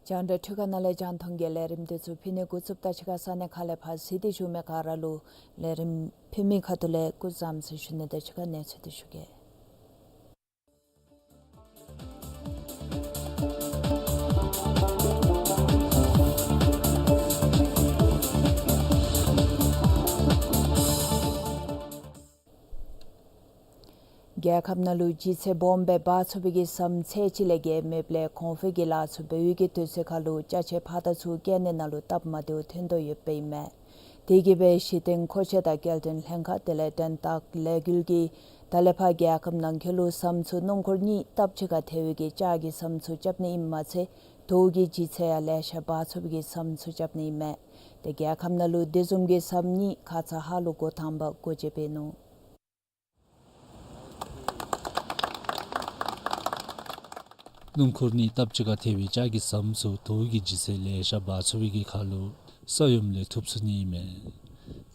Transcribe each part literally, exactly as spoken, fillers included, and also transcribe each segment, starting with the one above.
རྒྱང་བསྒྲགས་འཕྲུལ་ཁང་ནང་ལས་རྒྱང་མཐོང་གི་ལས་རིམ་འདི་ཚུ་ཕུལ་ནི་འགོ་བཙུགསཔ་ད་ཕྱི་ཁ་ས་གནས་ཁག་ལས་ཕར་གཟིགས་ཏེ་བཞུགས་མི་ག་ར་ལུ་ལས་རིམ་ཕུལ་མི་ཁ་ཐུག་ལས་སྐུ་གཟུགས་བཟང་ཟེར་ཞུ་ནི་དང་གཅིག་ཁར་གནས་ཚུལ་འདི་ཞུ་གེ། རྒྱལ་ཁབ་ནང་ལུ་ལྗིད་ཚད་སྦོམ་སྦེ་འབག་ཚུགས་པའི་གི་ཟམ་ཚད་གཅིག་ལས་བརྒལ་མེདཔ་ལས་གོང་འཕེལ་གྱི་ལཱ་ཚུ་འབད་བའི་གི་དུས་ཚོད་ཁར་ལུ་ཅ་ཆས་ཕར་དང་ཚུར་བསྐྱལ་ནི་ནང་ལུ་སྟབས་མ་བདེཝ་ཐོན་དོ་ཡོདཔ་ཨིན་མས། དེ་གིས་སྦེ་གཞི་རྟེན་མཁོ་ཆས་དང་སྐྱེལ་འདྲེན་ལྷན་ཁག་དེ་ལས་འགྲན་བདག་ལས་འགུལ་གྱིས་ད་ལས་ཕར་རྒྱལ་ཁབ་ནང་འཁོད་ལུ་ཟམ་ཚུ་སྣུམ་འཁོར་གཉིས་སྟབས་གཅིག་ཁར་ཐལ་བའི་གི་ལྕགས་ཀྱི་ཟམ་ཚུ་རྐྱབ་ནི་ཨིནམ་མ་ཚད་དོས་ཀྱི་ལྗིད་ཚད་ཡང་ལེ་ཤ་འབག་ཚུགས་པའི་གི་ཟམ་ཚུ་རྐྱབ་ནི་ཨིན་མས། ཏེ་རྒྱལ་ཁབ་ནང་ལུ་དེ་བཟུམ་གྱི་ཟམ་གཉིས་ཁ་ཙ་ཧ་ལུ་འགོ་དང་པ་སྒོ་འབྱེད་འབད་ནུག། སྣུམ་འཁོར་གཉིས་སྟབས་གཅིག་ཁར་ཐལ་བའི་ལྕགས་ཀྱི་ཟམ་ཚུ་དོས་ཀྱི་ལྗིད་ཚད་ལེ་ཤ་འབག་ཚུགས་པའི་གི་ཁར་ལུ་ས་ཡོམ་ལས་ཐུབ་ཚུགས་ནི་ཨིན་མས།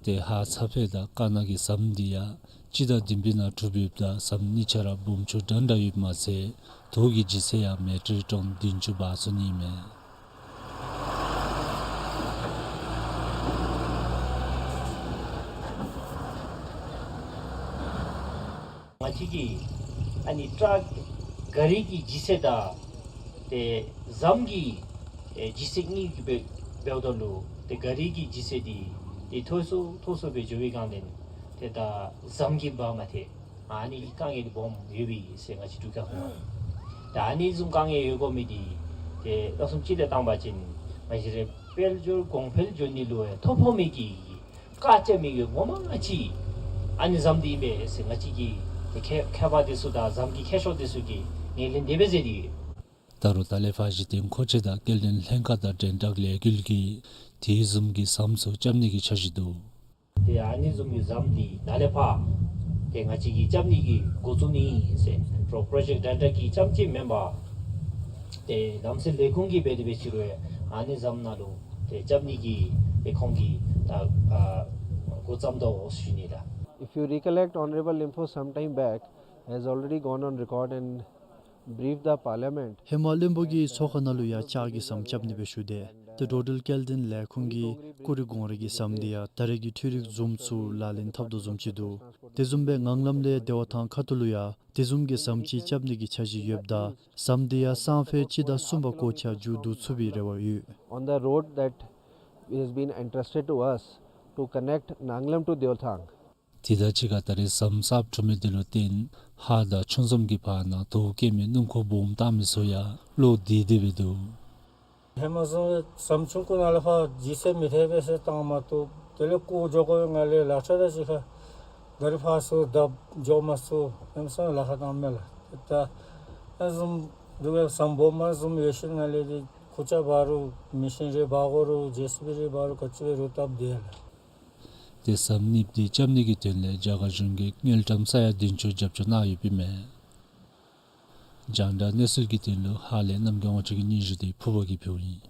ཏེ་ཧཱ་ཚ་ཕེ་དང་ཀ་ན་གི་ཟམ་འདི་ཡང་སྤྱི་ཟླ་བདུན་པའི་ནང་གྲུབ་ཡོདཔ་ད་ཟམ་གཉིས་ཆ་ར་སྦོམ་ཆུང་འདྲན་འདྲ་ཡོདཔ་མ་ཚད་དོས་ཀྱི་ལྗིད་ཚད་ཡང་མི་ཊར་ཊོན་བདུན་ཅུ་འབག་ཚུགས་ནི་ཨིན་མས། ང་བཅས་ཀྱི་ཨ་ནི་ཊཱག་ག་རི་གི་ལྗིད་ཚད་དང་ཏེ་ཟམ་གྱི་ཨེ་ལྗིད་ཚད་གཉིས་ཀྱི་འབད་འབདཝ་ད་ལུ་ཏེ་ག་རི་གི་ལྗིད་ཚད་འདི་ཏེ་མཐོ་སུ་མཐོ་སུ་སྦེ་འགྱོ་བའི་སྒང་ལས་ཏེ་ད་ཟམ་གྱིས་འབག་མ་ཐེག། ཨ་ནི་གི་དཀའ་ངལ་འདི་སྦོམ་ཡོད་པས་ཟེར་ང་བཅས་འབྲུག་རྒྱལ་ཁབ་ནང་། ད་ཨ་ནི་བཟུམ་དཀའ་ངལ་ཡོད་དགོ་མི་འདི་ཏེ་ལགས་སོ་སྤྱི་ལས་བཏང་པ་ཅིན་ང་བཅས་རའི་དཔལ་འབྱོར་གོང་འཕེལ་འགྱོ་ནི་ལུ་ཡང་ཐོ་ཕོག་མི་གི་བཀག་ཆ་མི་གི་ངོ་མ་ང་བཅས་ཨ་ནི་ཟམ་འདི་ཨིན་པས་ཟེར་ང་བཅས་ཀྱི་ཏེ་མཁས་མཁས་པ་འདི་ཚུ་དང་ཟམ་གྱི་མཁས་མཆོག་འདི་ཚུ་གིས་ངོས་ལེན་དེ་སྦེ་མཛད་དེ་ཡོད། ད་རུང་ད་ལས་ཕར་གཞི་རྟེན་མཁོ་ཆས་དང་སྐྱེལ་འདྲེན་ལྷན་ཁག་དང་འགྲན་བདག་ལས་འགུལ་གྱིས་དེ་བཟུམ་གྱི་ཟམ་ཚུ་རྐྱབ་ནི་གི་འཆར་གཞི་འདུག། ཏེ་ཨ་ནི་བཟུམ་གྱི་ཟམ་འདི་ད་ལས་ཕར་ཏེ་ང་བཅས་ཀྱིས་རྐྱབ་ནི་གི་འགོ་བཙུགས་ནི་ཨིན་ཟེར་རོགས་པྲོ་ཇེཀཊ་ཌའི་རེཀ་ཊར་གྱིས་རྐྱབ་ཅིག་མེན་པར་ཏེ་གནམ་ས་ལས་ཁུངས་ཀྱིས་འབད་དེ་འབད་ཅི་རུང་ཨ་ནི་ཟམ་ནང་ལུ་ཏེ་རྐྱབ་ནི་གི་ཏེ་ཁོང་གིས་ད་ཨ་འགོ་བརྩམས་དོ་ཟེར་ཞུ་ནི་ལགས། If you recollect, Honorable Limpho some time back has already gone on record and brief the parliament. ཧེ་མ་བློན་པོ་གིས་ཚོགས་ཁང་ནང་ལུ་ཡང་ལྕགས་ཀྱི་ཟམ་རྐྱབ་ནི་སྦེ་ཞུ་དེས། ཏེ་འགྲོ་འགྲུལ་སྐྱེལ་འདྲེན་ལས་ཁུངས་ཀྱིས་ཀུ་རི་གོང་རི་གི་ཟམ་འདི་ཡང་ད་རེས་ཀྱི་འཕྲུལ་རིག་ཛུམ་ཚུ་ལག་ལེན་འཐབ་དོ་བཟུམ་ཅིག་འདུག། དེ་བཟུམ་སྦེ་ངང་ལམ་ལས་བདེ་བ་ཐང་ཁ་ཐུག་ལུ་ཡང་དེ་བཟུམ་གྱི་ཟམ་ཅིག་རྐྱབ་ནི་གི་འཆར་གཞི་ཡོདཔ་ད་ཟམ་འདི་ཡང་སང་ཕོད་སྤྱི་ཟླ་གསུམ་པ་འགོ་འཁྱག་མཇུག་བསྡུ་ཚུགས་པའི་རེ་བ་ཡོད། On the road that has been entrusted to us to connect Nanglam to Deothang. དེ་དང་གཅིག་ཁར་ད་རེས་ཟམ་གསརཔ་གྲུབ་མི་འདི་ལུ་བརྟེན་ཧཱ་དང་ཆུང་ཟམ་གྱི་བར་ན་དོས་བཀལ་མི་སྣུམ་འཁོར་སྦོམ་བཏང་མི་ཚུ་ཡང་བློ་བདེ་བདེ་སྦེ་འདུག། ཧེ་མ་བཟུམ་ཟམ་ཆུང་ཀུ་ནང་ལས་ཕར་ལྗིད་ཚད་མི་ཐེག་པས་ཟེར་བཏང་མ་བཏུབ། དེ་ལས་རྐུ་འགྱོ་དགོ་པའི་ང་ལས་ལག་ཆ་དང་གཅིག་ཁར་ག་རི་ཕར་ཚུར་བརྡབ་འགྱོ་མ་ཚུགས། ཧེ་མ་བཟུམ་ལཱ་ཁག་བཏངམ་མས་ལགས། ད་ཨ་ནི་བཟུམ་འདུག་པས། ཟམ་སྦོམ་མ་བཟུམ་ཡོད་ཞིནམ་ལས་འདི་ཁུར་ཆ་འབག་རུང་མེ་ཤིན་རི་འབག་དགོ་རུང་ཇེ་སི་བི་རི་འབག་རུང་ག་ཅི་འབད་རུང་སྟབས་བདེ་ལགས། ཏེ་ཟམ་གཉིས་འདི་རྐྱབ་ནི་གི་དོན་ལས་རྒྱ་གར་གཞུང་གིས་དངུལ་ཀྲམ་ས་ཡ་བདུན་ཅུ་རྒྱབ་སྐྱོར་གནང་ཡོདཔ་ཨིན་མས། རྒྱང་བསྒྲགས་གནས་ཚུལ་གྱི་དོན་ལུ་ཧཱ་ལས་རྣམ་རྒྱལ་དབང་ཕྱུག་གི་སྙན་ཞུ་འདི་ཕུར་བ་གིས་ཕུལཝ་ཨིན།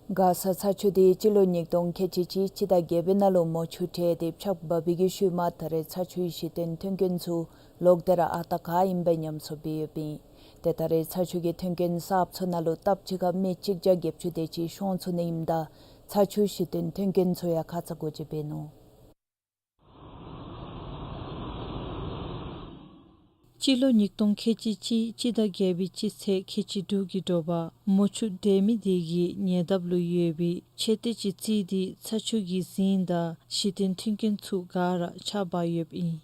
མགར་ས་ཚ་ཆུ་འདི་སྤྱི་ལོ་ཉིས་སྟོང་ཁལ་གཅིག་གཅིག་སྤྱི་ཟླ་བརྒྱད་པའི་ནང་ལུ་མོ་ཆུ་ཁྲེས་ཏེ་ཆརཔ་འབབ་པའི་གི་ཤུལ་མ་ད་རེས་ཚ་ཆུའི་གཞི་རྟེན་མཐུན་རྐྱེན་ཚུ་ལོག་སྟེ་ར་ཨ་རྟག་ག་ཨིནམ་སྦེ་ཉམས་གསོ་འབད་ཡོདཔ་ཨིན། ཏེ་ད་རེས་ཚ་ཆུ་གི་མཐུན་རྐྱེན་གསརཔ་ཚུ་ནང་ལུ་སྟབས་གཅིག་ཁར་མི་གཅིག་བརྒྱ་བརྒྱད་ཅུ་དེ་ཅིག་ཤོང་ཚུགས་ནི་ཨིནམ་ད་ཚ་ཆུ་གཞི་རྟེན་མཐུན་རྐྱེན་ཚུ་ཡང་ཁ་ཙ་སྒོ་འབྱེད་འབད་ནུག། སྤྱི་ལོ་ཉིས་སྟོང་ཁལ་གཅིག་གཅིག་སྤྱི་ཟླ་བརྒྱད་པའི་སྤྱི་ཚེས་ཁལ་གཅིག་དྲུག་གི་དྲོ་པ་མོ་ཆུ་འདྲེས་མི་དེ་གི་ཉེ་འདབས་ལུ་ཡོད་པའི་མཆོད་རྟེན་ཅིག་བརྩིས་ཏེ་ཚ་ཆུ་གི་རྫིང་དང་གཞི་རྟེན་མཐུན་རྐྱེན་ཚུ་ག་ར་ཆརཔ་འབག་ཡོདཔ་ཨིན།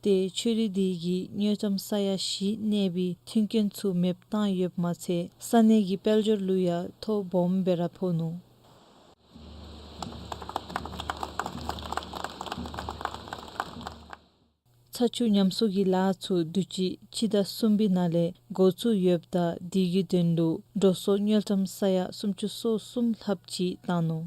ཏེ་ཆུ་རུད་དེ་གིས་དངུལ་ཀྲམ་ས་ཡ་བཞི་གནས་པའི་མཐུན་རྐྱེན་ཚུ་མེདཔ་བཏང་ཡོདཔ་མ་ཚད་ས་གནས་ཀྱི་དཔལ་འབྱོར་ལུ་ཡང་ཐོ་སྦོམ་སྦེ་ར་ཕོག་ནུག། ཚ་ཆུ་ཉམས་གསོ་གི་ལཱ་ཚུ་དུས་ཅི་སྤྱི་ཟླ་གསུམ་པའི་ནང་ལས་འགོ་བཙུགས་ཡོདཔ་ད་དེ་གི་དོན་ལུ་འགྲོ་སོང་དངུལ་ཀྲམ་ས་ཡ་སུམ་ཅུ་སོ་གསུམ་ལྷགཔ་ཅིག་བཏང་ནུག།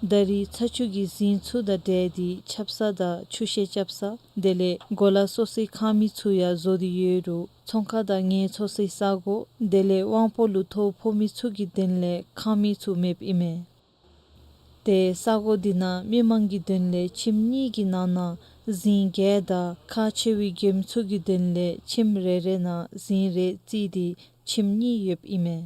ད་རེས་ཚ་ཆུ་གི་རྫིང་ཚུ་དང་འབྲེལ་ཏེ་ཆབ་གསང་དང་ཆུ་ཤེལ་རྐྱབ་ས་དེ་ལས་གོ་ལ་སོ་སོའི་ཁང་མིག་ཚུ་ཡང་བཟོ་སྟེ་ཡོད་རུང་ཚོང་ཁང་དང་ངལ་འཚོ་སའི་ས་གོ་དེ་ལས་དབང་པོ་ལུ་ཐོ་ཕོག་མི་ཚུ་གི་དོན་ལས་ཁང་མིག་ཚུ་མེདཔ་ཨིན་མས། ཏེ་ས་གོ་འདི་ནང་མི་མང་གི་དོན་ལས་ཁྱིམ་གཉིས་ཀྱི་ནང་ན་གཟིངས་བརྒྱད་དང་ཁག་ཆེ་བའི་མགྱོནམ་ཚུ་གི་དོན་ལས་ཁྱིམ་རེ་རེ་ནང་གཟིངས་རེ་བརྩིས་ཏེ་ཁྱིམ་གཉིས་ཡོདཔ་ཨིན་མས།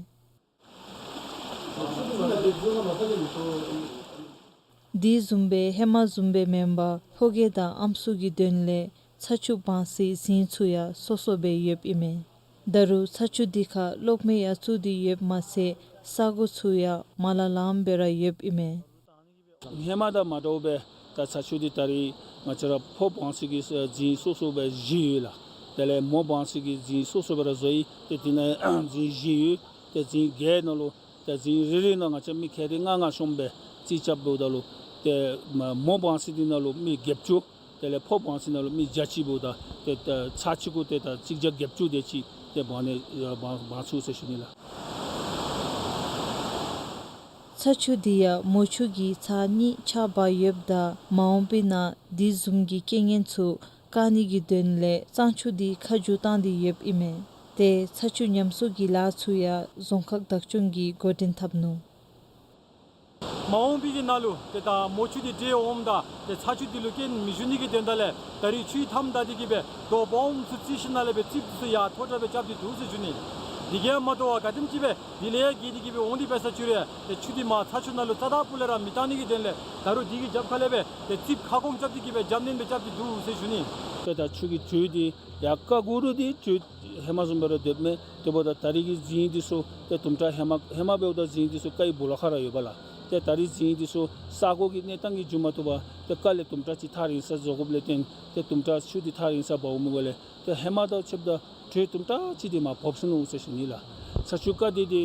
དེ་བཟུམ་སྦེ་ཧེ་མ་བཟུམ་སྦེ་མེན་པར་ཕོ་སྐྱེས་དང་ཨམ་སྲུ་གི་དོན་ལས་ཚ་ཆུ་སྦང་སའི་གཟིངས་ཚུ་ཡང་སོ་སོ་སྦེ་ཡོདཔ་ཨིན་མས། ད་རུང་ཚ་ཆུ་འདི་ཁར་གློག་མེ་ཡང་བཙུགས་ཏེ་ཡོདཔ་མ་ཚད་ས་གོ་ཚུ་ཡང་མ་ལ་ལངམ་སྦེ་ར་ཡོདཔ་ཨིན་མས། ཧེ་མ་དང་མ་འདྲཝ་སྦེ་ད་ཚ་ཆུ་འདི་ད་རིས་ང་བཅས་ར་ཕོ་སྦང་སའི་གི་གཟིངས་སོ་སོ་སྦེ་བཞི་ཡོད་ལགས། དེ་ལས་མོ་སྦང་སའི་གི་གཟིངས་སོ་སོ་སྦེ་ར་བཟོ་ཡི། ཏེ་དེ་ནང་གཟིངས་བཞི་ཡོད། ཏེ་གཟིངས་བརྒྱད་ནང་ལུ་ཏེ་གཟིངས་རེ་རེ་ནང་ང་བཅས་མི་ཁལ་རེ་ལྔ་ལྔ་ཤོངམ་སྦེ་རྩིས་རྐྱབ་འབདཝ་ད་ལུ་ཏེ་མོ་སྦང་ས་འདི་ནང་ལུ་མི་བརྒྱད་ཅུ། དེ་ལས་ཕོ་སྦང་ས་ནང་ལུ་མི་བརྒྱ་ཅིག་འབདཝ་ད་ཏེ་ཚར་གཅིག་གུ་ཏེ་ད་གཅིག་བརྒྱ་བརྒྱད་ཅུ་དེ་ཅིག་ཏེ་སྦང་ནི་སྦང་སྦང་ཚུགས་ཟེར་ཞུ་ནི་ལགས། ཚ་ཆུ་འདི་ཡང་མོ་ཆུ་གི་ཚར་གཉིས་ཆརཔ་འབབ་ཡོདཔ་ད་མ་འོངས་པའི་ནང་དེ་བཟུམ་གྱི་རྐྱེན་ངན་ཚུ་བཀག་ནི་གི་དོན་ལས་གཙང་ཆུ་འདི་ཁ་བསྒྱུར་བཏང་སྟེ་ཡོདཔ་ཨིན་མས། ཏེ་ཚ་ཆུ་ཉམས་གསོ་གི་ལཱ་ཚུ་ཡང་རྫོང་ཁག་བདག་སྐྱོང་གིས་འགོ་འདྲེན་འཐབ་ནུག། མ་འོངས་པའི་གི་ནང་ལུ་ཏེ་ད་མོ་ཆུ་འདི་འདྲེ་འོངམ་ད་ཏེ་ཚ་ཆུ་འདི་ལུ་རྐྱེན་མི་འབྱུང་ནི་གི་དོན་དག་ལས་ད་རིས་ཆུའི་མཐའམ་བདའ་སྟེ་གི་སྦེ་རྡོ་སྦོམ་ཚུ་བརྩིགས་ཞིནམ་ལས་སྦེ་རྩིགཔ་འདི་ཚུ་ཡར་མཐོ་དྲགས་སྦེ་རྐྱབ་སྟེ་འདུག་ཟེར་ཞུ་ནི། དེ་གིས་མ་དོ་བར་ག་དེམ་ཅིག་སྦེ་དེ་ལས་ཡར་རྒས་ཏེ་གི་སྦེ་འོང་སྟེ་འབད་ས་ཅིག་རུང་ཏེ་ཆུ་འདི་མར་ཚ་ཆུ་ནང་ལུ་རྩ་དང་པོ་ལས་ར་མི་བཏང་ནི་གི་དོན་ལས་ད་རུང་དེ་གི་རྒྱབ་ཁ་ལས་སྦེ་ཏེ་རྩིགཔ་ཁ་སྐོང་རྐྱབ་སྟེ་གི་སྦེ་རྒྱབ་སྣོན་སྦེ་རྐྱབ་སྟེ་འདུག་ཟེར་ཞུ་ནི། ཏེ་ད་ཆུ་གི་དྲོད་འདི་ཡར་བཀག་དགོ་རུང་འདི་དྲོད་ཧེ་མ་བཟུམ་སྦེ་ར་སྡོདཔ་མས། དེ་འབདཝ་ད་ད་རིས་ཀྱི་གཟིངས་འདི་ཚུ་ཏེ་དུམ་གྲ་ཧེ་མ་ཧེ་མ་འབདཝ་ད་གཟིངས་འདི་ཚུ་རྐ་ཡི་སྦོ་ལོགས་ཁར་ར་ཡོདཔ་ལགས། ཏེ་ད་རིས་གཟིངས་འདི་ཚུ་ས་གོ་གི་གནས་སྟངས་ཀྱིས་འགྱུར་མ་བཏུབ་པར་ཏེ་རྐ་ལས་དུམ་གྲ་ཅིག་ཐག་རིང་ས་བཟོ་དགོཔ་ལས་བརྟེན་ཏེ་དུམ་གྲ་ཆུ་འདི་ཐག་རིང་ས་འབག་འོང་མི་འགོ་ལས་ཏེ་ཧེ་མ་དང་ཕྱདཔ་ད་དྲོད་དུམ་གྲ་ཅིག་འདི་མར་སྦོམ་སོང་ནུག་ཟེར་ཞུ་ནི་ལགས། ཚ་ཆུ་རྐ་འདི་འདི་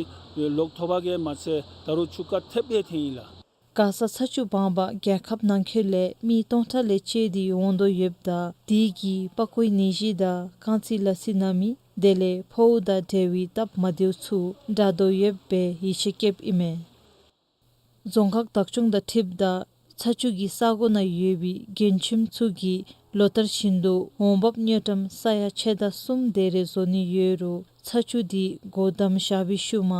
ལོག་ཐོབ་པ་གིས་མ་ཚད་ད་རུང་ཆུ་རྐ་ཐེབས་སྦེ་འཐོན་ཡི་ལགས། མགར་ས་ཚ་ཆུ་སྦང་པར་རྒྱལ་ཁབ་ནང་འཁོད་ལས་མི་སྟོང་ཕྲག་ལས་བཅད་དེ་འོང་དོ་ཡོདཔ་ད་དེ་གིས་པགས་ཀོའི་ནད་གཞི་དང་རྐང་ཚིགས་ལ་སི་ན་མི་དེ་ལས་ཕོཝ་དང་འབྲེལ་བའི་སྟབས་མ་བདེཝ་ཚུ་དྲག་དོ་ཡོདཔ་སྦེ་ཡིད་ཆེས་བསྐྱེདཔ་ཨིན་མས། རྫོང་ཁག་བདག་སྐྱོང་དང་འཁྲིལཝ་ད་ཚ་ཆུ་གི་ས་གོ་ནང་ཡོད་པའི་མགྱོནམ་ཁྱིམ་ཚུ་གིས་ལོ་ལྟར་བཞིན་དུ་འོང་འབབ་དངུལ་ཀྲམ་ས་ཡ་ཕྱེད་དང་གསུམ་དེ་རེ་བཟོ་ནི་ཡོད་རུང་ཚ་ཆུ་འདི་སྒོ་བསྡམས་བཞག་པའི་ཤུལ་མ་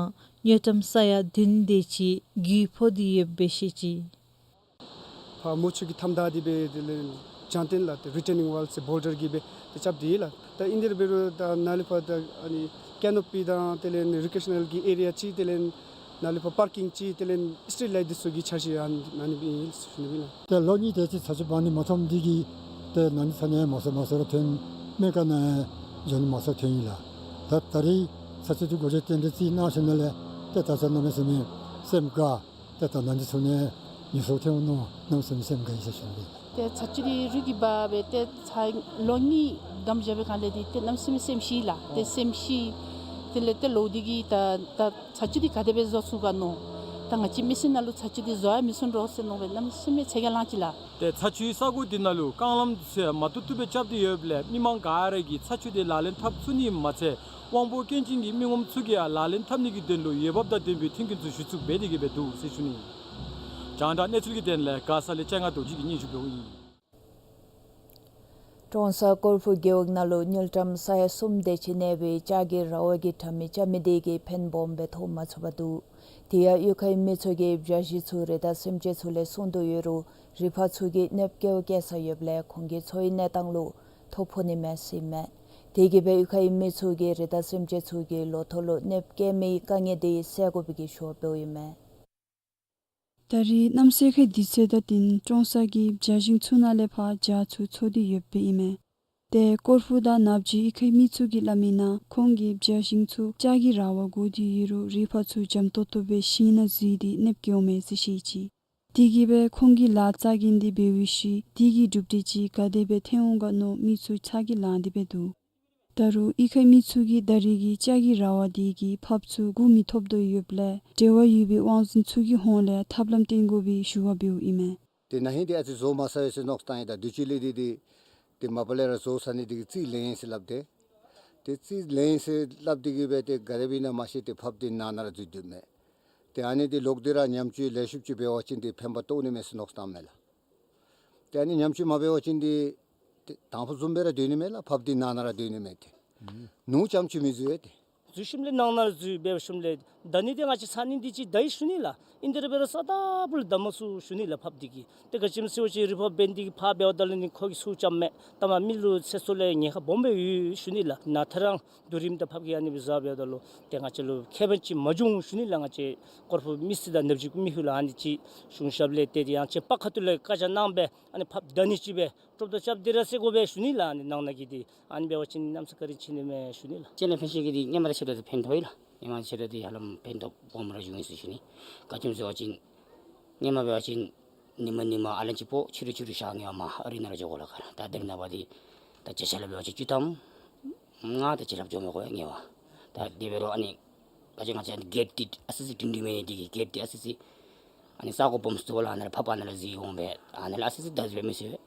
དངུལ་ཀྲམ་ས་ཡ་བདུན་དེ་ཅིག་རྒུད་ཕོག་སྟེ་ཡོདཔ་སྦེ་བཤད་ཅི། ཕར་མོ་ཆུ་གི་མཐའམ་བདའ་སྟེ་སྦེ་དེ་ལས་བྱང་བསྟན་ལགས་ཏེ་རི་ཊེ་ནིང་ཝཱལ་ཟེར་བོལ་ཌར་གྱིས་སྦེ་ཏེ་རྐྱབ་སྟེ་ཡོད་ལགས། ད་ཨིན་དེ་ར་འབད་རུང་ད་ནཱ་ལས་ཕར་ད་ཨ་ནི་ཀེ་ནོ་པི་དང་དེ་ལས་རི་ཀི་རི་ཨེ་ཤ་ནཱལ་གྱི་ཨེ་རི་ཡ་ཅིག་དེ་ལས་ནཱ་ལས་ཕར་པར་ཀིང་ཅིག་དེ་ལས་སི་ཊི་རིཊ་ལའིཊ་འདི་ཚུ་གི་འཆར་གཞི་ཨ་ནི་ཨ་ནི་སྦེ་ཨིན་ཟེར་ཞུ་ནི་ཨིན་ལགས། ཏེ་ལོ་གཉིས་དེ་ཅིག་ཚ་ཆུ་སྦང་ནི་མ་ཐོབ་འདི་གིས་ཏེ་ན་ནིང་ཚ་ནི་མང་སུ་མང་སུ་ར་ཐོན། སྨན་ཁང་ནང་འགྱོ་ནི་མང་སུ་ཐོན་ཡི་ལགས། ད་ད་རིས་ཚ་ཆུ་འདི་འགོ་འདྲེན་རྟེན་འབྲེལ་རྩིས་གནང་ཞིནམ་ལས་ཏེ་ད་ཚ་གནམ་མེད་ས་མེད་སེམས་དགའ། ཏེ་ད་ན་ནིང་ཚུ་ནི་ཉེན་སྲུང་ཐོན་འོང་མནོ་གནམ་མེད་ས་མེད་སེམས་དགའ་ཡི་ཟེར་ཞུ་ནི་ཨིན། ཏེ་ཚ་ཆུ་འདི་རུད་ཀྱིས་འབག་སྦེ་ཏེ་ཚར་ལོ་གཉིས་བསྡམས་བཞག་པའི་སྒང་ལས་འདི་ཏེ་གནམ་མེད་ས་མེད་སེམས་ཤི་ལགས། ཏེ་སེམས་ཤི། དེ་ལས་ཏེ་ལོག་སྟེ་གིས་ད་ད་ཚ་ཆུ་འདི་ག་དེ་སྦེ་བཟོ་ཚུགས་ག་མནོ། ད་ང་བཅས་མི་སེར་ནང་ལུ་ཚ་ཆུ་འདི་བཟོ་ཡང་མི་ཚུགས་འགྱོ་ཟེར་མནོ་སྦེ་གནམ་མེད་ས་མེད་ཚ་གྱང་ལངས་ཅི་ལགས། ཏེ་ཚ་ཆུའི་ས་གོ་འདི་ནང་ལུ་རྐང་ལམ་འདི་ཚུ་ཡང་མ་བཏུབ་བཏུབ་སྦེ་རྐྱབ་སྟེ་ཡོདཔ་ལས་མི་མང་ག་ར་གིས་ཚ་ཆུ་འདི་ལག་ལེན་འཐབ་ཚུགས་ནི་མ་ཚད་དབང་པོ་སྐྱོན་ཅན་གྱི་མི་ངོམ་ཚུ་གིས་ཡང་ལག་ལེན་འཐབ་ནི་གི་དོན་ལུ་འོས་འབབ་དང་ལྡན་པའི་མཐུན་རྐྱེན་ཚུ་ཞུ་ཚུགསཔ་འབད་དེ་གི་སྦེ་འདུག་ཟེར་ཞུ་ནི། རྒྱང་བསྒྲགས་གནས་ཚུལ་གྱི་དོན་ལས་མགར་ས་ལས་ལྕང་ང་རྡོ་རྗེ་གིས་སྙན་ཞུ་འབདཝ་ཨིན། ཀྲོང་གསར་ཀོར་ཕུ་རྒེད་འོག་ནང་ལུ་དངུལ་ཀྲམ་ས་ཡ་གསུམ་དེ་ཅིག་གནས་པའི་ལྕགས་ཀྱི་ར་བ་གི་དྲ་མིག་རྐྱབ་མི་དེ་གིས་ཕན་སྦོམ་སྦེ་ཐོགས་མ་ཚུགས་པར་འདུག། དེ་ཡང་གཡུས་ཁའི་མི་ཚུ་གིས་བྱ་བཞི་ཚུ་རི་དྭགས་སེམས་ཅན་ཚུ་ལས་སྲུང་དོ་ཡོད་རུང་རི་ཕག་ཚུ་གིས་གནོདཔ་བཀལ་བཀལ་ས་ཡོདཔ་ལས་ཁོང་གི་འཚོ་བའི་གནས་སྟངས་ལུ་ཐོ་ཕོག་ནི་མས་ཟེར་ཨིན་མས། དེ་གིས་སྦེ་གཡུས་ཁའི་མི་ཚུ་གིས་རི་དྭགས་སེམས་ཅན་ཚུ་གིས་ལོ་ཐོག་ལུ་གནོདཔ་བཀལ་མིའི་དཀའ་ངལ་དེ་སེལ་དགོ་པའི་གི་ཞུ་བ་འབདཝ་ཨིན་མས། ད་རེས་གནམ་སེལ་ཁའི་དུས་ཚོད་དང་བསྟུན་ཀྲོང་གསར་གྱི་བྱ་ཞིང་ཚུ་ནང་ལས་ཕར་བྱ་ཚུ་འཚོ་སྟེ་ཡོདཔ་ཨིན་མས། ཏེ་ཀོར་ཕུ་དང་ནབ་ཇི་གཡུས་ཁའི་མི་ཚུ་གིས་སླབ་མིའི་ནང་ཁོང་གིས་བྱ་ཞིང་ཚུ་ལྕགས་ཀྱི་ར་བ་བསྒོར་ཏེ་ཡོད་རུང་རི་ཕག་ཚུ་འཇམ་ཏོང་ཏོ་སྦེ་ཞིང་ནང་འཛུལ་ཏེ་གནོདཔ་བཀལཝ་མས་ཟེར་བཤད་ཅི། དེ་གིས་སྦེ་ཁོང་གིས་ལཱ་རྩ་འགེངས་ཏེ་འབད་བའི་ཤུལ་དེ་གི་གྲུབ་འབྲས་ཅིག་ག་དེ་སྦེ་ཐོན་འོང་ག་མནོ་མི་ཚུ་ཚ་གྱང་ལངས་ཏེ་སྦེ་འདུག། ད་རུང་གཡུས་ཁའི་མི་ཚུ་གིས་ད་རེས་ཀྱི་ལྕགས་ཀྱི་ར་བ་དེ་གིས་ཕགཔ་ཚུ་འགོ་མི་ཐོབ་དོ་ཡོདཔ་ལས་འབྲེལ་བ་ཡོད་པའི་དབང་འཛིན་ཚུ་གི་ཧོངས་ལས་ཐབས་ལམ་བཏོན་དགོ་པའི་ཞུ་བ་འབདཝ་ཨིན་མས། ཏེ་ན་ཧིང་འདི་ཨ་ཙི་བཟོ་མ་ཚར་ཡི་ཟེར་མནོ་བསམ་བཏང་ཡི། ད་དུས་ཅི་ལས་འདི་འདི་ཏེ་མ་པ་ལས་ར་བཟོ་ཚར་ནི་འདི་གིས་རྩིས་ལེན་ཡི་ཟེར་སླབ་སྟེ། ཏེ་རྩིས་ལེན་ཡི་ཟེར་སླབ་སྟེ་གི་སྦེ་ཏེ་ག་དེ་སྦེ་ཨིན་ན་མ་ཤེས། ཏེ་ཕགཔ་འདི་ནང་ན་ར་འཛུལ་སྡོདཔ་མས། ཏེ་ཨ་ནི་འདི་ལོག་སྟེ་ར་ཉམས་བཅོས་ལེགས་ཤོམ་ཅིག་འབད་བ་ཅིན་འདི་ཕན་པ་ཐོགས་ནི་མས་ཟེར་མནོ་བསམ་བཏངམ་མས་ལགས། ཏེ་ཨ་ནི་ཉམས་བཅོས་མ་འབད་བ་ཅིན་འདི་ཏེ་དང་ཕུ་བཟུམ་སྦེ་ར་སྡོད་ནི་མས་ལགས། ཕགཔ་འདི་ནང་ན་ར་སྡོད་ནི་མས། ཏེ་ནུ་ཙམ་ཅིག་མི་འཛུལ་བས། ཏེ་འཛུལ་ཞིནམ་ལས་ནང་ན་ར་འཛུལ་འབད་ཞིནམ་ལས་ ད་ནི་འདི་ང་བཅས་ཚ་ནི་འདི་ཅིག་ད་ཡི་ཞུ་ནི་ལགས། ཨིན་ཏེ་ར་འབད་རུང་ས་ད་བུ་ལུ་ད་མ་ཚུགས་ཞུ་ནི་ལགས་ཕགཔ་འདི་གིས། ཏེ་ག་ཅི་སྨོ་ཟེར་བ་ཅིན་རི་ཕགཔ་འབད་ནི་འདི་གིས་ཕར་འབད་བ་ད་ལུ་ནི་ཁོ་གིས་ཚུར་རྐྱབ་མས། ད་མ་མི་ལུ་ཚེ་སྲོག་ལུ་ཉེན་ཁ་སྦོམ་སྦེ་ཡོད་ཞུ་ནི་ལགས། ནཱ་ཐད་རང་རྡོ་རིང་དང་ཕགཔ་གིས་ཨ་ནི་སྦེ་བཟའ་འབདཝ་ད་ལུ་ཏེ་ང་བཅས་ལུ་ཁེ་ཕན་ཅིག་མ་བྱུང་ཞུ་ནི་ལགས། ང་བཅས་སྐོར་ཕུ་མི་སེར་དང་ནབ་ཇི་ཀུ་མི་ཧུ་ལུ་ཨ་ནི་ཅིག་གཞུང་ཞབས་ལས་ཏེ་ཡང་ཅིན་པར་ཁ་ཐུག་ལས་བཀའ་རྒྱ་གནང་སྦེ་ཨ་ནི་ཕགཔ་ད་ནི་ཅིག་སྦེ་ཀྲོབ་ཏོ་རྐྱབ་སྟེ་ར་བསད་དགོ་པས་ཞུ་ནི་ལགས། ཨ་ནི་ནང་ན་གི་འདི་ཨ་ནི་འབད་བ་ཅིན་གནམ་ས་བཀའ་དྲིན་ཆེ་ནི་མས་ཞུ་ནི་ལགས། ཅིག་ནཱ་ཕན་ཆད་ཀྱི་འདི་སྔོན་མ་དང་ཕྱད་ར་འདི་ཕན་ཐོགས་ཡི་ལགས། སྔོན་མ་དང་ཕྱད་ར་འདི་ཧ་ལམ་ཕན་ཐོགས་སྦོམ་ར་བྱུང་ཡི་ཟེར་ཞུ་ནི། ག་ཅི་སྨོ་ཟེར་བ་ཅིན་སྔོན་མ་འབད་བ་ཅིན་ཉིན་མ་ཉིན་མ་ཨ་ལན་ཅིག་པོ་ཕྱི་རུ་ཕྱི་རུ་ཞག་ཉི་མ་ཨ་རི་ནང་ར་འགྱོ་དགོ་ལགས། ག་ར་ད་དེ་རིང་ནངས་པ་འདི་ད་བརྒྱ་ཆ་ལས་འབད་བ་ཅིན་བཅུ་ཐམ་ལྔ་དེ་ཅིག་ལྷགཔ་འགྱོ་མི་དགོ་ཡ་ངེས་པ། ད་དེ་འབད་རུང་ཨ་ནི་ག་ཅི་ང་བཅས་གེཊ་འདི་ཨ་ཙི་ཙི་སྒྲིང་སྒྲིང་མེད་ནི་འདི་གིས་གེཊ་འདི་ཨ་ཙི་ཙི་ཨ་ནི་ས་གོ་སྦོམ་སུ་ལུ་ཨ་ནཱ་ལས་ཕགཔ་ཨ་ནཱ་ལས་འཛུལ་འོང་པས། ཨ་ནཱ་ལས་ཨ་ཙི་ཙི་ད་འཛུལ་མི་ཚུགས་པས།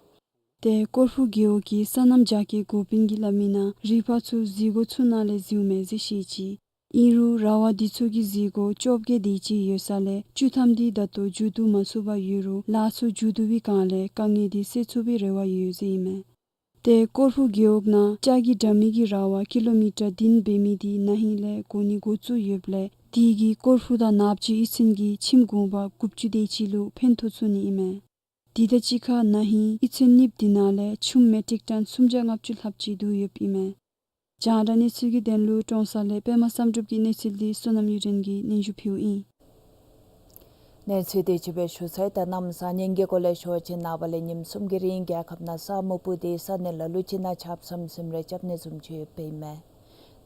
ཏེ་སྐོར་ཕུ་རྒེད་འོག་གི་སོ་ནམ་རྒྱ་སྐྱེད་འགོ་དཔོན་གྱིས་སླབ་མི་ནང་རི་ཕག་ཚུ་འཛུལ་སྒོ་ཚུ་ནང་ལས་འཛུལཝ་མས་ཟེར་བཤད་ཅི། ཨིན་རུང་ར་བ་འདི་ཚུ་གི་འཛུལ་སྒོ་བཅོ་བརྒྱད་དེ་ཅིག་ཡོད་ས་ལས་བཅུ་ཐམ་འདི་ད་ལྟོ་མཇུག་བསྡུ་མ་ཚུགས་པར་ཡོད་རུང་ལཱ་ཚུ་མཇུག་བསྡུ་བའི་བསྒང་ལས་དཀའ་ངལ་འདི་སེལ་ཚུགས་པའི་རེ་བ་ཡོད་ཟེར་ཨིན་མས། ཏེ་སྐོར་ཕུ་རྒེད་འོག་ནང་ལྕགས་ཀྱི་དྲ་མིག་གི་ར་བ་ཀི་ལོ་མི་ཊར་བདུན་འབད་མི་འདི་ན་ཧིང་ལས་གོ་ནི་འགོ་བཙུགས་ཡོདཔ་ལས་དེ་གིས་སྐོར་ཕུ་དང་ནབ་ཇི་གཡུས་ཚན་གྱི་ཁྱིམ་གུང་པ་དགུ་བཅུ་དེ་ཅིག་ལུ་ཕན་ཐོགས་ཚུགས་ནི་ཨིན་མས། དེ་དང་གཅིག་ཁར་ན་ཧིང་གཡུས་ཚན་གཉིས་པོ་དེ་ནང་ལས་ཆུམ་མེ་ཊིག་ཊོན་སུམ་བརྒྱ་ལྔ་བཅུ་ལྷགཔ་ཅིག་བསྡུ་ཡོདཔ་ཨིན་མས། རྒྱང་བསྒྲགས་གནས་ཚུལ་གྱི་དོན་ལུ་ཀྲོང་གསར་ལས་པདྨ་བསམ་གྲུབ་ཀྱི་གནས་ཚུལ་འདི་བསོད་ནམས་གཡུ་སྒྲོན་གྱིས་སྙན་ཞུ་ཕུལཝ་ཨིན། གནས་ཚུལ་དེ་ཅིག་སྦེ་ཞུ་ཚར་ཡི། ད་གནམ་གཤིས་ཉེན་ཁའི་སྐོར་ལས་ཞུ་བ་ཅིན་ནངས་པ་ལས་ཉིནམ་གསུམ་གྱི་རིང་རྒྱལ་ཁབ་ནང་ས་སྨུག་སྤུབས་ཏེ་ས་གནས་ལ་ལུ་ཅིག་ནང་ཆརཔ་ཟིམ་ཟིམ་རེ་རྐྱབ་ནི་བཟུམ་ཅིག་ཡོདཔ་ཨིན་མས།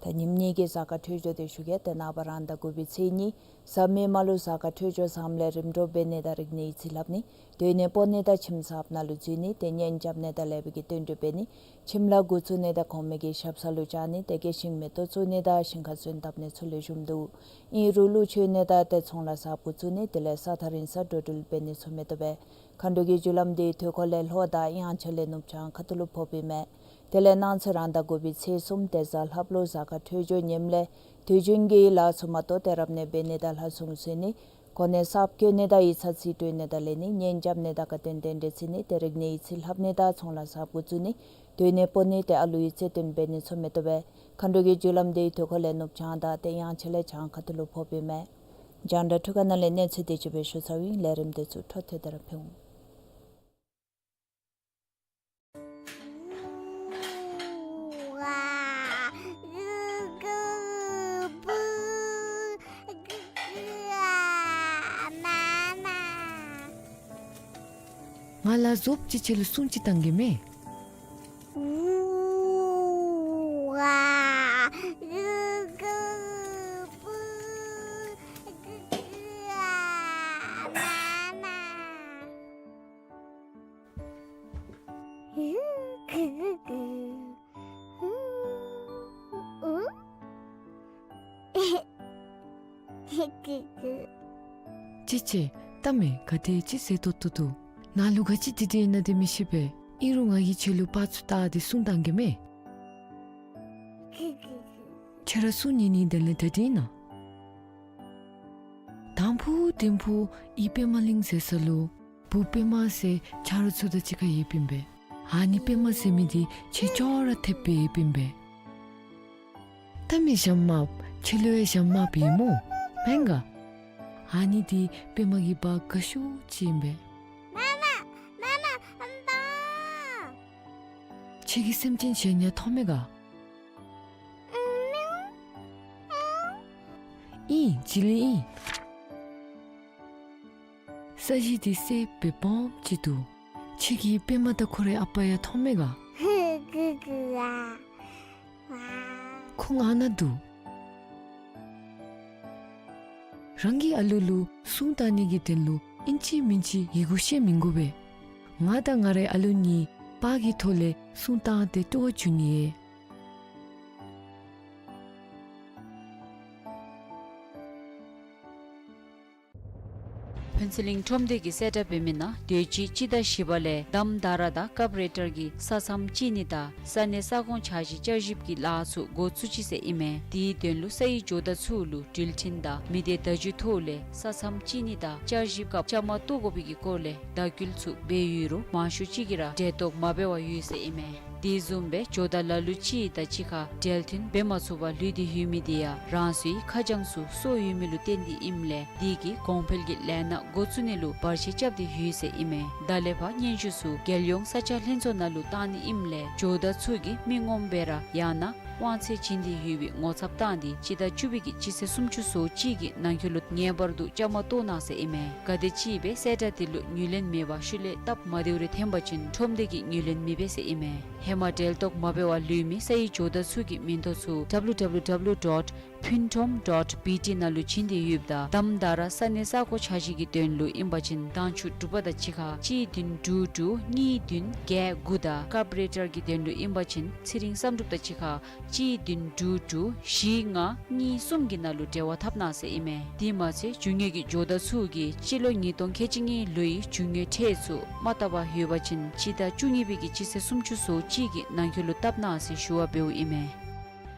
ད་ཉིནམ་གཉིས་ཀྱི་གཟའ་སྐར་འཕྲོད་སྦྱོར་དེ་ཞུ་གེ། ཏེ་ནངས་པ་རང་ཟླ་དགུ་པའི་ཚེས་གཉིས་གཟའ་མིག་དམར་ལུ་གཟའ་སྐར་འཕྲོད་སྦྱོར་ཟམ་ལས་རིམ་གྲོ་འབད་ནི་དང་རིག་གནས་ཡིག་ཚིག་ལྷབ་ནི། སྡོད་གནས་སྤོ་ནི་དང་ཁྱིམ་གསརཔ་ནང་ལུ་འཛུལ་ནི། ཏེ་གཉེན་རྐྱབ་ནི་དང་ལེགས་པའི་གི་བསྟུན་གྲོས་འབད་ནི། ཁྱིམ་ལཱ་འགོ་བཙུགས་ནི་དང་གོང་མའི་གི་ཞབས་སར་ལུ་བཅར་ནི། དེ་གིས་ཤིང་མེ་ཏོག་བཙུགས་ནི་དང་ཞིང་ཁར་སོན་བཏབ་ནི་ཚུ་ལེགས་ཤོམ་འདུག། ཨིན་རུང་ཀླུ་མཆོད་ནི་དང་ཏེ་ཚོང་ལཱ་གསརཔ་འགོ་བཙུགས་ནི་དེ་ལས་ས་ཐག་རིང་སར་འགྲོ་འགྲུལ་འབད་ནི་ཚུ་མི་བཏུབ་པས། མཁའ་འགྲོ་གི་རྒྱུ་ལམ་འདི་དུས་འཁོར་ལས་ལྷོ་དང་དབྱངས་འཆར་ལས་ནུབ་བྱང་ཁ་ཐུག་ལུ་ཕོགཔ་ཨིན་མས། དེ་ལས་གནངས་ཚེ་རང་ཟླ་དགུ་པའི་ཚེས་གསུམ་ཏེ་གཟའ་ལྷགཔ་ལུ་གཟའ་སྐར་འཕྲོད་སྦྱོར་ངནམ་ལས་དུས་རྒྱུན་གྱི་ལཱ་ཚུ་མ་གཏོགས་ཏེ་རབ་གནས་འབད་ནི་དང་ལྷ་སྲུང་གསོལ་ནི། གོ་གནས་གསརཔ་བསྐོ་ནི་དང་ཡིག་ཚང་རྩིས་སྤྲོད་ནི་དང་ལེན་ནི། གཉེན་རྐྱབ་ནི་དང་དགའ་སྟོན་རྟེན་འབྲེལ་བརྩི་ནི། ཏེ་རིག་གནས་ཡིག་ཚིག་ལྷབ་ནི་དང་ཚོང་ལཱ་གསརཔ་འགོ་བཙུགས་ནི། སྡོད་གནས་སྤོ་ནི་ཏེ་ཨ་ལུ་ཡིག་རྩིས་སྟོན་འབད་ནི་ཚུ་མི་བཏུབ་པས། མཁའ་འགྲོ་གི་རྒྱུ་ལམ་འདི་དུས་འཁོར་ལས་ནུབ་བྱང་དང་ཏེ་དབྱངས་འཆར་ལས་བྱང་ཁ་ཐུག་ལུ་ཕོགཔ་ཨིན་མས། རྒྱང་བསྒྲགས་འཕྲུལ་ཁང་ནང་ལས་གནས་ཚུལ་དེ་ཅིག་སྦེ་ཞུ་ཚརཝ་ཨིན། ལས་རིམ་དེ་ཚུ་འཕྲོ་མཐུད་དེ་ར་ཕུལ་འོང་། ང་ལཱ་རྫོགསཔ་ཅིག་ཁྱོད་ལུ་སྲུང་ཅིག་བཏང་གེ་མས། ཅི་ཅི། ལྟ་མས། ག་དེ་ཅིག་ཟེར་ཏོག་ཏོ་འདུག། ནཱ་ལུ་ག་ཅི་དེ་དེ་ཨིན་ན་དེ་མི་ཤེས་པས། ཨིན་རུང་ང་གིས་ཁྱོད་ལུ་པར་ཚུ་བལྟ་སྟེ་སྲུང་བཏང་གེ་མས། ཁྱོད་ར་སྲུང་ཉན་ནི་དོན་ལས་ད་དེ་ཨིན་ན། དང་ཕུ་དིང་ཕུ་གཡུས་པདྨ་གླིང་ཟེར་ས་ལུ་བུ་པདྨ་ཟེར་ཆ་རོགས་ཚུ་དང་གཅིག་ཁར་ཡོདཔ་ཨིན་པས། ཨ་ནི་པདྨ་ཟེར་མི་འདི་ཁྱོད་ཅོག་ར་འཐདཔ་སྦེ་ཡོདཔ་ཨིན་པས། ལྟ་མས་ཞྭམོ་དམརཔོ། ཁྱོད་ལུ་ཡང་ཞྭམོ་དམརཔོ་ཡོད་སྨོ། མེན་ག། ཨ་ནི་འདི་པདྨ་གི་བ་དགའ་ཤོས་ཅིག་ཨིན་པས། མ་མ་མ་མ་པ། ཁྱོད་ཀྱིས་སེམས་ཅན་གཞན་ཡང་མཐོང་མས་ག། ཨིན། བྱི་ལི་ཨིན། ས་གཞི་འདི་སེརཔོ་སྦེ་སྦོམ་ཅིག་འདུག། ཁྱོད་ཀྱིས་པདྨ་དང་ཁོ་རའི་ཨ་པ་ཡང་མཐོང་མས་ག། ཁོང་ཨ་ནཱ་འདུག། རང་གི་ཨ་ལུ་ལུ་སྲུང་བཏང་ནི་གི་དོན་ལུ་ཨིན་ཅི་མིན་ཅི་ཡི་གུ་བཤད་མི་དགོ་པས། ང་དང་ང་རའི་ཨ་ལུ་གཉིས་པར་གྱི་ཐོག་ལས་སྲུང་བཏང་སྟེ་སྤྲོ་བ་བྱུང་ནི་ཡོད། ཕུན་ཚོགས་གླིང་ཁྲོམ་སྡེ་གིས་གསལ་བསྒྲགས་འབད་མི་ནང་དུས་ཅི་སྤྱི་ཟླ་བཞི་པ་ལས་དམ་ད་ར་དང་སྐབས་རེ་ཊར་གྱི་ས་མཚམས་གཅིག་གཉིས་དང་ས་གནས་ས་ཁོངས་འཆར་གཞི་བསྐྱར་ཞིབ་ཀྱི་ལཱ་ཚུ་འགོ་བཙུགས་ཅི་ཟེར་ཨིན་མས། དེའི་དོན་ལུ་ས་ཡི་ཇོ་བདག་ཚུ་ལུ་འགྲུལ་འཕྲིན་དང་མི་སྡེ་བརྡ་བརྒྱུད་ཐོག་ལས་ས་མཚམས་གཅིག་གཉིས་དང་བསྐྱར་ཞིབ་སྐབས་བཅའ་མར་གཏོགས་དགོ་པའི་གི་སྐོར་ལས་བརྡ་བསྐུལ་ཚུ་འབད་ཡོད་རུང་མང་ཤོས་ཅིག་གིས་ར་འབྲེལ་གཏོགས་མ་འབད་བར་ཡོད་ཟེར་ཨིན་མས། དེ་བཟུམ་སྦེ་ཇོ་བདག་ལ་ལུ་ཅིག་དང་གཅིག་ཁར་འབྲེལ་མཐུན་འབད་མ་ཚུགས་པར་ལུས་ཏེ་ཡོད་མི་དེ་ཡང་རང་སོའི་ཁ་རྐྱང་ཚུ་སོར་ཡོད་མི་ལུ་བརྟེན་ཏེ་ཨིནམ་ལས་དེ་གིས་གོང་འཕེལ་གྱི་ལས་སྣ་འགོ་བཙུགས་ནི་ལུ་བར་ཆད་རྐྱབ་སྟེ་ཡོད་ཟེར་ཨིན་མས། ད་ལས་ཕར་སྙན་ཞུ་ཚུ་རྒྱལ་ཡོངས་ས་ཆ་ལྷན་ཚོགས་ནང་ལུ་བཏང་ནི་ཨིནམ་ལས་ཇོ་བདག་ཚུ་གིས་མི་ངོམ་སྦེ་ར་ཡང་ན་དབང་ཚད་བྱིན་ཏེ་ཡོད་པའི་ངོ་ཚབ་བཏང་སྟེ་སྤྱི་ཟླ་བཅུ་པའི་གི་སྤྱི་ཚེས་སུམ་ཅུ་སོ་གཅིག་གི་ནང་འཁོད་ལུ་ངེས་པར་དུ་བཅའ་མར་གཏོགས་གནང་ཟེར་ཨིན་མས། ག་དེམ་ཅིག་སྦེ་གསལ་བསྒྲགས་དེ་ལུ་ངོས་ལེན་མེད་པར་ཤུལ་ལས་སྟབས་མ་བདེཝ་རེ་ཐོན་པ་ཅིན་ཁྲོམ་སྡེ་གིས་ངོས་ལེན་མི་འབད་ཟེར་ཨིན་མས། ཧེ་མ་འབྲེལ་གཏོགས་མ་འབད་བར་ལུས་མི་ས་ཡི་ཇོ་བདག་ཚུ་གི་མིང་ཐོ་ཚུ་W W W dot phuenthom dot B T ནང་ལུ་བྱིན་ཏེ་ཡོདཔ་ད་དམ་དྲག་ས་གནས་ས་གོ་འཆར་གཞི་གི་དོན་ལུ་ཨིན་པ་ཅིན་དང་ཕྱུགས་འབྲུག་པ་དང་གཅིག་ཁར་གཅིག་བདུན་དྲུག་དྲུག་གཉིས་བདུན་བརྒྱད་དགུ་དང་ཀར་པོ་རེ་ཊར་གྱི་དོན་ལུ་ཨིན་པ་ཅིན་ཚེ་རིང་བསམ་གྲུབ་དང་གཅིག་ཁར་གཅིག་བདུན་དྲུག་དྲུག་བཞི་ལྔ་གཉིས་གསུམ་གྱི་ནང་ལུ་འབྲེལ་བ་འཐབ་གནང་ཟེར་ཨིན་མས། དེ་མ་ཚད་རྒྱུ་དངོས་ཀྱི་ཇོ་བདག་ཚུ་གིས་སྤྱི་ལོ་ཉིས་སྟོང་ཁལ་གཅིག་གཉིས་ལོའི་རྒྱུ་དངོས་ཁྲལ་ཚུ་མ་བཏབ་པར་ཡོད་པ་ཅིན་སྤྱི་ཟླ་བཅུ་གཉིས་པའི་གི་སྤྱི་ཚེས་སུམ་ཅུ་སོ་གཅིག་གི་ནང་འཁོད་ལུ་བཏབ་གནང་ཟེར་ཞུ་བ་འབདཝ་ཨིན་མས།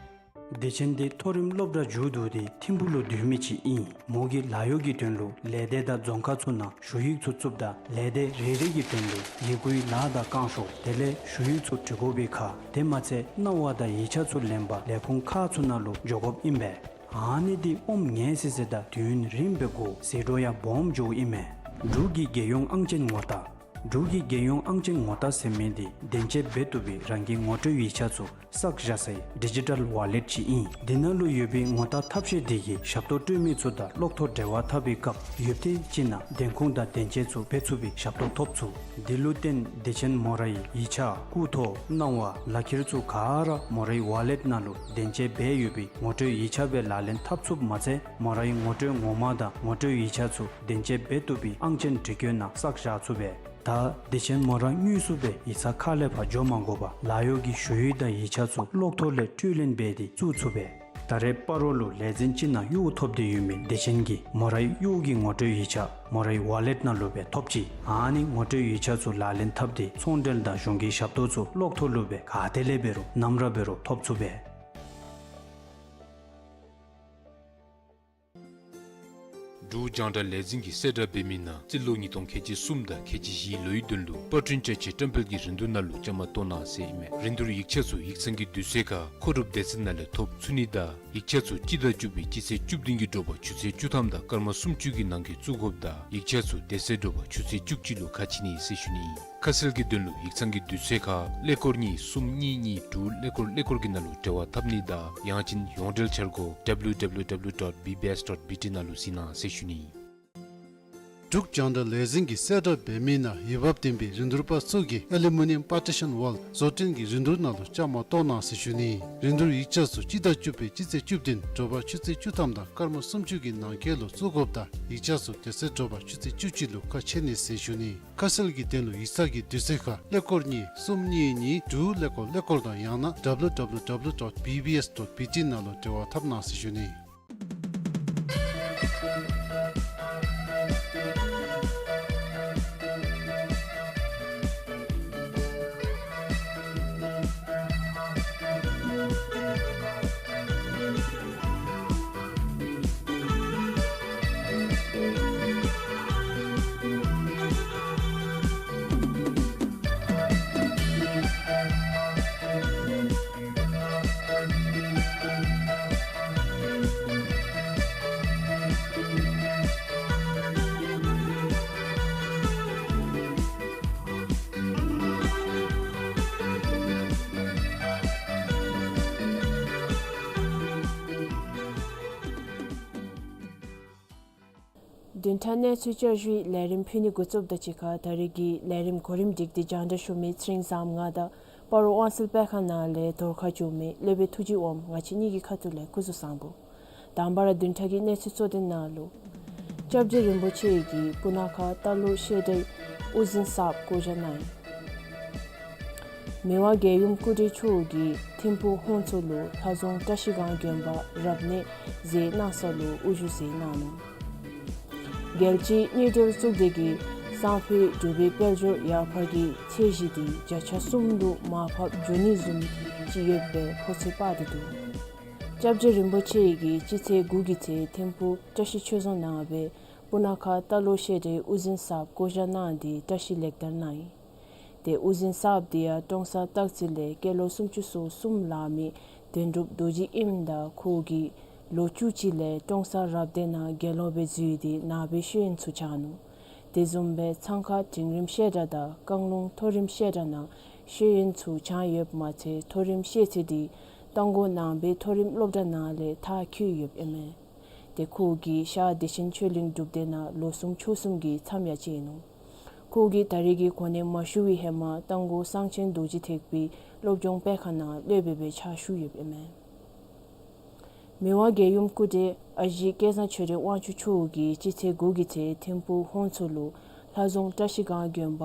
བདེ་ཆེན་འདི་མཐོ་རིམ་སློབ་གྲྭ་མཇུག་བསྡུ་སྟེ་ཐིམ་ཕུག་ལུ་སྡོད་མི་ཅིག་ཨིན། མོ་གིས་ལཱ་གཡོག་གི་དོན་ལུ་ལས་སྡེ་དང་རྫོང་ཁག་ཚུ་ནང་ཞུ་ཡིག་ཚུ་བཙུགསཔ་ད་ལས་སྡེ་རེ་རེ་གི་དོན་ལུ་ཡི་གུའི་ལཱ་དང་བསྐང་ཤོག་དེ་ལས་ཞུ་ཡིག་ཚུ་འབྲི་དགོ་པའི་ཁར་དེ་མ་ཚད་གནང་བ་དང་ཡིག་ཆ་ཚུ་ལེན་པར་ལས་ཁུངས་ཁག་ཚུ་ནང་ལུ་འགྱོ་དགོཔ་ཨིན་པས། ཨ་ནི་འདི་ཨོམ་ངལ་སི་སི་དང་དུས་ཡུན་རིངམོ་སྦེ་དགོ། ཟད་འགྲོ་ཡང་སྦོམ་འགྱོཝ་ཨིན་མས། འབྲུག་གི་རྒྱལ་ཡོངས་ཨང་ཅན་ངོ་རྟགས། འབྲུག་གི་རྒྱལ་ཡོངས་ཨང་ཅན་ངོ་རྟགས་ཟེར་མི་འདི་བདེན་དཔྱད་འབད་བཏུབ་པའི་རང་གི་ངོ་སྤྲོད་ཡིག་ཆ་ཚུ་བསགས་བཞག་སའི་ཌི་ཇི་ཊལ་ཝ་ལེཊ་ཅིག་ཨིན། འདི་ནང་ལུ་ཡོད་པའི་ངོ་རྟགས་ཐབས་ཤེས་འདི་གིས་ཞབས་ཏོག་སྤྲོད་མི་ཚུ་དང་གློག་ཐོག་འབྲེལ་བ་འཐབ་པའི་སྐབས་ཡོདཔ་དེ་ཅིག་ནང་བདེན་ཁུངས་དང་བདེན་དཔྱད་ཚུ་འབད་ཚུགས་པའི་ཞབས་ཏོག་ཐོབ་ཚུགས། འདི་ལུ་བརྟེན་བདེ་ཆེན་མོ་རའི་ཡིག་ཆ་སྐུ་ཐོག་གནང་བ་ལག་ཁྱེར་ཚུ་ག་ར་མོ་རའི་ཝ་ལེཊ་ནང་ལུ་བདེན་དཔྱད་འབད་ཡོད་པའི་ངོ་སྤྲོད་ཡིག་ཆ་སྦེ་ལག་ལེན་འཐབ་ཚུགསཔ་མ་ཚད་མོ་རའི་ངོ་སྤྲོད་ངོ་མ་དང་ངོ་སྤྲོད་ཡིག་ཆ་ཚུ་བདེན་དཔྱད་འབད་བཏུབ་པའི་ཨང་ཅན་འབྲི་བཀོད་ནང་བསགས་བཞག་ཚུགས་པས། ད་བདེ་ཆེན་མོ་ར་དངོས་སུ་སྦེ་ཡིག་ཚང་ཁ་ལས་ཕར་འགྱོ་མ་དགོ་པར་ལཱ་གཡོག་གི་ཞུ་ཡིག་དང་ཡིག་ཆ་ཚུ་གློག་ཐོག་ལས་སྤྲོད་ལེན་འབད་དེ་བཙུགས་ཚུགས་པས། ད་རེས་སྤ་རོ་ལུ་ལས་འཛིན་ཅིག་ནང་གཡོག་ཐོབ་སྟེ་ཡོད་མི་བདེ་ཆེན་གྱིས་མོ་རའི་གཡོག་གི་ངོ་སྤྲོད་ཡིག་ཆ་མོ་རའི་ཝ་ལེཊ་ནང་ལུ་སྦེ་ཐོབ་ཅི། ཨ་ནི་ངོ་སྤྲོད་ཡིག་ཆ་ཚུ་ལག་ལེན་འཐབ་སྟེ་ཚོང་འབྲེལ་དང་གཞུང་གི་ཞབས་ཏོག་ཚུ་གློག་ཐོག་ལུ་སྦེ་ག་ཏེ་ལས་འབད་རུང་ནམ་ར་འབད་རུང་ཐོབ་ཚུགས་པས། འབྲུག་རྒྱང་བསྒྲགས་ལས་འཛིན་གྱིས་གསལ་བསྒྲགས་འབད་མི་ནང་རྩིས་ལོ་ཉིས་སྟོང་ཁལ་གཅིག་གསུམ་དང་ཁལ་གཅིག་བཞི་ལོའི་དོན་ལུ་པར་སྐྲུན་བཅའ་ཆས་བཀྲམ་སྤེལ་གྱི་རིན་བསྡུར་ནང་ལུ་བཅའ་མར་གཏོགས་གནང་ཟེར་ཨིན་མས། རིན་བསྡུར་ཡིག་ཆ་ཚུ་ཡིག་ཚང་གི་དུས་ཚོད་ཁར་མཁོ་སྒྲུབ་སྡེ་ཚན་ནང་ལས་ཐོབ་ཚུགས་ནི་དང་ཡིག་ཆ་ཚུ་སྤྱི་ཟླ་བཅུ་པའི་སྤྱི་ཚེས་བཅུ་བདུན་གྱི་དྲོ་པ་ཆུ་ཚོད་བཅུ་ཐམ་དང་སྐར་མ་སུམ་ཅུ་གི་ནང་འཁོད་བཙུགས་དགོཔ་དང་ཡིག་ཆ་ཚུ་དེ་ཚེ་དྲོ་པ་ཆུ་ཚོད་བཅུ་གཅིག་ལུ་ཁ་ཕྱེ་ནི་ཟེར་ཞུ་ནི་ཨིན། ཁ་གསལ་གྱི་དོན་ལུ་ཡིག་ཚང་གི་དུས་ཚོད་ཁར་ཀླད་ཀོར་གཉིས་གསུམ་གཉིས་གཉིས་དྲུག་ཀླད་ཀོར་ཀླད་ཀོར་གྱི་ནང་ལུ་འབྲེལ་བ་འཐབ་ནི་དང་ཡང་ཅིན་ཡོངས་འབྲེལ་འཆར་སྒོ་W W W dot B B S dot B T ནང་ལུ་གཟིགས་གནང་ཟེར་ཞུ་ནི་ཨིན། འབྲུག་རྒྱང་བསྒྲགས་ལས་འཛིན་གྱིས་གསལ་བསྒྲགས་འབད་མི་ནང་འོས་འབབ་ལྡན་པའི་རིན་བསྡུར་པ་ཚུ་གིས་ཨ་ལུ་མི་ནི་ཡམ་པར་ཊི་ཤཱན་ཝཱལ་བཟོ་སྐྲུན་གྱི་རིན་བསྡུར་ནང་ལུ་བཅའ་མར་གཏོགས་གནང་ཟེར་ཞུ་ནི་ཨིན། རིན་བསྡུར་ཡིག་ཆ་ཚུ་སྤྱི་ཟླ་བཅུ་པའི་སྤྱི་ཚེས་བཅུ་བདུན་དྲོ་པ་ཆུ་ཚོད་བཅུ་ཐམ་དང་སྐར་མ་སུམ་ཅུ་གི་ནང་འཁོད་ལུ་བཙུགས་དགོཔ་དང་ཡིག་ཆ་ཚུ་དེ་ཚེ་དྲོ་པ་ཆུ་ཚོད་བཅུ་གཅིག་ལུ་ཁ་ཕྱེ་ནི་ཟེར་ཞུ་ནི་ཨིན། ཁ་གསལ་གྱི་དོན་ལུ་ཡིག་ཚང་གི་དུས་ཚོད་ཁར་ཀླད་ཀོར་གཉིས་གསུམ་གཉིས་གཉིས་དྲུག་ཀླད་ཀོར་ཀླད་ཀོར་དང་ཡང་ན་W W W dot B B S dot B T ནང་ལུ་འབྲེལ་བ་འཐབ་གནང་ཟེར་ཞུ་ནི་ཨིན། བདུན་ཕྲག་གནས་ཚུལ་བསྐྱར་ཞུའི་ལས་རིམ་ཕུལ་ནི་འགོ་བཙུགསཔ་དང་གཅིག་ཁར་ད་རིས་ཀྱི་ལས་རིམ་གོ་རིམ་སྒྲིག་སྟེ་རྒྱང་བསྒྲགས་ཞུ་མི་ཚེ་རིང་བཟངམོ་ང་དང་སྤ་རོ་དབང་གསལ་དཔེ་ཁང་ནང་ལས་དོར་ཁ་བཅུག་མི་སློབ་དཔོན་ཐུགས་རྗེ་དབངམོ་ང་བཅས་གཉིས་ཀྱི་ཁ་ཐུག་ལས་སྐུ་གཟུགས་བཟང་པོ། དང་པ་ར་བདུན་ཕྲག་གི་གནས་ཚུལ་གཙོ་དོན་ནང་ལུ། སྐྱབས་རྗེ་རིན་པོ་ཆེ་གིས་སྤུ་ན་ཁ་རྟ་ལོག་བཤད་གྲྭའི་དབུ་འཛིན་གསརཔ་བསྐོ་བཞག་གནང་ཡི། མི་དབང་རྒྱལ་ཡུམ་སྐུ་བགྲེས་མཆོག་གིས་ཐིམ་ཕུག་ཧོང་ཚོ་ལུ་ལྷ་རྫོང་བཀྲ་ཤིས་སྒང་དགོན་པ་རབ་གནས་མཛད་གནང་ས་ལུ་དབུ་བཞུགས་མཛད་གནང་ནུག། རྒྱལ་སྤྱིའི་དངུལ་འབྲེལ་གཙུག་སྡེ་གིས་སང་ཕོད་འབྲུག་པའི་དཔལ་འབྱོར་ཡར་འཕར་གྱི་ཚད་གཞི་དེ་བརྒྱ་ཆ་གསུམ་ལུ་མར་ཕབ་འགྱོ་ནི་བཟུམ་ཅིག་ཡོད་པའི་ཕོ་ཚོད་དཔག་སྟེ་འདུག། སྐྱབས་རྗེ་རིན་པོ་ཆེ་གིས་སྤྱི་ཚེས་དགུ་གི་ཚེ་ཐིམ་ཕུག་བཀྲ་ཤིས་ཆོས་རྫོང་ནང་སྦེ་སྤུ་ན་ཁ་རྟ་ལོག་བཤད་གྲྭའི་དབུ་འཛིན་གསརཔ་བསྐོ་བཞག་གནང་སྟེ་བཀྲ་ཤིས་ལེགས་དར་གནང་ཡི། ཏེ་དབུ་འཛིན་གསརཔ་དེ་ཡང་ཀྲོང་གསར་སྟག་རྩེ་ལས་སྐྱེས་ལོ་སུམ་ཅུ་སོ་གསུམ་ལང་མི་དོན་གྲུབ་རྡོ་རྗེ་ཨིནམ་ད་ཁོ་གིས་ལོ་བཅུ་གཅིག་ལས་ཀྲོང་གསར་རབ་སྡེ་ནང་དགེ་སློང་སྦེ་འཛུལ་ཏེ་ནང་པའི་ཤེས་ཡོན་ཚུ་སྦྱངས་ནུག། དེ་བཟུམ་སྦེ་ཚང་ཁ་འབྲིང་རིམ་བཤད་གྲྭ་དང་བཀང་ལུང་མཐོ་རིམ་བཤད་གྲྭ་ནང་ཤེས་ཡོན་ཚུ་སྦྱངས་ཡོདཔ་མ་ཚད་མཐོ་རིམ་ཤེས་ཚད་དེ་རྟ་མགོ་ནང་པའི་མཐོ་རིམ་སློབ་གྲྭ་ནང་ལས་མཐར་འཁྱོལ་ཡོདཔ་ཨིན་མས། ཏེ་ཁོ་གིས་ཤར་བདེ་ཆེན་ཆོས་གླིང་སྒྲུབ་སྡེ་ནང་ལོ་གསུམ་ཕྱོགས་གསུམ་གྱི་མཚམས་ཡང་བཅད་ནུག། ཁོ་གིས་ད་རེས་ཀྱི་གོ་གནས་མ་ཞུ་བའི་ཧེ་མ་རྟ་མགོ་གསང་ཆེན་རྡོ་རྗེ་ཐེག་པའི་སློབ་སྦྱོང་སྤེལ་ཁང་ནང་སློབ་དཔོན་སྦེ་ཕྱག་ཞུ་ཡོདཔ་ཨིན་མས། མི་དབང་རྒྱལ་ཡུམ་སྐུ་བགྲེས་ཨ་ཞེ་སྐལ་བཟང་ཆོས་སྒྲོན་དབང་ཕྱུག་མཆོག་གིས་སྤྱི་ཚེས་དགུ་གི་ཚེ་ཐིམ་ཕུག་ཧོང་མཚོ་ལུ་ལྷ་རྫོང་བཀྲ་ཤིས་སྒང་དགོན་པ་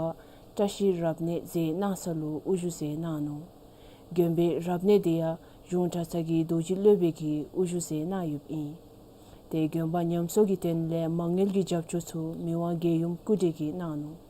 བཀྲ་ཤིས་རབ་གནས་མཛད་གནང་ས་ལུ་དབུ་བཞུགས་མཛད་གནང་ནུག། དགོན་པའི་རབ་གནས་དེ་ཡང་གཞུང་གྲྭ་ཚང་གི་རྡོ་རྗེ་སློབ་དཔོན་གྱིས་དབུ་བཞུགས་མཛད་གནང་ཡོདཔ་ཨིན། ཏེ་དགོན་པ་ཉམས་གསོ་གི་དོན་ལས་མ་དངུལ་གྱི་རྒྱབ་སྐྱོར་ཚུ་མི་དབང་རྒྱལ་ཡུམ་སྐུ་བགྲེས་ཀྱིས་གནང་ནུག།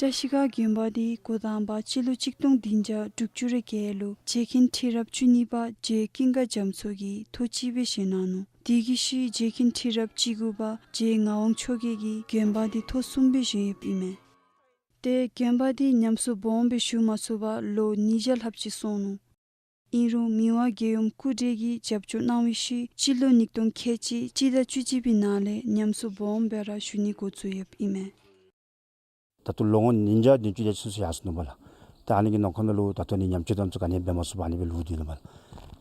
བཀྲ་ཤིས་སྒང་དགོན་པ་འདི་འགོ་དང་པ་སྤྱི་ལོ་གཅིག་སྟོང་བདུན་བརྒྱ་དྲུག་ཅུ་རེ་བརྒྱད་ལུ་རྗེ་མཁན་ཁྲི་རབས་བཅུ་གཉིས་པ་རྗེ་ཀུན་དགའ་རྒྱ་མཚོ་གིས་ཐོག་གཅིག་སྦེ་བཞེངས་གནང་ནུག། དེ་གི་ཤུལ་རྗེ་མཁན་ཁྲི་རབས་བཅུ་དགུ་པ་རྗེ་ངག་དབང་མཆོག་རྒྱལ་གྱིས་དགོན་པ་འདི་ཐོག་གསུམ་སྦེ་བཞེངས་ཡོདཔ་ཨིན་མས། ཏེ་དགོན་པ་འདི་ཉམས་གསོ་སྦོམ་སྦེ་ཞུ་མ་ཚུགས་པར་ལོ་ཉིས་བརྒྱ་ལྷགཔ་ཅིག་སོང་ནུག། ཨིན་རུང་མི་དབང་རྒྱལ་ཡུམ་སྐུ་བགྲེས་ཀྱིས་རྒྱབ་སྐྱོར་གནང་བའི་ཤུལ་སྤྱི་ལོ་ཉིས་སྟོང་ཁལ་གཅིག་སྤྱི་ཟླ་བཅུ་གཅིག་པའི་ནང་ལས་ཉམས་གསོ་སྦོམ་སྦེ་ར་ཞུ་ནི་འགོ་བཙུགས་ཡོདཔ་ཨིན་མས། ད་ལྟོ་ལོ་ངོ་ཉིས་བརྒྱ་བདུན་ཅུ་དེ་ཅིག་ཡར་སོ་ནུག་པ་ལགས། ད་ཨ་ནི་གི་ནང་འཁོད་ནང་ལུ་ད་ལྟོ་ནི་ཉམས་བཅོས་དེ་ཚུ་ག་ནི་འབད་མ་ཚུགས་པར་ཨ་ནི་སྦེ་ལུས་ཏེ་ནུག་པ་ལགས།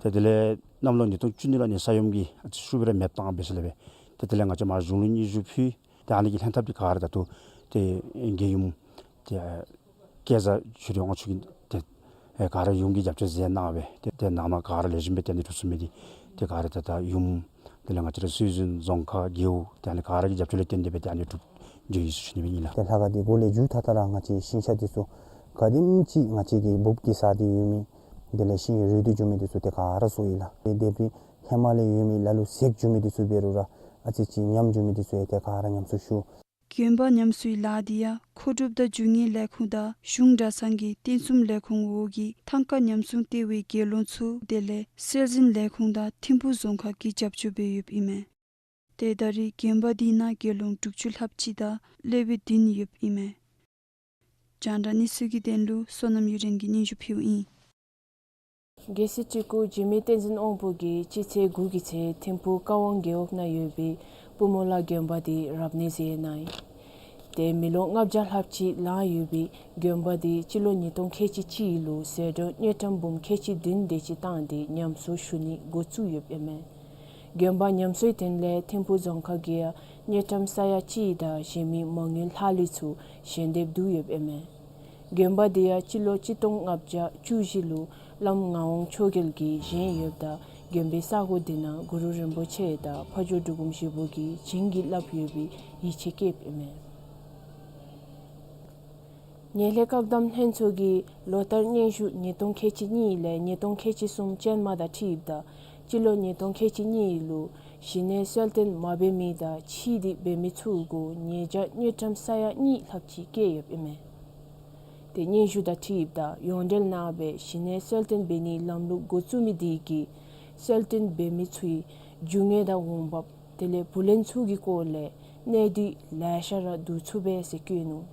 ཏེ་དེ་ལས་གནམ་ལོ་ཉིས་སྟོང་བཅུ་གཉིས་ལུ་ཨ་ནི་ས་ཡོམ་གྱིས་ཨ་ཙི་ཤུགས་སྦེ་ར་མེདཔ་བཏང་འབད་ཞིནམ་ལས་སྦེ་ཏེ་དེ་ལས་ང་བཅས་མར་གཞུང་ལུ་སྙན་ཞུ་ཕུལ། ཏེ་ཨ་ནི་གི་ལྷན་ཐབས་འདི་ག་ར་ད་ལྟོ་ཏེ་རྒྱལ་ཡུམ་ཏེ་སྐལ་བཟང་ཆོས་སྒྲོན་དབང་ཕྱུག་གིས་ཏེ་ཨེ་ག་ར་ཡུམ་གྱིས་རྒྱབ་སྐྱོར་མཛད་གནང་སྦེ་ཏེ་ཏེ་ནང་ན་ག་ར་ལེགས་ཤོམ་སྦེ་ཏེ་ཨ་ནི་གྲུབ་ཚུགས་མི་འདི་ཏེ་ག་ར་ད་ད་ཡུམ་དེ་ལས་ང་བཅས་ར་སྲོལ་འཛིན་རྫོང་ཁག་རྒེད་འོག་ཏེ་ཨ་ནི་ག་ར་གི་རྒྱབ་སྐྱོར་ལས་བརྟེན་ཏེ་སྦེ་ཏེ་ཨ་ནི་གྲུབ་འགྱོ་ཡི་ཟེར་ཞུ་ནི་སྦེ་ཨིན་ལགས། ཏེ་ལྷ་ཁང་འདི་གོང་ལས་མཇུག་མཐའ་དག་ར་ང་བཅས་ཤིང་ཆ་འདི་ཚུ་ག་དེམ་ཅིག་ང་བཅས་ཀྱི་འབུབ་ཀྱི་ས་འདི་ཡོད་མི་དེ་ལས་ཤིང་རུལ་ཏེ་འགྱོ་མི་འདི་ཚུ་ཏེ་ག་ར་བཟོ་ཡི་ལགས། ཏེ་དེ་སྦེ་ཧེ་མ་ལས་ཡོད་མི་ལ་ལུ་ཟད་འགྱོ་མི་འདི་ཚུ་འབད་རུང་ར་ཨ་ཙི་ཅིག་ཉམས་འགྱོ་མི་འདི་ཚུ་ཡང་ཏེ་ག་ར་ཉམས་གསོ་ཞུ། དགོན་པ་ཉམས་གསོའི་ལཱ་འདི་ཡང་མཁོ་སྒྲུབ་དང་རྒྱུ་དངོས་ལས་ཁུངས་དང་གཞུང་གྲྭ་ཚང་གི་རྟེན་གསུམ་ལས་ཁུངས་འོག་གི་ཐང་ཀ་ཉམས་སྲུང་ལྟེ་བའི་དགེ་སློང་ཚུ་དེ་ལས་སྲོལ་འཛིན་ལས་ཁུངས་དང་ཐིམ་ཕུག་རྫོང་ཁག་གི་རྒྱབ་སྐྱོར་འབད་ཡོདཔ་ཨིན་མས། ཏེ་ད་རེས་དགོན་པ་འདི་ནང་དགེ་སློང་དྲུག་ཅུ་ལྷགཔ་ཅིག་དང་སློབ་དཔོན་བདུན་ཡོདཔ་ཨིན་མས། རྒྱང་བསྒྲགས་གནས་ཚུལ་གྱི་དོན་ལུ་བསོད་ནམས་གཡུ་སྒྲོན་གྱིས་སྙན་ཞུ་ཕུལཝ་ཨིན། རྒྱལ་སྲས་སྤྲུལ་སྐུ་འཇིགས་མེད་བསྟན་འཛིན་དབང་པོ་གིས་སྤྱི་ཚེས་དགུ་གི་ཚེ་ཐིམ་ཕུག་ཀ་ཝང་རྒེད་འོག་ནང་ཡོད་པའི་པུ་མོ་ལ་དགོན་པ་འདི་རབ་གནས་མཛད་གནང་ཡི། ཏེ་མི་ལོ་ལྔ་བརྒྱ་ལྷགཔ་ཅིག་ལང་ཡོད་པའི་དགོན་པ་འདི་སྤྱི་ལོ་ཉིས་སྟོང་ཁལ་གཅིག་གཅིག་ལུ་ཟད་འགྲོ་དངུལ་ཀྲམ་འབུམ་ཁལ་གཅིག་བདུན་དེ་ཅིག་བཏང་སྟེ་ཉམས་གསོ་ཞུ་ནི་འགོ་བཙུགས་ཡོདཔ་ཨིན་མས། དགོན་པ་ཉམས་གསོའི་དོན་ལས་ཐིམ་ཕུག་རྫོང་ཁག་གིས་ཡང་དངུལ་ཀྲམ་ས་ཡ་གཅིག་དང་གཞན་མི་མ་དངུལ་ལྷག་ལུས་ཚུ་ཞལ་འདེབས་བསྡུ་ཡོདཔ་ཨིན་མས། དགོན་པ་འདི་ཡང་སྤྱི་ལོ་གཅིག་སྟོང་ལྔ་བརྒྱ་བཅུ་བཞི་ལུ་བླམ་ངག་དབང་ཆོས་རྒྱལ་གྱིས་བཞེངས་ཡོདཔ་ད་དགོན་པའི་ས་གོ་འདི་ནང་གུ་རུ་རིན་པོ་ཆེ་དང་ཕ་ཇོ་འབྲུག་སྒོམ་ཞིག་པོ་གིས་བྱིན་གྱིས་བརླབས་ཡོད་པའི་ཡིད་ཆེས་བསྐྱེདཔ་ཨིན་མས། ངན་ལྷད་བཀག་སྡོམ་ལྷན་ཚོགས་ཀྱིས་ལོ་བསྟར་སྙན་ཞུ་ཉིས་སྟོང་ཁལ་གཅིག་གཉིས་ལས་ཉིས་སྟོང་ཁལ་གཅིག་གསུམ་ཅན་མ་དང་འཁྲིལཝ་ད་སྤྱི་ལོ་ཉིས་སྟོང་ཁལ་གཅིག་གཉིས་ལུ་གཞི་གནས་གསོལ་སྟོན་མ་འབད་མི་དང་ཕྱིས་ཏེ་འབད་མི་ཚུ་གུ་ཉེས་བྱ་དངུལ་ཀྲམ་ས་ཡ་གཉིས་ལྷགཔ་ཅིག་བཀལ་ཡོདཔ་ཨིན་མས། ཏེ་སྙན་ཞུ་དང་འཁྲིལཝ་ད་ཡོངས་འབྲེལ་ནང་སྦེ་གཞི་གནས་གསོལ་སྟོན་འབད་ནིའི་ལམ་ལུགས་འགོ་བཙུགས་མི་དེ་གིས་གསོལ་སྟོན་འབད་མི་ཚུའི་རྒྱུ་དངོས་དང་འོང་འབབ་དེ་ལས་བུ་ལོན་ཚུ་གི་སྐོར་ལས་གནད་སྡུད་ལེ་ཤ་ར་བསྡུ་ཚུགས་པས་ཟེར་བཀོད་ནུག།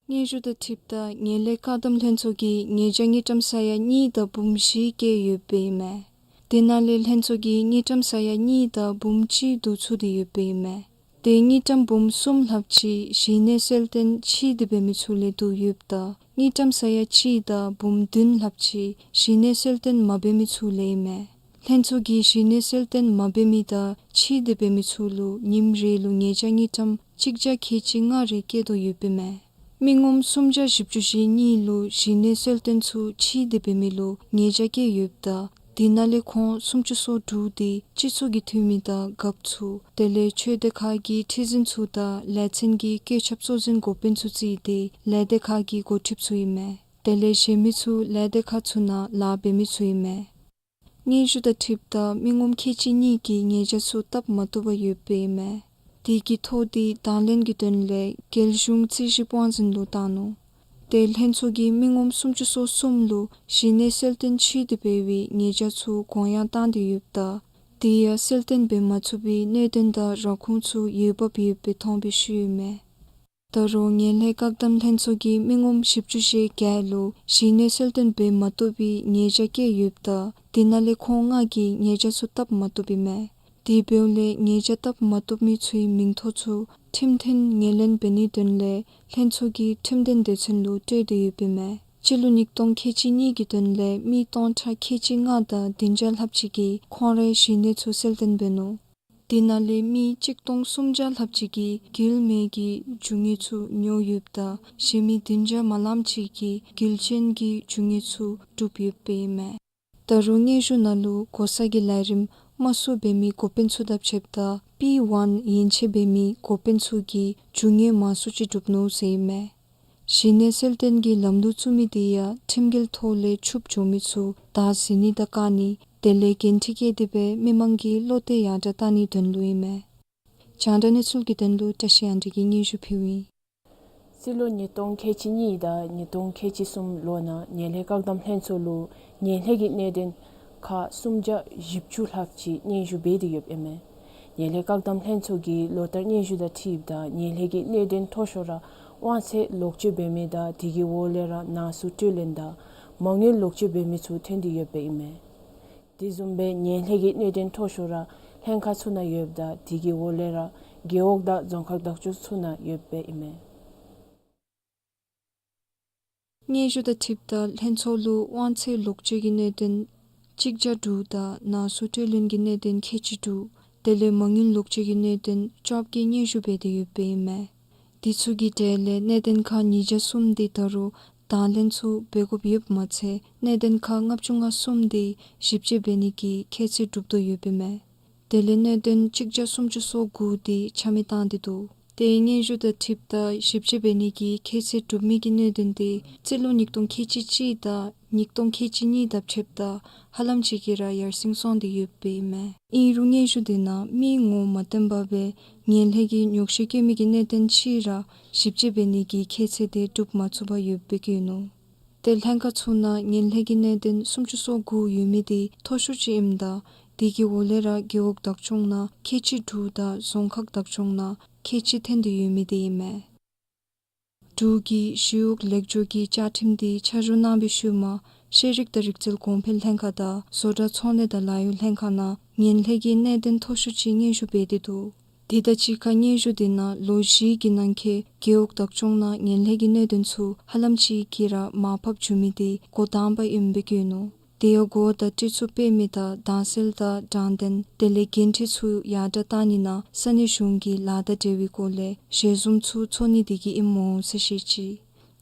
སྙན་ཞུ་དང་འཁྲིལཝ་ད་ངན་ལྷད་བཀག་སྡོམ་ལྷན་ཚོགས་ཀྱིས་ཉེས་བྱ་དངུལ་ཀྲམ་ས་ཡ་གཉིས་དང་འབུམ་བཞི་བཀལ་ཡོདཔ་ཨིན་མས། དེ་ནང་ལས་ལྷན་ཚོགས་ཀྱིས་དངུལ་ཀྲམ་ས་ཡ་གཉིས་དང་འབུམ་གཅིག་བསྡུ་ཚུགས་ཏེ་ཡོདཔ་ཨིན་མས། ཏེ་དངུལ་ཀྲམ་འབུམ་གསུམ་ལྷགཔ་ཅིག་གཞི་གནས་གསོལ་སྟོན་ཕྱིས་ཏེ་འབད་མི་ཚུ་ལས་བསྡུ་ཡོདཔ་ད་དངུལ་ཀྲམ་ས་ཡ་གཅིག་དང་འབུམ་བདུན་ལྷགཔ་ཅིག་གཞི་གནས་གསོལ་སྟོན་མ་འབད་མི་ཚུ་ལས་ཨིན་མས། ལྷན་ཚོགས་ཀྱིས་གཞི་གནས་གསོལ་སྟོན་མ་འབད་མི་དང་ཕྱིས་ཏེ་འབད་མི་ཚུ་ལུ་ཉིནམ་རེ་ལུ་ཉེས་བྱ་དངུལ་ཀྲམ་གཅིག་བརྒྱ་ཁལ་གཅིག་ལྔ་རེ་བཀལ་དོ་ཡོདཔ་ཨིན་མས། མི་ངོམ་སུམ་བརྒྱ་བཞི་བཅུ་ཞེ་གཉིས་ལུ་གཞི་གནས་གསོལ་སྟོན་ཚུ་ཕྱིས་ཏེ་འབད་མི་ལུ་ཉེས་བྱ་བཀལ་ཡོདཔ་ད་དེ་ནང་ལས་ཁོང་སུམ་ཅུ་སོ་དྲུག་དེ་སྤྱི་ཚོགས་ཀྱི་འཐུས་མི་དང་རྒཔོ་ཚུ་དེ་ལས་ཆོས་སྡེ་ཁག་གི་ཁྲི་འཛིན་ཚུ་དང་ལས་ཚན་གྱི་བཀོད་ཁྱབ་གཙོ་འཛིན་འགོ་དཔོན་ཚུ་བརྩིས་ཏེ་ལས་སྡེ་ཁག་གི་འགོ་ཁྲིདཔ་ཚུ་ཨིན་མས། དེ་ལས་གཞན་མི་ཚུ་ལས་སྡེ་ཁག་ཚུ་ནང་ལཱ་འབད་མི་ཚུ་ཨིན་མས། སྙན་ཞུ་དང་འཁྲིལཝ་ད་མི་ངོམ་ཁལ་གཅིག་གཉིས་ཀྱིས་ཉེས་བྱ་ཚུ་བཏབ་མ་བཏུབ་པར་ཡོདཔ་ཨིན་མས། དེ་གི་ཐོ་དེ་དང་ལེན་གྱི་དོན་ལས་རྒྱལ་གཞུང་རྩིས་ཞིབ་དབང་འཛིན་ལུ་བཏང་ནུག། ཏེ་ལྷན་ཚོགས་ཀྱིས་མི་ངོམ་སུམ་ཅུ་སོ་གསུམ་ལུ་གཞི་གནས་གསལ་སྟོན་ཕྱིས་ཏེ་འབད་བའི་ཉེས་བྱ་ཚུ་དགོངས་ཡངས་བཏང་སྟེ་ཡོདཔ་ད་དེ་ཡང་གསལ་སྟོན་འབད་མ་ཚུགས་པའི་གནད་དོན་དང་ར་ཁུངས་ཚུ་འོས་འབབ་ཡོདཔ་སྦེ་མཐོང་བའི་ཤུལ་ཨིན་མས། ད་རུང་ངན་ལྷད་བཀག་སྡོམ་ལྷན་ཚོགས་ཀྱིས་མི་ངོམ་བཞི་བཅུ་ཞེ་བརྒྱད་ལུ་གཞི་གནས་གསལ་སྟོན་འབད་མ་བཏུབ་པའི་ཉེས་བྱ་བཀལ་ཡོདཔ་ད་དེ་ནང་ལས་ཁོང་ལྔ་གིས་ཉེས་བྱ་ཚུ་བཏབ་མ་བཏུབ་ཨིན་མས། དེ་འབདཝ་ལས་ཉེས་བྱ་བཏབ་མ་བཏུབ་མི་ཚུའི་མིང་ཐོ་ཚུ་ཁྲིམས་མཐུན་ངོས་ལེན་འབད་ནིའི་དོན་ལས་ལྷན་ཚོགས་ཀྱིས་ཁྲིམས་དོན་སྡེ་ཚན་ལུ་སྤྲོད་དེ་ཡོདཔ་ཨིན་མས། སྤྱི་ལོ་ཉིས་སྟོང་ཁལ་གཅིག་གཉིས་ཀྱི་དོན་ལས་མི་སྟོང་ཕྲག་ཁལ་གཅིག་ལྔ་དང་བདུན་བརྒྱ་ལྷགཔ་ཅིག་གིས་ཁོང་རའི་གཞི་གནས་ཚུ་གསལ་སྟོན་འབད་ནུག། དེ་ནང་ལས་མི་གཅིག་སྟོང་སུམ་བརྒྱ་ལྷགཔ་ཅིག་གིས་འགུལ་མེད་ཀྱི་རྒྱུ་དངོས་ཚུ་ཉོ་ཡོདཔ་ད་གཞན་མི་བདུན་བརྒྱ་མ་ལངམ་ཅིག་གིས་འགུལ་ཅན་གྱི་རྒྱུ་དངོས་ཚུ་བསྒྲུབས་ཡོདཔ་ཨིན་མས། ད་རུང་སྙན་ཞུ་ནང་ལུ་གོ་ས་གི་ལས་རིམ་དམའ་སུ་འབད་མི་འགོ་དཔོན་ཚུ་དང་ཕྱདཔ་ད་པི་ཝན་ཡན་ཆད་འབད་མི་འགོ་དཔོན་ཚུ་གིས་རྒྱུ་དངོས་མང་སུ་ཅིག་བསྒྲུབས་ནུག་ཟེར་ཨིན་མས། གཞི་གནས་གསལ་སྟོན་གྱི་ལམ་ལུགས་བཙུགས་མི་དེ་ཡང་ཁྲིམས་འགལ་ཐོག་ལས་ཕྱུགཔོ་འགྱོ་མི་ཚུ་བདའ་ཟིན་ནི་དང་བཀག་ནི་དེ་ལས་འགན་འཁྲི་བཀལ་ཏེ་སྦེ་མི་མང་གི་བློ་གཏད་ཡར་དྲག་བཏང་ནིའི་དོན་ལུ་ཨིན་མས། རྒྱང་བསྒྲགས་གནས་ཚུལ་གྱི་དོན་ལུ་བཀྲ་ཤིས་དབང་འདུས་ཀྱིས་སྙན་ཞུ་ཕུལཝ་ཨིན། སྤྱི་ལོ་ཉིས་སྟོང་ཁལ་གཅིག་གཉིས་དང་ཉིས་སྟོང་ཁལ་གཅིག་གསུམ་ལོ་ནང་ངན་ལྷད་བཀག་སྡོམ་ལྷན་ཚོགས་ལུ་ངན་ལྷད་ཀྱི་གནད་དོན་ཁག་སུམ་བརྒྱ་བཞི་བཅུ་ལྷགཔ་ཅིག་སྙན་ཞུ་འབད་དེ་ཡོདཔ་ཨིན་མས། ངན་ལྷད་བཀག་སྡོམ་ལྷན་ཚོགས་ཀྱི་ལོ་བསྟར་སྙན་ཞུ་དང་འཁྲིལཝ་ད་ངན་ལྷད་ཀྱི་གནད་དོན་མཐོ་ཤོས་ར་དབང་ཚད་ལོག་སྤྱོད་འབད་མི་དང་དེ་གི་འོག་ལས་ར་ནང་གསུག་སྤྲོད་ལེན་དང་མ་དངུལ་ལོག་སྤྱོད་འབད་མི་ཚུ་ཐོན་ཏེ་ཡོདཔ་ཨིན་མས། དེ་བཟུམ་སྦེ་ངན་ལྷད་ཀྱི་གནད་དོན་མཐོ་ཤོས་ར་ལྷན་ཁག་ཚུ་ནང་ཡོདཔ་ད་དེ་གི་འོག་ལས་ར་རྒེད་འོག་དང་རྫོང་ཁག་བདག་སྐྱོང་ཚུ་ནང་ཡོདཔ་ཨིན་མས། སྙན་ཞུ་དང་འཁྲིལཝ་ད་ལྷན་ཚོགས་ལུ་དབང་ཚད་ལོག་སྤྱོད་ཀྱི་གནད་དོན་གཅིག་བརྒྱ་དྲུག་དང་ནང་གསུག་སྤྲོད་ལེན་གྱི་གནད་དོན་ཁལ་གཅིག་དྲུག་དེ་ལས་མ་དངུལ་ལོག་སྤྱོད་ཀྱི་གནད་དོན་བཅོ་བརྒྱད་སྙན་ཞུ་འབད་དེ་ཡོདཔ་ཨིན་མས། དེ་ཚུ་གི་གྲས་ལས་གནད་དོན་ཁག་ཉིས་བརྒྱ་གསུམ་དེ་ད་རུང་དང་ལེན་ཚུ་འབད་དགོཔ་ཡོདཔ་མ་ཚད་གནད་དོན་ཁག་ལྔ་བཅུ་ང་གསུམ་དེ་ཞིབ་དཔྱད་འབད་ནི་གི་ཁྱད་ཚད་གྲུབ་དོ་ཡོདཔ་ཨིན་མས། དེ་ལས་གནད་དོན་གཅིག་བརྒྱ་སུམ་ཅུ་སོ་དགུ་དེ་ཆ་མེད་བཏང་སྟེ་འདུག། ཏེ་སྙན་ཞུ་དང་འཁྲིལཝ་ད་ཞིབ་དཔྱད་འབད་ནི་གི་ཁྱད་ཚད་གྲུབ་མི་གི་གནད་དོན་དེ་སྤྱི་ལོ་ཉིས་སྟོང་ཁལ་གཅིག་གཅིག་དང་ཉིས་སྟོང་ཁལ་གཅིག་གཉིས་དང་ཕྱདཔ་ད་ཧ་ལམ་ཅིག་གིས་ར་ཡར་སེང་སོང་སྟེ་ཡོདཔ་ཨིན་མས། ཨིན་རུང་སྙན་ཞུ་དེ་ནང་མི་ངོ་མ་བསྟན་པ་སྦེ་ངན་ལྷད་ཀྱི་ཉོགས་བཤད་བཀོད་མི་གི་གནད་དོན་ཅིག་ར་ཞིབ་དཔྱད་འབད་ནི་གི་ཁྱད་ཚད་དེ་གྲུབ་མ་ཚུགས་པར་ཡོདཔ་སྦེ་བཀོད་ནུག། ཏེ་ལྷན་ཁག་ཚུ་ནང་ངན་ལྷད་ཀྱི་གནད་དོན་སུམ་ཅུ་སོ་དགུ་ཡོད་མི་དེ་མཐོ་ཤོས་ཅིག་ཨིནམ་ད་དེ་གི་འོག་ལས་ར་རྒེད་འོག་བདག་སྐྱོང་ནང་ཁལ་གཅིག་དྲུག་དང་རྫོང་ཁག་བདག་སྐྱོང་ནང་ཁལ་གཅིག་ཐོན་ཏེ་ཡོད་མི་དེ་ཨིན་མས། འབྲུག་གི་ཞི་གཡོག་ལེགས་བཅོས་ཀྱི་བཅའ་ཁྲིམས་དེ་ཆ་འཇོག་གནང་བའི་ཤུལ་མ་ཤེས་རིག་དང་རིག་རྩལ་གོང་འཕེལ་ལྷན་ཁག་དང་བཟོ་གྲྭ་ཚོང་ལས་དང་ལཱ་གཡོག་ལྷན་ཁག་ནང་ངན་ལྷད་ཀྱི་གནད་དོན་མཐོ་ཤོས་ཅིག་སྙན་ཞུ་འབད་དེ་འདུག། དེ་དང་གཅིག་ཁར་སྙན་ཞུ་དེ་ནང་ལོ་བཞི་གི་ནང་འཁོད་རྒེད་འོག་བདག་སྐྱོང་ནང་ངན་ལྷད་ཀྱི་གནད་དོན་ཚུ་ཧ་ལམ་ཅིག་གིས་ར་མར་ཕབ་བཅུག་མི་དེ་འགོ་དང་པ་ཨིནམ་སྦེ་བཀོད་ནུག། དེ་ཡང་གོ་བ་དང་སྤྲོ་ཚོགས་སྤེལ་མི་དང་དྭངས་གསལ་དང་དྲང་བདེན་དེ་ལས་འགན་འཁྲི་ཚུ་ཡར་དྲག་བཏང་ནི་ནང་ས་གནས་གཞུང་གི་ལཱ་དང་འབྲེལ་བའི་སྐོར་ལས་ཞལ་འཛོམས་ཚུ་ཚོགས་ནི་དེ་གིས་ཨིནམ་འོང་ཟེར་བཤད་ཅི།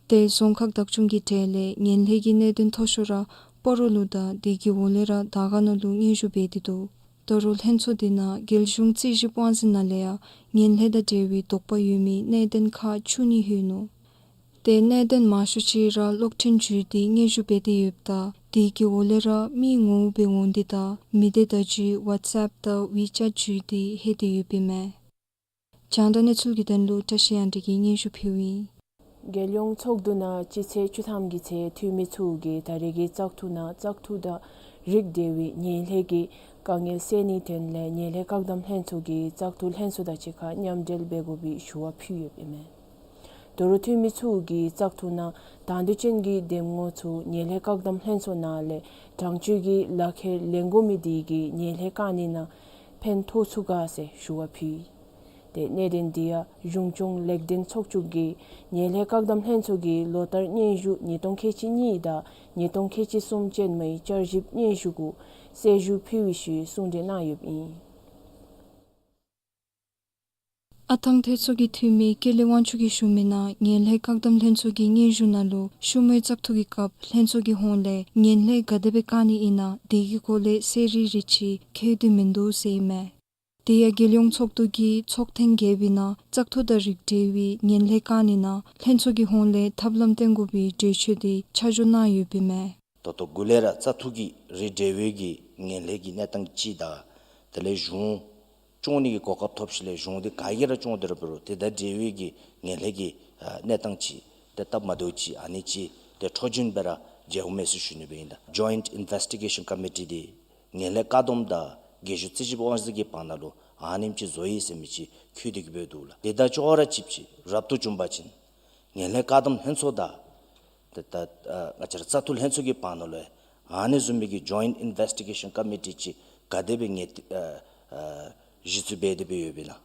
ཏེ་རྫོང་ཁག་བདག་སྐྱོང་གི་གྲས་ལས་ངན་ལྷད་ཀྱི་གནད་དོན་མཐོ་ཤོས་ར་སྤ་རོ་ལུ་དང་དེ་གི་འོག་ལས་ར་དར་དཀར་ན་ལུ་སྙན་ཞུ་འབད་དེ་འདུག། ད་རུང་ལྷན་ཚོགས་དེ་ནང་རྒྱལ་གཞུང་རྩིས་ཞིབ་དབང་འཛིན་ནང་ལས་ཡང་ངན་ལྷད་དང་འབྲེལ་བའི་དོགས་པ་ཡོད་མི་གནད་དོན་ཁག་བཅུ་གཉིས་ལྷོད་ནུག། ཏེ་གནད་དོན་མང་ཤོས་ཅིག་ར་གློག་འཕྲིན་བརྒྱུད་དེ་སྙན་ཞུ་འབད་དེ་ཡོདཔ་ད་དེ་གི་འོག་ལས་ར་མི་ངོ་མ་སྦེ་འོང་སྟེ་དང་མི་སྡེ་བརྡ་བརྒྱུད་ཝཊས་ཨེཔ་དང་ཝི་ཅེཊ་བརྒྱུད་དེ་ལྷོད་དེ་ཡོདཔ་ཨིན་མས། རྒྱང་བསྒྲགས་གནས་ཚུལ་གྱི་དོན་ལུ་བཀྲ་ཤིས་དབང་འདུས་ཀྱིས་སྙན་ཞུ་ཕུལཝ་ཨིན། རྒྱལ་ཡོངས་ཚོགས་འདུ་ནང་སྤྱི་ཚེས་བཅུ་ཐམ་གྱི་ཚེས་འཐུས་མི་ཚུ་གིས་ད་རེས་ཀྱི་བཙག་འཐུ་ནང་བཙག་འཐུ་དང་རིགས་འབྲེལ་བའི་ངན་ལྷད་ཀྱི་དཀའ་ངལ་སེལ་ནིའི་དོན་ལས་ངན་ལྷད་བཀག་སྡོམ་ལྷན་ཚོགས་ཀྱི་བཙག་འཐུ་ལྷན་ཚོགས་དང་གཅིག་ཁར་མཉམ་འབྲེལ་འབད་དགོ་པའི་ཞུ་བ་ཕུལ་ཡོདཔ་ཨིན་མས། ད་རུང་འཐུས་མི་ཚུ་གིས་བཙག་འཐུ་ནང་དང་འདོད་ཅན་གྱི་འདེམས་ངོ་ཚུ་ངན་ལྷད་བཀག་སྡོམ་ལྷན་ཚོགས་ནང་ལས་དྲང་སྤྱོད་ཀྱི་ལག་ཁྱེར་ལེན་དགོ་མི་དེ་གིས་ངན་ལྷད་བཀག་ནི་ནང་ཕན་ཐོགས་ཚུགས་ག་ཟེར་ཞུ་བ་ཕུལ་ཡི། ཏེ་གནད་དོན་དེ་ཡང་གཞུང་སྐྱོང་ལེགས་ལྡན་ཚོགས་ཆུང་གིས་ངན་ལྷད་བཀག་སྡོམ་ལྷན་ཚོགས་ཀྱི་ལོ་བསྟར་སྙན་ཞུ་ཉིས་སྟོང་ཁལ་གཅིག་གཉིས་དང་ཉིས་སྟོང་ཁལ་གཅིག་གསུམ་ཅན་མའི་བསྐྱར་ཞིབ་སྙན་ཞུ་གུ་གསལ་ཞུ་ཕུལ་བའི་ཤུལ་གསུང་གྲོས་གནང་ཡོདཔ་ཨིན། ཨ་ཐང་ཐེ་ཚོ་གི་འཐུས་མི་ཀེ་ལི་དབང་ཕྱུག་གིས་ཞུ་མི་ནང་ངན་ལྷད་བཀག་སྡོམ་ལྷན་ཚོགས་ཀྱི་སྙན་ཞུ་ནང་ལུ་ཤུལ་མའི་བཙག་འཐུ་གི་སྐབས་ལྷན་ཚོགས་ཀྱི་ཧོངས་ལས་ངན་ལྷད་ག་དེ་སྦེ་བཀག་ནི་ཨིན་ན་དེ་གི་སྐོར་ལས་གསལ་རི་རི་ཅིག་བཀོད་དེ་མིན་འདུག་ཟེར་ཨིན་མས། དེ་ཡང་རྒྱལ་ཡོངས་ཚོགས་འདུ་གི་ཚོགས་ཐེངས་བརྒྱད་པའི་ནང་བཙག་འཐུ་དང་རིགས་འབྲེལ་བའི་ངན་ལྷད་བཀག་ནི་ནང་ལྷན་ཚོགས་ཀྱི་ཧོངས་ལས་ཐབས་ལམ་བཏོན་དགོ་པའི་གྲོས་ཆོད་དེ་ཆ་འཇོག་གནང་ཡོདཔ་ཨིན་མས། ད་ལྟོ་འགོ་ལས་ར་བཙག་འཐུ་གི་རིགས་འབྲེལ་བའི་གི་ངན་ལྷད་ཀྱི་གནས་སྟངས་ཅིག་དང་དེ་ལས་གཞུང་ སྐྱོང་ནི་གི་གོ་སྐབས་ཐོབ་ཞིནམ་ལས་གཞུང་འདི་ག་གིས་ར་སྐྱོང་སྟེ་ར་འབད་རུང་དེ་དང་འབྲེལ་བའི་གི་ངན་ལྷད་ཀྱི་ཨ་གནས་སྟངས་ཅིག་ཏེ་སྟབས་མ་བདེཝ་ཅིག་ཨ་ནི་ཅིག་ཏེ་འཕྲོ་སྦྱིན་སྦེ་ར་མཇལཝ་མས་ཟེར་ཞུ་ནི་སྦེ་ཨིན་ལགས། Joint Investigation Committee འདི་ངན་ལྷད་བཀག་སྡོམ་དང་རྒྱལ་གཞུང་རྩིས་ཞིབ་དབང་འཛིན་གྱི་བར་ན་ལུ་ཨ་ནེམ་ཅིག་བཟོ་ཡི་ཟེར་མི་ཅིག་འཁོད་དེ་གི་སྦེ་འདུག་ལགས། དེ་དང་ཅོག་ར་གཅིགཔ་ཅིག་རབ་ཏུ་བྱུང་པ་ཅིན་ངན་ལྷད་བཀག་སྡོམ་ལྷན་ཚོགས་དང་ཏེ་ད་ཨ་ང་བཅས་ར་བཙག་འཐུ་ལྷན་ཚོགས་ཀྱི་བར་ན་ལུ་ཨ་ནི་བཟུམ་མའི་གི་Joint Investigation Committee ཅིག་ག་དེ་སྦེ་ངེས་ཏེ་ཨ་ཨ་གཞི་བཙུགས་འབད་དེ་སྦེ་ཡོདཔ་ཨིན་ལགས།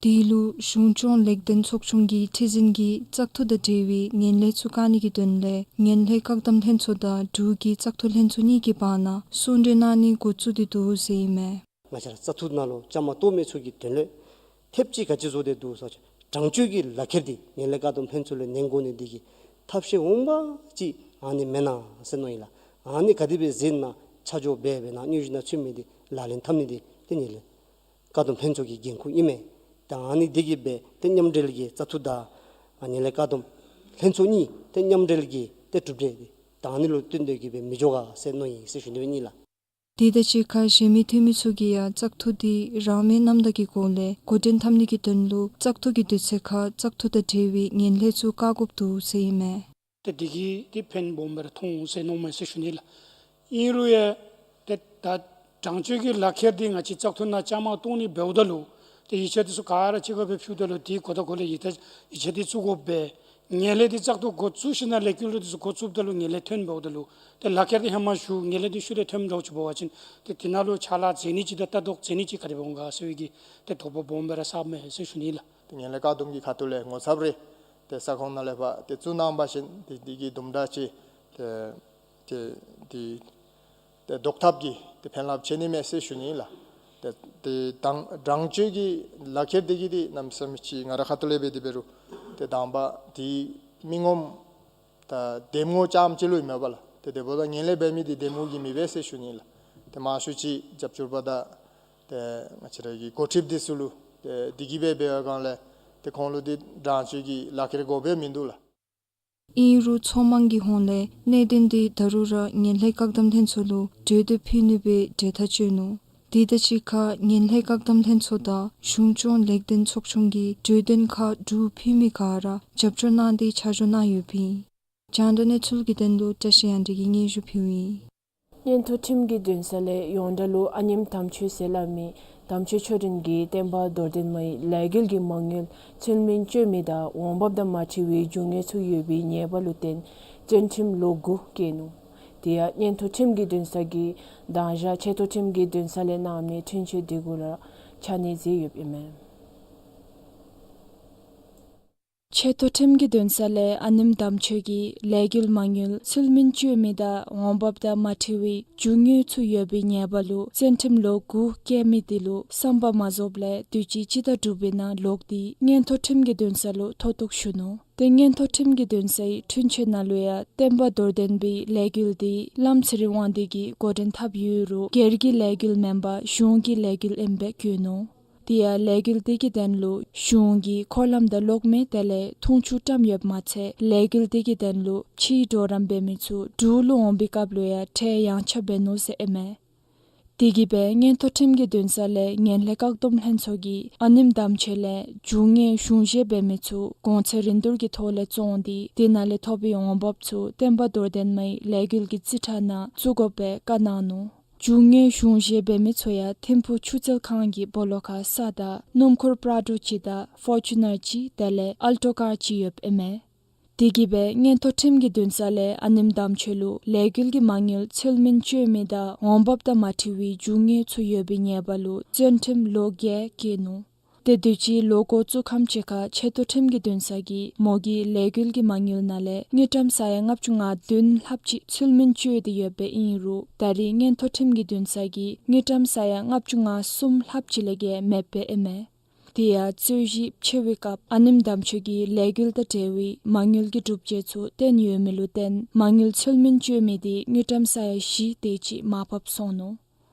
དེ་ལུ་གཞུང་སྐྱོང་ལེགས་ལྡན་ཚོགས་ཆུང་གི་ཁྲི་འཛིན་གྱིས་བཙག་འཐུ་དང་འབྲེལ་བའི་ངན་ལྷད་ཚུ་བཀག་ནི་གི་དོན་ལས་ངན་ལྷད་བཀག་སྡོམ་ལྷན་ཚོགས་དང་འབྲུག་གི་བཙག་འཐུ་ལྷན་ཚོགས་གཉིས་ཀྱི་བར་ན་གསུང་གྲོས་གནང་ནི་འགོ་བཙུགས་ཏེ་འདུག་ཟེར་ཨིན་མས། ང་བཅས་ར་བཙག་འཐུ་ནང་ལུ་བཅའ་མར་གཏོགས་མི་ཚུ་གི་དོན་ལས་ཐེབས་ཅིག་ག་ཅི་བཟོ་སྟེ་འདུག་ཟེར་བ་ཅིན་དྲང་སྤྱོད་ཀྱི་ལག་ཁྱེར་འདི་ངན་ལྷད་བཀག་སྡོམ་ལྷན་ཚོགས་ལས་ནན་དགོ་ནི་འདི་གི་ཐབས་ཤེས་འོང་འབབ་ཅིག་ཨ་ནི་མེན་ན་ཟེར་མནོཝ་ཨིན་ལགས། ཨ་ནི་ག་དེ་སྦེ་ཟེར་ན་ཆ་འཇོག་འབད་འབད་ནཱ་སྙན་ཞུ་ནང་ཚུད་མི་འདི་ལག་ལེན་འཐབ་ནི་འདི་ཏེ་ངན་ལྷད་བཀག་སྡོམ་ལྷན་ཚོགས་ཀྱི་འགན་ཁུར་ཨིན་མས། ད་ཨ་ནི་འདི་གིས་སྦེ་ཏེ་མཉམ་འབྲེལ་གྱི་བཙག་འཐུ་དང་ཨ་ངན་ལྷད་བཀག་སྡོམ་ལྷན་ཚོགས་གཉིས་ཏེ་མཉམ་འབྲེལ་གྱི་ཏེ་གྲུབ་འབྲས་འདི་ད་ཨ་ནི་ལུ་བསྟུན་ཏེ་གི་སྦེ་མི་འགྱོ་ག་ཟེར་མནོཝ་ཨིན་ཟེར་ཞུ་ནི་སྦེ་ཨིན་ལགས། དེ་དང་གཅིག་ཁར་གཞན་མི་འཐུས་མི་ཚུ་གིས་ཡང་བཙག་འཐུ་འདི་རང་མོས་རྣམ་དག་གི་སྒོ་ལས་འགོ་འདྲེན་འཐབ་ནི་གི་དོན་ལུ་བཙག་འཐུ་གི་དུས་ཚོད་ཁར་བཙག་འཐུ་དང་འབྲེལ་བའི་ངན་ལྷད་ཚུ་བཀག་དགོཔ་འདུག་ཟེར་ཨིན་མས། ཏེ་འདི་གིས་ཏེ་ཕན་སྦོམ་སྦེ་ར་མཐོང་འོང་ཟེར་མནོཝ་མས་ཟེར་ཞུ་ནི་ལགས། ཨིན་རུང་ཡང་ཏེ་ད་དྲང་སྤྱོད་ཀྱི་ལག་ཁྱེར་འདི་ང་བཅས་བཙག་འཐུ་ནང་བཅའ་མར་གཏོགས་ནི་འབདཝ་ད་ལུ་ཏེ་ཡིག་ཆ་འདི་ཚུ་ག་ར་གཅིག་ཁར་སྦེ་ཕུལཝ་ད་ལུ་འདི་གོ་ད་གོ་ལས་ཡིག་ཆ་ཡིག་ཆ་འདི་བཙུགས་དགོ་པས། ངན་ལྷད་འདི་བཙག་འཐུ་འགོ་བཙུགས་ཞིནམ་ལས་ཀྱི་ལོ་འདི་ཚུ་འགོ་བཙུགསཔ་ད་ལུ་ངན་ལྷད་ཐོན་འབདཝ་ད་ལུ་ཏེ་ལག་ཁྱེར་འདི་ཧེ་མ་ཞུ་ངན་ལྷད་འདི་ཤུལ་ལས་ཐོན་འགྱོཝ་ཅིག་འབད་བ་ཅིན་ཏེ་འདི་ནང་ལུ་ཕྱག་ལཱ་མཛད་ནི་ཅིག་དང་ལྟ་རྟོག་མཛད་ནི་ཅིག་ག་དེ་སྦེ་འོང་ག་ཟེར་བའི་གི་ཏེ་དོགས་པ་སྦོམ་སྦེ་ར་ཟཝ་མས་ཟེར་ཞུ་ནི་ལགས། ཏེ་ངན་ལྷད་བཀག་སྡོམ་གྱི་ཁ་ཐུག་ལས་ངོ་ཚབ་རེ་ཏེ་ས་ཁོངས་ནང་ལས་ཕར་ཏེ་བཙུགས་གནང་པ་ཅིན་ཏེ་འདི་གིས་དུམ་གྲ་ཅིག་ཏེ་ཏེ་ཏེ་ཏེ་བཟློག་ཐབས་ཀྱི་ཏེ་ཕན་རླབས་ཆེ་ནི་མས་ཟེར་ཞུ་ནི་ལགས། ཏེ་ཏེ་དང་དྲང་སྤྱོད་ཀྱི་ལག་ཁྱེར་འདི་གིས་འདི་གནམ་མེད་ས་མེད་ཅིག་ང་ར་ཁ་ཐུག་ལས་འབད་དེ་འབད་རུང་ཏེ་དང་པ་འདི་མི་ངོམ་ད་འདེམས་ངོ་རྐྱངམ་ཅིག་ལུ་ཨིན་མས་པ་ལགས། ཏེ་དེ་འབདཝ་ད་ངན་ལྷད་འབད་མི་འདི་འདེམས་ངོ་གི་མི་སྦེ་ཟེར་ཞུ་ནི་ལགས། ཏེ་མང་ཤོས་ཅིག་རྒྱབ་སྐྱོར་པ་དང་ཏེ་ང་བཅས་ར་གི་འགོ་ཁྲིདཔ་འདི་ཚུ་ལུ་ཏེ་འདི་གིས་འབད་འབད་བའི་སྒང་ལས་ཏེ་ཁོང་ལུ་འདི་དྲང་སྤྱོད་ཀྱི་ལག་ཁྱེར་དགོ་པའི་མིན་འདུག་ལགས། ཨིན་རུང་ཚོགས་དམངས་ཀྱི་ཧོངས་ལས་གནད་དོན་འདི་ད་རུང་ར་ངན་ལྷད་བཀག་སྡོམ་ལྷན་ཚོགས་ལུ་གྲོས་འདེབས་ཕུལ་ནི་སྦེ་གྲོས་ཐག་བཅད་ནུག། དེ་དང་གཅིག་ཁར་ངན་ལྷད་བཀག་སྡོམ་ལྷན་ཚོགས་དང་གཞུང་སྐྱོང་ལེགས་ལྡན་ཚོགས་ཆུང་གིས་གྲོས་དོན་ཁག་དྲུག་ཕུལ་མི་ག་ར་རྒྱབ་སྐྱོར་གནང་སྟེ་ཆ་འཇོག་གནང་ཡོདཔ་ཨིན། རྒྱང་བསྒྲགས་གནས་ཚུལ་གྱི་དོན་ལུ་བཀྲ་ཤིས་དབྱངས་སྒྲོན་གྱིས་སྙན་ཞུ་ཕུལཝ་ཨིན། མངོན་མཐོ་ཁྲིམས་ཀྱི་འདུན་ས་ལས་ཡོངས་གྲགས་ལུ་ཨ་ནེམོ་དམ་ཆོས་ཟེར་སླབ་མི་དམ་ཆོས་ཆོས་སྒྲོན་གྱིས་བསྟན་པ་རྡོར་གདན་མའི་ལས་འགུལ་གྱི་མ་དངུལ་ཚུལ་མིན་སྤྱོད་མི་དང་འོང་འབབ་དང་མ་འཁྲིལ་བའི་རྒྱུ་དངོས་ཚུ་ཡོད་པའི་ཉེས་པ་ལུ་བརྟེན་བཙོན་ཁྲིམས་ལོ་དགུ་བཀལ་ནུག། དེ་ཡང་མངོན་མཐོ་ཁྲིམས་ཀྱི་འདུན་ས་གིས་དང་ཞག་ཆེ་མཐོ་ཁྲིམས་ཀྱི་འདུན་ས་ལས་གནང་མི་འཁྲུན་ཆོད་འདི་གུ་ར་ཆ་གནས་མཛད་ཡོདཔ་ཨིན་མས། ཆེ་མཐོ་ཁྲིམས་ཀྱི་འདུན་ས་ལས་ཨ་ནེམོ་དམ་ཆོས་ཀྱིས་ལས་འགུལ་མ་དངུལ་ཚུལ་མིན་སྤྱོད་མི་དང་འོང་འབབ་དང་མ་འཁྲིལ་བའི་རྒྱུ་དངོས་ཚུ་ཡོད་པའི་ཉེས་པ་ལུ་བཙོན་ཁྲིམས་ལོ་དགུ་བཀལ་མི་དེ་ལུ་བསམ་པ་མ་རྫོགསཔ་ལས་དུས་ཅི་སྤྱི་ཟླ་དྲུག་པའི་ནང་ལོག་སྟེ་མངོན་མཐོ་ཁྲིམས་ཀྱི་འདུན་ས་ལུ་མཐོ་གཏུགས་ཞུ་ནུག། ཏེ་མངོན་མཐོ་ཁྲིམས་ཀྱི་འདུན་སའི་འཁྲུན་ཆོད་ནང་ལུ་ཡང་བསྟན་པ་རྡོར་གདན་པའི་ལས་འགུལ་དེ་བླམ་ཚེ་རིང་དབང་འདུས་ཀྱིས་འགོ་འདྲེན་འཐབ་ཡོད་རུང་སྒེར་གྱི་ལས་འགུལ་མེན་པར་གཞུང་གི་ལས་འགུལ་ཨིནམ་སྦེ་བཀོད་ནུག། དེ་ཡང་ལས་འགུལ་དེ་གི་དོན་ལུ་གཞུང་གིས་འཁོར་ལམ་དང་གློག་མེ་དེ་ལས་འཐུང་ཆུ་བཀྲམ་ཡོདཔ་མ་ཚད་ལས་འགུལ་དེ་གི་དོན་ལུ་ཕྱིའི་གྲོགས་རམ་འབད་མི་ཚུ་འབྲུག་ལུ་འོང་པའི་སྐབས་ལུ་ཡང་ཁྲལ་ཡངས་ཆག་འབད་ནུག་ཟེར་ཨིན་མས། དེ་གིས་སྦེ་མངོན་མཐོ་ཁྲིམས་ཀྱི་འདུན་ས་ལས་ངན་ལྷད་བཀག་སྡོམ་ལྷན་ཚོགས་ཀྱིས་ཨ་ནེམོ་དམ་ཆོས་ལས་རྒྱུ་དངོས་གཞུང་བཞེས་འབད་མི་ཚུ་གོང་ཚད་རིན་བསྡུར་གྱི་ཐོག་ལས་བཙོངས་ཏེ་དེ་ནང་ལས་ཐོབ་པའི་འོང་འབབ་ཚུ་བསྟན་པ་རྡོར་གདན་མའི་ལས་འགུལ་གྱི་རྩིས་ཁྲ་ནང་བཙུགས་དགོ་པའི་བཀའ་གནང་ནུག། རྒྱུ་དངོས་གཞུང་བཞེས་འབད་མི་ཚུ་ཡང་ཐིམ་ཕུག་ཆུ་རྩལ་ཁང་གི་སྦོ་ལོགས་ཁར་ས་དང་སྣུམ་འཁོར་པྲ་ཌོ་གཅིག་དང་ཕོར་ཅུ་ནར་གཅིག་དེ་ལས་ཨལ་ཊོ་ཀར་གཅིག་ཡོདཔ་ཨིན་མས། དེ་གིས་སྦེ་མངོན་མཐོ་ཁྲིམས་ཀྱི་འདུན་ས་ལས་ཨ་ནེམོ་དམ་ཆོས་ལུ་ལས་འགུལ་གྱི་མ་དངུལ་ཚུལ་མིན་སྤྱོད་མི་དང་འོང་འབབ་དང་མ་འཁྲིལ་བའི་རྒྱུ་དངོས་ཚུ་ཡོད་པའི་ཉེས་པ་ལུ་བཙོན་ཁྲིམས་ལོ་བརྒྱད་བཀལ་ནུག། ཏེ་དུས་ཅི་ལོ་འགོ་བཙུགས་ཁམས་ཅིག་ཁར་ཆེ་མཐོ་ཁྲིམས་ཀྱི་འདུན་ས་གིས་མོ་གི་ལས་འགུལ་གྱི་མ་དངུལ་ནང་ལས་དངུལ་ཀྲམ་ས་ཡ་ལྔ་བཅུ་ང་བདུན་ལྷགཔ་ཅིག་ཚུལ་མིན་སྤྱོད་དེ་ཡོདཔ་ཨིན་རུང་ད་རེས་མངོན་མཐོ་ཁྲིམས་ཀྱི་འདུན་ས་གིས་དངུལ་ཀྲམ་ས་ཡ་ལྔ་བཅུ་ང་གསུམ་ལྷགཔ་ཅིག་ལས་བརྒལ་མེདཔ་ཨིན་མས། དེ་ཡང་རྩོད་གཞི་ཕྱེ་བའི་སྐབས་ཨ་ནེམོ་དམ་ཆོས་ཀྱིས་ལས་འགུལ་དང་འབྲེལ་བའི་མ་དངུལ་གྱི་སྒྲུབ་བྱེད་ཚུ་བཏོན་ཡོད་མི་ལུ་བརྟེན་མ་དངུལ་ཚུལ་མིན་སྤྱོད་མི་དེ་དངུལ་ཀྲམ་ས་ཡ་བཞི་དེ་ཅིག་མར་ཕབ་སོང་ནུག།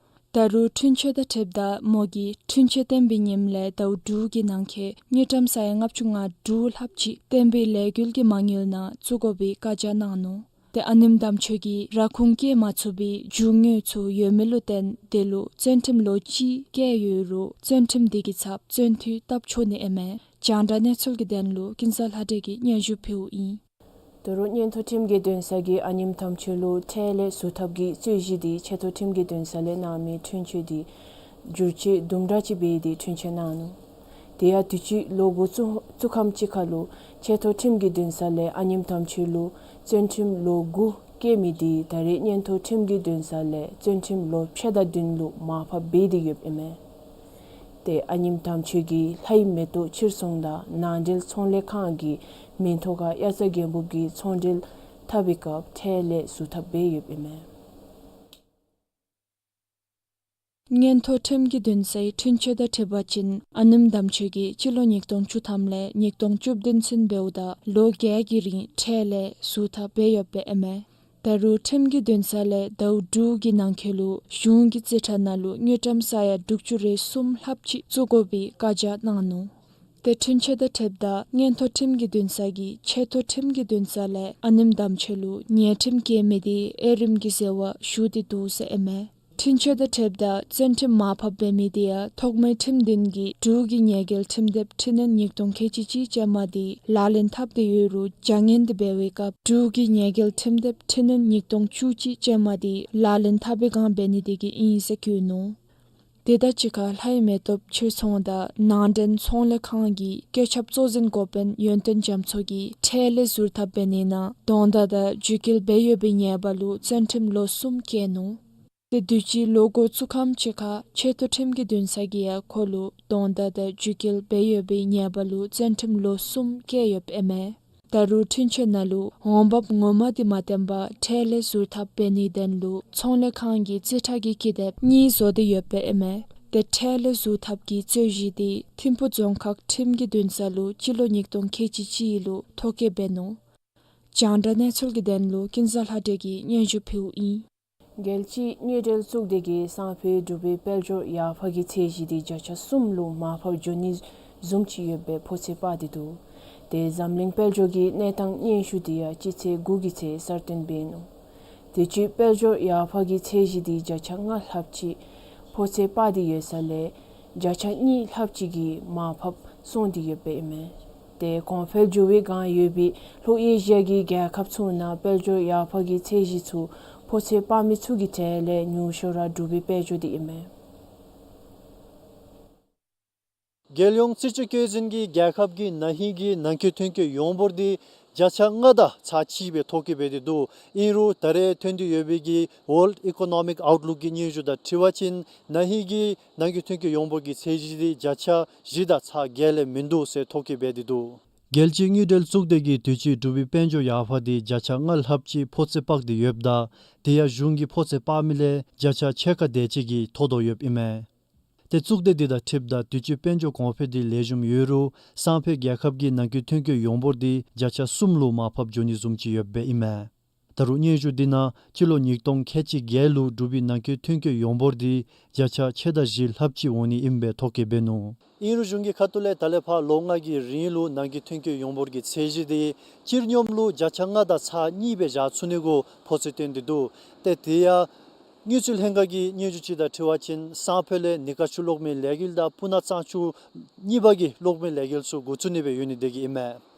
ད་རུང་འཁྲུན་ཆོད་དང་འཁྲིལཝ་ད་མོ་གིས་འཁྲུན་ཆོད་བཏོན་པའི་ཉིནམ་ལས་ཟླཝ་དྲུག་གི་ནང་འཁོད་དངུལ་ཀྲམ་ས་ཡ་ལྔ་བཅུ་ང་དྲུག་ལྷགཔ་ཅིག་བསྟན་པའི་ལས་འགུལ་གྱི་མ་དངུལ་ནང་བཙུགས་དགོ་པའི་བཀའ་རྒྱ་གནང་ནུག། ཏེ་ཨ་ནེམོ་དམ་ཆོས་ཀྱིས་ར་ཁུངས་བཀལ་མ་ཚུགས་པའི་རྒྱུ་དངོས་ཚུ་ཡོད་མི་ལུ་བརྟེན་དེ་ལུ་བཙོན་ཁྲིམས་ལོ་གཅིག་བཀལ་ཡོད་རུང་བཙོན་ཁྲིམས་དེ་གི་ཚབ་བཙོན་འཐུས་བཏབ་ཆོག་ནི་ཨིན་མས། རྒྱང་བསྒྲགས་གནས་ཚུལ་གྱི་དོན་ལུ་ཀུན་བཟང་ལྷ་སྒྲོན་གྱིས་སྙན་ཞུ་ཕུལཝ་ཨིན། ད་རུང་མངོན་མཐོ་ཁྲིམས་ཀྱི་འདུན་ས་གིས་ཨ་ནེམོ་དམ་ཆོས་ལུ་ཁྲལ་ལས་ཟུར་ཐབས་ཀྱི་རྩོད་གཞི་དེ་ཆེ་མཐོ་ཁྲིམས་ཀྱི་འདུན་ས་ལས་གནང་མི་འཁྲུན་ཆོད་དེ་བསྒྱུར་བཅོས་དུམ་གྲ་ཅིག་འབད་དེ་འཁྲུན་ཆོད་གནང་ནུག། དེ་ཡང་དུས་ཅི་ལོ་འགོ་བཙུགས་བཙུགས་ཁམས་ཅིག་ཁར་ལུ་ཆེ་མཐོ་ཁྲིམས་ཀྱི་འདུན་ས་ལས་ཨ་ནེམོ་དམ་ཆོས་ལུ་བཙོན་ཁྲིམས་ལོ་དགུ་བཀལ་མི་དེ་ད་རེས་མངོན་མཐོ་ཁྲིམས་ཀྱི་འདུན་ས་ལས་བཙོན་ཁྲིམས་ལོ་ཕྱེད་དང་བདུན་ལུ་མར་ཕབ་འབད་དེ་ཡོདཔ་ཨིན་མས། ཏེ་ཨ་ནེམོ་དམ་ཆོས་ཀྱི་ལྷའི་མེ་ཏོག་ཕྱིར་ཚོང་དང་ནང་འབྲེལ་ཚོང་ལས་ཁང་གིས་མིང་ཐོག་ཁར་དབྱར་རྩྭ་དགུན་འབུབ་ཀྱི་ཚོང་འབྲེལ་འཐབ་པའི་སྐབས་ཁྲལ་ལས་ཟུར་ཐབས་འབད་ཡོདཔ་ཨིན་མས། མངོན་མཐོ་ཁྲིམས་ཀྱི་འདུན་སའི་འཁྲུན་ཆོད་དང་འཁྲིལ་བ་ཅིན་ཨ་ནེམོ་དམ་ཆོས་ཀྱིས་སྤྱི་ལོ་ཉིས་སྟོང་བཅུ་ཐམ་ལས་ཉིས་སྟོང་བཅུ་བདུན་ཚུན་འབདཝ་ད་ལོ་བརྒྱད་ཀྱི་རིང་ཁྲལ་ལས་ཟུར་ཐབས་འབད་ཡོདཔ་ཨིན་མས། ད་རུང་ཁྲིམས་ཀྱི་འདུན་ས་ལས་ཟླཝ་དྲུག་གི་ནང་འཁོད་ལུ་གཞུང་གི་རྩིས་ཁྲ་ནང་ལུ་དངུལ་ཀྲམ་ས་ཡ་དྲུག་ཅུ་རེ་གསུམ་ལྷགཔ་ཅིག་བཙུགས་དགོ་པའི་བཀའ་རྒྱ་གནང་ནུག། ཏེ་འཁྲུན་ཆོད་དང་འཁྲིལཝ་ད་མངོན་མཐོ་ཁྲིམས་ཀྱི་འདུན་ས་གིས་ཆེ་མཐོ་ཁྲིམས་ཀྱི་འདུན་ས་ལས་ཨ་ནེམོ་དམ་ཆོས་ལུ་ཉེས་ཁྲིམས་བཀལ་མི་དེ་ཨེ་རིམ་གྱི་ཟེར་བ་ཞུ་སྟེ་འདུག་ཟེར་ཨིན་མས། འཁྲུན་ཆོད་དང་འཁྲིལཝ་ད་བཙོན་ཁྲིམས་མར་ཕབ་འབད་མི་དེ་ཡང་ཐོག་མའི་ཁྲིམས་འདུན་གྱིས་འབྲུག་གི་ཉེས་འགེལ་ཁྲིམས་དེབ་འཕྲི་སྣོན་ཉིས་སྟོང་ཁལ་གཅིག་གཅིག་ཅན་མ་དེ་ལག་ལེན་འཐབ་སྟེ་ཡོད་རུང་བྱ་ངན་དེ་འབད་བའི་སྐབས་འབྲུག་གི་ཉེས་འགེལ་ཁྲིམས་དེབ་འཕྲི་སྣོན་ཉིས་སྟོང་བཅུ་གཅིག་ཅན་མ་དེ་ལག་ལེན་འཐབ་པའི་སྒང་འབད་ནི་དེ་གིས་ཨིན་ཟེར་བཀོད་ནུག། དེ་དང་གཅིག་ཁར་ལྷའི་མེ་ཏོག་ཕྱིར་ཚོང་དང་ནང་འདྲེན་ཚོང་ལས་ཁང་གི་བཀོད་ཁྱབ་གཙོ་འཛིན་འགོ་དཔོན་ཡོན་ཏན་རྒྱ་མཚོ་གིས་ཁྲལ་ལས་ཟུར་ཐབས་འབད་ནི་ནང་དོན་དག་དང་རྒྱུད་འགལ་འབད་ཡོད་པའི་ཉེས་པ་ལུ་བཙོན་ཁྲིམས་ལོ་གསུམ་བཀལ་ནུག། དེ་དུས་ཅི་ལོ་འགོ་བཙུགས་ཁམས་ཅིག་ཁར་ཆེ་མཐོ་ཁྲིམས་ཀྱི་འདུན་ས་གིས་ཡང་ཁོ་ལུ་དོན་དག་དང་རྒྱུད་འགལ་འབད་ཡོད་པའི་ཉེས་པ་ལུ་བཙོན་ཁྲིམས་ལོ་གསུམ་བཀལ་ཡོདཔ་ཨིན་མས། ད་རུང་འཁྲུན་ཆོད་ནང་ལུ་འོང་འབབ་ངོ་མ་དེ་མ་བཏོན་པར་ཁྲལ་ལས་ཟུར་ཐབས་འབད་ནིའི་དོན་ལུ་ཚོང་ལས་ཁང་གིས་རྩིས་ཁྲ་གི་ཀི་དེབ་གཉིས་བཟོ་སྟེ་ཡོདཔ་ཨིན་མས། ཏེ་ཁྲལ་ལས་ཟུར་ཐབས་ཀྱི་རྩོད་གཞི་དེ་ཐིམ་ཕུག་རྫོང་ཁག་ཁྲིམས་ཀྱི་འདུན་ས་ལུ་སྤྱི་ལོ་ཉིས་སྟོང་ཁལ་གཅིག་གཅིག་ལུ་ཐོ་བཀོད་འབད་ནུག། རྒྱང་བསྒྲགས་གནས་ཚུལ་གྱི་དོན་ལུ་ཀུན་བཟང་ལྷ་སྒྲོན་གྱིས་སྙན་ཞུ་ཕུལཝ་ཨིན། རྒྱལ་སྤྱིའི་དངུལ་འབྲེལ་གཙུག་སྡེ་གིས་སང་ཕོད་འབྲུག་པའི་དཔལ་འབྱོར་ཡར་འཕར་གྱི་ཚད་གཞི་དེ་བརྒྱ་ཆ་གསུམ་ལུ་མར་ཕབ་འགྱོ་ནི་བཟུམ་ཅིག་ཡོད་པའི་ཕོ་ཚོད་དཔག་སྟེ་འདུག། དེ་འཛམ་གླིང་དཔལ་འབྱོར་གྱི་གནས་སྟངས་སྙན་ཞུ་དེ་ཡང་སྤྱི་ཚེས་དགུ་གི་ཚེ་གསར་བཏོན་འབད་ནུག། དུས་ཅི་དཔལ་འབྱོར་ཡར་འཕར་གྱི་ཚད་གཞི་དེ་བརྒྱ་ཆ་ལྔ་ལྷགཔ་ཅིག་ཕོ་ཚོད་དཔག་སྟེ་ཡོད་ས་ལས་བརྒྱ་ཆ་གཉིས་ལྷགཔ་ཅིག་གིས་མར་ཕབ་སོང་སྟེ་ཡོདཔ་ཨིན་མས། ཏེ་གོང་འཕེལ་འགྱོ་བའི་སྒང་ཡོད་པའི་ལྷོ་ཨེ་ཤི་ཡ་གི་རྒྱལ་ཁབ་ཚུ་ནང་དཔལ་འབྱོར་ཡར་འཕར་གྱི་ཚད་གཞི་ཚུ་ཕོ་ཚོད་དཔག་མི་ཚུ་གི་གྲས་ལས་ཉུང་ཤོས་ར་འབྲུག་པའི་དཔལ་འབྱོར་དེ་ཨིན་མས། རྒྱལ་ཡོངས་རྩིས་དཔྱད་བཀོད་འཛིན་གྱིས་རྒྱལ་ཁབ་ཀྱི་ན་ཧིང་གི་ནང་འཁོད་ཐོན་སྐྱེད་ཡོངས་འབོར་དེ་བརྒྱ་ཆ་ལྔ་དང་ཚག་གཅིག་སྦེ་ཐོ་བཀོད་འབད་དེ་འདུག། ཨིན་རུང་ད་རེས་ཐོན་ཏེ་ཡོད་པའི་གི་World Economic Outlook གི་སྙན་ཞུ་དང་འཁྲིལ་བ་ཅིན་ན་ཧིང་གི་ནང་འཁོད་ཐོན་སྐྱེད་ཡོངས་འབོར་གྱི་ཚད་གཞི་དེ་བརྒྱ་ཆ་བཞི་དང་ཚག་བརྒྱད་ལས་མིན་འདུག་ཟེར་ཐོ་བཀོད་འབད་དེ་འདུག། རྒྱལ་སྤྱིའི་དངུལ་འབྲེལ་གཙུག་སྡེ་གིས་དུས་ཅི་འབྲུག་པའི་དཔལ་འབྱོར་ཡར་འཕར་དེ་བརྒྱ་ཆ་ལྔ་ལྷགཔ་ཅིག་ཕོ་ཚོད་དཔག་སྟེ་ཡོདཔ་ད་དེ་ཡང་གཞུང་གི་ཕོ་ཚོད་དཔག་མི་ལས་བརྒྱ་ཆ་ཕྱེད་ཀ་དེ་ཅིག་གིས་མཐོ་དོ་ཡོདཔ་ཨིན་མས། ཏེ་གཙུག་སྡེ་དེ་དང་འཁྲིལཝ་ད་དུས་ཅི་དཔལ་འབྱོར་གོང་འཕེལ་དེ་ལེགས་ཤོམ་ཡོད་རུང་སང་ཕོད་རྒྱལ་ཁབ་ཀྱི་ནང་འཁོད་ཐོན་སྐྱེད་ཡོངས་འབོར་དེ་བརྒྱ་ཆ་གསུམ་ལུ་མར་ཕབ་འགྱོ་ནི་བཟུམ་ཅིག་ཡོདཔ་ཨིན་མས། ད་རུང་སྙན་ཞུ་དེ་ནང་སྤྱི་ལོ་ཉིས་སྟོང་ཁལ་གཅིག་བརྒྱད་ལུ་འབྲུག་པའི་ནང་འཁོད་ཐོན་སྐྱེད་ཡོངས་འབོར་དེ་བརྒྱ་ཆ་ཕྱེད་དང་བཞི་ལྷགཔ་ཅིག་འོང་ནི་ཨིནམ་སྦེ་ཐོ་བཀོད་འབད་ནུག། ཨིན་རུང་གཞུང་གི་ཁ་ཐུག་ལས་ད་ལས་ཕར་ལོ་ལྔ་གི་རིང་ལུ་ནང་འཁོད་ཐོན་སྐྱེད་ཡོངས་འབོར་གྱི་ཚད་གཞི་དེ་སྤྱིར་སྙོམས་ལུ་བརྒྱ་ཆ་ལྔ་དང་ཚག་གཉིས་སྦེ་བཞག་ཚུགས་ནི་གུ་ཕོ་ཚོད་བཏོན་ཏེ་འདུག། ཏེ་དེ་ཡང་དངུལ་རྩིས་ལྷན་ཁག་གི་སྙན་ཞུ་ཅིག་དང་འཁྲིལ་བ་ཅིན་སང་ཕོད་ལས་ནི་ཀ་ཆུ་གློག་མེའི་ལས་འགུལ་དང་སྤུ་ན་གཙང་ཆུ་གཉིས་པ་གི་གློག་མེའི་ལས་འགུལ་ཚུ་འགོ་བཙུགས་ནི་སྦེ་ཡོད་ནི་དེ་གིས་ཨིན་མས།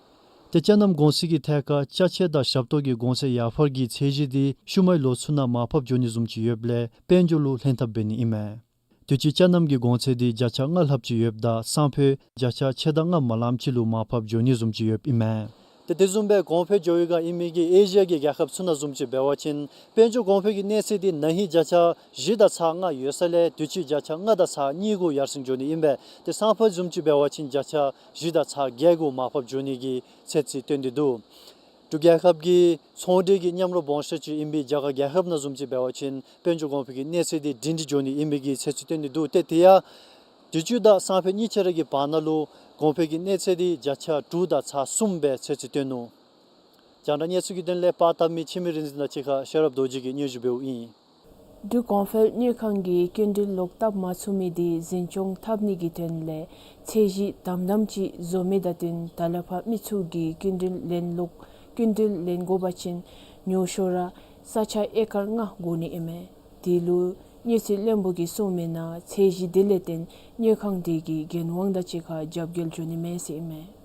ཏེ་ཅ་ནམ་གོང་ཚད་ཀྱི་ཐད་ཁར་ཅ་ཆས་དང་ཞབས་ཏོག་གི་གོང་ཚད་ཡར་འཕར་གྱི་ཚད་གཞི་དེ་ཤུལ་མའི་ལོ་ཚུ་ནང་མར་ཕབ་འགྱོ་ནི་བཟུམ་ཅིག་ཡོདཔ་ལས་དཔལ་འབྱོར་ལུ་ལྷན་ཐབས་འབད་ནི་ཨིན་མས། དུས་ཅི་ཅ་ནམ་གྱི་གོང་ཚད་དེ་བརྒྱ་ཆ་ལྔ་ལྷགཔ་ཅིག་ཡོདཔ་ད་སང་ཕོད་བརྒྱ་ཆ་ཕྱེད་དང་ལྔ་མ་ལངམ་ཅིག་ལུ་མར་ཕབ་འགྱོ་ནི་བཟུམ་ཅིག་ཡོདཔ་ཨིན་མས། ཏེ་དེ་བཟུམ་སྦེ་གོང་འཕེལ་འགྱོ་བའི་སྒང་ཨིན་མི་གི་ཨེ་ཤི་ཡ་གི་རྒྱལ་ཁབ་ཚུ་ནང་བཟུམ་ཅིག་འབད་བ་ཅིན་དཔལ་འབྱོར་གོང་འཕེལ་གྱི་གནས་ཚད་དེ་ན་ཧིང་བརྒྱ་ཆ་བཞི་དང་ཚག་ལྔ་ཡོད་ས་ལས་དུས་ཅི་བརྒྱ་ཆ་ལྔ་དང་ཚག་གཉིས་གུ་ཡར་སེང་འགྱོ་ནི་ཨིན་པས། ཏེ་སང་ཕོད་བཟུམ་ཅིག་འབད་བ་ཅིན་བརྒྱ་ཆ་བཞི་དང་ཚག་བརྒྱད་གུ་མར་ཕབ་འགྱོ་ནི་གི་ཚོད་རྩིས་བཏོན་ཏེ་འདུག། འབྲུག་རྒྱལ་ཁབ་ཀྱི་ཚོང་འབྲེལ་གྱི་མཉམ་རོགས་སྦོམ་ཤོས་ཅིག་ཨིན་པའི་རྒྱ་གར་རྒྱལ་ཁབ་ནང་བཟུམ་ཅིག་འབད་བ་ཅིན་དཔལ་འབྱོར་གོང་འཕེལ་གྱི་གནས་ཚད་དེ་སྒྲིང་སྒྲི་འགྱོ་ནི་ཨིན་པའི་གི་ཚོད་རྩིས་བཏོན་ཏེ་འདུག། ཏེ་དེ་ཡང་དུས་ཅི་དང་སང་ཕོད་གཉིས་ཆ་ར་གི་བར་ན་ལུ་གོང་འཕེལ་གྱི་གནས་ཚད་དེ་བརྒྱ་ཆ་དྲུག་དང་ཚག་གསུམ་སྦེ་ཚོད་རྩིས་བཏོན་ནུག། རྒྱང་བསྒྲགས་གནས་ཚུལ་གྱི་དོན་ལས་པར་བཏབ་མི་འཆི་མེད་རིག་འཛིན་དང་གཅིག་ཁར་ཤེས་རབ་རྡོ་རྗེ་གིས་སྙན་ཞུ་འབདཝ་ཨིན། འབྲུག་གོང་འཕེལ་དངུལ་ཁང་གིས་སྐྱིན་འགྲུལ་ལོག་བཏབ་མ་ཚུགས་མི་དེ་འཛིན་སྐྱོང་འཐབ་ནི་གི་དོན་ལས་ཚད་གཞི་དམ་དམ་ཅིག་བཟོ་མི་དང་བསྟུན་ད་ལས་ཕར་མི་ཚུ་གིས་སྐྱིན་འགྲུལ་ལེན་ལོག་སྐྱིན་འགྲུལ་ལེན་དགོ་པ་ཅིན་ ཉུང་ཤོས་ར་ས་ཆ་ཨེ་ཀར་ལྔ་དགོ་ནི་ཨིན་མས། དེ་ལུ་དངུལ་རྩིས་བློན་པོ་གིས་གསུངས་མི་ནང་ཚད་གཞི་དེ་ལས་བརྟེན་དངུལ་ཁང་དེ་གིས་རྒྱལ་ཡོངས་དང་གཅིག་ཁར་རྒྱབ་འགལ་འགྱོ་ནི་མས་ཟེར་ཨིན་མས།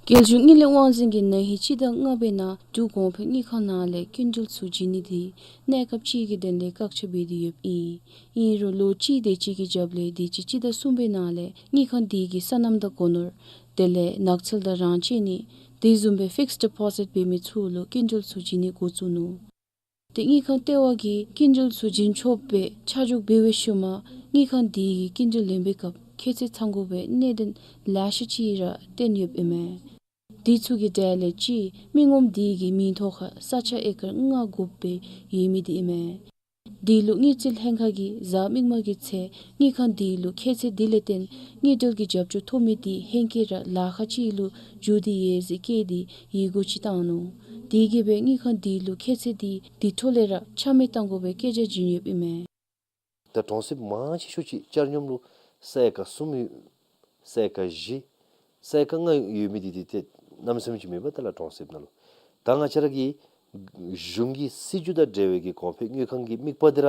རྒྱལ་གཞུང་དངུལ་ལས་དབང་འཛིན་གྱིས་ན་ཧིང་སྤྱི་ཟླ་ལྔ་པའི་ནང་འབྲུག་གོང་འཕེལ་དངུལ་ཁང་ནང་ལས་སྐྱིན་འགྲུལ་ཚུ་བྱིན་ནི་དེ་གནས་སྐབས་ཅིག་གི་དོན་ལས་བཀག་ཆ་འབད་དེ་ཡོདཔ་ཨིན། ཨིན་རུང་ལོ་གཅིག་དེ་ཅིག་གི་རྒྱབ་ལས་དུས་ཅི་སྤྱི་ཟླ་གསུམ་པའི་ནང་ལས་དངུལ་ཁང་དེ་གིས་སོ་ནམ་དང་སྒོ་ནོར་དེ་ལས་ནགས་ཚལ་དང་རང་བྱེད་ནི་དེ་བཟུམ་སྦེ་ཕིགསཌ་ཌི་པོ་ཟིཊ་འབད་མི་ཚུ་ལུ་སྐྱིན་འགྲུལ་ཚུ་བྱིན་ནི་འགོ་བཙུགས་ནུག། ཏེ་དངུལ་ཁང་ལྟེ་བ་གིས་སྐྱིན་འགྲུལ་ཚུ་བྱིན་ཆོགཔ་སྦེ་ཆ་འཇོག་འབད་བའི་ཤུལ་མ་དངུལ་ཁང་དེ་གིས་སྐྱིན་འགྲུལ་ལེན་པའི་སྐབས་ཁྱད་ཚད་ཚང་དགོ་པའི་གནད་དོན་ལེ་ཤ་ཅིག་ར་བསྟན་ཡོདཔ་ཨིན་མས། དེ་ཚུ་གི་གྲས་ལས་གཅིག་མི་ངོམ་དེ་གི་མིང་ཐོག་ཁར་ས་ཆ་ཨེ་ཀར་ལྔ་དགོཔ་སྦེ་ཡོད་མི་དེ་ཨིན་མས། དེ་ལུ་དངུལ་རྩིས་ལྷན་ཁག་གིས་གཟའ་མིག་དམར་གྱི་ཚེ་དངུལ་ཁང་དེ་ལུ་ཁྱད་ཚད་དེ་ལས་བརྟེན་དངུལ་འབྲེལ་གྱི་རྒྱབ་སྐྱོར་ཐོབ་མི་དེ་ཧེང་སྐལ་ར་ལཱ་ཁག་ཅིག་ལུ་འགྱུར་ཏེ་ཡོད་ཟེར་བཀོད་དེ་ཡི་གུ་ཅིག་བཏང་ནུག། དེ་གིས་སྦེ་དངུལ་ཁང་དེ་ལུ་ཁྱད་ཚད་དེ་དེ་འཕྲོ་ལས་ར་ཆ་མེད་བཏང་དགོ་པའི་བཀོད་རྒྱ་བྱིན་ཡོདཔ་ཨིན་མས། ད་གྲོང་གསེབ་མང་ཆེ་ཤོས་ཅིག་ཆ་སྙོམས་ལུ་ས་ཨེ་ཀར་གསུམ་ཡོད། ས་ཨེ་ཀར་བཞི། ས་ཨེ་ཀར་ལྔ་ཡོད་མི་དེ་དེ་ཏེ་གནམ་མེད་ས་མེད་ཅིག་མེད་པས་ད་ལགས་གྲོང་གསེབ་ནང་ལུ། ད་ང་བཅས་ར་གི་གཞུང་གི་སྲིད་བྱུས་དང་འབྲེལ་བའི་གི་གོང་འཕེལ་དངུལ་ཁང་གི་དམིགས་པ་དེ་ར་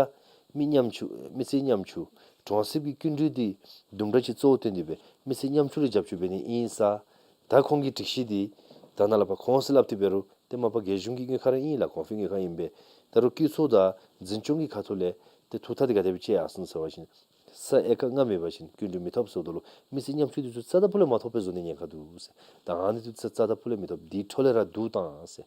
མི་ཉམ་ཆུང་མི་སེར་ཉམ་ཆུང་གྲོང་གསེབ་ཀྱི་སྐྱིན་འགྲུལ་དེ་དུམ་གྲ་ཅིག་གཙོ་བོ་བཏོན་ཏེ་སྦེ་མི་སེར་ཉམ་ཆུང་ལུ་རྒྱབ་སྐྱོར་འབད་ནི་ཨིན་ས། ད་ཁོང་གི་སྒྲིག་གཞི་དེ་ད་ནཱ་ལས་ཕར་ཁོང་ཟེར་སླབ་སྟེ་འབད་རུང་ཏེ་མ་པ་རྒྱལ་གཞུང་གི་དངུལ་ཁང་ར་ཨིན་ལགས། གོང་འཕེལ་དངུལ་ཁང་ཨིན་པས། ད་རུང་སྤྱི་ཚོགས་དང་འཛིན་སྐྱོང་གི་ཁ་ཐུག་ལས་ཏེ་ཐུགས་ཐག་དེ་ག་དེ་སྦེ་བཅད་ཡར་སོང་ཟེར་བ་ཅིན་ས་ཨེ་ཀར་ལྔ་མེད་པ་ཅིན་སྐྱིན་འགྲུལ་མི་ཐོབ་ཟེརཝ་ད་ལུ་མི་སེར་ཉམ་ཆུང་དེ་ཚུ་རྩ་དང་ཕུ་ལས་མ་ཐོབ་པའི་བཟོ་ནི་ཉེན་ཁ་འདུག་ཟེར། ད་ཨ་ནི་དེ་ཚུ་རྩ་དང་ཕུ་ལས་མི་ཐོབ། དེ་འཕྲོ་ལས་ར་བསྡུ་བཏང་ཟེར།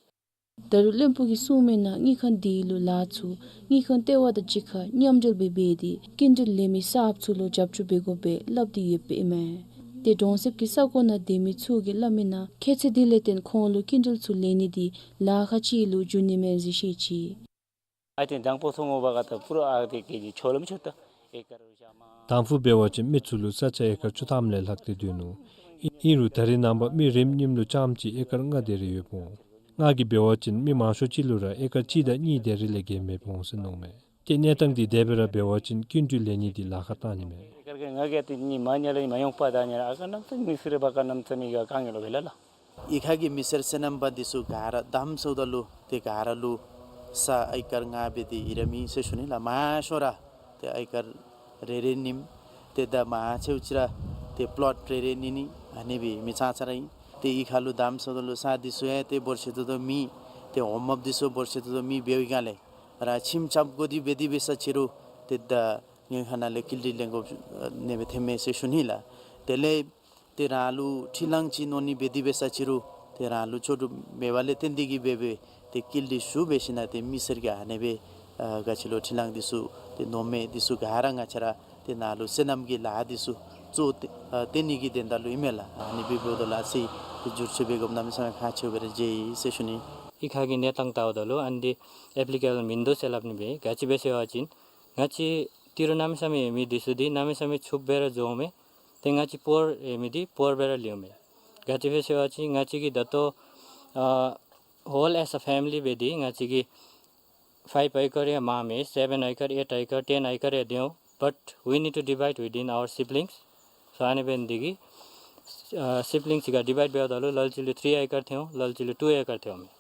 ད་རུང་བློན་པོ་གིས་གསུངས་མི་ནང་དངུལ་ཁང་དེ་ལུ་ལཱ་ཚུ་དངུལ་ཁང་ལྟེ་བ་དང་གཅིག་ཁར་མཉམ་འབྲེལ་འབད་འབད་དེ་སྐྱིན་འགྲུལ་ལེན་མི་གསརཔ་ཚུ་ལུ་རྒྱབ་སྐྱོར་འབད་དགོ་པས་སླབ་སྟེ་ཡོདཔ་ཨིན་མས། ཏེ་གྲོང་གསེབ་ཀྱི་ས་གོ་ནང་སྡོད་མི་ཚུ་གིས་སླབ་མི་ནང་ཁྱད་ཚད་དེ་ལས་བརྟེན་ཁོང་ལུ་སྐྱིན་འགྲུལ་ཚུ་ལེན་ནི་དེ་ལཱ་ཁག་ཅིག་ལུ་འགྱུར་ནི་མས་ཟེར་བཤད་ཅི། ཨ་ཏེ་དང་ཕུ་སོང་ངོ་བ་ག་ད་པུ་ར་ཨ་ཏེ་ཀེ་ཇི་ཆོ་ལམ་ཆོ་ད་ཨེ་ཀར་རུ་ཤ་མ། དང་ཕུ་འབད་བ་ཅིན་མི་ཚུ་ལུ་ས་ཆ་ཨེ་ཀར་བཅུ་ཐམ་ལས་ལྷག་སྟེ་སྡོད་ནུག། ཨིན་རུང་ད་རེས་ནངས་པ་མི་རེ་གཉིས་ལུ་རྐྱངམ་ཅིག་ཨེ་ཀར་ལྔ་དེ་རེ་ཡོདཔ་འོང་། ང་གིས་འབད་བ་ཅིན་མི་མང་ཤོས་ཅིག་ལུ་ར་ཨེ་ཀར་གཅིག་དང་གཉིས་དེ་རེ་ལས་བརྒལ་མེདཔ་འོང་ཟེར་མནོཝ་མས། ཏེ་གནས་སྟངས་དེ་དེ་སྦེ་ར་འབད་བ་ཅིན་སྐྱིན་འགྲུལ་ལེན་ནི་དེ་ལཱ་ཁག་བཏང་ནི་མས། ཨེ་ཀར་གྱི་ང་གིས་ཏེ་གཉིས་མ་ཉལ་ལ་མ་ཡོང་པ་ད་ཉལ་ཨ་ཀ་ནམ་ཚ་མི་སེར་བ་ཀ་ནམ་ཚ་མི་ག་དཀའ་ངལ་ལུ་འབད་ལ་ལགས། ཨི་ཁ་གི་མི་སེར་སོ་ནམ་པ་འདི་ཚུ་ག་ར་དམ་ཚོགས་ད་ལུ་ཏེ་ག་ར་ལུ་ས་ཨེ་ཀར་ལྔ་སྦེ་ཏེ་ཨིན་ར་མེད་ཟེར་ཞུ་ནི་ལགས། མང་ཤོས་ར་ཏེ་ཨེ་ཀར་རེ་རེ་ནིམ་ཏེ་ད་མང་ཆེཝ་ཅིག་ར་ཏེ་པློཊ་རེ་རེ་ནི་ནི་ཨ་ནི་སྦེ་མི་ཙང་ཙ་ར་ཨིན། ཏེ་ཨི་ཁ་ལུ་དམ་ཚོགས་ད་ལུ་ས་འདི་ཚུ་ཡང་ཏེ་འབོར་ཆེ་ཏོག་ཏོ་མེད། ཏེ་འོང་འབབ་འདི་ཚུ་འབོར་ཆེ་ཏོག་ཏོ་མེད་འབདཝ་ལས་ར་ཁྱིམ་རྐྱབ་དགོ་དེ་འབད་དེ་འབད་ས་ཅིག་རུང་ཏེ་ད་དངུལ་ཁང་ནང་ལས་སྐྱིན་འགྲུལ་ལེན་དགོཔ་ཨ་ནི་སྦེ་ཐོནམ་མས་ཟེར་ཞུ་ནི་ལགས། དེ་ལས་ཏེ་རང་ལུ་འཕྲུལ་གླང་ཅིག་གནོད་ནི་འབད་དེ་འབད་ས་ཅིག་རུང་ཏེ་རང་ལུ་ལྕོགས་གྲུབ་མེད་པ་ལས་བརྟེན་ཏེ་གིས་འབད་འབད་ཏེ་སྐྱིན་འགྲུལ་ཞུ་འབད་ཞིན་ན་ཏེ་མི་སེར་གྱིས་ཨ་ནི་སྦེ་ཨ་ག་ཅི་ལོ་འཕྲུལ་གླང་འདི་ཚུ་ཏེ་གནོདཔ་མས། འདི་ཚུ་ག་ར་ང་བཅས་ར་ཏེ་ནཱ་ལུ་སོ་ནམ་གྱི་ལཱ་འདི་ཚུ་གཙོ་བོ་ཏེ་ཨ་བཏོན་ནི་གི་དོན་དག་ལུ་ཨིན་མས་ལགས། ཨ་ནི་སྦེ་འབདཝ་ད་ལུ་ཨ་ཙི་ཏེ་འགྱུར་བཅོས་འབད་དགོཔ་གནམ་མེད་ས་མེད་ཁག་ཆེཝ་སྦེ་ར་མཇལ་ཡི་ཟེར་ཞུ་ནི། ཨི་ཁ་གི་གནས་སྟངས་བལྟཝ་ད་ལུ་ཨ་ནི་འདི་ཨེཔ་ལི་ཀེ་བཱལ་མིན་འདུག་ཟེར་སླབ་ནི་སྦེ་ག་ཅི་སྦེ་ཟེར་བ་ཅིན་ང་བཅས་ཏི་རུ་གནམ་མེད་ས་མེད་ཡོད་མི་འདི་ཚུ་འདི་གནམ་མེད་ས་མེད་ཕྱུགཔ་སྦེ་ར་འགྱོཝ་མས། ཏེ་ང་བཅས་པོར་ཡོད་མི་འདི་པོར་སྦེ་ར་ལུས་མས། ག་ཅི་སྦེ་ཟེར་བ་ཅིན་ང་བཅས་ཀྱི་ད་ལྟོ་ཨ་ཧོལ་ཨེས་ཨེ་ཕེ་མི་ལི་སྦེ་འདི་ང་བཅས་ཀྱི་ཕའིབ་ཨེ་ཀར་ཡང་མང་མས། སེ་བེན་ཨེ་ཀར་ཨེཊ་ཨེ་ཀར་ཊེན་ཨེ་ཀར་ཡང་འདུག། But we need to divide within our siblings. So ཨ་ནི་འབད་འདི་གིས་ཨ་སིབ་ལིངས་ཅིག་ཁར་ཌི་བའིཌ་འབདཝ་ད་ལུ་ལ་ལུ་ཅིག་ལུ་ཐི་རི་ཨེ་ཀར་ཐོན་འོང་། ལ་ལུ་ཅིག་ལུ་ཊུ་ཨེ་ཀར་ཐོན་འོང་མས།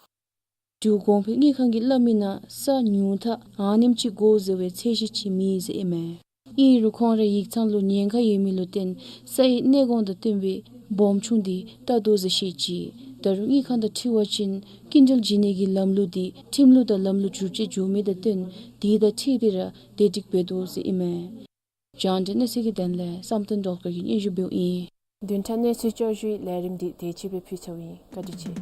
འབྲུག་གོང་འཕེལ་དངུལ་ཁང་གིས་སླབ་མི་ནང་ས་ཉུང་མཐའ་ཨ་ནེམ་ཅིག་དགོ་ཟེར་བའི་ཚད་གཞི་ཅིག་མེད་ཟེར་ཨིན་མས། ཨིན་རུང་ཁོང་རའི་ཡིག་ཚང་ལུ་ཉེན་ཁ་ཡོད་མི་ལུ་བརྟེན་སའི་གནས་གོང་དང་བསྟུན་པའི་སྦོམ་ཆུང་དེ་བལྟ་དོ་ཟེར་བཤད་ཅི། ད་རུང་དངུལ་ཁང་དང་འཁྲིལ་བ་ཅིན་སྐྱིན་འགྲུལ་བྱིན་ནི་གི་ལམ་ལུགས་དེ་ཁྲིམས་ལུགས་དང་ལམ་ལུགས་བསྒྱུར་བཅོས་འགྱོ་མི་དང་བསྟུན་དེ་དང་འཁྲིལ་ཏེ་ར་བདེ་སྒྲིག་འབད་དོ་ཟེར་ཨིན་མས། རྒྱང་བསྒྲགས་གནས་ཚུལ་གྱི་དོན་ལས་བསམ་གཏན་རྡོ་རྗེ་གིས་སྙན་ཞུ་འབདཝ་ཨིན། བདུན་ཕྲག་གནས་ཚུལ་བསྐྱར་ཞུའི་ལས་རིམ་འདི་དེ་ཅིག་སྦེ་ཕུལ་ཚརཝ་ཨིན། བཀའ་དྲིན་ཆེ།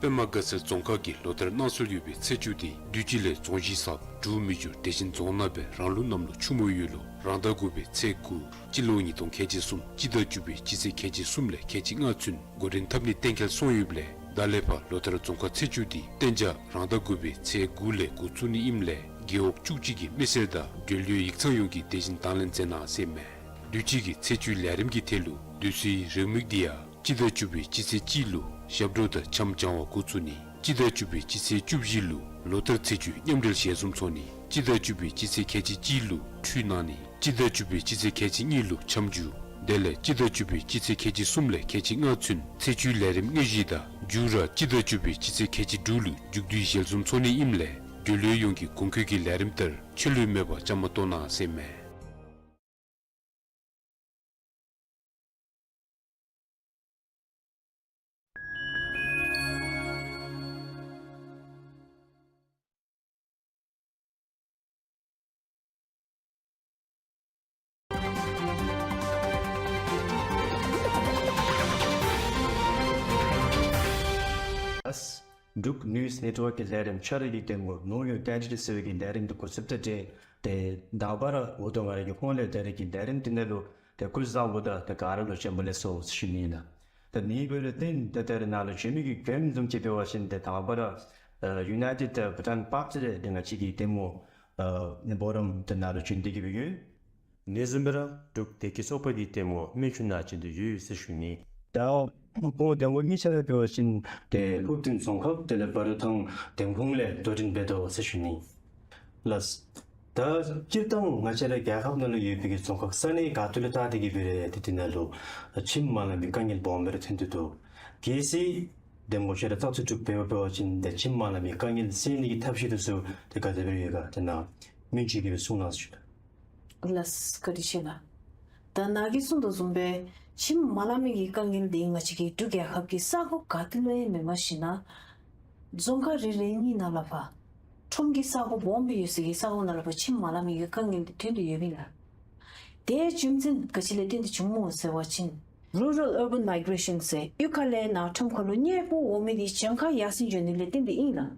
པདྨ་དགའ་ཚལ་རྫོང་ཁག་གིས་ལོ་ལྟར་གནང་སྲོལ་ཡོད་པའི་ཚེས་བཅུ་དེ་དུས་ཅི་ལས་རྫོང་གཞི་གསརཔ་འབྲུག་མི་འགྱུར་བདེ་ཆེན་རྫོང་ནང་སྦེ་རང་ལུགས་གནམ་ལོ་ཆུ་མོ་ཡོས་ལོ་རང་ཟླ་དགུ་པའི་ཚེས་དགུ་སྤྱི་ལོ་ཉིས་སྟོང་ཁལ་གཅིག་གསུམ་སྤྱི་ཟླ་བཅུ་པའི་སྤྱི་ཚེས་ཁལ་གཅིག་གསུམ་ལས་ཁལ་གཅིག་ལྔ་ཚུན་འགོ་འདྲེན་འཐབ་ནི་གཏན་འཁེལ་སོང་ཡོདཔ་ལས་ད་ལས་ཕར་ལོ་ལྟར་རྫོང་ཁག་ཚེས་བཅུ་དེ་གཏན་འཇགས་རང་ཟླ་དགུ་པའི་ཚེས་དགུ་ལས་འགོ་བཙུགས་ནི་ཨིནམ་ལས་རྒེད་འོག་བཅུ་གཅིག་གི་མི་སེར་དང་འབྲེལ་ཡོད་ཡིག་ཚང་ཡོངས་ཀྱིས་དེ་བཞིན་དང་ལེན་མཛད་གནང་ཟེར་མས། དུས་ཅི་གི་ཚེས་བཅུའི་ལས་རིམ་གྱི་ཐད་ལུ་དུས་སུའི་རེའུ་མིག་འདི་ཡང་སྤྱི་ཟླ་བཅུ་པའི་སྤྱི་ཚེས་གཅིག་ལུ་ཞབས་བྲོ་དང་འཆམ་སྦྱང་བ་འགོ་བཙུགས་ནི། སྤྱི་ཟླ་བཅུ་པའི་སྤྱི་ཚེས་བཅུ་བཞི་ལུ་ལོ་ལྟར་ཚེས་བཅུའི་མཉམ་འབྲེལ་ཞལ་འཛོམས་ཚོགས་ནི། སྤྱི་ཟླ་བཅུ་པའི་སྤྱི་ཚེས་ཁལ་གཅིག་གཅིག་ལུ་ཁྲུས་གནང་ནི། སྤྱི་ཟླ་བཅུ་པའི་སྤྱི་ཚེས་ཁལ་གཅིག་གཉིས་ལུ་འཆམ་རྒྱུ། དེ་ལས་སྤྱི་ཟླ་བཅུ་པའི་སྤྱི་ཚེས་ཁལ་གཅིག་གསུམ་ལས་ཁལ་གཅིག་ལྔ་ཚུན་ཚེས་བཅུའི་ལས་རིམ་དངོས་གཞི་དང་མཇུག་ར་སྤྱི་ཟླ་བཅུ་པའི་སྤྱི་ཚེས་ཁལ་གཅིག་དྲུག་ལུ་མཇུག་བསྡུའི་ཞལ་འཛོམས་ཚོགས་ནི་ཨིནམ་ལས་འབྲེལ་ཡོད་ཡོངས་ཀྱིས་གོང་འཁོད་ཀྱི་ལས་རིམ་ལྟར་ཆད་ལུས་མེད་པར་བཅའ་མར་གཏོགས་གནང་ཟེར་མས། འབྲུག་ནིའུ་སི་ནེཊ་ཝརཀ་གི་ལས་རིམ་ཆ་ར་གི་གདམ་ངོ་ནོར་གཡོག་བསྟན་འཛིན་ཟེར་བའི་གི་ལས་རིམ་འདི་འགོ་བཙུགསཔ་དང་འབྲེལ་ཏེ་དང་པ་ར་འོ་དོ་ང་ར་གི་ཧོངས་ལས་ད་རེས་ཀྱི་ལས་རིམ་འདི་ནང་ལུ་ཏེ་སྐུ་གཟུགས་བཟང་པོ་དང་ཏེ་ག་ར་ལུ་བྱོན་པ་ལེགས་སོ་ཟེར་ཞུ་ནི་ཨིན་ལགས། ད་ནི་འབདཝ་ལས་བརྟེན་ད་ད་རེས་ནཱ་ལུ་བྱོན་མི་གི་མགྱོནམ་བཟུམ་ཅིག་འབད་བ་ཅིན་ཏེ་དང་པ་ར་ཨ་United Bhutan Party ལས་ཏེ་ང་བཅས་ཀྱི་གདམ་ངོ་ཨ་འབོ་རམ་ཏེ་ནཱ་ལུ་བྱོན་ཏེ་གི་སྦེ་ཡོད། ཨ་ནི་བཟུམ་སྦེ་ར་འབྲུག་བདེ་སྐྱིད་ཚོགས་པ་གི་གདམ་ངོ་སྨན་ཆུ་ནཱ་བྱོན་ཏེ་ཡོད་ཟེར་ཞུ་ནི། ད་ཁོང་གདམ་ངོ་གཉིས་ཆ་ར་འབད་བ་ཅིན་ཏེ་ཧུར་བརྩོན་རྫོང་ཁག་དེ་ལས་འབར་ཐང་འདེམས་ཁོངས་ལས་དོ་འགྲན་འབད་དོ་ཟེར་ཞུ་ནི་ལགས། ད་སྤྱིར་བཏང་ང་བཅས་ར་རྒྱལ་ཁབ་ནང་ལུ་ཡོད་པའི་གི་རྫོང་ཁག་ས་གནས་ག་ཏེ་ལུ་བལྟ་སྟེ་གི་འབད་རུང་ཏེ་དེ་ནང་ལུ་ཁྱིམ་མ་ལང་པའི་དཀའ་ངལ་སྦོམ་སྦེ་ར་ཐོན་ཏེ་འདུག། གལ་སྲིད་གདམ་ངོ་ཆ་ར་བཙག་འཐུ་གྲུབ་འབད་བ་ཅིན་ཏེ་ཁྱིམ་མ་ལང་པའི་དཀའ་ངལ་སེལ་ནི་གི་ཐབས་ཤེས་འདི་ཚུ་ཏེ་ག་དེ་སྦེ་ཡོད་ག་ཏེ་ནཱ་སྨན་ཆུ་གིས་སྦེ་གསུང་གནང་ཟེར་ཞུ་དོ། ལགས་བཀའ་དྲིན་ཆེ་ལགས། ད་ནཱ་གིས་གསུངས་དོ་བཟུམ་སྦེ་ཁྱིམ་མ་ལང་མི་གི་དཀའ་ངལ་འདི་ང་བཅས་ཀྱི་འབྲུག་རྒྱལ་ཁབ་ཀྱི་ས་གོ་ག་ཏེ་ལུ་ཡང་མེནམ་ཞིན་ན་རྫོང་ཁག་རེ་རེ་གཉིས་ནང་ལས་ཕར་ཁྲོམ་གྱི་ས་གོ་སྦོམ་སྦེ་ཡོད་སའི་གི་ས་གོ་ནང་ལས་ཕར་ཁྱིམ་མ་ལང་མི་གི་དཀའ་ངལ་འདི་ཐོན་ཏེ་ཡོདཔ་ཨིན་ལགས། དེ་རྒྱུ་མཚན་ག་ཅི་ལས་བརྟེན་ཏེ་བྱུངམ་སྨོ་ཟེར་བ་ཅིན་Rural Urban Migration ཟེར་གཡུས་ཁ་ལས་ནཱ་ཁྲོམ་ཁ་ལུ་གཉེར་པོ་འོང་མི་འདི་གྱངས་ཁ་ཡར་སེང་འགྱོ་ནི་ལས་བརྟེན་ཏེ་ཨིན་ལགས།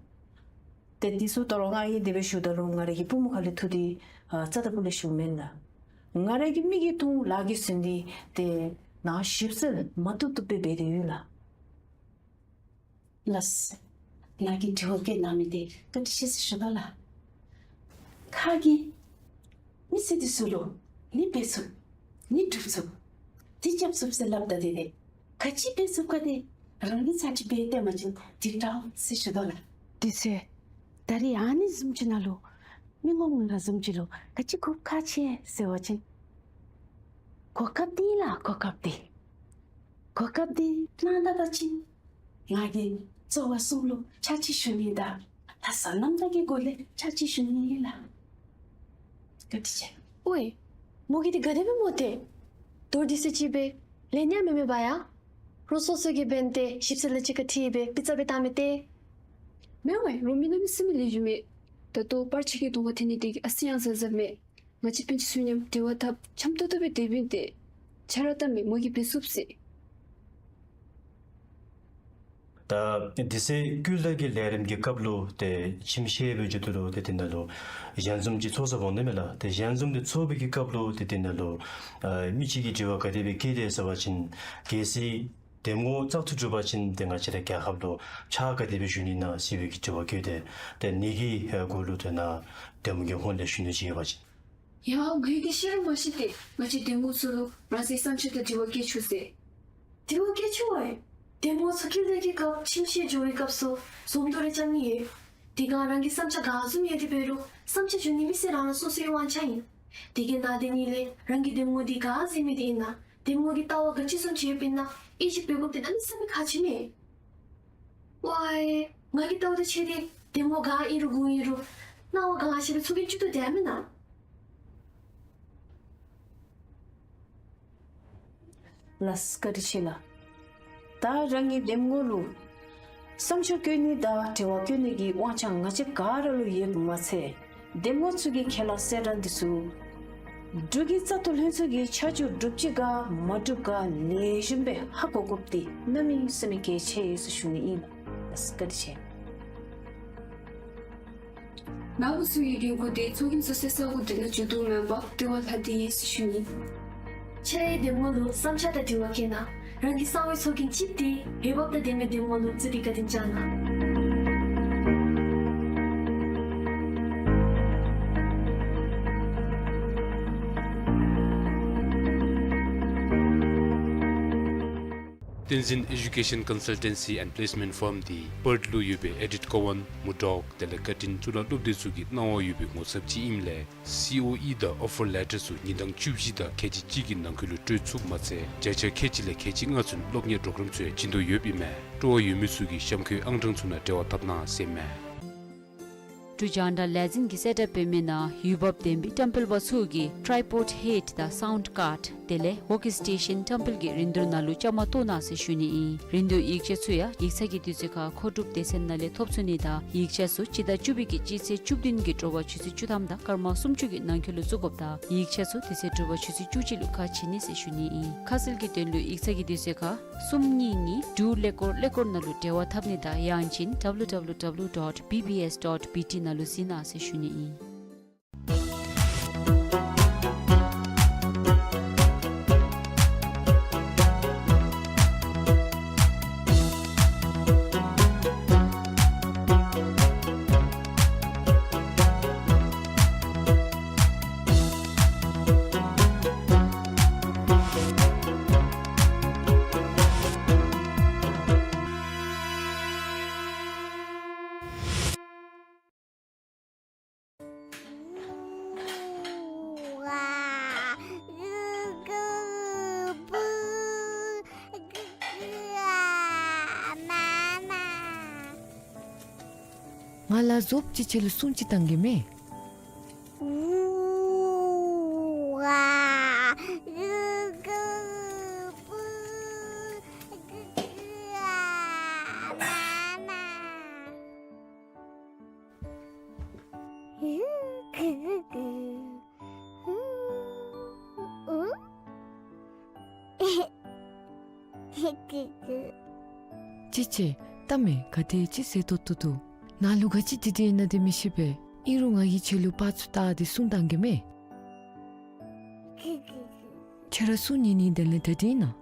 ཏེ་འདི་ཚུ་ད་རུང་ང་གིས་དེ་སྦེ་ཞུཝ་ད་ལུ་ང་རའི་གི་པུས་མོ་ཁ་ལས་འཐུ་སྟེ་ཨ་རྩ་དང་པོ་ལས་ཞུཝ་མེན་ལགས། ང་རའི་གི་མིག་གིས་མཐོང་ལག་གིས་ཟིན་ཏེ་ཏེ་ནཱ་ཞིབ་འཚོལ་མ་བཏུབ་བཏུབ་སྦེ་འབད་དེ་ཡོད་ལགས། ལགས། ནཱ་གིས་དྲི་བ་བཀོད་གནང་མི་འདི་བཀའ་དྲིན་ཆེ་ཟེར་ཞུ་དོ་ལགས། ཁ་གིས་མི་སེར་འདི་ཚུ་ལུ་ནི་འབད་ཚུགས་ནི་སྒྲུབ་ཚུགས་འདི་རྐྱབ་ཚུགས་ཟེར་སླབ་ད་དེ་ལས་ག་ཅི་འབད་ཚུགས་ག་དེ་རང་གིས་ཚར་གཅིག་འབད་སྟོན་པ་ཅིན་འགྲིག་འདྲཝ་ཟེར་ཞུ་དོ་ལགས། དེ་ཚེ་ད་རེས་ཨ་ནི་བཟུམ་ཅིག་ནང་ལུ་མི་ངོམ་ང་ར་བཟུམ་ཅིག་ལུ་ག་ཅི་གོ་སྐབས་ཁག་ཆེ་ཟེར་བ་ཅིན་གོ་སྐབས་འདི་ལགས་གོ་སྐབས་འདི། གོ་སྐབས་འདི་གནང་ད་པ་ཅིན་ང་གིས་ཚོར་བ་གསུམ་ལུ་ཕྱག་ཕྱིད་ཞུ་ནི་དང་ལྷག་བསམ་རྣམ་དག་གི་སྒོ་ལས་ཕྱག་ཕྱིད་ཞུ་ནི་ཨིན་ལགས། བཀའ་དྲིན་ཆེ། ཝའེ་མོ་གིས་འདི་ག་དེ་སྦེ་སྨོ་ཏེ། མདོར་བསྡུས་ཅིག་སྦེ་ལན་ཡང་མེད་མེད་པ་ཡ། རོགས་སོ་སོ་གིས་འབད་དེ་ཞིབ་འཚོལ་ལས་ཅིག་ཁར་འཁྲིད་སྦེ་པི་ཙ་སྦེ་བཏང་མི་ཏེ། མེན་ཝའེ་རོགས་མི་ནང་མི་སེར་མི་ལེགས་ཤོམ་མས། ད་ལྟོ་པར་ཆས་ཀྱི་གདོང་ཁར་འཐོན་ནི་དེ་གིས་ཨ་ཙི་ཡང་གཟབ་གཟབ་མས། ང་བཅས་སྤུན་ཆ་ཚུ་མཉམ་འབྲེལ་བ་འཐབ་འཆམ་ཏོག་ཏོ་སྦེ་སྡོདཔ་ཨིན་ཏེ། ཆ་ར་ཏ་མེད་མོ་གིས་འབད་ཚུགས་ཟེར། ད་དེ་ཚེ་ཀུན་ལ་གི་ལས་རིམ་གྱི་སྐབས་ལུ་ཏེ་ཁྱིམ་བཤེར་སྦེ་འགྱོ་དོ་ལུ་ཏེ་དེ་ནང་ལུ་ཞལ་འཛོམས་ཅིག་ཚོགས་ཚོགསཔ་འོང་དོ་མས་ལགས། ཏེ་ཞལ་འཛོམས་འདི་ཚོགས་པའི་གི་སྐབས་ལུ་ཏེ་དེ་ནང་ལུ་ཨ་མི་ཅིག་གིས་དྲི་བ་ག་དེ་སྦེ་བཀོད་དེ་ཟེར་བ་ཅིན་གལ་སྲིད་གདམ་ངོ་བཙག་འཐུ་གྲུབ་པ་ཅིན་ཏེ་ང་བཅས་ར་རྒྱལ་ཁབ་ལུ་ཕྱག་ག་དེ་སྦེ་ཞུ་ནི་ཨིན་ན་ཟེར་བའི་གི་དྲི་བ་བཀོད་དེ། ཏེ་ནི་གི་ཨ་གུ་ལུ་ཏེ་ནཱ་གདམ་ངོ་གི་ཧོངས་ལས་ཞུ་ནི་ཅིག་ཡོད་པ་ཅིན། ཡ་ང་གིས་ཤེས་ར་མ་ཤེས་ཏེ་ང་བཅས་གདམ་ངོ་ཚུ་ལུ་རང་སོའི་བསམ་འཆར་དང་དྲི་བ་བཀོད་ཆོག་ཟེར། དྲི་བ་བཀོད་ཆོག་ཝའེ། གདམ་ངོ་ཚུ་ཀུན་ལ་གི་སྐབས་ཁྱིམ་བཤེར་འགྱོ་བའི་སྐབས་སུ་འཛོམས་འདུ་རེ་རྐྱབ་ནི་ཡོད། དེ་སྒང་རང་གི་བསམ་འཆར་ག་བཟུམ་ཡོད་དེ་འབད་རུང་བསམ་འཆར་ཞུ་ནི་མི་སེར་རང་རང་སོ་སོའི་དབང་ཆ་ཨིན། དེ་གིས་ནཱ་དེ་ནི་ལས་རང་གི་གདམ་ངོ་འདི་ག་ཟེར་མི་འདི་ཨིན་ན་གདམ་ངོ་གི་ལྟ་བ་ག་ཅི་བཟུམ་ཅིག་ཡོདཔ་ཨིན་ན་དབྱེ་ཞིབ་འབད་དགོཔ་འདི་གནམ་མེད་ས་མེད་ཁག་ཆེ་མས། ཝའེ་ང་གི་ལྟ་བ་དང་ཕྱད་དེ་གདམ་ངོ་ག་ཨིན་རུང་གུ་ཨིན་རུང་སྣང་བ་ག་ཅི་སྦེ་ཚུགས་ཀྱི་ཅིག་ཏུ་དེ་མེན་ན། ལགས་བཀའ་དྲིན་ཆེ་ལགས། ད་རང་གི་གདམ་ངོ་ལུ་བསམ་འཆར་བཀོད་ནི་དང་དྲི་བ་བཀོད་ནི་གི་དབང་ཆ་ང་བཅས་ག་ར་ལུ་ཡོདཔ་མ་ཚད་གདམ་ངོ་ཚུ་གི་ཁས་བླངས་གསལ་བསྒྲགས་འདི་ཚུ་འབྲུག་གི་བཙག་འཐུ་ལྷན་ཚོགས་ཀྱིས་ཆ་འཇོག་གྲུབ་ཅི་ག་མ་གྲུབ་ག་ལེགས་ཤོམ་སྦེ་ཧ་གོ་དགོཔ་འདི་གནམ་མེད་ས་མེད་གལ་ཆེ་ཡོད་ཟེར་ཞུ་ནི་ཨིན་ལགས། བཀའ་དྲིན་ཆེ། ནཱ་བུ་ཚུ་གི་འགན་ཁུར་དེ་ཚོགས་རྒྱན་བཟོ་སའི་ས་སྒོ་དེ་ནང་འགྱོ་དོ་མེན་པར་ལྟེ་བར་ལྷོད་དེ་ཡོད་ཟེར་ཞུ་ནི། ཁྱེད་རའི་གདམ་ངོ་ལུ་བསམ་འཆར་དང་དྲི་བ་བཀོད་གནང་། རང་གི་གསང་བའི་ཚོགས་རྒྱན་ཅིག་དེ་འོས་འབབ་དང་ལྡན་མི་གདམ་ངོ་ལུ་བཙུགས་ཏེ་བཀའ་དྲིན་བསྐྱང་གནང་། Tenzin Education Consultancy and Placement Firm འདི་པརཐ་ལུ་ཡོད་པའི་ཨེ་ཌིཊ་ཀོ་ཝཱན་མུར་ཌོག་དེ་ལས་ཀར་ཊིན་གཙུག་ལག་སློབ་སྡེ་ཚུ་གི་གནང་བ་ཡོད་པའི་ངོ་ཚབ་ཅིག་ཨིནམ་ལས་སི་ཨོ་ཨི་དང་ཨོ་ཕར་ལེ་ཊར་ཚུ་ཉིན་གྲངས་བཅུ་བཞི་དང་ཁལ་གཅིག་གཅིག་གི་ནང་འཁོད་ལུ་སྤྲོད་ཚུགསཔ་མ་ཚད་བརྒྱ་ཆ་ཁལ་གཅིག་ལས་ཁལ་གཅིག་ལྔ་ཚུན་སློབ་གཉེར་པོརོ་གརམ་ཚུ་ཡང་བྱིན་དོ་ཡོདཔ་ཨིན་མས། སྤྲོ་བ་ཡོད་མི་ཚུ་གིས་གཤམ་འཁོད་ཨང་གྲངས་ཚུ་ནང་འབྲེལ་བ་འཐབ་གནང་ཟེར་ཨིན་མས། འབྲུག་རྒྱང་བསྒྲགས་ལས་འཛིན་གྱིས་གསལ་བསྒྲགས་འབད་མི་ནང་འོས་འབབ་ལྡན་པའི་བཀྲམ་སྤེལ་པ་ཚུ་གིས་ཊཱའི་པོཌ་ཧེཌ་དང་སའུནཌ་ཀཱརཌ་དེ་ལས་ཝོརྐ་སི་ཊེ་ཤཱན་བཀྲམ་སྤེལ་གྱི་རིན་བསྡུར་ནང་ལུ་བཅའ་མར་གཏོགས་གནང་ཟེར་ཞུ་ནི་ཨིན། རིན་བསྡུར་ཡིག་ཆ་ཚུ་ཡང་ཡིག་ཚང་གི་དུས་ཚོད་ཁར་མཁོ་སྒྲུབ་སྡེ་ཚན་ནང་ལས་ཐོབ་ཚུགས་ནི་དང་ཡིག་ཆ་ཚུ་སྤྱི་ཟླ་བཅུ་པའི་གི་སྤྱི་ཚེས་བཅུ་བདུན་གྱི་དྲོ་པ་ཆུ་ཚོད་བཅུ་ཐམ་དང་སྐར་མ་སུམ་ཅུ་གི་ནང་འཁོད་ལུ་བཙུགས་དགོཔ་དང་ཡིག་ཆ་ཚུ་དེ་ཚེ་དྲོ་པ་ཆུ་ཚོད་བཅུ་གཅིག་ལུ་ཁ་ཕྱེ་ནི་ཟེར་ཞུ་ནི་ཨིན། ཁ་གསལ་གྱི་དོན་ལུ་ཡིག་ཚང་གི་དུས་ཚོད་ཁར་གསུམ་གཉིས་གཉིས་དྲུག་ཀླད་ཀོར་ཀླད་ཀོར་ནང་ལུ་འབྲེལ་བ་འཐབ་ནི་དང་ཡང་ཅིན་ཌབ་ལུ་ཌབ་ལུ་ཌབ་ལུ་ཌོཊ་བི་བི་ཨེསི་ཌོཊ་བི་ཊི་ནང་ལུ་གཟིགས་གནང་ཟེར་ཞུ་ནི་ཨིན། ང་ལ་ཟོགཔ་ཅིག་ཁྱོད་ལུ་སྲུང་ཅིག་བཏང་གེ་མས། ཅི་ཅི། ལྟ་མས་ག་དེ་ཅིག་ཟེར་ཏོག་ཏོ་འདུག། ནཱ་ལུ་ག་ཅི་དེ་དེ་ཨིན་ན་དེ་མི་ཤེས་པས། ཨིན་རུང་ང་གིས་ཁྱོད་ལུ་པར་ཚུ་བལྟ་སྟེ་སྲུང་བཏང་གེ་མས། ཁྱོད་ར་སྲུང་ཉན་ནི་དེ་ལས་ད་དེ་ཨིན་ན།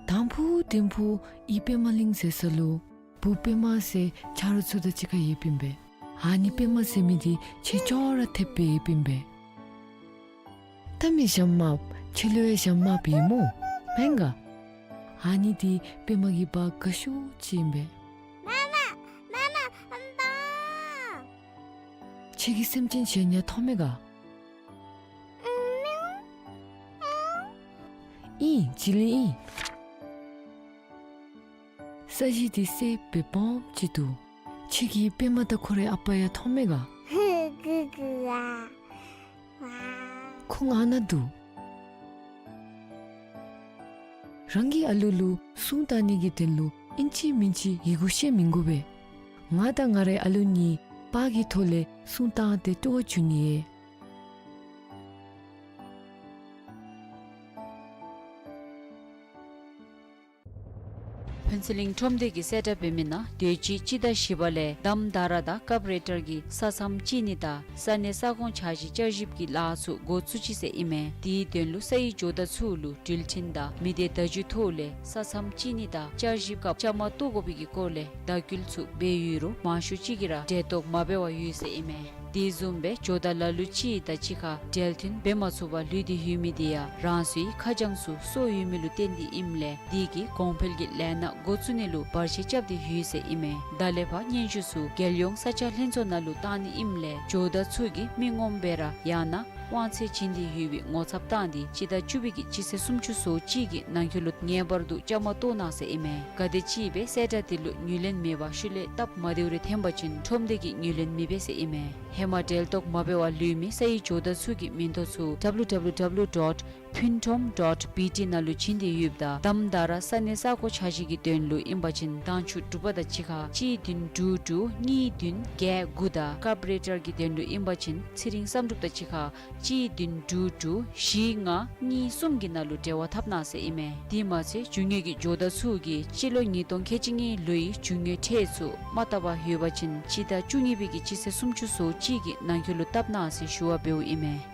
དང་ཕུ་དིང་ཕུ་ཨི་པདྨ་གླིང་ཟེར་ས་ལུ་བུ་པདྨ་ཟེར་ཆ་རོགས་ཚུ་དང་གཅིག་ཁར་ཡོདཔ་ཨིན་པས། ཨ་ནི་པདྨ་ཟེར་མི་འདི་ཁྱོད་ཅོག་ར་འཐདཔ་སྦེ་ཡོདཔ་ཨིན་པས། ལྟ་མས་ཞྭམོ་དམརཔོ། ཁྱོད་ལུ་ཡང་ཞྭམོ་དམརཔོ་ཡོད་སྨོ། མེན་ག། ཨ་ནི་འདི་པདྨ་གི་བ་དགའ་ཤོས་ཅིག་ཨིན་པས། མ་མ་མ་མ་ཨམ་པ། ཁྱོད་ཀྱིས་སེམས་ཅན་གཞན་ཡང་མཐོང་མས་ག། ཨིན། བྱི་ལི་ཨིན། ས་གཞི་འདི་སེརཔོ་སྦེ་སྦོམ་ཅིག་འདུག། ཁྱོད་ཀྱིས་པདྨ་དང་ཁོ་རའི་ཨ་པ་ཡང་མཐོང་མས་ག། ཁོང་ཨ་ནཱ་འདུག། རང་གི་ཨ་ལུ་ལུ་སྲུང་བཏང་ནི་གི་དོན་ལུ་ཨིན་ཅི་མིན་ཅི་ཡི་གུ་བཤད་མི་དགོ་པས། ང་དང་ང་རའི་ཨ་ལུ་གཉིས་པར་གྱི་ཐོག་ལས་སྲུང་བཏང་སྟེ་སྤྲོ་བ་བྱུང་ནི་ཨིན། ཕུན་ཚོགས་གླིང་ཁྲོམ་སྡེ་གིས་གསལ་བསྒྲགས་འབད་མི་ནང་དུས་ཅི་སྤྱི་ཟླ་བཞི་པ་ལས་དྷམ་དྷ་ར་དང་ཀབ་རེ་ཊར་གྱི་ས་མཚམས་གཅིག་གཉིས་དང་ས་གནས་ས་ཁོངས་འཆར་གཞི་བསྐྱར་ཞིབ་ཀྱི་ལཱ་ཚུ་འགོ་བཙུགས་ཅི་ཟེར་ཨིན་མས། དེའི་དོན་ལུ་ས་ཡི་ཇོ་བདག་ཚུ་ལུ་འགྲུལ་འཕྲིན་དང་མི་སྡེ་བརྡ་བརྒྱུད་ཐོག་ལས་ས་མཚམས་གཅིག་གཉིས་དང་བསྐྱར་ཞིབ་སྐབས་བཅའ་མར་གཏོགས་དགོ་པའི་གི་སྐོར་ལས་བརྡ་བརྒྱུད་ཚུ་འབད་ཡོད་རུང་མང་ཤོས་ཅིག་གིས་ར་འབྲེལ་གཏོགས་མ་འབད་བར་ཡོད་ཟེར་ཨིན་མས། དེ་བཟུམ་སྦེ་ཇོ་བདག་ལ་ལུ་ཅིག་དང་གཅིག་ཁར་འབྲེལ་མཐུད་འབད་མ་ཚུགས་པར་ལུས་ཏེ་ཡོད་མི་དེ་ཡང་རང་སོའི་ཁ་བྱང་ཚུ་སོར་ཡོད་མི་ལུ་བརྟེན་ཏེ་ཨིནམ་ལས་དེ་གིས་གོང་འཕེལ་གྱི་ལས་སྣ་འགོ་བཙུགས་ནི་ལུ་བར་ཆད་རྐྱབ་སྟེ་ཡོད་ཟེར་ཨིན་མས། ད་ལས་ཕར་སྙན་ཞུ་ཚུ་རྒྱལ་ཡོངས་ས་ཆ་ལྷན་ཚོགས་ནང་ལུ་བཏང་ནི་ཨིནམ་ལས་ཇོ་བདག་ཚུ་གིས་མི་ངོམ་སྦེ་ར་ཡང་ན་དབང་ཚད་བྱིན་ཏེ་ཡོད་པའི་ངོ་ཚབ་བཏང་སྟེ་སྤྱི་ཟླ་བཅུ་པའི་གི་སྤྱི་ཚེས་སུམ་ཅུ་སོ་གཅིག་གི་ནང་འཁོད་ལུ་ངེས་པར་དུ་བཅའ་མར་གཏོགས་གནང་ཟེར་ཨིན་མས། ག་དེམ་ཅིག་སྦེ་གསལ་བསྒྲགས་དེ་ལུ་ངོས་ལེན་མེད་པར་ཤུལ་ལས་སྟབས་མ་བདེཝ་རེ་ཐོན་པ་ཅིན་ཁྲོམ་སྡེ་གིས་ངོས་ལེན་མི་འབད་ཟེར་ཨིན་མས། ཧེ་མ་འབྲེལ་གཏོགས་མ་འབད་བར་ལུས་མི་ས་ཡི་ཇོ་བདག་ཚུ་གི་མིང་ཐོ་ཚུ་ཌབ་ལུ་ཌབ་ལུ་ཌབ་ལུ་ཌོཊ་ཕུན་ཁྲོམ་ཌོཊ་བི་ཊི་ནང་ལུ་བྱིན་ཏེ་ཡོདཔ་ད་དྷམ་དྷ་ར་ས་གནས་ས་ཁོངས་འཆར་གཞི་གི་དོན་ལུ་ཨིན་པ་ཅིན་དྭངས་ཆུ་འབྲུག་པ་དང་གཅིག་ཁར་གཅིག་བདུན་དྲུག་དྲུག་གཉིས་བདུན་བརྒྱད་དགུ་དང་ཀབ་རེ་ཊར་གྱི་དོན་ལུ་ཨིན་པ་ཅིན་ཚེ་རིང་བསམ་གྲུབ་དང་གཅིག་ཁར་ གཅིག་བདུན་དྲུག་དྲུག་བཞི་ལྔ་གཉིས་གསུམ་གྱི་ནང་ལུ་འབྲེལ་བ་འཐབ་གནང་ཟེར་ཨིན་མས། དེ་མ་ཚད་རྒྱུ་དངོས་ཀྱི་ཇོ་བདག་ཚུ་གིས་སྤྱི་ལོ་ཉིས་སྟོང་ཁལ་གཅིག་གཉིས་ལོའི་རྒྱུ་དངོས་ཁྲལ་ཚུ་མ་བཏབ་པར་ཡོད་པ་ཅིན་སྤྱི་ཟླ་བཅུ་གཉིས་པའི་གི་སྤྱི་ཚེས་སུམ་ཅུ་སོ་གཅིག་གི་ནང་འཁོད་ལུ་བཏབ་གནང་ཟེར་ཞུ་བ་འབདཝ་ཨིན་མས།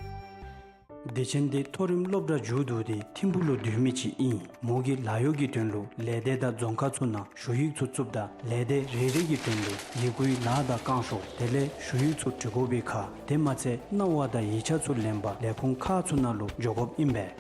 བདེ་ཆེན་འདི་མཐོ་རིམ་སློབ་གྲྭ་མཇུག་བསྡུ་སྟེ་ཐིམ་ཕུག་ལུ་སྡོད་མི་ཅིག་ཨིན། མོ་གིས་ལཱ་གཡོག་གི་དོན་ལུ་ལས་སྡེ་དང་རྫོང་ཁག་ཚུ་ནང་ཞུ་ཡིག་ཚུ་བཙུགསཔ་ད་ལས་སྡེ་རེ་རེ་གི་དོན་ལུ་ཡི་གུའི་ལཱ་དང་བསྐང་ཤོག་དེ་ལས་ཞུ་ཡིག་ཚུ་འབྲི་དགོ་པའི་ཁར་དེ་མ་ཚད་གནང་བ་དང་ཡིག་ཆ་ཚུ་ལེན་པར་ལས་ཁུངས་ཁག་ཚུ་ནང་ལུ་འགྱོ་དགོཔ་ཨིན་པས།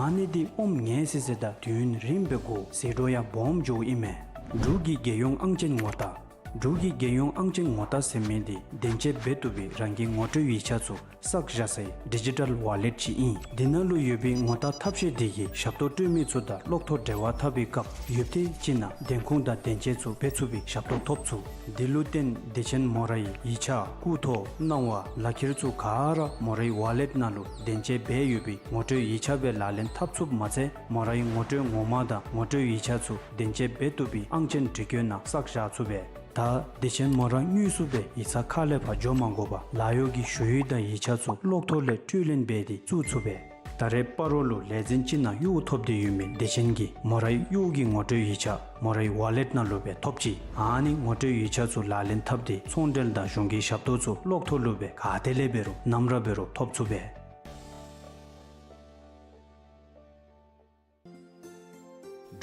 ཨ་ནི་འདི་ཨོམ་ངལ་སི་སི་དང་དུས་ཡུན་རིངམོ་སྦེ་འགོར་ཟད་འགྲོ་ཡང་སྦོམ་འགྱོཝ་ཨིན་མས། འབྲུག་གི་རྒྱལ་ཡོངས་ཨང་ཅན་ངོ་རྟགས། འབྲུག་གི་རྒྱལ་ཡོངས་ཨང་ཅན་ངོ་རྟགས་ཟེར་མི་འདི་བདེན་དཔྱད་འབད་བཏུབ་པའི་རང་གི་ངོ་སྤྲོད་ཡིག་ཆ་ཚུ་བསགས་བཞག་སའི་ཌི་ཇི་ཊལ་ཝ་ལེཊ་ཅིག་ཨིན། འདི་ནང་ལུ་ཡོད་པའི་ངོ་རྟགས་ཐབས་ཤེས་འདི་གིས་ཞབས་ཏོག་སྤྲོད་མི་ཚུ་དང་གློག་ཐོག་འབྲེལ་བ་འཐབ་པའི་སྐབས་ཡུདཔ་ཐེངས་ཅིག་ནང་བདེན་ཁུངས་དང་བདེན་དཔྱད་ཚུ་འབད་ཚུགས་པའི་ཞབས་ཏོག་ཐོབ་ཚུགས། འདི་ལུ་བརྟེན་བདེ་ཆེན་མོ་རའི་ཡིག་ཆ་སྐུ་ཐོ་གནང་བ་ལག་ཁྱེར་ཚུ་ག་ར་མོ་རའི་ཝ་ལེཊ་ནང་ལུ་བདེན་དཔྱད་འབད་ཡོད་པའི་ངོ་སྤྲོད་ཡིག་ཆ་སྦེ་ལག་ལེན་འཐབ་ཚུགསཔ་མ་ཚད་མོ་རའི་ངོ་སྤྲོད་ངོ་མ་དང་ངོ་སྤྲོད་ཡིག་ཆ་ཚུ་བདེན་དཔྱད་འབད་བཏུབ་པའི་ཨང་ཅན་འབྲི་སྐྱོན་ནང་བསགས་བཞག་ཚུགས་པས། ད་བདེ་ཆེན་མོ་ར་དངོས་སུ་སྦེ་ཡིག་ཚང་ཁ་ལས་ཕར་འགྱོ་མ་དགོ་པར་ལཱ་གཡོག་གི་ཞུ་ཡིག་དང་ཡིག་ཆ་ཚུ་གློག་ཐོག་ལས་སྤྲོད་ལེན་འབད་དེ་བཙུགས་ཚུགས་པས། ད་རེས་སྤ་རོ་ལུ་ལས་འཛིན་ཅིག་ནང་གཡོག་ཐོབ་སྟེ་ཡོད་མི་བདེ་ཆེན་གྱིས་མོ་རའི་གཡོག་གི་ངོ་སྤྲོད་ཡིག་ཆ་མོ་རའི་ཝ་ལེཊ་ནང་ལུ་སྦེ་ཐོབ་ཅི། ཨ་ནི་ངོ་སྤྲོད་ཡིག་ཆ་ཚུ་ལག་ལེན་འཐབ་སྟེ་ཚོང་འབྲེལ་དང་གཞུང་གི་ཞབས་ཏོག་ཚུ་གློག་ཐོག་ལུ་སྦེ་ག་ཏེ་ལས་འབད་རུང་ནམ་ར་འབད་རུང་ཐོབ་ཚུགས་པས།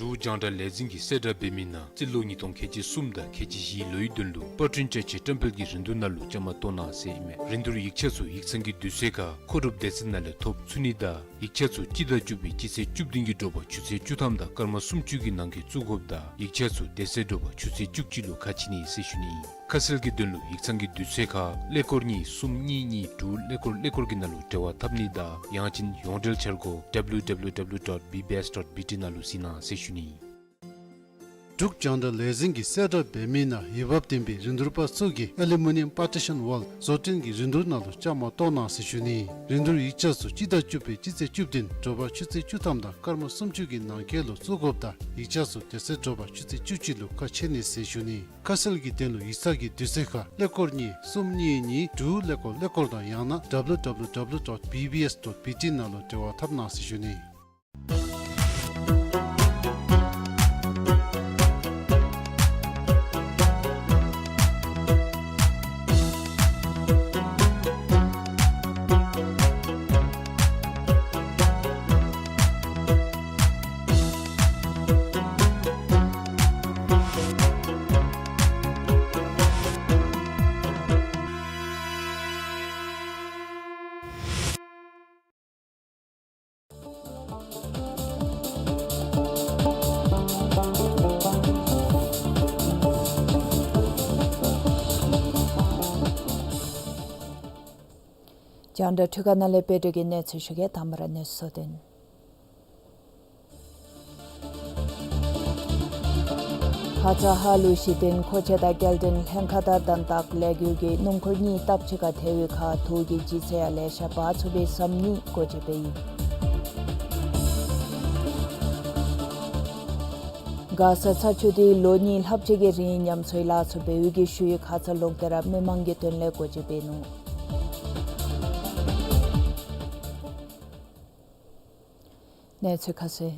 འབྲུག་རྒྱང་བསྒྲགས་ལས་འཛིན་གྱིས་གསལ་བསྒྲགས་འབད་མི་ནང་སྤྱི་ལོ་ཉིས་སྟོང་ཁལ་གཅིག་གསུམ་དང་ཁལ་གཅིག་བཞི་ལོའི་དོན་ལུ་པར་སྐྲུན་བཅའ་ཆས་བཀྲམ་སྤེལ་གྱི་རིན་བསྡུར་ནང་ལུ་བཅའ་མར་གཏོགས་གནང་ཟེར་ཨིན་མས། རིན་བསྡུར་ཡིག་ཆ་ཚུ་ཡིག་ཚང་གི་དུས་ཚོད་ཁར་མཁོ་སྒྲུབ་སྡེ་ཚན་ནང་ལས་ཐོབ་ཚུགས་ནི་དང་ཡིག་ཆ་ཚུ་སྤྱི་ཟླ་བཅུ་པའི་སྤྱི་ཚེས་བཅུ་བདུན་གྱི་དྲོ་པ་ཆུ་ཚོད་བཅུ་ཐམ་དང་སྐར་མ་སུམ་ཅུ་གི་ནང་འཁོད་བཙུགས་དགོཔ་དང་ཡིག་ཆ་ཚུ་དེ་ཚེ་དྲོ་པ་ཆུ་ཚོད་བཅུ་གཅིག་ལུ་ཁ་ཕྱེ་ནི་ཟེར་ཞུ་ནི་ཨིན། ཁ་གསལ་གྱི་དོན་ལུ་ཡིག་ཚང་གི་དུས་ཚོད་ཁར་ཀླད་ཀོར་གཉིས་གསུམ་གཉིས་གཉིས་དྲུག་ཀླད་ཀོར་ཀླད་ཀོར་གྱི་ནང་ལུ་འབྲེལ་བ་འཐབ་ནི་དང་ཡང་ཅིན་ཡོངས་འབྲེལ་འཆར་སྒོ་W W W dot B B S dot B T ནང་ལུ་གཟིགས་གནང་ཟེར་ཞུ་ནི་ཨིན། འབྲུག་རྒྱང་བསྒྲགས་ལས་འཛིན་གྱིས་གསལ་བསྒྲགས་འབད་མི་ནང་འོས་འབབ་ལྡན་པའི་རིན་བསྡུར་པ་ཚུ་གིས་ཨེ་ལུ་མི་ནི་ཡམ་པར་ཊི་ཤཱན་ཝཱལ་བཟོ་སྐྲུན་གྱི་རིན་བསྡུར་ནང་ལུ་བཅའ་མར་གཏོགས་གནང་ཟེར་ཞུ་ནི་ཨིན། རིན་བསྡུར་ཡིག་ཆ་ཚུ་སྤྱི་ཟླ་བཅུ་པའི་སྤྱི་ཚེས་བཅུ་བདུན་དྲོ་པ་ཆུ་ཚོད་བཅུ་ཐམ་དང་སྐར་མ་སུམ་ཅུ་གི་ནང་འཁོད་ལུ་བཙུགས་དགོཔ་དང་ཡིག་ཆ་ཚུ་དེ་ཚེ་དྲོ་པ་ཆུ་ཚོད་བཅུ་གཅིག་ལུ་ཁ་ཕྱེ་ནི་ཟེར་ཞུ་ནི། ཁ་གསལ་གྱི་དོན་ལུ་ཡིག་ཚང་གི་དུས་ཚོད་ཁར་ཀླད་ཀོར་གཉིས་གསུམ་གཉིས་གཉིས་དྲུག་ཀླད་ཀོར་ཀླད་ཀོར་དང་ཡང་ན W W W dot B B S dot B T ནང་ལུ་འབྲེལ་བ་འཐབ་གནང་ཟེར་ཞུ་ནི། རྒྱང་བསྒྲགས་འཕྲུལ་ཁང་ནང་ལས་དཔལ་སྒྲོན་གྱིས་གནས་ཚུལ་ཞུ་གེ། དང་པ་ར་གནས་ཚུལ་གཙོ་དོན། ཁ་ཙ་ཧ་ལུགས་གཞི་རྟེན་མཁོ་ཆས་དང་སྐྱེལ་འདྲེན་ལྷན་ཁག་དང་དོན་དག་ལས་འགུལ་གྱིས་སྣུམ་འཁོར་གཉིས་སྟབས་གཅིག་ཁར་ཐལ་བའི་ཁར་དུག་གི་ལྗིད་ཚད་ཡང་ལེ་ཤ་འབག་ཚུགས་པའི་ཟམ་གཉིས་སྒོ་འབྱེད་འབད་ཡི། མགར་ས་ཚ་ཆུ་འདི་ལོ་གཉིས་ལྷགཔ་ཅིག་གི་རིང་ཉམས་གསོའི་ལཱ་ཚུ་འབད་བའི་གི་ཞུ་ཡིག་ཁ་ཙ་ལོག་སྟེ་ར་མི་མང་གི་དོན་ལས་སྒོ་འབྱེད་འབད་ནུག། གནས་ཚུལ་ཁ་གསལ།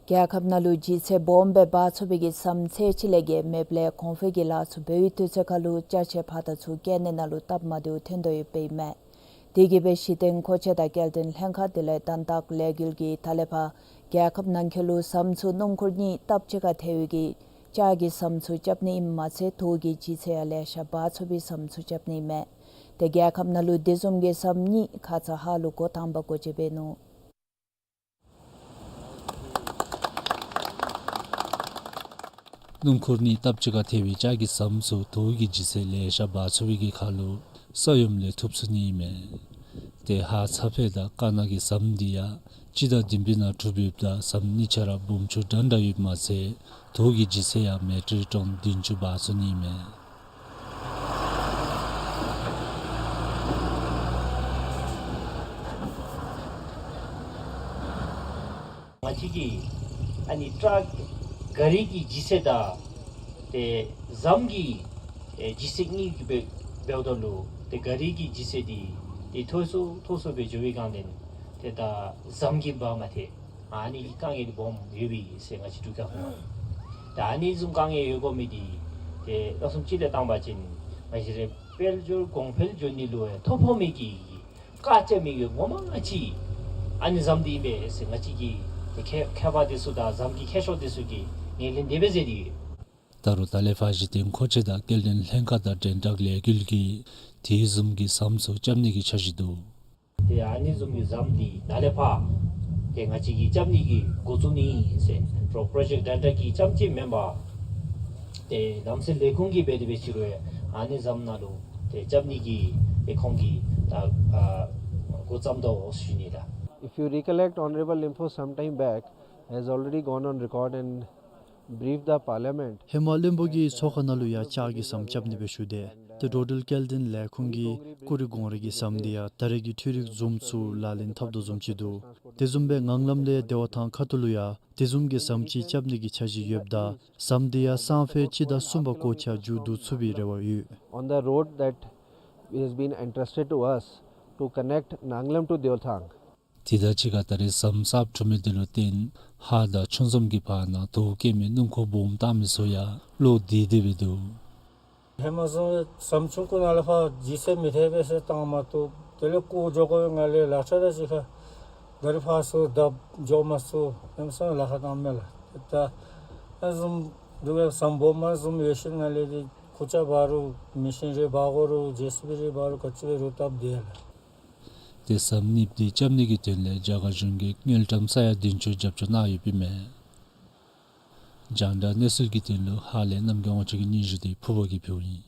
རྒྱལ་ཁབ་ནང་ལུ་ལྗིད་ཚད་སྦོམ་སྦེ་འབག་ཚུགས་པའི་གི་ཟམ་ཚད་ཅིག་ལས་བརྒལ་མེདཔ་ལས་གོང་འཕེལ་གྱི་ལཱ་ཚུ་འབད་བའི་དུས་ཚོད་ཁར་ལུ་ཅ་ཆས་ཕར་དང་ཚུར་བསྐྱལ་ནི་ནང་ལུ་སྟབས་མ་བདེཝ་ཐོན་དོ་ཡོདཔ་ཨིན་མས། དེ་གིས་སྦེ་གཞི་རྟེན་མཁོ་ཆས་དང་སྐྱེལ་འདྲེན་ལྷན་ཁག་དེ་ལས་དོན་དག་ལས་འགུལ་གྱིས་ད་ལས་ཕར་རྒྱལ་ཁབ་ནང་འཁོད་ལུ་ཟམ་ཚུ་སྣུམ་འཁོར་གཉིས་སྟབས་གཅིག་ཁར་ཐལ་བའི་གི་ལྕགས་ཀྱི་ཟམ་ཚུ་རྐྱབ་ནི་ཨིནམ་མ་ཚད་དུག་གི་ལྗིད་ཚད་ཡང་ལེ་ཤ་འབག་ཚུགས་པའི་ཟམ་ཚུ་རྐྱབ་ནི་ཨིན་མས། ཏེ་རྒྱལ་ཁབ་ནང་ལུ་དེ་བཟུམ་གྱི་ཟམ་གཉིས་ཁ་ཙ་ཧ་ལུགས་འགོ་དང་པ་སྒོ་འབྱེད་འབད་ནུག། སྣུམ་འཁོར་གཉིས་སྟབས་གཅིག་ཁར་ཐལ་བའི་ལྕགས་ཀྱི་ཟམ་ཚུ་དུག་གི་ལྗིད་ཚད་ལེ་ཤ་འབག་ཚུགས་པའི་གི་ཁར་ལུ་ས་ཡོམ་ལས་ཐུབ་ཚུགས་ནི་ཨིན་མས། ཏེ་ཧཱ་ཚ་ཕེ་དང་ཀ་ན་གི་ཟམ་འདི་ཡང་སྤྱི་ཟླ་བདུན་པའི་ནང་གྲུབ་ཡོདཔ་ད་ཟམ་གཉིས་ཆ་ར་སྦོམ་ཆུང་འདྲན་འདྲ་ཡོདཔ་མ་ཚད་དུག་གི་ལྗིད་ཚད་ཡང་མེ་ཊར་ཊོན་བདུན་ཅུ་འབག་ཚུགས་ནི་ཨིན་མས། ང་བཅས་ཀྱི་ཨ་ནི་ཊཱག་ག་རི་གི་ལྗིད་ཚད་དང་ཏེ་ཟམ་གྱི་ཨེ་ལྗིད་ཚད་གཉིས་ཀྱི་འབད་འབདཝ་ད་ལུ་ཏེ་ག་རི་གི་ལྗིད་ཚད་འདི་ ཏེ་མཐོ་སུ་མཐོ་སུ་སྦེ་འགྱོ་བའི་སྒང་ལས་ཏེ་ད་ཟམ་གྱིས་འབག་མ་ཐེག། ཨ་ནི་གི་དཀའ་ངལ་འདི་སྦོམ་ཡོད་པས་ཟེར་ང་བཅས་འབྲུག་རྒྱལ་ཁབ་ནང་། ད་ཨ་ནི་བཟུམ་དཀའ་ངལ་ཡོད་དགོ་མི་འདི་ཏེ་ལྷག་བསམ་ཅིག་ལས་བཏང་པ་ཅིན་ང་བཅས་ར་དཔལ་འབྱོར་གོང་འཕེལ་འགྱོ་ནི་ལུ་ཡང་ཐོ་ཕོག་མི་གི་བཀག་ཆ་མི་གི་ངོ་མ་ཅིག་ཨ་ནི་ཟམ་འདི་ཨིན་པས་ཟེར་ང་བཅས་ཀྱིས་ཏེ་མཁས་མཁས་པ་འདི་ཚུ་དང་ཟམ་གྱི་མཁས་མཆོག་འདི་ཚུ་གིས་ངོས་ལེན་དེ་སྦེ་མཛད་དེ་ཡོད། ད་རུང་ད་ལས་ཕར་གཞི་རྟེན་མཁོ་ཆས་དང་སྐྱེལ་འདྲེན་ལྷན་ཁག་དང་འབྲེལ་བསྒྲགས་ལས་འགུལ་གྱིས་དེ་བཟུམ་གྱི་ཟམ་ཚུ་རྐྱབ་ནི་གི་འཆར་གཞི་འདུག། ཏེ་ཨ་ནི་བཟུམ་གྱི་ཟམ་འདི་ད་ལས་ཕར་ཏེ་ང་བཅས་ཀྱིས་རྐྱབ་ནི་གི་འགོ་བཙུགས་ནི་ཨིན་ཟེར། ཏེ་པྲོ་ཇེཀཊ་ཌའི་རེཀ་ཊར་གྱིས་རྐྱབ་ཅིག་མེན་པར་ཏེ་ལམ་སེལ་ལས་ཁུངས་ཀྱིས་འབད་དེ་འབད་ཅི་རུང་ཨ་ནི་ཟམ་ནང་ལུ་ཏེ་རྐྱབ་ནི་གི་ཏེ་ཁོང་གིས་ད་ཨ་འགོ་བརྩམས་དོ་ཟེར་ཞུ་ནི་ལགས། If you recollect, Honorable Limpho some time back has already gone on record and briefed the parliament. ཧེ་མ་བློན་པོ་གིས་ཚོགས་ཁང་ནང་ལུ་ཡང་ལྕགས་ཀྱི་ཟམ་རྐྱབ་ནི་སྦེ་ཞུ་སྟེ་ཏེ་འགྲོ་འགྲུལ་སྐྱེལ་འདྲེན་ལས་ཁུངས་ཀྱིས་ཀུ་རི་སྒང་རི་གི་ཟམ་འདི་ཡང་ད་རེས་ཀྱི་འཕྲུལ་རིག་ཛུམ་ཚུ་ལག་ལེན་འཐབ་དོ་བཟུམ་ཅིག་འདུག། དེ་བཟུམ་སྦེ་ངང་ལམ་ལས་བདེ་བ་ཐང་ཁ་ཐུག་ལུ་ཡང་དེ་བཟུམ་གྱི་ཟམ་ཅིག་རྐྱབ་ནི་གི་འཆར་གཞི་ཡོདཔ་ད་ཟམ་འདི་ཡང་སང་ཕོད་སྤྱི་ཟླ་གསུམ་པ་འགོ་འཁྱག་མཇུག་བསྡུ་ཚུགས་པའི་རེ་བ་ཡོད། On the road that has been entrusted to us to connect Nanglam to Deothang. དེ་དང་གཅིག་ཁར་ད་རེས་ཟམ་གསརཔ་གྲུབ་མི་འདི་ལུ་བརྟེན་ཧཱ་དང་ཆུང་ཟམ་གྱི་བར་ན་དོས་སྐྱེལ་མི་སྣུམ་འཁོར་སྦོམ་བཏང་མི་ཚུ་ཡང་བློ་བདེ་སྟེ་སྦེ་འདུག། ཧེ་མ་བཟུམ་ཟམ་ཆུང་ཀུ་ནང་ལས་ཕར་ལྗིད་ཚད་མི་ཐེག་པས་ཟེར་བཏང་མ་བཏུབ། དེ་ལས་རྐུ་འགྱོ་དགོ་པའི་ངང་ལས་ལག་ཁྱེར་དང་གཅིག་ཁར་ག་རི་ཕར་ཚུར་བརྡབ་འགྱོ་མ་ཚུགས། ཧེ་མ་བཟུམ་ལཱ་ཁག་བཏངམ་མས་ལགས། ད་ཨ་བཟུམ་འདུག་པས། ཟམ་སྦོམ་མ་བཟུམ་ཡོད་ཞིནམ་ལས་འདི་ཁུར་ཆ་འབག་རུང་མེ་ཤིན་རི་འབག་དགོ་རུང་ཇེ་སི་བི་རི་འབག་རུང་ག་ཅི་འབད་རུང་སྟབས་བདེ་ལགས། ཏེ་ཟམ་གཉིས་འདི་རྐྱབ་ནི་གི་དོན་ལས་རྒྱ་གར་གཞུང་གིས་དངུལ་ཀྲམ་ས་ཡ་བདུན་ཅུ་རྒྱབ་སྐྱོར་གནང་ཡོདཔ་ཨིན་མས། རྒྱང་བསྒྲགས་གནས་ཚུལ་གྱི་དོན་ལུ་ཧཱ་ལས་རྣམ་རྒྱལ་དབང་ཕྱུག་གི་སྙན་ཞུ་འདི་ཕུར་པ་གིས་ཕུལཝ་ཨིན།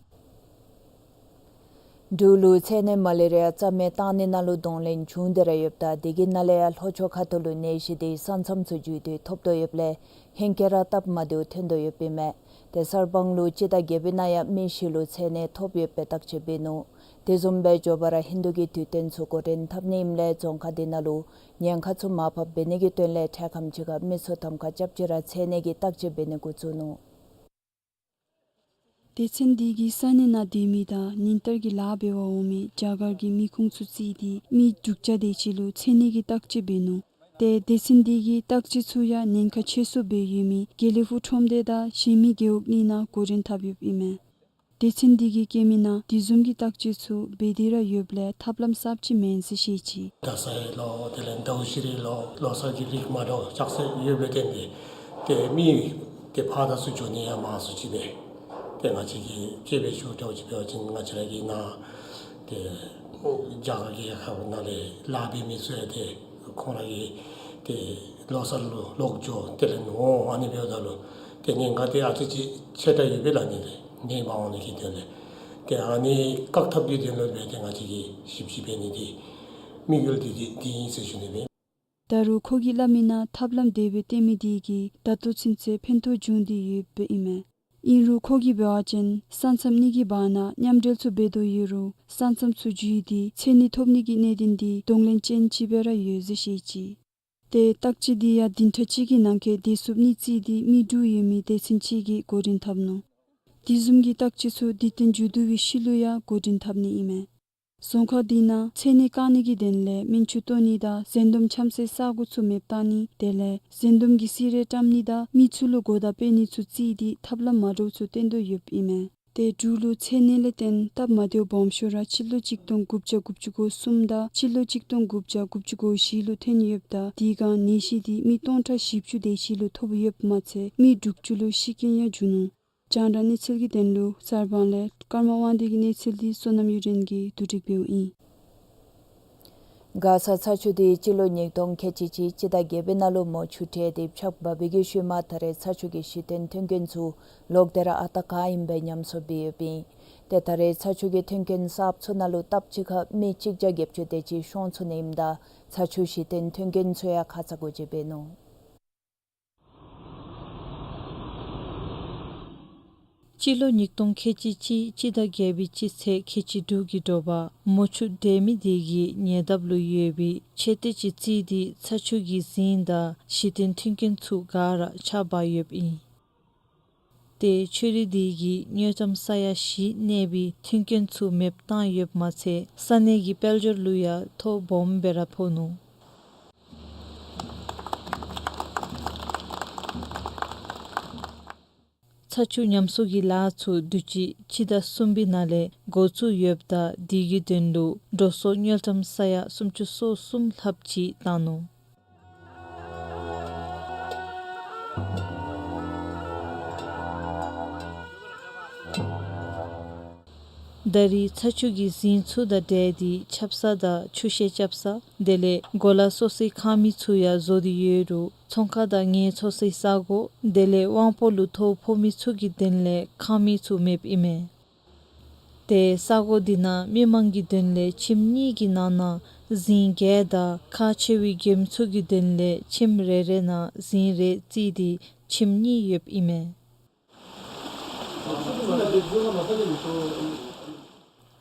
འབྲུག་ལུ་ཚད་ནད་མ་ལེ་རི་ཡ་རྩ་མེད་བཏང་ནི་ནང་ལུ་གདོང་ལེན་བྱུང་སྟེ་ར་ཡོདཔ་ད་དེ་གི་ནང་ལས་ཡང་ལྷོ་ཕྱོགས་ཁ་ཐུག་ལུ་ནད་གཞི་འདི་ས་མཚམས་ཚུ་བརྒྱུད་དེ་ཐོབ་དོ་ཡོདཔ་ལས་ཧེང་སྐལ་ར་སྟབས་མ་བདེཝ་ཐོན་དོ་ཡོདཔ་ཨིན་མས། ཏེ་གསར་སྤང་ལུ་སྤྱི་ཟླ་བརྒྱད་པའི་ནང་ཡང་མི་བཞི་ལུ་ཚད་ནད་ཐོབ་ཡོད་པའི་བརྟག་དཔྱད་འབད་ནུག། དེ་བཟུམ་སྦེ་མགྱོགས་པ་ར་ཧིན་དུ་གི་དུས་སྟོན་ཚུ་འགོ་འདྲེན་འཐབ་ནི་ཨིནམ་ལས་རྫོང་ཁག་འདི་ནང་ལུ་ཉེན་ཁ་ཚུ་མར་ཕབ་འབད་ནི་གི་དོན་ལས་འཕྲལ་ཁམས་ཅིག་ཁར་མི་ཚུ་གདམ་ཁ་རྐྱབ་སྟེ་ར་ཚད་ནད་ཀྱི་བརྟག་དཔྱད་འབད་ནི་འགོ་བཙུགས་ནུག། སྡེ་ཚན་འདི་གིས་ས་གནས་ནང་སྡོད་མི་དང་ཉིན་ལྟར་གྱི་ལཱ་འབད་བར་འོང་མི་རྒྱ་གར་གྱི་མི་ཁུངས་ཚུ་བརྩིས་ཏེ་མི་དྲུག་བརྒྱ་དེ་ཅིག་ལུ་ཚད་ནད་ཀྱི་བརྟག་དཔྱད་འབད་ནུག། ཏེ་སྡེ་ཚན་འདི་གིས་བརྟག་དཔྱད་ཚུ་ཡང་ཉེན་ཁ་ཆེ་སུ་སྦེ་ཡོད་མི་དགེ་ལེགས་ཕུག་ཁྲོམ་སྡེ་དང་གཞན་མི་རྒེད་འོག་གཉིས་ནང་འགོ་འདྲེན་འཐབ་ཡོདཔ་ཨིན་མས། སྡེ་ཚན་འདི་གིས་བཀོད་མི་ནང་དེ་བཟུམ་གྱི་བརྟག་དཔྱད་ཚུ་འབད་དེ་ར་ཡོདཔ་ལས་ཐབས་ལམ་གསརཔ་ཅིག་མེན་ཟེར་བཤད་ཅི། རྡ་ས་ཡི་ལོ་དེ་ལས་ཟླཝ་བཞི་རེ་ལོ་ལོ་གསར་གྱི་རིགས་མ་འདྲཝ་ལྕགས་སྲེག་ཡོདཔ་ལས་བརྟེན་ཏེ་ཏེ་མི་ཏེ་ཕར་དང་ཚུར་འགྱོ་ནི་ཡང་མང་སུ་ཅིག་སྦེ་ཏེ་ང་བཅས་ཀྱིས་དཔྱད་འབད་ཞུ་འདྲཝ་ཅིག་འབད་བ་ཅིན་ང་བཅས་ར་གི་ནང་ཏེ་རྒྱ་གར་གྱི་རྒྱལ་ཁབ་ནང་ལས་ལཱ་འབད་མི་ཚུ་ཡང་ཏེ་ཁོང་ར་གི་ཏེ་ལོ་གསར་ལུ་ལོག་འགྱོ་དེ་ལས་ནོར་འོང་ཨ་ནི་འབདཝ་ད་ལུ་ཏེ་ཉེན་ཁ་འདི་ཨ་ཙི་ཅིག་ཆེ་དྲགས་ཡོད་པས་ལགས། ནད་ལས་ནད་མ་འོང་ནི་གི་དོན་ལས་ཏེ་ཨ་ནི་བཀག་ཐབས་ཀྱི་དོན་ལུ་སྦེ་ཏེ་ང་བཅས་ཀྱིས་ཞིབ་དཔྱད་འབད་ནི་འདི་དམིགས་ཡུལ་འདི་འདི་འདི་ཨིན་ཟེར་ཞུ་ནི་ཨིན། ད་རུང་ཁོ་གིས་སླབ་མི་ནང་ཐབས་ལམ་དེ་སྦེ་བཏོན་མི་འདི་གིས་ད་ལྟོ་ཚུན་ཚོད་ཕན་ཐོགས་བྱུང་སྟེ་ཡོདཔ་ཨིན་མས། ཨིན་རུང་ཁོ་གིས་འབད་བ་ཅིན་ས་མཚམས་གཉིས་ཀྱི་བར་ན་མཉམ་འབྲེལ་ཚུ་འབད་དོ་ཡོད་རུང་ས་མཚམས་ཚུ་བརྒྱུད་དེ་ཚད་ནད་ཐོབ་ནི་གི་གནད་དོན་འདི་གདོང་ལེན་ཅན་ཅིག་སྦེ་ར་ཡོད་ཟེར་བཤད་ཅི། ཏེ་བརྟག་དཔྱད་འདི་ཡང་བདུན་ཕྲག་གཅིག་གི་ནང་འཁོད་འབད་ཚུགས་ནི་བརྩིས་ཏེ་མི་དྲུག་ཡོད་མི་སྡེ་ཚན་ཅིག་གིས་འགོ་འདྲེན་འཐབ་ནུག། དེ་བཟུམ་གྱི་བརྟག་དཔྱད་ཚུ་དུས་སྟོན་མཇུག་བསྡུ་བའི་ཤུལ་ལུ་ཡང་འགོ་འདྲེན་འཐབ་ནི་ཨིན་མས། རྫོང་ཁག་འདི་ནང་ཚད་ནད་བཀག་ནི་གི་དོན་ལས་སྨན་ཆུ་གཏོར་ནི་དང་གཟན་དོམ་འཁྱམ་སའི་ས་གོ་ཚུ་མེདཔ་བཏང་ནི་དེ་ལས་གཟན་དོམ་གྱི་སི་རེ་བཀྲམ་ནི་དང་མི་ཚུ་ལུ་གོ་བརྡ་སྤེལ་ནི་ཚུ་བརྩིས་ཏེ་ཐབས་ལམ་མ་འདྲཝ་ཚུ་བཏོན་དོ་ཡོདཔ་ཨིན་མས། ཏེ་འབྲུག་ལུ་ཚད་ནད་ལས་བརྟེན་སྟབས་མ་བདེཝ་སྦོམ་ཤོས་ར་སྤྱི་ལོ་གཅིག་སྟོང་དགུ་བརྒྱ་དགུ་བཅུ་གོ་གསུམ་དང་སྤྱི་ལོ་གཅིག་སྟོང་དགུ་བརྒྱ་དགུ་བཅུ་གོ་བཞི་ལུ་ཐོན་ཡོདཔ་ད་དེ་སྒང་ནད་གཞི་འདི་མི་སྟོང་ཕྲག་བཞི་བཅུ་དེ་ཅིག་ལུ་ཐོབ་ཡོདཔ་མ་ཚད་མི་དྲུག་ཅུ་ལུ་ཤི་རྐྱེན་ཡང་བྱུང་ནུག། རྒྱང་བསྒྲགས་གནས་ཚུལ་གྱི་དོན་ལུ་གསར་སྤང་ལས་ཀརྨ་དབང་འདུས་ཀྱི་གནས་ཚུལ་འདི་བསོད་ནམས་གཡུ་སྒྲོན་གྱིས་བསྡུ་སྒྲིག་འབདཝ་ཨིན། མགར་ས་ཚ་ཆུ་འདི་སྤྱི་ལོ་ཉིས་སྟོང་ཁལ་གཅིག་གཅིག་སྤྱི་ཟླ་བརྒྱད་པའི་ནང་ལུ་མོ་ཆུ་བྲེགས་ཏེ་ཕྱགས་འབག་པའི་གི་ཤུལ་མ་ད་རེས་ཚ་ཆུ་གི་གཞི་རྟེན་མཐུན་རྐྱེན་ཚུ་ལོག་སྟེ་ར་ཨ་རྟག་ག་ཨིནམ་སྦེ་ཉམས་གསོ་འབད་ཡོདཔ་ཨིན། ཏེ་ད་རེས་ཚ་ཆུ་གི་མཐུན་རྐྱེན་གསརཔ་ཚུ་ནང་ལུ་སྟབས་གཅིག་ཁར་མི་གཅིག་བརྒྱ་བརྒྱད་ཅུ་དེ་ཅིག་ཤོང་ཚུགས་ནི་ཨིནམ་ད་ཚ་ཆུ་གཞི་རྟེན་མཐུན་རྐྱེན་ཚུ་ཡང་ཁ་ཙ་སྒོ་འབྱེད་འབད་ནུག། སྤྱི་ལོ་ཉིས་སྟོང་ཁལ་གཅིག་གཅིག་སྤྱི་ཟླ་བརྒྱད་པའི་སྤྱི་ཚེས་ཁལ་གཅིག་དྲུག་གི་དྲོ་པ་མོ་ཆུ་བྲེགས་མི་དེ་གིས་ཉེ་འདབས་ལུ་ཡོད་པའི་མཆོད་རྟེན་ཅིག་བརྩིགས་ཏེ་ཚ་ཆུ་གི་རྫིང་དང་གཞི་རྟེན་མཐུན་རྐྱེན་ཚུ་ག་ར་ཕྱགས་འབག་ཡོདཔ་ཨིན། ཏེ་ཆུ་རུད་འདི་གིས་དངུལ་ཀྲམ་ས་ཡ་བཞི་གནས་པའི་མཐུན་རྐྱེན་ཚུ་མེདཔ་བཏང་ཡོདཔ་མ་ཚད་ས་གནས་ཀྱི་དཔལ་འབྱོར་ལུ་ཡང་ཐོ་སྦོམ་སྦེ་ར་ཕོག་ནུག། ཚ་ཆུ་ཉམས་གསོ་གི་ལཱ་ཚུ་དུས་ཅི་སྤྱི་ཟླ་གསུམ་པའི་ནང་ལས་འགོ་བཙུགས་ཡོདཔ་ད་དེ་གི་དོན་ལུ་འགྲོ་སོང་དངུལ་ཀྲམ་ས་ཡ་སུམ་ཅུ་སོ་གསུམ་ལྷགཔ་ཅིག་བཏང་ནུག། ད་རེས་ཚ་ཆུ་གི་རྫིང་ཚུ་དང་འབྲེལ་ཏེ་ཆབ་གསང་དང་ཆུ་ཤེལ་རྐྱབ་ས་དེ་ལས་གོ་ལ་སོ་སོའི་ཁང་མིག་ཚུ་ཡང་བཟོ་སྟེ་ཡོད་རུང་ཚོང་ཁང་དང་ངལ་འཚོ་སའི་ས་གོ་དེ་ལས་དབང་པོ་ལུ་ཐོ་ཕོག་མི་ཚུ་གི་དོན་ལས་ཁང་མིག་ཚུ་མེདཔ་ཨིན་མས། ཏེ་ས་གོ་འདི་ནང་མི་མང་གི་དོན་ལས་ཁྱིམ་གཉིས་ཀྱི་ནང་ན་རྫིང་བརྒྱད་དང་ཁག་ཆེ་བའི་མགྱོནམ་ཚུ་གི་དོན་ལས་ཁྱིམ་རེ་རེ་ནང་རྫིང་རེ་བརྩིས་ཏེ་ཁྱིམ་གཉིས་ཡོདཔ་ཨིན་མས།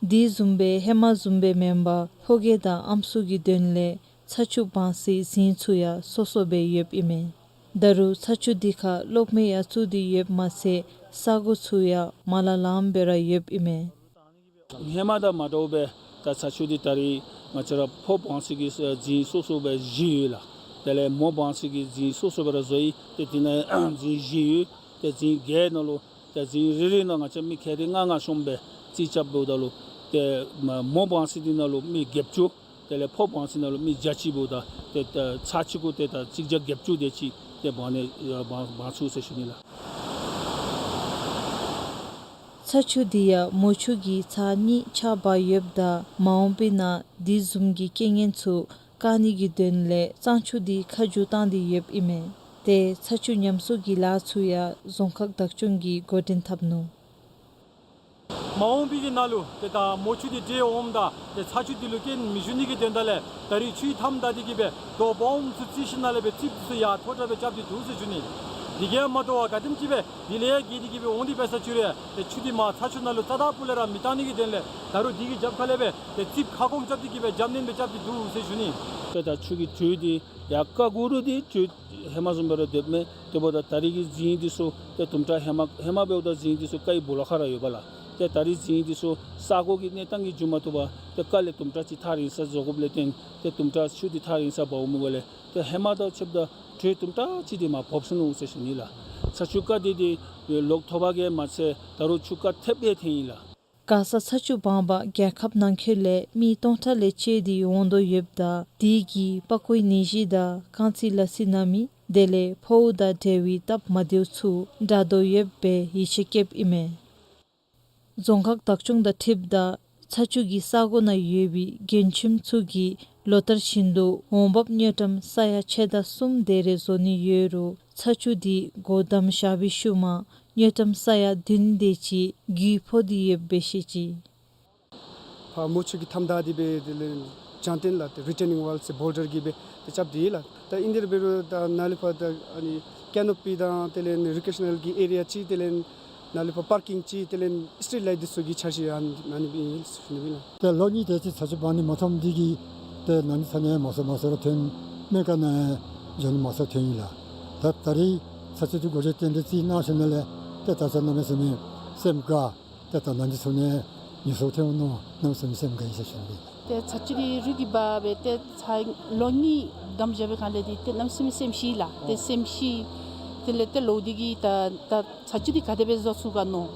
དེ་བཟུམ་སྦེ་ཧེ་མ་བཟུམ་སྦེ་མེན་པར་ཕོ་སྐྱེས་དང་ཨམ་སྲུ་གི་དོན་ལས་ཚ་ཆུ་སྦང་སའི་རྫིང་ཚུ་ཡང་སོ་སོ་སྦེ་ཡོདཔ་ཨིན་མས། ད་རུང་ཚ་ཆུ་འདི་ཁར་གློག་མེ་ཡང་བཙུགས་ཏེ་ཡོདཔ་མ་ཚད་ས་གོ་ཚུ་ཡང་མ་ལང་ལངམ་སྦེ་ར་ཡོདཔ་ཨིན་མས། ཧེ་མ་དང་མ་འདྲཝ་སྦེ་ད་ཚ་ཆུ་འདི་ད་རེས་ང་བཅས་ར་ཕོ་སྦང་ས་གི་རྫིང་སོ་སོ་སྦེ་བཞི་ཡོད་ལགས། དེ་ལས་མོ་སྦང་ས་གི་རྫིང་སོ་སོ་སྦེ་ར་བཟོ་ཡི། ཏེ་དེ་ནང་རྫིང་བཞི་ཡོད། ཏེ་རྫིང་བརྒྱད་ནང་ལུ་ཏེ་རྫིང་རེ་རེ་ནང་ང་བཅས་མི་ཁལ་རེ་ལྔ་ལྔ་ཤོངམ་སྦེ་རྩིས་རྐྱབ་འབདཝ་ད་ལུ་ཏེ་མོ་སྦང་ས་འདི་ནང་ལུ་མི་བརྒྱད་ཅུ། དེ་ལས་ཕོ་སྦང་ས་ནང་ལུ་མི་བརྒྱ་གཅིག་འབདཝ་ད་ཏེ་ཏེ་ཚ་ཆུ་གུ་ཏེ་ད་གཅིག་བརྒྱ་བརྒྱད་ཅུ་དེ་ཅིག་ཏེ་སྦང་ནི་སྦང་སྦང་ཚུགས་ཟེར་ཞུ་ནི་ལགས། ཚ་ཆུ་འདི་ཡང་མོ་ཆུ་གི་ཚར་གཉིས་ཆགས་འབག་ཡོདཔ་ད་མ་འོངས་པའི་ནང་དེ་བཟུམ་གྱི་རྐྱེན་ངན་ཚུ་བཀག་ནི་གི་དོན་ལས་གཙང་ཆུ་འདི་ཁ་བསྒྱུར་བཏང་སྟེ་ཡོདཔ་ཨིན་མས། ཏེ་ཚ་ཆུ་ཉམས་གསོ་གི་ལཱ་ཚུ་ཡང་རྫོང་ཁག་བདག་སྐྱོང་གིས་འགོ་འདྲེན་འཐབ་ནུག། མ་འོངས་པའི་གི་ནང་ལུ་ཏེ་ད་མོ་ཆུ་འདི་འདྲེས་འོངམ་ད་ཏེ་ཚ་ཆུ་འདི་ལུ་རྐྱེན་མི་ཞུགས་ནི་གི་དོན་དག་ལས་ད་རེས་ཆུའི་མཐའམ་བདའ་སྟེ་གི་སྦེ་རྡོ་སྦོམ་ཚུ་བརྩིགས་ཞིནམ་ལས་སྦེ་རྩིགཔ་ཚུ་ཡར་མཐོ་དྲགས་སྦེ་རྐྱབ་སྟེ་འདུག་ཟེར་ཞུ་ནི། དེ་གིས་མ་དོ་བར་ག་དེམ་ཅིག་སྦེ་དེ་ལས་ཡར་རྒྱས་ཏེ་གི་སྦེ་འོང་སྟེ་འབད་ས་ཅིག་རུང་ཏེ་ཆུ་འདི་མར་ཚ་ཆུ་ནང་ལུ་རྩ་དང་སྤུ་ལས་ར་མི་བཏང་ནི་གི་དོན་ལས་ད་རུང་དེ་གི་རྒྱབ་ཁ་ལས་སྦེ་ཏེ་རྩིགཔ་ཁ་སྐོང་རྐྱབ་སྟེ་གི་སྦེ་རྒྱབ་སྣོན་སྦེ་རྐྱབ་སྟེ་འདུག་ཟེར་ཞུ་ནི། ཏེ་ད་ཆུ་གི་དྲོད་འདི་ཡར་བཀག་དགོ་རུང་འདི་དྲོད་ཧེ་མ་བཟུམ་སྦེ་ར་སྡོདཔ་མས། དེ་འབདཝ་ད་ད་རེས་ཀྱི་རྫིང་འདི་ཚུ་ཏེ་དུམ་གྲ་ཧེ་མ་ཧེ་མ་འབདཝ་ད་རྫིང་འདི་ཚུ་རྐའི་སྦོ་ལོགས་ཁར་ར་ཡོདཔ་ལགས། ཏེ་ད་རེས་རྫིང་འདི་ཚུ་ས་གོ་གི་གནས་སྟངས་ཀྱི་འགྱུར་མ་བཏུབ་པར་ཏེ་རྐ་ལས་དུམ་གྲ་ཅིག་ཐག་རིང་ས་བཟོ་དགོཔ་ལས་བརྟེན་ཏེ་དུམ་གྲ་ཆུ་འདི་ཐག་རིང་ས་འབག་འོང་མི་འགོ་ལས་ཏེ་ཧེ་མ་དང་ཕྱདཔ་ད་དྲོད་དུམ་གྲ་ཅིག་འདི་མར་བབས་སོ་ནུག་ཟེར་ཞུ་ནི་ལགས། ཚ་ཆུ་རྐ་འདི་འདི་ལོག་ཐོབ་པ་གིས་མ་ཚད་ད་རུང་ཆུ་རྐ་ཐེབས་སྦེ་འཐོན་ཡི་ལགས། མགར་ས་ཚ་ཆུ་སྦང་པར་རྒྱལ་ཁབ་ནང་འཁོད་ལས་མི་སྟོང་ཕྲག་ལས་བཅད་དེ་འོང་དོ་ཡོདཔ་ད་དེ་གིས་པགས་ཀོའི་ནད་གཞི་དང་རྐང་ཚིགས་ལ་སི་ན་མི་དེ་ལས་ཕོཝ་དང་འབྲེལ་བའི་སྟབས་མ་བདེཝ་ཚུ་དྲག་དོ་ཡོདཔ་སྦེ་ཡིད་ཆེས་བསྐྱེདཔ་ཨིན་མས། རྫོང་ཁག་བདག་སྐྱོང་དང་འཁྲིལཝ་ད་ཚ་ཆུ་གི་ས་གོ་ནང་ཡོད་པའི་མགྱོནམ་ཁྱིམ་ཚུ་གིས་ལོ་ལྟར་བཞིན་དུ་འོང་འབབ་དངུལ་ཀྲམ་ས་ཡ་ཕྱེད་དང་གསུམ་དེ་རེ་བཟོ་ནི་ཡོད་རུང་ཚ་ཆུ་འདི་སྒོ་བསྡམས་བཞག་པའི་ཤུལ་མ་དངུལ་ཀྲམ་ས་ཡ་བདུན་དེ་ཅིག་རྒུད་ཕོག་སྟེ་ཡོདཔ་སྦེ་བཤད་ཅི། ཕར་མོ་ཆུ་གི་མཐའམ་བདའ་སྟེ་སྦེ་དེ་ལས་བྱང་བསྟན་ལགས་ཏེ་རི་ཊེ་ནིང་ཝཱལ་ཟེར་བོལ་ཌར་གྱིས་སྦེ་ཏེ་རྐྱབ་སྟེ་ལགས། ད་ཨིན་དེ་ར་འབད་རུང་ད་ནཱ་ལས་ཕར་ད་ཨ་ནི་ཀེ་ནོ་པི་དང་དེ་ལས་ནི་རི་ཀེ་ཤ་ནཱལ་གྱི་ཨེ་རི་ཡ་ཅིག་དེ་ལས་ནཱ་ལས་ཕར་པར་ཀིང་ཅིག་དེ་ལས་སི་ཊི་རིཊ་ལའིཊ་འདི་ཚུ་གི་འཆར་གཞི་ཨ་ནི་ཨ་ནི་སྦེ་ཨིན་ཟེར་ཞུ་ནི་ཨིན་ལགས། ཏེ་ལོ་གཉིས་དེ་ཅིག་ཚ་ཆུ་སྦང་ནི་མ་ཐོབ་འདི་གིས་ཏེ་ནང་འདི་ཚུ་ནང་མང་སུ་མང་སུ་ར་ཐོན། སྨན་ཁང་ནང་འགྱོ་ནི་མང་སུ་ཐོན་ཡི་ལགས། ད་ད་རེས་ཚ་ཆུ་འདི་འགོ་འདྲེན་རྟེན་འབྲེལ་རྩིས་གནང་ཞིནམ་ལས་ཏེ་ད་ཚ་གནམ་མེད་ས་མེད་སེམས་དགའ། ཏེ་ད་ནང་འདི་ཚུ་ནང་ཉུང་སུ་ཐོན་འོང་མནོ་གནམ་མེད་ས་མེད་སེམས་དགའ་ཡི་ཟེར་ཞུ་ནི་ཨིན། ཏེ་ཚ་ཆུ་འདི་རུད་ཀྱི་འབག་སྦེ་ཏེ་ཚར་ལོ་གཉིས་བསྡམས་བཞག་པའི་སྒང་ལས་འདི་ཏེ་གནམ་མེད་ས་མེད་སེམས་ཤི་ལགས། ཏེ་སེམས་ཤི། དེ་ལས་ཏེ་ལོག་སྟེ་གི་ད་ད་ཚ་ཆུ་འདི་ག་དེ་སྦེ་བཟོ་ཚུགས་ག་མནོ།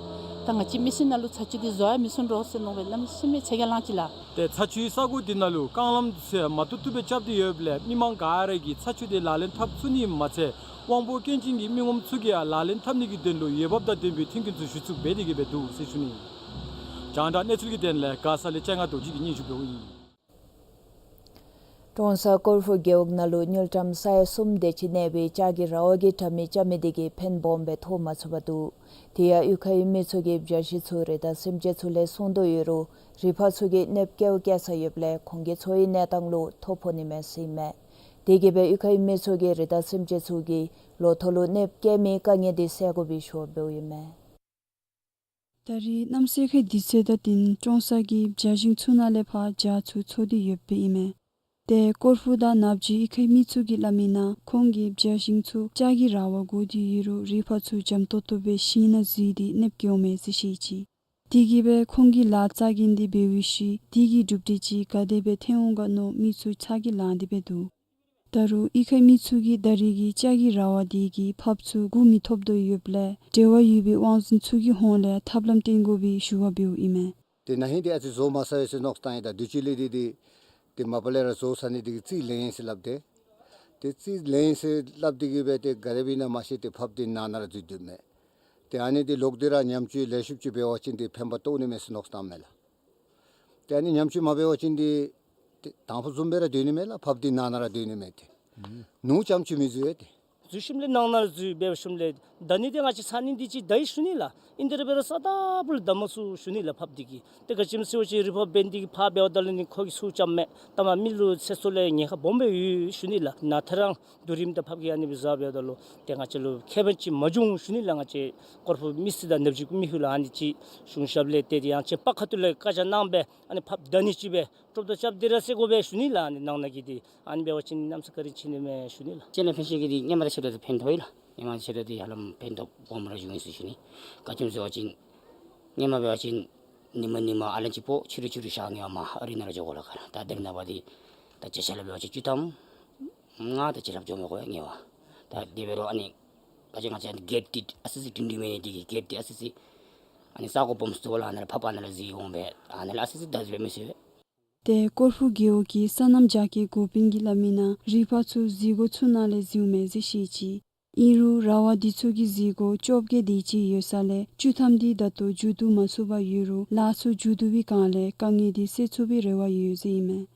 ད་ང་བཅས་མི་སེར་ནང་ལུ་ཚ་ཆུ་འདི་བཟོ་ཡང་མི་ཚུགས་འགྱོ་ཟེར་མནོ་སྦེ་གནམ་མེད་ས་མེད་ཚ་གྱང་ལངས་ཅི་ལགས། ཏེ་ཚ་ཆུའི་ས་གོ་འདི་ནང་ལུ་རྐང་ལམ་འདི་ཚུ་མ་བཏུབ་བཏུབ་སྦེ་རྐྱབ་སྟེ་ཡོདཔ་ལས་མི་མང་ག་ར་གིས་ཚ་ཆུ་འདི་ལག་ལེན་འཐབ་ཚུགས་ནི་མ་ཚད་དབང་པོ་སྐྱོན་ཅན་གྱི་མི་ངོམ་ཚུ་གིས་ཡང་ལག་ལེན་འཐབ་ནི་གི་དོན་ལུ་འོས་འབབ་དང་ལྡན་པའི་མཐུན་རྐྱེན་ཚུ་ཞུ་ཚུགསཔ་འབད་དེ་གི་སྦེ་འདུག་ཟེར་ཞུ་ནི། རྒྱང་བསྒྲགས་གནས་ཚུལ་གྱི་དོན་ལས་མགར་ས་ལས་ལྕང་ང་རྡོ་རྗེ་གིས་སྙན་ཞུ་འབདཝ་ཨིན། ཀྲོང་གསར་ཀོར་ཕུ་རྒེད་འོག་ནང་ལུ་དངུལ་ཀྲམ་ས་ཡ་གསུམ་དེ་ཅིག་གནས་པའི་ལྕགས་ཀྱི་ར་བ་གི་དྲ་མིག་རྐྱབ་མི་དེ་གིས་ཕན་སྦོམ་སྦེ་ཐོགས་མ་ཚུགས་པར་འདུག། དེ་ཡང་གཡུས་ཁའི་མི་ཚུ་གིས་བྱ་བཞི་ཚུ་རི་དྭགས་སེམས་ཅན་ཚུ་ལས་སྲུང་དོ་ཡོད་རུང་རི་ཕག་ཚུ་གིས་གནོདཔ་བཀལཝ་བཀལ་ས་ཡོདཔ་ལས་ཁོང་གི་འཚོ་བའི་གནས་སྟངས་ལུ་ཐོ་ཕོག་ནི་མས་ཟེར་ཨིན་མས། དེ་གིས་སྦེ་གཡུས་ཁའི་མི་ཚུ་གིས་རི་དྭགས་སེམས་ཅན་ཚུ་གིས་ལོ་ཐོག་ལུ་གནོདཔ་བཀལ་མི་དཀའ་ངལ་དེ་སེལ་དགོ་པའི་ཞུ་བ་འབདཝ་ཨིན་མས། ད་རེས་གནམ་སེལ་ཁའི་དུས་ཚོད་དང་བསྟུན་ཀྲོང་གསར་གྱི་བྱ་ཞིང་ཚུ་ནང་ལས་ཕར་བྱ་ཚུ་འཚོ་སྟེ་ཡོདཔ་ཨིན་མས། ཏེ་ཀོར་ཕུ་དང་ནབ་ཇི་གཡུས་ཁའི་མི་ཚུ་གིས་སླབ་མི་ནང་ཁོང་གིས་བྱ་ཞིང་ཚུ་ལྕགས་ཀྱི་ར་བ་བསྒོར་ཏེ་ཡོད་རུང་རི་ཕགཔ་ཚུ་འཇམ་ཏོང་ཏོ་སྦེ་ཞིང་ནང་འཛུལ་ཏེ་གནོདཔ་བཀལཝ་མས་ཟེར་བཤད་ཅི། དེ་གིས་སྦེ་ཁོང་གིས་ལཱ་རྩ་འགེངས་ཏེ་འབད་བའི་ཤུལ་དེ་གི་གྲུབ་འབྲས་ཅིག་ག་དེ་སྦེ་ཐོན་འོང་ག་མནོ་མི་ཚུ་ཚ་གྱང་ལང་སྟེ་སྦེ་འདུག། ད་རུང་གཡུས་ཁའི་མི་ཚུ་གིས་ད་རེས་ཀྱི་ལྕགས་ཀྱི་ར་བ་དེ་གིས་ཕགཔ་ཚུ་སྒུག་མི་ཐོབ་དོ་ཡོདཔ་ལས་འབྲེལ་བ་ཡོད་པའི་དབང་འཛིན་ཚུ་གི་ཧོངས་ལས་ཐབས་ལམ་སྟོན་དགོ་པའི་ཞུ་བ་འབདཝ་ཨིན་མས། ཏེ་ན་ཧིང་འདི་ཨ་ཙི་བཟོ་མ་ཚར་ཡི་ཟེར་མནོ་བསམ་བཏང་ཡི། ད་དུས་ཅི་ལས་འདི་འདི་ཏེ་མ་པ་ལས་ར་བཟོ་ཚར་ནི་འདི་གིས་རྩིས་ལེན་ཡི་ཟེར་སླབ་སྟེ། ཏེ་རྩིས་ལེན་ཡི་ཟེར་སླབ་འདི་གིས་སྦེ་ཏེ་ག་དེ་སྦེ་ཨིན་ན་མ་ཤེས། ཏེ་ཕགཔ་འདི་ནང་ན་ར་འཛུལ་སྡོདཔ་མས། ཏེ་ཨ་ནི་འདི་ལོག་སྟེ་ར་ཉམས་བཅོས་ལེགས་ཤོམ་ཅིག་འབད་བ་ཅིན་འདི་ཕན་པ་ཐོགས་ནི་མས་ཟེར་མནོ་བསམ་བཏངམ་མས་ལགས། ཏེ་ཨ་ནི་ཉམས་བཅོས་མ་འབད་བ་ཅིན་འདི་ཏེ་དང་ཕུ་བཟུམ་སྦེ་ར་སྡོད་ནི་མས་ལགས། ཕགཔ་འདི་ནང་ན་ར་སྡོད་ནི་མས། ཏེ་ནུ་ཙམ་ཅིག་མི་འཛུལ་བས། ཏེ་འཛུལ་ཞིནམ་ལས་ནང་ན་ར་འཛུལ་འབད་ཞིནམ་ལས་བདའ་ནི་འདི་ང་བཅས་ཚ་ནི་འདི་ཅིག་བདའ་ཡི་ཞུ་ནི་ལགས། ཨིན་དེ་ར་འབད་རུང་ས་ད་པུ་ལས་བདའ་མ་ཚུགས་ཞུ་ནི་ལགས་ཕགཔ་འདི་གིས། ཏེ་ག་ཅི་སྨོ་ཟེར་བ་ཅིན་རི་ཕགཔ་འབད་ནི་འདི་གིས་ཕར་འབདཝ་ད་ལུ་ནི་ཁོ་གིས་ཚུར་རྐྱབ་མས། ལྟ་མ་མི་ལུ་ཚེ་སྲོག་ལུ་ཉེན་ཁ་སྦོམ་སྦེ་ཡོད་ཞུ་ནི་ལགས། ནཱ་ཐད་རང་དུས་རིམ་དང་ཕགཔ་གིས་ཨ་ནི་སྦེ་བཟའ་འབདཝ་ད་ལུ་ཏེ་ང་བཅས་ལུ་ཁེ་ཕན་ཅིག་མ་བྱུང་ཞུ་ནི་ལགས། ང་བཅས་ཀོར་ཕུ་མི་སེར་དང་ནབ་ཇི་མི་ཧུ་ལུ་ཨ་ནི་ཅིག་བྱུང་ཞིནམ་ལས་ཏེ་དེ་ཡང་ཅིན་པར་ཁ་ཐུག་ལས་བཀའ་རྒྱ་གནང་སྦེ་ཨ་ནི་ཕགཔ་བདའ་ནི་ཅིག་སྦེ་ཀྲོབ་ཏོ་རྐྱབ་སྟེ་ར་བསད་དགོ་པས་ཞུ་ནི་ལགས། ཨ་ནི་ནང་ན་གི་འདི་ཨ་ནི་འབད་བ་ཅིན་གནམ་ས་བཀའ་དྲིན་ཆེ་ནི་མས་ཞུ་ནི་ལགས། ཅིག་ལས་ཕན་ཆད་ཀྱི་འདི་སྔོན་མ་དང་ཕྱད་རུང་འདི་ཕན་ཐོགས་ཡི་ལགས། སྔོན་མ་དང་ཕྱད་རུང་འདི་ཧ་ལམ་ཕན་ཐོགས་སྦོམ་ར་བྱུང་ཡི་ཟེར་ཞུ་ནི། ག་ཅི་སྨོ་ཟེར་བ་ཅིན་སྔོན་མ་འབད་བ་ཅིན་ཉིན་མ་ཉིན་མ་ཨ་ལན་ཅིག་ཕོག། ཕྱི་རུ་ཕྱི་རུ་ཞག་ཉི་མ་ཨ་རི་ནང་ར་འགྱོ་དགོ་ལགས། ག་ར་ད་དེ་རིང་ནངས་པ་འདི་ད་བརྒྱ་ཆ་ལས་འབད་བ་ཅིན་བཅུ་ཐམ་ལྔ་དེ་ཅིག་ར་འགྱོ་མི་དགོ་ཡ་ངེས་པ། ད་དེ་འབད་རུང་ཨ་ནི་ག་ཅི་ང་བཅས་གེཊ་འདི་ཨ་ཙི་ཙི་སྒྲིང་སྒྲིང་མེད་ནི་འདི་གིས་གེཊ་འདི་ཨ་ཙི་ཙི་ཨ་ནི་ས་གོ་སྦོམ་ཚུ་ལུ་ཨ་ནཱ་ལས་ཕགཔ་ཨ་ནཱ་ལས་འཛུལ་འོང་པས། ཨ་ནཱ་ལས་ཨ་ཙི་ཙི་བདའ་འཛུལ་འབད་མི་ཚུགས་པས། ཏེ་ཀོར་ཕུ་རྒེད་འོག་གི་སོ་ནམ་རྒྱ་སྐྱེད་འགོ་དཔོན་གྱིས་སླབ་མི་ནང་རི་ཕགཔ་ཚུ་འཛུལ་སྒོ་ཚུ་ནང་ལས་འཛུལཝ་མས་ཟེར་བཤད་ཅི། ཨིན་རུང་ར་བ་འདི་ཚུ་གི་འཛུལ་སྒོ་བཅོ་བརྒྱད་དེ་ཅིག་ཡོད་ས་ལས་བཅུ་ཐམ་འདི་ད་ལྟོ་མཇུག་བསྡུ་མ་ཚུགས་པར་ཡོད་རུང་ལཱ་ཚུ་མཇུག་བསྡུ་བའི་བསྒང་ལས་དཀའ་ངལ་འདི་སེལ་ཚུགས་པའི་རེ་བ་ཡོད་ཟེར་ཨིན་མས།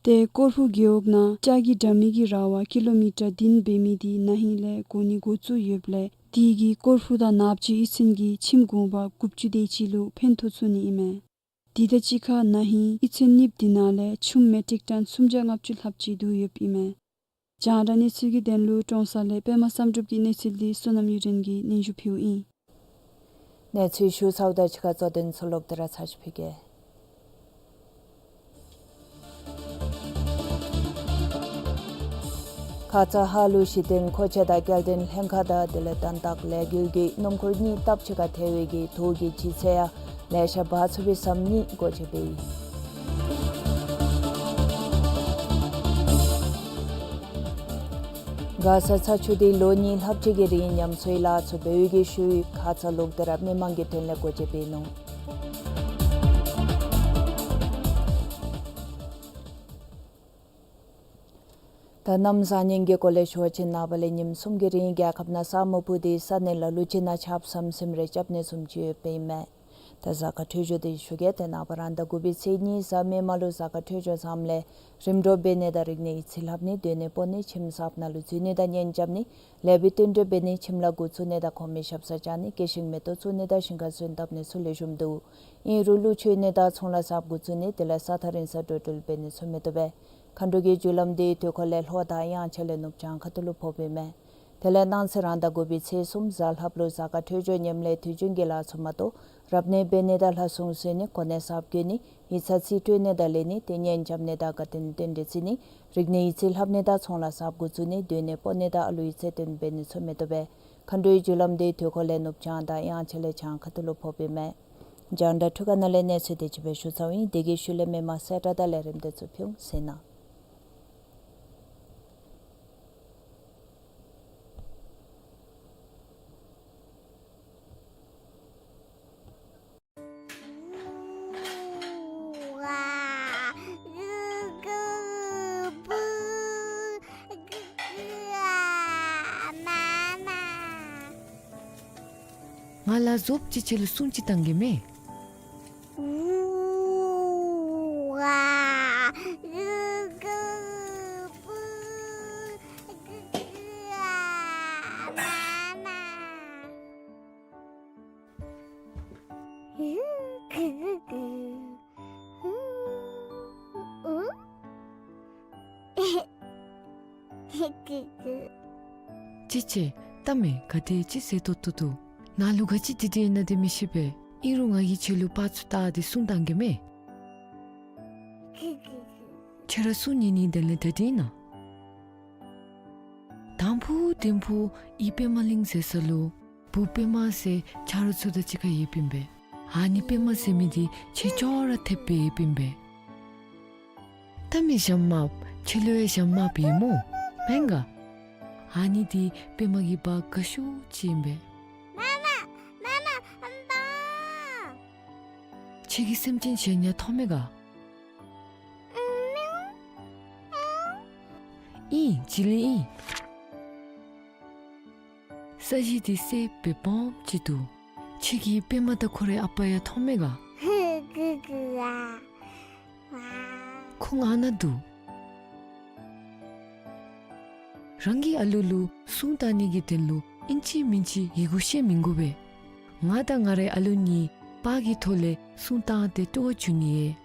ཏེ་ཀོར་ཕུ་རྒེད་འོག་ནང་ལྕགས་ཀྱི་དྲ་མིག་གི་ར་བ་ཀི་ལོ་མི་ཊར་བདུན་འབད་མི་འདི་ན་ཧིང་ལས་བསྒོར་ནི་འགོ་བཙུགས་ཡོདཔ་ལས་དེ་གིས་ཀོར་ཕུ་དང་ནབ་ཇི་གཡུས་ཚན་གྱི་ཁྱིམ་གུང་པ་དགུ་བཅུ་དེ་ཅིག་ལུ་ཕན་ཐོགས་ཚུགས་ནི་ཨིན་མས། དེ་དང་གཅིག་ཁར་ན་ཧིང་གཡུས་ཚན་གཉིས་པོ་དེ་ནང་ལས་ཆུམ་མེ་ཊིག་ཊོན་སུམ་བརྒྱ་ལྔ་བཅུ་ལྷགཔ་ཅིག་བསྡུ་ཡོདཔ་ཨིན་མས། རྒྱང་བསྒྲགས་གནས་ཚུལ་གྱི་དོན་ལུ་ཀྲོང་གསར་ལས་པདྨ་བསམ་གྲུབ་ཀྱི་གནས་ཚུལ་འདི་བསོད་ནམས་གཡུ་སྒྲོན་གྱིས་སྙན་ཞུ་ཕུལཝ་ཨིན། གནས་ཚུལ་ཞུ་ཚརཝ་དང་གཅིག་ཁར་གཙོ་དོན་ཚུ་ལོག་སྟེ་ར་ཚར་ཅིག་ཕུལ་གེ། ཁ་ཙ་ཧཱ་ལུ་གཞི་རྟེན་མཁོ་ཆས་དང་སྐྱེལ་འདྲེན་ལྷན་ཁག་དང་དེ་ལས་དོན་དག་ལས་འགུལ་གྱིས་སྣུམ་འཁོར་གཉིས་སྟབས་གཅིག་ཁར་ཐལ་བའི་གི་དུག་གི་ལྗིད་ཚད་ཡང་ལེ་ཤ་འབག་ཚུགས་པའི་ཟམ་གཉིས་སྒོ་འབྱེད་འབད་ཡི། མགར་ས་ཚ་ཆུ་འདི་ལོ་གཉིས་ལྷགཔ་ཅིག་གི་རིང་ཉམས་གསོའི་ལཱ་ཚུ་འབད་བའི་གི་ཤུལ་ཁ་ཙ་ལོག་སྟེ་ར་མི་མང་གི་དོན་ལས་སྒོ་འབྱེད་འབད་ནུག། ད་གནམ་བཟང་ངན་གྱི་སྐོར་ལས་ཞུ་བ་ཅིན་ནངས་པ་ལས་ཉིནམ་གསུམ་གྱི་རིང་རྒྱལ་ཁབ་ནང་ས་སྨུག་སྤུབས་ཏེ་ས་གནས་ལ་ལུ་ཅིག་ནང་ཆརཔ་ཟམ་ཟིམ་རེ་རྐྱབ་ནི་བཟུམ་ཅིག་ཡོདཔ་ཨིན་མས། ད་གཟའ་སྐར་འཕྲོད་སྦྱོར་འདི་ཞུ་གེ། ཏེ་ནངས་པ་རང་ཟླ་དགུ་པའི་ཚེས་གཉིས་གཟའ་མིག་དམར་ལུ་གཟའ་སྐར་འཕྲོད་སྦྱོར་བཟངམ་ལས་རིམ་གྲོ་འབད་ནི་དང་རིག་གནས་ཡིག་རྩིས་ལྷབ་ནི་སྡོད་གནས་སྤོ་ནི་ཁྱིམ་གསརཔ་ནང་ལུ་འཛུལ་ནི་དང་གཉེན་རྐྱབ་ནི་ལེགས་པའི་བསྟུན་གྲོས་འབད་ནི་ཁྱིམ་ལཱ་འགོ་བཙུགས་ནི་དང་གོང་མའི་ཞབས་སར་བཅར་ནི་སྐྱེད་ཤིང་མེ་ཏོག་བཙུགས་ནི་དང་ཞིང་ཁར་སོན་བཏབ་ནི་ཚུ་ལེགས་ཤོམ་འདུག། ཨིན་རུང་གླུ་མཆོད་ནི་དང་ཚོང་ལཱ་གསརཔ་འགོ་བཙུགས་ནི་དེ་ལས་ས་ཐག་རིང་སར་འགྲོ་འགྲུལ་འབད་ནི་ཚུ་མི་བཏུབ་པས། མཁའ་འགྲོ་གི་རྒྱུ་ལམ་འདི་དུས་འཁོར་ལས་ལྷོ་དང་དབྱངས་འཆར་ལས་ནུབ་བྱང་ཁ་ཐུག་ལུ་ཕོགཔ་ཨིན་མས། དེ་ལས་གནངས་ཚེ་རང་ཟླ་དགུ་པའི་ཚེས་གསུམ་གཟའ་ལྷགཔ་ལུ་གཟའ་སྐར་འཕྲོད་སྦྱོར་ཉམས་ལས་དུས་རྒྱུན་གྱི་ལཱ་ཚུ་མ་གཏོགས་རབ་གནས་འབད་ནི་དང་ལྷ་སྲུང་གསོལ་ནི་གོ་གནས་གསརཔ་བསྐོ་ནི་ཡིག་ཚང་རྩིས་སྤྲོད་ནི་དང་ལེན་ནི་དེ་གཉེན་རྐྱབ་ནི་དང་དགའ་སྟོན་རྟེན་འབྲེལ་བརྩི་ནི་རིག་གནས་ཡིག་རྩིས་ལྷབ་ནི་དང་ཚོང་ལཱ་གསརཔ་འགོ་བཙུགས་ནི་སྡོད་གནས་སྤོ་ནི་དང་ཨ་ལུ་ཡིག་ཚད་སྟོན་འབད་ནི་ཚུ་མི་བཏུབ་པས། མཁའ་འགྲོའི་རྒྱུ་ལམ་འདི་དུས་འཁོར་ལས་ནུབ་བྱང་དང་དབྱངས་འཆར་ལས་བྱང་ཁ་ཐུག་ལུ་ཕོགཔ་ཨིན་མས། རྒྱང་བསྒྲགས་འཕྲུལ་ཁང་ནང་ལས་གནས་ཚུལ་དེ་ཅིག་སྦེ་ཞུ་ཚརཝ་ཨིན། དེ་གི་ཤུལ་ལས་མི་མང་གསལ་བསྒྲགས་དང་ལས་རིམ་དེ་ཚུ་ཕུལ་འོང་ཟེར་ན། ང་ལཱ་རྫོགསཔ་ཅིག་ཁྱེད་ལུ་སྲུང་ཅིག་བཏང་གེ་མས། ཅི་ཅི། ལྟ་མས། ག་དེ་ཅིག་ཟེར་ཏོག་ཏོ་འདུག། ནཱ་ལུ་ག་ཅི་འདི་འདི་ཨིན་ན་དེ་མི་ཤེས་པས། ཨིན་རུང་ང་གིས་ཁྱེད་ལུ་པར་ཚུ་བལྟ་སྟེ་སྲུང་བཏང་གེ་མས། ཁྱོད་ར་གསུང་ཉན་ནི་དེ་ལས་ད་འདི་ན། དང་ཕུ་དིང་ཕུ་ཨི་པདྨ་གླིང་ཟེར་ས་ལུ་བུ་པདྨ་ཟེར་ཆ་རོགས་ཚུ་དང་གཅིག་ཁར་ཡོདཔ་ཨིན་པས། ཨ་ནི་པདྨ་ཟེར་མི་འདི་ཁྱེད་ཅོག་ར་འཐདཔ་སྦེ་ཡོདཔ་ཨིན་པས། ད་མི་ཞྭམོ་དམརཔོ་ཁྱོད་ལུ་ཡང་ཞྭམོ་དམརཔོ་ཡོད་སྨོ། མེན་ག། ཨ་ནི་འདི་པདྨ་གི་བ་དགའ་ཤོས་ཅིག་ཨིན་པས། མ་མ་མ་མ་བ། ཁྱོད་ཀྱིས་སེམས་ཅན་གཞན་ཡང་མཐོང་མས་ག། ཨིན་ཅི་ལི་ཨིན། ས་གཞི་འདི་སེརཔོ་སྦེ་སྦོམ་ཅིག་འདུག། ཁྱོད་ཀྱིས་པདྨ་དང་ཁོ་རའི་ཨ་པ་ཡང་མཐོང་མས་ག། ཧུ་གུ་གུ་ཨ། ཁོང་ཨ་ནཱ་འདུག། རང་གི་ཨ་ལུ་ལུ་སྲུང་བཏང་ནི་གི་དོན་ལུ་ཨིན་ཅི་མིན་ཅི་ཡི་གུ་ཤེས་མི་དགོ་པས། ང་དང་ང་རའི་ཨ་ལུ་གཉིས་པར་གྱི་ཐོག་ལས་སྲུང་བཏང་སྟེ་སྤྲོ་བ་བྱུང་ནི་ཨིན།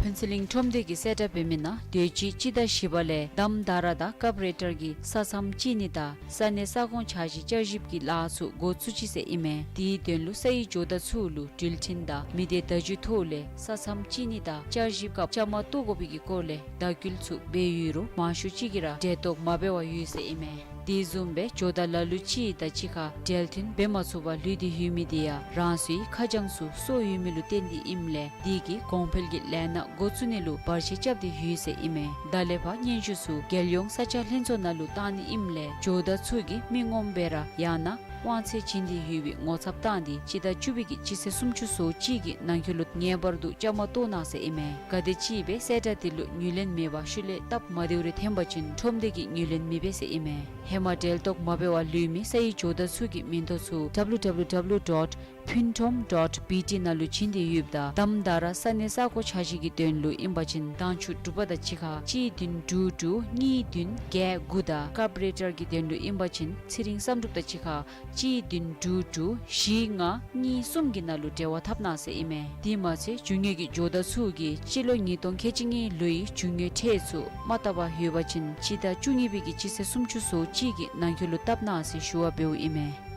ཕུན་ཚོགས་གླིང་ཁྲོམ་སྡེ་གིས་གསལ་བསྒྲགས་འབད་མི་ནང་དུས་ཅི་སྤྱི་ཟླ་བཞི་པ་ལས་དྷམ་དྷ་ར་དང་ཀབ་རེ་ཊར་གྱི་ས་མཚམས་བཅད་ནི་དང་ས་གནས་ས་ཁོངས་འཆར་གཞི་བསྐྱར་ཞིབ་ཀྱི་ལཱ་ཚུ་འགོ་བཙུགས་ཅི་ཟེར་ཨིན་མས། དེའི་དོན་ལུ་ས་ཡི་ཇོ་བདག་ཚུ་ལུ་འགྲུལ་འཕྲིན་དང་མི་སྡེ་བརྡ་བརྒྱུད་ཐོག་ལས་ས་མཚམས་བཅད་ནི་དང་བསྐྱར་ཞིབ་སྐབས་བཅའ་མར་གཏོགས་དགོ་པའི་གི་སྐོར་ལས་བརྡ་བརྒྱུད་ཚུ་འབད་ཡོད་རུང་མང་ཤོས་ཅིག་གིས་ར་འབྲེལ་གཏོགས་མ་འབད་བར་ཡོད་ཟེར་ཨིན་མས། དེ་བཟུམ་སྦེ་ཇོ་བདག་ལ་ལུ་ཅིག་དང་གཅིག་ཁར་འབྲེལ་མཐུད་འབད་མ་ཚུགས་པར་ལུས་ཏེ་ཡོད་མི་དེ་ཡང་རང་སོའི་ཁ་བྱང་ཚུ་སོར་ཡོད་མི་ལུ་བརྟེན་ཏེ་ཨིནམ་ལས་དེ་གིས་གོང་འཕེལ་གྱི་ལས་སྣ་འགོ་བཙུགས་ནི་ལུ་བར་ཆད་རྐྱབ་སྟེ་ཡོད་ཟེར་ཨིན་མས། ད་ལས་ཕར་སྙན་ཞུ་ཚུ་རྒྱལ་ཡོངས་ས་ཆ་ལྷན་ཚོགས་ནང་ལུ་བཏང་ནི་ཨིནམ་ལས་ཇོ་བདག་ཚུ་གིས་མི་ངོམ་སྦེ་ར་ཡང་ན་དབང་ཚད་བྱིན་ཏེ་ཡོད་པའི་ངོ་ཚབ་བཏང་སྟེ་སྤྱི་ཟླ་བཅུ་པའི་གི་སྤྱི་ཚེས་སུམ་ཅུ་སོ་གཅིག་གི་ནང་འཁོད་ལུ་ངེས་པར་དུ་བཅའ་མར་གཏོགས་གནང་ཟེར་ཨིན་མས། གལ་ཏེ་ཅིག་སྦེ་གསལ་བསྒྲགས་དེ་ལུ་ངོས་ལེན་མེད་པར་ཤུལ་ལས་སྟབས་མ་བདེཝ་རེ་ཐོན་པ་ཅིན་ཁྲོམ་སྡེ་གིས་ངོས་ལེན་མི་འབད་ཟེར་ཨིན་མས། ཧེ་མ་འབྲེལ་གཏོགས་མ་འབད་བར་ལུས་མི་ས་ཡི་ཇོ་བདག་ཚུ་གི་མིང་ཐོ་ཚུ་www dot phuntrom dot bt ནང་ལུ་བྱིན་ཏེ་ཡོདཔ་ད་དྷམ་དྷ་ར་ས་གནས་ས་ཁོངས་འཆར་གཞི་གི་དོན་ལུ་ཨིན་པ་ཅིན་མདང་ཕྱི་དྲོ་པ་དང་གཅིག་ཁར་གཅིག་བདུན་དྲུག་དྲུག་གཉིས་བདུན་བརྒྱད་དགུ་དང་ཀབ་རེ་ཊར་གྱི་དོན་ལུ་ཨིན་པ་ཅིན་ཚེ་རིང་བསམ་གྲུབ་དང་གཅིག་ཁར་གཅིག་བདུན་དྲུག་དྲུག་བཞི་ལྔ་གཉིས་གསུམ་གྱི་ནང་ལུ་འབྲེལ་བ་འཐབ་གནང་ཟེར་ཨིན་མས། དེ་མ་ཚད་རྒྱུ་དངོས་ཀྱི་ཇོ་བདག་ཚུ་གིས་སྤྱི་ལོ་ཉིས་སྟོང་ཁལ་གཅིག་གཉིས་ལོའི་རྒྱུ་དངོས་ཁྲལ་ཚུ་མ་བཏབ་པར་ཡོད་པ་ཅིན་སྤྱི་ཟླ་བཅུ་གཉིས་པའི་གི་སྤྱི་ཚེས་སུམ་ཅུ་སོ་གཅིག་གི་ནང་འཁོད་ལུ་བཏབ་གནང་ཟེར་ཞུ་བ་འབདཝ་ཨིན་མས།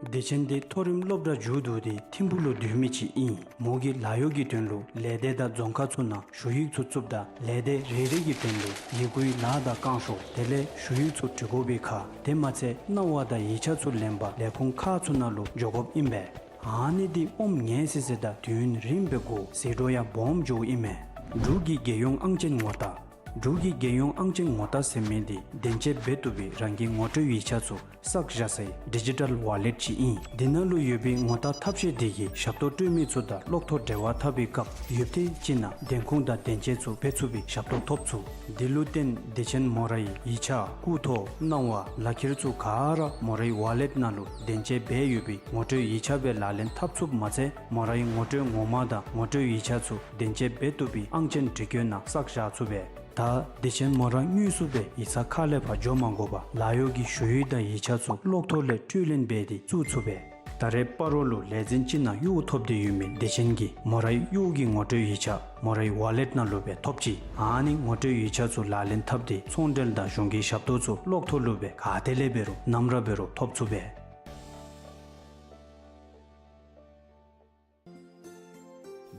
བདེ་ཆེན་འདི་མཐོ་རིམ་སློབ་གྲྭ་མཇུག་བསྡུ་སྟེ་ཐིམ་ཕུག་ལུ་སྡོད་མི་ཅིག་ཨིན། མོ་གིས་ལཱ་གཡོག་གི་དོན་ལུ་ལས་སྡེ་དང་རྫོང་ཁག་ཚུ་ནང་ཞུ་ཡིག་ཚུ་བཙུགསཔ་ད་ལས་སྡེ་རེ་རེ་གི་དོན་ལུ་ཡི་གུའི་ལཱ་དང་བསྐང་ཞོར་དེ་ལས་ཞུ་ཡིག་ཚུ་འབྲི་དགོ་པའི་ཁར་དེ་མ་ཚད་གནང་བ་དང་ཡིག་ཆ་ཚུ་ལེན་པར་ལས་ཁུངས་ཁག་ཚུ་ནང་ལུ་འགྱོ་དགོཔ་ཨིན་པས། ཨ་ནི་འདི་ཨོམ་ངལ་སི་སི་དང་དུས་ཡུན་རིངམོ་སྦེ་འགོར་ཟད་འགྲོ་ཡང་སྦོམ་འགྱོཝ་ཨིན་མས། འབྲུག་གི་རྒྱལ་ཡོངས་ཨང་ཅན་ངོ་རྟགས། འབྲུག་གི་རྒྱལ་ཡོངས་ཨང་ཅན་ངོ་རྟགས་ཟེར་མི་འདི་བདེན་དཔྱད་འབད་བཏུབ་པའི་རང་གི་ངོ་སྤྲོད་ཡིག་ཆ་ཚུ་བསགས་བཞག་སའི་ཌི་ཇི་ཊལ་ཝ་ལེཊ་ཅིག་ཨིན། འདི་ནང་ལུ་ཡོད་པའི་ངོ་རྟགས་ཐབས་ཤེས་འདི་གིས་ཞབས་ཏོག་སྤྲོད་མི་ཚུ་དང་གློག་ཐོག་འབྲེལ་བ་འཐབ་པའི་སྐབས་ཡུདཔ་ཐེངས་ཅིག་ནང་བདེན་ཁུངས་དང་བདེན་དཔྱད་ཚུ་འབད་ཚུགས་པའི་ཞབས་ཏོག་ཐོབ་ཚུགས། འདི་ལུ་བརྟེན་བདེ་ཆེན་མོ་རའི་ཡིག་ཆ་སྐུ་ཐོ་གནང་བ་ལག་ཁྱེར་ཚུ་ག་ར་མོ་རའི་ཝ་ལེཊ་ནང་ལུ་བདེན་དཔྱད་འབད་ཡོད་པའི་ངོ་སྤྲོད་ཡིག་ཆ་སྦེ་ལག་ལེན་འཐབ་ཚུགསཔ་མ་ཚད་མོ་རའི་ངོ་སྤྲོད་ངོ་མ་དང་ངོ་སྤྲོད་ཡིག་ཆ་ཚུ་བདེན་དཔྱད་འབད་བཏུབ་པའི་ཨང་ཅན་འབྲི་སྐྱོན་ནང་བསགས་བཞག་ཚུགས་པས། ད་བདེ་ཆེན་མོ་ར་དངོས་སུ་སྦེ་ཡིག་ཚང་ཁ་ལས་ཕར་འགྱོ་མ་དགོ་པར་ལཱ་གཡོག་གི་ཞུ་ཡིག་དང་ཡིག་ཆ་ཚུ་གློག་ཐོག་ལས་སྤྲོད་ལེན་འབད་དེ་བཙུགས་ཚུགས་པས། ད་རེས་སྤ་རོ་ལུ་ལས་འཛིན་ཅིག་ནང་གཡོག་ཐོབ་སྟེ་ཡོད་མི་བདེ་ཆེན་གྱིས་མོ་རའི་གཡོག་གི་ངོ་སྤྲོད་ཡིག་ཆ་མོ་རའི་ཝ་ལེཊ་ནང་ལུ་སྦེ་ཐོབ་ཅི། ཨ་ནི་ངོ་སྤྲོད་ཡིག་ཆ་ཚུ་ལག་ལེན་འཐབ་སྟེ་ཚོང་འབྲེལ་དང་གཞུང་གི་ཞབས་ཏོག་ཚུ་གློག་ཐོག་ལུ་སྦེ་ག་ཏེ་ལས་འབད་རུང་ནམ་ར་འབད་རུང་ཐོབ་ཚུགས་པས།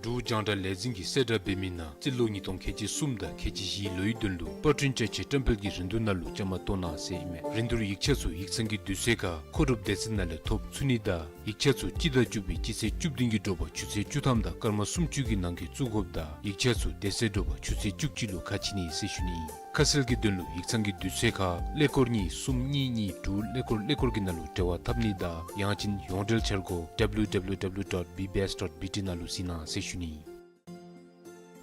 འབྲུག་རྒྱང་བསྒྲགས་ལས་འཛིན་གྱིས་གསལ་བསྒྲགས་འབད་མི་ནང་སྤྱི་ལོ་ཉིས་སྟོང་ཁལ་གཅིག་གསུམ་དང་ཁལ་གཅིག་བཞི་ལོའི་དོན་ལུ་པར་སྐྲུན་བཅའ་ཆས་བཀྲམ་སྤེལ་གྱི་རིན་བསྡུར་ནང་ལུ་བཅའ་མར་གཏོགས་གནང་ཟེར་ཨིན་མས། རིན་བསྡུར་ཡིག་ཆ་ཚུ་ཡིག་ཚང་གི་དུས་ཚོད་ཁར་མཁོ་སྒྲུབ་སྡེ་ཚན་ནང་ལས་ཐོབ་ཚུགས་ནི་དང་ཡིག་ཆ་ཚུ་སྤྱི་ཟླ་བཅུ་པའི་སྤྱི་ཚེས་བཅུ་བདུན་གྱི་དྲོ་པ་ཆུ་ཚོད་བཅུ་ཐམ་དང་སྐར་མ་སུམ་ཅུ་གི་ནང་འཁོད་བཙུགས་དགོཔ་དང་ཡིག་ཆ་ཚུ་དེ་ཚེ་དྲོ་པ་ཆུ་ཚོད་བཅུ་གཅིག་ལུ་ཁ་ཕྱེ་ནི་ཟེར་ཞུ་ནི་ཨིན། ཁ་གསལ་གྱི་དོན་ལུ་ཡིག་ཚང་གི་དུས་ཚོད་ཁར་ཀླད་ཀོར་གཉིས་གསུམ་གཉིས་གཉིས་དྲུག་ཀླད་ཀོར་ཀླད་ཀོར་གྱི་ནང་ལུ་འབྲེལ་བ་འཐབ་ནི་དང་ཡང་ཅིན་ཡོངས་འབྲེལ་འཆར་སྒོ་www dot bbs dot bt ནང་ལུ་གཟིགས་གནང་ཟེར་ཞུ་ནི་ཨིན།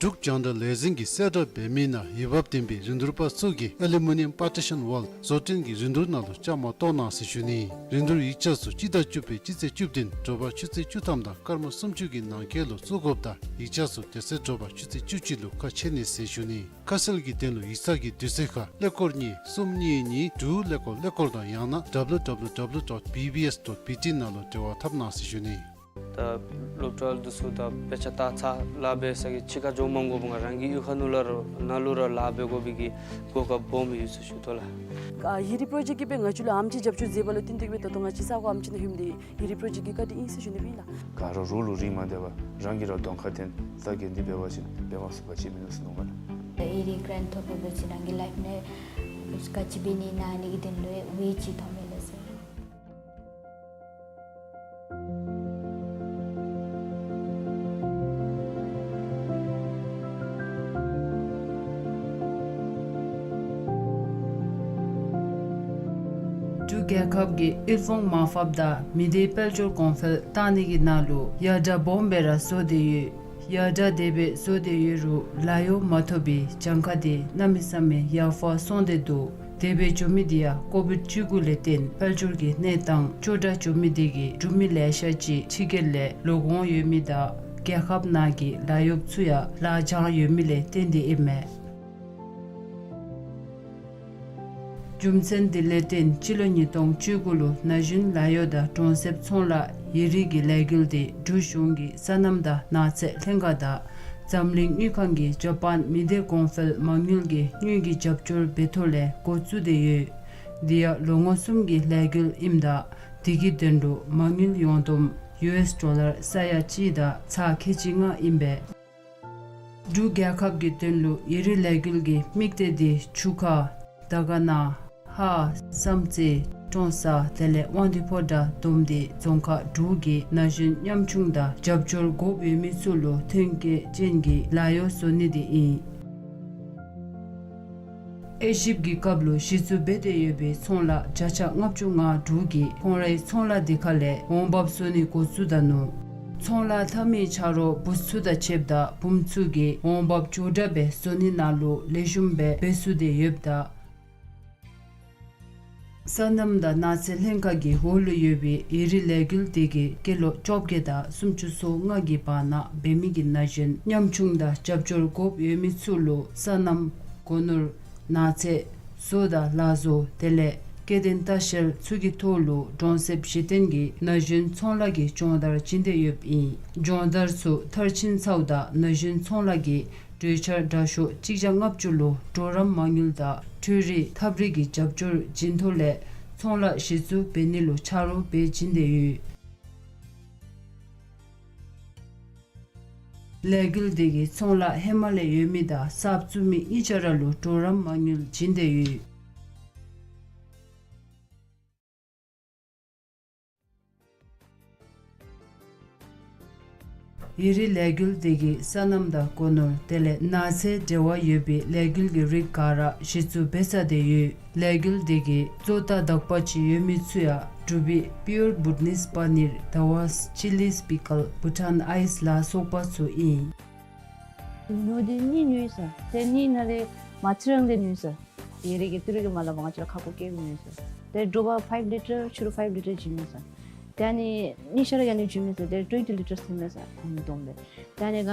འབྲུག་རྒྱང་བསྒྲགས་ལས་འཛིན་གྱིས་གསལ་བསྒྲགས་འབད་མི་ནང་འོས་འབབ་ལྡན་པའི་རིན་བསྡུར་པ་ཚུ་གིས་ཨ་ལུ་མི་ནི་ཡམ་པར་ཊི་ཤཱན་ཝཱལ་བཟོ་སྐྲུན་གྱི་རིན་བསྡུར་ནང་ལུ་བཅའ་མར་གཏོགས་གནང་ཟེར་ཞུ་ནི་ཨིན། རིན་བསྡུར་ཡིག་ཆ་ཚུ་སྤྱི་ཟླ་བཅུ་པའི་སྤྱི་ཚེས་བཅུ་བདུན་དྲོ་པ་ཆུ་ཚོད་བཅུ་ཐམ་དང་སྐར་མ་སུམ་ཅུ་གི་ནང་འཁོད་ལུ་བཙུགས་དགོཔ་དང་ཡིག་ཆ་ཚུ་དེ་ཚེ་དྲོ་པ་ཆུ་ཚོད་བཅུ་གཅིག་ལུ་ཁ་ཕྱེ་ནི་ཟེར་ཞུ་ནི། ཁ་གསལ་གྱི་དོན་ལུ་ཡིག་ཚང་གི་དུས་ཚོད་ཁར་ཀླད་ཀོར་གཉིས་གསུམ་གཉིས་གཉིས་དྲུག་ཀླད་ཀོར་ཀླད་ཀོར་དང་ཡང་ན་www dot bbs dot bt ནང་ལུ་འབྲེལ་བ་འཐབ་གནང་ཟེར་ཞུ་ནི། ད་སློབ་གྲྭ་འདི་ཚུ་ད་དཔེ་ཆ་ལྟ་ཚར་ལཱ་འབད་ས་གི་ཕྱི་ཁར་འགྱོ་མ་དགོ་པར་རང་གི་གཡུས་ཁ་ནང་ལུ་ར་ནང་ལུ་ར་ལཱ་འབད་དགོ་པའི་གི་གོ་སྐབས་སྦོམ་ཡོད་ཟེར་ཞུ་དོ་ལགས། ཨ་ཡི་རི་པྲོ་ཇེཀཊ་ཀྱིས་སྦེ་ང་བཅས་ལུ་ཨེམ་ཆི་རྒྱབ་སྐྱོར་མཛད་པ་ལུ་བརྟེན་ཏེ་གིས་སྦེ་ད་ལྟོ་ང་བཅས་ས་གོ་ཨེམ་ཆི་ནང་ལྷོདཔ་འདི་ཡི་རི་པྲོ་ཇེཀཊ་ཀྱི་བཀའ་དྲིན་ཨིན་ཟེར་ཞུ་ནི་ཨིན་ལགས། ག་ར་རོགས་ལུ་རིན་མ་བསྡད་པར་རང་གིས་ར་གདོང་ཁར་བསྟེན་ལྟ་གེ་འདི་འབད་བ་ཅིན་འབད་མ་ཚུགས་པ་ཅིག་མིན་ནུག་ཟེར་མནོཝ་མས་ལགས། ཡི་རི་གྲཱནཊ་ཐོབ་འབད་བ་ཅིན་རང་གི་ལའིཕ་ནང་ག་ཅི་འབད་ནི་ཨིན་ན་ཨ་ནི་གི་དོན་ལུ་ཝེ་ཅིག་ཐོབ་མས་ལགས་ཟེར། འབྲུག་རྒྱལ་ཁབ་ཀྱིས་དབུལ་ཕོངས་མར་ཕབ་དང་མི་སྡེ་དཔལ་འབྱོར་གོང་འཕེལ་གཏང་ནི་གི་ནང་ལུ་ཡར་དྲག་སྦོམ་སྦེ་ར་བཟོ་སྟེ་ཡོད། ཡར་དྲག་དེ་སྦེ་བཟོ་སྟེ་ཡོད་རུང་ལཱ་གཡོག་མ་ཐོབ་པའི་གྱངས་ཁ་དེ་གནམ་མེད་ས་མེད་ཡར་འཕར་སོང་སྟེ་འདུག། དེ་སྦེ་འགྱོ་མི་དེ་ཡང་ཀོ་བིཌ་བཅུ་དགུ་ལས་བརྟེན་དཔལ་འབྱོར་གྱི་གནས་སྟངས་སྐྱོ་དྲགས་འགྱོ་མི་དེ་གིས་འབྲུག་མི་ལེ་ཤ་ཅིག་ཕྱི་རྒྱལ་ལས་ལོག་འོང་ཡོད་མི་དང་རྒྱལ་ཁབ་ནང་གི་ལཱ་གཡོགཔ་ཚུ་ཡང་ལཱ་སྦྱང་ཡོད་མི་ལས་བརྟེན་ཏེ་ཨིན་མས། རྒྱུ་མཚན་དེ་ལས་བརྟེན་སྤྱི་ལོ་ཉིས་སྟོང་བཅུ་དགུ་ལུ་ན་གཞོན་ལཱ་གཡོག་དང་གྲོང་གསེབ་ཚོང་ལཱ་ཡི་རིགས་ཀྱི་ལས་འགུལ་དེ་འབྲུག་གཞུང་གི་སོ་ནམ་དང་ནགས་ཚལ་ལྷན་ཁག་དང་འཛམ་གླིང་དངུལ་ཁང་གིས་ཇ་པཱན་མི་སྡེ་གོང་འཕེལ་མ་དངུལ་གྱི་དངུལ་གྱི་རྒྱབ་སྐྱོར་འབད་ཐོག་ལས་འགོ་བཙུགས་ཏེ་ཡོད། དེ་ཡང་ལོ་ངོ་གསུམ་གྱི་ལས་འགུལ་ཨིནམ་ད་དེ་གི་དོན་ལུ་མ་དངུལ་ཡོངས་བསྡོམས་ཡུ་ཨེསི་ཌོ་ལར་ས་ཡ་གཅིག་དང་ཚག་ཁལ་གཅིག་ལྔ་ཨིན་པས། འབྲུག་རྒྱལ་ཁབ་ཀྱི་དོན་ལུ་ཡི་རིགས་ལས་འགུལ་གྱི་དམིགས་གཏད་དེ་ཆུ་ཁ་དར་དཀར་ན་ཧཱ་བསམ་རྩེ་ཀྲོང་གསར་དེ་ལས་དབང་འདུས་ཕོ་བྲང་བསྡོམས་ཏེ་རྫོང་ཁག་དྲུག་གི་ན་གཞོན་ཉམ་ཆུང་དང་རྒྱབ་སྐྱོར་དགོཔ་ཡོད་མི་ཚུ་ལུ་ཐོན་སྐྱེད་ཅན་གྱི་ལཱ་གཡོག་བཟོ་ནི་དེ་ཨིན། དབྱེ་ཞིབ་ཀྱི་སྐབས་ལུ་གཞི་བཙུགས་འབད་དེ་ཡོད་པའི་ཚོང་ལཱ་བརྒྱ་ཆ་ལྔ་བཅུ་ང་དྲུག་གིས་ཁོང་རའི་ཚོང་ལཱ་དེ་ཁ་ལས་འོང་འབབ་བཟོ་ནི་འགོ་བཙུགས་ད་ནུག། ཚོང་ལཱ་འཐབ་མི་ཆ་རོགས་བུཚ་ཚུ་དང་ཕྱདཔ་ད་བུམོ་ཚུ་གིས་འོང་འབབ་མགྱོགས་དྲགས་སྦེ་བཟོ་ནི་ནང་ལུ་ལེགས་ཤོམ་སྦེ་འབད་ཚུགས་ཏེ་ཡོདཔ་ད། སོ་ནམ་དང་ནགས་ཚལ་ལྷན་ཁག་གི་འོག་ལུ་ཡོད་པའི་ཡི་རིགས་ལས་འགུལ་དེ་གིས་སྐྱེས་ལོ་བཅོ་བརྒྱད་དང་སུམ་ཅུ་སོ་ལྔ་གི་བར་ན་འབད་མི་གི་ན་གཞོན་ཉམ་ཆུང་དང་རྒྱབ་སྐྱོར་དགོཔ་ཡོད་མི་ཚུ་ལུ་སོ་ནམ་སྒོ་ནོར་ནགས་ཚལ་བཟོ་དང་ལག་བཟོ་དེ་ལས་སྐྱེ་ལྡན་ལྟ་བཤལ་ཚུ་གི་ཐོག་ལུ་གྲོང་གསེབ་གཞི་རྟེན་གྱི་ན་གཞོན་ཚོང་ལཱ་གི་སྦྱོང་བརྡར་བྱིན་ཏེ་ཡོདཔ་ཨིན། སྦྱོང་བརྡར་ཚུ་མཐར་ཕྱིན་ཚརཝ་ད་ན་གཞོན་ཚོང་ལཱ་གི་གྲོས་འཆར་དྲག་ཤོས་གཅིག་བརྒྱ་ལྔ་བཅུ་ལུ་གྲོགས་རམ་མ་དངུལ་དང་འཕྲུལ་རིག་ཐབས་རིག་གི་རྒྱབ་སྐྱོར་བྱིན་ཐོག་ལས་ཚོང་ལཱ་གཞི་བཙུགས་འབད་ནི་ལུ་ཆ་རོགས་འབད་བྱིན་ཏེ་ཡོད། ལས་འགུལ་དེ་གིས་ཚོང་ལཱ་ཧེ་མ་ལས་ཡོད་མི་དང་གསརཔ་བཙུགས་མི་གཉིས་ཆ་ར་ལུ་གྲོགས་རམ་མ་དངུལ་བྱིན་ཏེ་ཡོད། ཡི་རིགས་ལས་འགུལ་དེ་གིས་སོ་ནམ་དང་སྒོ་ནོར་དེ་ལས་ནགས་ཚལ་འབྲེལ་བ་ཡོད་པའི་ལས་འགུལ་གྱི་རིགས་ག་ར་གཞི་བཙུགས་འབད་ཚར་ཏེ་ཡོད། ལས་འགུལ་དེ་གིས་བཙོ་བཏགས་དག་པ་ཅིག་ཡོད་མི་ཚུ་ཡང་འབྲུག་པའི་Pure Bhutanese Paneer, Dawas Chilli Pickle, Bhutan Ice ལ་སོགས་པ་ཚུ་ཨིན། ཉོ་དེ་གཉིས་ཉོ་ཡི་ས། དེ་གཉིས་ནང་ལས་མ་ཚིག་རང་དེ་ཉོ་ཡི་ས། ཡི་རིགས་ཀྱི་ཏི་རུ་གི་མ་ལ་བ་ང་བཅས་ལུ་ཁག་པོ་བཀལ་མི་ཉོ་ཡི་ས། དེ་དྲོ་པ་ཕའིབ་ལི་ཊར་ཕྱི་རུ་ཕའིབ་ལི་ཊར་བྱིན་མི་ས། དེ་ཨ་ནི་གཉིས་ཆ་ར་ཨ་ནི་བྱིན་མི་ས། དེ་ཊུ་ཝེན་ཊི་ལི་ཊར་ཐོན་མི་ས། ཨ་ནི་བསྡོམས་སྦེ། དེ་ཨ་ནི་ག་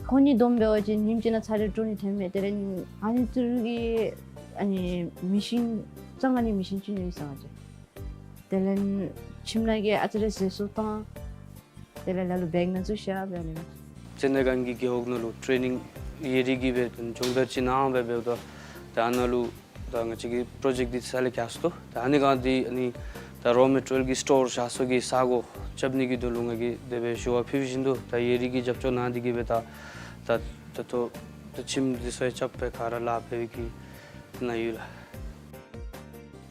ཁོང་གཉིས་བསྡོམས་འབད་བ་ཅིན་ཉིནམ་གཅིག་ནང་ཚར་རེ་དྲོ་ནི་ཐོན་མས། དེ་ལས་ཨ་ནི་ཏི་རུ་གི་ཨ་ནི་མེ་ཤིན་གཙང་ཨ་ནི་མེ་ཤིན་ཅིག་ཉོ་ཡི་ས་ང་བཅས། དེ་ལས་ཁྱིམ་ནང་གི་ཨ་ཙི་རེ་ཟས་སོ་བཏང་། དེ་ལས་ལ་ལུ་བེག་ནང་བཙུགས་བཞག་སྦེ་ཨ་ནི། ཙན་དན་གང་གི་རྒེད་འོག་ནང་ལུ་ཊེ་ནིང་ཡི་རིགས་ཀྱི་སྦེ་སྦྱོང་བརྡར་ཅིག་གནང་སྦེ་འབདཝ་ད་ད་ཨ་ནཱ་ལུ་ད་ང་བཅས་ཀྱི་པྲོ་ཇེཀཊ་འདི་རྩ་ལས་བཀག་སོ་ད། ད་ཨ་ནི་གང་འདི་ཨ་ནི་ད་རོ་མེ་ཊི་རི་ཡལ་གྱི་སི་ཊོར་བཞག་ས་གི་ས་གོ་རྐྱབ་ནི་གི་དོན་ལུ་ང་གིས་དེ་སྦེ་ཞུ་བ་ཕུལ་བཞིན་དུ་ད་ཡི་རིགས་ཀྱི་རྒྱབ་སྐྱོར་གནང་འདི་གིས་སྦེ་ད་ད་ད་ལྟོ་ད་ཁྱིམ་འདི་ཚུ་ཡང་རྐྱབ་སྦེ་ག་ར་ལཱ་འབད་བའི་གི་ནང་ཡོད་ལགས།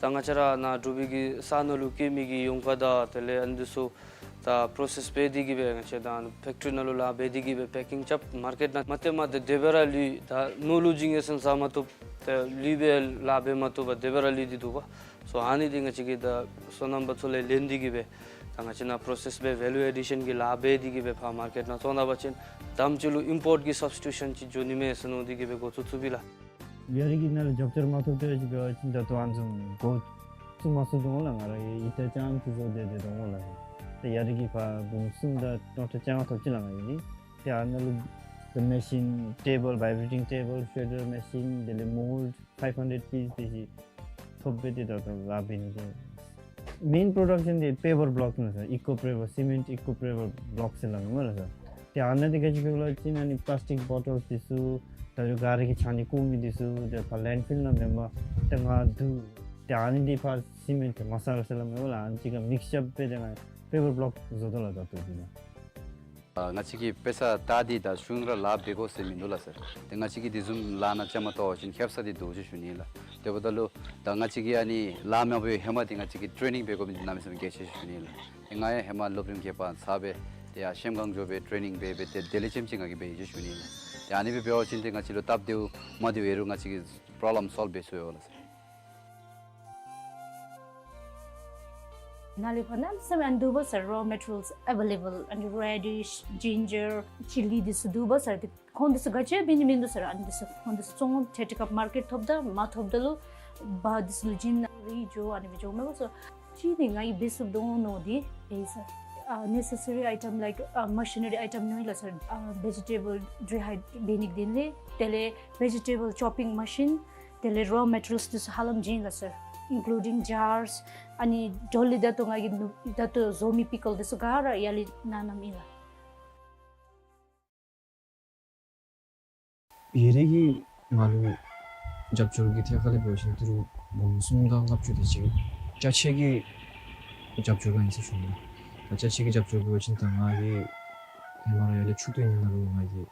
ད་ང་བཅས་ར་ནཱ་འབྲུག་པའི་གི་ས་ནང་ལུ་སྐྱེ་མི་གི་ཡོང་ཁ་དང་དེ་ལས་ཨ་ནི་འདི་ཚུ་ད་པྲོ་སེསི་འབད་དེ་གིས་སྦེ་ང་བཅས་ད་ཕེཀ་ཊི་རི་ནང་ལུ་ལཱ་འབད་དེ་གིས་སྦེ་པེ་ཀིང་རྐྱབ་མར་ཀེཊ་ནང་མ་སྟེརཝ་མ་ད་དེ་སྦེ་ར་ལུས། ད་ནོར་ལུ་བྱིན་ཡི་ཟེར་ཟ་མ་བཏུབ། ད་ལུས་སྦེ་ལཱ་འབད་མ་བཏུབ་པར་དེ་སྦེ་ར་ལུས་ཏེ་འདུག་པ། སོ་ཨ་ནི་འདི་ང་བཅས་ཀྱིས་ད་སོ་ནམ་པ་ཚུ་ལས་ལེན་ཏེ་གིས་སྦེ་ད་ང་བཅས་ནཱ་པྲོ་སེསི་འབད་ཝེ་ལུ་ཨེ་ཌི་ཤཱན་གྱི་ལཱ་འབད་དེ་གིས་སྦེ་ཕར་མར་ཀེཊ་ནང་བཙོང་ད་པ་ཅིན་དེམ་ཅིག་ལུ་ཨིམ་པོརཊ་གི་སབ་སི་ཊི་ཊུ་ཤཱན་ཅིག་འགྱོ་ནི་མས་ཟེར་མནོ་སྟེ་གིས་སྦེ་འགོ་བཙུགས་བཙུགསཔ་ཨིན་ལགས། ཡ་རི་གི་ནང་ལུ་རྒྱབ་སྐྱོར་མ་ཐོབ་སྟེ་ཅིག་འབད་བ་ཅིན་ད་ལྟོ་ཨ་ནི་བཟུམ་སྒོ་བཙུགས་མ་ཚུགས་དོ་འོང་ལགས། ང་ར་ཡི་ཏེ་ཅམ་ཅིག་བཟོ་སྟེ་སྡོད་དོ་འོང་ལགས། ཏེ་ཡ་རི་གི་ཕར་འབུམ་གསུམ་དང་སྟོང་ཕྲག་བཅོ་ལྔ་ཐོབ་ཅི་ལགས་ང་ཡི་རི། ཏེ་ཨ་ནཱ་ལུ་the machine table, vibrating table, shredder machine དེ་ལས་མོལཌ་ཕའིབ་ཧན་ཌེཌ་པིས་དེ་ཅིག་ཐོབ་སྦེ་ཏེ་ད་ལྟོ་ལཱ་འབད་ནི་དེ། main production འདི་paper block ཨིན་ལགས་སར། eco paper, cement eco paper block ཟེར་སླབ་མས་ལགས་སར། ཏེ་ཨ་ནི་འདི་ག་ཅི་སྦེ་ལབ་ཅིན་ཨ་ནི་plastic bottles འདི་ཚུ་ད་རུང་ག་ར་གིས་ཆ་ནི་ཀོ་མི་འདི་ཚུ་ཏེ་ཕར་landfill ནང་མེན་པར་ཏེ་ང་བསྡུ། ཏེ་ཨ་ནི་འདི་ཕར་cement མ་སཱ་ལ་ཟེར་སླབ་མས་ལགས། ཨ་ནི་གཅིག་ཁར་mixture འབད་དེ་ང་paper block བཟོ་དོ་ལགས་ད་ལྟོ་འདི་ནང་། ཨ་ང་བཅས་ཀྱིས་དཔེ་ཆ་ལྟ་སྟེ་ད་གཞུང་ར་ལཱ་འབད་དགོ་ཟེར་མིན་འདུག་ལགས་སར། ཏེ་ང་བཅས་ཀྱིས་དེ་བཟུམ་ལཱ་ནང་བཅའ་མར་གཏོགས་པ་ཅིན་ཁེབ་ས་འདི་འདུག་ཅེས་ཞུ་ནི་ལགས། དེ་འབདཝ་ད་ལུ་ད་ང་བཅས་ཀྱིས་ཨ་ནི་ལཱ་མ་འབད་བའི་ཧེ་མ་འདི་ང་བཅས་ཀྱིས་ཊེ་ནིང་འབད་དགོཔ་འདི་གནམ་མེད་ས་མེད་གལ་ཆེ་ཞུ་ནི་ལགས། ཏེ་ང་ཡང་ཧེ་མ་སློབ་རིམ་བརྒྱད་པ་ཚར་སྦེ་ཏེ་ཡར་གཤམ་གང་འགྱོ་སྦེ་ཊེ་ནིང་འབད་སྦེ་ཏེ་དེ་ལས་ལྕེམ་ཅིག་ང་གིས་འབད་ཡི་ཅེས་ཞུ་ནི་ལགས། ཏེ་ཨ་ནི་སྦེ་འབད་བ་ཅིན་ཏེ་ང་བཅས་ལུ་སྟབས་བདེཝ་མ་བདེཝ་ཨིན་རུང་ང་བཅས་ཀྱིས་problem solve འབད་ཚུགས་ཡོད་ལགས་སར། ནཱ་ལས་ཕར་གནམ་མེད་ས་མེད་ཨ་ནི་འདུག་པ་སར། raw materials available ཨ་ནི་radish, ginger, chilli འདི་ཚུ་འདུག་པ་སར། ཏེ་ཁོང་འདི་ཚུ་ག་ཅི་འབད་ནི་མིན་འདུག་སར། ཨ་ནི་འདི་ཚུ་ཁོང་འདི་ཚུ་བཙོང་ཏེ་ཏེ་ཀ་མར་ཀེཊ་ཐོབ་ད་མ་ཐོབ་ད་ལུ་པར་འདི་ཚུ་ལུ་བྱིན་ནི་རེ་འགྱོ་ཨ་ནི་སྦེ་འགྱོཝ་མས་པ་སར། གཅིག་འདི་ང་གིས་འབད་ཚུགས་དོ་མནོ་སྟེ་འབད་ཡི་སར། ཨ་necessary item like ཨ་machinery item ནང་ཨིན་ལགས་སར། ཨ་vegetable dehydrate འབད་ནི་དེ་ལས་དེ་ལས་vegetable chopping machine དེ་ལས་raw materials འདི་ཚུ་ཧ་ལམ་བྱིན་ཡི་ལགས་སར། including jars ཨ་ནི་འགྱོ་ལས་ད་ལྟོ་ང་གིས་ནུ་ད་ལྟོ་བཟོ་མི་པི་ཀལ་འདི་ཚུ་ག་ར་ཡར་ལས་གནང་གནངམ་ཨིན་ལགས། ཡུན་རིང་གི་ང་ལུ་རྒྱབ་སྐྱོར་གྱི་ཐད་ཁར་ལས་འབད་བ་ཅིན་ཏི་རུ་འབུམ་གསུམ་དང་ལྔ་བཅུ་དེ་ཅིག་ཅ་ཆས་ཀྱི་རྒྱབ་སྐྱོར་ག་ཨིན་ཟེར་ཞུ་ནི། ད་ཅ་ཆས་ཀྱི་རྒྱབ་སྐྱོར་འབད་བ་ཅིན་ད་ང་གིས་ཧེ་མ་ར་ཡར་ལས་ཆུ་བཏོན་ནི་ནང་ལུ་ང་གིས་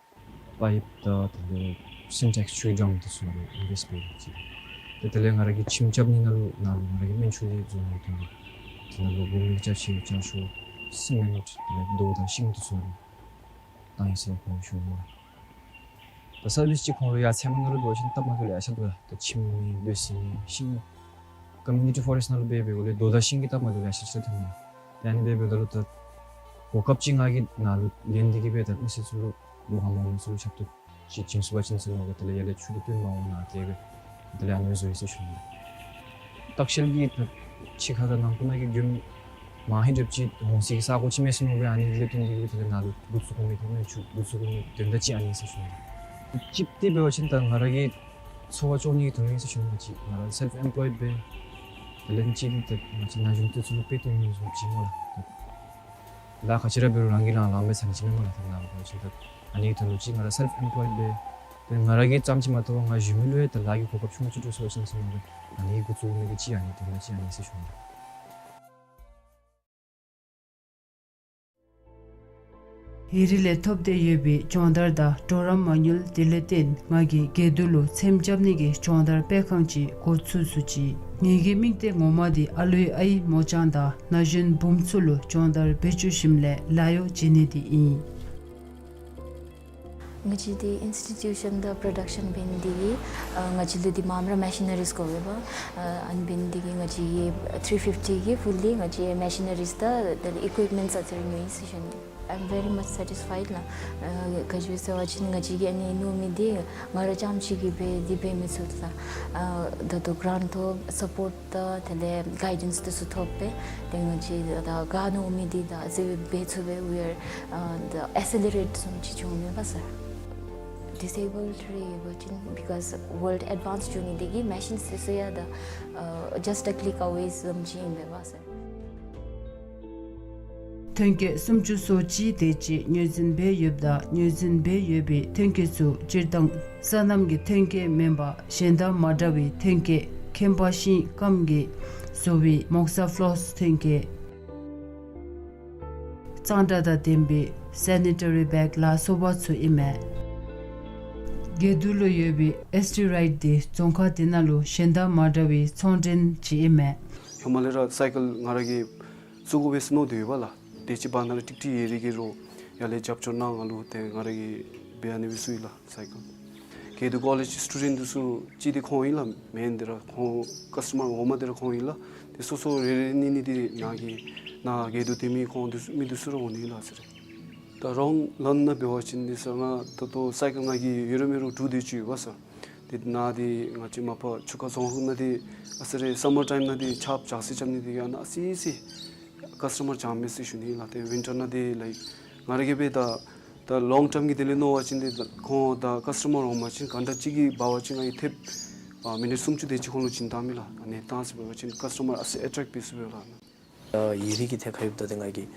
པའིཔ་དང་དེ་ལས་སིནཊེགསི་ཆུའི་ཌམ་འདི་ཚུ་ནང་ལུ་ཨིན་ཝེསཊ་འབད་ཡི་ཅིག། ཏེ་དེ་ལས་ང་ར་གིས་ཁྱིམ་རྐྱབ་ནི་ནང་ལུ་ནང་ལུ་ང་ར་གིས་སྨན་ཆུ་ལས་བཟོ་ནི་དོན་ལུ་དེ་ནང་ལུ་བུམ་ཡིག་ཅ་ཆས་ཅ་ཤོག་སི་མེནཊ་དེ་ལས་རྡོ་དང་ཤིང་འདི་ཚུ་ནང་ལུ་བཏང་ཡི་ཟེར་ཁོང་ཞུ་ནི། ད་སར་བིསི་ཅིག་ཁོང་ལུ་ཡར་ཚལ་མ་ནང་ལུ་འབད་བ་ཅིན་སྟབས་མ་བདེཝ་ལེ་ཤ་འདུག་ལགས། ད་ཁྱིམ་མེད་རྡོ་སེང་ཤིང་ཀོ་མིའུ་ནི་ཊི་ཕོ་རེསཊ་ནང་ལུ་འབད་འབདཝ་ལས་རྡོ་དང་ཤིང་གི་སྟབས་མ་བདེཝ་ལེ་ཤ་ཅིག་ར་ཐོན་ནུག། ཏེ་ཨ་ནི་འབད་འབདཝ་ད་ལུ་ད་གོ་སྐབས་ཅིག་ང་གིས་ནཱ་ལུ་ལེན་ཏེ་གིས་སྦེ་ད་མི་སེར་ཚུ་ལུ་སྦོ་ཧ་མ་འོང་མི་ཚུ་ལུ་ཞབས་ཏོག་ཅིག་བྱིན་ཚུགས་པ་ཅིན་ཟེར་མནོ་སྦེ་དེ་ལས་ཡར་ལས་ཆུ་འདི་བཏོན་མ་འོང་ན་དེ་སྦེ་དེ་ལས་ཨ་ནི་བཟོ་ཡི་ཟེར་ཞུ་ནི། ལྟ་བཤལ་གྱི་ད་ཕྱི་ཁ་དང་ནང་ཁུག་ནང་གི་མགྱོནམ་མ་ཧེ་འདྲཝ་ཅིག་འོང་སའི་ས་གོ་ཅིག་མས་ཟེར་མནོ་སྦེ་ཨ་ནི་ལས་བཏོན་ཏེ་གིས་དེ་ལས་ནཱ་ལུ་འགོ་བཙུགས་དགོ་མི་དེ་ནང་ཆུ་འགོ་བཙུགས་དགོ་མི་དོན་དག་ཅིག་ཨ་ནི་ཟེར་ཞུ་ནི། གཅིག་འདི་འབད་བ་ཅིན་ད་ང་ར་གི་འཚོ་བ་སྐྱོང་ནི་གི་དོན་ལུ་ཨིན་ཟེར་ཞུ་ནི། ང་བཅས་ང་ར་སེལཕ་ཨེམ་པོལོའིཌ་སྦེ་དེ་ལས་གཅིག་འདི་ད་ང་བཅས་ན་གཞོན་འདི་ཚུ་ལུ་དཔེ་སྟོན་ནི་བཟུམ་ཅིག་སྨོ་ལགས། ལཱ་ག་ཅི་ར་འབད་རུང་རང་གིས་རང་ལཱ་འབད་ཚར་ནི་ཅིག་མས་སྨོ་ལགས། ད་ང་ར་འབད་བ་ཅིན་ད་ཨ་ནི་གི་དོན་ལུ་ཅིག་ང་ར་སེལཕ་ཨེམ་པོལོའིཌ་སྦེ་ཏེ་ང་ར་གི་ཙམ་ཅིག་མ་གཏོགས་ང་བཞུགས་མི་ལུ་ཡང་ད་ལཱ་གི་གོ་སྐབས་ཆུང་ཀུ་ཅིག་འདྲ་སོང་ཞིན་ཟེར་མནོ་སྦེ་ཨ་ནི་འགོ་བཙུགས་མི་གི་ཅིག་ཨ་ནི་དོན་དག་ཅིག་ཨ་ནི་ཟེར་ཞུ་ནི། ཡུན་རིང་ལས་ཐོབ་སྟེ་ཡོད་པའི་སྦྱོང་བརྡར་དང་གྲོགས་རམ་མ་དངུལ་དེ་ལས་བརྟེན་ང་གིས་དགེ་འདུན་ལུ་ཚེམ་རྐྱབ་ནི་གི་སྦྱོང་བརྡར་སྤེལ་ཁང་ཅིག་འགོ་བཙུགས་ཚུགས་ཅི། ངེ་གི་མིང་འདི་ངོ་མ་འདི་ཨ་ལུའི་ཨའི་མོ་ཅང་དང་ན་གཞོན་བུམོ་ཚུ་ལུ་སྦྱོང་བརྡར་འབད་བཅུག་ཞིནམ་ལས་ལཱ་གཡོག་བྱིན་ནི་འདི་ཨིན། ང་བཅས་འདི་ཨིནསི་ཊི་ཊུ་ཤཱན་དང་པྲོ་ཌག་ཤཱན་འབད་ནི་འདི་གིས་ཨ་ང་བཅས་ལུ་འདི་མངམ་ར་མེ་ཤི་ནི་རིསི་དགོ་པས་པ། ཨ་ཨ་ནི་འབད་ནི་འདི་གིས་ང་བཅས་ཀྱིས་ཐི་རི་ཕིཕ་ཊི་གི་ཕུལ་ལི་ང་བཅས་མེ་ཤི་ནི་རིསི་དང་དེ་ལས་ཨི་ཀུའིཔ་མེནཊསི་ཨ་ཙི་རེ་ཉོ་ཡི་ཟེར་ཞུ་ནི། I'm very much satisfied ལགས། ཨ་ག་ཅི་སྦེ་ཟེར་བ་ཅིན་ང་བཅས་ཀྱིས་ཨ་ནི་ཉོ་མི་འདི་ང་ར་རྐྱངམ་ཅིག་གིས་འབད་འདི་འབད་མི་ཚུགས་ལགས། ཨ་ད་ལྟོ་གྲཱནཊ་ཐོབ་སཔོརཊ་དང་དེ་ལས་གའི་ཌེནསི་འདི་ཚུ་ཐོབ་སྦེ་ཏེ་ང་བཅས་ད་ག་ཉོ་མི་འདི་ད་ཨ་ཙི་སྦེ་འབད་ཚུགས་པས། we are ཨ་ད་ཨེ་སི་ལི་རེཊ་བཟུམ་ཅིག་བྱུང་མས་པ་སར། ཌིསེ་བཱལཌ་རེ་ཡོད་པ་ཅིན་because world advance འགྱོ་ནི་འདི་གིས་མེ་ཤིནསི་འདི་ཚུ་ཡང་ད་ཨ་just a click away བཟུམ་ཅིག་ཨིན་པས་པ་སར། ཐོན་སྐྱེད་སུམ་ཅུ་སོ་གཅིག་དེ་ཅིག་ངོས་འཛིན་འབད་ཡོདཔ་ད་ངོས་འཛིན་འབད་ཡོད་པའི་ཐོན་སྐྱེད་ཚུ་སྤྱིར་བཏང་སོ་ནམ་གྱི་ཐོན་སྐྱེད་མེན་པར་གཞན་དང་མ་འདྲ་བའི་ཐོན་སྐྱེད་ཁྱད་པར་ཤིང་སྐམ་གྱིས་བཟོ་བའི་མོག་ས་ཕློསི་ཐོན་སྐྱེད། གཙང་སྦྲ་དང་ལྡན་པའི་སེ་ནི་ཊ་རི་བེག་ལ་སོགས་པ་ཚུ་ཨིན་མས། དགེ་འདུན་ལུ་ཡོད་པའི་ཨེསི་ཊི་རའིཊ་འདི་རྫོང་ཁག་འདི་ནང་ལུ་གཞན་དང་མ་འདྲ་བའི་ཚོང་འདྲེན་ཅིག་ཨིན་མས། ཧེ་མ་ལས་ར་སའི་ཀལ་ང་ར་གིས་བཙུགས་དགོ་པས་ཟེར་མནོ་སྟེ་ཡོད་པ་ལགས། དེ་ཅིག་བར་ན་ར་ཀྲིག་ཀྲི་ཡུན་རིང་གི་རོགས་ཡར་ལས་རྒྱབ་སྐྱོར་གནང་ང་ལུ་ཏེ་ང་ར་གིས་འབད་ཨ་ནི་སྦེ་བཙུགས་ཡི་ལགས་སའི་ཀལ། དགེ་འདུན་ཀོ་ལེཇ་སི་ཊུ་ཌེནཊ་འདི་ཚུ་གཅིག་འདི་ཁོང་ཨིན་ལགས། མེན་འདི་ར་ཁོང་ཀཱསི་ཊ་མར་ངོ་མ་འདི་ར་ཁོང་ཨིན་ལགས། ཏེ་སོ་སོ་རེ་རེ་གཉིས་གཉིས་འདི་ནཱ་གི་ནཱ་དགེ་འདུན་སྡེ་མི་ཁོང་འདི་ཚུ་མི་འདི་ཚུ་ར་འོང་ནི་ལགས་ཟེར། ད་རོང་ལཱན་ནང་འབད་བ་ཅིན་འདི་ས་ང་ད་ལྟོ་སའི་ཀལ་ང་གི་ཡོད་ར་མེད་རུང་དྲུག་དེ་ཅིག་ཡོད་པ་ས། ཏེ་ནཱ་འདི་ང་བཅས་མ་པ་ཆུ་ཁ་རྫོང་ཁག་ནང་འདི་ཨ་ཙི་རེ་སམ་མར་ཊའིམ་ནང་འདི་ཆརཔ་ཇག་སི་རྐྱབ་ནི་འདི་གིས་ཨ་ནཱ་ཨ་ཙི་ཅིག་ཀཱསི་ཊ་མར་འགྱངས་མས་ཟེར་ཞུ་ནི་ལགས། ཏེ་ཝིན་ཊར་ནང་འདི་ལའིཀ་ང་ར་གིས་འབད་ད་ད་ལོང་ཊརམ་གྱི་དོན་ལས་མནོ་བ་ཅིན་འདི་ཁོང་ད་ཀཱསི་ཊ་མར་འོང་པ་ཅིན་ག་འདྲ་ཅིག་གིས་འབད་བ་ཅིན་ང་གིས་ཐེབས་ཨ་མི་ནིཊ་སུམ་ཅུ་དེ་ཅིག་ཁོང་ལུ་བྱིན་བཏང་མས་ལགས། ཨ་ནི་བཏང་ཟེར་འབད་བ་ཅིན་ཀཱསི་ཊ་མར་ཨ་ཙི་ཨེ་ཊེཀ་འབད་ཚུགས་པས་ལགས། ཨ་ཡི་རིགས་ཀྱི་ཐད་ཁར་ཡོདཔ་ད་ཏེ་ང་གིས་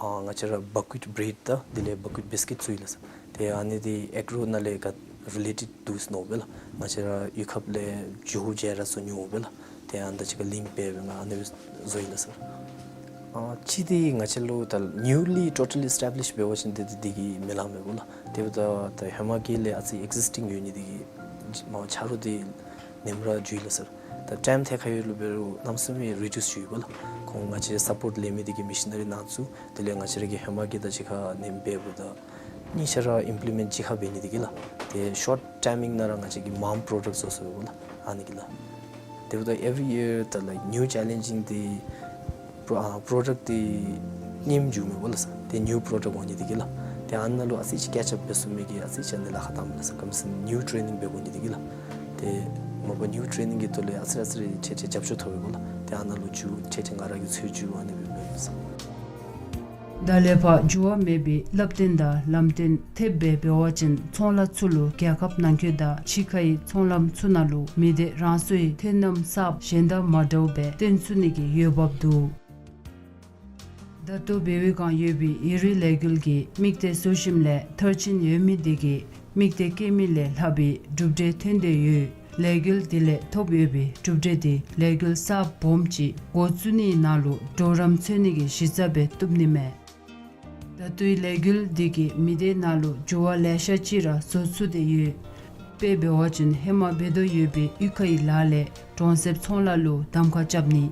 ཨ་ང་བཅས་ར་བ་ཀུ་ཝིཊ་བྲེཌ་དང་དེ་ལས་བ་ཀུ་ཝིཊ་བིསི་ཀིཊ་བཙུགས་ཡི་ལགས་སར། ཏེ་ཨ་ནི་འདི་ཨེག་རོ་ནང་ལས་ག་རི་ལེ་ཊེཌ་འདུག་ཟེར་མནོཝ་སྦེ་ལགས། ང་བཅས་ར་གཡུས་ཁབ་ལས་ཇོ་བོ་རྗེ་ར་བཟོ་མྱོང་སྦེ་ལགས། ཏེ་ཨ་ནི་དང་གཅིག་ཁར་ལིངཀ་འབད་སྦེ་ང་ཨ་ནི་སྦེ་བཟོ་ཡི་ལགས་སར། ཨ་གཅིག་འདི་ང་བཅས་ལུ་ད་ནིའུ་ལི་ཊོ་ཊལ་ཨེས་ཊེབ་ལིཤ་འབད་བ་ཅིན་ཏེ་འདི་འདི་གིས་མི་ལང་མས་སྦོ་ལགས། དེ་འབདཝ་ད་ད་ཧེ་མ་གི་ལས་ཨ་ཙི་ཨེག་ཟིསི་ཊིང་ཡོད་ནི་འདི་གིས་མ་ཆ་རོགས་འདི་ནེམ་ར་འགྱོ་ཡི་ལགས་སར། ད་ཊའིམ་ཐད་ཁར་ཡོད་ལུ་འབད་རུང་གནམ་མེད་ས་མེད་རི་ཌིའུསི་འགྱོ་ཡི་སྦོ་ལགས། ཁོང་ང་བཅས་སཔོརཊ་ལེན་མི་འདི་གིས་མེ་ཤི་ནེ་རི་ནང་བཙུགས། དེ་ལས་ང་བཅས་ར་གི་ཧེ་མ་གི་དང་གཅིག་ཁར་ནེམ་འབདཝ་ད་གཉིས་ཆ་ར་ཨིམ་པི་ལི་མེནཊ་གཅིག་ཁར་འབད་ནི་འདི་གིས་ལགས། ཏེ་ཤོརཊ་ཊའིམ་ནང་ར་ང་བཅས་ཀྱིས་མངམ་པྲོ་ཌཀཊ་བཟོ་ཚུགས་སྦོ་ལགས། ཨ་ནི་གིས་ལགས། དེ་འབདཝ་ད་ཨེ་བི་རི་ཡིར་ད་ལའིཀ་ནིའུ་ཆེ་ལེནཇིང་འདི་པྲོ་ཨ་པྲོ་ཌཀཊ་འདི་རྙིངམ་འགྱོཝ་མས་སྦོ་ལགས་སར། ཏེ་ནིའུ་པྲོ་ཌཀཊ་འོང་ནི་འདི་གིས་ལགས། ཏེ་ཨ་ནཱ་ལུ་ཨ་ཙི་ཅིག་ཀེཆ་ཨཔ་འབད་ཚུགས་མི་གི་ཨ་ཙི་ཅིག་ཨ་ནི་ལཱ་ཁག་བཏངམ་མས་ལགས་སར། ག་ཅི་སྨོ་ཟེར་ན་ནིའུ་ཊེ་རེ་ནིང་འབད་དགོ་ནི་འདི་གིས་ལགས། ཏེ་མ་པ་ནིའུ་ཊེ་རེ་ནིང་གི་ཐོག་ལས་ཨ་ཙི་རེ་ཨ་ཙི་རེ་ཏེ་ཏེ་རྒྱབ་སྐྱོར་ཐོབ་པས་སྦོ་ལགས། ཏེ་ཨ་ནཱ་ལུ་མཇུག་ཏེ་ཏེ་ང་ར་གིས་འཚོལ་འགྱོ་ཨ་ནི་སྦེ་འབད་ཡི་ལགས་སར། ད་ལས་ཕར་འགྱུར་བ་མེད་པའི་བསླབ་སྟོན་དང་ལམ་སྟོན་ཐེབས་སྦེ་འབད་བ་ཅིན་ཚོང་ལཱ་ཚུ་ལུ་རྒྱལ་ཁབ་ནང་འཁོད་དང་ཕྱི་ཁའི་ཚོང་ལམ་ཚུ་ནང་ལུ་མི་སྡེ་རང་སོའི་ཐོན་རྣམ་གསརཔ་གཞན་དང་མ་འདྲཝ་སྦེ་སྟོན་ཚུགས་ནི་གི་འོས་འབབ་འདུག། ད་ལྟོ་བལ་ཡུལ་སྒང་ཡོད་པའི་ཡི་རིགས་ལས་འགུལ་གྱིས་དམིགས་གཏད་བཟོ་ཞིནམ་ལས་མཐར་ཕྱིན་ཡོད་མི་འདི་གིས་དམིགས་གཏད་བསྐྱེད་མི་ལས་ལྷག་པའི་གྲུབ་འབྲས་ཐོན་ཏེ་ཡོད། ལས་འགུལ་འདི་ལས་ཐོབ་ཡོད་པའི་གྲུབ་འབྲས་འདི་ལས་འགུལ་གསརཔ་སྦོམ་ཅིག་འགོ་བཙུགས་ནིའི་ནང་ལུ་གྲོགས་རམ་འཚོལ་ནི་གི་གཞི་རྩ་སྦེ་བཏུབ་ནི་མས། ད་ལྟོའི་ལས་འགུལ་འདི་གིས་མི་སྡེ་ནང་ལུ་འགྱུར་བ་ལེ་ཤ་ཅིག་ར་བཟོ་ཚུགས་ཏེ་ཡོད། དཔེ་འབད་བ་ཅིན་ཧེ་མ་འབད་དོ་ཡོད་པའི་གཡུས་ཁའི་ལཱ་ལས་གྲོང་གསེབ་ཚོང་ལཱ་ལུ་གདམ་ཁ་རྐྱབ་ནི།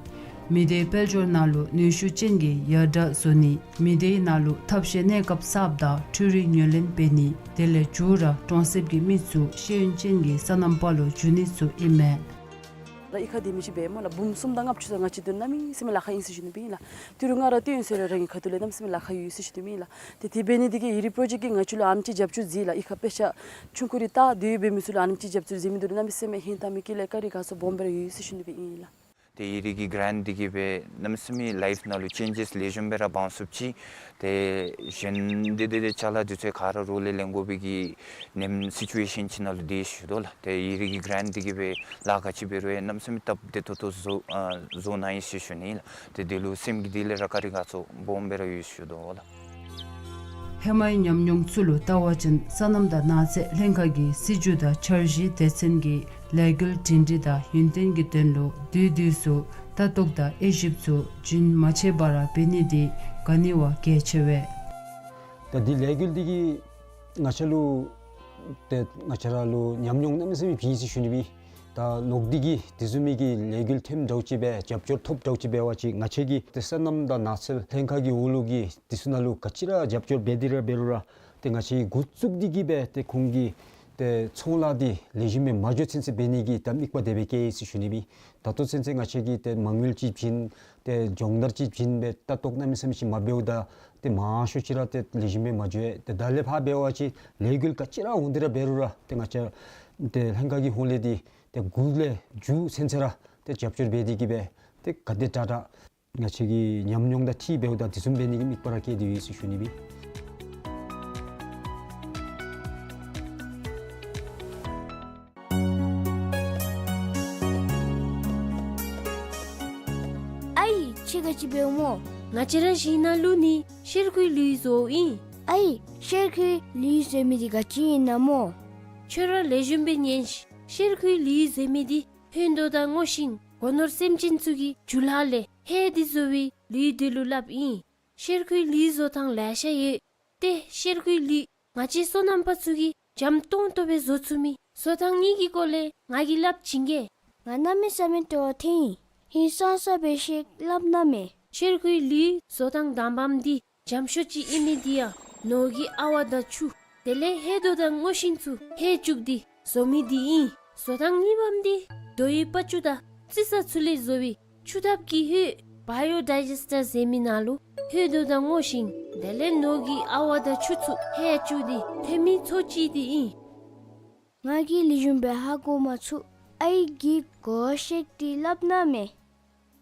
མི་སྡེའི་དཔལ་འབྱོར་ནང་ལུ་ནུས་ཤུགས་ཅན་གྱི་ཡར་དྲག་བཟོ་ནི། མི་སྡེའི་ནང་ལུ་ཐབས་ཤེས་གནས་སྐབས་གསརཔ་དང་འཕྲུལ་རིག་ཉོ་ལེན་འབད་ནི། དེ་ལས་མཇུག་ར་གྲོང་གསེབ་ཀྱི་མི་ཚུ་ཤེས་ཡོན་ཅན་གྱི་སོ་ནམ་པ་ལུ་འགྱུར་ནི་ཚུ་ཨིན་མས། ད་གཡུས་ཁར་སྡོད་མི་ཅིག་འབད་སྨོ་ལགས། འབུམ་གསུམ་དང་ལྔ་བཅུ་ཙམ་ང་བཅས་འདི་གནམ་མེད་ས་མེད་ལཱ་ཁག་ཨིན་ཟེར་ཞུ་ནི་སྦེ་ཨིན་ལགས། ཏི་རུ་ང་ར་སྟོན་ཟེར་ར་རང་གི་ཁ་ཐུག་ལས་གནམ་མེད་ས་མེད་ལཱ་ཁག་ཡོད་ཟེར་ཞུ་ནི་སྦེ་ཨིན་ལགས། ཏེ་དེ་འབད་ནི་འདི་གིས་ཡི་རིགས་པྲོ་ཇེཀཊ་ཀྱིས་ང་བཅས་ལུ་ཨ་ནེམ་ཅིག་རྒྱབ་སྐྱོར་མཛད་ལགས། གཡུས་ཁར་དཔེ་ཆ་ཆུང་ཀུ་རེ་ལྟ་སྡོད་འབད་མི་ཚུ་ལུ་ཨ་ནེམ་ཅིག་རྒྱབ་སྐྱོར་མཛད་མི་འདི་ལུ་གནམ་མེད་ས་མེད་ཧིང་དང་མི་སྐྱེ་ལས་བཀའ་དྲིན་དགའ་ཚོར་སྦོམ་སྦེ་ར་ཡོད་ཟེར་ཞུ་ནི་སྦེ་ཨིན་ལགས། ཏེ་ཡི་རིགས་ཀྱི་གྲཱནཊ་འདི་གིས་སྦེ་གནམ་མེད་ས་མེད་ལའིཕ་ནང་ལུ་ཅེན་ཇེསི་ལེགས་ཤོམ་སྦེ་ར་འབྱུང་ཚུགསཔ་ཅིག། ཏེ་གཞན་འདི་འདི་འདི་ཅ་ལ་འདི་ཚུ་ག་ར་རོགས་ལས་ལེན་དགོ་པའི་གི་ནེམ་སི་ཅུ་ཨེ་ཤཱན་ཅིག་ནང་ལུ་སྡོད་ཞུ་དོ་ལགས། ཏེ་ཡི་རིགས་ཀྱི་གྲཱནཊ་འདི་གིས་སྦེ་ལཱ་ག་ཅི་འབད་རུང་ཡང་གནམ་མེད་ས་མེད་སྟབས་བདེ་ཏོག་ཏོ་བཟོ་ཨ་བཟོ་གནང་ཡི་ཟེར་ཞུ་ནི་ལགས། ཏེ་འདི་ལུ་སེམས་ཀྱི་གཏིང་ལས་ར་བཀའ་དྲིན་དགའ་ཚོར་སྦོམ་སྦེ་ར་ཡོད་ཞུ་དོ་ལགས། ཧེ་མའི་ཉམས་མྱོང་ཚུ་ལུ་བལྟ་བ་ཅིན་སོ་ནམ་དང་ནགས་ཚལ་ལྷན་ཁག་གི་སྲིད་བྱུས་དང་འཆར་གཞིའི་སྡེ་ཚན་གྱིས་ལས་འགུལ་སྒྲིང་སྒྲི་དང་ཡུན་བརྟན་གྱི་དོན་ལུ་དུས་དུས་སུ་ལྟ་རྟོག་དང་དབྱེ་ཞིབ་ཚུ་རྒྱུན་མ་ཆད་པར་འབད་ནི་འདི་ག་ནི་བ་གལ་ཆེ་བས། ད་འདི་ལས་འགུལ་འདི་གིས་ང་བཅས་ལུ་ཏེ་ང་བཅས་ར་ལུ་ཉམས་མྱོང་གནམ་མེད་ས་མེད་བྱིན་ཟེར་ཞུ་ནི་སྦེ། ད་ལོག་སྟེ་གིས་དེ་བཟུམ་མའི་གི་ལས་འགུལ་ཐོནམ་འདྲཝ་ཅིག་སྦེ་རྒྱབ་སྐྱོར་ཐོབ་འདྲཝ་ཅིག་འབད་བ་ཅིན་ང་བཅས་ཀྱིས་ཏེ་སོ་ནམ་དང་ནགས་ཚལ་ལྷན་ཁག་གི་འོག་ལུ་གི་དེ་ཚུ་ནང་ལུ་ག་ཅི་ར་རྒྱབ་སྐྱོར་འབད་དེ་ར་འབད་རུང་ར་ཏེ་ང་བཅས་ཀྱིས་འགོ་བཙུགས་ཏེ་གིས་སྦེ་ཏེ་ཁོང་གི་ཏེ་ཚོང་ལཱ་འདི་ལེགས་ཤོམ་སྦེ་མ་འགྱོ་ཚུན་ཚོད་འབད་ནི་གི་ད་དམིགས་པ་དེ་སྦེ་བསྐྱེད་ཡི་ཟེར་ཞུ་ནི་སྦེ། ད་ལྟོ་ཚུན་ཚོད་ང་བཅས་ཀྱིས་ཏེ་མ་དངུལ་ཅིག་བྱིན་ཏེ་སྦྱོང་བརྡར་ཅིག་བྱིན་སྦེ་ལྟ་རྟོག་གནམ་མེད་ས་མེད་ཅིག་མ་འབདཝ་ད་ཏེ་མང་ཤོས་ཅིག་ར་ཏེ་ལེགས་ཤོམ་སྦེ་མ་འགྱོ་ཡི། ཏེ་ད་ལས་ཕར་འབད་བ་ཅིན་ལས་འགུལ་ག་ཅི་ར་འོང་སྟེ་ར་འབད་རུང་ར་ཏེ་ང་བཅས་ཏེ་ལྷན་ཁག་གི་ཧོངས་ལས་འདི་ཏེ་འགོ་ལས་མཇུག་ཚུན་ཚོད་ར་ཏེ་རྒྱབ་སྐྱོར་འབད་དེ་གིས་སྦེ་ཏེ་ག་དེ་དྲག་དྲག་ང་བཅས་ཀྱི་ཉམས་མྱོང་དང་འཁྲིལ་འབདཝ་ད་དེ་བཟུམ་འབད་ནི་གི་དམིགས་པ་ར་བསྐྱེད་དེ་ཡོད་ཟེར་ཞུ་ནི་སྦེ། ཨའི་ཁྱོད་ག་ཅི་འབདཝ་སྨོ། ང་བཅས་ར་ཞིང་ནང་ལུ་ནི་གཤེར་ཁུའི་ལུད་བཟོཝ་ཨིན། ཨའི་གཤེར་ཁུའི་ལུད་བཟོ་མི་འདི་ག་ཅི་ཨིན་ན་སྨོ། ཁྱོད་ར་ལེགས་ཤོམ་སྦེ་ཉན་ཤིག། གཤེར་ཁུའི་ལུད་བཟོ་མི་འདི་ཧོད་དོ་དང་སྔོ་ཤིང་སྒོ་ནོར་སེམས་ཅན་ཚུ་གི་རྒྱུ་ལྷག་ལས་ཧེ་འདི་བཟོ་བའི་ལུད་འདི་ལུ་སླབ་ཨིན། གཤེར་ཁུའི་ལུད་བཟོ་ཐངས་ལེ་ཤ་ཡོད། ཏེ་གཤེར་ཁུའི་ལུད་ང་བཅས་སོ་ནམ་པ་ཚུ་གིས་འཇམ་ཏོང་ཏོ་སྦེ་བཟོ་ཚུགས་མི་བཟོ་ཐངས་གཉིས་ཀྱི་སྐོར་ལས་ང་གིས་སླབ་བྱིན་གེ། ང་གནམ་མེད་ས་མེད་སྤྲོ་བ་ཐོན་ཡི། ཧིང་སངས་ས་སྦེ་ཤིག་སླབ་གནང་མས། གཤེར་ཁུའི་ལུད་བཟོ་ཐངས་དང་པམ་འདི་འཇམ་ཤོས་ཅིག་ཨིན་མི་འདི་ཡང་ནོར་གྱི་ཨ་ཝ་དང་ཆུ་དེ་ལས་ཧོད་དོ་དང་སྔོ་ཤིང་ཚུ་ཧེ་བཅུག་སྟེ་བཟོ་མི་འདི་ཨིན། བཟོ་ཐངས་གཉིས་པམ་འདི་རྡོ་ཡི་པ་ཅུ་དང་རྩི་ས་ཚུ་ལས་བཟོ་བའི་ཆུ་ཐབ་ཀྱི་ཧོད་བཱའི་ཡོ་ཌའི་ཇེསི་ཊར་ཟེར་མི་ནང་ལུ་ཧོད་དོ་དང་སྔོ་ཤིང་དེ་ལས་ནོར་གྱི་ཨ་ཝ་དང་ཆུ་ཚུ་ཧེ་བཅུག་སྟེ་ཐོན་མི་ཚོ་ཅིག་འདི་ཨིན། ང་གིས་ལེགས་ཤོམ་སྦེ་ཧ་གོ་མ་ཚུགས། ཨའི་གིས་གོ་བཤད་དེ་སླབ་གནང་མས།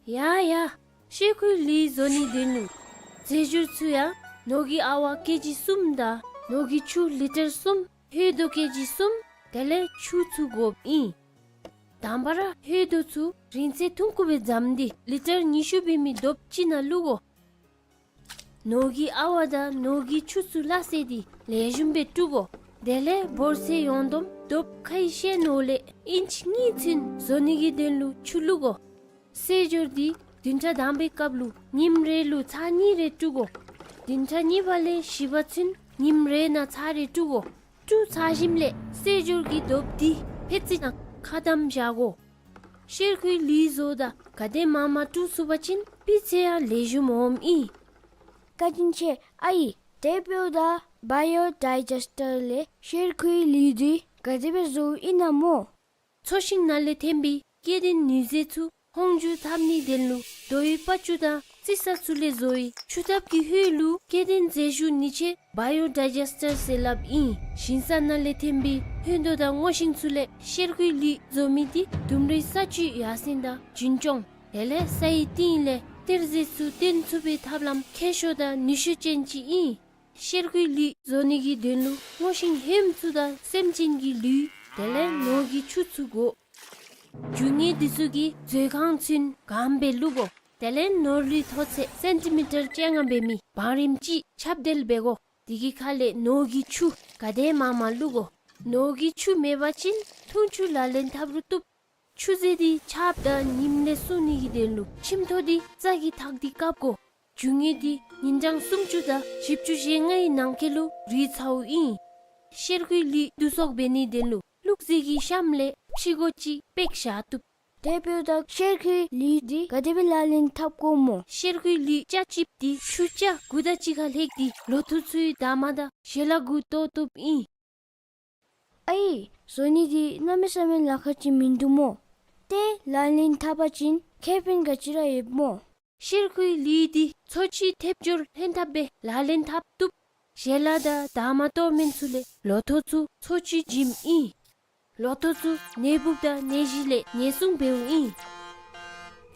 ཡ་ཡ། གཤེར་ཁུའི་ལུད་བཟོ་ནིའི་དོན་ལུ་རྫས་སྦྱོར་ཚུ་ཡང་ནོར་གྱི་ཨ་ཝ་ཀེ་ཇི་གསུམ་དང་ནོར་གྱི་ཆུ་ལི་ཊར་གསུམ། ཧོད་དོ་ཀེ་ཇི་གསུམ། དེ་ལས་ཆུ་ཚུ་དགོཔ་ཨིན། དང་པ་ར་ཧོད་དོ་ཚུ་རིང་ཚད་ཐུང་ཀུ་སྦེ་བཟུམ་སྟེ་ལི་ཊར་ཉི་ཤུ་འབད་མི་རྡོཔ་ཅིག་ནང་བླུག་དགོ། ནོར་གྱི་ཨ་ཝ་དང་ནོར་གྱི་ཆུ་ཚུ་སླ་བསྲེ་སྟེ་ལེགས་ཤོམ་སྦེ་བཀྲུ་དགོ། དེ་ལས་འབོར་ཚད་ཡོངས་བསྡོམས་རྡོཔ་ཁའི་ཤེལ་ནང་ལས་ཨིན་ཅི་གཉིས་ཚུན་བཟོ་ནི་གི་དོན་ལུ་ཆུ་བླུག་དགོ། སེལ་སྦྱོར་འདི་བདུན་ཕྲག་དང་པའི་སྐབས་ལུ་ཉིནམ་རེ་ལུ་ཚར་གཉིས་རེ་བཀྲུ་དགོ། བདུན་ཕྲག་གཉིས་པ་ལས་བཞི་པ་ཚུན་ཉིནམ་རེ་ནང་ཚར་རེ་བཀྲུ་དགོ། བཀྲུ་ཚར་ཞིནམ་ལས་སེལ་སྦྱོར་གྱི་རྡོཔ་འདི་ཕད་ཙི་ནང་ཁ་དམ་བཞག་དགོ། གཤེར་ཁུའི་ལུད་བཟོཝ་ད་ག་དེ་མང་མང་བཀྲུ་ཚུགས་པ་ཅིན་སྤུས་ཚད་ཡང་ལེགས་ཤོམ་འོངམ་ཨིན། བཀའ་དྲིན་ཆེ་ཨའི། དེ་འབདཝ་ད་བའི་ཡོ་ཌའི་ཇེསི་ཊར་ལས་གཤེར་ཁུའི་ལུད་འདི་ག་དེ་སྦེ་བཟོཝ་ཨིན་ན་སྨོ། ཚོས་ཤིང་ནང་ལས་ཐོན་པའི་སྐྱེ་ལྡན་ནུས་རྫས་ཚུ་ཧོང་འཇུ་འཐབ་ནིའི་དོན་ལུ་རྡོའི་པ་ཅུ་དང་རྩི་ས་ཚུ་ལས་བཟོ་བའི་ཆུ་ཐབ་ཀྱི་ཧོད་ལུ་སྐྱེ་ལྡན་རྫས་ཞུ་ནི་ཆེད་བའི་ཡོ་ཌའི་ཇེསི་ཊར་ཟེར་སླབ་ཨིན། ཞིང་ས་ནང་ལས་ཐོན་པའི་ཧོད་དོ་དང་སྔོ་ཤིང་ཚུ་ལས་གཤེར་ཁུའི་ལུད་བཟོ་མི་འདི་ལྡུམ་རའི་ས་བཅུད་ཡར་སེང་དང་རྒྱུན་སྐྱོང་དེ་ལས་སའི་གཏིང་ལས་གཏེར་རྫས་ཚུ་བཏོན་ཚུགས་པའི་ཐབས་ལམ་མཁས་ཤོས་དང་ནུས་ཤུགས་ཅན་ཅིག་ཨིན། གཤེར་ཁུའི་ལུད་བཟོ་ནི་གི་དོན་ལུ་སྔོ་ཤིང་ཧོནམ་ཚུ་དང་སེམས་ཅན་གྱི་ལུད་དེ་ལས་ནོར་གྱི་ཆུ་ཚུ་དགོ། རྒྱུ་དངོས་འདི་ཚུ་གི་མཛོད་ཁང་ཚུན་གང་སྦེ་བླུག་དགོ། དེ་ལས་ནོར་ལུད་མཐོ་ཚད་སེན་ཊི་མི་ཊར་བཅོ་ལྔ་འབད་མི་བང་རིམ་ཅིག་ཁྱབ་བརྡལ་འབད་དགོ། དེ་གི་ཁ་ལས་ནོར་གྱི་ཆུ་ག་དེ་མང་མང་བླུག་དགོ། ནོར་གྱི་ཆུ་མེད་པ་ཅིན་འཐུང་ཆུ་ལག་ལེན་འཐབ་རུང་བཏུབ། ཆུ་རྫས་འདི་ཆརཔ་དང་ཉིམ་ལས་སྲུང་ནི་གི་དོན་ལུ་ཆུམ་ཐོག་འདི་རྩྭ་གིས་འཐག་སྟེ་བཀབ་དགོ། རྒྱུ་དངོས་འདི་ཉིན་གྲངས་སུམ་ཅུ་དང་བཞི་བཅུ་ཞེ་ལྔའི་ནང་འཁོད་ལུ་རུལ་ཚརཝ་ཨིན། གཤེར་ཁུའི་ལུད་བསྡུ་གསོག་འབད་ནིའི་དོན་ལུ་བླུགས་རྫས་ཀྱི་གཤམ་ལས་ཕྱི་སྒོ་ཅིག་བེག་བཞག་བཏུབ། དེ་འབདཝ་ད་གཤེར་ཁུའི་ལུད་འདི་ག་དེ་སྦེ་ལག་ལེན་འཐབ་དགོ་སྨོ། གཤེར་ཁུའི་ལུད་ཆ་གཅིགཔོ་འདི་ཆུ་རྐྱལ་དགུ་དང་གཅིག་ཁར་ལྷོད་དེ་ལོ་ཐོག་ཚུའི་འདབ་མ་དང་ཞལ་ལག་གུ་གཏོར་བཏུབ་ཨིན། ཨའི། བཟོ་ནི་འདི་གནམ་མེད་ས་མེད་ལཱ་ཁག་ཅིག་མིན་འདུག་སྨོ། ཏེ་ལག་ལེན་འཐབ་པ་ཅིན་ཁེ་ཕན་ག་ཅི་ར་ཡོདཔ་སྨོ། གཤེར་ཁུའི་ལུད་འདི་འཚོ་བཅུད་ཐེབས་སྦྱོར་ལྷན་ཐབས་སྦེ་ལག་ལེན་འཐབ་བཏུབ། ཞལ་ལག་དང་འདབ་མ་གཏོར་སྨན་ཚུ་ལས་ལོ་ཐོག་ཚུ་འཚོ་བཅུད་བྱིནམ་ཨིན། ལོ་ཐོག་ཚུ་ནད་འབུཔ་དང་ནད་གཞི་ལས་ཉེན་སྲུང་འབདཝ་ཨིན།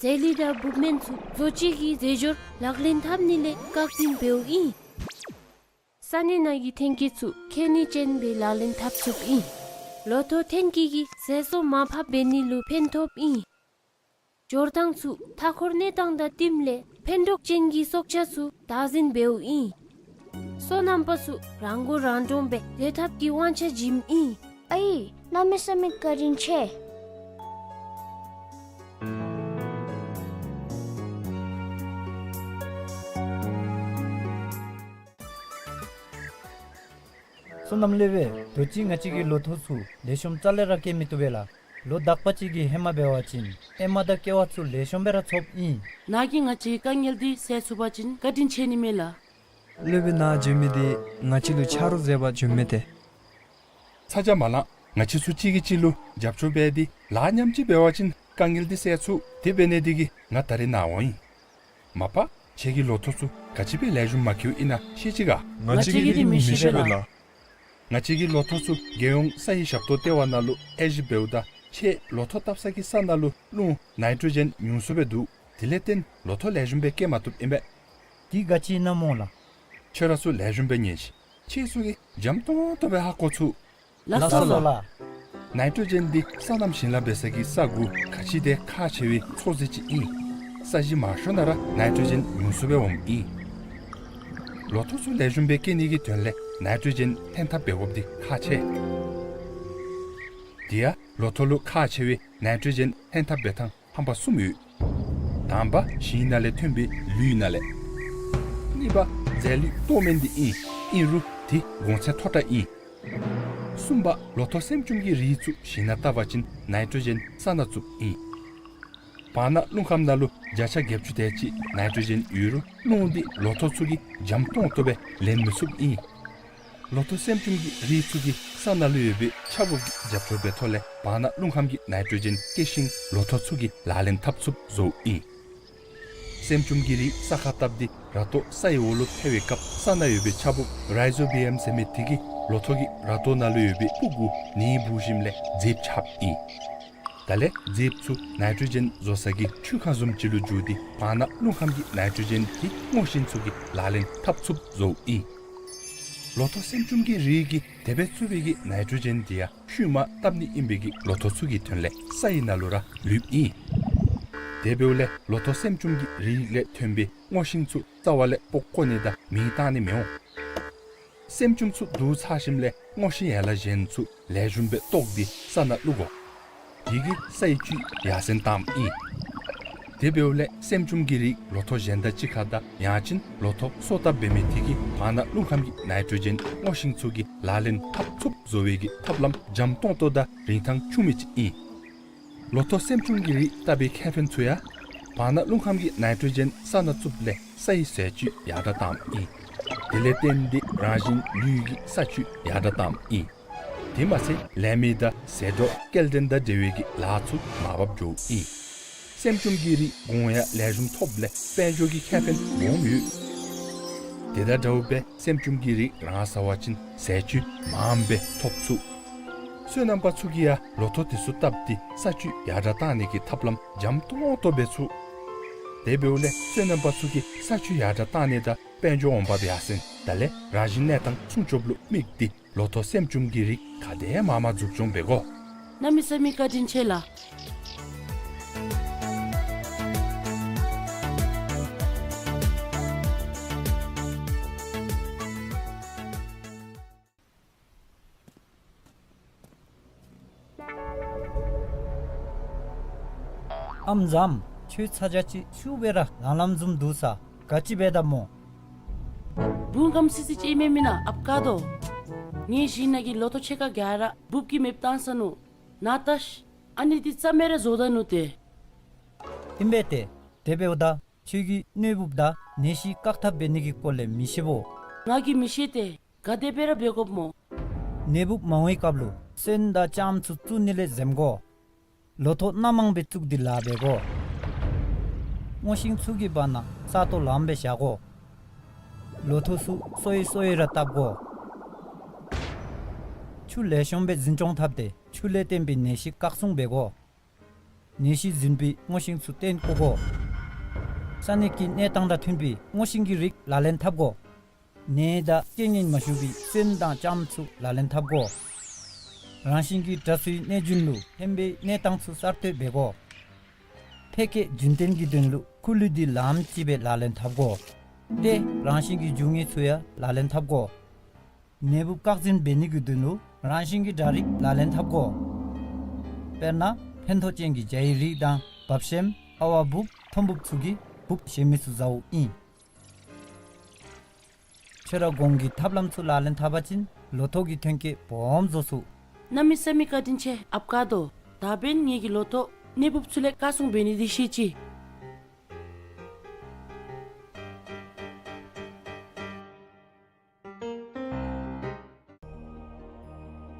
རྫས་ལུད་དང་འབུཔ་སྨན་ཚུ་བཟོ་བཅོས་ཀྱི་རྫས་སྦྱོར་ལག་ལེན་འཐབ་ནི་ལས་བཀག་འཛིན་འབདཝ་ཨིན། ས་གནས་ནང་གི་ཐོན་སྐྱེད་ཚུ་ཁེ་ནུས་ཅན་སྦེ་ལག་ལེན་འཐབ་ཚུགསཔ་ཨིན། ལོ་ཐོག་ཐོན་སྐྱེད་ཀྱིས་ཟས་སོ་མར་ཕབ་འབད་ནི་ལུ་ཕན་ཐོགསཔ་ཨིན། སྦྱོར་སྟངས་ཚུ་མཐའ་འཁོར་གནས་སྟངས་དང་བསྟུནམ་ལས་ཕན་གྲོགས་ཅན་གྱི་སྲོག་ཆགས་ཚུ་བདག་འཛིན་འབདཝ་ཨིན། སོ་ནམ་པ་ཚུ་རང་མགོ་རང་འདྲོངས་སྦེ་སྡོད་ཐབས་ཀྱི་དབང་ཆ་བྱིནམ་ཨིན། ཨའི། གནམ་མེད་ས་མེད་བཀའ་དྲིན་ཆེ། སོ་ནམ་སློབ་དཔོན། དུས་ཅི་ང་བཅས་ཀྱི་ལོ་ཐོག་ཚུ་ལེགས་ཤོམ་རྩ་ལས་ར་སྐྱེ་མི་བཏུབ་པས་ལགས། ལོ་དག་པ་ཅིག་གི་ཧེ་མ་འབད་བ་ཅིན་ཨེ་མ་དང་ཀེ་བ་ཚུ་ལེགས་ཤོམ་སྦེ་ར་ཚོགསཔ་ཨིན། ནཱ་གིས་ང་བཅས་ཀྱི་དཀའ་ངལ་འདི་སེལ་ཚུགས་པ་ཅིན་བཀའ་དྲིན་ཆེ་ནི་མས་ལགས། སློབ་དཔོན་ནཱ་བྱོན་མི་འདི་ང་བཅས་ལུ་ཆ་རོགས་མཛད་པར་བྱོན་མི་ཏེ། ཚ་གྱང་མ་ལང་། ང་བཅས་ཚུ་གཅིག་གིས་གཅིག་ལུ་རྒྱབ་སྐྱོར་འབད་དེ་ལཱ་མཉམ་གཅིག་འབད་བ་ཅིན་དཀའ་ངལ་འདི་སེལ་ཚུགས། དེ་འབད་ནི་འདི་གིས་ང་ད་རིས་ནཱ་འོང་ཡི། མ་པ་ཁྱེད་ཀྱི་ལོ་ཐོག་ཚུ་ག་ཅི་སྦེ་ལེགས་ཤོམ་མ་སྐྱེཝ་ཨིན་ན་ཤེས་ཅི་ག། ང་བཅས་ཀྱིས་མི་ཤེས་པས་ལགས། ང་བཅས་ཀྱི་ལོ་ཐོག་ཚུ་རྒྱལ་ཡོངས་ས་ཡི་ཞབས་ཏོག་ལྟེ་བ་ནང་ལུ་དབྱེ་ཞིབ་འབདཝ་ད་ཁྱེད་ལོ་ཐོག་བཏབ་ས་གི་ས་ནང་ལུ་རླུང་ནའི་ཊྲོ་ཇེན་ཉུང་སུ་སྦེ་འདུག། དེ་ལས་བརྟེན་ལོ་ཐོག་ལེགས་ཤོམ་སྦེ་སྐྱེ་མ་བཏུབ་ཨིན་པས། འདི་ག་ཅི་ཨིན་ན་སྨོ་ལགས། ཁྱོད་ར་ཚུ་ལེགས་ཤོམ་སྦེ་ཉན་ཤིག། ཁྱེད་ཚུ་གིས་འཇམ་ཏོང་ཏོ་སྦེ་ཧ་གོ་ཚུགས། ལགས་སོ་ལགས། ནའི་ཊྲོ་ཇེན་འདི་སོ་ནམ་ཞིང་ལཱ་འབད་ས་གི་ས་གུ་ག་ཅི་དེ་ཁག་ཆེ་བའི་ཚོགས་རྫས་ཅིག་ཨིན། ས་གཞི་མང་ཤོས་ནང་ར་ནའི་ཊྲོ་ཇེན་ཉུང་སུ་སྦེ་འོངམ་ཨིན། ལོ་ཐོག་ཚུ་ལེགས་ཤོམ་སྦེ་སྐྱེ་ནི་གི་དོན་ལས་ནའི་ཊྲོ་ཇེན་ལྷན་ཐབས་འབད་དགོཔ་འདི་ཁག་ཆེ། དེ་ཡང་ལོ་ཐོག་ལུ་ཁག་ཆེ་བའི་ནའི་ཊྲོ་ཇེན་ལྷན་ཐབས་འབད་ཐངས་ཧམ་པ་གསུམ་ཡོད། དང་པ་ཞིང་ནང་ལས་ཐོན་པའི་ལུད་ནང་ལས། གཉིས་པ་རྫས་ལུད་གཏོར་སྨན་འདི་ཨིན། ཨིན་རུང་དེ་གོང་ཚད་མཐོ་དྲགས་ཨིན། གསུམ་པ་ལོ་ཐོག་སྲན་ལྕུམ་གྱི་རིགས་ཚུ་ཞིང་ནང་བཏབ་པ་ཅིན་ནའི་ཊྲོ་ཇེན་ས་ནང་བཙུགསཔ་ཨིན། བར་ན་རླུང་ཁམས་ནང་ལུ་བརྒྱ་ཆ་བརྒྱད་ཅུ་དེ་ཅིག་ནའི་ཊྲོ་ཇེན་ཡོད་རུང་རླུང་འདི་ལོ་ཐོག་ཚུ་གིས་འཇམ་ཏོང་ཏོ་སྦེ་ལེན་མི་ཚུགསཔ་ཨིན། ལོ་ཐོག་སྲན་ལྕུམ་གྱི་རིགས་ཚུ་གིས་ས་ནང་ལུ་ཡོད་པའི་ཆརཔ་གི་རྒྱབ་སྐྱོར་འབད་ཐོག་ལས་བར་ན་རླུང་ཁམས་ཀྱི་ནའི་ཊྲོ་ཇེན་སྐྱེ་ཞིང་ལོ་ཐོག་ཚུ་གིས་ལག་ལེན་འཐབ་ཚུགསཔ་བཟོཝ་ཨིན། སྲན་ལྕུམ་གྱི་རིགས་ས་ཁར་བཏབ་སྟེ་ར་ཏོ་ས་ཡི་འོག་ལུ་འཕེལ་བའི་སྐབས་ས་ནང་ཡོད་པའི་ཆརཔ་རའི་ཛོ་བི་ཡམ་ཟེར་མི་དེ་གིས་ལོ་ཐོག་གི་ར་ཏོ་ནང་ལུ་ཡོད་པའི་སྤུ་གུ་ནི་འབུ་ཞིནམ་ལས་རྫིཔ་ཆགསཔ་ཨིན། དེ་ལས་རྫིཔ་ཚུ་ནའི་ཊྲོ་ཇེན་བཟོ་ས་གི་ཆུ་ཁང་བཟུམ་ཅིག་ལུ་འགྱུར་ཏེ་བར་ན་རླུང་ཁམས་ཀྱི་ནའི་ཊྲོ་ཇེན་དེ་སྔོ་ཤིང་ཚུ་གིས་ལག་ལེན་འཐབ་ཚུགསཔ་བཟོཝ་ཨིན། ལོ་ཐོག་སེམ་ཅུམ་གྱི་རིགས་ཀྱི་དེ་སྦེ་བཙུགས་པའི་གི་ནའི་ཊྲོ་ཇེན་འདི་ཡང་ཤུལ་མ་བཏབ་ནི་ཨིན་པའི་གི་ལོ་ཐོག་ཚུ་གི་དོན་ལས་ས་ཡི་ནང་ལུ་ར་ལུསཔ་ཨིན། དེ་འབདཝ་ལས་ལོ་ཐོག་སེམ་ཅུམ་གྱི་རིགས་ལས་ཐོན་པའི་སྔོ་ཤིང་ཚུ་རྩ་བ་ལས་སྤོ་བཀོ་ནི་དང་མེ་བཏང་ནི་མི་འོང་། སེམ་ཅུམ་ཚུ་བསྡུ་ཚར་ཞིནམ་ལས་སྔོ་ཤིང་ཡན་ལག་གཞན་ཚུ་ལེགས་ཤོམ་སྦེ་བཏོག་སྟེ་ས་ནང་བླུག་དགོ། དེ་གིས་ས་ཡི་བཅུད་ཡར་སེང་བཏངམ་ཨིན། དེ་འབདཝ་ལས་སེམ་ཅུམ་གྱི་རིགས་ལོ་ཐོག་གཞན་དང་གཅིག་ཁར་དང་ཡང་ཅིན་ལོ་ཐོག་སོ་བཏབ་འབད་མི་དེ་གིས་བར་ན་རླུང་ཁམས་ཀྱི་ནའི་ཊྲོ་ཇེན་སྔོ་ཤིང་ཚུ་གི་ལག་ལེན་འཐབ་ཚུགསཔ་བཟོ་བའི་གི་ཐབས་ལམ་འཇམ་ཏོང་ཏོ་དང་རིན་ཐང་ཆུང་མི་ཅིག་ཨིན། ལོ་ཐོག་སེམ་ཅུམ་གྱི་རིགས་བཏབ་པའི་ཁེ་ཕན་ཚུ་ཡང་བར་ན་རླུང་ཁམས་ཀྱི་ནའི་ཊྲོ་ཇེན་ས་ནང་བཙུགསཔ་ལས་ས་ཡི་ཟས་བཅུད་ཡར་དྲག་བཏངམ་ཨིན། དེ་ལས་བརྟེན་ཏེ་རང་བཞིན་ལུས་ཀྱི་ས་བཅུད་ཡར་དྲག་བཏངམ་ཨིན། དེ་མ་ཚད་ལས་མི་དང་ཟད་འགྲོ་སྐྱེལ་འདྲེན་དང་འབྲེལ་བའི་གི་ལཱ་ཚུ་མར་བབས་འགྱོཝ་ཨིན། སེམ་ཅུམ་གྱི་རིགས་གོང་ཡང་ལེགས་ཤོམ་ཐོབ་ལས་དཔལ་འབྱོར་གྱི་ཁེ་ཕན་སྦོམ་ཡོད། དེ་དང་འདྲཝ་སྦེ་སེམ་ཅུམ་གྱི་རིགས་རང་ཟ་བ་ཅིན་ཟས་བཅུད་མངམ་སྦེ་ཐོབ་ཚུགས། སོ་ནམ་པ་ཚུ་གིས་ཡང་ལོ་ཐོག་དེ་ཚུ་བཏབ་སྟེ་ས་བཅུད་ཡར་དྲག་བཏང་ནི་གི་ཐབས་ལམ་འཇམ་ཏོང་ཏོ་འབད་ཚུགས། དེ་འབདཝ་ལས་སོ་ནམ་པ་ཚུ་གིས་ས་བཅུད་ཡར་དྲག་བཏང་ནི་དང་དཔལ་འབྱོར་འོང་འབབ་ཡར་སེང་ད་ལས་རང་བཞིན་གནས་སྟངས་སྲུང་སྐྱོབ་ལུ་དམིགས་ཏེ་ལོ་ཐོག་སེམ་ཅུམ་གྱི་རིགས་ག་དེ་མང་མང་འཛུགས་སྐྱོང་འབད་དགོ། གནམ་མེད་ས་མེད་བཀའ་དྲིན་ཆེ་ལགས། ཨམ་བཟངམ། ཁྱོད་ཚ་གྱང་ཅིག་ཤུགས་སྦེ་ར་ལང་ལངམ་བཟུམ་འདུག་ས། ག་ཅི་འབད་དཝ་སྨོ། བུམོ་སྐམ་སི་སི་ཅིག་ཨིན་མས་མེན་ན་ཨཔ་ཀ་དོ། ངེའི་ཞིང་ནང་གི་ལོ་ཐོག་ཕྱེད་ཀ་ག་ར་འབུཔ་གིས་མེདཔ་བཏང་ས་ནུག། ན་ལྟ་ཤིག། ཨ་ནི་འདི་རྩ་མེད་ར་བཟོ་ད་ནུག་ཏེ། ཨིན་པས་ཏེ། དེ་འབདཝ་ད་ཁྱོད་ཀྱིས་གནོད་འབུཔ་དང་ནད་གཞི་བཀག་ཐབས་འབད་ནི་གི་སྐོར་ལས་མི་ཤེས་བོ། ང་གིས་མི་ཤེས་ཏེ། ག་དེ་སྦེ་ར་འབད་དགོཔ་སྨོ། ནད་འབུཔ་མ་འོང་བའི་སྐབས་ལུ་སོན་དང་ལྕངམ་ཚུ་བཙུགས་ནི་ལས་འཛེམ་དགོ། ལོ་ཐོག་སྣ་མང་སྦེ་བཙུགས་ཏེ་ལཱ་འབད་དགོ། སྔོ་ཤིང་ཚུ་གི་བར་ན་ས་སྟོང་ལངམ་སྦེ་བཞག་དགོ། ལོ་ཐོག་ཚུ་སོ་ཡི་སོ་ཡི་ར་བཏབ་དགོ། ཆུ་ལེགས་ཤོམ་སྦེ་འཛིན་སྐྱོང་འཐབ་སྟེ་ཆུ་ལས་བརྟེན་པའི་ནད་གཞི་བཀག་སྲུང་འབད་དགོ། ནད་གཞི་འཛིན་པའི་སྔོ་ཤིང་ཚུ་བཏོན་བཀོ་དགོ། ས་གནས་ཀྱི་གནས་སྟངས་དང་མཐུན་པའི་སྔོ་ཤིང་གི་རིགས་ལག་ལེན་འཐབ་དགོ། ནད་དང་རྐྱེན་ངན་མ་ཞུགས་པའི་སོན་དང་ལྕངམ་ཚུ་ལག་ལེན་འཐབ་དགོ། རང་བཞིན་གྱི་དྲག་རྩུབ་གནོད་སྦྱིན་ལུ་ཕན་པའི་གནས་སྟངས་ཚུ་གསར་གཏོད་འབད་དགོ། ཕལ་སྐད་རྒྱུན་བརྟན་གྱི་དོན་ལུ་ཁུ་ལུ་འདི་ལངམ་ཅིག་སྦེ་ལག་ལེན་འཐབ་དགོ། ཏེ་རང་བཞིན་གྱི་རྒྱུ་དངོས་ཚུ་ཡང་ལག་ལེན་འཐབ་དགོ། ནད་འབུཔ་བཀག་འཛིན་འབད་ནི་གི་དོན་ལུ་རང་བཞིན་གྱི་དྲག་རིགས་ལག་ལེན་འཐབ་དགོ། དཔེར་ན་ཕན་ཐོགས་ཅན་གྱི་བྱའི་རིགས་དང་འབབ་ཤེམ་ཨ་བ་འབུཔ་ཐོམ་འབུཔ་ཚུ་གིས་འབུཔ་གཞན་མི་ཚུ་ཟཝ་ཨིན། ཁྱོད་ར་གོང་གི་ཐབས་ལམ་ཚུ་ལག་ལེན་འཐབ་པ་ཅིན་ལོ་ཐོག་གི་ཐོན་སྐྱེད་སྦོམ་བཟོ་ཚུགས། གནམ་མེད་ས་མེད་བཀའ་དྲིན་ཆེ་ཨཔ་ཀ་དོ། ད་འབདན་ངེ་གི་ལོ་ཐོག་ནད་འབུཔ་ཚུ་ལས་བཀག་སྲུང་འབད་ནི་འདི་ཤེས་ཅི།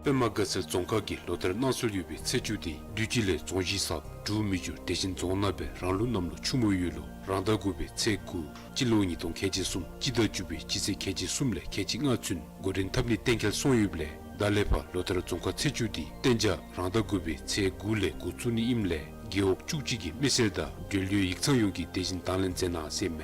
པདྨ་དགའ་ཚལ་རྫོང་ཁག་གི་ལོ་ལྟར་གནང་སྲོལ་ཡོད་པའི་ཚེས་བཅུ་འདི་དུས་ཅི་ལས་རྫོང་གཞི་གསརཔ་འབྲུག་མི་འགྱུར་བདེ་ཆེན་རྫོང་ནང་སྦེ་རང་ལུགས་གནམ་ལོ་ཆུ་མོ་ཡོས་ལོ་རང་ཟླ་དགུ་པའི་ཚེས་དགུ་སྤྱི་ལོ་ཉིས་སྟོང་ཁལ་གཅིག་གསུམ་སྤྱི་ཟླ་བཅུ་པའི་སྤྱི་ཚེས་ཁལ་གཅིག་གསུམ་ལས་ཁལ་གཅིག་ལྔ་ཚུན་འགོ་འདྲེན་འཐབ་ནི་གཏན་འཁེལ་སོང་ཡོདཔ་ལས་ད་ལས་ཕར་ལོ་ལྟར་རྫོང་ཁག་ཚེས་བཅུ་འདི་གཏན་འཇགས་རང་ཟླ་དགུ་པའི་ཚེས་དགུ་ལས་འགོ་བཙུགས་ནི་ཨིནམ་ལས་རྒེད་འོག་བཅུ་གཅིག་གི་མི་སེར་དང་འབྲེལ་ཡོད་ཡིག་ཚང་ཡོངས་ཀྱིས་དེ་བཞིན་དང་ལེན་མཛད་གནང་ཟེར་མས།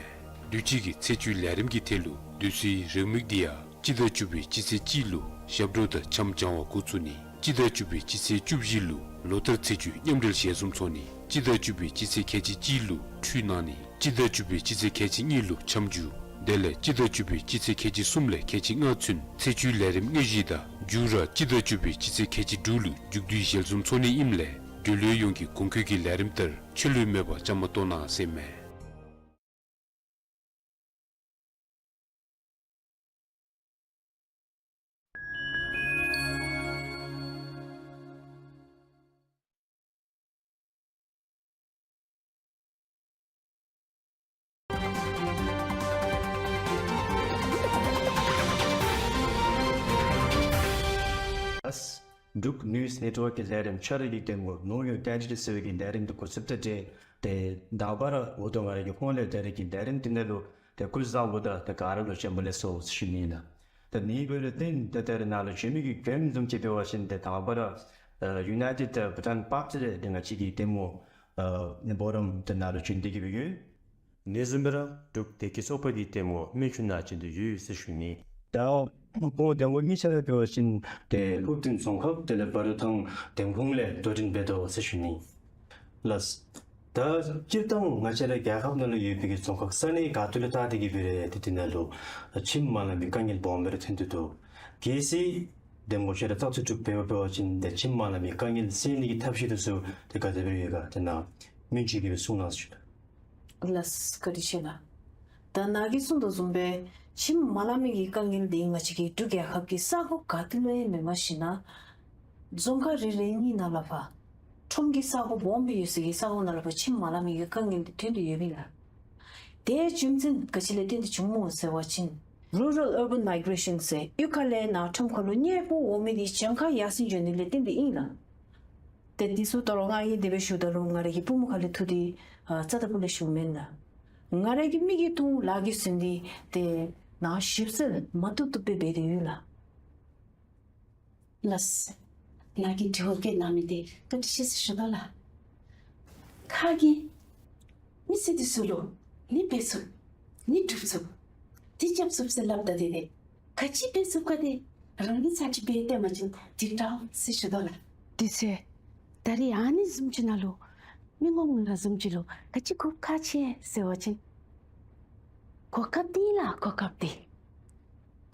དུས་ཅི་གི་ཚེས་བཅུའི་ལས་རིམ་གྱི་ཐད་ལུ་དུས་སྲོལ་རེའུ་མིག་འདི་ཡང་སྤྱི་ཟླ་བཅུ་པའི་སྤྱི་ཚེས་གཅིག་ལུ་ཞབས་བྲོ་དང་འཆམ་སྦྱང་བ་འགོ་བཙུགས་ནི། སྤྱི་ཟླ་བཅུ་པའི་སྤྱི་ཚེས་བཅུ་བཞི་ལུ་ལོ་ལྟར་ཚེས་བཅུའི་མཉམ་འབྲེལ་ཞལ་འཛོམས་ཚོགས་ནི། སྤྱི་ཟླ་བཅུ་པའི་སྤྱི་ཚེས་ཁལ་གཅིག་གཅིག་ལུ་ཁྲུས་གནང་ནི། སྤྱི་ཟླ་བཅུ་པའི་སྤྱི་ཚེས་ཁལ་གཅིག་གཉིས་ལུ་འཆམ་རྒྱུ། དེ་ལས་སྤྱི་ཟླ་བཅུ་པའི་སྤྱི་ཚེས་ཁལ་གཅིག་གསུམ་ལས་ཁལ་གཅིག་ལྔ་ཚུན་ཚེས་བཅུའི་ལས་རིམ་དངོས་གཞི་དང་མཇུག་ར་སྤྱི་ཟླ་བཅུ་པའི་སྤྱི་ཚེས་ཁལ་གཅིག་དྲུག་ལུ་མཇུག་བསྡུའི་ཞལ་འཛོམས་ཚོགས་ནི་ཨིནམ་ལས་འབྲེལ་ཡོད་ཡོངས་ཀྱིས་གོང་འཁོད་ཀྱི་ལས་རིམ་ལྟར་ཆད་ལུས་མེད་པར་བཅའ་མར་གཏོགས་གནང་ཟེར་མས། འབྲུག་ནིའུ་སི་ནེཊ་ཝརཀ་གི་ལས་རིམ་ཆ་རོགས་ཀྱི་ལྟད་མོ་ནོར་ཡོད་བསྟན་འཛིན་ཟེར་བའི་གི་ལས་རིམ་འདི་འགོ་བཙུགས་ཏེ་འབྲེལ་ཏེ་དང་པ་ར་འོ་དོ་ང་རའི་གི་ཧོང་ལས་ཏེ་ར་གི་ལས་རིམ་འདི་ནང་ལུ་ཏེ་སྐུ་གཟུགས་བཟང་པོ་དང་ཏེ་ག་ར་ལུ་བྱོན་པ་ལེགས་སོ་ཟེར་ཞུ་ནི་ཨིན་ལགས། ཏེ་ནི་འབདཝ་ལས་བརྟེན་ཏེ་ཏེ་ར་ནཱ་ལུ་བྱོན་མི་གི་མགྱོནམ་བཟུམ་ཅིག་འབད་བ་ཅིན་ཏེ་དང་པ་ར་ཨ་United Bhutan Park ཟེར་ཏེ་ང་བཅས་ཀྱི་ལྟད་མོ་ཨ་འབུམ་རམས་ཏེ་ནཱ་ལུ་བྱོན་ཏེ་གི་སྦེ་ཡོད། ནི་བཟུམ་སྦེ་ར་འབྲུག་བདེ་སྐྱིད་ཚོགས་པ་གི་ལྟད་མོ་སྨན་ཆུ་ནང་བྱོན་ཏེ་ཡོད་ཟེར་ཞུ་ནི། ད་ སྤུ་གུ་འདེམས་ངོ་གཉིས་ཆ་ར་འབད་བ་ཅིན་ཏེ་ཧུར་བརྩོན་རྫོང་ཁག་དེ་ལས་འབའ་རུ་ཐང་འདེམས་ཁོངས་ལས་དོ་འགྲན་འབད་དོ་ཟེར་ཞུ་ནི། ལགས། ད་སྤྱིར་བཏང་ང་བཅས་ར་རྒྱལ་ཁབ་ནང་ལུ་ཡོད་པའི་གི་རྫོང་ཁག་ས་གནས་ག་ཏེ་ལུ་བལྟ་སྟེ་གི་འབད་རུང་ཏེ་དེ་ནང་ལུ་ཁྱིམ་མ་ལང་པའི་དཀའ་ངལ་སྦོམ་སྦེ་ར་ཐོན་ཏེ་འདུག། གལ་སྲིད་འདེམས་ངོ་ཅིག་ར་བཙག་འཐུ་གྲུབ་འབད་བ་འབད་བ་ཅིན་ཏེ་ཁྱིམ་མ་ལང་པའི་དཀའ་ངལ་སེལ་ནི་གི་ཐབས་ཤེས་འདི་ཚུ་ཏེ་ག་དེ་སྦེ་ཡོད་ག་དེ་ནང་སྨན་བཅོས་ཀྱིས་སྦེ་གསུང་གནང་ཟེར་ཞུ་དོ། ལགས་བཀའ་དྲིན་ཆེ་ལགས། ད་ནཱ་གིས་གསུངས་དོ་བཟུམ་སྦེ་ཁྱིམ་མ་ལང་མི་གི་དཀའ་ངལ་འདི་ང་བཅས་ཀྱི་འབྲུག་རྒྱལ་ཁབ་ཀྱི་ས་གོ་ག་ཏེ་ལུ་ཡང་མེནམ་ཞིན་ན་རྫོང་ཁག་རེ་རེ་གཉིས་ནང་ལུ་ཕར་ཁྲོམ་གྱི་ས་གོ་སྦོམ་སྦེ་ཡོད་ས་གི་ས་གོ་ནང་ལུ་ཕར་ཁྱིམ་མ་ལང་མི་གི་དཀའ་ངལ་འདི་ཐོན་ཏེ་ཡོདཔ་ཨིན་ལགས། དེ་རྒྱུ་མཚན་ག་ཅི་ལས་བརྟེན་ཏེ་བྱུངམ་སྨོ་ཟེར་བ་ཅིན་Rural Urban Migration ཟེར་གཡུས་ཁ་ལས་ནཱ་ཁྲོམ་ཁ་ལུ་གཉེར་པོ་འོང་མི་འདི་གྱངས་ཁ་ཡར་སེང་འགྱོ་ནི་ལས་བརྟེན་ཏེ་ཨིན་ལགས། ཏེ་འདི་ཚུ་ད་རུང་ང་གིས་དེ་སྦེ་ཞུཝ་ད་ལུ་ང་རའི་གི་པུས་མོ་ཁ་ལས་འཐུ་སྟེ་ཨ་རྩ་དང་པོ་ལས་ཞུཝ་མེན་ལགས། ང་རའི་གི་མིག་གིས་མཐོང་ལག་གིས་ཟིན་ཏེ་ཏེ་ནཱ་ཞིབ་འཚོལ་མ་བཏུབ་བཏུབ་སྦེ་འབད་དེ་ཡོད་ལགས། ལགས། ནཱ་གིས་དྲི་བ་བཀོད་གནང་མི་འདི་བཀའ་དྲིན་ཆེ་ཟེར་ཞུ་དོ་ལགས། ཁ་གིས་མི་སེར་འདི་ཚུ་ལུ་ནི་འབད་ཚུགས་ནི་སྒྲུབ་ཚུགས་ཏེ་རྐྱབ་ཚུགས་ཟེར་སླབ་ད་དེ་ཏེ་ག་ཅི་འབད་ཚུགས་ག་དེ་རང་གིས་ཚར་གཅིག་འབད་སྟོན་པ་ཅིན་འགྲིག་དྲགས་ཟེར་ཞུ་དོ་ལགས། དེ་ཚེ་ད་རེས་ཨ་ནི་བཟུམ་ཅིག་ནང་ལུ་མི་ངོམ་ང་བཟུམ་ཅིག་ལུ་ག་ཅི་གོ་སྐབས་ཁག་ཆེ་ཟེར་བ་ཅིན་གོ་སྐབས་འདི་ལགས། གོ་སྐབས་འདི་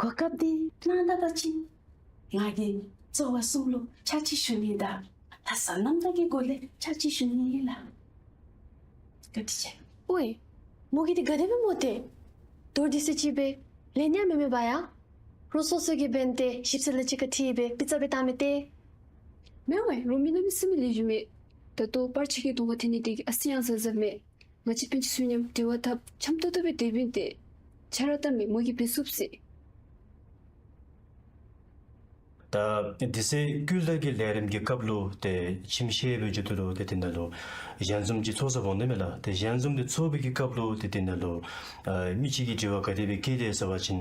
གོ་སྐབས་འདི་གནང་ད་པ་ཅིན་ང་གིས་རྩོད་པ་གསུམ་ལུ་ཕྱག་ཕྱིད་ཞུ་ནི་དང་ལྷག་བསམ་རྣམ་དག་གི་སྒོ་ལས་ཕྱག་ཕྱིད་ཞུ་ནི་ཨིན་ལགས། བཀའ་དྲིན་ཆེ། ཝའེ་མོ་གིས་འདི་ག་དེ་སྦེ་སྨོ་ཏེ། མདོར་བསྡུས་ཏེ་ཅིག་སྦེ་ལན་ཡང་མེད་མེད་པ་ཡ། རོགས་སོ་སོ་གིས་འབད་ནི་ཏེ་ཞིབ་འཚོལ་ལུ་གཅིག་ཁར་འཁྲིལ་སྦེ་པི་ཙ་སྦེ་བཏང་མི་ཏེ། མེན་ཝའེ་རོགས་མི་ནང་མི་སེར་མི་ལེགས་ཤོམ་མས། ད་ལྟོ་པར་ཆས་ཀྱི་གདོང་ཁར་འཐོན་ནི་དེ་གིས་ཨ་ཙི་ཡང་གཟབ་གཟབ་མས། ང་བཅས་སྤུན་ཆ་ཚུ་མཉམ་འབྲེལ་བ་འཐབ་འཆམ་ཏོག་ཏོ་སྦེ་སྡོདཔ་ཨིན་ཏེ། ཆ་ར་བལྟ་མས་མོ་གིས་འབད་ཚུགས་ཟེར། ད་དེ་ཚེ་ཀུན་ལེགས་ཀྱི་ལས་རིམ་གྱི་སྐབས་ལུ་ཏེ་ཁྱིམ་ཤེས་སྦེ་འགྱོ་དོ་ལོ། ཏེ་དེ་ནང་ལུ་ཞལ་འཛོམས་ཅིག་ཚོགས་ས་འོང་ནི་མས་ལགས། ཏེ་ཞལ་འཛོམས་འདི་ཚོགས་པའི་གི་སྐབས་ལུ་ཏེ་དེ་ནང་ལུ་ཨ་མི་གཅིག་གིས་དྲི་བ་ག་དེ་སྦེ་བཀོད་དེ་ཟེར་བ་ཅིན་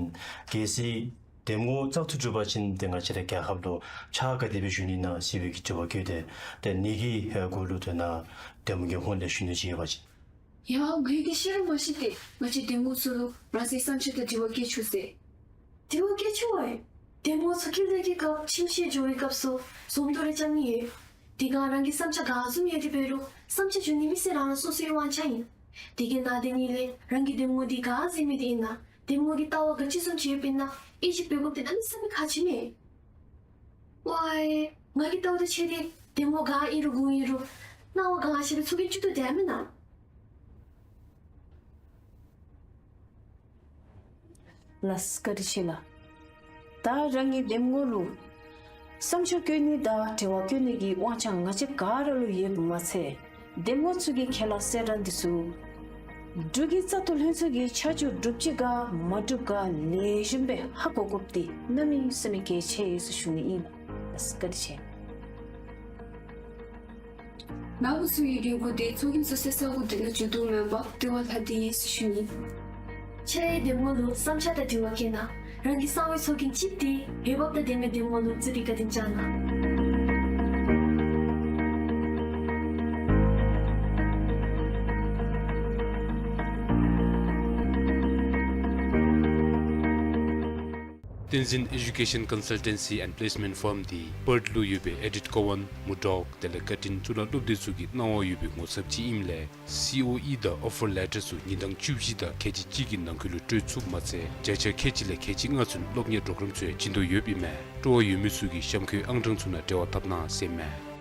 གལ་སྲིད་འདེམས་ངོ་བཙག་འཐུ་གྲུབ་པ་ཅིན་ཏེ་ང་བཅས་ར་རྒྱལ་ཁབ་ལུ་ཕྱག་ག་དེ་སྦེ་ཞུ་ནི་ན་ཟེར་བའི་གི་དྲི་བ་བཀོད་དེ། ཏེ་ནི་གི་ཨ་གུ་ལུ་ཏེ་ནཱ་འདེམས་ངོ་གི་ཧོངས་ལས་ཞུ་ནི་ཅིག་ཡོད་པ་ཅིན། ཡ་ང་གིས་ཤེས་ར་མ་ཤེས་ཏེ་ང་བཅས་འདེམས་ངོ་ཚུ་ལུ་རང་སོའི་བསམ་འཆར་དང་དྲི་བ་བཀོད་ཆོག་ཟེར། དྲི་བ་བཀོད་ཆོག་ཝའེ། འདེམས་ངོ་ཚུ་ཀུན་ལེགས་ཀྱི་སྐབས་ཁྱིམ་ཤེས་འགྱོ་བའི་སྐབས་སུ་ཟུམ་འདུག་རེ་རྐྱབ་ནི་ཡོད། དེ་སྒང་རང་གི་བསམ་འཆར་ག་བཟུམ་ཡོད་དེ་འབད་རུང་བསམ་འཆར་ཞུ་ནི་མི་སེར་རང་རང་སོ་སོའི་དབང་ཆ་ཨིན། དེ་གིས་ནཱ་དེ་ནི་ལས་རང་གི་འདེམས་ངོ་འདི་ག་ཟེར་མི་འདི་ཨིན་ན་འདེམས་ངོ་གི་ལྟ་བ་ག་ཅི་བཟུམ་ཅིག་ཡོདཔ་ཨིན་ན་ཨེ་ཅིག་འབད་དགོཔ་འདི་གནམ་མེད་ས་མེད་ཁག་ཆེ་མས། ཝའེ་ང་གི་ལྟ་བ་དང་ཕྱད་དེ་འདེམས་ངོ་ག་ཨིན་རུང་གུ་ཨིན་རུང་སྣང་བ་ག་ཅི་ར་ཚུ་གི་བཅུད་དུ་བསྡད་མེན་ན། ལགས་བཀའ་དྲིན་ཆེ་ལགས། ད་རང་གི་འདེམས་ངོ་ལུ་བསམ་འཆར་བཀོད་ནི་དང་དྲི་བ་བཀོད་ནི་གི་དབང་ཆ་ང་བཅས་ག་ར་ལུ་ཡོདཔ་མ་ཚད་འདེམས་ངོ་ཚུ་གི་ཁས་བླངས་གསལ་བསྒྲགས་འདི་ཚུ་འབྲུག་གི་བཙག་འཐུ་ལྷན་ཚོགས་ཀྱིས་ཆ་འཇོག་གྲུབ་ཅི་ག་མ་གྲུབ་ག་ལེགས་ཤོམ་སྦེ་ཧ་གོ་དགོཔ་འདི་གནམ་མེད་ས་མེད་གལ་ཆེ་ཟེར་ཞུ་ནི་ཨིན་ལགས། བཀའ་དྲིན་ཆེ། ནཱ་བུ་ཚུ་གི་འདེམས་ངོ་འདི་ཚོགས་རྒྱན་ཚུ་གསལ་ས་གུ་དེ་ནང་འགྱོ་དོ་མེན་པ་དྲི་བ་ལྷག་སྟེ་ཡོད་ཟེར་ཞུ་ནི། ཁྱེད་རའི་འདེམས་ངོ་ལུ་བསམ་འཆར་དང་དྲི་བ་བཀོད་ན་རང་གི་གསང་བའི་ཚོགས་རྒྱན་ཅིག་འདི་འོས་འབབ་དང་ལྡན་པའི་འདེམས་ངོ་ལུ་བཙུགས་ཏེ་བཀའ་དྲིན་བསྐྱང་གནང་། བསྟན་འཛིན་Education Consultancy and Placement Firm འདི་པརཐ་ལུ་ཡོད་པའི་ཨེ་ཌིཐ་ཀོ་ཝཱན་མུར་ཌོག་དེ་ལས་ཀར་ཊིན་གཙུག་ལག་སློབ་སྡེ་ཚུ་གི་གནང་བ་ཡོད་པའི་ངོ་ཚབ་ཅིག་ཨིནམ་ལས་སི་ཨོ་ཨི་དང་ཨོ་ཕར་ལེ་ཊར་ཚུ་ཉིན་གྲངས་བཅུ་བཞི་དང་ཁལ་གཅིག་གཅིག་གི་ནང་འཁོད་ལུ་སྤྲོད་ཚུགསཔ་མ་ཚད་བརྒྱ་ཆ་ཁལ་གཅིག་ལས་ཁལ་གཅིག་ལྔ་ཚུན་སློབ་གཉེར་པོརོ་གརམ་ཚུ་ཡང་བྱིན་དོ་ཡོདཔ་ཨིན་མས། སྤྲོ་བ་ཡོད་མི་ཚུ་གིས་གཤམ་འཁོད་ཨང་གྲངས་ཚུ་ནང་འབྲེལ་བ་འཐབ་གནང་ཟེར་མས།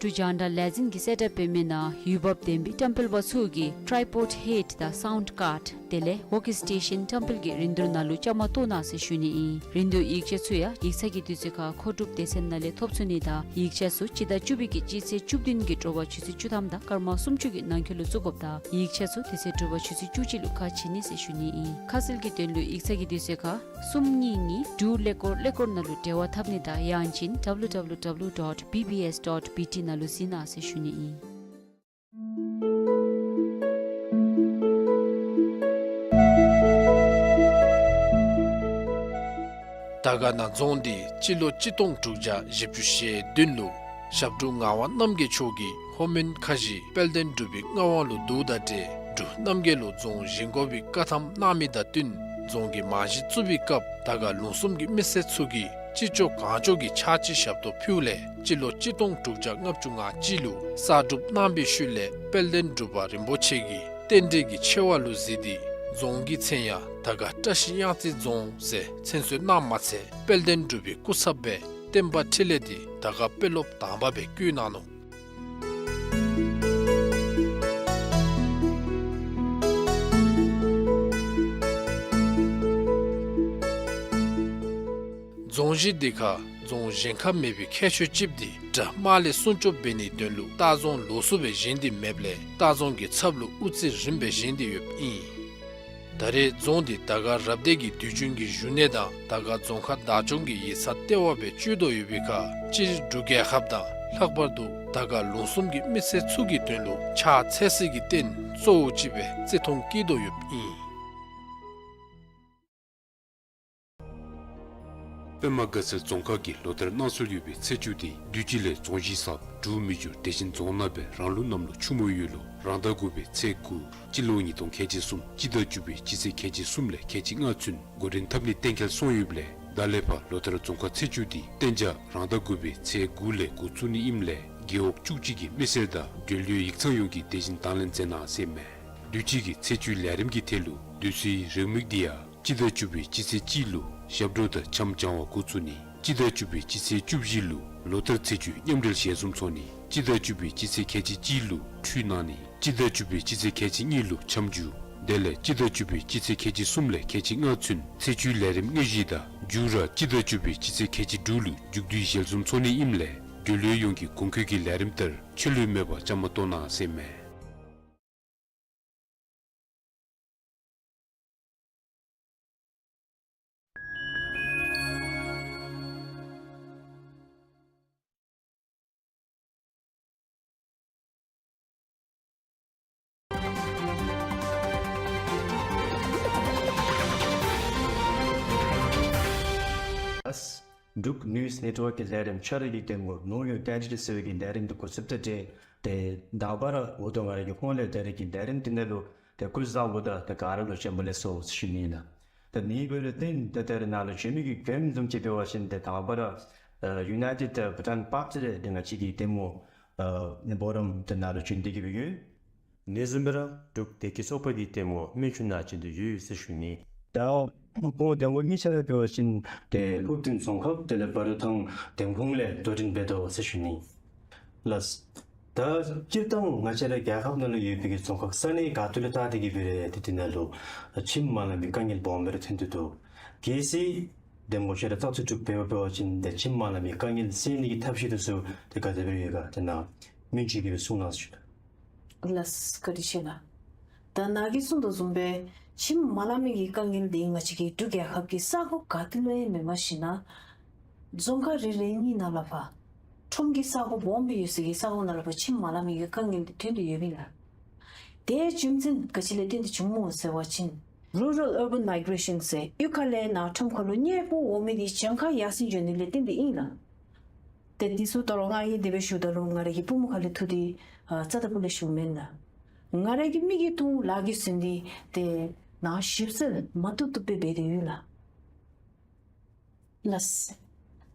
འབྲུག་རྒྱང་བསྒྲགས་ལས་འཛིན་གྱིས་གསལ་བསྒྲགས་འབད་མི་ནང་འོས་འབབ་ལྡན་པའི་བཀྲམ་སྤེལ་པ་ཚུ་གིས་ཊའི་པོཌ་ཧེཌ་དང་སའུནཌ་ཀཱརཌ་དེ་ལས་ཝརྐ་སི་ཊེ་ཤཱན་བཀྲམ་སྤེལ་གྱི་རིན་བསྡུར་ནང་ལུ་བཅའ་མར་གཏོགས་གནང་ཟེར་ཞུ་ནི་ཨིན། རིན་བསྡུར་ཡིག་ཆ་ཚུ་ཡང་ཡིག་ཚང་གི་དུས་ཚོད་ཁར་མཁོ་སྒྲུབ་སྡེ་ཚན་ནང་ལས་ཐོབ་ཚུགས་ནི་དང་ཡིག་ཆ་ཚུ་སྤྱི་ཟླ་བཅུ་པའི་གི་སྤྱི་ཚེས་བཅུ་བདུན་གྱི་དྲོ་པ་ཆུ་ཚོད་བཅུ་ཐམ་དང་སྐར་མ་སུམ་ཅུ་གི་ནང་འཁོད་ལུ་བཙུགས་དགོཔ་དང་ཡིག་ཆ་ཚུ་དེ་ཚེ་དྲོ་པ་ཆུ་ཚོད་བཅུ་གཅིག་ལུ་ཁ་ཕྱེ་ནི་ཟེར་ཞུ་ནི་ཨིན། ཁ་གསལ་གྱི་དོན་ལུ་ཡིག་ཚང་གི་དུས་ཚོད་ཁར་གསུམ་གཉིས་གཉིས་དྲུག་ཀླད་ཀོར་ཀླད་ཀོར་ནང་ལུ་འབྲེལ་བ་འཐབ་ནི་དང་ཡང་ཅིན་W W W dot B B S dot B T ནང་ལུ་གཟིགས་གནང་ཟེར་ཞུ་ནི་ཨིན། དར་དཀར་ན་རྫོང་འདི་སྤྱི་ལོ་གཅིག་སྟོང་དྲུག་བརྒྱ་བཞི་བཅུ་ཞེ་བདུན་ལུ་ཞབས་དྲུང་ངག་དབང་རྣམ་རྒྱལ་མཆོག་གིས་ལྷོ་མོན་ཁ་བཞི་དཔལ་ལྡན་འབྲུག་པའི་མངའ་དབང་ལུ་བསྡུཝ་དང་འབྲེལ་འབྲུག་རྣམ་རྒྱལ་ལུ་རྫོང་བཞེངས་དགོ་པའི་བཀའ་ཐམ་གནང་མི་དང་བསྟུན་ རྫོང་གི་རྨང་གཞི་བཙུགས་པའི་སྐབས་དར་དཀར་ལུང་གསུམ་གྱི་མི་སེར་ཚུ་གིས་ཅི་ལྕོགས་གང་ལྕོགས་ཀྱི་ཕྱག་ཕྱི་ཞབས་ཏོག་ཕུལཝ་ལས་སྤྱི་ལོ་གཅིག་སྟོང་དྲུག་བརྒྱ་ལྔ་བཅུ་ང་གཅིག་ལུ་གསར་སྒྲུབ་གནང་པའི་ཤུལ་ལས་དཔལ་ལྡན་འབྲུག་པ་རིན་པོ་ཆེ་གིས་རྟེན་འབྲེལ་གྱི་ཆེ་བ་ལུ་གཟིགས་ཏེ་རྫོང་གི་མཚན་ཡང་དར་དཀར་བཀྲ་ཤིས་གཡང་རྩེ་རྫོང་ཟེར་མཚན་གསོལ་གནངམ་མ་ཚད་དཔལ་ལྡན་འབྲུག་པའི་སྐུ་ཚབ་སྦེ་བསྟན་པ་འཕྲིན་ལས་འདི་དར་དཀར་དཔོན་སློབ་དང་པ་སྦེ་བསྐོས་གནང་ནུག། རྫོང་གཞི་འདི་ཁར་རྫོང་གཞན་ཁར་མེད་པའི་ཁྱད་ཆོས་ཅིག་འདི་དགྲ་དམག་ལས་སྲུང་སྐྱོབ་འབད་ནིའི་དོན་ལུ་ལྟ་རྫོང་ལོགས་སུ་སྦེ་བཞེངས་ཏེ་མེདཔ་ལས་ལྟ་རྫོང་གི་ཚབ་ལུ་དབུ་རྩེ་རིངམ་སྦེ་བཞེངས་ཏེ་ཡོདཔ་ཨིན། ད་རེས་རྫོང་འདི་དར་དཀར་རབ་སྡེ་གི་དུས་རྒྱུན་གྱི་བཞུགས་གནས་དང་དར་དཀར་རྫོང་ཁག་བདག་སྐྱོང་གི་ཡིག་ཚང་ལྟེ་བ་སྦེ་སྤྱོད་དོ་ཡོད་པའི་ཁར་སྤྱིར་འབྲུག་རྒྱལ་ཁབ་དང་ལྷག་པར་དུ་དར་དཀར་ལུང་གསུམ་གྱི་མི་སེར་ཚུ་གི་དོན་ལུ་ཕྱག་འཚལ་སའི་རྟེན་གཙོ་བོ་ཅིག་སྦེ་བརྩི་མཐོང་བསྐྱེད་དོ་ཡོདཔ་ཨིན། པདྨ་དགའ་ཚལ་རྫོང་ཁག་གི་ལོ་ལྟར་གནང་སྲོལ་ཡོད་པའི་ཚེས་བཅུ་འདི་དུས་ཅི་ལས་རྫོང་གཞིས་གསརཔ་འབྲུག་མི་འགྱུར་དེ་བཞིན་རྫོང་ནང་སྦེ་རང་ལུགས་གནམ་ལོ་ཆུ་མོ་ཡོས་ལོ་རང་ཟླ་དགུ་པའི་ཚེས་དགུ་སྤྱི་ལོ་ཉིས་སྟོང་ཁལ་གཅིག་གསུམ་སྤྱི་ཟླ་བཅུ་པའི་སྤྱི་ཚེས་ཁལ་གཅིག་གསུམ་ལས་ཁལ་གཅིག་ལྔ་ཚུན་འགོ་འདྲེན་འཐབ་ནི་གཏན་འཁེལ་སོང་ཡོདཔ་ལས་ད་ལས་ཕར་ལོ་ལྟར་རྫོང་ཁག་ཚེས་བཅུ་འདི་གཏན་འཇགས་རང་ཟླ་དགུ་པའི་ཚེས་དགུ་ལས་འགོ་བཙུགས་ནི་ཨིནམ་ལས་རྒེད་འོག་བཅུ་གཅིག་གི་མི་སེར་དང་འབྲེལ་ཡོད་ཡིག་ཚང་ཡོངས་ཀྱིས་དེ་བཞིན་དང་ལེན་མཛད་གནང་ཟེར་མས། དུས་ཅི་གི་ཚེས་བཅུའི་ལས་རིམ་གྱི་ཐད་ལུ་དུས་ཚོད་རེའུ་མིག་འདི་ཡང་སྤྱི་ཟླ་བཅུ་པའི་སྤྱི་ཚེས་གཅིག་ལུ་ཞབས་བྲོ་དང་འཆམ་སྦྱང་བ་འགོ་བཙུགས་ནི། སྤྱི་ཟླ་བཅུ་པའི་སྤྱི་ཚེས་བཅུ་བཞི་ལུ་ལོ་ལྟར་ཚེས་བཅུའི་མཉམ་འབྲེལ་ཞལ་འཛོམས་ཚོགས་ནི། སྤྱི་ཟླ་བཅུ་པའི་སྤྱི་ཚེས་ཁལ་གཅིག་གཅིག་ལུ་ཁྲུས་གནང་ནི། སྤྱི་ཟླ་བཅུ་པའི་སྤྱི་ཚེས་ཁལ་གཅིག་གཉིས་ལུ་འཆམ་རྒྱུག། དེ་ལས་སྤྱི་ཟླ་བཅུ་པའི་སྤྱི་ཚེས་ཁལ་གཅིག་གསུམ་ལས་ཁལ་གཅིག་ལྔ་ཚུན་ཚེས་བཅུའི་ལས་རིམ་དངོས་གཞི་དང་མཇུག་ར་སྤྱི་ཟླ་བཅུ་པའི་སྤྱི་ཚེས་ཁལ་གཅིག་དྲུག་ལུ་མཇུག་བསྡུའི་ཞལ་འཛོམས་ཚོགས་ནི་ཨིནམ་ལས་འབྲེལ་ཡོད་ཡོངས་ཀྱིས་གོང་འཁོད་ཀྱི་ལས་རིམ་ལྟར་ཕྱི་ལུས་མེད་པར་བཅའ་མར་གཏོགས་གནང་ཟེར་མས། འབྲུག་ནིའུ་སི་ནེཊ་ཝརཀ་གི་ལས་རིམ་ཆ་ར་གི་ལྟད་མོ་ནོར་འགྱོ་ཏན་ཅི་ཟེར་བའི་གི་ལས་རིམ་འདི་འགོ་བཙུགསཔ་ད་ཏེ་དང་པ་ར་འོ་དོ་ང་ར་གི་ཧོངས་ལས་ད་རེས་ཀྱི་ལས་རིམ་འདི་ནང་ལུ་ཏེ་སྐུ་གཟུགས་བཟང་པོ་དང་ཏེ་ག་ར་ལུ་བྱོན་པ་ལེགས་སོ་ཟེར་ཞུ་ནི་ཨིན་ལགས། ད་ནི་འབད་རུང་ཏེ་ད་ད་རེས་ནཱ་ལུ་བྱོན་མི་གི་མགྱོནམ་བཟུམ་ཅིག་འབད་བ་ཅིན་ཏེ་དང་པ་ར་ཨ་United Bhutan Park ཟེར་ཏེ་ང་བཅས་ཀྱི་ལྟད་མོ་ཨ་ནི་སྦོ་རམ་ཏེ་ནཱ་ལུ་བྱོན་ཏེ་གི་སྦེ་ཡོད། ཨ་ནི་བཟུམ་སྦེ་ར་འབྲུག་བདེ་སྐྱིད་ཚོགས་པ་གི་ལྟད་མོ་སྨན་ཆུ་ནང་བྱོན་ཏེ་ཡོད་ཟེར་ཞུ་ནི། ད་ཁོང་ལྟད་མོ་གཉིས་ཆ་ར་འབད་བ་ཅིན་ཏེ་ཀུར་སྟོད་རྫོང་ཁག་དེ་ལས་འབའ་རུ་ཐང་ལྟེམ་ཁུང་ལས་དོ་འགྲན་འབད་དོ་ཟེར་ཞུ་ནི་ལགས། ད་སྤྱིར་བཏང་ང་བཅས་ར་རྒྱལ་ཁབ་ནང་ལུ་ཡོད་པའི་གི་རྫོང་ཁག་ས་གནས་ག་ཏེ་ལུ་བལྟ་སྟེ་གི་འབད་རུང་ཏེ་དེ་ནང་ལུ་ཁྱིམ་མ་ལང་མི་དཀའ་ངལ་སྦོམ་སྦེ་ར་ཐོན་ཏེ་འདུག། གལ་སྲིད་ཏེ་ང་བཅས་ར་བཙག་འཐུ་གྲུབ་འབད་བ་འབད་བ་ཅིན་ཏེ་ཁྱིམ་མ་ལང་མི་དཀའ་ངལ་སེལ་ནི་གི་ཐབས་ཤེས་དེ་ཚུ་ཏེ་ག་དེ་སྦེ་ཡོད་ག་ཏེ་ནཱ་སྨན་ཆུ་གིས་སྦེ་གསུང་གནང་ཟེར་ཞུ་དོ། ལགས་བཀའ་དྲིན་ཆེ་ལགས། ད་ནཱ་གིས་གསུངས་དོ་བཟུམ་སྦེ་ཁྱིམ་མ་ལང་མི་གི་དཀའ་ངལ་འདི་ང་བཅས་ཀྱི་འབྲུག་རྒྱལ་ཁབ་ཀྱི་ས་གོ་ག་ཏེ་ལུ་ཡང་མེནམ་ཞིན་ན་རྫོང་ཁག་རེ་རེ་གཉིས་ནང་ལས་ཕར་ཁྲོམ་གྱི་ས་གོ་སྦོམ་སྦེ་ཡོད་སའི་གི་ས་གོ་ནང་ལས་ཕར་ཁྱིམ་མ་ལང་མི་གི་དཀའ་ངལ་འདི་ཐོན་ཏེ་ཡོདཔ་ཨིན་ལགས། དེ་རྒྱུ་མཚན་ག་ཅི་ལས་བརྟེན་ཏེ་བྱུངམ་སྨོ་ཟེར་བ་ཅིན་Rural Urban Migration ཟེར་གཡུས་ཁ་ལས་ནཱ་ཁྲོམ་ཁ་ལུ་གཉེར་པོ་འོང་མི་འདི་གྱངས་ཁ་ཡར་སེང་འགྱོ་ནི་ལས་བརྟེན་ཏེ་ཨིན་ལགས། ཏེ་འདི་ཚུ་ད་རུང་ང་གིས་དེ་སྦེ་ཞུཝ་ད་ལུ་ང་ར་གི་པུས་མོ་ཁ་ལས་འཐུ་སྟེ་ཨ་རྩ་དང་པོ་ལས་ཞུཝ་མེན་ལགས། ང་ར་གི་མིག་གིས་མཐོང་ལག་གིས་ཟིན་ཏེ་ཏེ་ནཱ་ཞིབ་འཚོལ་མ་བཏུབ་བཏུབ་སྦེ་འབད་དེ་ཡོད་ལགས། ལགས།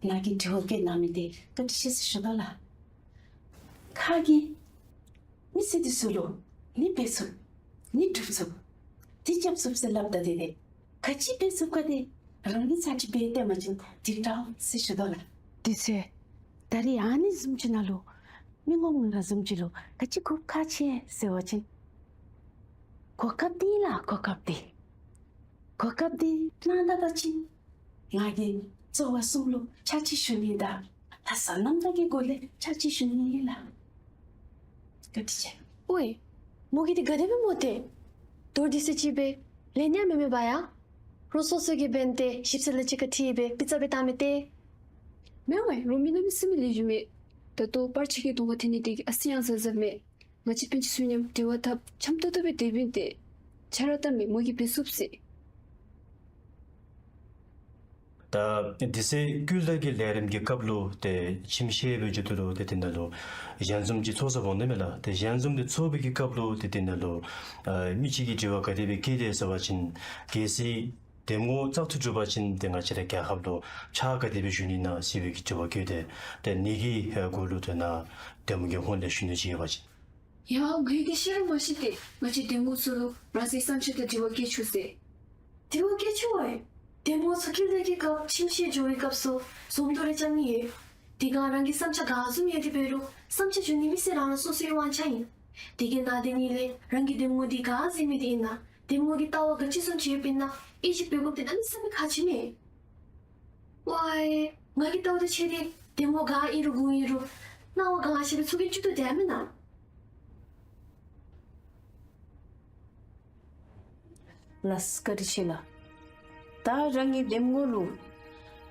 ནཱ་གིས་དྲི་བ་བཀོད་གནང་མི་འདི་བཀའ་དྲིན་ཆེ་ཟེར་ཞུ་དོ་ལགས། ཁ་གིས་མི་སེར་འདི་ཚུ་ལུ་ནི་འབད་ཚུགས་ནི་སྒྲུབ་ཚུགས་འདི་རྐྱབ་ཚུགས་ཟེར་སླབ་ད་དེ་ཏེ་ག་ཅི་འབད་ཚུགས་ག་དེ་རང་གིས་ཚར་གཅིག་འབད་སྟོན་པ་ཅིན་འགྲིག་འདྲཝ་ཟེར་ཞུ་དོ་ལགས། དེ་ཚེ་ད་རེས་ཨ་ནི་བཟུམ་ཅིག་ནང་ལུ་མི་ངོམ་ང་བཟུམ་ཅིག་ལུ་ག་ཅི་གོ་སྐབས་ཁག་ཆེ་ཟེར་བ་ཅིན་གོ་སྐབས་འདི་ལགས། གོ་སྐབས་འདི་གོ་སྐབས་འདི་གནང་ད་པ་ཅིན་ང་གིས་རྩ་བ་གསུམ་ལུ་ཕྱག་ཕྱི་ཞུ་ནི་དང་ལྷག་བསམ་རྣམ་དག་གི་སྒོ་ལས་ཕྱག་ཕྱི་ཞུ་ནི་ཨིན་ལགས། བཀའ་དྲིན་ཆེ། ཨོའི་མོ་གིས་འདི་ག་དེ་སྦེ་སྨོ་ཏེ། དོ་འདི་ཚེ་ཅིག་སྦེ་ལེན་ཡང་མེད་མེད་པ་ཡ། རོགས་སོ་སོ་གིས་འབད་ནི་ཏེ་ཞིབ་འཚོལ་ལས་ཅིག་ཁར་འཁྲིལ་སྦེ་པི་ཙ་སྦེ་བཏང་མི་ཏེ། མེན་ཝའི་རོགས་མི་ནང་མི་སེར་མི་ལེགས་ཤོམ་མས། ད་ལྟོ་པར་ཆས་ཀྱི་གདོང་ཁར་འཐོན་ནི་དེ་གིས་ཨ་ཙི་ཡང་གཟབ་གཟབ་མས། ང་བཅས་སྤུན་ཆ་ཚུ་མཉམ་འབྲེལ་བ་འཐབ་འཆམ་ཏོག་ཏོ་སྦེ་སྡོདཔ་ཨིན་ཏེ། ཆ་ར་བལྟ་མི་མོ་གིས་འབད་ཚུགས་ཟེར། ད་དེ་ཚེ་ཀུན་ལེགས་ཀྱི་ལས་རིམ་གྱི་སྐབས་ལུ་ཏེ་ཁྱིམ་བཤལ་བའི་མཇུག་ཏུ་ལུ་ཏེ་དེ་ནང་ལུ་ཞལ་འཛོམས་ཅིག་ཚོགས་ཟེར་འོང་ནི་མས་ལགས། ཏེ་ཞལ་འཛོམས་འདི་ཚོགས་པའི་གི་སྐབས་ལུ་ཏེ་དེ་ནང་ལུ་ཨ་མི་ཅིག་གིས་དྲི་བ་ག་དེ་སྦེ་བཀོད་དེས་ཟེར་བ་ཅིན་གལ་སྲིད་ འདེམས་ངོ་བཙག་འཐུ་གྲུབ་པ་ཅིན་ཏེ་ང་བཅས་ར་རྒྱལ་ཁབ་ལུ་ཕྱག་ག་དེ་སྦེ་ཞུ་ནི་ཨིན་ན་ཟེར་བའི་གི་དྲི་བ་བཀོད་དེ། ཏེ་ནི་གི་ཨེ་གུ་ལུ་ཏེ་ནཱ་འདེམས་ངོ་གི་ཧོངས་ལས་ཞུ་ནི་ཅིག་ཡོད་པ་ཅིན། ཡ་ང་གིས་ཤེས་ར་མ་ཤེས་ཏེ་ང་བཅས་འདེམས་ངོ་ཚུ་ལུ་རང་སོའི་བསམ་འཆར་དང་དྲི་བ་བཀོད་ཆོག་ཟེར། དྲི་བ་བཀོད་ཆོག་པས། འདེམས་ངོ་ཚུ་ཁྱིམ་ལས་ཀྱི་སྐབས་ཁྱིམ་གཞིས་འགྱོ་བའི་སྐབས་སུ་ཟོམ་དུ་རེ་རྐྱབ་ནི་ཡོད། དེ་སྒང་རང་གི་བསམ་འཆར་ག་བཟུམ་ཡོད་དེ་འབད་རུང་བསམ་འཆར་ཞུ་ནི་མི་སེར་རང་རང་སོ་སོའི་དབང་ཆ་ཨིན། དེ་གི་ནང་དེ་ནི་ལས་རང་གི་འདེམས་ངོ་འདི་ག་ཟེར་མི་འདི་ཨིན་ན་འདེམས་ངོ་གི་ལྟ་བ་ག་ཅི་བཟུམ་ཅིག་ཡོདཔ་ཨིན་ན་ཨིན་ཅི་འབད་དགོཔ་དེ་གནམ་མེད་ས་མེད་ཁག་ཆེ་མས། ཝའི་ང་གི་ལྟ་བ་དང་ཕྱད་དེ་འདེམས་ངོ་ག་ཨིན་རུང་གུང་ཨིན་རུང་སྣང་བ་ག་ཤེས་པའི་ཚོགས་རྒྱན་བཙུགས་ཏེ་སྡོད་མེན་ན། ལགས་བཀའ་དྲིན་ཆེ་ལགས། ད་རང་གི་འདེམས་ངོ་ལུ་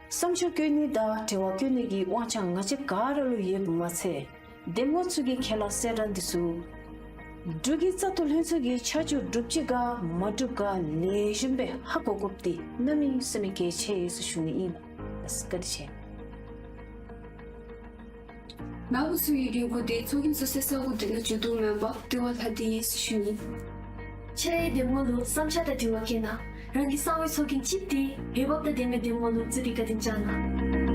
བསམ་འཆར་བཀོད་ནི་དང་དྲི་བ་བཀོད་ནི་གི་དབང་ཆ་ང་བཅས་ག་ར་ལུ་ཡོདཔ་མ་ཚད་འདེམས་ངོ་ཚུ་གི་ཁས་བླངས་གསལ་བསྒྲགས་འདི་ཚུ་འབྲུག་གི་བཙག་འཐུ་ལྷན་ཚོགས་ཀྱིས་ཆ་འཇོག་གྲུབ་ཅི་ག་མ་གྲུབ་ག་ལེགས་ཤོམ་སྦེ་ཧ་གོ་དགོཔ་འདི་གནམ་མེད་ས་མེད་གལ་ཆེ་ཟེར་ཞུ་ནི་ཨིན་ལགས། བཀའ་དྲིན་ཆེ། ནཱ་བུ་ཚུ་གི་འགན་ཁུར་འདི་ཚོགས་རྒྱན་བཙུགས་སའི་ས་གོ་འདི་ལུ་མཇུག་བསྡུཝ་མེན་པར་འདི་བ་ལྷག་སྟེ་ཡོད་ཟེར་ཞུ་ནི། ཁྱེད་རའི་འདེམས་ངོ་ལུ་བསམ་འཆར་དང་དྲི་བ་བཀོད་ན་རང་གི་གསང་བའི་ཚོགས་རྒྱན་ཅིག་འདི་འོས་འབབ་དང་ལྡན་མི་འདེམས་ངོ་ལུ་བཙུགས་ཏེ་བཀའ་དྲིན་བསྐྱང་གནང་།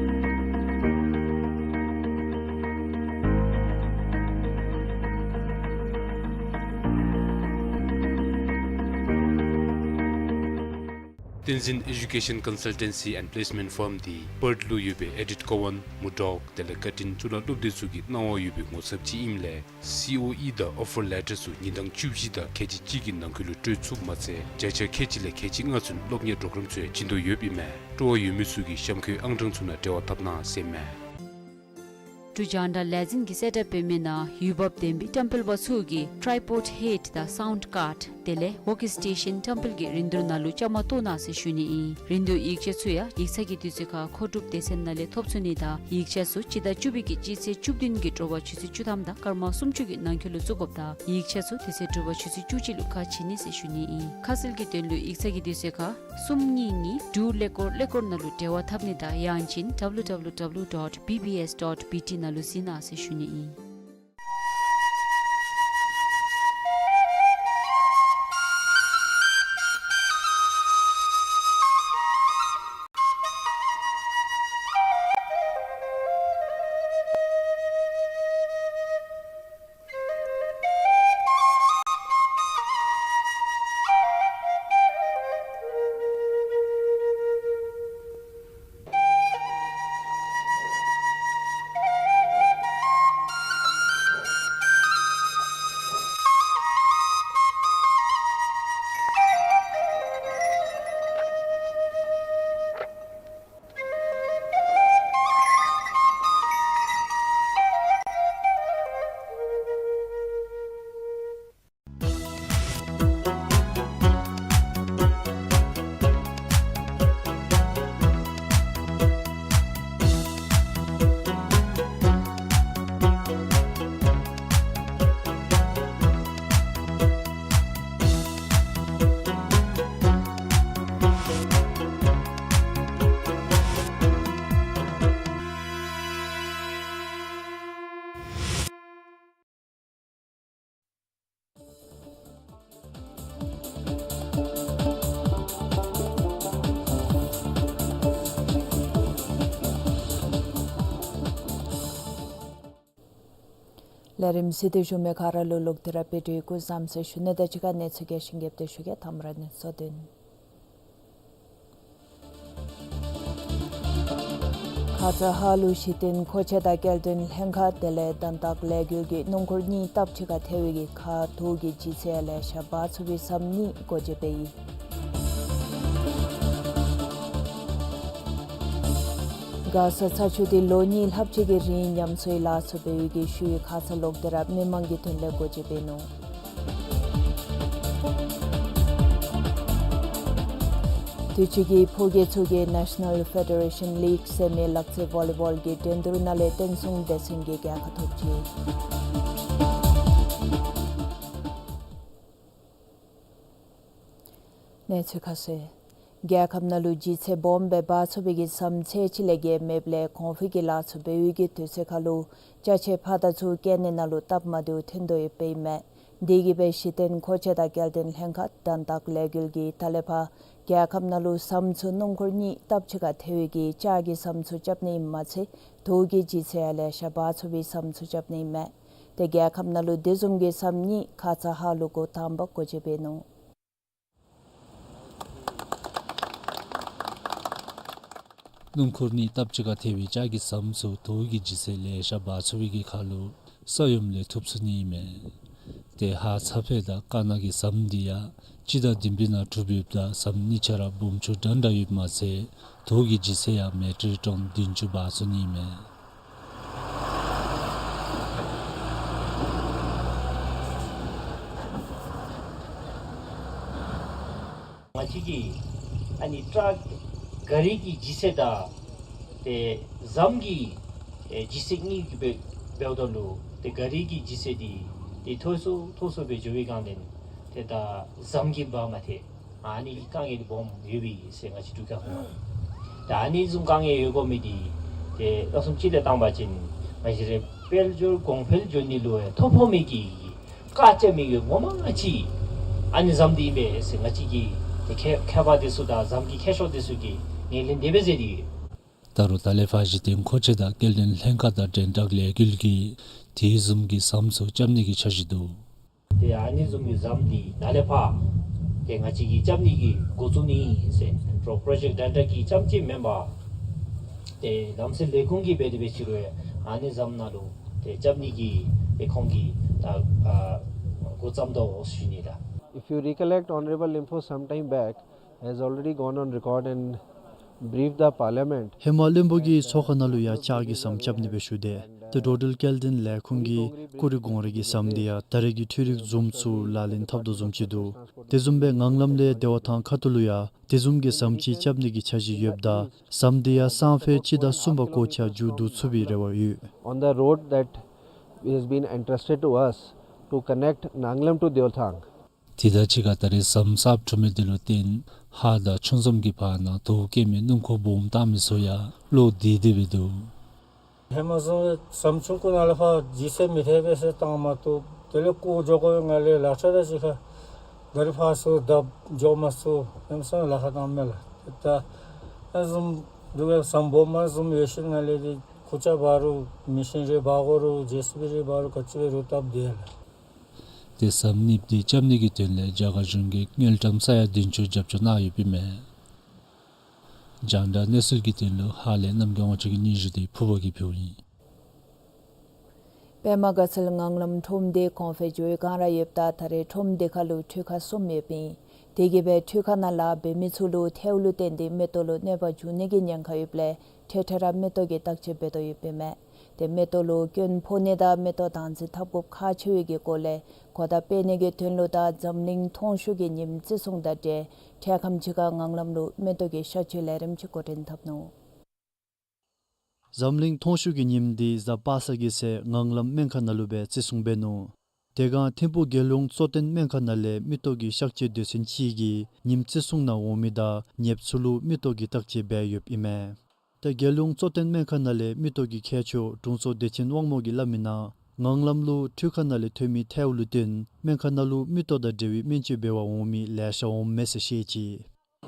བསྟན་འཛིན་Education Consultancy and Placement Firm འདི་པརཐ་ལུ་ཡོད་པའི་ཨེ་ཌིཐ་ཀོ་ཝཱན་མུར་ཌོག་དེ་ལས་ཀར་ཊིན་གཙུག་ལག་སློབ་སྡེ་ཚུ་གི་གནང་བ་ཡོད་པའི་ངོ་ཚབ་ཅིག་ཨིནམ་ལས་སི་ཨོ་ཨི་དང་ཨོ་ཕར་ལེ་ཊར་ཚུ་ཉིན་གྲངས་བཅུ་བཞི་དང་ཁལ་གཅིག་གཅིག་གི་ནང་འཁོད་ལུ་སྤྲོད་ཚུགསཔ་མ་ཚད་བརྒྱ་ཆ་ཁལ་གཅིག་ལས་ཁལ་གཅིག་ལྔ་ཚུན་སློབ་གཉེར་པོརོ་གརམ་ཚུ་ཡང་བྱིན་དོ་ཡོདཔ་ཨིན་མས། སྤྲོ་བ་ཡོད་མི་ཚུ་གིས་གཤམ་འཁོད་ཨང་གྲངས་ཚུ་ནང་འབྲེལ་བ་འཐབ་གནང་ཟེར་མས། འབྲུག་རྒྱང་བསྒྲགས་ལས་འཛིན་གྱིས་གསལ་བསྒྲགས་འབད་མི་ནང་འོས་འབབ་ལྡན་པའི་བཀྲམ་སྤེལ་པ་ཚུ་གིས་ཊཱའི་པོཌ་ཧེཌ་དང་སའུནཌ་ཀཱརཌ་དེ་ལས་ཝོག་སི་ཊེ་ཤཱན་བཀྲམ་སྤེལ་གྱི་རིན་བསྡུར་ནང་ལུ་བཅའ་མར་གཏོགས་གནང་ཟེར་ཞུ་ནི་ཨིན། རིན་བསྡུར་ཡིག་ཆ་ཚུ་ཡང་ཡིག་ཚང་གི་དུས་ཚོད་ཁར་མཁོ་སྒྲུབ་སྡེ་ཚན་ནང་ལས་ཐོབ་ཚུགས་ནི་དང་ཡིག་ཆ་ཚུ་སྤྱི་ཟླ་བཅུ་པའི་གི་སྤྱི་ཚེས་བཅུ་བདུན་གྱི་དྲོ་པ་ཆུ་ཚོད་བཅུ་ཐམ་དང་སྐར་མ་སུམ་ཅུ་གི་ནང་འཁོད་ལུ་བཙུགས་དགོཔ་དང་ཡིག་ཆ་ཚུ་དེ་ཚེ་དྲོ་པ་ཆུ་ཚོད་བཅུ་གཅིག་ལུ་ཁ་ཕྱེ་ནི་ཟེར་ཞུ་ནི་ཨིན། ཁ་གསལ་གྱི་དོན་ལུ་ཡིག་ཚང་གི་དུས་ཚོད་ཁར་གསུམ་གཉིས་གཉིས་དྲུག་ཀླད་ཀོར་ཀླད་ཀོར་ནང་ལུ་འབྲེལ་བ་འཐབ་ནི་དང་ཡང་ཅིན་W W W dot B B S dot B T ནང་ལུ་གཟིགས་གནང་ཟེར་ཞུ་ནི་ཨིན། ལས་རིམ་གཟིགས་ཏེ་བཞུགས་མི་ག་ར་ལུ་ལོག་སྟེ་ར་དཔལ་འབྱོར་སྐུ་བཟང་ཟེར་ཞུ་ནི་དང་གཅིག་ཁར་གནས་ཚུལ་རྒྱས་ཤིང་རྒྱསཔ་སྦེ་ཞུ་གེ། དང་པ་ར་གནས་ཚུལ་དོན། ཁ་ཙ་ཧཱ་ལུ་གཞི་རྟེན་མཁོ་ཆས་དང་སྐྱེལ་འདྲེན་ལྷན་ཁག་དེ་ལས་དོན་དག་ལས་འགུལ་གྱི་སྣུམ་འཁོར་གཉིས་སྟབས་གཅིག་ཁར་ཐལ་བའི་ཁ་ཐུག་གི་ལྗིད་ཚད་ལེ་ཤ་འབག་ཚུགས་པའི་ཟམ་གཉིས་སྒོ་འབྱེད་འབད་ཡི། མགར་ས་ཚ་ཆུ་འདི་ལོ་གཉིས་ལྷགཔ་ཅིག་གི་རིང་ཉམས་གསོའི་ལཱ་ཚུ་འབད་བའི་ཤུལ་ཁ་ཙ་ལོག་སྟེ་ར་མི་མང་གི་དོན་ལས་སྒོ་འབྱེད་འབད་ནུག། དུས་ཅི་གི་ཕོ་སྐྱེས་ཚུ་གིས་National Federation League ཟེར་མི་ལག་རྩེད་བོ་ལི་བོལ་གྱི་འགྲན་བསྡུར་ནང་ལས་བསྟན་སྲུང་སྡེ་ཚན་གྱི་རྒྱལ་ཁ་ཐོབ་ཅི། གནས་ཚུལ་ཁ་གསལ། རྒྱལ་ཁབ་ནང་ལུ་ལྗིད་ཚད་སྦོམ་སྦེ་འབག་ཚུགས་པའི་ཟམ་ཚད་གཅིག་ལས་བརྒལ་མེདཔ་ལས་གོང་འཕེལ་གྱི་ལཱ་ཚུ་འབད་བའི་དུས་ཚོད་ཁར་ལུ་ཅ་ཆས་ཕར་དང་ཚུར་སྐྱེལ་ནི་ནང་ལུ་སྟབས་མ་བདེཝ་ཐོན་དོ་ཡོདཔ་ཨིན་མས། དེ་གིས་སྦེ་གཞི་རྟེན་མཁོ་ཆས་དང་སྐྱེལ་འདྲེན་ལྷན་ཁག་དང་བདག་ལས་འགུལ་གྱིས་ད་ལས་ཕར་རྒྱལ་ཁབ་ནང་ལུ་ཟམ་ཚུ་སྣུམ་འཁོར་གཉིས་སྟབས་གཅིག་ཁར་ཐལ་བའི་གི་ལྕགས་ཀྱི་ཟམ་ཚུ་རྐྱབ་ནི་ཨིནམ་མ་ཚད་དུག་གི་ལྗིད་ཚད་ཡང་ལེ་ཤ་འབག་ཚུགས་པའི་ཟམ་ཚུ་རྐྱབ་ནི་ཨིན་མས། ཏེ་རྒྱལ་ཁབ་ནང་ལུ་དེ་བཟུམ་གྱི་ཟམ་གཉིས་ཁ་ཙ་ཧཱ་ལུ་འགོ་དང་པ་སྒོ་འབྱེད་འབད་ནུག། སྣུམ་འཁོར་གཉིས་སྟབས་གཅིག་ཁར་ཐལ་བའི་ལྕགས་ཀྱི་ཟམ་ཚུ་དུག་གི་ལྗིད་ཚད་ལེ་ཤ་འབག་ཚུགས་པའི་གི་ཁར་ལུ་ས་ཡོམ་ལས་ཐུབ་ཚུགས་ནི་ཨིན་མས། ཏེ་ཧཱ་ཚ་ཕེ་དང་ཀ་ན་གི་ཟམ་འདི་ཡང་སྤྱི་ཟླ་བདུན་པའི་ནང་གྲུབ་ཡོདཔ་ད་ཟམ་གཉིས་ཆ་ར་སྦོམ་ཆུང་འདྲན་འདྲ་ཡོདཔ་མ་ཚད་དུག་གི་ལྗིད་ཚད་ཡང་མེ་ཊར་ཊོན་བདུན་ཅུ་འབག་ཚུགས་ནི་ཨིན་མས། ང་བཅས་ཀྱི་ཨ་ནི་ཊཱག་ག་རི་གི་ལྗིད་ཚད་དང་ཏེ་ཟམ་གྱི་ཨེ་ལྗིད་ཚད་གཉིས་ཀྱི་འབད་འབདཝ་ད་ལུ་ཏེ་ག་རི་གི་ལྗིད་ཚད་འདི་ཏེ་མཐོ་སུ་མཐོ་སུ་སྦེ་འགྱོ་བའི་སྒང་ལས་ཏེ་ད་ཟམ་གྱིས་འབག་མ་ཐལ། ཨ་ནི་གི་དཀའ་ངལ་འདི་སྦོམ་ཡོད་པས་ཟེར་ང་བཅས་འབྲུག་རྒྱལ་ཁབ་ནང་། ད་ཨ་ནི་བཟུམ་དཀའ་ངལ་ཡོད་དགོ་མི་འདི་ཏེ་ལྷག་བསམ་ཅིག་ལས་བཏང་པ་ཅིན་ང་བཅས་ར་དཔལ་འབྱོར་གོང་འཕེལ་འགྱོ་ནི་ལུ་ཡང་ཐོ་ཕོག་མི་གི་བཀག་ཆ་མི་གི་ངོ་མ་ང་བཅས་ཨ་ནི་ཟམ་འདི་ཨིན་པས་ཟེར་ང་བཅས་ཀྱི་ཏེ་མཁས་མཁས་པ་འདི་ཚུ་དང་ཟམ་གྱི་མཁས་མཆོག་འདི་ཚུ་གིས་ངོས་ལེན་དེ་སྦེ་མཛད་དེ་ཡོད། ད་རུང་ད་ལས་ཕར་གཞི་རྟེན་མཁོ་ཆས་དང་སྐྱེལ་འདྲེན་ལྷན་ཁག་དང་འདྲེན་འདྲ་ལས་འགུལ་གྱིས་དེ་བཟུམ་གྱི་ཟམ་ཚུ་རྐྱབ་ནི་གི་འཆར་གཞི་འདུག། ཏེ་ཨ་ནི་བཟུམ་གྱི་ཟམ་འདི་ད་ལས་ཕར་ཏེ་ང་བཅས་ཀྱིས་རྐྱབ་ནི་གི་འགོ་བཙུགས་ནི་ཟེར་པྲོ་པྲོ་ཇེཀཊ་འདྲན་འདྲ་གི་རྐྱངམ་ཅིག་མེན་པར་ཏེ་ལམ་སེལ་ལས་ཁུངས་ཀྱིས་འབད་དེ་འབད་ཅི་རུང་ཨ་ནི་ཟམ་ནང་ལུ་ཏེ་རྐྱབ་ནི་གི་ཏེ་ཁོང་གིས་ད་ཨ་འགོ་བརྩམས་དོ་ཟེར་ཞུ་ནི་ལགས། If you recollect, Honorable Limpho some time back has already gone on record and briefed the parliament. ཧེ་མ་བློན་པོ་གིས་ཚོགས་ཁང་ནང་ལུ་ཡང་ལྕགས་ཀྱི་ཟམ་རྐྱབ་ནི་སྦེ་ཞུ་སྟེ་ཏེ་འགྲོ་འགྲུལ་སྐྱེལ་འདྲེན་ལས་ཁུངས་ཀྱིས་ཀུ་རི་སྒང་རི་གི་ཟམ་འདི་ཡང་ད་རེས་ཀྱི་འཕྲུལ་རིག་ཛུམ་ཚུ་ལག་ལེན་འཐབ་དོ་བཟུམ་ཅིག་འདུག། དེ་བཟུམ་སྦེ་ངང་ལམ་ལས་བདེ་བ་ཐང་ཁ་ཐུག་ལུ་ཡང་དེ་བཟུམ་གྱི་ཟམ་ཅིག་རྐྱབ་ནི་གི་འཆར་གཞི་ཡོདཔ་ད་ཟམ་འདི་ཡང་སང་ཕོད་སྤྱི་ཟླ་གསུམ་པ་འགོ་འཁྱག་མཇུག་བསྡུ་ཚུགས་པའི་རེ་བ་ཡོད། On the road that has been entrusted to us to connect Nanglam to Deolthang. དེ་དང་གཅིག་ཁར་ད་རེས་ཟམ་གསརཔ་གྲུབ་མི་འདི་ལུ་བརྟེན་ཧཱ་དང་ཆུ་འཛོམས་ཀྱི་བར་ན་དོས་བཀལ་མི་སྣུམ་འཁོར་སྦོམ་བཏང་མི་ཚུ་ཡང་བློ་བདེ་བདེ་སྦེ་འདུག། ཧེ་མ་བཟུམ་ཟམ་ཆུང་ཀུ་ནང་ལས་ཕར་ལྗིད་ཚད་མི་ཐེག་པས་ཟེར་བཏང་མ་བཏུབ། དེ་ལས་རྐུ་འགྱོ་དགོ་པའི་ངང་ལས་ལག་ཆ་དང་གཅིག་ཁར་ག་རི་ཕར་ཚུར་བརྡབ་འགྱོ་མ་ཚུགས། ཧེ་མ་བཟུམ་ལཱ་ཁག་བཏངམ་མས་ལགས། ད་ཨ་བཟུམ་འབྲུག་ལུ་ཟམ་སྦོམ་མ་བཟུམ་ཡོད་ཞིནམ་ལས་འདི་ཁུར་ཆ་འབག་རུང་མེ་ཤིན་རི་འབག་དགོ་རུང་ཇེ་སི་བི་རི་འབག་རུང་ག་ཅི་འབད་རུང་སྟབས་བདེ་ལགས། ཏེ་ཟམ་གཉིས་འདི་རྐྱབ་ནི་གི་དོན་ལས་རྒྱ་གར་གཞུང་གིས་དངུལ་ཀྲམ་ས་ཡ་བདུན་ཅུ་རྒྱབ་སྐྱོར་གནང་ཡོདཔ་ཨིན་མས། རྒྱང་བསྒྲགས་གནས་ཚུལ་གྱི་དོན་ལུ་ཧཱ་ལས་རྣམ་རྒྱལ་དབང་ཕྱུག་གི་སྙན་ཞུ་འདི་ཕུར་པ་གིས་ཕུལཝ་ཨིན། པདྨ་དགའ་ཚལ་ངང་ལམ་ཁྲོམ་སྡེ་གོང་འཕེལ་ལྗོངས་སྒང་ར་ཡོདཔ་ད་ད་རེས་ཁྲོམ་སྡེ་ཁར་ལུ་འཕྲུལ་ཁང་གསུམ་ཡོདཔ་ཨིན། དེ་གིས་སྦེ་འཕྲུལ་ཁང་ནང་ལཱ་འབད་མི་ཚུ་ལུ་ཐལཝ་ལུ་བརྟེན་ཏེ་མེ་ཏོག་ལུ་གནོད་པ་འབྱུང་ནི་གི་ཉེན་ཁ་ཡོདཔ་ལས་འཕྲལ་འཕྲལ་ར་མེ་ཏོག་གི་བརྟག་དཔྱད་འབད་དོ་ཡོདཔ་ཨིན་མས། ཏེ་མེ་ཏོག་ལུ་སྐྱོན་ཕོག་ནི་དང་མེ་ཏོག་བདག་འཛིན་འཐབ་དགོཔ་ཁག་ཆེ་བའི་གི་སྐོར་ལས་གོ་བརྡ་སྤེལ་ནི་གི་དོན་ལུ་ད་འཛམ་གླིང་ཐོང་ཤུགས་ཀྱི་ཉིནམ་བརྩི་སྲུང་དང་འབྲེལ་འཕྲལ་ཁམས་ཅིག་ཁར་ངང་ལམ་ལུ་མེ་ཏོག་གི་གཤག་བཅོས་ལས་རིམ་ཅིག་འགོ་འདྲེན་འཐབ་ནུག། འཛམ་གླིང་ཐོང་ཤུགས་ཀྱི་ཉིནམ་འདི་གཟའ་པ་སངས་ཀྱི་ཚེ་ངང་ལམ་སྨན་ཁང་ནང་ལུ་སྦེ་བརྩི་སྲུང་འབད་ནུག། དེ་སྒང་ཐིམ་ཕུག་རྒྱལ་ཡོངས་གཙོ་བསྟེན་སྨན་ཁང་ནང་ལས་མེ་ཏོག་གི་གཤག་བཅོས་སྡེ་ཚན་ཅིག་གིས་ཉིནམ་བརྩི་སྲུང་ནང་འོང་མི་དང་ཉེ་འབྲེལ་ཚུ་ལུ་མེ་ཏོག་གི་བརྟག་དཔྱད་འབད་ཡོདཔ་ཨིན་མས། ཏེ་རྒྱལ་ཡོངས་གཙོ་བསྟེན་སྨན་ཁང་ནང་ལས་མེ་ཏོག་གི་མཁས་མཆོག་དྲུང་འཚོ་བདེ་ཆེན་དབང་མོ་གིས་སླབ་མི་ནང་ངང་ལམ་ལུ་འཕྲུལ་ཁང་ནང་ལས་ཐོན་མི་ཐལཝ་ལུ་བརྟེན་སྨན་ཁང་ནང་ལུ་མེ་ཏོག་དང་འབྲེལ་བའི་སྨན་བཅོས་འབད་བར་འོང་མི་ལེ་ཤ་འོངམ་མས་ཟེར་བཤད་ཅི།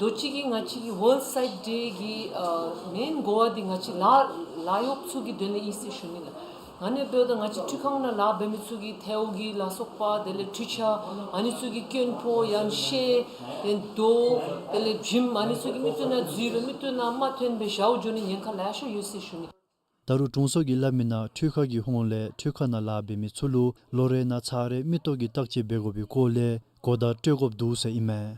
དུས་ཅི་གི་ང་བཅས་ཀྱི་World Sight Day གི་ཨ་མེན་གོ་བ་འདི་ང་བཅས་ལཱ་ལཱ་གཡོགཔ་ཚུ་གི་དོན་ལས་ཨིན་ཟེར་ཞུ་ནི་ལགས། ཨ་ནི་འབདཝ་ད་ང་བཅས་འཕྲུལ་ཁང་ནང་ལཱ་འབད་མི་ཚུ་གིས་ཐལཝ་གི་ལ་སོགས་པ་དེ་ལས་འཕྲུལ་ཆས་ཨ་ནི་ཚུ་གི་སྐྱོན་ཕོག་ཡང་ཤེལ་དེ་ལས་རྡོ་དེ་ལས་བྱེམ་ཨ་ནི་ཚུ་གིས་མིག་ཏོ་ནང་འཛུལ་སྦེ་མིག་ཏོ་ནང་མ་ཐོན་པར་ཞཝ་འགྱོ་ནི་ཉེན་ཁ་ལེ་ཤ་ཡོད་ཟེར་ཞུ་ནི། ད་རུང་དྲུང་འཚོ་གིས་སླབ་མི་ནང་འཕྲུལ་ཁང་གི་ཧོངས་ལས་འཕྲུལ་ཁང་ནང་ལཱ་འབད་མི་ཚུ་ལུ་ལོ་རེ་ནང་ཚར་རེ་མེ་ཏོག་གི་བརྟག་དཔྱད་འབད་དགོ་པའི་སྐོར་ལས་གོ་བརྡ་སྤྲོད་དགོཔ་འདུག་ཟེར་ཨིན་མས།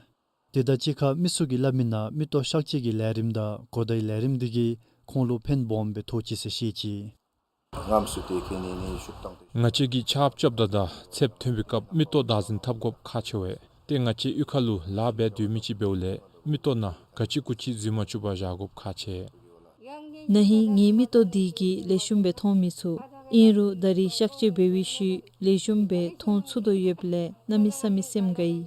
དེ་དང་གཅིག་ཁར་མི་ཚུ་གིས་སླབ་མི་ནང་མེ་ཏོག་གཤག་བཅོས་ཀྱི་ལས་རིམ་དང་གོ་བརྡའི་ལས་རིམ་འདི་གིས་ཁོང་ལུ་ཕན་སྦོམ་སྦེ་ཐོགས་ཅི་ཟེར་བཤད་ཅི། ང་བཅས་ཀྱིས་ཆརཔ་རྐྱབ་ད་དང་ཚདཔ་ཐོན་པའི་སྐབས་མེ་ཏོག་བདག་འཛིན་འཐབ་དགོཔ་ཁག་ཆེ་བས། ཏེ་ང་བཅས་གཡུས་ཁ་ལུ་ལཱ་འབད་སྡོད་མི་ཅིག་འབདཝ་ལས་མེ་ཏོག་ནང་ག་ཅི་གུ་ཅི་འཛུལ་མ་བཅུག་པར་བཞག་དགོཔ་ཁག་ཆེ། ན་ཧིང་ངེའི་མེ་ཏོག་འདི་གིས་ལེགས་ཤོམ་སྦེ་མཐོང་མི་ཚུགས། ཨིན་རུང་ད་རིས་གཤག་བཅོས་འབད་བའི་ཤུལ་ལེགས་ཤོམ་སྦེ་མཐོང་ཚུགས་དོ་ཡོདཔ་ལས་གནམ་མེད་ས་མེད་སེམས་དགའ་ཡི།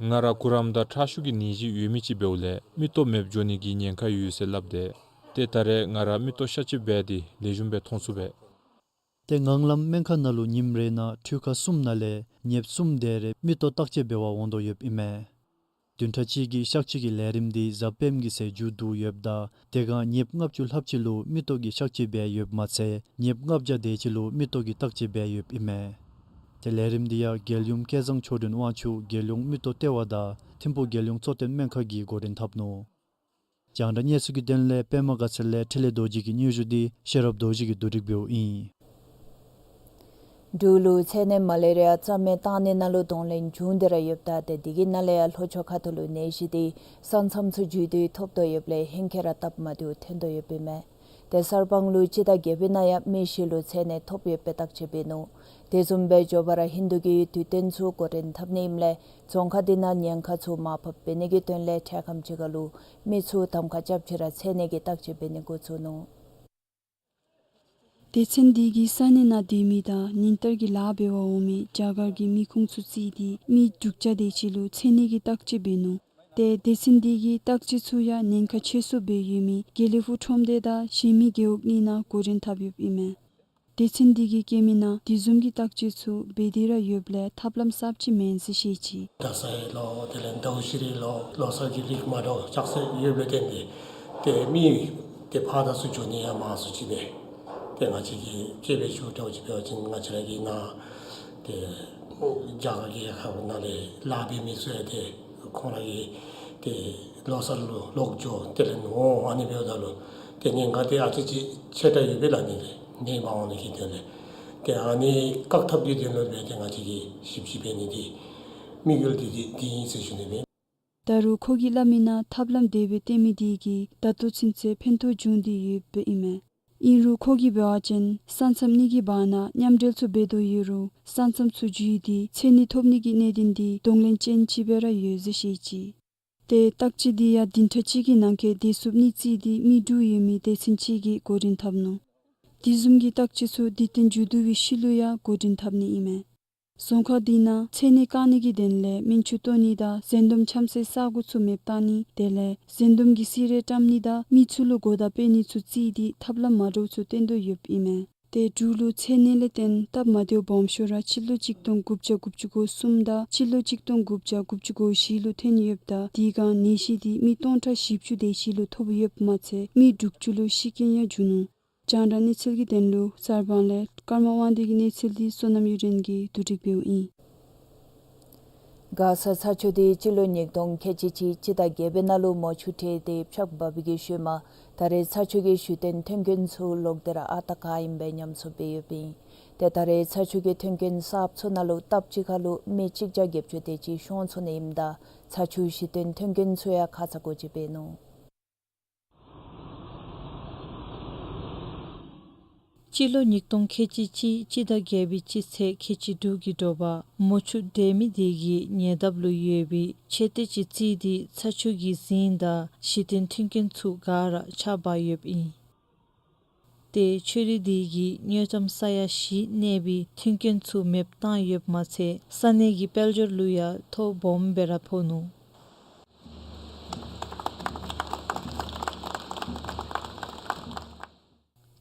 ང་ར་གུ་རམ་དང་ཁྲག་ཤུགས་ཀྱི་ནད་གཞི་ཡོད་མི་ཅིག་འབདཝ་ལས་མེ་ཏོག་མེདཔ་འགྱོ་ནི་གི་ཉེན་ཁ་ཡོད་ཟེར་སླབ་སྟེ། ཏེ་ད་རེས་ང་ར་མེ་ཏོག་གཤག་བཅོས་འབད་དེ་ལེགས་ཤོམ་སྦེ་མཐོང་ཚུགས་པས། ཏེ་ངང་ལམ་སྨན་ཁང་ནང་ལུ་ཉིནམ་རེ་ནང་འཕྲུལ་ཁང་གསུམ་ནང་ལས་ཉེསཔ་གསུམ་དེ་རེ་མིག་ཏོ་བརྟག་དཔྱད་འབད་བར་འོང་དོ་ཡོདཔ་ཨིན་མས། བདུན་ཕྲག་གཅིག་གི་གཤག་བཅོས་ཀྱི་ལས་རིམ་འདི་གཟའ་སྤེནམ་གྱི་ཚེ་མཇུག་བསྡུ་ཡོདཔ་ད་དེ་སྒང་ཉེསཔ་ལྔ་བཅུ་ལྷགཔ་ཅིག་ལུ་མིག་ཏོ་གི་གཤག་བཅོས་འབད་ཡོདཔ་མ་ཚད་ཉེསཔ་ལྔ་བརྒྱ་དེ་ཅིག་ལུ་མིག་ཏོ་གི་བརྟག་དཔྱད་འབད་ཡོདཔ་ཨིན་མས། ཏེ་ལས་རིམ་འདི་ཡང་རྒྱལ་ཡུམ་སྐལ་བཟང་ཆོས་སྒྲོན་དབང་ཕྱུག་རྒྱལ་ཡོངས་མིག་ཏོ་ལྟེ་བ་དང་ཐིམ་ཕུག་རྒྱལ་ཡོངས་གཙོ་བསྟེན་སྨན་ཁང་གིས་འགོ་འདྲེན་འཐབ་ནུག། རྒྱང་བསྒྲགས་གནས་ཚུལ་གྱི་དོན་ལས་པདྨ་དགའ་ཚལ་ལས་འཕྲིན་ལས་རྡོ་རྗེ་གི་སྙན་ཞུ་འདི་ཤེས་རབ་རྡོ་རྗེ་གིས་བསྡུ་སྒྲིག་འབདཝ་ཨིན། འབྲུག་ལུ་ཚད་ནད་མ་ལེ་རི་ཡ་རྩ་མེད་བཏང་ནི་ནང་ལུ་གདོང་ལེན་བྱུང་སྟེ་ར་ཡོདཔ་ད་ཏེ་དེ་གི་ནང་ལས་ཡང་ལྷོ་ཕྱོགས་ཁ་ཐུག་ལུ་ནད་གཞི་འདི་ས་མཚམས་ཚུ་བརྒྱུད་དེ་ཐོབ་དོ་ཡོདཔ་ལས་ཧེང་སྐལ་ར་སྟབས་མ་བདེཝ་ཐོན་དོ་ཡོདཔ་ཨིན་མས། ཏེ་གསར་སྤང་ལུ་སྤྱི་ཟླ་བརྒྱད་པའི་ནང་ཡང་མི་བཞི་ལུ་ཚད་ནད་ཐོབ་ཡོདཔ་སྦེ་བརྟག་དཔྱད་འབད་ནུག། དེ་བཟུམ་སྦེ་མགྱོགས་པ་ར་ཧིན་དུ་གི་དུས་སྟོན་ཚུ་འགོ་འདྲེན་འཐབ་ནི་ཨིནམ་ལས་རྫོང་ཁག་འདི་ནང་ཉེན་ཁ་ཚུ་མར་ཕབ་འབད་ནི་གི་དོན་ལས་འཕྲལ་ཁམས་ཅིག་ཁར་ལུ་མི་ཚུ་གདམ་ཁ་རྐྱབ་ཅི་ར་ཚད་ནད་ཀྱི་བརྟག་དཔྱད་འབད་ནི་འགོ་བཙུགས་ནུག། སྡེ་ཚན་འདི་གིས་ས་གནས་ནང་སྡོད་མི་དང་ཉིན་ལྟར་གྱི་ལཱ་འབད་བར་འོང་མི་རྒྱ་གར་གྱི་མི་ཁུངས་ཚུ་བརྩིས་ཏེ་མི་དྲུག་བརྒྱ་དེ་ཅིག་ལུ་ཚད་ནད་ཀྱི་བརྟག་དཔྱད་འབད་ནུག། ཏེ་སྡེ་ཚན་འདི་གིས་བརྟག་དཔྱད་ཚུ་ཡང་ཉེན་ཁ་ཆེ་སུ་སྦེ་ཡོད་མི་དགེ་ལེགས་ཕུག་ཁྲོམ་སྡེ་དང་གཞན་མི་རྒེད་འོག་གཉིས་ནང་འགོ་འདྲེན་འཐབ་ཡོདཔ་ཨིན་མས། སྡེ་ཚན་འདི་གིས་བཀོད་མི་ནང་དེ་བཟུམ་གྱི་བརྟག་དཔྱད་ཚུ་འབད་དེ་ར་ཡོདཔ་ལས་ཐབས་ལམ་གསརཔ་ཅིག་མེན་ཟེར་བཤད་ཅི། ད་ས་ཡི་ལོ་དེ་ལས་ཟླཝ་ཤེས་རིག་ལོ་ལོ་གསར་གྱི་རིགས་མ་འདྲཝ་ལྕགས་སྲེག་ཡོདཔ་ལས་བརྟེན་ཏེ་ཏེ་མི་ཏེ་ཕར་དང་ཚུར་འགྱོ་ནི་ཡང་མང་སུ་ཅིག་སྦེ་ཏེ་ང་བཅས་ཀྱིས་དཔྱད་འབད་ཞུ་འདྲཝ་ཅིག་འབད་བ་ཅིན་ང་བཅས་ར་གི་ནཱ་ཏེ་རྒྱ་གར་གྱི་རྒྱལ་ཁབ་ནང་ལས་ལཱ་འབད་མི་ཚུ་ཡང་ཏེ་ཁོང་ར་གི་ཏེ་ལོ་གསར་ལུ་ལོག་འགྱོ་དེ་ལས་ནོར་འོང་ཨ་ནི་འབདཝ་ད་ལུ་ཏེ་ཉེན་ཁ་འདི་ཨ་ཙི་ཅིག་ཆེ་དྲགས་ཡོད་པས་ལགས། ནད་འདི་ནད་འབག་འོང་ནི་གི་དོན་ལས་ཏེ་ཨ་ནི་བཀག་ཐབས་ཀྱི་དོན་ལུ་སྦེ་ཏེ་ང་བཅས་ཀྱིས་ཞིབ་དཔྱད་འབད་ནི་འདི་དམིགས་ཡུལ་འདི་འདི་འདི་ཨིན་ཟེར་ཞུ་ནི་ཨིན། ད་རུང་ཁོ་གིས་སླབ་མི་ནང་ཐབས་ལམ་དེ་སྦེ་བཏོན་མི་འདི་གིས་ད་ལྟོ་ཚུན་ཚོད་ཕན་ཐོགས་བྱུང་སྟེ་ཡོདཔ་ཨིན་མས། ཨིན་རུང་ཁོ་གིས་འབད་བ་ཅིན་ས་མཚམས་གཉིས་ཀྱི་བར་ན་མཉམ་འབྲེལ་ཚུ་འབད་དོ་ཡོད་རུང་ས་མཚམས་ཚུ་བརྒྱུད་དེ་ཚད་ནད་ཐོབ་ནི་གི་གནད་དོན་འདི་གདོང་ལེན་ཅན་ཅིག་སྦེ་ར་ཡོད་ཟེར་བཤད་ཅི། ཏེ་བརྟག་དཔྱད་འདི་ཡང་བདུན་ཕྲག་གཅིག་གི་ནང་འཁོད་སྡེ་ཚན་གཉིས་བརྩིས་ཏེ་མི་དྲུག་ཡོད་མི་སྡེ་ཚན་གཅིག་གིས་འགོ་འདྲེན་འཐབ་ནུག། དེ་བཟུམ་གྱི་བརྟག་དཔྱད་ཚུ་དུས་སྟོན་མཇུག་བསྡུ་བའི་ཤུལ་ལུ་ཡང་འགོ་འདྲེན་འཐབ་ནི་ཨིན་མས། རྫོང་ཁག་འདི་ནང་ཚད་ནད་བཀག་ནི་གི་དོན་ལས་སྨན་ཆུ་གཏོར་ནི་དང་གཟན་དོམ་འཁྱམ་སའི་ས་གོ་ཚུ་མེདཔ་བཏང་ནི་དེ་ལས་གཟན་དོམ་གྱི་སི་རེ་བཀྲམ་ནི་དང་མི་ཚུ་ལུ་གོ་བརྡ་སྤེལ་ནི་ཚུ་བརྩིས་ཏེ་ཐབས་ལམ་མ་འདྲཝ་ཚུ་བཏོན་དོ་ཡོདཔ་ཨིན་མས། ཏེ་འབྲུག་ལུ་ཚད་ནད་ལས་བརྟེན་སྟབས་མ་བདེཝ་སྦོམ་ཤོས་ར་སྤྱི་ལོ་གཅིག་སྟོང་དགུ་བརྒྱ་དགུ་བཅུ་གོ་གསུམ་དང་སྤྱི་ལོ་གཅིག་སྟོང་དགུ་བརྒྱ་དགུ་བཅུ་གོ་བཞི་ལུ་ཐོན་ཡོདཔ་ད་དེ་སྒང་ནད་གཞི་འདི་མི་སྟོང་ཕྲག་བཞི་བཅུ་དེ་ཅིག་ལུ་ཐོབ་ཡོདཔ་མ་ཚད་མི་དྲུག་ཅུ་ལུ་ཤི་རྐྱེན་ཡང་བྱུང་ནུག། རྒྱང་བསྒྲགས་གནས་ཚུལ་གྱི་དོན་ལུ་གསར་སྤང་ལས་ཀརྨ་དབང་འདུས་ཀྱི་གནས་ཚུལ་འདི་བསོད་ནམས་གཡུ་སྒྲོན་གྱིས་བསྡུ་སྒྲིག་འབདཝ་ཨིན། མགར་ས་ཚ་ཆུ་འདི་སྤྱི་ལོ་ཉིས་སྟོང་ཁལ་གཅིག་གཅིག་སྤྱི་ཟླ་བརྒྱད་པའི་ནང་ལུ་མོ་ཆུ་ཁྲིད་དེ་ཕྱག་འབག་པའི་གི་ཤུལ་མ་ད་རེས་ཚ་ཆུ་གི་བཞུད་རྟེན་མཐུན་རྐྱེན་ཚུ་ལོག་སྟེ་ར་ཨ་རྟག་ཁ་ཨིནམ་སྦེ་ཉམས་གསོ་འབད་ཡོདཔ་ཨིན། ཏེ་ད་རེས་ཚ་ཆུ་གི་མཐུན་རྐྱེན་གསརཔ་ཚུ་ནང་ལུ་སྟབས་གཅིག་ཁར་ལུ་མི་གཅིག་བརྒྱ་བརྒྱད་ཅུ་དེ་ཅིག་ཤོང་ཚུགས་ནི་ཨིནམ་ད་ཚ་ཆུ་བཞུད་རྟེན་མཐུན་རྐྱེན་ཚུ་ཡང་ཁ་ཚ་དགོ་ཅི་འབད་ནུག། སྤྱི་ལོ་ཉིས་སྟོང་ཁལ་གཅིག་གཅིག་སྤྱི་ཟླ་བརྒྱད་པའི་སྤྱི་ཚེས་ཁལ་གཅིག་དྲུག་གི་དྲོ་པ་མོ་ཆུ་འདྲེན་མི་དེ་གིས་ཉེ་འདབས་ལུ་ཡོད་པའི་མཆོད་རྟེན་ཅིག་བརྩིས་ཏེ་ཚ་ཆུ་གི་རྫིང་དང་བཞུད་རྟེན་མཐུན་རྐྱེན་ཚུ་ག་ར་ཕྱག་འབག་ཡོདཔ་ཨིན། ཏེ་མཆོད་རྟེན་དེ་གིས་དངུལ་ཀྲམ་ས་ཡ་བཞི་གནས་པའི་མཐུན་རྐྱེན་ཚུ་མེདཔ་བཏང་ཡོདཔ་མ་ཚད་ས་གནས་ཀྱི་དཔལ་འབྱོར་ལུ་ཡང་ཐོ་སྦོམ་སྦེ་ར་ཕོག་ནུག།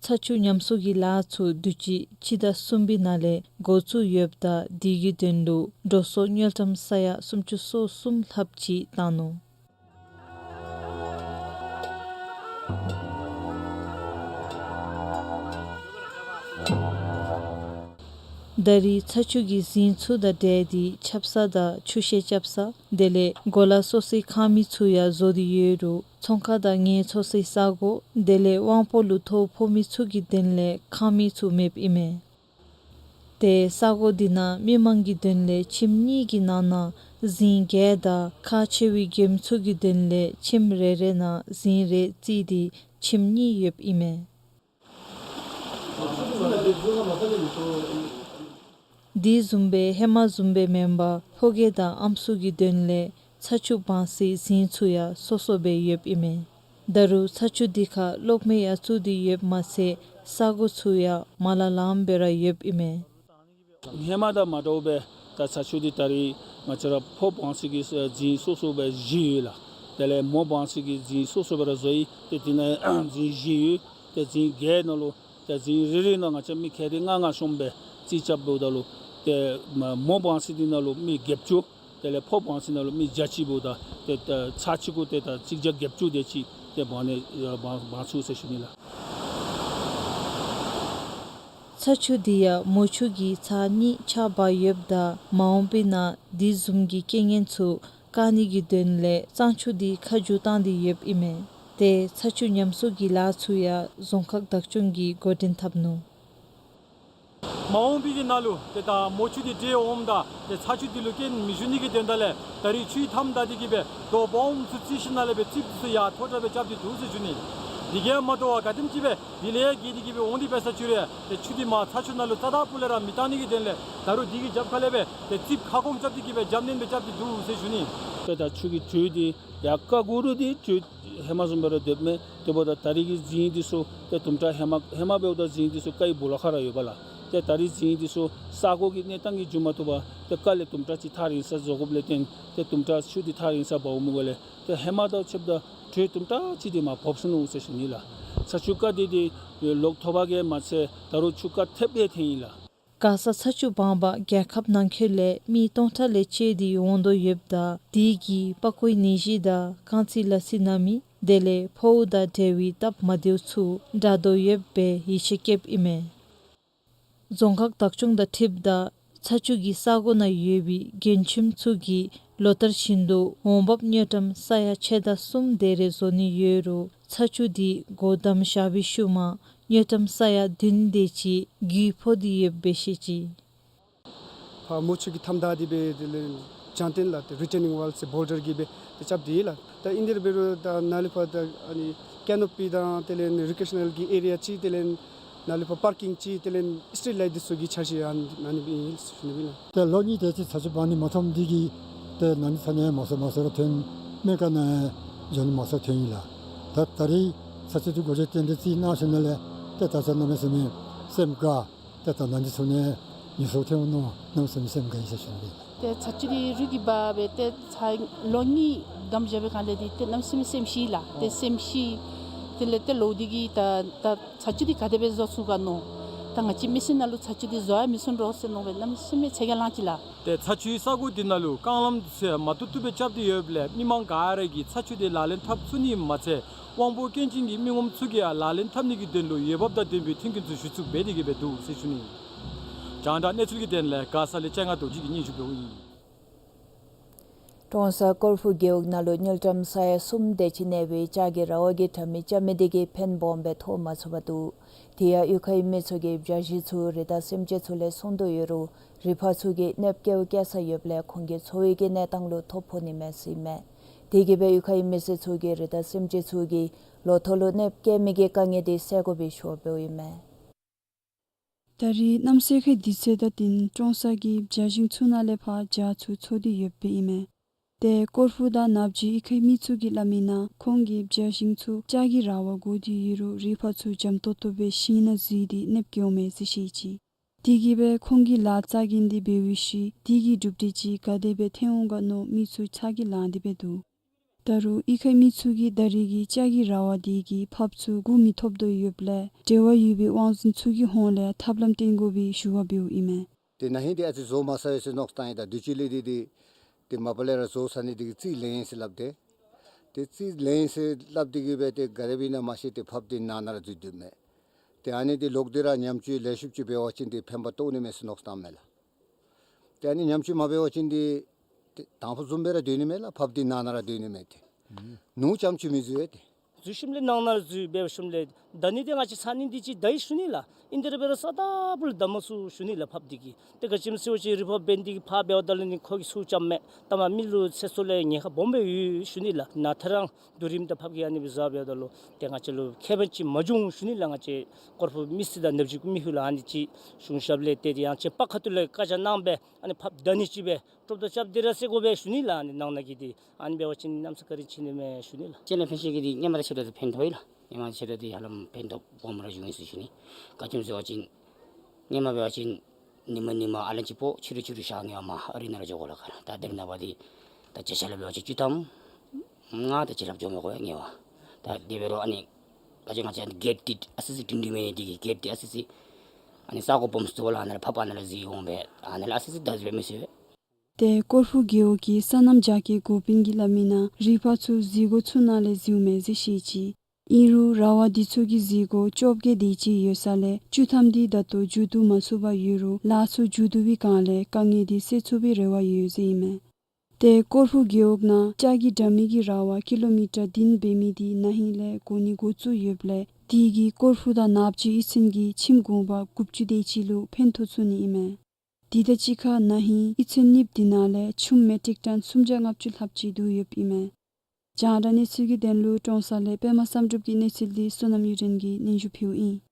ཚ་ཆུ་ཉམས་གསོ་གི་ལཱ་ཚུ་དུས་ཅི་སྤྱི་ཟླ་གསུམ་པའི་ནང་ལས་འགོ་བཙུགས་ཡོདཔ་ད་དེ་གི་དོན་ལུ་འགྲོ་སོང་དངུལ་ཀྲམ་ས་ཡ་སུམ་ཅུ་སོ་གསུམ་ལྷགཔ་ཅིག་བཏང་ནུག། ད་རེས་ཚ་ཆུ་གི་རྫིང་ཚུ་དང་འབྲེལ་ཏེ་ཆབ་གསང་དང་ཆུ་ཤེལ་རྐྱབ་ས་དེ་ལས་གོ་ལ་བཟོ་སའི་ཁང་མིག་ཚུ་ཡང་བཟོ་སྟེ་ཡོད་རུང་ཚོང་ཁང་དང་ངལ་འཚོ་སའི་ས་གོ་དེ་ལས་དབང་པོ་ལུ་ཐོ་ཕོག་མི་ཚུ་གི་དོན་ལས་ཁང་མིག་ཚུ་མེདཔ་ཨིན་མས། ཏེ་ས་གོ་འདི་ནང་མི་མང་གི་དོན་ལས་ཁྱིམ་གཉིས་ཀྱི་ནང་ན་རྫིང་བརྒྱད་དང་ཁག་ཆེ་བའི་མགྱོནམ་ཚུ་གི་དོན་ལས་ཁྱིམ་རེ་རེ་ནང་རྫིང་རེ་བརྩིས་ཏེ་ཁྱིམ་གཉིས་ཡོདཔ་ཨིན་མས། དེ་བཟུམ་སྦེ་ཧེ་མ་བཟུམ་སྦེ་མེན་པར་ཕོ་སྐྱེས་དང་ཨམ་སྲུ་གི་དོན་ལས་ཚ་ཆུ་སྦང་སའི་རྫིང་ཚུ་ཡང་སོ་སོ་སྦེ་ཡོདཔ་ཨིན་མས། ད་རུང་ཚ་ཆུ་འདི་ཁར་གློག་མེ་ཡང་བཙུགས་ཏེ་ཡོདཔ་མ་ཚད་ས་གོ་ཚུ་ཡང་མ་ལང་ལངམ་སྦེ་ར་ཡོདཔ་ཨིན་མས། ཧེ་མ་དང་མ་འདྲཝ་སྦེ་ད་ཚ་ཆུ་འདི་ད་རེས་ང་བཅས་ར་ཕོ་སྦང་སའི་གི་རྫིང་སོ་སོ་སྦེ་བཞི་ཡོད་ལགས། དེ་ལས་མོ་སྦང་སའི་གི་རྫིང་སོ་སོ་སྦེ་ར་བཟོ་ཡི། ཏེ་དེ་ནང་རྫིང་བཞི་ཡོད། ཏེ་རྫིང་བརྒྱད་ནང་ལུ་ ཏེ་རྫིང་རེ་རེ་ནང་ང་བཅས་མི་ཁལ་རེ་ལྔ་ལྔ་ཤོངམ་སྦེ་རྩིས་རྐྱབ་འབདཝ་ད་ལུ་ཏེ་མོ་སྦང་ས་འདི་ནང་ལུ་མི་བརྒྱད་ཅུ། དེ་ལས་ཕོ་སྦང་ས་ནང་ལུ་མི་བརྒྱ་ཅིག་འབདཝ་ད་ཏེ་ཚར་གཅིག་གུ་ཏེ་ད་གཅིག་བརྒྱ་བརྒྱད་ཅུ་དེ་ཅིག་ཏེ་སྦང་ནི་སྦང་སྦང་ཚུགས་ཟེར་ཞུ་ནི་ལགས། ཚ་ཆུ་འདི་ཡང་མོ་ཆུ་གི་ཚར་གཉིས་ཆགས་འབག་ཡོདཔ་ད་མ་འོངས་པའི་ནང་འདི་བཟུམ་གྱི་རྐྱེན་ངན་ཚུ་བཀག་ནི་གི་དོན་ལས་གཙང་ཆུ་འདི་ཁ་བསྒྱུར་བཏང་སྟེ་ཡོདཔ་ཨིན་མས། ཏེ་ཚ་ཆུ་ཉམས་གསོ་གི་ལཱ་ཚུ་ཡང་རྫོང་ཁག་བདག་སྐྱོང་གིས་འགོ་འདྲེན་འཐབ་ནུག། མ་འོངས་པའི་གི་ནང་ལུ་ཏེ་ད་མོ་ཆུ་འདི་འདྲེ་འོངམ་ད་ཏེ་ཚ་ཆུ་འདི་ལུ་རྐྱེན་མི་འབྱུང་ནི་གི་དོན་དག་ལས་ད་རིས་ཆུའི་མཐའམ་བདའ་སྟེ་གི་སྦེ་རྡོ་སྦོམ་ཚུ་བརྩིགས་ཞིནམ་ལས་སྦེ་རྩིགཔ་ཚུ་ཡར་མཐོ་དྲགས་སྦེ་རྐྱབ་སྟེ་འདུག་ཟེར་ཞུ་ནི། དེ་གིས་མ་དོ་བར་ག་དེམ་ཅིག་སྦེ་དེ་ལས་ཡང་རྒྱས་ཏེ་གི་སྦེ་འོང་སྟེ་འབད་ས་ཅིག་རུང་ཏེ་ཆུ་འདི་མར་ཚ་ཆུ་ནང་ལུ་རྩ་དང་པོ་ལས་ར་མི་གཏང་ནི་གི་དོན་ལས་ད་རུང་དེ་གི་རྒྱབ་ཁ་ལས་སྦེ་ཏེ་རྩིགཔ་ཁ་སྐོང་རྐྱབ་སྟེ་གི་སྦེ་རྒྱབ་སྣོན་སྦེ་རྐྱབ་སྟེ་འདུག་ཟེར་ཞུ་ནི། ཏེ་ད་ཆུ་གི་དྲོད་འདི་ཡར་ཀ་གུ་རུ་འདི་དྲོད་ཧེ་མ་བཟུམ་སྦེ་ར་སྡོདཔ་མས། དེ་འབདཝ་ད་ད་རིས་ཀྱི་རྫིང་འདི་ཚུ་ཏེ་དུམ་གྲ་ཧེ་མ་ཧེ་མ་འབདཝ་ད་རྫིང་འདི་ཚུ་ཀའི་སྦོ་ལོགས་ཁར་ར་ཡོདཔ་ལགས། ཏེ་ད་རིས་རྫིང་འདི་ཚུ་ས་གོ་གི་གནས་སྟངས་ཀྱིས་འགྱུར་མ་བཏུབ་པར་ཏེ་ཀ་ལས་དུམ་གྲ་ཅིག་ཐག་རིང་སར་བཟོ་དགོཔ་ལས་བརྟེན་ཏེ་དུམ་གྲ་ཆུ་འདི་ཐག་རིང་སར་འབག་འོང་མི་འགོ་ལས་ཏེ་ཧེ་མ་དང་ཕྱདཔ་ད་དྲོད་དུམ་གྲ་ཅིག་འདི་མར་བབས་སོ་ནུག་ཟེར་ཞུ་ནི་ལགས། ཚ་ཆུ་ཀ་འདི་འདི་ལོག་ཐོབ་པ་གིས་མ་ཚད་ད་རུང་ཆུ་ཀ་ཐེབས་སྦེ་ཐོན་ཡི་ལགས། མགར་ས་ཚ་ཆུ་སྦང་པར་རྒྱལ་ཁབ་ནང་འཁོད་ལས་མི་སྟོང་ཕྲག་ལས་བཅད་དེ་འོང་དོ་ཡོདཔ་ད་དེ་གིས་པགས་ཀོའི་ནད་གཞི་དང་རྐང་རྩེད་ལག་རྩེད་གནང་མི་དེ་ལས་ཕོཝ་དང་འབྲེལ་བའི་སྟབས་མ་བདེཝ་ཚུ་དྲག་དོ་ཡོདཔ་སྦེ་ཡིད་ཆེས་བསྐྱེདཔ་ཨིན་མས། རྫོང་ཁག་བདག་སྐྱོང་དང་འཁྲིལཝ་ད་ཚ་ཆུ་གི་ས་གོ་ནང་ཡོད་པའི་མགྲོན་ཁྱིམ་ཚུ་གིས་ལོ་ལྟར་བཞིན་དུ་འོང་འབབ་དངུལ་ཀྲམ་ས་ཡ་ཕྱེད་དང་གསུམ་དེ་རེ་བཟོ་ནི་ཡོད་རུང་ཚ་ཆུ་འདི་སྒོ་བསྡམས་བཞག་པའི་ཤུལ་མ་དངུལ་ཀྲམ་ས་ཡ་བདུན་དེ་ཅིག་རྒུད་ཕོག་སྟེ་ཡོདཔ་སྦེ་བཤད་ཅི། ཕར་མོ་ཆུ་གི་མཐའམ་བདའ་སྟེ་སྦེ་དེ་ལས་བྱང་བསྟན་ལགས་ཏེ་རི་ཊེ་ནིང་ཝཱལ་ཟེར་བོལ་ཌར་གྱིས་སྦེ་ཏེ་རྐྱབ་སྟེ་ཡོད་ལགས། ད་ཨིན་དེ་ར་འབད་རུང་ད་ནཱ་ལས་ཕར་ད་ཨ་ནི་ཀེ་ནོ་པི་དང་དེ་ལས་རི་ཀི་རེ་ཤ་ནཱལ་གྱི་ཨེ་རི་ཡ་ཅིག་དེ་ལས་ནཱ་ལས་ཕར་པར་ཀིང་ཅིག་དེ་ལས་སི་ཊི་རིཊ་ལའིཊ་འདི་ཚུ་གི་འཆར་གཞི་ཨ་ནི་ཨ་ནི་སྦེ་ཨིན་ཟེར་ཞུ་ནི་ཨིན་ལགས། ཏེ་ལོ་གཉིས་དེ་ཅིག་ཚ་ཆུ་སྦང་ནི་མ་ཐོབ་འདི་གིས་ཏེ་ན་ནིང་ཚ་ནི་མང་སུ་མང་སུ་ར་ཐོན། སྨན་ཁང་ནང་འགྱོ་ནི་མང་སུ་ཐོན་ཡི་ལགས། ད་ད་རིས་ཚ་ཆུ་འདི་འགོ་འདྲེན་ཏེ་འདི་རྩིས་གནང་ཞིནམ་ལས་ཏེ་ད་ཚ་གནམ་མེད་ས་མེད་སེམས་དགའ། ཏེ་ད་ན་ནིང་ཚུ་ནི་ཉུང་སུ་ཐོན་འོང་མནོ་གནམ་མེད་ས་མེད་སེམས་དགའ་ཡི་ཟེར་ཞུ་ནི་ཨིན། ཏེ་ཚ་ཆུ་འདི་རུད་དེ་འབག་སྦེ་ཏེ་ཚར་ལོ་གཉིས་བསྡམས་བཞག་པའི་སྒང་ལས་འདི་ཏེ་གནམ་མེད་ས་མེད་སེམས་ཤི་ལགས། ཏེ་སེམས་ཤི། དེ་ལས་ཏེ་ལོག་སྟེ་གི་ད་ད་ཚ་ཆུ་འདི་ག་དེ་སྦེ་བཟོ་ཚུགས་ག་མནོ། ད་ང་བཅས་མི་སེར་ནང་ལུ་ཚ་ཆུ་འདི་བཟོ་ཡང་མི་ཚུགས་འགྱོ་ཟེར་མནོ་སྦེ་གནམ་མེད་ས་མེད་ཚ་གྱང་ལངས་ཅི་ལགས། ཏེ་ཚ་ཆུའི་ས་གོ་འདི་ནང་ལུ་རྐང་ལམ་ཚུ་མ་བཏུབ་བཏུབ་སྦེ་རྐྱབ་སྟེ་ཡོདཔ་ལས་མི་མང་ག་ར་གིས་ཚ་ཆུ་འདི་ལག་ལེན་འཐབ་ཚུགས་ནི་མ་ཚད་དབང་པོ་སྐྱོན་ཅན་གྱི་མི་ངོམ་ཚུ་གིས་ཡང་ལག་ལེན་འཐབ་ནི་གི་དོན་ལུ་འོས་འབབ་དང་ལྡན་པའི་མཐུན་རྐྱེན་ཚུ་ཞུ་ཚུགསཔ་སྦེ་དེ་གིས་སྦེ་འདུག་ཟེར་ཞུ་ནི། རྒྱང་བསྒྲགས་གནས་ཚུལ་གྱི་དོན་ལས་མགར་ས་ལས་ལྕང་ང་རྡོ་རྗེ་གིས་སྙན་ཞུ་འབདཝ་ཨིན། ཀྲོང་གསར་ཀོར་ཕུ་རྒེད་འོག་ནང་ལུ་དངུལ་ཀྲམ་ས་ཡ་གསུམ་དེ་ཅིག་གནས་པའི་ལྕགས་ཀྱི་ར་བ་གི་དྲ་མིག་རྐྱབ་མི་དེ་གིས་ཕན་སྦོམ་སྦེ་ཐོགས་མ་ཚུགས་པར་འདུག། དེ་ཡང་གཡུས་ཁའི་མི་ཚུ་གིས་བྱ་བཞི་ཚུ་རི་དྭགས་སེམས་ཅན་ཚུ་ལས་སྲུང་དོ་ཡོད་རུང་རི་ཕག་ཚུ་གིས་གནོདཔ་བཀལཝ་བཀལ་ས་ཡོདཔ་ལས་ཁོང་གི་འཚོ་བའི་གི་གནས་སྟངས་ལུ་ཐོ་ཕོག་ནི་མས་ཟེར་ཨིན་མས། དེ་གིས་སྦེ་གཡུས་ཁའི་མི་སེར་ཚུ་གིས་རི་དྭགས་སེམས་ཅན་ཚུ་གིས་ལོ་ཐོག་ལུ་གནོདཔ་བཀལ་མི་གི་དཀའ་ངལ་དེ་སེལ་དགོ་པའི་ཞུ་བ་འབདཝ་ཨིན་མས། ད་རིས་གནམ་སེལ་ཁའི་དུས་ཚོད་དང་བསྟུན་ཀྲོང་གསར་གྱི་བྱ་ཞིང་ཚུ་ནང་ལས་ཕར་བྱ་ཚུ་འཚོ་སྟེ་ཡོདཔ་ཨིན་མས། ཏེ་ཀོར་ཕུ་དང་ནབ་ཇི་གཡུས་ཁའི་མི་ཚུ་གིས་སླབ་མིའི་ནང་ཁོང་གི་བྱ་ཞིང་ཚུ་ལྕགས་ཀྱི་ར་བ་བསྒོར་ཏེ་ཡོད་རུང་རི་ཕག་ཚུ་འཇམ་ཏོང་ཏོ་སྦེ་ཞིང་ནང་འཛུལ་ཏེ་གནོདཔ་བཀལཝ་མས་ཟེར་བཤད་ཅི། དེ་གིས་སྦེ་ཁོང་གིས་ལཱ་རྩ་འགེངས་ཏེ་འབད་བའི་ཤུལ་དེ་གི་གྲུབ་འབྲས་ཅིག་ག་དེ་སྦེ་ཐོན་འོང་ག་མནོ་མི་ཚུ་ཚ་གྱང་ལངས་ཏེ་སྦེ་འདུག། ད་རུང་གཡུས་ཁའི་མི་ཚུ་གིས་ད་རིས་ཀྱི་ལྕགས་ཀྱི་ར་བ་དེ་གིས་ཕགཔ་ཚུ་འགོ་མི་ཐོབ་དོ་ཡོདཔ་ལས་འབྲེལ་བ་ཡོད་པའི་དབང་འཛིན་ཚུ་གི་ཧོངས་ལས་ཐབས་ལམ་སྟོན་དགོ་པའི་ཞུ་བ་འབདཝ་ཨིན་མས། ཏེ་ན་ཧིང་འདི་ཨ་ཙི་བཟོ་མ་ཚར་ཡི་ཟེར་མནོ་བསམ་བཏང་ཡི། ད་དུས་ཅི་ལས་འདི་འདི་ཏེ་མ་པ་ལས་ར་བཟོ་ཚར་ནི་འདི་གིས་རྩིས་ལེན་ཟེར་སླབ་སྟེ། ཏེ་རྩིས་ལེན་ཟེར་སླབ་སྟེ་གིས་སྦེ་ཏེ་ག་དེ་སྦེ་ཨིན་ན་མ་ཤེས། ཏེ་ཕགཔ་འདི་ནང་ན་ར་འཛུལ་སྡོདཔ་མས། ཏེ་ཨ་ནི་འདི་ལོག་སྟེ་ར་ཉམས་བཅོས་ལེགས་ཤོམ་ཅིག་འབད་བ་ཅིན་འདི་ཕན་པ་ཐོགས་ནི་མས་ཟེར་མནོ་བསམ་བཏངམ་མས་ལགས། ཏེ་ཨ་ནི་ཉམས་བཅོས་མ་འབད་བ་ཅིན་འདི་ཏེ་དང་ཕུ་བཟུམ་སྦེ་ར་སྡོད་ནི་མས་ལགས། ཕགཔ་འདི་ནང་ན་ར་སྡོད་ནི་མས། ཏེ་ནུ་རྐྱངམ་ཅིག་མི་འཛུལ་བས་ཏེ། འཛུལ་ཞིནམ་ལས་ནང་ན་ར་འཛུལ་འབད་ཞིནམ་ལས་བདའ་ནི་འདི་ང་བཅས་ཚ་ནི་འདི་ཅིག་བདའ་ཡི་ཞུ་ནི་ལགས། ཨིན་དེ་ར་འབད་རུང་ས་ད་པུ་ལས་བདའ་མ་ཚུགས་ཞུ་ནི་ལགས་ཕགཔ་འདི་གིས། ཏེ་ག་ཅི་སྨོ་ཟེར་བ་ཅིན་རི་ཕག་འབད་ནི་འདི་གིས་ཕར་འབདཝ་ད་ལུ་ནི་ཁོ་གིས་ཚུར་རྐྱབ་མས། ད་མ་མི་ལུ་ཚེ་སྲོག་ལུ་ཉེན་ཁ་སྦོམ་སྦེ་ཡོད་ཞུ་ནི་ལགས། ནཱ་ཐད་རང་དུས་རིམ་དང་ཕགཔ་གིས་ཨ་ནི་སྦེ་བཟོ་འབདཝ་ད་ལུ་ཏེ་ང་བཅས་ལུ་ཁེ་ཕན་ཅིག་མ་བྱུང་ཞུ་ནི་ལགས། ང་བཅས་ཀོར་ཕུ་མི་སེར་དང་ནབ་ཇི་མི་ཧུ་ལུ་ཨ་ནི་ཅིག་གཞུང་ཞབས་ལས་ཏེ་ཡང་ཅིན་པར་ཁ་ཐུག་ལས་བཀའ་རྒྱ་གནང་སྦེ་ཨ་ནི་ཕགཔ་བདའ་ནི་ཅིག་སྦེ་གྲུབ་དོ་རྐྱབ་སྟེ་ར་སེལ་དགོ་པས་ཞུ་ནི་ལགས། ཨ་ནི་ནང་ན་གི་འདི་ཨ་ནི་འབད་བ་ཅིན་གནམ་ས་ག་རི་ཕྱིན་ནི་མས་ཞུ་ནི་ལགས། ཅན་ལ་ཕན་ཤེས་ཀྱི་འདི་སྔོན་མ་དང་ཕྱད་དོ་ཏེ་ཕན་ཐོགས་ཡི་ལགས། སྔོན་མ་དང་ཕྱད་དོ་ཏེ་ཧ་ལམ་ཕན་ཐོགས་སྦོམ་ར་བྱུང་ཡི་ཟེར་ཞུ་ནི། ག་ཅི་སྨོ་ཟེར་བ་ཅིན་སྔོན་མ་འབད་བ་ཅིན་ཉིནམ་ཉིནམ་ཨ་ལན་ཅིག་ཕོག། ཕྱི་རུ་ཕྱི་རུ་ཞག་ངལ་བ་མ་ཨ་རི་ནང་ར་འགྱོ་དགོ་ལགས། ད་དེ་རིང་ནངས་པ་འདི་ད་བྱ་ཆ་ལ་འབད་བ་ཅིན་བཅུ་ཐམ་ལྔ་དང་བྱ་ལ་འགྱོ་མི་དགོ་ཡ་ངལ་བ། ད་དེ་འབད་རུང་ཨ་ནི་ ག་ཅི་ང་བཅས་གེཊ་འདི་ཨ་ཙི་ཙི་སྒྲིང་སྒྲིང་མེད་ནི་འདི་གིས་གེཊ་འདི་ཨ་ཙི་ཙི་ཨ་ནི་ས་གོ་སྦོམ་སུ་ལུ་ཨ་ནཱ་ལས་ཕར་ཕར་ཨ་ནཱ་ལས་འཛུལ་འོང་སྦེ་ཨ་ནཱ་ལས་ཨ་ཙི་ཙི་བརྡ་འཛུལ་མི་ཟེར། ཏེ་ཀོར་ཕུ་རྒེད་འོག་གི་སོ་ནམ་རྒྱ་སྐྱེད་འགོ་དཔོན་གྱིས་སླབ་མི་ནང་རིག་པ་ཚུ་འཛུལ་སྒོ་ཚུ་ནང་ལས་འཛུལཝ་མས་ཟེར་བཤད་ཅི། ཨིན་རུང་ར་བ་འདི་ཚུ་གི་འཛུལ་སྒོ་བཅོ་བརྒྱད་དེ་ཅིག་ཡོད་ས་ལས་བཅུ་ཐམ་འདི་ད་ལྟོ་མཇུག་བསྡུ་མ་ཚུགས་པར་ཡོད་རུང་ལཱ་ཚུ་མཇུག་བསྡུ་བའི་བསྒང་ལས་དཀའ་ངལ་འདི་སེལ་ཚུགས་པའི་རེ་བ་ཡོད་ཟེར་ཨིན་མས། ཏེ་ཀོར་ཕུ་རྒེད་འོག་ནང་ལྕགས་ཀྱི་དྲ་མིག་གི་ར་བ་ཀི་ལོ་མི་ཊར་བདུན་འབད་མི་འདི་ན་ཧིང་ལས་འགོ་ནི་འགོ་བཙུགས་ཡོདཔ་ལས་དེ་གིས་ཀོར་ཕུ་དང་ནབ་ཅི་གཡུས་ཚན་གྱི་ཁྱིམ་གུང་པ་དགུ་བཅུ་དེ་ཅིག་ལུ་ཕན་ཐོགས་ཚུགས་ནི་ཨིན་མས། དེ་དང་གཅིག་ཁར་ན་ཧིང་གཡུས་ཚན་གཉིས་པོ་དེ་ནང་ལས་ཆུམ་མེ་ཊིག་ཊཱན་སུམ་བརྒྱ་ལྔ་བཅུ་ལྷགཔ་ཅིག་བསྡུ་ཡོདཔ་ཨིན་མས། རྒྱང་བསྒྲགས་གནས་ཚུལ་གྱི་དོན་ལུ་ཀྲོང་གསར་ལས་པདྨ་བསམ་གྲུབ་ཀྱི་གནས་ཚུལ་འདི་བསོད་ནམས་གཡུ་སྒྲོན་གྱིས་སྙན་ཞུ་ཕུལཝ་ཨིན།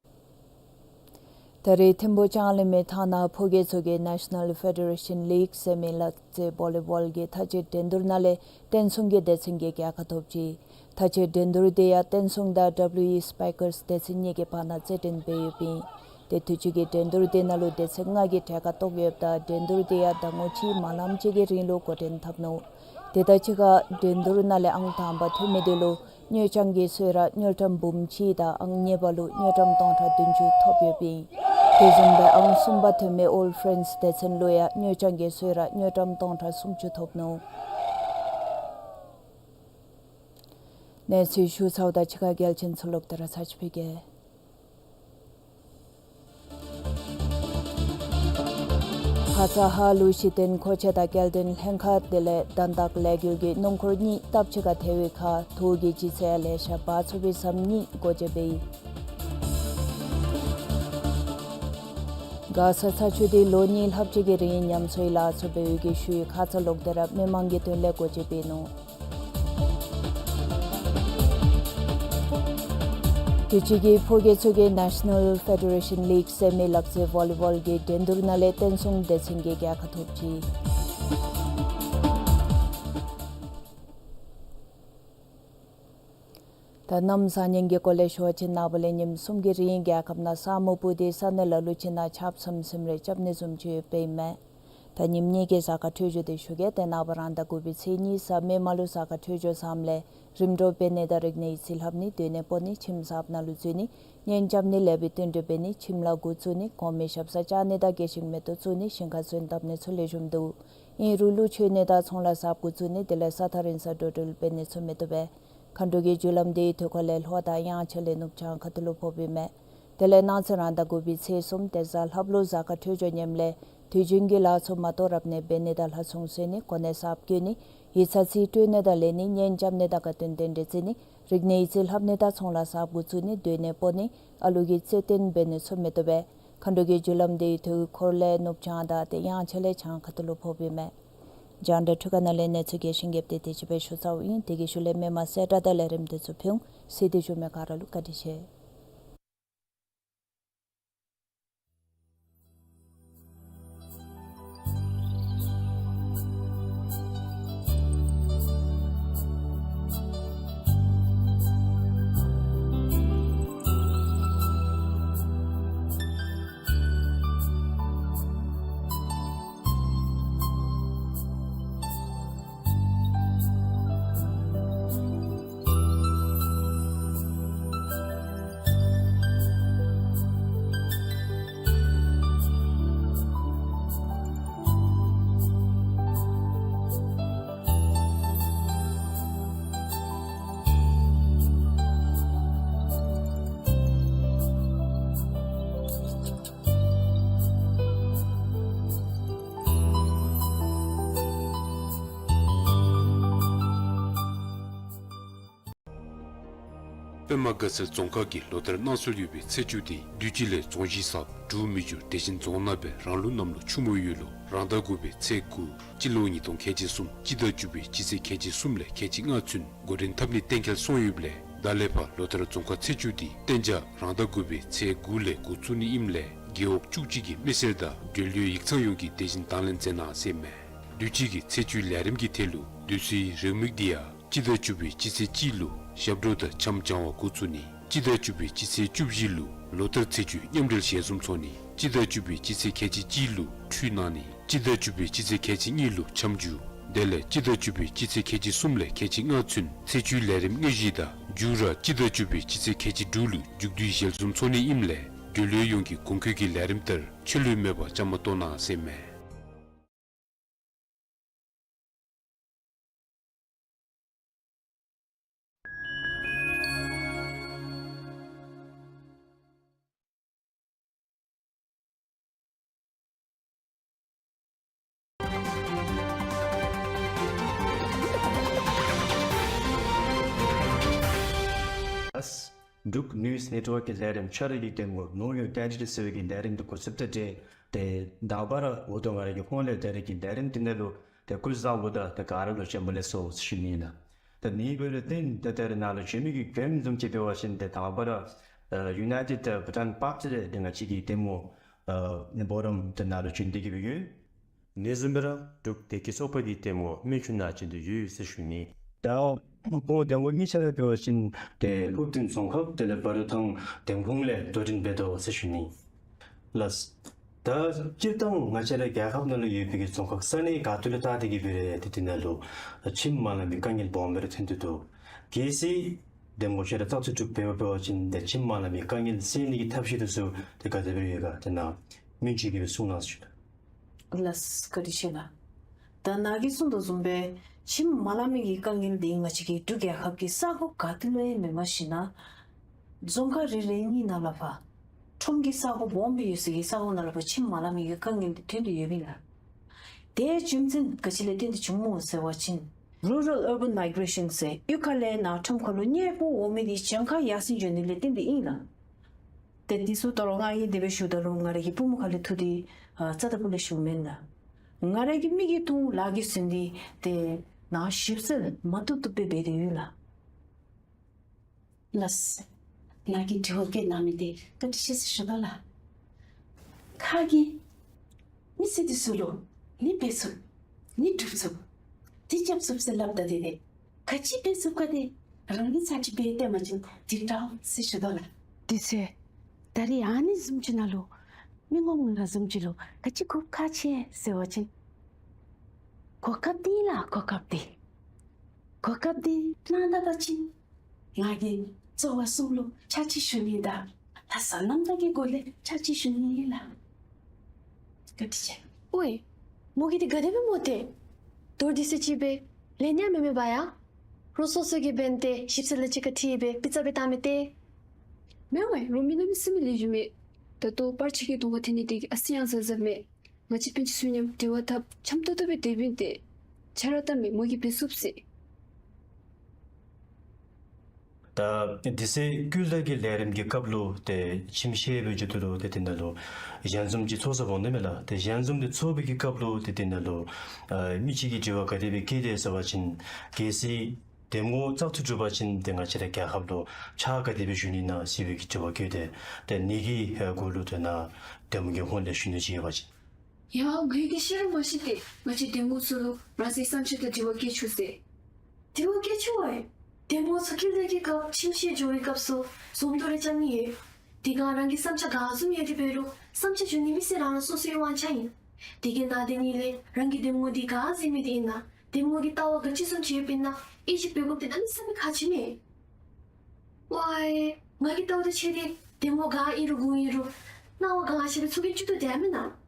ད་རེས་ཐིམ་ཕུག་ལྕང་གླིང་མི་ཐང་ནང་ཕོ་སྐྱེས་ཚུ་གིས་ནེ་ཤ་ནཱལ་ཕེ་ཌེ་རེ་ཤཱན་ལིག་ཟེར་མི་ལག་རྩེད་བོ་ལི་བོལ་གྱི་མཐའ་དཔྱད་འགྲན་བསྡུར་ནང་ལས་བསྟན་སྲུང་གི་སྡེ་ཚན་གྱིས་རྒྱལ་ཁ་ཐོབ་ཅི། མཐའ་དཔྱད་འགྲན་བསྡུར་དེ་ཡང་བསྟན་སྲུང་དང་ཌབ་ལུ་ཨི་སི་པའི་ཀར་སི་སྡེ་ཚན་གཉིས་ཀྱི་བར་ན་རྩེད་འགྲན་འབད་ཡོདཔ་ཨིན། ཏེ་དུས་ཅི་གི་འགྲན་བསྡུར་དེ་ནང་ལུ་སྡེ་ཚན་ལྔ་གིས་གྲལ་ཁར་གཏོགས་ཡོདཔ་ད་འགྲན་བསྡུར་དེ་ཡང་ཟླ་ངོ་གཅིག་མ་ལངམ་ཅིག་གི་རིང་ལུ་འགོ་འདྲེན་འཐབ་ནུག། དེ་དང་གཅིག་ཁར་འགྲན་བསྡུར་ནང་ལས་ཨང་དང་པ་ཐོན་མི་དེ་ལུ་དངུལ་རྐྱང་གི་གསོལ་རས་དངུལ་ཀྲམ་འབུམ་གཅིག་དང་ཨང་གཉིས་པ་ལུ་དངུལ་ཀྲམ་སྟོང་ཕྲག་བདུན་ཅུ་ཐོབ་ཡོདཔ་ཨིན། དེ་བཟུམ་སྦེ་ཨང་གསུམ་པ་ཐོན་མི་ཨོལ་ཕེ་རེནཌསི་སྡེ་ཚན་ལུ་ཡང་དངུལ་རྐྱང་གི་གསོལ་རས་དངུལ་ཀྲམ་སྟོང་ཕྲག་སུམ་ཅུ་ཐོབ་ནུག། གནས་ཚུལ་ཞུ་ཚརཝ་དང་གཅིག་ཁར་གལ་ཆེན་ཚུ་ལོག་སྟེ་ར་ཚར་ཅིག་ཕུལ་གེ། ཁ་ཙ་ཧཱ་ལུ་གཞི་རྟེན་མཁོ་ཆས་དང་སྐྱེལ་འདྲེན་ལྷན་ཁག་དེ་ལས་དོན་དག་ལས་འགུལ་གྱི་སྣུམ་འཁོར་གཉིས་སྟབས་གཅིག་ཁར་ཐལ་བའི་ཁར་དུག་གི་ལྗིད་ཚད་ལེ་ཤ་འབག་ཚུགས་པའི་ཟམ་གཉིས་སྒོ་འབྱེད་འབད་ཡི། མགར་ས་ཚ་ཆུ་དེ་ལོ་གཉིས་ལྷགཔ་ཅིག་གི་རིང་ཉམས་གསོའི་ལཱ་ཚུ་འབད་བའི་གི་ཤུལ་ཁ་ཙ་ལོག་སྟེ་ར་མི་མང་གི་དོན་ལས་སྒོ་འབྱེད་འབད་ནུག། དུས་ཅི་གི་ཕོ་སྐྱེས་ཚུ་གིས་ནེ་ཤ་ནཱལ་ཕེ་ཌེ་རེ་ཤཱན་ལིག་ཟེར་མི་ལག་རྩེད་བོ་ལི་བོལ་གྱི་འགྲན་བསྡུར་ནང་ལས་བསྟན་སྲུང་སྡེ་ཚན་གྱིས་རྒྱལ་ཁ་ཐོབ་ཅི། ད་གནམ་བཟང་ངན་གྱི་སྐོར་ལས་ཞུ་བ་ཅིན་ནངས་པ་ལས་ཉིནམ་གསུམ་གྱི་རིང་རྒྱལ་ཁབ་ནང་ས་སྨུག་སྤུབས་ཏེ་ས་གནས་ལ་ལུ་ཅིག་ནང་ཆརཔ་ཟིམ་ཟིམ་རེ་རྐྱབ་ནི་བཟུམ་ཅིག་ཡོདཔ་ཨིན་མས། ད་ཉིནམ་གཉིས་ཀྱི་གཟའ་སྐར་འཕྲོད་སྦྱོར་དེ་ཞུ་གེ། ཏེ་ནངས་པ་རང་ཟླ་དགུ་པའི་ཚེས་གཉིས་གཟའ་མིག་དམར་ལུ་གཟའ་སྐར་འཕྲོད་སྦྱོར་བཟངམ་ལས་རིམ་གྲོ་འབད་ནི་དང་རིག་གནས་ཡིག་རྩིས་ལྷབ་ནི་སྡོད་གནས་སྤོ་ནི་ཁྱིམ་གསརཔ་ནང་ལུ་འཛུལ་ནི་གཉེན་རྐྱབ་ནི་ལེགས་པའི་བསྟུན་གྲོས་འབད་ནི་ཁྱིམ་ལཱ་འགོ་བཙུགས་ནི་གོང་མའི་ཞབས་སར་བཅར་ནི་དང་དགེ་ཞིང་མེ་ཏོག་བཙུགས་ནི་ཞིང་ཁར་སོན་བཏབ་ནི་ཚུ་ལེགས་ཤོམ་འདུག། ཨིན་རུང་ཀླུ་མཆོད་ནི་དང་ཚོང་ལཱ་གསརཔ་འགོ་བཙུགས་ནི་དེ་ལས་ས་ཐག་རིང་སར་འགྲོ་འགྲུལ་འབད་ནི་ཚུ་མི་བཏུབ་པས། མཁའ་འགྲོ་གི་རྒྱུ་ལམ་དེ་ཡང་དུས་འཁོར་ལས་ལྷོ་དང་དབྱངས་འཆར་ལས་ནུབ་བྱང་ཁ་ཐུག་ལུ་ཕོགཔ་ཨིན་མས། དེ་ལས་གནངས་ཚེ་རང་ཟླ་དགུ་པའི་ཚེས་གསུམ་ཏེ་གཟའ་ལྷགཔ་ལུ་གཟའ་སྐར་འཕྲོད་སྦྱོར་ཉམས་ལས་དུས་རྒྱུན་གྱི་ལཱ་ཚུ་མ་དོ་རབ་གནས་འབད་ནི་དང་ལྷ་སྲུང་གསོལ་ནི་གོ་གནས་གསརཔ་བསྐོ་ནི་ཡིག་ཚང་རྩིས་སྤྲོད་ནི་དང་ལེན་ནི་གཉེན་རྐྱབ་ནི་དང་དགའ་སྟོན་རྟེན་འབྲེལ་བརྩི་ནི་རིག་གནས་ཡིག་རྩིས་ལྷབ་ནི་དང་ཚོང་ལཱ་གསརཔ་འགོ་བཙུགས་ནི་སྡོད་གནས་སྤོ་ནི་ཨ་ལུ་གི་རྩེད་འགྲན་འབད་ནི་ཚུ་མི་བཏུབ་པས། མཁའ་འགྲོ་གི་རྒྱུ་ལམ་དེ་ཡང་དུས་འཁོར་ལས་ནུབ་བྱང་དང་ཏེ་དབྱངས་འཆར་ལས་བྱང་ཁ་ཐུག་ལུ་ཕོགཔ་ཨིན་མས། རྒྱང་བསྒྲགས་འཕྲུལ་ཁང་ནང་ལས་གནས་ཚུལ་རྒྱས་ཤིང་རྒྱསཔ་དེ་དེ་ཅིག་སྦེ་ཞུ་ཚརཝ་ཨིན། དེ་གི་ཤུལ་ལས་མི་མང་གསལ་བསྒྲགས་དང་ལས་རིམ་དེ་ཚུ་ཕུལ་འོང་། གཟིགས་ཏེ་བཞུགས་མི་ག་ར་ལུ་བཀའ་དྲིན་ཆེ། པདྨ་དགའ་ཚལ་རྫོང་ཁག་གི་ལོ་ལྟར་གནང་སྲོལ་ཡོད་པའི་ཚེས་བཅུ་དེ་དུས་ཅི་ལས་རྫོང་གཞི་གསརཔ་འབྲུག་མི་འགྱུར་བདེ་ཆེན་རྫོང་ནང་སྦེ་རང་ལུགས་གནམ་ལོ་ཆུ་མོ་ཡོས་ལོ་རང་ཟླ་དགུ་པའི་ཚེས་དགུ་སྤྱི་ལོ་ཉིས་སྟོང་ཁལ་གཅིག་གསུམ་སྤྱི་ཟླ་བཅུ་པའི་སྤྱི་ཚེས་ཁལ་གཅིག་གསུམ་ལས་ཁལ་གཅིག་ལྔ་ཚུན་འགོ་འདྲེན་འཐབ་ནི་གཏན་འཁེལ་སོང་ཡོདཔ་ལས་ད་ལས་ཕར་ལོ་ལྟར་རྫོང་ཁག་ཚེས་བཅུ་དེ་གཏན་འཇགས་རང་ཟླ་དགུ་པའི་ཚེས་དགུ་ལས་འགོ་བཙུགས་ནི་ཨིནམ་ལས་རྒེད་འོག་བཅུ་གཅིག་གི་མི་སེར་དང་འབྲེལ་ཡོད་ཡིག་ཚང་ཡོངས་ཀྱིས་དེ་བཞིན་དང་ལེན་མཛད་གནང་ཟེར་ཨིན་མས། དུས་ཅི་གི་ཚེས་བཅུའི་ལས་རིམ་གྱི་ཐད་ལུ་དུས་སུའི་རེའུ་མིག་འདི་ཡང་སྤྱི་ཟླ་བཅུ་པའི་སྤྱི་ཚེས་གཅིག་ལུ་ཞབས་བྲོ་དང་འཆམ་སྦྱང་བ་འགོ་བཙུགས་ནི། སྤྱི་ཟླ་བཅུ་པའི་སྤྱི་ཚེས་བཅུ་བཞི་ལུ་ལོ་ལྟར་ཚེས་བཅུའི་མཉམ་འབྲེལ་ཞལ་འཛོམས་ཚོགས་ནི། སྤྱི་ཟླ་བཅུ་པའི་སྤྱི་ཚེས་ཁལ་གཅིག་གཅིག་ལུ་ཁྲུས་གནང་ནི། སྤྱི་ཟླ་བཅུ་པའི་སྤྱི་ཚེས་ཁལ་གཅིག་གཉིས་ལུ་འཆམ་རྒྱུ། དེ་ལས་སྤྱི་ཟླ་བཅུ་པའི་སྤྱི་ཚེས་ཁལ་གཅིག་གསུམ་ལས་ཁལ་གཅིག་ལྔ་ཚུན་ཚེས་བཅུའི་ལས་རིམ་དངོས་གཞི་དང་མཇུག་ར་སྤྱི་ཟླ་བཅུ་པའི་སྤྱི་ཚེས་ཁལ་གཅིག་དྲུག་ལུ་མཇུག་བསྡུའི་ཞལ་འཛོམས་ཚོགས་ནི་ཨིནམ་ལས་འབྲེལ་ཡོད་ཡོངས་ཀྱིས་གོང་འཁོད་ཀྱི་ལས་རིམ་ལྟར་ཆད་ལུས་མེད་པར་བཅའ་མར་གཏོགས་གནང་ཟེར་ཨིན་མས། འབྲུག་ནིའུ་སི་ནེཊ་ཝརཀ་གི་ལས་རིམ་ཆ་ར་གི་གདམ་ངོ་Know Your Identity ཟེར་བའི་གི་ལས་རིམ་འདི་འགོ་བཙུགས་ད་འདི་ཏེ་དང་པ་ར་འོ་དོ་ང་ར་གི་ཧོངས་ལས་ད་རེས་ཀྱི་ལས་རིམ་འདི་ནང་ལུ་ཏེ་སྐུ་གཟུགས་བཟང་པོ་དང་ཏེ་ག་ར་ལུ་བྱོན་པ་ལེགས་སོ་ཟེར་ཞུ་ནི་ཨིན་ལགས། ད་ནི་འབདཝ་ལས་བརྟེན་ད་ད་རེས་ནཱ་ལུ་བྱོན་མི་གི་མགྱོནམ་བཟུམ་ཅིག་འབད་བ་ཅིན་ཏེ་དང་པ་ར་ཨ་United Bhutan Party ལས་ཏེ་ང་བཅས་ཀྱི་གདམ་ངོ་ཨ་འབོ་རམ་ཏེ་ནཱ་ལུ་བྱོན་ཏེ་གི་སྦེ་ཡོད། ཨ་ནི་བཟུམ་སྦེ་ར་འབྲུག་བདེ་སྐྱིད་ཚོགས་པ་གི་གདམ་ངོ་སྨན་ཆུ་ནང་བྱོན་ཏེ་ཡོད་ཟེར་ཞུ་ནི། ད་ཁོང་གདམ་ངོ་གཉིས་ཆ་ར་འབད་བ་ཅིན་ཏེ་ཧུར་བརྩོན་རྫོང་ཁག་དེ་ལས་འབར་ཐང་འདེམས་ཁོངས་ལས་དོ་འགྲན་འབད་དོ་ཟེར་ཞུ་ནི། ལགས། ད་སྤྱིར་བཏང་ང་བཅས་ར་རྒྱལ་ཁབ་ནང་ལུ་ཡོད་པའི་གི་རྫོང་ཁག་ས་གནས་ག་ཏེ་ལུ་བལྟ་སྟེ་གི་འབད་རུང་ཏེ་དེ་ནང་ལུ་ཁྱིམ་མ་ལང་པའི་དཀའ་ངལ་སྦོམ་སྦེ་ར་ཐོན་ཏེ་འདུག། གལ་སྲིད་གདམ་ངོ་ཆ་ར་བཙག་འཐུ་གྲུབ་འབད་བ་འབད་བ་ཅིན་ཏེ་ཁྱིམ་མ་ལང་པའི་དཀའ་ངལ་སེལ་ནི་གི་ཐབས་ཤེས་འདི་ཚུ་ཏེ་ག་དེ་སྦེ་ཡོད་ག་ཏེ་ནཱ་སྨན་ཆུ་གིས་སྦེ་གསུང་གནང་ཟེར་ཞུ་ནི། ལགས་བཀའ་དྲིན་ཆེ་ལགས། ད་ནཱ་གིས་གསུང་དོ་བཟུམ་སྦེ་ཁྱིམ་མ་ལང་མི་གི་དཀའ་ངལ་འདི་ང་བཅས་ཀྱི་འབྲུག་རྒྱལ་ཁབ་ཀྱི་ས་གོ་ག་ཏེ་ལུ་ཡང་མེནམ་ཞིན་ན་རྫོང་ཁག་རེ་རེ་གཉིས་ནང་ལུ་ཕར་ཁྲོམ་གྱི་ས་གོ་སྦོམ་སྦེ་ཡོད་ས་གི་ས་གོ་ནང་ལུ་ཕར་ཁྱིམ་མ་ལང་མི་གི་དཀའ་ངལ་འདི་ཐོན་ཏེ་ཡོདཔ་ཨིན་ལགས། དེ་རྒྱུ་མཚན་ག་ཅི་ལས་བརྟེན་ཏེ་བྱུངམ་སྨོ་ཟེར་བ་ཅིན་Rural Urban Migration ཟེར་གཡུས་ཁ་ལས་ནཱ་ཁྲོམ་ཁ་ལུ་གཉེར་པོ་འོང་མི་འདི་གྱངས་ཁ་ཡར་སེང་འགྱོ་ནི་ལས་བརྟེན་ཏེ་ཨིན་ལགས། ཏེ་འདི་ཚུ་ད་རུང་ང་གིས་དེ་སྦེ་ཞུཝ་ད་ལུ་ང་ར་གི་པུས་མོ་ཁ་ལས་འཐུ་སྟེ་ཨ་རྩ་དང་པོ་ལས་ཞུཝ་མེན་ལགས། ང་ར་གི་མིག་གིས་མཐོང་ལག་གིས་ཟིན་ཏེ་ཏེ་ནཱ་ཞིབ་འཚོལ་མ་བཏུབ་བཏུབ་སྦེ་འབད་དེ་ཡོད་ལགས། ལགས། ནཱ་གིས་དྲི་བ་བཀོད་གནང་མི་འདི་བཀའ་དྲིན་ཆེ་ཟེར་ཞུ་དོ་ལགས། ཁ་གིས་མི་སེར་འདི་ཚུ་ལུ་འདི་འབད་ཚུགས་འདི་སྒྲུབ་ཚུགས་འདི་རྐྱབ་ཚུགས་ཟེར་སླབ་ད་དེ་ཏེ་ག་ཅི་འབད་ཚུགས་ག་དེ་རང་གིས་ཚར་གཅིག་འབད་སྟོན་པ་ཅིན་འདི་འདྲཝ་ཟེར་ཞུ་དོ་ལགས། དེ་ཚེ་ད་རེས་ཨ་ནི་བཟུམ་ཅིག་ནང་ལུ་མི་ངོམ་ང་བཟུམ་ཅིག་ལུ་ག་ཅི་གོ་སྐབས་ཁག་ཆེ་ཟེར་བ་ཅིན་གོ་སྐབས་འདི་ལགས་གོ་སྐབས་འདི། གོ་སྐབས་འདི་གནང་ད་པ་ཅིན་ང་གིས་ཚོར་བ་གསུམ་ལུ་ཕྱག་ཕྱི་ཞུ་ནི་དང་ལྷག་བསམ་རྣམ་དག་གི་སྒོ་ལས་ཕྱག་ཕྱི་ཞུ་ནི་ཨིན་ལགས། བཀའ་དྲིན་ཆེ། ཝའེ། མོ་གིས་འདི་ག་དེ་སྦེ་སྨོ་ཏེ། མདོར་བསྡུས་ཏེ་ཅིག་སྦེ་ལན་ཡང་མེད་མེད་པ་ཡ། རོགས་སོ་སོ་གིས་འབད་དེ་ཞིབ་འཚོལ་ལས་ཅིག་ཁར་ཁྲིད་སྦེ་པི་ཙ་སྦེ་བཏང་མི་ཏེ། མེན་ཝའེ། རོགས་མི་ནང་མི་སེར་མི་ལེགས་ཤོམ་མས། ད་ལྟོ་པར་ཆས་ཀྱི་གདོང་ཁར་འཐོན་ནི་དེ་གིས་ཨ་ཙི་ཡང་གཟབ་གཟབ་མས། ང་བཅས་སྤུན་ཆ་ཚུ་མཉམ་འབྲེལ་བ་འཐབ་འཆམ་ཏོག་ཏོ་སྦེ་སྡོདཔ་ཨིན་ཏེ། ཆ་ར་ཏ་མེད། མོ་གིས་འབད་ཚུགས་ཟེར། ད་དེ་ཚེ་ཀུན་ལ་གི་ལས་རིམ་གྱི་སྐབས་ལུ་ཏེ་ཁྱིམ་བཤེར་སྦེ་འགྱོ་དོ་ལུ་ཏེ་དེ་ནང་ལུ་ཞལ་འཛོམས་ཅིག་ཚོགས་ས་འོང་དོ་མས་ལགས། ཏེ་ཞལ་འཛོམས་འདི་ཚོགས་པའི་གི་སྐབས་ལུ་ཏེ་དེ་ནང་ལུ་ཨ་མི་ཅིག་གིས་དྲི་བ་ག་དེ་སྦེ་བཀོད་དེ་ཟེར་བ་ཅིན་གལ་སྲིད་གདམ་ངོ་བཙག་འཐུ་གྲུབ་པ་ཅིན་ཏེ་ང་བཅས་ར་རྒྱལ་ཁབ་ལུ་ཕྱག་ག་དེ་སྦེ་ཞུ་ནི་ཨིན་ན་ཟེར་བའི་གི་དྲི་བ་བཀོད་དེ། ཏེ་ནཱ་གི་ཨ་གུ་ལུ་ཏེ་ནཱ་གདམ་ངོ་གི་ཧོངས་ལས་ཞུ་ནི་ཅིག་ཡོད་པ་ཅིན། ཡ་ངེ་གི་ཤེས་རབ་མ་ཤེས་ཏེ་ང་བཅས་གདམ་ངོ་ཚུ་ལུ་རང་སོའི་བསམ་འཆར་དང་དྲི་བ་བཀོད་ཆོག་ཟེར། དྲི་བ་བཀོད་ཆོག་པས། གདམ་ངོ་ཚུ་ཀུན་ལ་གི་སྐབས་ཁྱིམ་བཤེར་འགྱོ་བའི་སྐབས་སུ་འཛོམས་འདུ་རེ་རྐྱབ་ནི་ཡོད། དེ་སྒང་རང་གི་བསམ་འཆར་ག་བཟུམ་ཡོད་དེ་འབད་རུང་བསམ་འཆར་ཞུ་ནི་མི་སེར་རང་རང་སོ་སོའི་དབང་ཆ་ཨིན། དེ་གི་ནང་དེ་ནང་ལས་རང་གི་གདམ་ངོ་འདི་ག་ཟེར་མི་འདི་ཨིན་ན། གདམ་ངོ་གི་ལྟ་བ་ག་ཅི་བཟུམ་ཅིག་ཡོདཔ་ཨིན་ན། ཨེ་ཅིག་འབད་དགོཔ་འདི་གནམ་མེད་ས་མེད་ཁག་ཆེ་མས། ཝའེ། ང་གི་ལྟ་བ་དང་འཁྲིལ་ཏེ་གདམ་ངོ་ག་ཨིན་རུང་གུ་ཨིན་རུང་སྣང་བ་ག་ཅི་སྦེ་ཚོར་གྱི་ཅིག་ཏུ་དེ་མེན་ན།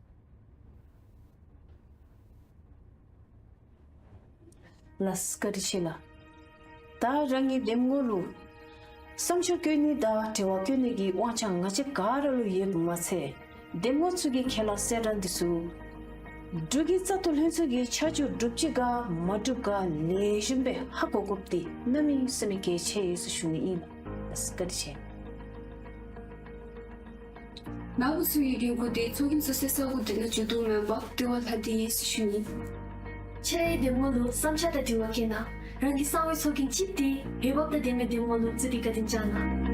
ལགས་བཀའ་དྲིན་ཆེ་ལགས། ད་རང་གི་གདམ་ངོ་ལུ་བསམ་འཆར་བཀོད་ནི་དང་དྲི་བ་བཀོད་ནི་གི་དབང་ཆ་ང་བཅས་ག་ར་ལུ་ཡོདཔ་མ་ཚད། གདམ་ངོ་ཚུ་གི་ཁས་བླངས་གསལ་བསྒྲགས་འདི་ཚུ་འབྲུག་གི་བཙག་འཐུ་ལྷན་ཚོགས་ཀྱིས་ཆ་འཇོག་གྲུབ་ཅི་ག་མ་གྲུབ་ག་ལེགས་ཤོམ་སྦེ་ཧ་གོ་དགོཔ་འདི་གནམ་མེད་ས་མེད་གལ་ཆེ་ཡོད་ཟེར་ཞུ་ནི་ཨིན་ལགས། བཀའ་དྲིན་ཆེ། ནཱ་བུ་ཚུ་གི་འགན་ཁུར་འདི་ཚོགས་རྒྱན་བཙུགས་སའི་ས་གོ་འདི་ནང་འགྱོ་དོ་མེན་པར་འདི་བ་ལྷག་སྟེ་ཡོད་ཟེར་ཞུ་ནི། ཁྱེད་རའི་གདམ་ངོ་ལུ་བསམ་འཆར་དང་དྲི་བ་བཀོད་གནང་། རང་གི་གསང་བའི་ཚོགས་རྒྱན་ཅིག་འདི་འོས་འབབ་དང་ལྡན་པའི་གདམ་ངོ་ལུ་བཙུགས་ཏེ་བཀའ་དྲིན་བསྐྱང་གནང་།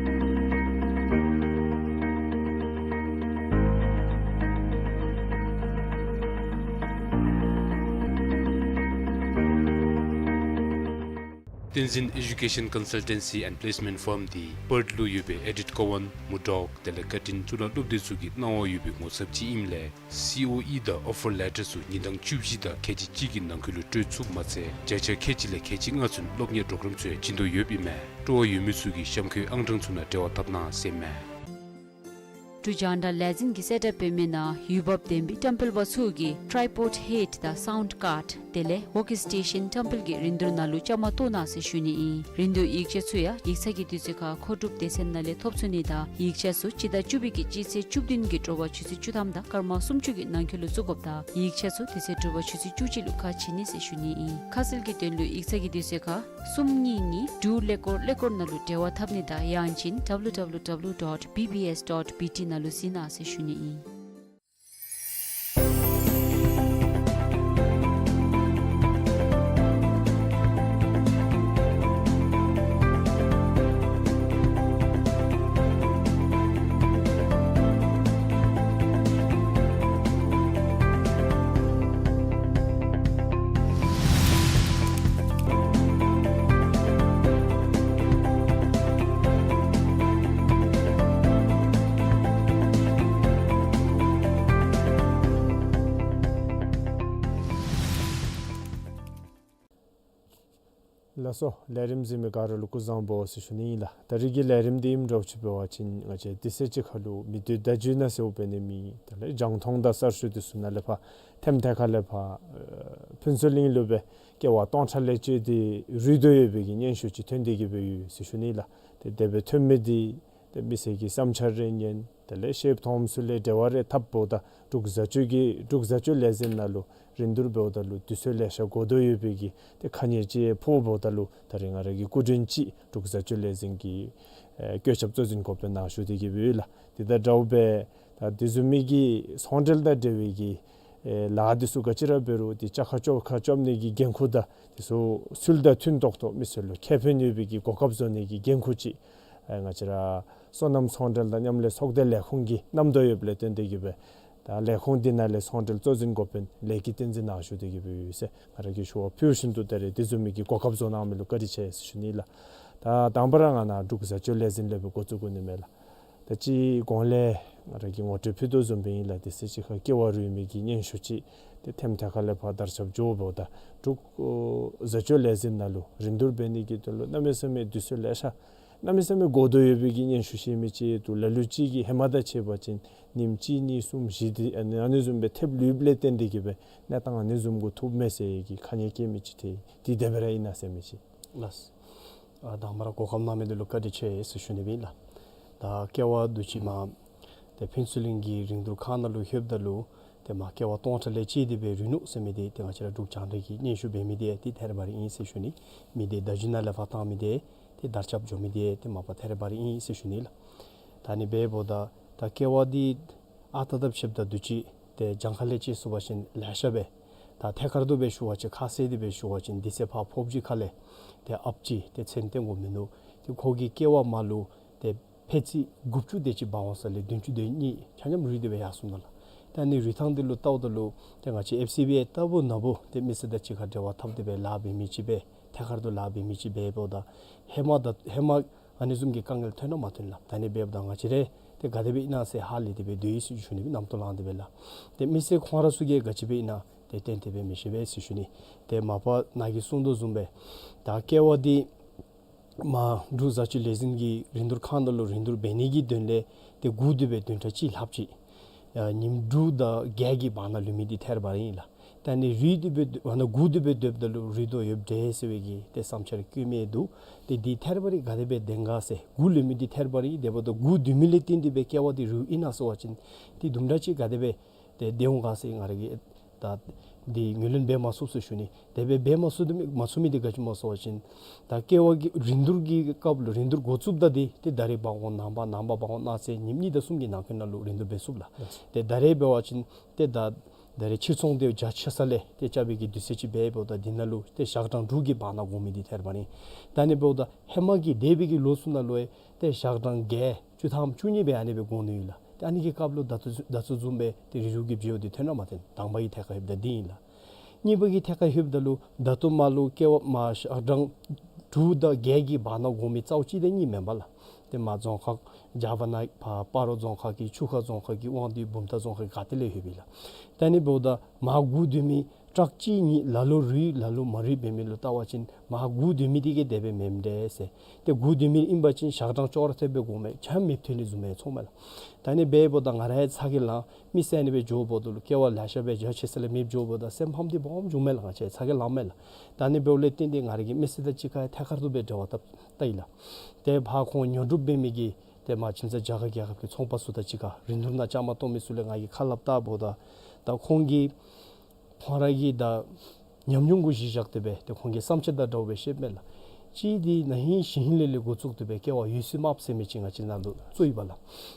བསྟན་འཛིན་Education Consultancy and Placement Firm འདི་པརཐ་ལུ་ཡོད་པའི་ཨེ་ཌིཊ་ཀོ་ཝཱན་མུར་ཌོག་དེ་ལས་ཀར་ཊིན་གཙུག་ལག་སློབ་སྡེ་ཚུ་གི་གནང་བ་ཡོད་པའི་ངོ་ཚབ་ཅིག་ཨིནམ་ལས་སི་ཨོ་ཨི་དང་ཨོ་ཕར་ལེ་ཊར་ཚུ་ཉིན་གྲངས་བཅུ་བཞི་དང་ཁལ་གཅིག་གཅིག་གི་ནང་འཁོད་ལུ་སྤྲོད་ཚུགསཔ་མ་ཚད་བརྒྱ་ཆ་ཁལ་གཅིག་ལས་ཁལ་གཅིག་ལྔ་ཚུན་སློབ་གཉེར་གྲོགས་རམ་ཚུ་ཡང་བྱིན་དོ་ཡོདཔ་ཨིན་མས། སྤྲོ་བ་ཡོད་མི་ཚུ་གིས་གཤམ་འཁོད་ཨང་གྲངས་ཚུ་ནང་འབྲེལ་བ་འཐབ་གནང་ཟེར་མས། འབྲུག་རྒྱང་བསྒྲགས་ལས་འཛིན་གྱིས་གསལ་བསྒྲགས་འབད་མི་ནང་འོས་འབབ་ལྡན་པའི་བཀྲམ་སྤེལ་པ་ཚུ་གིས་ཊྲའི་པོཌ་ཧེཌ་དང་སའུནཌ་ཀཱརཌ་དེ་ལས་ཝོརྐ་སི་ཊེ་ཤཱན་བཀྲམ་སྤེལ་གྱི་རིན་བསྡུར་ནང་ལུ་བཅའ་མར་གཏོགས་གནང་ཟེར་ཞུ་ནི་ཨིན། རིན་བསྡུར་ཡིག་ཆ་ཚུ་ཡང་ཡིག་ཚང་གི་དུས་ཚོད་ཁར་མཁོ་སྒྲུབ་སྡེ་ཚན་ནང་ལས་ཐོབ་ཚུགས་ནི་དང་ཡིག་ཆ་ཚུ་སྤྱི་ཟླ་བཅུ་པའི་གི་སྤྱི་ཚེས་བཅུ་བདུན་གྱི་དྲོ་པ་ཆུ་ཚོད་བཅུ་ཐམ་དང་སྐར་མ་སུམ་ཅུ་གི་ནང་འཁོད་ལུ་བཙུགས་དགོཔ་དང་ཡིག་ཆ་ཚུ་དེ་ཚེ་དྲོ་པ་ཆུ་ཚོད་བཅུ་གཅིག་ལུ་ཁ་ཕྱེ་ནི་ཟེར་ཞུ་ནི་ཨིན། ཁ་གསལ་གྱི་དོན་ལུ་ཡིག་ཚང་གི་དུས་ཚོད་ཁར་གསུམ་གཉིས་གཉིས་དྲུག་ཀླད་ཀོར་ཀླད་ཀོར་ནང་ལུ་འབྲེལ་བ་འཐབ་ནི་དང་ཡང་ཅིན་ཌབ་ལུ་ཌབ་ལུ་ཌབ་ལུ་ཌོཊ་བི་བི་ཨེསི་ཌོཊ་བི་ཊི་ནང་ལུ་གཟིགས་གནང་ཟེར་ཞུ་ནི་ཨིན། ལགས་སོ། ལས་རིམ་གཟིགས་མི་ག་ར་ལུ་སྐུ་གཟུགས་བཟང་པོ་ཟེར་ཞུ་ནི་ཨིན་ལགས། ད་རིས་ཀྱི་ལས་རིམ་འདི་ཨིནམ་འདྲཝ་ཅིག་འབད་བ་ཅིན་ང་བཅས་དུས་ཚོད་ཅིག་ཁར་ལུ་མི་སྡོད་བརྡ་བརྒྱུད་ནང་གསལཝ་འབད་ནི་མེད། དེ་ལས་རྒྱང་མཐོང་དང་གསར་ཤོག་འདི་ཚུ་ནང་ལས་ཕར་ཐེམ་ཐད་ཁ་ལས་ཕར་ཨེ་ཕུན་ཚོགས་གླིང་ལུ་སྦེ་ཀེ་བ་སྟོང་ཕྲག་ལས་བཅད་དེ་རུལ་དོ་ཡོད་པའི་གི་སྙན་ཞུ་ཅིག་ཐོན་ཏེ་གི་སྦེ་ཡོད་ཟེར་ཞུ་ནི་ལགས། ཏེ་དེ་སྦེ་ཐོན་མི་འདི་ཏེ་མི་སེར་གྱི་བསམ་འཆར་རེ་ཉན། དེ་ལས་ཤེསཔ་མཐོངམ་ཚུ་ལས་འབྲེལ་བ་རེ་འཐབ་འབདཝ་ད་འབྲུག་བཟའ་སྤྱོད་ཀྱི་འབྲུག་བཟའ་སྤྱོད་ལས་འཛིན་ནང་ལུ་རིན་བསྡུར་འབདཝ་ད་ལུ་དུས་ཚོད་ལེ་ཤ་འགོར་དོ་ཡོད་པའི་གི་ཏེ་ཁ་ཉེས་ཅིག་ཕོགཔ་འབདཝ་ད་ལུ་ད་རིས་ང་ར་གི་སྐུ་མགྲོན་ཅིག་འབྲུག་བཟའ་སྤྱོད་ལས་འཛིན་གྱི་ཨེ་བཀོད་ཁྱབ་གཙོ་འཛིན་འགོ་དཔོན་ནང་ཞུ་སྟེ་གི་སྦེ་ཡོད་ལགས། དེ་དང་འདྲཝ་སྦེ་ད་དེ་བཟུམ་མའི་གི་ཚོང་འབྲེལ་དང་འབྲེལ་བའི་གི་ཨེ་ལཱ་འདི་ཚུ་ག་ཅི་ར་འབད་རུང་ཏེ་བཅའ་ཁ་བཅོ་ཁ་བཅོ་ནི་གི་འགན་ཁུར་དང་དེ་ཚུ་ཚུལ་དང་མཐུན་ཏོག་ཏོ་མི་སེར་ལུ་ཁེ་ཕན་ཡོད་པའི་གི་གོ་སྐབས་བཟོ་ནི་གི་འགན་ཁུར་ཅིག་ཨེ་ང་བཅས་ར་སོ་ནམ་ཚོང་འབྲེལ་དང་མཉམ་ལས་ཚོགས་སྡེ་ལས་ཁུངས་ཀྱིས་གནང་དོ་ཡོདཔ་ལས་བརྟེན་ཏེ་གི་སྦེ་ད་ལས་ཁུངས་འདི་ནང་ལས་ཚོང་འབྲེལ་གཙོ་འཛིན་འགོ་དཔོན་ལས་ཀྱི་བསྟན་འཛིན་ནང་ཞུ་སྟེ་གི་སྦེ་ཡོད་ཟེར་ང་ར་གིས་ཞུ་བ་ཕུལ་བཞིན་དུ་ད་རིས་དེ་བཟུམ་མའི་གི་གོ་སྐབས་བཟོ་གནང་མི་ལུ་བཀའ་དྲིན་ཆེ་ཟེར་ཞུ་ནི་ལགས། ད་དང་པ་ར་ང་ནཱ་འབྲུག་བཟའ་སྤྱོད་ལས་འཛིན་ལས་སྦེ་འགོ་བཙུགས་དགོ་ནི་མས་ལགས། ད་ཅི་གོང་ལས་ང་ར་གིས་ངོ་སྤྲོད་ཕུལ་དོ་བཟུམ་སྦེ་ཨིན་ལགས། དུས་ཚོད་ཅིག་ཁར་ཀེ་བ་རུལ་མི་གི་སྙན་ཞུ་ཅིག་ཏེ་ཐེམ་ཐད་ཁ་ལས་ཕར་དར་ཁྱབ་འགྱོཝ་ད་འབྲུག་བཟའ་སྤྱོད་ལས་འཛིན་ནང་ལུ་རིན་བསྡུར་འབད་ནི་གི་དོན་ལུ་གནམ་མེད་ས་མེད་དུས་ཚོད་ལེ་ཤ་གནམ་མེད་ས་མེད་འགོར་དོ་ཡོད་པའི་གི་སྙན་ཞུ་བཤད་མི་ཅིག་འདུག། ལ་ལུ་ཅིག་གིས་ཧེ་མ་དང་ཕྱད་པ་ཅིན་ཉིནམ་གཅིག་གཉིས་གསུམ་བཞི་དེ་ཨ་ནི་ཨ་ནི་བཟུམ་སྦེ་ཐེབས་ལུསཔ་ལས་བརྟེན་ཏེ་གི་སྦེ་གནས་སྟངས་ཨ་ནི་བཟུམ་གུ་ཐུགཔ་མས་ཟེར་གི་ཁ་ཉེས་བཀལ་མི་ཅིག་ཏེ་འདི་དེ་སྦེ་ར་ཨིན་ན་ཟེར་མི་ཅིག། ལགས། ཨ་དང་པ་ར་གོ་སྐབས་གནང་མི་འདི་ལུ་བཀའ་དྲིན་ཆེ་ཟེར་ཞུ་ནི་སྦེ་ཨིན་ལགས། ད་ཀེ་བ་འདི་ཅིག་མར་ཏེ་ཕུན་ཚོགས་གླིང་གི་རིན་བསྡུར་ཁང་ནང་ལུ་ལྷོདཔ་ད་ལུ་ཏེ་མར་ཀེ་བ་སྟོང་ཕྲག་ལས་བཅད་དེ་སྦེ་རུལ་ནུག་ཟེར་མི་འདི་ཏེ་ང་བཅས་ར་འབྲུག་རྒྱང་བསྒྲགས་ཀྱིས་སྙན་ཞུ་འབད་མི་འདི་ཏེ་ཐད་རི་བ་རི་ཨིན་ཟེར་ཞུ་ནི། མི་སྡེ་བརྡ་བརྒྱུད་ནང་ལས་ཕར་བཏང་མི་འདི་ཏེ་དར་ཁྱབ་འགྱོ་མི་འདི་ཏེ་མ་པ་ཐད་རི་བ་རི་ཨིན་ཟེར་ཞུ་ནི་ལགས། ད་ཨ་ནི་འབདཝ་ད་ད་ཀེ་བ་འདི་ཨ་རྟག་རྟག་ཕྱདཔ་ད་འདི་ཅིག་ཏེ་གྱངས་ཁ་ལས་ཅིག་ཟེར་བ་ཅིན་ལེ་ཤ་སྦེ་ད་ཐད་ཀར་དུ་སྦེ་ཞུ་བ་ཅིན་ཁ་གསལ་ཏེ་སྦེ་ཞུ་བ་ཅིན་དུས་ཚོད་ཕར་ཕོགཔ་ཅིག་ཁ་ལས་ཏེ་ཨཔ་ཅིག་ཏེ་མཚན་བཏོན་དགོ་མི་འདུག། ཏེ་ཁོ་གིས་ཀེ་བ་མར་ལུ་ཏེ་ཕད་ཙི་དགུ་བཅུ་དེ་ཅིག་འབག་འོང་ས་ལས་བདུན་ཅུ་དོན་གཉིས་ཆ་མཉམ་རུལ་ཏེ་སྦེ་ཡར་སོང་ནུག་ལགས། ད་ཨ་ནི་རུལ་ཐངས་འདི་ལུ་བལྟཝ་ད་ལུ་ཏེ་ང་བཅས་ཨེཕ་སི་བི་ཨའི་ལྟ་བུ་ན་བུ་ཏེ་མི་སེར་དང་གཅིག་ཁར་འབྲེལ་བ་འཐབ་སྟེ་སྦེ་ལཱ་འབད་མི་ཅིག་སྦེ་ཐད་ཀར་དུ་ལཱ་འབད་མི་ཅིག་སྦེ་འབདཝ་ད་ཧེ་མ་ད་ཧེ་མ་ཨ་ནི་བཟུམ་གྱི་དཀའ་ངལ་ཐོན་ནུག་མ་ཐོན་ལགས། ད་ཨ་ནི་འབདཝ་ད་ང་བཅས་ར་ཏེ་ག་དེ་སྦེ་ཨིན་ན་ཟེར་ཧ་ལས་ཏེ་སྦེ་སྡོད་ཡི་ཟེར་ཞུ་ནི་སྦེ་རྣམ་རྟོག་ལངས་ཏེ་སྦེ་ལགས། ཏེ་མི་སེར་ཁོང་ར་ཚུ་གིས་ག་ཅི་སྦེ་ཨིན་ན་ཏེ་ཏན་ཏན་སྦེ་མི་ཤེས་པས་ཟེར་ཞུ་ནི། ཏེ་མ་པ་ནཱ་གིས་གསུངས་དོ་བཟུམ་སྦེ་ད་ཀེ་བ་འདི་མར་འབྲུག་བཟའ་སྤྱོད་ལས་འཛིན་གྱི་རིན་བསྡུར་ཁང་ནང་ལུ་རིན་བསྡུར་འབད་ནི་གི་དོན་ལས་ཏེ་སྒུག་སྡོད་པའི་བདུན་ཕྲག་གཅིག་ལྷགཔ་ཅིག་ཨ་ཉིནམ་དྲུག་དང་བརྒྱད་ཀྱི་བར་ན་ལུས་མི་འདི་ཐད་རི་བ་རི་ཨིན་ལགས། ད་ཨ་ནི་རུལ་ཏེ་སྦེ་སྡོད་ཨ་ནཱ་སྒུག་སྡོད་པའི་སྡོདཔ་ད་ལུ་རུལ་དོ་ཡོདཔ་འདྲས་ཟེར་བའི་གི་ཏེ་བསམ་འཆར་བཀོད་མི་འདུག། ཏེ་འདི་ཐད་རི་བ་རི་ག་དེ་སྦེ་བདེན་ག་ཟེར་སྒུག་ལུས་མི་འདི་ཐད་རི་བ་རི་དེ་འབདཝ་ད་སྒུག་སྡོད་མི་ལས་བརྟེན་ཏེ་སྦེ་ཀེ་བ་འདི་རུལ་ཨིན་ན་ཟེར་བ་ཅིན་ཏེ་དུམ་གྲ་ཅིག་ག་དེ་སྦེ་ཏེ་བདེན་འོང་ག་ཟེར་ང་ར་གིས་ད་འདི་ངོས་ལེན་འབད་མ་ཚུགས་ཟེར་ཞུ་ནི། དེ་སྦེ་འབད་མ་ཚུགས་མི་མ་ཚུགས་མི་འདི་ག་ཅི་སྨོ་ཟེར་བ་ཅིན་ད་ཀེ་བ་གི་རིན་བསྡུར་གྱི་སྐབས་ལུ་རིན་བསྡུར་འགོ་བཙུགསཔ་ད་འདི་ཏེ་ད་རིས་འབག་འོང་ནངས་པ་ནངས་པ་འབག་འོང་གནངས་ཚེ་ཉིནམ་གཉིས་དང་གསུམ་གྱི་ནང་འཁོད་ནང་ལུ་རིན་བསྡུར་འབད་ཚུགས་ལགས། ཏེ་ད་རིས་འབད་བ་ཅིན་ཏེ་ད་ད་རིས་ཕྱིར་ཚོང་འདི་བརྒྱ་ཆ་ས་ལས་ཏེ་རྐྱབ་པའི་གི་དུས་ཚོད་ཅིག་འབདཝ་ད་འདི་ནང་ལུ་ཏེ་ཞག་གྲངས་དྲུག་གི་བར་ན་དགོ་མི་འདི་ཐད་རི་བ་རི་ཨིན། ད་ཨ་ནི་འབདཝ་ད་ཧེ་མ་གི་འདས་པའི་གི་ལོ་ཚུ་ནང་ལུ་ཡང་ཏེ་ཞག་གྲངས་བརྒྱད་བཅུ་ཐམ་བཅུ་གཉིས་སྦེ་ཨ་ནི་སྦེ་དགོ་ནི་ཨིན་ལགས། ཏེ་ཨ་ནི་གི་སྐབས་ལུ་ད་ལྟོ་ད་ལྟོ་བཟུམ་སྦེ་ཏེ་རིལ་རུལ་གྱི་འགྱུར་བ་འདི་ཐོན་ནུག་མ་ཐོན། དང་པ་གི་ཐད་ཁར་ལྷོདཔ་ད་འདི་ཨིན་ལགས། གཉིས་པ་གི་ཐད་ཁར་ལྷོདཔ་ད་ལུ་ད་ལྟོ་མར་ལུ་ཀེ་བ་མར་ཞག་གྲངས་ དྲུག་དང་བརྒྱད་ཀྱི་བར་ན་དགོ་མི་རྩཝ་གཅིག་དང་གཉིས་མེན་པས་ལགས། ཏེ་མར་རྫོང་ཁག་རྒྱ་བ་ན་ཕར་སྤ་རོ་རྫོང་ཁག་གི་ཆུ་ཁ་རྫོང་ཁག་གི་དབང་འདུས་བུམ་ཐང་རྫོང་ཁག་ག་ཏེ་ལས་ལྷོད་པས་ལགས། ད་ཨ་ནི་འབདཝ་ད་མར་སྒུག་སྡོད་མི་ཊཱག་གཅིག་གཉིས་ལ་ལུ་རུལ་ལ་ལུ་མ་རུལ་འབད་མི་ལུ་བལྟ་བ་ཅིན་མར་སྒུག་སྡོད་མི་དེ་གིས་དེ་སྦེ་མེནམ་འདྲས་ཟེར། ཏེ་སྒུག་སྡོད་མི་ཨིན་པ་ཅིན་ཞག་གྲངས་ཅོག་ར་འཐདཔ་སྦེ་སྒུག་མས། ཆམ་མེདཔ་ཐོན་ནི་བཟུམ་སྦེ་མཐོངམ་མས་ལགས། ད་ཨ་ནི་འབདཝ་ད་ང་རའི་ཚ་གྱང་ལང་མི་སེར་ཨ་ནི་སྦེ་འགྱོཝ་ད་ལུ་སྐྱེ་བ་ལེ་ཤ་སྦེ་འགྱོ་ཆེ་ས་ལས་མེདཔ་འགྱོཝ་ད་སེམས་ཕམ་སྟེ་སྦོམ་བྱུངམ་མས་ལགས། ང་བཅས་ཚ་གྱང་ལངམ་མས་ལགས། ད་ཨ་ནི་འབདཝ་ལས་བརྟེན་ཏེ་ང་ར་གིས་མི་སེར་དང་གཅིག་ཁར་ཐད་ཀར་དུ་སྦེ་འབྲེལ་བ་བཏབ་བལྟ་ཡི་ལགས། ཏེ་ཕར་ཁོང་ཉོ་སྒྲུབ་འབད་མི་གི་ཏེ་མར་ཁྱིམ་ཚང་རྒྱ་གར་རྒྱལ་ཁབ་ཀྱི་ཚོང་པ་ཚུ་དང་གཅིག་ཁར་རིན་བསྡུར་ནང་བཅའ་མར་གཏོགས་མི་ཚུ་ལས་ང་གིས་ཁ་སླབ་བལྟཝ་ད་ད་ཁོང་གིས་ཁོང་ར་གི་ད་ཉམས་མྱོང་གུ་གཞི་བཞག་སྟེ་སྦེ་ཏེ་ཁོང་གི་བསམ་འཆར་དང་འདྲཝ་སྦེ་བཤདཔ་མས་ལགས། གཅིག་འདི་ན་ཧིང་ཞེ་ཧིང་ལས་ལས་འགོ་བཙུགས་ཏེ་སྦེ་ཀེ་ཝ་འོད་ཟེར་དམརཔོ་ཟེར་མི་ཅིག་ང་བཅས་ནང་ལུ་བཙུགས་ཡི་པ་ལགས།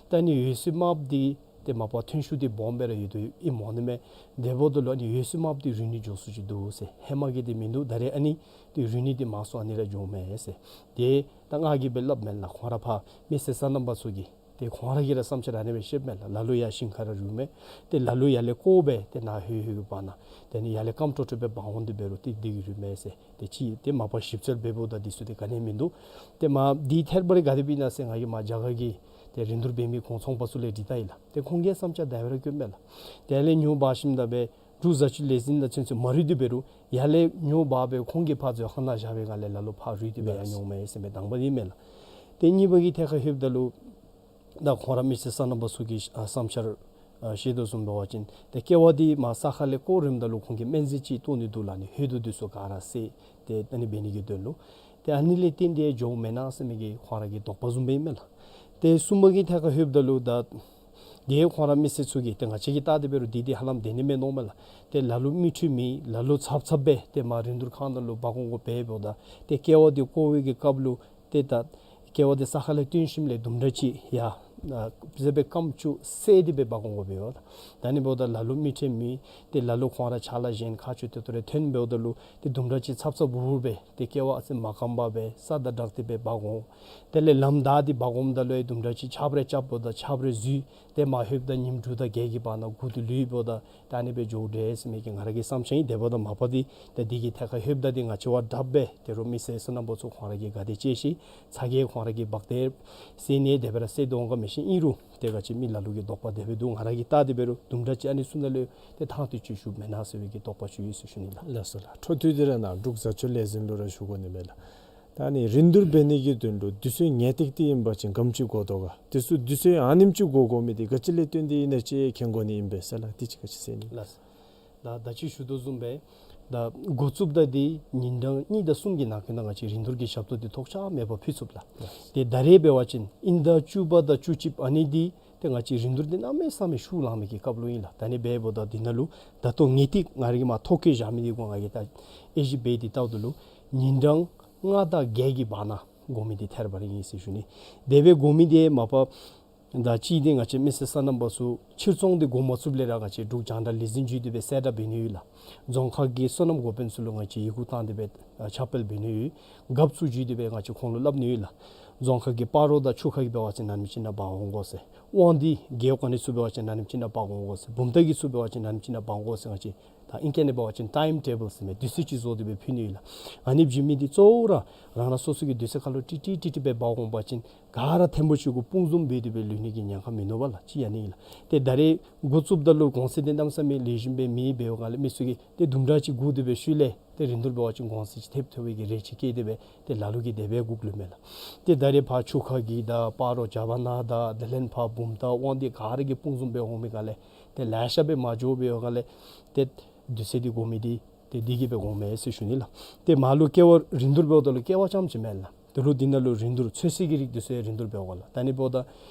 ད་ཨ་ནི་འོད་ཟེར་དམརཔོ་འདི་ཏེ་མ་པ་ཐོན་ཤུགས་འདི་སྦོམ་སྦེ་ར་ཡོད་དོ་ཨིནམ་འོང་ནི་མས། དེ་འབདཝ་ད་ལུ་ཨ་ནི་འོད་ཟེར་དམརཔོ་འདི་རུལ་ནི་འགྱོ་སྲོལ་ཅིག་འདུག་ཟེར། ཧེ་མ་གི་འདི་མིན་འདུག། ད་རེས་ཨ་ནི་འདི་རུལ་ནི་འདི་མང་སུ་ཨ་ནི་ར་འགྱོཝ་མས་ཟེར། ཏེ་ད་ང་གིས་སྦེ་སླབ་མེན་ལགས། ཁོང་ར་ཕར་མི་སེར་སོ་ནམ་པ་ཚུ་གིས་ཏེ་ཁོང་ར་གིས་ར་བསམ་འཆར་ཨ་ནི་སྦེ་བཤདཔ་མས་ལགས། ལ་ལུ་ཡར་ཞིང་ཁ་ར་རུལ་མས། ཏེ་ལ་ལུ་ཡར་ལས་བརྐོ་སྦེ་ཏེ་ནཱ་ལྷོད་ལྷོད་པ་ན་ཏེ་ཨ་ནི་ཡར་ལས་སྐམ་ཀྲོག་ཀྲོ་སྦེ་འབག་འོང་སྟེ་འབད་རུང་ཏེ་འདི་གིས་རུལ་མས་ཟེར། ཏེ་གཅིག་ཏེ་མ་པ་ཞིབ་འཚོལ་འབདཝ་ད་འདི་ཚུ་ཏེ་ག་ནི་མིན་འདུག། ཏེ་མར་འདི་ཐད་ཀར་ག་དེ་སྦེ་ཨིན་ན་ཟེར་ང་གིས་མར་རྒྱ་གར་གྱི་ཏེ་རིན་བསྡུར་འབད་མི་ཁོང་ཚོང་པ་ཚུ་ལས་དྲིས་བལྟ་ཡི་ལགས། ཏེ་ཁོང་གིས་བསམ་འཆར་དེ་སྦེ་ར་བཀོདཔ་མས་ལགས། ཏེ་ཡར་ལས་ཉོ་འབག་ཞིནམ་ད་སྦེ་འབྲུག་བཟའ་ཆུ་ལས་འཛིན་དང་ཚུན་ཚོད་མ་རུལ་ཏེ་འབད་རུང་ཡར་ལས་ཉོ་འབག་སྦེ་ཁོང་གི་ཕར་མཛོད་ཁང་ནང་བཞག་པའི་སྒང་ལས་ལ་ལུ་ཕར་རུལ་ཏེ་སྦེ་ཡར་ཉོཝ་མས་ཟེར་མི་དང་པ་འདི་མས་ལགས། ཏེ་གཉིས་པ་གི་ཐད་ཁར་ལྷོདཔ་ད་ལུ་ད་ཁོང་ར་མི་སེར་སོ་ནམ་པ་ཚུ་གི་ཨ་བསམ་འཆར་ཨ་བཤད་དོ་བཟུམ་འབད་བ་ཅིན་ཏེ་ཀེ་ཝ་འདི་མར་ས་ཁ་ལས་བརྐོ་རནམ་ད་ལུ་ཁོང་གིས་སྨན་རྫས་ཅིག་བཏོན་ནི་འདུག་ལགས། ཨ་ནི་ཧོད་དུ་འདི་ཚུ་ག་ར་བསལ་ཏེ་ཨ་ནི་འབད་ནི་གི་དོན་ལུ་ཏེ་ཨ་ནི་ལས་བརྟེན་ཏེ་འགྱོཝ་མེན་ན་ཟེར་མི་གི་ཁོང་ར་གི་དོགས་པ་བཟུམ་སྦེ་ཨིན་མས་ལགས། ཏེ་གསུམ་པ་གི་ཐད་ཁར་ལྷོདཔ་ད་ལུ་ད་ཏེ་ཁོང་ར་མི་སེར་ཚུ་གིས་ཏེ་ང་བཅས་ཀྱིས་བལྟ་སྟེ་འབད་རུང་འདི་འདི་ཧ་ལམ་བདེན་ནི་མས་མནོཝ་མས་ལགས། ཏེ་ལ་ལུ་མི་འཕྲོད་མི་ལ་ལུ་ཚབ་ཚབ་སྦེ་ཏེ་མར་རིན་བསྡུར་ཁང་ནང་ལུ་འབག་འོང་དགོ་པས་འབདཝ་ད་ཏེ་ཀེ་ཝ་འདི་བརྐོ་བའི་གི་སྐབས་ལུ་ཏེ་ད་ཀེ་ཝ་འདི་ས་ཁ་ལས་བཏོན་ཞིནམ་ལས་དུམ་གྲ་ཅིག་ཡར་ཨ་ཟེར་སྦེ་སྐམ་ཅིག་བསལ་ཏེ་སྦེ་འབག་འོང་དགོ་པས་འབདཝ་ད། ད་ཨ་ནི་འབདཝ་ད་ལ་ལུ་མི་འཕྲོད་མི་ཏེ་ལ་ལུ་ཁོང་ར་ཕྱག་ལཱ་གཞན་ཁག་ཆེ་ཏོག་ཏོ་རེ་ཐོན་འབདཝ་ད་ལུ་ཏེ་དུམ་གྲ་ཅིག་ཚབ་ཚབ་འབད་འབད་སྦེ་ཏེ་ཀེ་ཝ་ཨ་ཙི་མ་སྐམ་པར་སྦེ་ས་དང་སྦྲགས་ཏེ་སྦེ་འབག་འོང་། དེ་ལས་ལམ་བདའ་སྟེ་འབག་འོངམ་ད་ལུ་ཡང་དུམ་གྲ་ཅིག་ཆརཔ་རེ་རྐྱབ་འབདཝ་ད་ཆརཔ་རེ་འཛུལ། ཏེ་མར་ལྷོདཔ་ད་ཉིནམ་དྲུག་དང་བརྒྱད་ཀྱི་བར་ན་འགུག་སྟེ་ལུས་འབདཝ་ད་ད་ཨ་ནི་སྦེ་འགྱོཝ་འདྲས་ཟེར་མི་གི་ང་ར་གི་བསམ་འཆར་ཨིན། དེ་འབདཝ་ད་མ་པ་འདི་ཏེ་འདི་གི་ཐད་ཁར་ལྷོདཔ་ད་འདི་ང་བཅས་བ་དྲགཔ་སྦེ་ཏེ་རོགས་མི་སེར་སོ་ནམ་པ་ཚུ་ཁོང་ར་གིས་ག་དེ་ཅིག་ཤེས། ཚ་གྱང་ཁོང་ར་གིས་འབག་སྟེ་བསལ་ནི་དེ་སྦེ་ར་བསལ་དོ་འོང་ག་མི་ཤེས། ཨིན་རུང་ཏེ་ག་ཅི་མི་ལ་ལུ་གི་དོགས་པ་དེ་སྦེ་འདུག། ང་ར་གིས་བལྟ་སྟེ་འབད་རུང་དུམ་གྲ་ཅིག་ཨ་ནི་ཚུ་ནང་ལུ་ཏེ་ཐང་ཏེ་ཅིག་ཞུགས་མེན་ན་ཟེར་བའི་གི་དོགས་པ་ཅིག་ཡོད་ཟེར་ཞུ་ནི་ལགས། ལགས་སོ་ལགས། འཕྲོ་མཐུད་དེ་ར་ནཱ་འབྲུག་བཟའ་ཆུ་ལས་འཛིན་ལུ་ར་ཞུ་དགོ་ནི་མས་ལགས། ད་ཨ་ནི་རིན་བསྡུར་འབད་ནི་གི་དོན་ལུ་དུས་ཚོད་ངེས་ཏིག་ཏིག་ཨིན་པ་ཅིན་ག་དེམ་ཅིག་འགོར་དོ་ག། དུས་ཚོད་དུས་ཚོད་ཨ་ནེམ་ཅིག་འགོར་དགོ་མི་འདི་ག་ཅི་ལས་བརྟེན་ཏེ་ཨིན་ན་ཅིག་མཁྱེན་དགོ་ནི་ཨིན་པས་ཟེར་ལགས། དེ་ཅིག་ག་ཅི་ཟེར་ནི། ལགས། ད་ད་ཅི་ཞུ་དོ་བཟུམ་སྦེ་ད་འགོ་བཙུགསཔ་ད་འདི་ཉིན་གྲངས་གཉིས་དང་གསུམ་གྱི་ནང་འཁོད་ནང་ང་བཅས་རིན་བསྡུར་གྱི་ཞབས་ཏོག་འདི་ཐོགས་ཆགས་མེད་པར་ཕུལ་ཚུགས་ལགས། ཏེ་ད་རེས་འབད་བ་ཅིན་དབྱིན་ཟླ་བཅུ་པ་དང་བཅུ་གཅིག་ཨ་ནི་འདི་ཏེ་ང་བཅས་རིན་བསྡུར་འདི་གནམ་མེད་ས་མེད་ཤུགས་ལང་མི་གི་སྐབས་ལུ་ཨིན་ལགས། ད་ཨ་ནི་འབདཝ་ད་འདི་ནང་ལུ་ད་ལྟོ་ངེས་ཏིག་ང་ར་གིས་མར་ཐོ་བཀོད་བཞག་མི་འདི་གུ་ང་གིས་ད་དབྱེ་ཞིབ་འབད་དེ་བལྟཝ་ད་ལུ་ཉིན་གྲངས་ལྔ་དང་བརྒྱད་ཀྱི་བར་ན་དགོ་མི་འདི་ཐད་རི་བ་རི་ཨིན་ཟེར་ཞུ་ནི། དེ་སྦེ་དགོ་མི་འདི་མ་པ་ད་གཅིག་འདི་ང་བཅས་མི་སེར་སོ་ནམ་པ་ཚུ་ཕྱིར་ཚོང་འདི་འགོ་མ་བཙུགསཔ་ལས་ར་ང་བཅས་འབྲུག་རྒྱང་བསྒྲགས་ལས་འཛིན་བརྒྱུད་དེ་སྦེ་གསལ་བསྒྲགས་འབད་ནི་ཡོད་ལགས། རྫོང་ཁག་གི་སོ་ནམ་འགོ་དཔོན་ཚུ་ལུ་ང་བཅས་ཡི་གུ་བཏང་སྟེ་སྦེ་ཨ་ཁྱབ་སྤེལ་འབད་ནི་ཡོད། རྒཔོ་ཚུ་བརྒྱུད་དེ་སྦེ་ང་བཅས་ཁོང་ལུ་སླབ་ནི་ཡོད་ལགས། རྫོང་ཁག་གི་སྤ་རོ་དང་ཆུ་ཁ་གི་འབད་བ་ཅིན་ན་ནིམ་ཅིག་ནང་འབག་འོང་དགོ་ཟེར། དབང་འདུས་རྒེད་འོག་ཨ་ནི་ཚུ་འབད་བ་ཅིན་ན་ནིམ་ཅིག་ནང་འབག་འོང་དགོ་ཟེར། བུམ་ཐང་གི་ཚུ་འབད་བ་ཅིན་ན་ནིམ་ཅིག་ནང་འབག་འོང་དགོ་ཟེར། ང་བཅས་ད་ཨིང་སྐད་ནང་འབད་བ་ཅིན་ཊའིམ་ཊེ་བཱལ་ཟེར་མི་དུས་ཚོད་ཅིག་བཟོ་སྟེ་སྦེ་ཕུལ་ནི་ཡོད་ལགས། ཨ་ནི་བྱིན་མི་འདི་གཙོ་བོ་ར་རང་རང་སོ་སོ་གི་དུས་ཚོད་ཁར་ལུ་ཏིག་ཏིག་ཏིག་ཏིག་སྦེ་འབག་འོང་པ་ཅིན་ག་ར་ཐེམ་པོ་ཅིག་གུ་སྤུངས་འཛོམས་འབད་དེ་སྦེ་ལུས་ནི་གི་ཉེན་ཁ་མིན་ནུག་པ་ལགས། གཅིག་ཨ་ནི་ཨིན་ལགས། ཏེ་ད་རེས་འགོ་བཙུགསཔ་ད་ལུ་གོང་ཚད་འདི་གནམ་མེད་ས་མེད་ལེགས་ཤོམ་སྦེ་མེད་པའི་སྒང་ལས་མི་ཚུ་གིས་ཏེ་དུམ་གྲ་ཅིག་སྒུག་སྟེ་སྦེ་ཤུལ་ལས་ཏེ་རིན་བསྡུར་འབད་བ་ཅིན་གོང་ཚད་ཅིག་ཐེབས་ཐོབ་པའི་གི་རེ་ཅིག་བསྐྱེད་དེ་སྦེ་ཏེ་ལ་ལུ་གིས་དེ་སྦེ་སྒུག་ལུས་མས་ལགས། ཏེ་ད་རེས་ཕར་ཆུ་ཁ་གི་དང་སྤ་རོ་རྒྱ་བ་ན་དང་དེ་ལས་ཕར་བུམ་ཐང་དབང་འདུས་ག་ར་གིས་སྤུངས་འཛོམས་སྦེ་འོང་མི་སྒང་ལས་ཏེ་ལེ་ཤ་སྦེ་མ་འགྱོ་བའི་སྒང་ལས་ཏེ་དུས་ཚོད་འདི་དགོ་མི་འདི་ཏེ་འདི་གིས་སྦེ་འོང་མས་ཟེར་ཞུ་ནི་ལགས། ཏེ་མར་ལུ་ཀེ་བ་རིན་བསྡུར་འབདཝ་ད་ལུ་ཀེ་བ་རྐྱངམ་ཅིག་མེན་ལགས། དེ་ལུ་འདི་ནང་ལུ་རིན་བསྡུར་ཚོད་བསྲེ་གི་རིགས་འདི་ཚུ་ཡང་རིན་བསྡུར་འབདཝ་ལགས། ད་ཨ་ནི་འབདཝ་ད་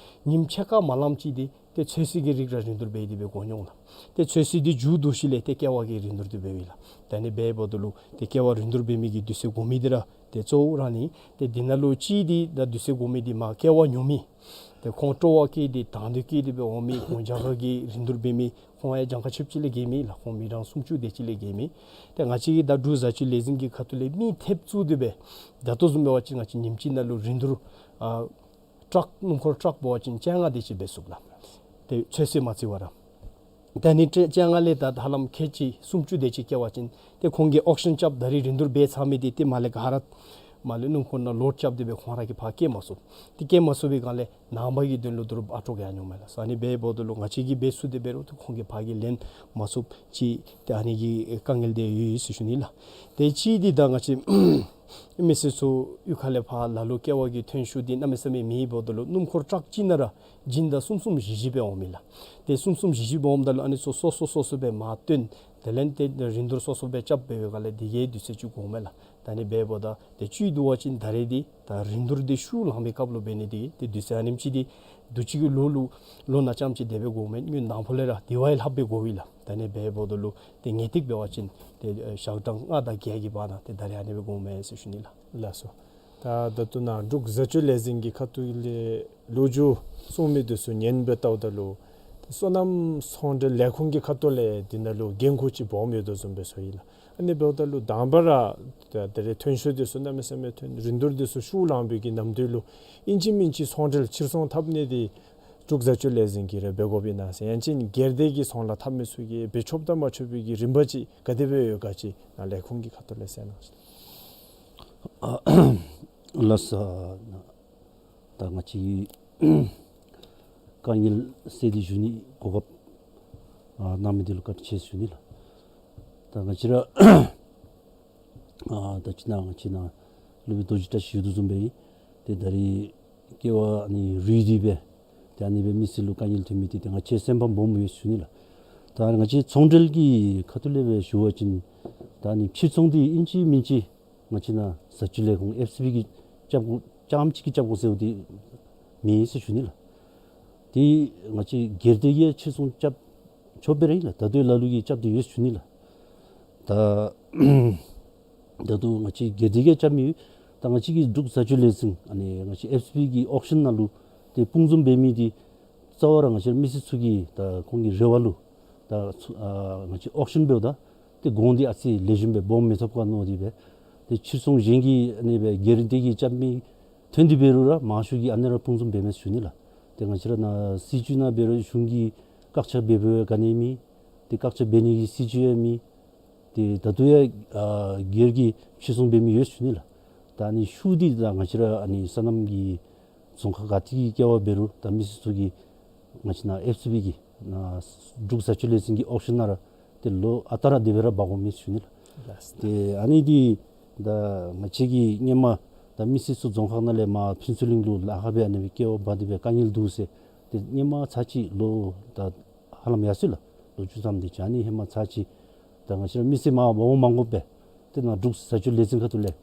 ཉིནམ་ཕྱེད་ཀ་མ་ལངམ་ཅིག་འདི་ཏེ་ཚོད་བསྲེ་གི་རིགས་ར་རིན་བསྡུར་འབད་དེ་སྦེ་གོ་མྱོང་ལགས། ཏེ་ཚོད་བསྲེ་འདི་མཇུག་བསྡུ་ཞིནམ་ལས་ཏེ་ཀེ་བ་གི་རིན་བསྡུར་འདི་འབདཝ་ཨིན་ལགས། ད་ཨ་ནི་འབདཝ་ད་ལུ་ཏེ་ཀེ་བ་རིན་བསྡུར་འབད་མི་གི་དུས་ཚོད་དགོ་མི་འདི་ར་ཏེ་གཙོ་བོ་ར་ཨ་ནི། ཏེ་འདི་ནང་ལུ་གཅིག་འདི་ད་དུས་ཚོད་དགོ་མི་འདི་མར་ཀེ་བ་ཉོ་མི་ཏེ་ཁོང་སྤྲོ་བ་བསྐྱེད་དེ་དང་འདོད་བསྐྱེད་དེ་སྦེ་འོང་མི་ཁོང་རྒྱ་གར་གྱི་རིན་བསྡུར་འབད་མི་ཁོང་ཡང་གྱངས་ཁ་ཆོདཔ་ཅིག་ལས་བརྒལ་མེད་ལགས། ཁོང་མི་གྲངས་སུམ་ཅུ་དེ་ཅིག་ལས་བརྒལ་མེད། ཏེ་ང་བཅས་ཀྱིས་ད་འབྲུག་བཟའ་ཆུ་ལས་འཛིན་གྱི་ཁ་ཐུག་ལས་མི་ཐེབས་བཙུགས་ཏེ་སྦེ་ད་ལྟོ་བཟུམ་འབད་བ་ཅིན་ང་བཅས་ཉིནམ་གཅིག་ནང་ལུ་རིན་བསྡུར་ཨ་ཊཱག་སྣུམ་འཁོར་ཊཱག་འབད་བ་ཅིན་བཅོ་ལྔ་དེ་ཅིག་འབད་ཚུགས་ལགས། ཏེ་ཚོད་བསྲེ་མ་བརྩི་བར་ར། ད་ཨ་ནི་བཅོ་བཅོ་ལྔ་ལས་ད་ཧ་ལམ་ཁལ་གཅིག་སུམ་ཅུ་དེ་ཅིག་བཀལ་བ་ཅིན་ཏེ་ཁོང་གིས་ཨོག་ཤན་རྐྱབ་ད་རེས་རིན་བསྡུར་འབད་ཚར་མི་འདི་ཏེ་མར་ལས་ག་ར་ མར་ལས་སྣུམ་འཁོར་ནང་ལོཌ་རྐྱབ་སྟེ་སྦེ་ཁོང་ར་གིས་ཕར་བསྐྱལ་མ་ཚུགས། ཏེ་བསྐྱལ་མ་ཚུགས་པའི་སྒང་ལས་ནངས་པ་གི་དོན་ལུ་དོ་རུང་ཨ་ཏོ་གི་ཨ་ཉོ་མས་ལགས། ཨ་ནི་འབདཝ་ད་ལུ་ང་བཅས་ཀྱིས་འབད་ཚུགས་ཏེ་འབད་རུང་ཏེ་ཁོང་གིས་ཕར་གྱི་ལེན་མ་ཚུགསཔ་ཅིག་ཏེ་ཨ་ནི་གི་དཀའ་ངལ་འདི་ཡོད་ཡོད་ཟེར་ཞུ་ནི་ལགས། ཏེ་གཅིག་འདི་ད་ང་བཅས་མི་སེར་ཚུ་གཡུས་ཁ་ལས་ཕར་ལ་ལུ་ཀེ་བ་གི་ཐོན་ཤུགས་འདི་གནམ་མེད་ས་མེད་མེད་འབདཝ་ད་ལུ་སྣུམ་འཁོར་ཊག་གཅིག་ནང་ར་སྦྱིན་བདག་གསུམ་གསུམ་བཞི་བཞི་སྦེ་འོང་མས་ལགས། ཏེ་གསུམ་གསུམ་བཞི་བཞི་སྦེ་འོངམ་ད་ལུ་ཨ་ནི་ཚུ་སོ་སོ་སོ་སོ་སྦེ་མར་བཏོན། དེ་ལས་ཏེ་རིན་བསྡུར་སོ་སོ་སྦེ་རྐྱབ་འབད་བའི་སྒང་ལས་དེ་གིས་དུས་ཚོད་ཅིག་འགོརཝ་མས་ལགས། ད་ཨ་ནི་འབདཝ་ད་ཏེ་བཅུད་བསྡུ་བ་ཅིན་ད་རེས་འདི་ད་རིན་བསྡུར་འདི་ཤུགས་ལང་པའི་སྐབས་ལུ་འབད་ནི་དེ་གིས་ཏེ་དུས་ཚོད་ཨ་ནེམ་ཅིག་འདི་དུས་ཅི་གི་ལོ་ལུ་ལོ་ནང་རྐྱངམ་ཅིག་དེ་སྦེ་འགོརཝ་མེན། ངེའི་ནངས་པ་ལས་ར་དེ་བ་ཡང་ལྷགཔ་སྦེ་འགོརཝ་ཨིན་ལགས། ད་ཨ་ནི་འབདཝ་ད་ལུ་ཏེ་ངེས་ཏིག་འབད་བ་ཅིན་ཏེ་ཨེ་ཞག་གྲངས་ལྔ་དང་བརྒྱད་ཀྱི་བར་ན་ཏེ་ད་རེས་ཨ་ནི་སྦེ་འགོརཝ་མས་ཟེར་ཞུ་ནི་ལགས། ལགས་སོ། ད་ད་ལྟོ་ནཱ་འབྲུག་བཟའ་སྤྱོད་ལས་འཛིན་གྱི་ཁ་ཐུག་ལས་ལོ་རྒྱུས་གསུང་མི་འདི་ཚུ་ཉན་སྦེ་བལྟཝ་ད་ལུ་སོ་ནམ་ཚོང་འབྲེལ་ལས་ཁུངས་ཀྱི་ཁ་ཐུག་ལས་འདི་ནང་ལུ་འགན་ཁུར་ཅིག་སྦོམ་ཡོད་དོ་བཟུམ་སྦེ་ཚོར་ཡི་ལགས། ཨ་ནི་འབདཝ་ད་ལུ་དང་པ་ར་ད་ད་རེས་ཐོན་ཤུགས་འདི་ཚུ་གནམ་མེད་ས་མེད་ཐོན། རིན་བསྡུར་འདི་ཚུ་ཤུགས་ལང་པའི་གི་ནམ་དུས་ལུ་ཨིན་ཅི་མིན་ཅི་ཚོང་འབྲེལ་ཕྱིར་ཚོང་འཐབ་ནི་འདི་འབྲུག་བཟའ་སྤྱོད་ལས་འཛིན་གྱིས་ར་འབད་དགོཔ་ཨིན་ན་ཟེར། ཡང་ཅིན་སྒེར་སྡེ་གི་ཚོང་ལཱ་འཐབ་མི་ཚུ་གིས་འབད་ཆོགཔ་དང་མ་ཆོག་པའི་གི་རིམ་པ་ཅིག་ག་དེ་སྦེ་ཡོད་ག་ཅིག་ནཱ་ལས་ཁུངས་ཀྱི་ཁ་ཐུག་ལས་གསལ་གནང་ཞུ། ལགས་སོ། ད་ང་བཅས་དཀའ་ངལ་སེལ་ཏེ་ཞུ་ནི་གོ་སྐབས་ཨ་གནང་མི་འདི་ལུ་བཀའ་དྲིན་ཆེ་ཞུ་ནི་ལགས། ད་ང་བཅས་ར་ཨ་ད་ཅི་ནཱ་ང་བཅས་ནཱ་སློབ་དཔོན་རྡོ་རྗེ་བཀྲ་ཤིས་ཞུ་དོ་བཟུམ་སྦེ་ཨིན། ཏེ་ད་རེས་ཀེ་བ་ཨ་ནི་རུལ་ཏེ་སྦེ་ཏེ་ཨ་ནི་སྦེ་མི་སེར་ལུ་དཀའ་ངལ་ཐོན་མི་འདི་ཏེ་ང་བཅས་སེམས་ཕམ་སྦོམ་ཡོད་ཞུ་ནི་ལགས། ད་ང་བཅས་ཚོང་འབྲེལ་གྱི་ཁ་ཐུག་ལས་སྦེ་ཞུ་བ་ཅིན་ད་ཨ་ནི་ཕྱིར་ཚོང་འདི་ཨིན་ཅི་མིན་ཅི་ང་བཅས་ནཱ་བཟའ་སྤྱོད་ལས་ཁུངས་ཨེཕ་སི་བི་གིས་རྐྱབ་དགོ་རྐྱངམ་ཅིག་གིས་རྐྱབ་དགོ་ཟེརཝ་འདི་མེད་ཟེར་ཞུ་ནི་ལགས། ཏེ་ང་བཅས་སྒེར་སྡེ་གིས་ཕྱིར་ཚོང་རྐྱབ་ཆོགཔ་སྦེ་ར་ཨིན་ལགས། ད་ལྟོ་ལ་ལུ་གིས་རྐྱབ་སྟེ་ཡོད་ཞུ་ནི་ལགས། ད་ད་ལྟོ་ང་བཅས་སྒེར་སྡེ་གིས་རྐྱབ་མི་ཡོད། ད་ང་བཅས་ཀྱི་འབྲུག་བཟའ་སྤྱོད་ལས་འཛིན་ཨ་ནི་ང་བཅས་ཨེཕ་སི་བི་གི་ཨོག་ཤན་ནང་ལུ་ཏེ་སྤུངས་འཛོམས་འབད་མི་འདི་རྩ་བ་ར་ང་བཅས་མི་སེར་ཚུ་གིས་ད་ཁོང་གི་རེ་བ་ལུ་ད་ཚུ་ཨ་ང་བཅས་ཨོག་ཤན་འབདཝ་ད་ཏེ་གོང་འདི་ཨ་ཙི་ལེགས་ཤོམ་སྦེ་སྦོམ་མི་ཐོབ་ག་མནོ་སྟེ་སྦེ་ཏེ་ཕྱིར་ཚོང་གཞན་གྱི་ཨ་ནི་སྦེ་སྒེར་སྡེ་གིས་རྐྱབ་མི་ཐོན་ཏེ་འབད་རུང་ར་མང་ཤོས་ཀྱིས་ཨ་ནི་ར་སྤུངས་འཛོམས་འབད་མས་ཞུ་ནི་ལགས། ཏེ་ང་བཅས་ར་ནཱ་སྲིད་བྱུས་ནང་འབད་རུང་གཞུང་གིས་བཀག་ཆ་འབད་འབདཝ་ག་ནི་མེད། ཏེ་བཀག་ཆ་འབད་ནི་གི་སྲིད་བྱུས་ཡང་མེད། ཏེ་ད་ལྟོ་ཡང་ཨ་སྒེར་གྱིས་ཕྱིར་ཚོང་འབད་མི་ཡོད་ཞུ་ནི་ལགས། ད་ཨ་ནི་ཤུགས་འདི་ད་ང་བཅས་ར་ཨ་ནི་སོ་ནམ་གྱི་རྫོང་ཁག་ག་ཏེ་གི་ཀེ་བ་འབད་རུང་ད་མི་སེར་ཚུ་གིས་ང་བཅས་ནཱ་ཨེཕ་སི་བི་གི་ནཱ་འབྲུག་བཟའ་སྤྱོད་ལས་འཛིན་གྱི་ཨོག་ཤན་ནང་ར་ཏེ་ལོ་ཨ་རྟག་ར་དེ་སྦེ་ར་འབག་དགོ་མི་ཞུ་ནི་ལགས། ལགས་སོ། ཏེ་ཨ་ནི་འདི་ད་ང་བཅས་ཀྱིས་སྔོན་མ་ད་མི་སེར་ཚུ་རྫོང་ཁག་ནང་ལས་མར་ཕུན་ཚོགས་གླིང་ལུ་ལཱ་ཁག་སྦེ་ཨ་ནི་སྦེ་ཀེ་བ་འབག་སྟེ་སྦེ་དཀའ་ངལ་འདུག་ཟེར་ཏེ་སྔོན་མ་ཚར་ཅིག་ལོ་ད་ཧ་ལམ་ཡར་སོང་ཡི་ལགས། ལོ་བཅུ་ཐམ་དེ་ཅིག་ཨ་ནི་ཧེ་མ་ཚར་ཅིག་ད་ང་བཅས་ར་མི་སེར་མར་འོང་མ་དགོཔ་སྦེ་ཏེ་ནཱ་འབྲུག་བཟའ་སྤྱོད་ལས་འཛིན་ཁ་ཐུག་ལས་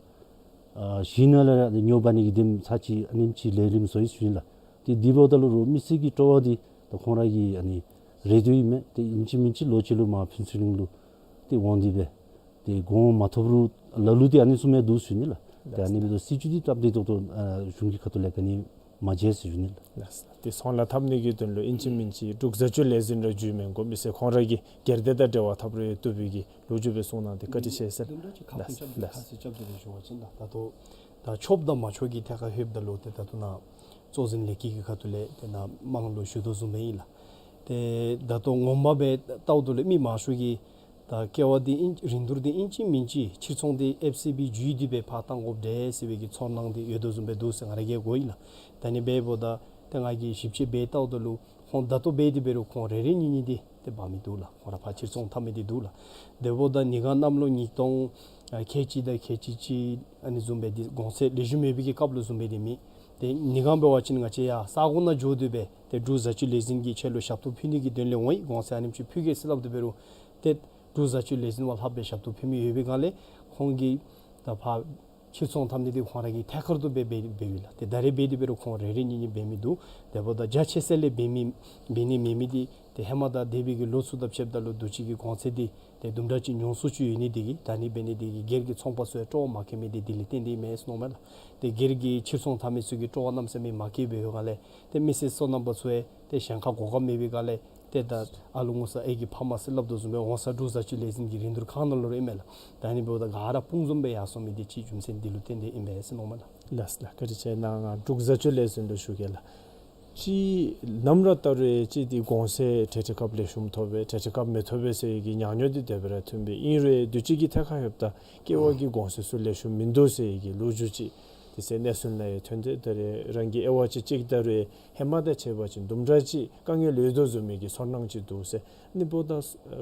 ཨ་གཞི་ནང་ལས་ར་ཉོ་འབག་ནི་གི་དེམ་ཚར་ཅིག་ཨ་ནེམ་ཅིག་ལས་རིམ་བཟོ་ཡི་ཞུ་ནི་ལགས། ཏེ་དེ་འབདཝ་ད་ལུ་རུང་མི་སེར་གྱི་སྤྲོ་བ་འདི་ད་ཁོང་ར་གི་ཨ་ནི་རེ་འདོད་ཨིན་མས། ཏེ་ཨིན་ཅི་མིན་ཅི་ལོ་གཅིག་ལུ་མར་ཕུན་ཚོགས་གླིང་ལུ་ཏེ་འོང་སྟེ་སྦེ་ཏེ་གོང་མ་ཐོབ་རུང་ལ་ལུ་ཏེ་ཨ་ནི་བཟུམ་ཡང་འདུག་ཞུ་ནི་ལགས། ཏེ་ཨ་ནི་འབདཝ་ད་སྲིད་བྱུས་འདི་སྟབས་བདེ་ཏོག་ཏོ་ཨ་གཞུང་གི་ཁ་ཐུག་ལས་ག་ནི་མ་མཇལ་ཟེར་ཞུ་ནི་ལགས། ལགས་སོ། ཏེ་ཚོང་ལཱ་འཐབ་ནི་གི་དོན་ལུ་ཨིན་ཅི་མིན་ཅི་འབྲུག་བཟའ་སྤྱོད་ལས་འཛིན་ར་འཇུ་མི་དགོ། མི་སེར་ཁོང་ར་གི་སྒེར་སྡེ་དང་འབྲེལ་བ་འཐབ་རུང་ཡང་བཏུབ་པའི་གི་ལོ་རྒྱུས་སྦེ་གསུང་གནང་སྟེ་བཀའ་དྲིན་ཆེ་ཟེར། དུམ་གྲ་ཅིག་ཁ་ལགས་སོ། ཁ་ལགས་སོ། ཁ་ཙ་རྐྱབ་སྟེ་སྦེ་ཞུ་བ་ཅིན་ད་ད་ལྟོ་ད་ཆོགཔ་དང་མ་ཆོགཔ་གི་ཐད་ཁར་ལྷོདཔ་ད་ལུ་ཏེ་ད་ལྟོ་ནཱ་གཙོ་འཛིན་ལས་ཀྱི་གི་ཁ་ཐུག་ལས་ཏེ་ནཱ་དམངས་ལུ་ཞུ་དོ་བཟུམ་སྦེ་ཨིན་ལགས། ཏེ་ད་ལྟོ་ངོ་མ་སྦེ་བལྟཝ་ད་ལུ་མི་མང་ཤོས་ཀྱིས་ད་ཀེ་བ་འདི་ཨིན་རིན་བསྡུར་འདི་ཨིན་ཅི་མིན་ཅི་ཕྱིར་ཚོང་འདི་ཨེཕ་སི་བི་བརྒྱུད་དེ་སྦེ་ཕར་བཏང་དགོཔ་འདྲས་ཟེར་བའི་གི་ཚོར་སྣང་འདི་ཡོད་དོ་བཟུམ་སྦེ་འདུག་ཟེར་ང་ར་གིས་གོ་ཡི་ལགས། ད་ཨ་ནི་འབདཝ་ད་ཏེ་ང་གིས་ཞིབ་དཔྱད་འབད་བལྟཝ་ད་ལུ་ཁོང་ད་ལྟོ་འབད་དེ་འབད་རུང་ཁོང་རེ་རེ་གཉིས་གཉིས་འདི་ཏེ་འབག་མི་འདུག་ལགས། ཁོང་ར་ཕར་ཕྱིར་ཚོང་འཐབ་མི་འདི་འདུག་ལགས། དེ་འབདཝ་ད་ཉིན་གང་གནམ་ལོ་ཉིས་སྟོང་ཨ་ཁལ་གཅིག་དང་ཁལ་གཅིག་གཅིག་ཨ་ནི་བཟུམ་སྦེ་འདི་གོང་ཚད་ལེགས་ཤོམ་མེད་པའི་གི་སྐབས་ལུ་བཟུམ་སྦེ་འདི་མེད། ཏེ་ཉིན་གང་འབད་བ་ཅིན་ང་བཅས་ཡར་ས་གོ་ནང་འགྱོ་སྟེ་སྦེ་ཏེ་འབྲུག་བཟའ་སྤྱོད་ལས་འཛིན་གྱིས་ཁྱེད་ལུ་ཞབས་ཏོག་ཕུལ་ནི་གི་དོན་ལས་འོང་ཡི། གོང་ཚད་ཨ་ནེམ་ཅིག་ཕུལ་གེ་ཟེར་སླབ་སྟེ་འབད་རུང་ཏེ་འབྲུག་བཟའ་སྤྱོད་ལས་འཛིན་བ་ལྷག་སྦེ་ཞབས་ཏོག་ཕུལ་མི་ཡོད་པའི་སྒང་ལས་ཁོང་གིས་ད་ཕར་ཕྱིར་ཚོང་འཐབ་ནི་འདི་ཁོང་ར་གིས་ཐད་ཀར་དུ་འབད་འབད་འབདཝ་ཨིན་ལགས། ཏེ་ད་རེས་འབད་དེ་འབད་རུང་ཁོང་རེ་རེ་གཉིས་གཉིས་འབད་མི་འདུག། དེ་འབདཝ་ད་རྒྱ་ཆེ་ས་ལས་འབད་མི་འབད་ནི་མེད་མི་འདི་ཏེ་ཧེ་མ་དང་འདས་པའི་གི་ལོ་ཚུ་དང་ཕྱདཔ་ད་ལུ་དུས་ཅི་གི་གོང་ཚད་འདི་ཏེ་དུམ་གྲ་ཅིག་ཉུང་སུ་ཅིག་ཡོད་ནི་འདི་གིས་ད་ཨ་ནི་འབད་ནི་འདི་གིས་སྒེར་གྱི་ཚོང་པ་ཚུ་ཡང་སྤྲོ་བ་མ་བསྐྱེད་མི་འདི་དེ་ལས་བརྟེན་ཏེ་མས་ཟེར་མནོཝ་མས་ལགས། ཏེ་སྒེར་གྱི་ཕྱིར་ཚོང་འཐབ་མི་ཚུ་གིས་སྤྲོ་བ་གནམ་མེད་ས་མེད་མ་བསྐྱེད་པའི་སྒང་ལས་ཏེ་མི་སེར་སོ་ནམ་པ་ཚུ་ཡང་ཏེ་གཞན་ཁར་གོ་སྐབས་མེད་པའི་སྒང་ལས་ཏེ་ད་ཨ་ལུ་ངོ་ཚ་ཨའི་གིས་ཕ་མ་ཟེར་སླབ་དོ་བཟུམ་སྦེ་ངོ་ཚ་འབྲུག་བཟའ་སྤྱོད་ལས་འཛིན་གྱི་རིན་བསྡུར་ཁང་ནང་ལུ་ར་ཨིན་མས་ལགས། ད་ཨ་ནི་འབདཝ་ད་ག་ར་སྤུངས་འཛོམས་སྦེ་ཡར་སོང་མི་འདི་ཅིག་རྒྱུ་མཚན་འདི་ལུ་བརྟེན་ཏེ་ཨིན་པས་ཟེར་མནོཝ་མས་ལགས། ལགས་ལགས། བཀའ་དྲིན་ཆེ། ནཱ་ང་འབྲུག་བཟའ་སྤྱོད་ལས་འཛིན་ལུ་ཞུ་གེ་ལགས། ཅིག་ནམ་ར་ད་རུང་ཅིག་འདི་གོང་ཚད་གྲ་སྒྲིག་སྐབས་ལེགས་ཤོམ་ཐོབ་པས། གྲ་སྒྲིག་སྐབས་མི་ཐོབ་པས་ཟེར་གྱི་ཉག་ཉོག་འདི་དེ་སྦེ་ར་ཐོན་པས། ཨིན་རུང་དུས་ཅི་གི་ཐད་ཁར་ལྷོདཔ་ད་ཀེ་བ་གི་གོང་ཚད་ཚུ་ལེགས་ཤོམ་མིན་འདུག་ཟེར་གྱི་ལོ་རྒྱུས་ཅིག་དེ་ཚེ་གནས་ཚུལ་ནང་ཡང་ཐོན་ཏེ། ད་རེས་རང་གི་དབྱེ་བ་ཅིག་ཅིག་ད་རུང་ཧེ་མ་དང་ཕྱད་པ་ཅིན་དུམ་གྲ་ཅིག་དཀའ་ངལ་ཡོད་དོ་བཟུམ་མའི་གི་ཚོར་སྣང་ཅིག་འདུག་ཟེར། ཨ་ནི་འབདཝ་ད་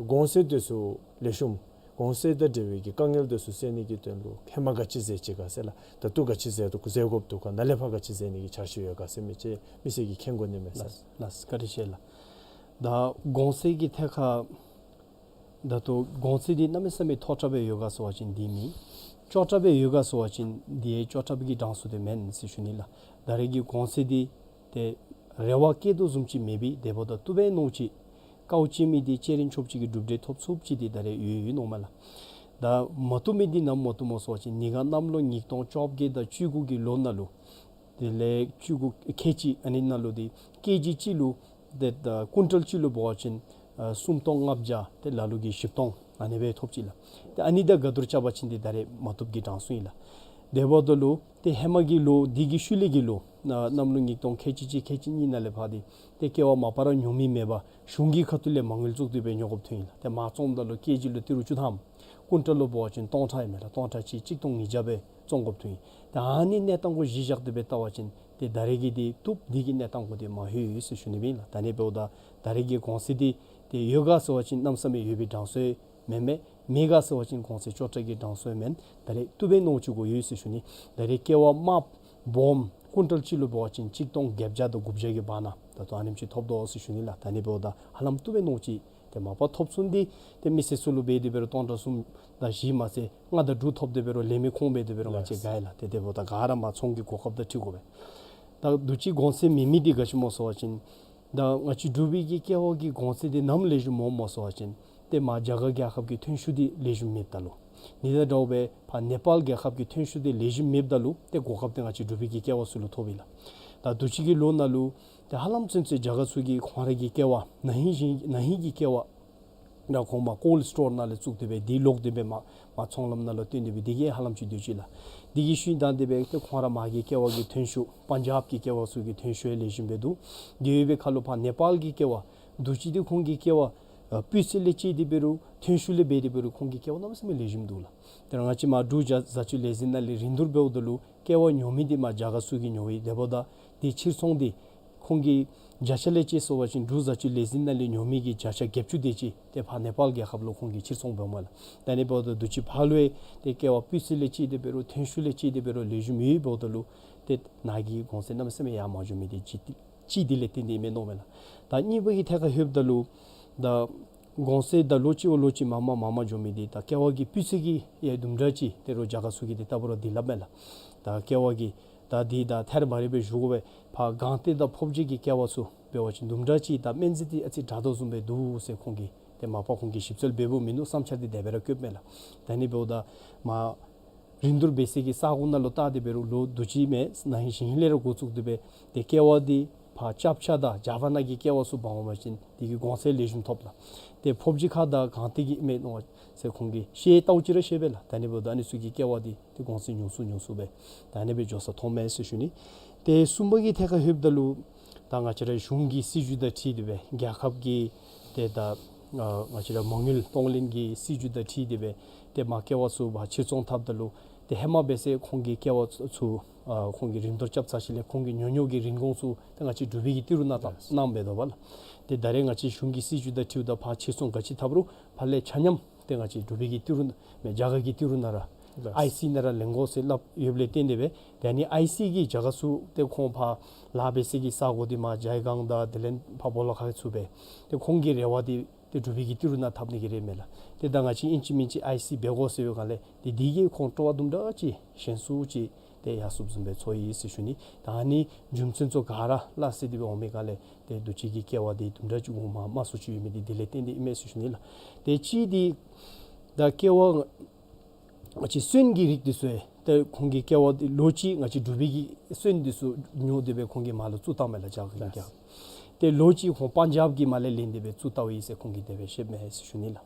གོང་ཚད་དེ་ཚུ་ལེགས་ཤོམ་གོང་ཚད་དང་འབྲེལ་བའི་གི་དཀའ་ངལ་དེ་ཚུ་སེལ་ནི་གི་དོན་ལུ་ཧེ་མ་ག་ཅི་མཛད་ཅི་ག་ཟེར་ལགས། ད་ལྟོ་ག་ཅི་མཛད་དོ་མཛད་དགོཔ་འདུག་ག། ནཱ་ལས་ཕར་ག་ཅི་མཛད་ནི་གི་འཆར་གཞི་ཡོད་ག་ཟེར་མི་ཅིག་མི་སེར་གྱིས་མཁྱེན་དགོ་ནི་མས་ཟེར། ལགས་ལགས། བཀའ་དྲིན་ཆེ་ལགས། ད་གོང་ཚད་ཀྱི་ཐད་ཁར་ད་ལྟོ་གོང་ཚད་འདི་གནམ་མེད་ས་མེད་མཐོ་དྲགས་སྦེ་ཡོད་ག་ཟེར་བ་ཅིན་འདི་མེན། སྐྱོ་དྲགས་སྦེ་ཡོད་ག་ཟེར་བ་ཅིན་འདི་ཡང་སྐྱོ་དྲགས་པའི་གི་གྲངས་སུ་དེ་མེན་ཟེར་ཞུ་ནི་ལགས། ད་རེས་ཀྱི་གོང་ཚད་འདི་ཏེ་རེ་བ་བསྐྱེད་དོ་བཟུམ་ཅིག་མེད་པས། དེ་འབདཝ་ད་བཏུབ་པས་མནོཝ་ཅིག་དཀའཝ་སྤྱད་མི་འདི་ཅིག་རིན་ཆོགཔ་ཅིག་གི་གྲུབ་འབྲས་ཐོབ་ཚུགསཔ་ཅིག་འདི་ད་རེས་ཡོད་ཡོད་མནོཝ་མས་ལགས། ད་མ་བཏུབ་མི་འདི་ནམ་མ་བཏུབ་སྨོ་ཟེར་བ་ཅིན་ཉིས་སྟོང་གནམ་ལོ་ཉིས་སྟོང་བཅོ་བརྒྱད་དང་བཅུ་དགུ་གི་ལོ་ནང་ལུ་དེ་ལས་བཅུ་དགུ་ཁལ་གཅིག་ཨ་ནི་ནང་ལུ་འདི་ཀེ་ཇི་གཅིག་ལུ་ཏེ་ད་ཀུན་ཊལ་གཅིག་ལུ་འབད་བ་ཅིན་ཨ་སུམ་སྟོང་ལྔ་བརྒྱ་ཏེ་ལ་ལུ་གིས་བཞི་སྟོང་ཨ་ནི་སྦེ་ཐོབ་ཅི་ལགས། ཏེ་ཨ་ནི་དང་ག་དུར་རྐྱབ་པ་ཅིན་འདི་ད་རེས་མ་བཏུབ་ཀྱི་གྲངས་སུ་ཨིན་ལགས། དེ་འབདཝ་ད་ལུ་ཏེ་ཧེ་མ་གི་ལོ་འདི་གི་ཤུལ་ལས་ཀྱི་ལོ་ཨ་གནམ་ལོ་ཉིས་སྟོང་ཁལ་གཅིག་གཅིག་ཁལ་གཅིག་གཉིས་ནང་ལས་ཕར་འདི་ཏེ་ཀེ་བ་མ་པ་ར་ཉོ་མི་མེད་པར་གཞུང་གི་ཁ་ཐུག་ལས་མ་དངུལ་བཙུགས་ཏེ་སྦེ་ཉོ་དགོཔ་ཐོན་ཡི་ལགས། ཏེ་མར་བཙོངམ་ད་ལུ་ཀེ་ཇི་ལུ་ཏི་རུ་བཅུ་ཐམ། ཀུན་ཊལ་ལུ་འབད་བ་ཅིན་སྟོང་ཕྲག་ཨིན་མས་ལགས། སྟོང་ཕྲག་གཅིག་གཅིག་སྟོང་ཉིས་བརྒྱ་སྦེ་བཙོང་དགོཔ་ཐོན་ཡི། ཏེ་ཨ་ནི་གནས་སྟངས་གུ་གཞི་བཞག་སྟེ་སྦེ་བལྟ་བ་ཅིན་ཏེ་ད་རེས་ཀྱི་འདི་བཏུབ། འདི་གི་གནས་སྟངས་གུ་འདི་མ་ལྷོད་ཡི་ཟེར་ཞུ་ནི་ཨིན་ལགས། ད་ཨ་ནི་འབདཝ་ད་ད་རེས་ཀྱི་གོང་ཚད་འདི་ཏེ་ཡོད་ག་ཟེར་བ་ཅིན་གནམ་མེད་ས་མེད་ཡོད་པའི་གྲངས་སུ་མེན་མས། མེད་ག་ཟེར་བ་ཅིན་གོང་ཚད་སྐྱོ་དྲགས་ཀྱི་གྲངས་སུ་མེན། ད་རེས་བཏུབ་པས་མནོཝ་ཅིག་གུ་ཡོད་ཟེར་ཞུ་ནི། ད་རེས་ཀེ་བ་དམརཔོ་སྦོམ་ཀུན་ཊལ་གཅིག་ལུ་འབད་བ་ཅིན་གཅིག་སྟོང་བརྒྱད་བརྒྱ་དང་དགུ་བརྒྱ་གི་བར་ན་ད་ལྟོ་ཨ་ནེམ་ཅིག་ཐོབ་དོ་ཟེར་ཞུ་ནི་ལགས། ད་ཨ་ནི་འབདཝ་ད་ཧ་ལམ་བཏུབ་པས་མནོཝ་ཅིག་ཏེ་མ་པ་ཐོབ་ཚུགས་ནི་འདི་ཏེ་མི་སེར་ཚུ་ལུ་འབད་དེ་འབད་རུང་སྟོང་ཕྲག་གསུམ་དང་བཞི་མ་ཚད་ལྔ་དང་དྲུག་ཐོབ་སྟེ་འབད་རུང་ལེན་མི་ཁོང་འབད་དེ་འབད་རུང་ང་བཅས་དགའ་ཡི་ལགས། ཏེ་དེ་འབདཝ་ད་ག་ར་མར་ཚོང་གི་གོ་སྐབས་དང་འཁྲིལ་དགོ་པས། ད་དུས་ཅི་གོང་ཚད་མེད་མི་འདི་ག་ཅི་སྨོ་ཟེར་བ་ཅིན་ད་ང་བཅས་འབྲུག་པའི་གི་ཀེ་བ་གི་གོང་ཚད་འདི་ནམ་ལེགས་ཤོམ་འོང་སྨོ་ཟེར་བ་ཅིན་ཏེ་མར་རྒྱ་གར་རྒྱལ་ཁབ་ཀྱི་ཐོན་ཤུགས་འདི་ལེགས་ཤོམ་མེདཔ་ད་ལུ། ཨ་ནི་དང་འདྲཝ་སྦེ་ཕར་ནེ་པཱལ་རྒྱལ་ཁབ་ཀྱི་ཐོན་ཤུགས་འདི་ལེགས་ཤོམ་མེདཔ་ད་ལུ་ཏེ་གོ་སྐབས་འདི་ང་བཅས་འབྲུག་པའི་གི་ཀེ་བ་ཚུ་ལུ་ཐོབ་ཨིན་ལགས། ད་དུས་ཅི་གི་ལོ་ནང་ལུ་ཏེ་ཧ་ལམ་ཚུན་ཚོད་རྒྱ་གར་ཚུ་གིས་ཁོང་ར་གི་ཀེ་བ་ན་ཧིང་ཞིང་ན་ཧིང་གི་ཀེ་བ་ར་ཁོང་མར་ཀོལཌ་སི་ཊོར་ནང་ལས་བཙུགས་ཏེ་སྦེ་འདི་ལོག་སྟེ་སྦེ་མར་མར་ཚོང་ལམ་ནང་ལུ་བཏོན་ཏེ་སྦེ་འདི་གིས་ཧ་ལམ་ཅིག་སྡོད་ཅི་ལགས། འདི་གི་ཤུལ་ལྡན་ཏེ་སྦེ་ཏེ་ཁོང་ར་མར་གྱི་ཀེ་བ་གི་ཐོན་ཤུགས་པན་ཇབ་ཀྱི་ཀེ་བ་ཚུ་གི་ཐོན་ཤུགས་ཡང་ལེགས་ཤོམ་སྦེ་འདུག། དེ་ཡོད་པའི་ཁར་ལུ་ཕར་ནེ་པཱལ་གྱི་ཀེ་བ་དུས་ཅི་འདི་ཁོང་གི་ཀེ་བ་ཨ་སྤུས་ཚད་ལས་བརྩིས་ཏེ་འབད་རུང་ཐོན་ཤུགས་ལས་འབད་དེ་འབད་རུང་ཁོང་གི་ཀེ་བ་གནམ་མེད་ས་མེད་ལེགས་ཤོམ་འདུག་ལགས། ཏེ་ང་བཅས་མར་འབྲུག་བཟའ་བཟའ་སྤྱོད་ལས་འཛིན་ནང་ལས་རིན་བསྡུར་འབདཝ་ད་ལུ་ཀེ་བ་ཉོ་མི་འདི་མར་རྒྱ་གར་ཚུ་གིས་ཉོ་ཡི། དེ་འབདཝ་ད་འདི་ཕྱིར་ཚོང་འདི་ཁོང་གི་བརྒྱ་ཆ་ལས་བརྩིས་སོང་པ་ཅིན་འབྲུག་བཟའ་སྤྱོད་ལས་འཛིན་ནང་ལས་ཉོ་མི་གི་བརྒྱ་ཆ་བརྒྱད་ཅུ་དེ་ཅིག་ཏེ་ཕར་ནེ་པཱལ་རྒྱལ་ཁབ་ལུ་ཁོང་གིས་ཕྱིར་ཚོང་འབདཝ་མས་ལགས། ད་ཨ་ནི་འབདཝ་ད་དུས་ཅི་ཕར་ལུ་ཡང་ཏེ་ཀེ་བ་སྤུས་ཚད་ལས་བརྩིས་ཏེ་འབད་རུང་ཐོན་ཤུགས་ལས་བརྩིས་ཏེ་འབད་རུང་ལེགས་ཤོམ་ཡོད་འབདཝ་ད་ལུ་ཏེ་ནཱ་གི་གོང་ཚད་གནམ་མེད་ས་མེད་ཡར་མ་འགྱོ་མི་འདི་ཅིག་ཅིག་འདི་ལས་བརྟེན་ཏེ་ཨིན་མས་མནོཝ་མས་ལགས། ད་གཉིས་པ་གི་ཐད་ཁར་ལྷོདཔ་ད་ལུ་ད་གོང་ཚད་ད་ལོ་གཅིག་བ་ལོ་གཅིག་མར་མར་མར་མར་འགྱོ་མི་འདི་ད་ཀེ་བ་གི་སྤུས་ཚད་ཀྱིས་ཡང་དུམ་གྲ་ཅིག་ཏེ་རོགས་རྒྱ་གར་ཚུ་གིས་ཏེ་ལྟ་བུ་ར་འདི་སླབ་མས་ལགས། ད་ཀེ་བ་གི་ད་འདི་ད་ཐད་རི་བ་རི་སྦེ་ཞུ་དགོ་པས། ཕར་སྒང་སྟེང་དང་ཕོབ་སྦྱིས་ཀྱི་ཀེ་བ་ཚུ་འབད་བ་ཅིན་དུམ་གྲ་ཅིག་ད་སྨན་རྫས་འདི་ཨ་ཙི་དྲག་དོ་བཟུམ་སྦེ་འདུག་ཟེར་ཁོང་གིས་ཏེ་མ་པ་ཁོང་གིས་ཞིབ་འཚོལ་འབད་འབདཝ་མིན་ནུག། བསམ་འཆར་འདི་དེ་སྦེ་ར་བཀོདཔ་མས་ལགས། ད་ཨ་ནི་འབདཝ་ད་མར་རིན་བསྡུར་འབད་སའི་གི་ས་གོ་ནང་ལུ་བལྟ་སྟེ་འབད་རུང་ལོ་དུས་ཅི་མེན་ན་ཧིང་ཞིང་ཧིང་ལས་ར་འགོ་བཙུགས་ཏེ་སྦེ་ཏེ་ཀེ་བ་འདི་ཕར་ཅབ་ཆ་དང་ཇ་པཱན་ནང་གི་ཀེ་བ་ཚུ་འབག་འོང་པ་ཅིན་འདི་གི་གོང་ཚད་ལེགས་ཤོམ་ཐོབ་ལགས། ཏེ་ཕོབ་སྦྱིས་ཁ་དང་སྒང་སྟེང་གི་མེན་ནོ་ཟེར་ཁོང་གིས་ཤེས་ལྟཝ་ཅིག་ར་ཤེས་པས་ལགས། ད་ཨ་ནི་འབདཝ་ད་ཨ་ནི་ཚུ་གི་ཀེ་བ་འདི་ཏེ་གོང་ཚད་ཉུང་སུ་ཉུང་སུ་སྦེ་ད་ཨ་ནི་སྦེ་འགྱོ་ས་མཐོངམ་མས་ཟེར་ཞུ་ནི། ཏེ་གསུམ་པ་གི་ཐད་ཁར་ལྷོདཔ་ད་ལུ་ད་ང་བཅས་ར་གཞུང་གི་སྲིད་བྱུས་དང་འཁྲིལ་ཏེ་སྦེ་རྒྱལ་ཁབ་ཀྱི་ཏེ་ད་ཨ་ང་བཅས་ར་མ་དངུལ་གཏོང་ལེན་གྱི་སྲིད་བྱུས་དང་འཁྲིལ་ཏེ་སྦེ་ཏེ་མར་ཀེ་བ་ཚུ་ཕར་ཕྱིར་ཚོང་འཐབ་ད་ལུ་ཏེ་ཧེ་མ་འབད་སའི་ཁོང་གི་ཀེ་བ་ཚུ་ཨ་ཁོང་གིས་རིན་བསྡུར་རྐྱབ་ཚར་ཞིནམ་ལས་ཁོང་གིས་ཉོ་ཉོ་གི་རིན་གོང་ཚུ་ཏེ་ང་བཅས་འབྲུག་པའི་གི་ཏི་རུ་ནང་ད་གནངམ་འབད་དོ་བ་ལགས། ཏེ་ད་རེས་ང་བཅས་གཞུང་གི་སྲིད་བྱུས་དང་འཁྲིལཝ་ད་ཕར་ཕྱིར་ཚོང་ག་ཅི་འཐབ་རུང་ཕར་ལས་ཆ་མཉམ་ཏེ་ང་བཅས་འབྲུག་པའི་གི་ཏི་རུ་མེན་རྒྱ་གར་གྱི་ཏི་རུ་ནང་ར་ཨའི་སི་ནང་ར་ལེན་དགོ་ཟེར་སླབ་ཡོདཔ་ལས་བརྟེན་ཏེ་སྦེ་ཏེ་ཨ་ནི་ཨའི་སི་གིས་རྒྱ་གར་ཚུ་ཏེ་ཁོང་ཕར་ལཱ་འབད་སའི་གི་ས་གོ་འདི་མར་ཇའི་སྒང་དང་དེ་ལས་ཕར་སྦོ་ལོགས་ཁ་ཚུ་སྦེ་ཏེ་ཁོང་གི་རེ་བ་འདི་ཏེ་འབྲུག་པའི་གི་ཏི་རུ་ནང་འཐབ་ནི་གི་རེ་མས་ལགས། ཏེ་ད་ང་བཅས་ཨིན་ཅི་མིན་ཅི་ཨའི་སི་འབད་དགོ་ཟེར་བའི་སྒང་ལས་ཏེ་འདི་གིས་ཁོང་སྤྲོ་བ་དུམ་གྲ་ཅིག་ཞན་སུ་ཅིག་ཏེ་ཡར་སོངམ་བཟུམ་སྦེ་ཚོར་ཡི་ཟེར་ཞུ་ནི། ད་ཨ་ནི་རྒྱུ་མཚན་ཚུ་ག་ར་སླ་བསྲེ་སྟེ་སྦེ་འོང་མི་སྒང་ལས་ཏེ་དུས་ཅི་གི་ཀེ་བ་འདི་དུམ་གྲ་ཅིག་གོང་མར་དམའ་སུ་ཅིག་ཡོད་མི་འདི་འདི་ལས་བརྟེན་ཏེ་ཨིན་མས་ཟེར་ཞུ་ནི་ལགས། ཏེ་གཅིག་འདི་ད་ཀེ་བ་ང་བཅས་སོན་གྱི་རིགས་འདི་ཚུ་ཡང་ཏེ་ཁོང་གིས་ཀེ་བ་འདི་ལོ་གཅིག་ང་བཅས་འབྲུག་པའི་གི་སོན་འདི་ཚུ་ཉོ་སྟེ་སྦེ་ཁོང་གིས་མར་ལུ་བཙུགས་བཏངམ་མས་ལགས་རྒྱ་གར་གྱི་ལགས། ཏེ་ལོ་གཅིག་ཁོང་པན་ཇབ་ཀྱི་མར་ལས་ལེན་ཏེ་སྦེ་བཙུགས་བཏང་ཡི་ཟེར་ཁོང་གིས་དེ་སྦེ་བཤདཔ་མས་ཟེར་ཞུ་ནི་ལགས།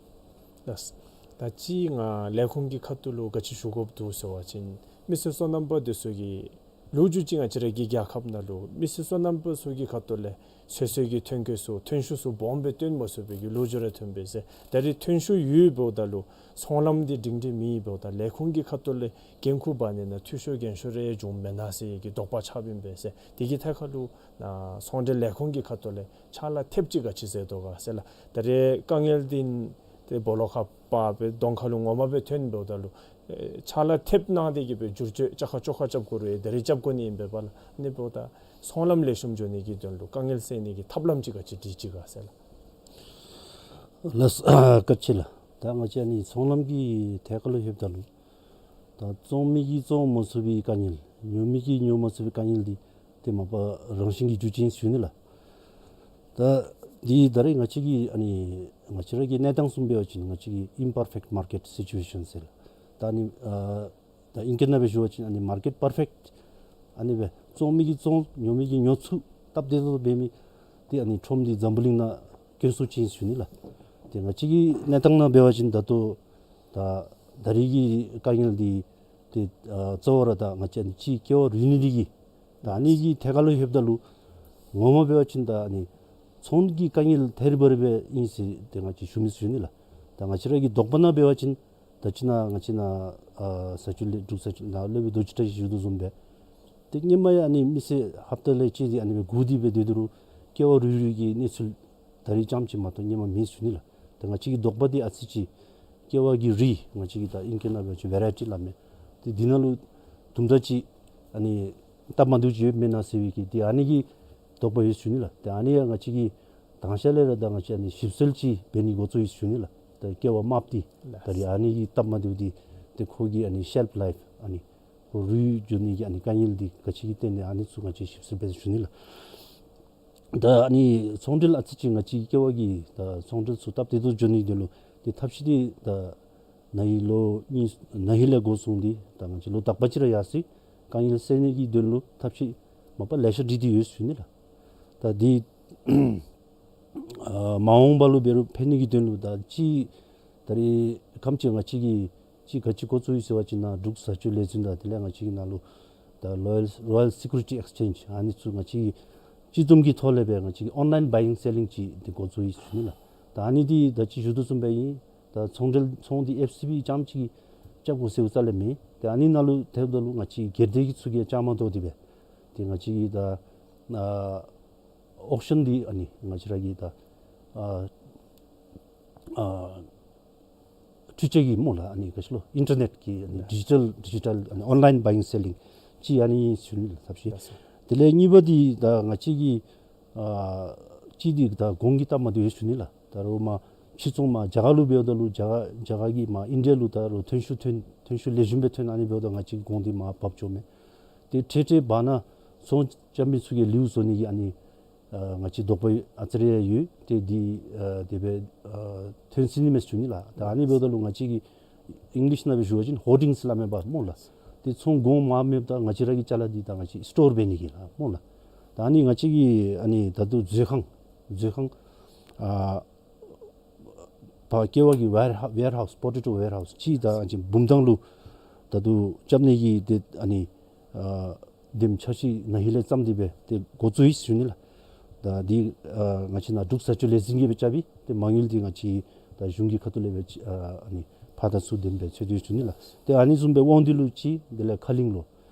ལགས། ད་ཅི་ང་ལས་ཁུངས་ཀྱི་ཁ་ཐུག་ལུ་ག་ཅི་ཞུ་དགོཔ་འདུག་ཟེར་བ་ཅིན་མི་སེར་སོ་ནམ་པ་འདི་ཚུ་གིས་ ལོ་རྒྱུས་ཅིག་ང་བཅས་ར་གི་རྒྱལ་ཁབ་ནང་ལུ་མི་སེར་སོ་ནམ་པ་ཚུ་གི་ཁ་ཐུག་ལས་ཚོད་བསྲེ་གི་ཐོན་སྐྱེད་ཚུ་ཐོན་ཤུགས་ཚུ་སྦོམ་སྦེ་བཏོན་མ་ཚུགས་པའི་གི་ལོ་རྒྱུས་ར་ཐོན་པས་ཟེར། ད་རེས་ཐོན་ཤུགས་ཡོདཔ་འབདཝ་ད་ལུ་ཚོང་ལམ་འདི་སྒྲིང་སྒྲི་མེདཔ་འབདཝ་ད་ལས་ཁུངས་ཀྱི་ཁ་ཐུག་ལས་འགན་ཁུར་འབག་ནི་ནང་འཐུས་ཤོར་འགན་ཤོར་རེ་འབྱུངམ་མེན་ན་ཟེར་གྱི་དོགས་པ་ཆགསཔ་ཨིན་པས་ཟེར། དེ་གི་ཐད་ཁར་ལུ་ཨ་ཚོང་འབྲེལ་ལས་ཁུངས་ཀྱི་ཁ་ཐུག་ལས་ཕྱག་ལཱ་ཐེབས་ཅིག་ག་ཅི་མཛད་དོ་ག་ཟེར་ལགས། ད་རེས་དཀའ་ངལ་འདི་ཏེ་སྦོ་ལོགས་ཁར་འབག་སྦེ་གདོང་ཁ་ལུ་ངོ་མ་སྦེ་ཐོན་འབདཝ་ད་ལུ་ཨེ་ཕྱག་ལཱ་ཐེབས་གནང་སྟེ་གི་སྦེ་བསྒྱུར་བཅོས་བཅའ་ཁ་བཅོ་ཁ་རྐྱབ་དགོ་རུང་ད་རེས་རྐྱབ་དགོ་ནི་ཨིན་པས་པ་ལགས། ཨ་ནི་འབདཝ་ད་ཚོང་ལམ་ལེགས་ཤོམ་འགྱོ་ནི་གི་དོན་ལུ་དཀའ་ངལ་སེལ་ནི་གི་ཐབས་ལམ་ཅིག་ག་ཅི་སྒྲིག་ཅི་ག་ཟེར་ལགས། ལགས་སོ། བཀའ་དྲིན་ཆེ་ལགས། ད་ང་བཅས་ཨ་ནི་ཚོང་ལམ་གྱི་ཐད་ཁར་ལུ་ལྷོདཔ་ད་ལུ་ད་བཙོང་མི་གིས་བཙོང་མ་ཚུགས་པའི་དཀའ་ངལ་ཉོ་མི་གིས་ཉོ་མ་ཚུགས་པའི་དཀའ་ངལ་འདི་ཏེ་མ་པ་རང་བཞིན་གྱི་རྒྱུ་ཅིག་ཨིན་ཞུ་ནི་ལགས། ད་འདི་ད་རེས་ང་བཅས་ཀྱི་ཨ་ནི་ང་བཅས་ར་གི་གནས་སྟངས་བཟུམ་འབད་བ་ཅིན་ང་བཅས་ཀྱི་imperfect market situation ཟེར། ད་ཨ་ནི་ཨ་ད་ཨིང་སྐད་ནང་སྦེ་ཞུ་བ་ཅིན་ཨ་ནི་market perfect ཨ་ནི་སྦེ་བཙོང་མི་གིས་བཙོང་ཉོ་མི་གིས་ཉོ་ཚུགས་སྟབས་བདེ་ཏོག་ཏོ་འབད་མི་འདི་ཨ་ནི་ཁྲོམ་འདི་འཛམ་བུ་གླིང་ནང་དཀོན་སུ་ཅིག་ཨིན་ཞུ་ནི་ལགས། ཏེ་ང་བཅས་ཀྱི་གནས་སྟངས་ནང་འབད་བ་ཅིན་ད་ལྟོ་ད་ད་རེས་ཀྱི་དཀའ་ངལ་འདི་ཏེ་ཨ་གཙོ་བོ་ར་ད་ང་བཅས་ཨ་ནི་ཅིག་ཀེ་བ་རུལ་ནི་འདི་གིས་ད་ཨ་ནི་གི་ཐད་ཁར་ལུ་ལྷོདཔ་ད་ལུ་ངོ་མ་འབད་བ་ཅིན་ད་ཨ་ནི་ཚོང་གི་དཀའ་ངལ་ཐད་རི་བ་རི་སྦེ་ཨིན་ཟེར་ཏེ་ང་བཅས་ཞུ་མི་ཞུ་ནི་ལགས། ད་ང་བཅས་ར་གི་དོགས་པ་ནང་འབད་བ་ཅིན་ད་ཅི་ནཱ་ང་བཅས་ནཱ་ཨ་བཟའ་སྤྱོད་ལས་འབྲུག་བཟའ་སྤྱོད་ནཱ་སློབ་དཔོན་རྡོ་རྗེ་བཀྲ་ཤིས་ཞུ་དོ་བཟུམ་སྦེ་ཏེ་སྔོན་མ་ཡང་ཨ་ནི་མི་སེར་ཧབ་ཏ་ལས་ཅིག་འདི་ཨ་ནི་སྦེ་སྒུག་སྟེ་སྦེ་སྡོད་དོ་རུང་ཀེ་བ་རུལ་རུལ་གྱི་གནས་ཚུལ་ད་རེས་རྐྱངམ་ཅིག་མ་གཏོགས་སྔོན་མ་མེད་ཞུ་ནི་ལགས། ད་ང་བཅས་ཀྱི་དོགས་པ་འདི་ཨ་ཙི་ཅིག་ཀེ་བ་གི་རིགས་ང་བཅས་ཀྱི་ད་ཨིང་སྐད་ནང་འབད་བ་ཅིན་ཝེ་རའི་ཊི་སླབ་མི་འདི་འདི་ནང་ལུ་དུམ་གྲ་ཅིག་ཨ་ནི་སྟབས་མ་བདེཝ་ཅིག་ཡོདཔ་མེན་ན་ཟེར་བའི་གི་འདི་ཨ་ནི་གི་དོགས་པ་ཡོད་ཞུ་ནི་ལགས། ཏེ་ཨ་ནི་ཡང་ང་བཅས་ཀྱིས་དང་ཤ་ལས་ར་ད་ང་བཅས་ཨ་ནི་ཞིབ་འཚོལ་ཅིག་འབད་ནི་འགོ་བཙུགས་ཡི་ཞུ་ནི་ལགས། ད་ཀེ་བ་དམརཔོ་འདི་ད་རེས་ཨ་ནི་གི་སྟབས་མ་བདེཝ་འདི་ཏེ་ཁོ་གི་ཨ་ནི་ཤེལཕ་ལའིཕ་ཨ་ནི་ཁོ་རུལ་འགྱོ་ནི་གི་ཨ་ནི་དཀའ་ངལ་འདི་ག་ཅི་གི་སྟེང་ནས་ཨ་ནི་ཚུ་ང་བཅས་ཞིབ་འཚོལ་འབད་ཞུ་ནི་ལགས། ད་ཨ་ནི་ཚོང་འབྲེལ་ཨ་ཙི་ཅིག་ང་བཅས་ཀེ་བ་གི་ད་ཚོང་འབྲེལ་ཚུ་སྟབས་བདེ་ཏོག་ཏོ་འགྱོ་ནི་དོན་ལུ་ཏེ་ཐབས་ཤེས་འདི་ད་ན་ཧིང་ལོ་གཉིས་ན་ཧིང་ལས་འགོ་བཟུང་སྟེ་ད་ང་བཅས་ལོ་དག་པ་ཅིག་ར་ཡར་སོ་ཡི། དཀའ་ངལ་སེལ་ནི་གི་དོན་ལུ་ཐབས་ཤེས་མ་པ་ལེ་ཤ་སྒྲིག་སྟེ་ཡོད་ཞུ་ནི་ལགས། ད་འདི་ཨ་མ་འོངས་པ་ལུ་འབད་རུང་ཕན་ནི་གི་དོན་ལུ་ད་ཅིག་ད་རེས་ཁམས་ཅིག་ང་བཅས་ཀྱིས་ཅིག་ག་ཅི་འགོ་བཙུགས་ཡི་ཟེར་བ་ཅིན་ནཱ་འབྲུག་བཟའ་སྤྱོད་ལས་འཛིན་དང་དེ་ལས་ང་བཅས་ཀྱི་ནང་ལུ་ད་Royal Royal Security Exchange ཨ་ནི་ཚུ་ང་བཅས་ཀྱིས་སྤྱི་བསྡོམས་ཀྱི་ཐོག་ལས་སྦེ་ང་བཅས་ཀྱིས་online buying selling ཅིག་འདི་འགོ་བཙུགས་ཡི་ཞུ་ནི་ལགས། ད་ཨ་ནི་འདི་ད་ཅི་ཞུ་དོ་བཟུམ་སྦེ་ཨིན། ད་ཚོང་འབྲེལ་ཚོང་འདི་ཨེཕ་སི་བི་རྐྱངམ་ཅིག་གིས་རྐྱབ་དགོ་ཟེར་རྩ་ལས་མེད། ད་ཨ་ནི་ནང་ལུ་ཐེབས་ད་ལུ་ང་བཅས་སྒེར་སྡེ་གི་ཚུ་གིས་རྐྱངམ་དོ་སྟེ་སྦེ་ཏེ་ང་བཅས་ཀྱིས་ད་ཨ་ཨོག་ཤཱན་འདི་ཨ་ནི་ང་བཅས་ར་གི་ད་ཨ་ཨ་འཕྲུལ་ཆས་ཀྱི་སྨོ་ལགས། ཨ་ནི་ག་ཅི་ལོ་ཨིན་ཊར་ནེཊ་ཀྱི་ཨ་ནི་ཌི་ཇི་ཊལ་ཌི་ཇི་ཊལ་ཨ་ནི་online buying selling ཅིག་ཨ་ནི་ཞུ་ནི་ལགས་ཐབས་ཤེས། དེ་ལས་གཉིས་པ་འདི་ད་ང་བཅས་ཀྱི་ཨ་ཅིག་འདི་ད་གོང་གི་སྟབས་མ་བདེཝ་ཡོད་ཞུ་ནི་ལགས། ད་རུང་མ་ཕྱིར་ཚོང་མ་རྒྱ་གར་ལུ་འབདཝ་ད་ལུ་རྒྱ་གར་རྒྱ་གར་གྱི་མ་ཨིན་ཌི་ཡ་ལུ་ད་རུང་ཐོན་ཤུགས་ཐོན་ཐོན་ཤུགས་ལེགས་ཤོམ་སྦེ་ཐོན། ཨ་ནི་འབདཝ་ད་ང་བཅས་གོང་འདི་མར་བབས་འགྱོཝ་མས། ཏེ་འཕྲལ་འཕྲལ་བབས་ན་ཚོང་རྐྱབ་མི་ཚུ་གིས་ལེའུ་བཟོ་ནི་གི་ཨ་ནི་ཨ་ང་བཅས་དོགས་པ་ཨ་ཙི་རེ་ཡང་ཡོད། ཏེ་འདི་ཨ་དེ་སྦེ་ཨ་ཐོན་སྲིད་ནི་མས་ཞུ་ནི་ལགས། ད་ཨ་ནི་འབདཝ་ད་ལུ་ང་བཅས་ཀྱིས་ཨིང་ལིཤ་ནང་སྦེ་ཞུ་བ་ཅིན་ཧོར་ཌིངས་སླབ་མས་པ་སྨོ་ལགས། ཏེ་ཚོང་གོང་མར་མེདཔ་ད་ང་བཅས་ར་གི་ཅ་ལ་འདི་ད་ང་བཅས་སི་ཊོར་འབད་ནི་གི་ལགས་སྨོ་ལགས། ད་ཨ་ནི་ང་བཅས་ཀྱི་ཨ་ནི་ད་ལྟོ་མཛོད་ཁང་མཛོད་ཁང་ཨ་ཕར་ཀེ་བ་གི་ཝེར་ཧ་ཝེར་ཧའུསི་པོ་ཊེ་ཊོ་ཝེར་ཧའུསི་ཅིག་ད་ཨ་ཅིག་བུམ་ཐང་ལུ་ད་ལྟོ་རྐྱབ་ནི་གི་ཏེ་ཨ་ནི་ཨ་དེམ་འཆར་གཞི་ན་ཧིང་ལས་བརྩམས་ཏེ་སྦེ་ཏེ་འགོ་བཙུགས་ཡི་ཞུ་ནི་ལགས། ད་འདི་ཨ་ང་བཅས་ནཱ་འབྲུག་བཟའ་སྤྱོད་ལས་འཛིན་གྱིས་སྦེ་རྐྱབ་ཨིན། ཏེ་མ་དངུལ་འདི་ང་བཅས་ད་གཞུང་གི་ཁ་ཐུག་ལས་སྦེ་ཨ་ཨ་ནི་ཕར་དང་ཚུར་དེམ་སྦེ་འཚོལ་ཏེ་ཡོད་ཞུ་ནི་ལགས། ཏེ་ཨ་ནི་བཟུམ་སྦེ་དབང་འདུས་ལུ་ཅིག་དེ་ལས་ཁ་གླིང་ལུ་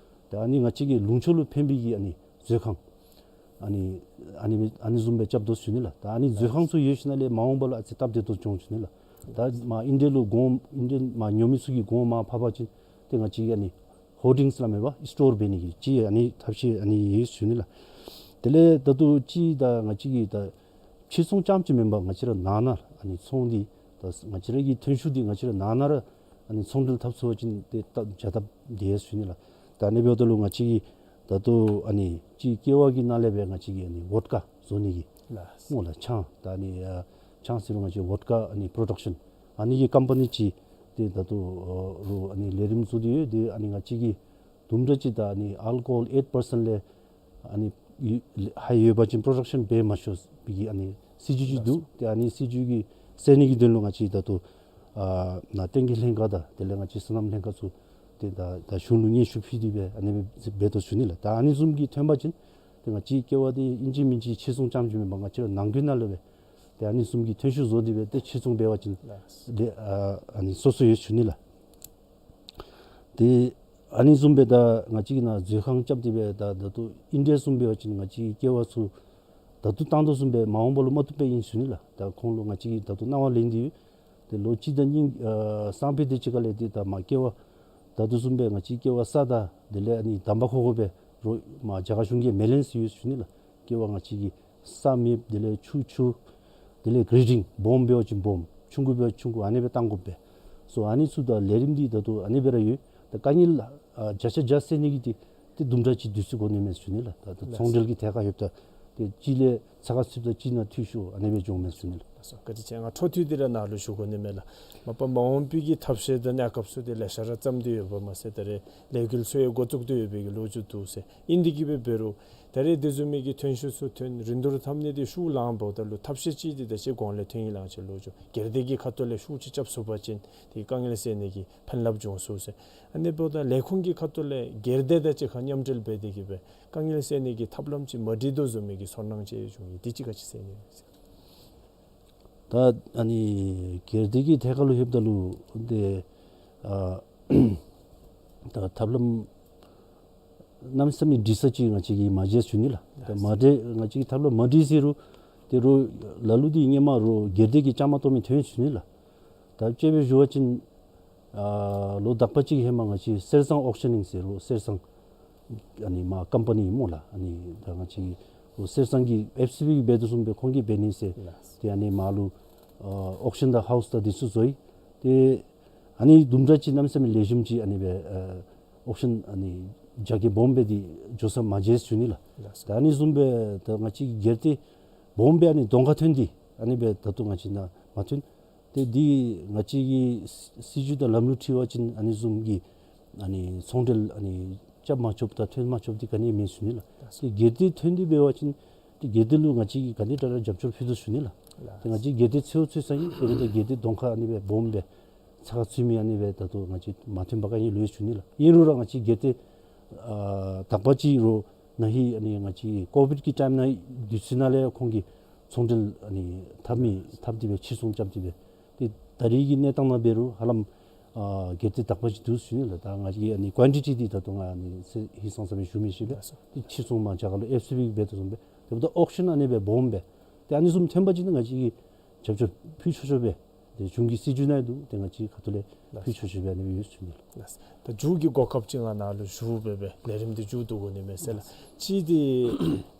ཏེ་ཨ་ནི་ང་བཅས་ཀྱི་ལུང་ཕྱོགས་ལུ་ཕན་པའི་གི་ཨ་ནི་མཛོད་ཁང་ཨ་ནི་ཨ་ནི་ཨ་ནི་བཟུམ་སྦེ་རྐྱབ་དོ་ཞུ་ནི་ལགས། ད་ཨ་ནི་མཛོད་ཁང་ཚུ་ཡོད་ཞིནམ་ལས་མ་འོངས་པ་ལུ་ཨ་ཙི་སྟབས་བདེ་ཏོག་ཏོ་འགྱོ་འོང་ཞུ་ནི་ལགས། ད་མ་ཨིན་ཌི་ཡ་ལུ་གོང་ཨིན་ཌི་ཡ་མ་ཉོ་མི་ཚུ་གིས་གོང་མར་ཕབ་པ་ཅིན་ཏེ་ང་བཅས་ཀྱིས་ཨ་ནི་ཧོར་ཌིངས་སླབ་མས་པ་སི་ཊོར་འབད་ནི་གི་ཅིག་ཨ་ནི་ཐབས་ཤེས་ཨ་ནི་ཡོད་ཞུ་ནི་ལགས། དེ་ལས་ད་ལྟོ་ཅིག་ད་ང་བཅས་ཀྱི་ད་ཕྱིར་ཚོང་རྐྱངམ་ཅིག་མེན་པར་ང་བཅས་ར་ནང་ན་ཨ་ནི་ཚོང་འདི་ད་ང་བཅས་ར་གི་ཐོན་ཤུགས་འདི་ང་བཅས་ར་ནང་ན་ར་ཨ་ནི་ཚོང་འབྲེལ་འཐབ་ཚུགས་པ་ཅིན་ཏེ་ད་བྱ་སྟབས་བདེ་ཡོད་ཞུ་ནི་ལགས། ད་ཨ་ནི་འབདཝ་ད་ལུ་ང་བཅས་ཀྱིས་ད་ལྟོ་ཨ་ནི་ཅིག་ཀེ་བ་གི་ནང་ལས་སྦེ་ང་བཅས་ཀྱིས་ཨ་ནི་ཝོཌ་ཀ་བཟོ་ནི་གི་ལགས། སྨོ་ལགས། ཆང་ད་ཨ་ནི་ཨ་ཆང་ཟེར་རུང་ང་བཅས་ཝོཌ་ཀ་ཨ་ནི་པྲོ་ཌག་ཤཱན་ཨ་ནི་གི་ཀམ་པ་ནི་ཅིག་ཏེ་ད་ལྟོ་ཨ་རུང་ཨ་ནི་ལས་རིམ་བཟོ་སྟེ་ཡོད། ཏེ་ཨ་ནི་ང་བཅས་ཀྱིས་དུམ་གྲ་ཅིག་ད་ཨ་ནི་ཨལ་ཀོ་ཧོལ་ཨེཊ་པར་སེནཊ་ལས་ཨ་ནི་ཡོད་ཧའི་ཡོད་པ་ཅིན་པྲོ་ཌག་ཤཱན་འབད་མ་ཆོག་པའི་གི་ཨ་ནི་སྲིད་བྱུས་ཅིག་འདུག། ཏེ་ཨ་ནི་སྲིད་བྱུས་ཀྱི་སེལ་ནི་གི་དོན་ལུ་ང་བཅས་ད་ལྟོ་ཨ་ནཱ་བསྟན་རྒྱས་ལྷན་ཁག་དང་དེ་ལས་ང་བཅས་སོ་ནམ་ལྷན་ཁག་ཚུ་ ཏེ་ད་ད་གཞུང་ལུ་སྙན་ཞུ་ཕུལ་ཏེ་སྦེ་ཨ་ནི་སྦེ་འབད་དོ་ཞུ་ནི་ལགས། ད་ཨ་ནི་བཟུམ་གྱི་ཐོན་པ་ཅིན་ཏེ་ང་བཅས་ཀྱི་ཀེ་བ་འདི་ཨིན་ཅི་མིན་ཅི་ཕྱིར་ཚོང་རྐྱངམ་ཅིག་མེན་པར་ང་བཅས་ར་ནང་འཁོད་ནང་ལུ་སྦེ་ཏེ་ཨ་ནི་བཟུམ་གྱི་ཐོན་ཤུགས་བཟོ་སྟེ་སྦེ་ཏེ་ཕྱིར་ཚོང་འབད་བ་ཅིན་ལགས། ཏེ་ཨ་ཨ་ནི་སོ་སོ་ཡོད་ཞུ་ནི་ལགས། ཏེ་ཨ་ནི་བཟུམ་སྦེ་ད་ང་བཅས་ཀྱི་ནཱ་མཛོད་ཁང་རྐྱབ་སྟེ་སྦེ་ད་ད་ལྟོ་ཨིན་ཌི་ཡ་བཟུམ་འབད་བ་ཅིན་ང་བཅས་ཀྱི་ཀེ་བ་ཚུ་ད་ལྟོ་བཏང་དོ་བཟུམ་སྦེ་མ་འོངས་པ་ལུ་མ་བཏུབ་པས་ཨིན་ཞུ་ནི་ལགས། ད་ཁོང་ལུ་ང་བཅས་ཀྱིས་ད་ལྟོ་གནང་བ་ལེན་ཏེ་ཡོད། ཏེ་ལོ་གཅིག་དང་གཉིས་ཨ་སང་ཕོད་དེ་ཅིག་ཁ་ལས་ཏེ་ད་མར་ཀེ་བ་ད་ལྟོ་བཟུམ་སྦེ་ང་བཅས་ཀྱི་ཀེ་བ་ས་དང་དེ་ལས་ཨ་ནི་དམ་པ་ཁོ་ཁོ་སྦེ་རོགས་མར་རྒྱ་གར་གཞུང་གིས་མེ་ལེན་ཟེར་ཡོད་ཞུ་ནི་ལགས། ཀེ་བ་ང་བཅས་ཀྱི་ས་མེདཔ་དེ་ལས་ཆུ་ཆུ་དེ་ལས་གྲེ་ཌིང་སྦོམ་འབད་བ་ཅིན་སྦོམ་ཆུང་ཀུ་འབད་བ་ཅིན་ཆུང་ཀུ་ཨ་ནི་སྦེ་བཏང་དགོ་པས། སོ་ཨ་ནི་ཚུ་ད་ལས་རིམ་འདི་ད་ལྟོ་ཨ་ནི་སྦེ་ར་ཡོད། ད་དཀའ་ངལ་ཨ་བརྒྱ་ཆ་བརྒྱ་སེལ་ནི་གི་འདི་ཏེ་དུམ་གྲ་ཅིག་དུས་ཚོད་འགོར་ནི་མས་ཞུ་ནི་ལགས། ད་ད་ལགས། ཚོང་འབྲེལ་གྱི་ཐད་ཁར་ཡོདཔ་ད་ཏེ་གཅིག་ལས་ཚ་ཁ་ཚུདཔ་ད་གཅིག་ནང་འཐུས་ཤོར་ཨ་ནི་སྦེ་འགྱོཝ་མས་ཞུ་ནི་ལགས། ལགས་སོ། བཀའ་དྲིན་ཆེ། ང་འཕྲོ་མཐུད་དེ་ར་ནཱ་ལུ་ཞུ་དགོ་ནི་མས་ལགས། མ་པ་མ་འོངས་པའི་གི་ཐབས་ཤེས་དང་གནས་སྐབས་ཚུ་འདི་ལེ་ཤ་ར་བརྩམས་ཏེ་ཡོདཔ་མ་ཚད་ད་རེས་ལས་འགུལ་ཚུ་ཡང་འགོ་བཙུགས་ཏེ་ཡོད་པའི་གི་ལོ་རྒྱུས་འདུག་ཟེར། ཨིན་དེ་གིས་སྦེ་འབད་རུང་ད་རེས་དེ་བཟུམ་མའི་གི་ཐོན་ཤུགས་ཚུ་ཐོན་རིན་བསྡུར་འཐབ་ནི་འདི་ཤུགས་ལངམ་ད་ལུ་ཐབས་ཤེས་ཅིག་འདི་ད་ཅི་གོང་ལས་ཐོན་ཡི་ལགས་ཟེར་ལོ་རྒྱུས་སྒེར་སྡེ་གི་ཁ་ཐུག་ལས་ཤུགས་ཅིག་རྐྱབ་ཚུགས་པ་ཅིན་ཏེ་དཀའ་ངལ་སེལ་ནི་གི་ཕན་རླབས་འབྱུང་ཚུགས་ཟེར། ཨ་ནི་འབདཝ་ད་ལས་ཁུངས་ཀྱི་ཁ་ཐུག་ལས་སྒེར་སྡེ་དང་གཅིག་ཁར་མཉམ་འབྲེལ་འབད་དེ་གིས་སྦེ་དཀའ་ངལ་སེལ་ནི་གི་ཐབས་ལམ་ཅིག་མ་སྒྲིག་དོ་བཟུམ་མའི་གི་ཚོར་སྣང་ཅིག་བྱུང་ཡི། དེ་ཅིག་ག་ཅི་ཟེར་ནི་ཡོད་ཟེར། ད་ཨ་ནི་སྒེར་སྡེ་གི་ཐད་ཁར་ལུ་ལྷོདཔ་ད་ལུ་ཏེ་ཨ་ད་ཐབས་ལམ་གནམ་མེད་ས་མེད་སྒྲིག་ས་ཅིག་ང་བཅས་ཀྱིས་མ་མཇལ་ཞུ་ནི་ལགས། ད་མ་འདྲ་ང་བཅས་ཀྱིས་ཐབས་ལམ་མ་སྒྲིག་ཟེར་རུང་ཏེ་རོགས་ལ་ལུ་འདི་སྔོན་མ་རོགས་སྒེར་སྡེ་གིས་བཅའ་མར་གཏོགས་མི་ཐོན་ཞུ་ནི་ལགས། ད་དཔྱེ་སྦེ་ཞུ་བ་ཅིན་ཨ་ལོ་དག་པ་ཅིག་ཧེ་མ་ང་བཅས་གསེར་ཟངས་ཨོག་ཤ་ནིང་ཟེར་རོགས་གསེར་ཟངས་ཨ་ནི་མར་ཀམ་པ་ནི་སྨོ་ལགས། ཨ་ནི་ད་ང་བཅས་ཀྱི་གསེར་ཟངས་ཀྱི་ཨེཕ་སི་བི་གིས་འབད་དོ་བཟུམ་སྦེ་ཁོང་གིས་འབད་ནི་ཟེར། ལགས། ཏེ་ཨ་ནི་མར་ལུ་ཨ་ཨོག་ཤན་དང་ཧའུསི་དང་འདི་ཚུ་བཟོ་ཡི། ཏེ་ཨ་ནི་དུམ་གྲ་ཅིག་གནམ་མེད་ས་མེད་ལེགས་ཤོམ་ཅིག་ཨ་ནི་སྦེ་ཨ་ཨོག་ཤན་ཨ་ནི་རྒྱ་སྐྱེད་སྦོམ་སྦེ་འདི་འགྱོ་ས་མ་མཇལ་ཞུ་ནི་ལགས། ལགས་སོ། ད་ཨ་ནི་བཟུམ་སྦེ་ད་ང་བཅས་ཀྱི་སྒེར་སྡེ་སྦོམ་སྦེ་ཨ་ནི་གདོང་ཁར་ཐོན་ཏེ་ཨ་ནི་སྦེ་ད་ལྟོ་ང་བཅས་ནཱ་མ་ཐོན། ཏེ་འདི་ང་བཅས་ཀྱི་སྲིད་བྱུས་དང་ལམ་ལུགས་འཁྲིལ་བ་ཅིན་ཨ་ནི་བཟུམ་གྱི་ཨ་ནི་ཚོང་འབྲེལ་ཨ་ནི་རྐྱབ་མ་ཆོགཔ་དང་ཐོན་མ་ཆོགཔ་འདི་ག་ནི་མེད་ཞུ་ནི་ལགས། ཏེ་སྒེར་སྡེ་ཐོན་ཏེ་འབད་བ་ཅིན་ཏེ་སྒེར་སྡེ་ལུ་ང་བཅས་ཀྱིས་ག་དེ་དྲག་ར་རྒྱབ་སྐྱོར་ཕུལ་དོ་ཞུ་ནི་ལགས། ཏེ་ང་བཅས་སྒེར་སྡེ་འཚོལ་འཚོལ་ས་ཨིན། ཏེ་སྒེར་སྡེ་གདོང་ཁར་ཨ་ནི་སྦེ་སྦོམ་སྦེ་ཚ་ཁ་ཚུད་མི་ཨ་ནི་སྦེ་ད་ལྟོ་ང་བཅས་མ་ཐོན་པ་ག་ཨིན་ལོ་ཞུ་ནི་ལགས། ཨིན་རུང་ར་ང་བཅས་སྒེར་སྡེ་ཨ་དག་པ་ཅིག་རོགས་ན་ཧིང་ཨ་ནི་ང་བཅས་ཀོ་བིཌ་ཀྱི་ཊའིམ་ནང་དུས་ཚོད་ནང་ལས་ཁོང་གིས་ཚོང་འབྲེལ་ཨ་ནི་འཐབ་མི་འཐབ་སྟེ་སྦེ་ཕྱིར་ཚོང་རྐྱབ་སྟེ་སྦེ་ཏེ་ད་རེས་ཀྱི་གནས་སྟངས་ནང་འབད་རུང་ཧ་ལམ་ཨ་སྒེར་སྡེ་དག་པ་ཅིག་འདུག་ཞུ་ནི་ལགས། ད་ང་བཅས་ཨ་ནི་ཀུའན་ཊི་ཊི་འདི་ད་ལྟོ་ང་ཨ་ནི་ཧིང་སངས་ས་སྦེ་ཞུ་མི་ཤེས་པས། ལགས་སོ། ཏེ་ཕྱིར་ཚོང་མར་རྒྱ་གར་ལུ་ཨེཕ་སི་བི་གིས་འབད་དོ་བཟུམ་སྦེ་ཏེ་འབདཝ་ད་ཨོག་ཤན་ཨ་ནི་སྦེ་སྦོམ་སྦེ་ཏེ་ཨ་ནི་བཟུམ་ཐོན་པ་ཅིན་ང་བཅས་ཀྱིས་རྒྱབ་སྐྱོར་ཕུལ་ཆོག་ཆོག་སྦེ་ཏེ་གཞུང་གི་སྲིད་བྱུས་ནང་འདུག། ཏེ་ང་བཅས་ཁ་ཐུག་ལས་ཕུལ་ཆོག་ཆོག་སྦེ་ཨ་ནི་སྦེ་ཡོད་ཞུ་ནི་ལགས། ལགས། ད་མཇུག་གི་གོ་སྐབས་ཅིག་ང་ནཱ་ལུ་ཞུ་སྦེ་སྦེ་ལས་རིམ་འདི་མཇུག་བསྡུ་དགོ་ནི་མས་ཟེར་ལགས། ལགས། གཅིག་འདི་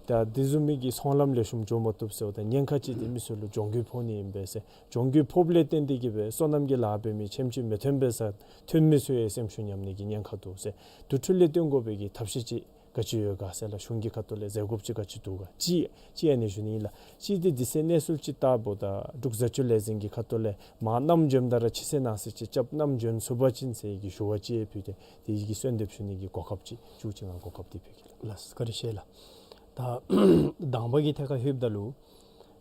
ད་དེ་བཟུམ་མའི་གི་ཚོང་ལམ་ལེགས་ཤོམ་འགྱོ་མ་བཏུབ་ཟེརཝ་ད་ཉེན་ཁ་ཅིག་འདི་མི་སེར་ལུ་གྱོང་གུད་ཕོག་ནི་ཨིན་པས་ཟེར། གྱོང་གུད་ཕོགཔ་ལས་བརྟེན་ཏེ་གིས་སྦེ་སོ་ནམ་གྱི་ལཱ་འབད་མི་ཁྱིམ་ཅིག་མི་ཐོན་པས་ཟེར། ཐོན་མི་ཚུ་ཡང་སེམས་ཤུགས་ཉམས་ནི་གི་ཉེན་ཁ་འདུག་ཟེར། དེ་འཕྲོ་ལས་བཏོན་དགོ་པའི་གི་ཐབས་ཤེས་ཅིག་ག་ཅི་ཡོད་ག་ཟེར་ལགས། གཞུང་གི་ཁ་ཐུག་ལས་མཛད་དགོཔ་ཅིག་ག་ཅི་འདུག་ག། གཅིག་གཅིག་ཨ་ནི་ཞུ་ནི་ཨིན་ལགས། གཅིག་འདི་དུས་ཚོད་གནས་ཚུལ་ཅིག་བལྟཝ་ད་འབྲུག་བཟའ་སྤྱོད་ལས་འཛིན་གྱི་ཁ་ཐུག་ལས་མར་བསྣམས་འབྱོནམ་ད་ར་ཕྱི་སེལ་ནང་སེལ་ཅིག་རྐྱབ་བསྣམས་འབྱོན་ཚུགས་པ་ཅིན་ཟེར་གྱི་ཞུ་བ་ཅིག་ཕུལ་ཏེ་དེ་གི་གསོལ་འདེབས་ཞུ་ནི་གི་གོ་སྐབས་ཅིག་མཇུག་ཅིག་ང་གོ་སྐབས་འདི་ཕུལ་གེ་ལགས། ལགས་བཀའ་དྲིན་ཆེ་ལགས། ད་དང་པ་གི་ཐད་ཁར་ལྷོདཔ་ད་ལུ་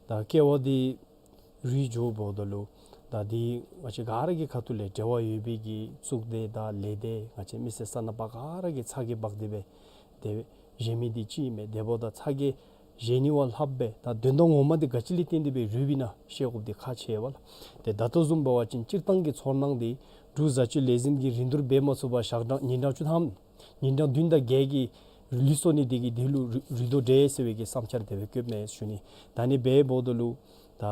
ད་ཀེ་བ་འདི་རུལ་འགྱོཝ་ད་ལུ་ད་འདི་ང་བཅས་ག་ར་གི་ཁ་ཐུག་ལས་འབྲེལ་བ་ཡོད་པའི་གི་གཙུག་སྡེ་དང་ལས་སྡེ་ང་བཅས་མི་སེར་སོ་ནམ་པ་ག་ར་གིས་ཚ་གྱང་འབག་སྟེ་སྦེ་དེ་བཞེས་མི་འདི་ཅིག་ཨིན་མས། དེ་འབདཝ་ད་ཚ་གྱང་བཞེས་ནི་བ་ལྷགཔ་སྦེ་ད་དོན་དག་ངོ་མ་འདི་ག་ཅི་ལས་བརྟེན་ཏེ་སྦེ་རུལ་བའི་ན་ཤེས་དགོཔ་འདི་ཁག་ཆེ་བས་ལགས། ཏེ་ད་ལྟོ་བཟུམ་འབད་བ་ཅིན་སྤྱིར་བཏང་གི་ཚོར་སྣང་འདི་འབྲུག་བཟའ་སྤྱོད་ལས་འཛིན་གྱིས་རིན་བསྡུར་འབད་མ་ཚུགས་པར་ཞག་གྲངས་ཉིན་གྲངས་བཅུ་ཐམ་ཉིན་གྲངས་བདུན་དང་བརྒྱད་ཀྱི་ལུས་སོ་ནི་དེ་གིས་དེ་ལུ་རུལ་རུལ་དོ་འདྲས་ཟེར་བའི་གི་བསམ་འཆར་དེ་སྦེ་བཀོདཔ་མས་ཞུ་ནི། ད་ཨ་ནི་སྦེ་འབདཝ་ད་ལུ་ད་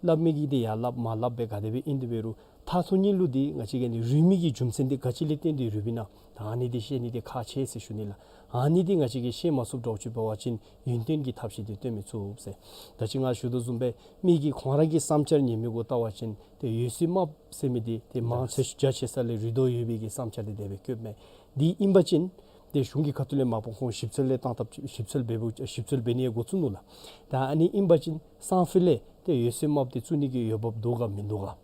སླབ་མི་གིས་འདི་ཡར་སླབ་མར་སླབ་སྦེ་ག་དེ་སྦེ་ཨིན་དེ་འབད་རུང་མཐའ་ཐུག་ཉིད་ལུ་འདི་ང་བཅས་ཀྱིས་ཨ་ནི་རུལ་མི་གི་རྒྱུ་མཚན་འདི་ག་ཅི་ལས་བརྟེན་ཏེ་རུལ་བའི་ན་ད་ཨ་ནི་འདི་ཤེས་ནི་འདི་ཁག་ཆེ་ཟེར་ཞུ་ནི་ལགས། ཨ་ནི་འདི་ང་བཅས་ཀྱིས་ཤེས་མ་ཚུགསཔ་འདྲཝ་ཅིག་འབད་བ་ཅིན་ཡུན་བརྟན་གྱི་ཐབས་ཤེས་འདི་སྟོན་མི་ཚུགས་ཟེར། ད་ཅི་ང་ཞུ་དོ་བཟུམ་སྦེ་མི་གིས་ཁོང་ར་གི་བསམ་འཆར་ཉན་མི་གུ་བལྟ་བ་ཅིན་ཏེ་འོད་ཟེར་དམརཔོ་ཟེར་མི་འདི་ཏེ་མང་ཆེ་ཤོས་རྒྱ་ཆེ་ས་ལས་རུལ་དོ་ཡོད་པའི་གི་བསམ་འཆར་འདི་དེ་སྦེ་བཀོདཔ་མས། འདི་ཨིན་པ་ཅིན་ཏེ་གཞུང་གི་ཁ་ཐུག་ལས་མ་པ་ཁོང་ཞིབ་འཚོལ་ལས་བཏང་ཐབས་ཞིབ་འཚོལ་འབད་བུ་ཞིབ་འཚོལ་འབད་ནི་ཡང་འགོ་བཙུགས་ནུག་ལགས། ད་ཨ་ནི་ཨིན་པ་ཅིན་སང་ཕོད་ལས་ཏེ་འོད་ཟེར་དམརཔོ་འདི་བཙུགས་ནི་གི་འོས་འབབ་འདུག་ག་མིན་འདུག་ག།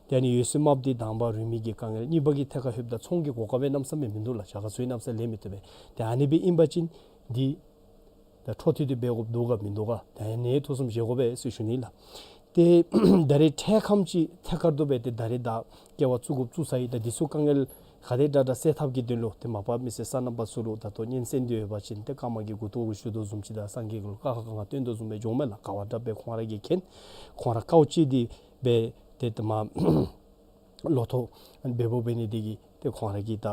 ཏེ་ཨ་ནི་འོད་ཟེར་དམརཔོ་འདི་དང་པ་རུལ་མི་གི་དཀའ་ངལ། གཉིས་པ་གི་ཐད་ཁར་ལྷོདཔ་ད་ཚོང་གི་གོ་སྐབས་ཡང་གནམ་མེད་ས་མེད་མིན་འདུག་ལགས། རྒྱ་གར་ཚུ་ཡང་གནམ་མེད་ས་མེད་ལེན་མི་བཏུབ་པས། ཏེ་ཨ་ནི་སྦེ་ཨིན་པ་ཅིན་འདི་ད་འཕྲོ་མཐུད་དེ་འབད་དགོཔ་འདུག་ག་མིན་འདུག་ག། ད་ཨ་ནི་ཐུགས་བསམ་བཞེས་དགོ་པས་ཟེར་ཞུ་ནི་ལགས། ཏེ་ད་རེས་འཕྲལ་ཁམས་ཅིག་ཐད་ཀར་དུ་སྦེ་ཏེ་ད་རེས་ད་ཀེ་བ་བཙུགས་དགོཔ་བཙུགས་ཚར་ཡི། ད་འདི་ཚུ་དཀའ་ངལ་ ག་དེ་དྲག་དྲག་སེལ་ཐབས་ཀྱི་དོན་ལུ་ཏེ་མ་པ་མི་སེར་སོ་ནམ་པ་ཚུ་ལུ་ད་ལྟོ་སྙན་གསན་ཏེ་ཡོད་པ་ཅིན་ཏེ་ཀརྨ་གིས་མགུ་ཏོ་གུ་ཞུ་དོ་བཟུམ་ཅིག་དང་སངས་རྒྱས་ལུ་བཀའ་ཁ་ག་ང་སྟོན་དོ་བཟུམ་སྦེ་འགྱོཝ་མས་ལགས། དགའ་བ་དྲག་སྦེ་ཁོང་ར་གིས་མཁྱེན། ཁོང་ར་དཀའཝ་སྤྱད་དེ་སྦེ་ཏེ་ཏེ་མ་ལོ་ཐོག་འབདཝ་འབད་ནི་དེ་གིས་ཏེ་ཁོང་ར་གིས་ད་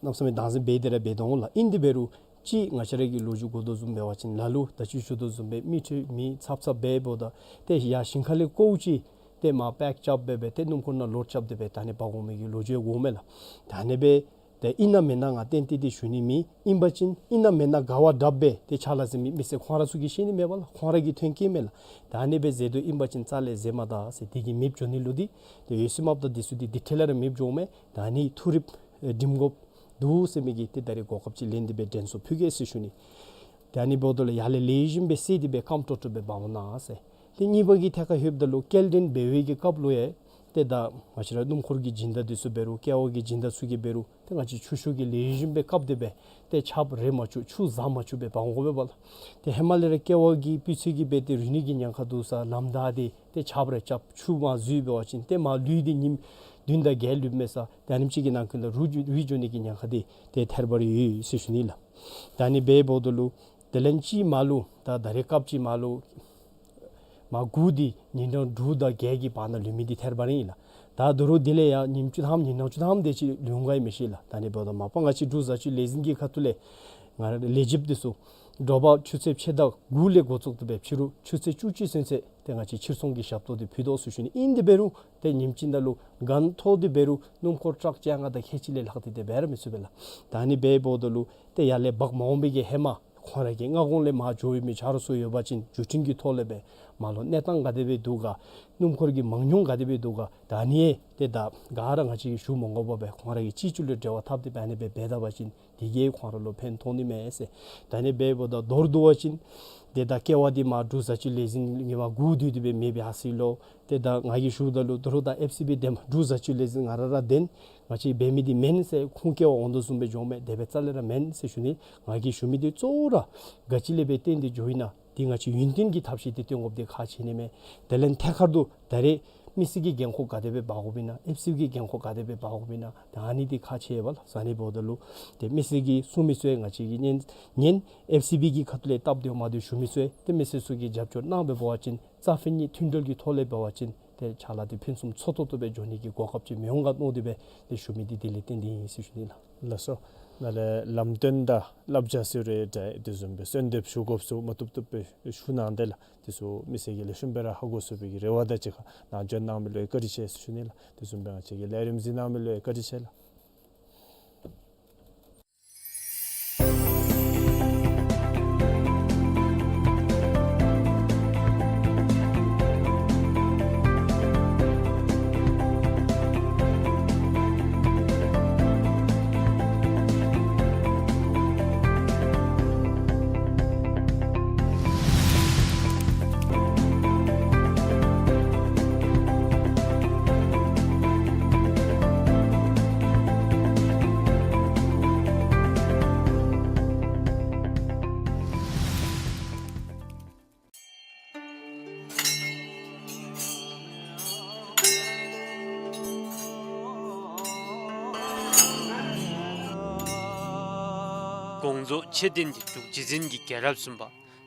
གནམ་མེད་ས་མེད་བདག་འཛིན་འབད་དེ་ར་འབད་དོ་འོང་ལགས། ཨིན་དེ་འབད་རུང་ཅིག་ང་བཅས་ར་གིས་ལོ་རྒྱུས་གོ་དོ་བཟུམ་འབད་བ་ཅིན་ལ་ལུ་ད་ཅི་ཞུ་དོ་བཟུམ་སྦེ་མི་ཁྲི་མི་ཚབ་ཚབ་འབདཝ་ད་ཏེ་ཡར་ཞིང་ཁ་ལས་བཀོཝ་ཅིག་ཏེ་མར་པེཀ་རྐྱབ་སྦེ་སྦེ་ཏེ་སྣུམ་འཁོར་ནང་ལོཌ་རྐྱབ་སྟེ་སྦེ་ད་ཨ་ནི་འབག་འོང་མི་གི་ལོ་རྒྱུས་ཡང་གོཝ་མས་ལགས། ད་ཨ་ནི་སྦེ་ཏེ་ཨིན་ན་མེན་ན་ང་གཏན་གཏན་ཏེ་ཞུ་ནི་མེད། ཨིན་པ་ཅིན་ཨིན་ན་མེན་ན་དགའ་བ་དྲག་སྦེ་ཏེ་ཕྱག་ལཱ་མཛད་མི་མི་སེར་ཁོང་ར་ཚུ་གིས་ཤེས་ནི་མས་པ་ལགས། ཁོང་ར་གི་མཐུན་རྐྱེན་མས་ལགས། ད་ཨ་ནི་སྦེ་མཛད་དོ་ཨིན་པ་ཅིན་རྩ་ལས་མཛད་མ་ད་ཟེར། དེ་གིས་མེདཔ་འགྱོ་ནི་ལུ་འདི་ཏེ་འོད་གསལ་མ་པ་དང་འདི་ཚུ་འདི་དེ་འཕྲལ་ལས་ར་མེདཔ་འགྱོཝ་མས། ད་ཨ་ནི་མཐོ་རིས་འགྲིམ་དགོཔ་འདུག་ཟེར་མི་གིས་ཏེ་ད་རེས་གོ་སྐབས་ཅིག་ལེན་ཏེ་སྦེ་དྲན་གསོ་ཕུལ་གེ་ཟེར་ཞུ་ནི། ཏེ་ཨ་ནི་འབདཝ་ད་ལུ་ཡར་ལས་ལེགས་ཤོམ་སྦེ་སེལ་ཏེ་སྦེ་སྐམ་ཏོག་ཏོ་སྦེ་འབག་འོང་གནང་ཟེར། ཏེ་གཉིས་པ་གི་ཐད་ཁར་ལྷོདཔ་ད་ལུ་སྐྱེལ་འདྲེན་འབད་བའི་གི་སྐབས་ལུ་ཡང་ཏེ་ད་ང་བཅས་ར་སྣུམ་འཁོར་གྱི་སྦྱིན་བདག་འདི་ཚུ་འབད་རུང་ཀེ་ཝ་གི་སྦྱིན་བདག་ཚུ་གིས་འབད་རུང་ཏེ་ང་བཅས་ཆུ་ཤུགས་ཀྱིས་ལེགས་ཤོམ་སྦེ་བཀབ་སྟེ་སྦེ་ཏེ་ཆརཔ་རེག་མ་བཅུག་ཆུ་ཟག་མ་བཅུག་སྦེ་འབག་འོང་དགོ་པས་པ་ལགས། ཏེ་ཧེ་མ་ལས་ར་ཀེ་ཝ་གི་སྤུས་ཚད་ཀྱིས་འབད་ཏེ་རུལ་ནི་གི་ཉེན་ཁ་འདུག་ས་ལམ་བདའ་སྟེ་ཏེ་ཆརཔ་རེ་རྐྱབ་ཆུ་མར་འཛུལ་འབད་བ་ཅིན་ཏེ་མར་ལུད་འདི་ཉིནམ་བདུན་དང་བརྒྱད་ལུསཔ་མས་ས། ཏེ་ཨ་ནེམ་ཅིག་གི་ནང་འཁོད་ལུ་རུལ་འགྱོ་རུལ་འགྱོ་ནི་གི་ཉེན་ཁ་འདི་ཏེ་ཐད་རི་བ་རི་ཡོད་ཟེར་ཞུ་ནི་ལགས། ཏེ་ཨ་ནི་སྦེ་འབདཝ་ད་ལུ་དེ་ལན་ཅིག་མར་ལུ་ད་ད་རེས་སྐབས་ཅིག་མར་ལུ་མར་གུ་འདི་ཉིན་གྲངས་དྲུག་དང་བརྒྱད་ཀྱི་བར་ན་ལུས་མི་འདི་ཐད་རི་བ་རི་ཨིན་ལགས། ད་དོ་རུང་དེ་ལས་ཡང་ཉིནམ་བཅུ་ཐམ་ཉིན་གྲངས་བཅུ་ཐམ་དེ་ཅིག་ལུས་འོང་ག་ཡང་མི་ཤེས་ལགས། ད་ཨ་ནི་འབདཝ་ད་མ་པ་ང་བཅས་འབྲུག་བཟའ་སྤྱོད་ལས་འཛིན་གྱི་ཁ་ཐུག་ལས་ང་ར་ལས་བྱེདཔ་འདི་ཚུ་དྲོ་པ་ཆུ་ཚོད་ཕྱེད་དང་དགུ་ལས་འགོ་བཙུགས་ཏེ་སྦེ་ཕྱི་རུ་ཆུ་ཚོད་བཅུ་གཅིག་ཚུན་ཚོད་ཏེ་ང་བཅས་ཕྱིར་ཚོང་གི་ཞབས་ཏོག་འདི་ཕུལ་དོ་ཟེར་ཞུ་ནི། ཨིན་དེ་འབད་རུང་ཏེ་ཉིནམ་གཅིག་ནང་ལུ་ག་ཏེ་འཐོན་ཏེ་འབད་རུང་སྣུམ་འཁོར་ཊཱག་བཅོ་ལྔ་དང་ཁལ་གཅིག་ལས་ལྷག་སྟེ་ཏེ་འབད་ར་མི་ཚུགས་པས་ལགས། ད་ཨ་ནི་སྦེ་འབདཝ་ད་ལུ་ཏེ་ཡར་ལས་འབག་མ་འོང་པའི་གི་ཧེ་མ་ཁོང་ར་གི་སྔ་གོང་ལས་མར་འགྱོ་མི་ཆ་རོགས་ཚུ་ཡོད་པ་ཅིན་བརྒྱུད་འཕྲིན་གྱི་ཐོག་ལས་སྦེ་མར་ལུ་གནས་སྟངས་ག་དེ་སྦེ་འདུག་ག་སྣུམ་འཁོར་གྱི་མང་ཉུང་ག་དེ་སྦེ་འདུག་ག་ད་ཨ་ནི་ཡང་ཏེ་ད་ག་ར་ང་བཅས་ཀྱིས་ཞུ་མ་དགོ་པར་སྦེ་ཁོང་ར་གིས་གཅིག་གཅིག་ལུ་འབྲེལ་བ་འཐབ་སྟེ་སྦེ་ཨ་ནི་སྦེ་འབད་ད་པ་ཅིན་དེ་གིས་ཁོང་ར་ལུ་ཕན་ཐོགས་ནི་མས་ཟེར། ད་ཨ་ནི་སྦེ་འབདཝ་ད་མདོར་བསྡུ་བ་ཅིན་ཏེ་ད་ཀེ་ཝ་འདི་མར་འབྲུག་བཟའ་སྤྱོད་ལས་འཛིན་གྱི་མར་གུ་བསྡུས་ཏེ་སྦེ་མེདཔ་སྦེ་ཧ་སོ་ཡི་ལོ། ཏེ་ད་ང་གིས་ཞུཝ་ད་ལུ་དོ་རུང་ད་ཨེཕ་སི་བི་འདེམས་འབྲུག་བཟའ་སྤྱོད་ལས་འཛིན་ང་ར་ར་འདེམས་ང་བཅས་འབད་མི་འདི་མེན་ཟེར་ཁུངས་སྐྱེལ་བར་འོང་དོ་བཟུམ་སྦེ་འགྱོཝ་མས། དེ་སྦེ་རྩ་ལས་ར་མེན་ཟེར་ཞུ་ནི། ང་གིས་ཞུ་མི་འདི་གཙོ་བོ་ར་ག་ཅི་ལས་སྦེ་བརྟེན་ཏེ་འགྱོཝ་ཨིན་ན་འདི་ང་བཅས་ཡུན་བརྟན་གྱི་ཐབས་ཤེས་འདི་སྟོན་དགོཔ་འདི་ཁག་ཆེ་ནི་མས། དེ་ལས་ཐད་ཀར་དུ་ད་རེས་མི་སེར་གྱི་འགན་ཁུར་ག་དེ་སྦེ་འབག་དགོཔ་ཨིན་ན་ཨེཕ་སི་བི་གི་འགན་ཁུར་ག་དེ་སྦེ་འབག་དགོཔ་ཨིན་ན་ད་ཨ་ནི་འདི་ཁག་ཆེ་བས་ལགས། ཨ་ནི་འབདཝ་ད་ལུ་ཏེ་མི་སེར་གྱིས་གསུང་མི་ཚུ་ཡང་ང་བཅས་ཀྱིས་ཉན་ཉན་ཨེཕ་སི་བི་གི་ཁ་ཐུག་ལས་སྟབས་བདེཝ་མ་བདེཝ་ཞུ་མི་ཚུ་ཡང་ཏེ་མི་སེར་ཚུ་གིས་རྒྱབ་སྐྱོར་གནང་སྦེ་འབད་བ་ཅིན་རྩ་ཕན་གཉིས་མཐུན་སྒྲིལ་གྱི་ཐོག་ལས་འབད་བ་ཅིན་ཏེ་ཕྱག་ལཱ་འདི་ཕུན་སུམ་ཚོགས་ཏོག་ཏོ་སྦེ་འགྱོ་ནི་གི་གོ་སྐབས་ཅིག་མི་འོང་ག་མནོ་སྟེ་སྦེ་ཏེ་ཞུ་མི་འདི་དེ་ལས་བརྟེན་ཏེ་ཨིན་ཟེར་ཞུ་ནི་ལགས། ལགས་སོ། ནཱ་ལས་ལམ་སྟོན་དང་བསླབ་བྱ་ཟེར་རུང་འདྲ་དེ་བཟུམ་སྦེ་གསོལ་འདེབས་ཞུ་དགོཔ་ཚུ་མ་བཏུབ་བཏུབ་སྦེ་ཞུ་གནང་དེས་ལགས། དེ་ཚུ་མི་སེར་གྱིས་ལེགས་ཤོམ་སྦེ་ར་ཧ་གོ་ཚུགས་པའི་གི་རེ་བ་དང་གཅིག་ཁར་ནཱ་འབྱོན་གནང་མི་ལུ་ཡང་བཀའ་དྲིན་ཆེ་ཟེར་ཞུ་ནི་ལགས། དེ་བཟུམ་སྦེ་ང་བཅས་ཀྱི་ལས་རིམ་གཟིགས་གནང་མི་ལུ་ཡང་བཀའ་དྲིན་ཆེ་ལགས། དགོངས་རྫོགས་མཆོད་རྟེན་འདི་འབྲུག་རྗེ་བཙུན་གྱི་རྒྱལ་རབས་གསུམ་པ་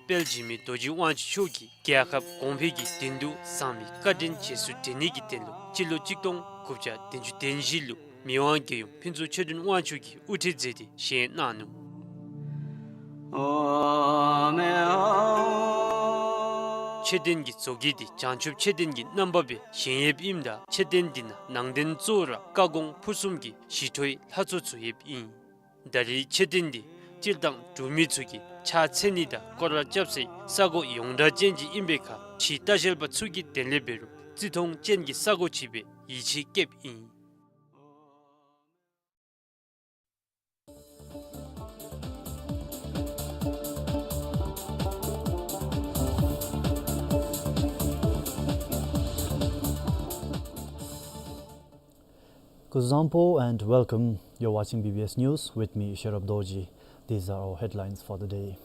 དཔལ་འཇིགས་མེད་རྡོ་རྗེ་དབང་ཕྱུག་མཆོག་གིས་རྒྱལ་ཁབ་གོང་འཕེལ་གྱི་དོན་དུ་བཟང་མི་བཀའ་དྲིན་རྗེས་སུ་དྲན་ནི་གི་དོན་ལུ་སྤྱི་ལོ་གཅིག་སྟོང་དགུ་བརྒྱ་བདུན་ཅུ་དོན་བཞི་ལུ་མི་དབང་རྒྱལ་ཡུམ་ཕུན་ཚོགས་ཆོས་སྒྲོན་དབང་ཕྱུག་གིས་དབུ་ཁྲིད་མཛད་དེ་བཞེངས་གནང་ནུག། མཆོད་རྟེན་གྱི་བཟོ་བཀོད་འདི་བྱང་ཆུབ་མཆོད་རྟེན་གྱི་རྣམ་པ་སྦེ་བཞེངས་ཡོདཔ་ཨིནམ་ད་མཆོད་རྟེན་འདི་ནང་ནང་རྟེན་གཙོ་བོ་ར་བཀའ་དགོངས་ཕུར་གསུམ་གྱི་ཞི་ཁྲོའི་ལྷ་ཚོགས་ཚུ་ཡོདཔ་ཨིན། ད་རེས་མཆོད་རྟེན་འདི་སྤྱིར་བཏང་འབྲུག་མི་ཚུ་གིས་ཕྱག་འཚལ་ནི་དང་སྐོར་ར་རྐྱབ་སའི་ས་གོ་ཡོངས་གྲགས་ཅན་ཅིག་ཨིན་པའི་ཁར་ཕྱིའི་ལྟ་བཤལ་པ་ཚུ་གི་དོན་ལས་འབད་རུང་བརྩི་མཐོང་ཅན་གྱི་ས་གོ་ཅིག་སྦེ་ཡིད་ཆེས་བསྐྱེདཔ་ཨིན། Kuzuzangpo and welcome. You're watching B B S News with me, Sherab Dorji. These are our headlines for the day.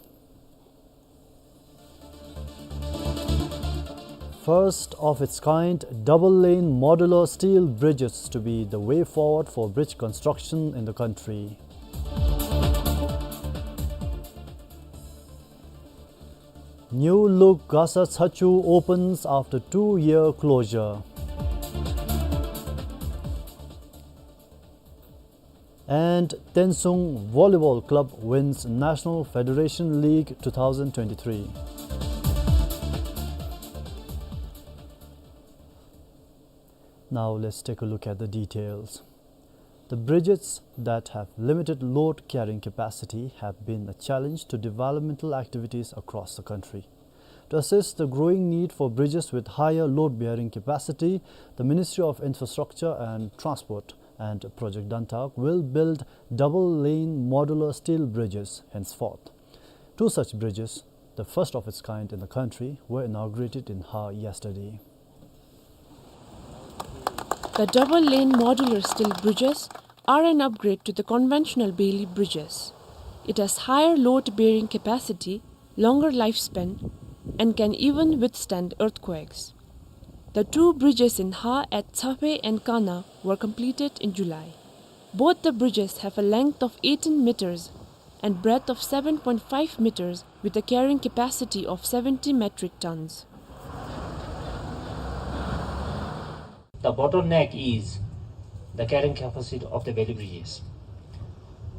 First of its kind double-lane modular steel bridges to be the way forward for bridge construction in the country. New look Gasa Tshachu opens after two-year closure. And Tensung Volleyball Club wins National Federation League two thousand twenty-three. Now let's take a look at the details. The bridges that have limited load carrying capacity have been a challenge to developmental activities across the country. To assess the growing need for bridges with higher load-bearing capacity, the Ministry of Infrastructure and Transport and Project Dantak will build double-lane modular steel bridges henceforth. Two such bridges, the first of its kind in the country, were inaugurated in Ha yesterday. The double-lane modular steel bridges are an upgrade to the conventional Bailey bridges. It has higher load-bearing capacity, longer lifespan, and can even withstand earthquakes. The two bridges in Ha at Tsaphe and Kana were completed in July. Both the bridges have a length of eighteen meters and breadth of seven point five meters with a carrying capacity of seventy metric tons. The bottleneck is the carrying capacity of the Bailey bridges.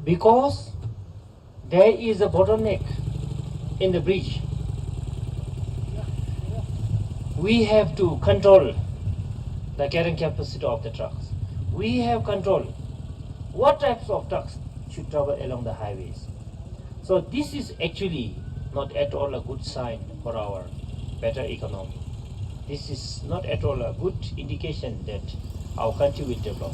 Because there is a bottleneck in the bridge, we have to control the carrying capacity of the trucks. We have control what types of trucks should travel along the highways. So this is actually not at all a good sign for our better economy. This is not at all a good indication that our country will develop.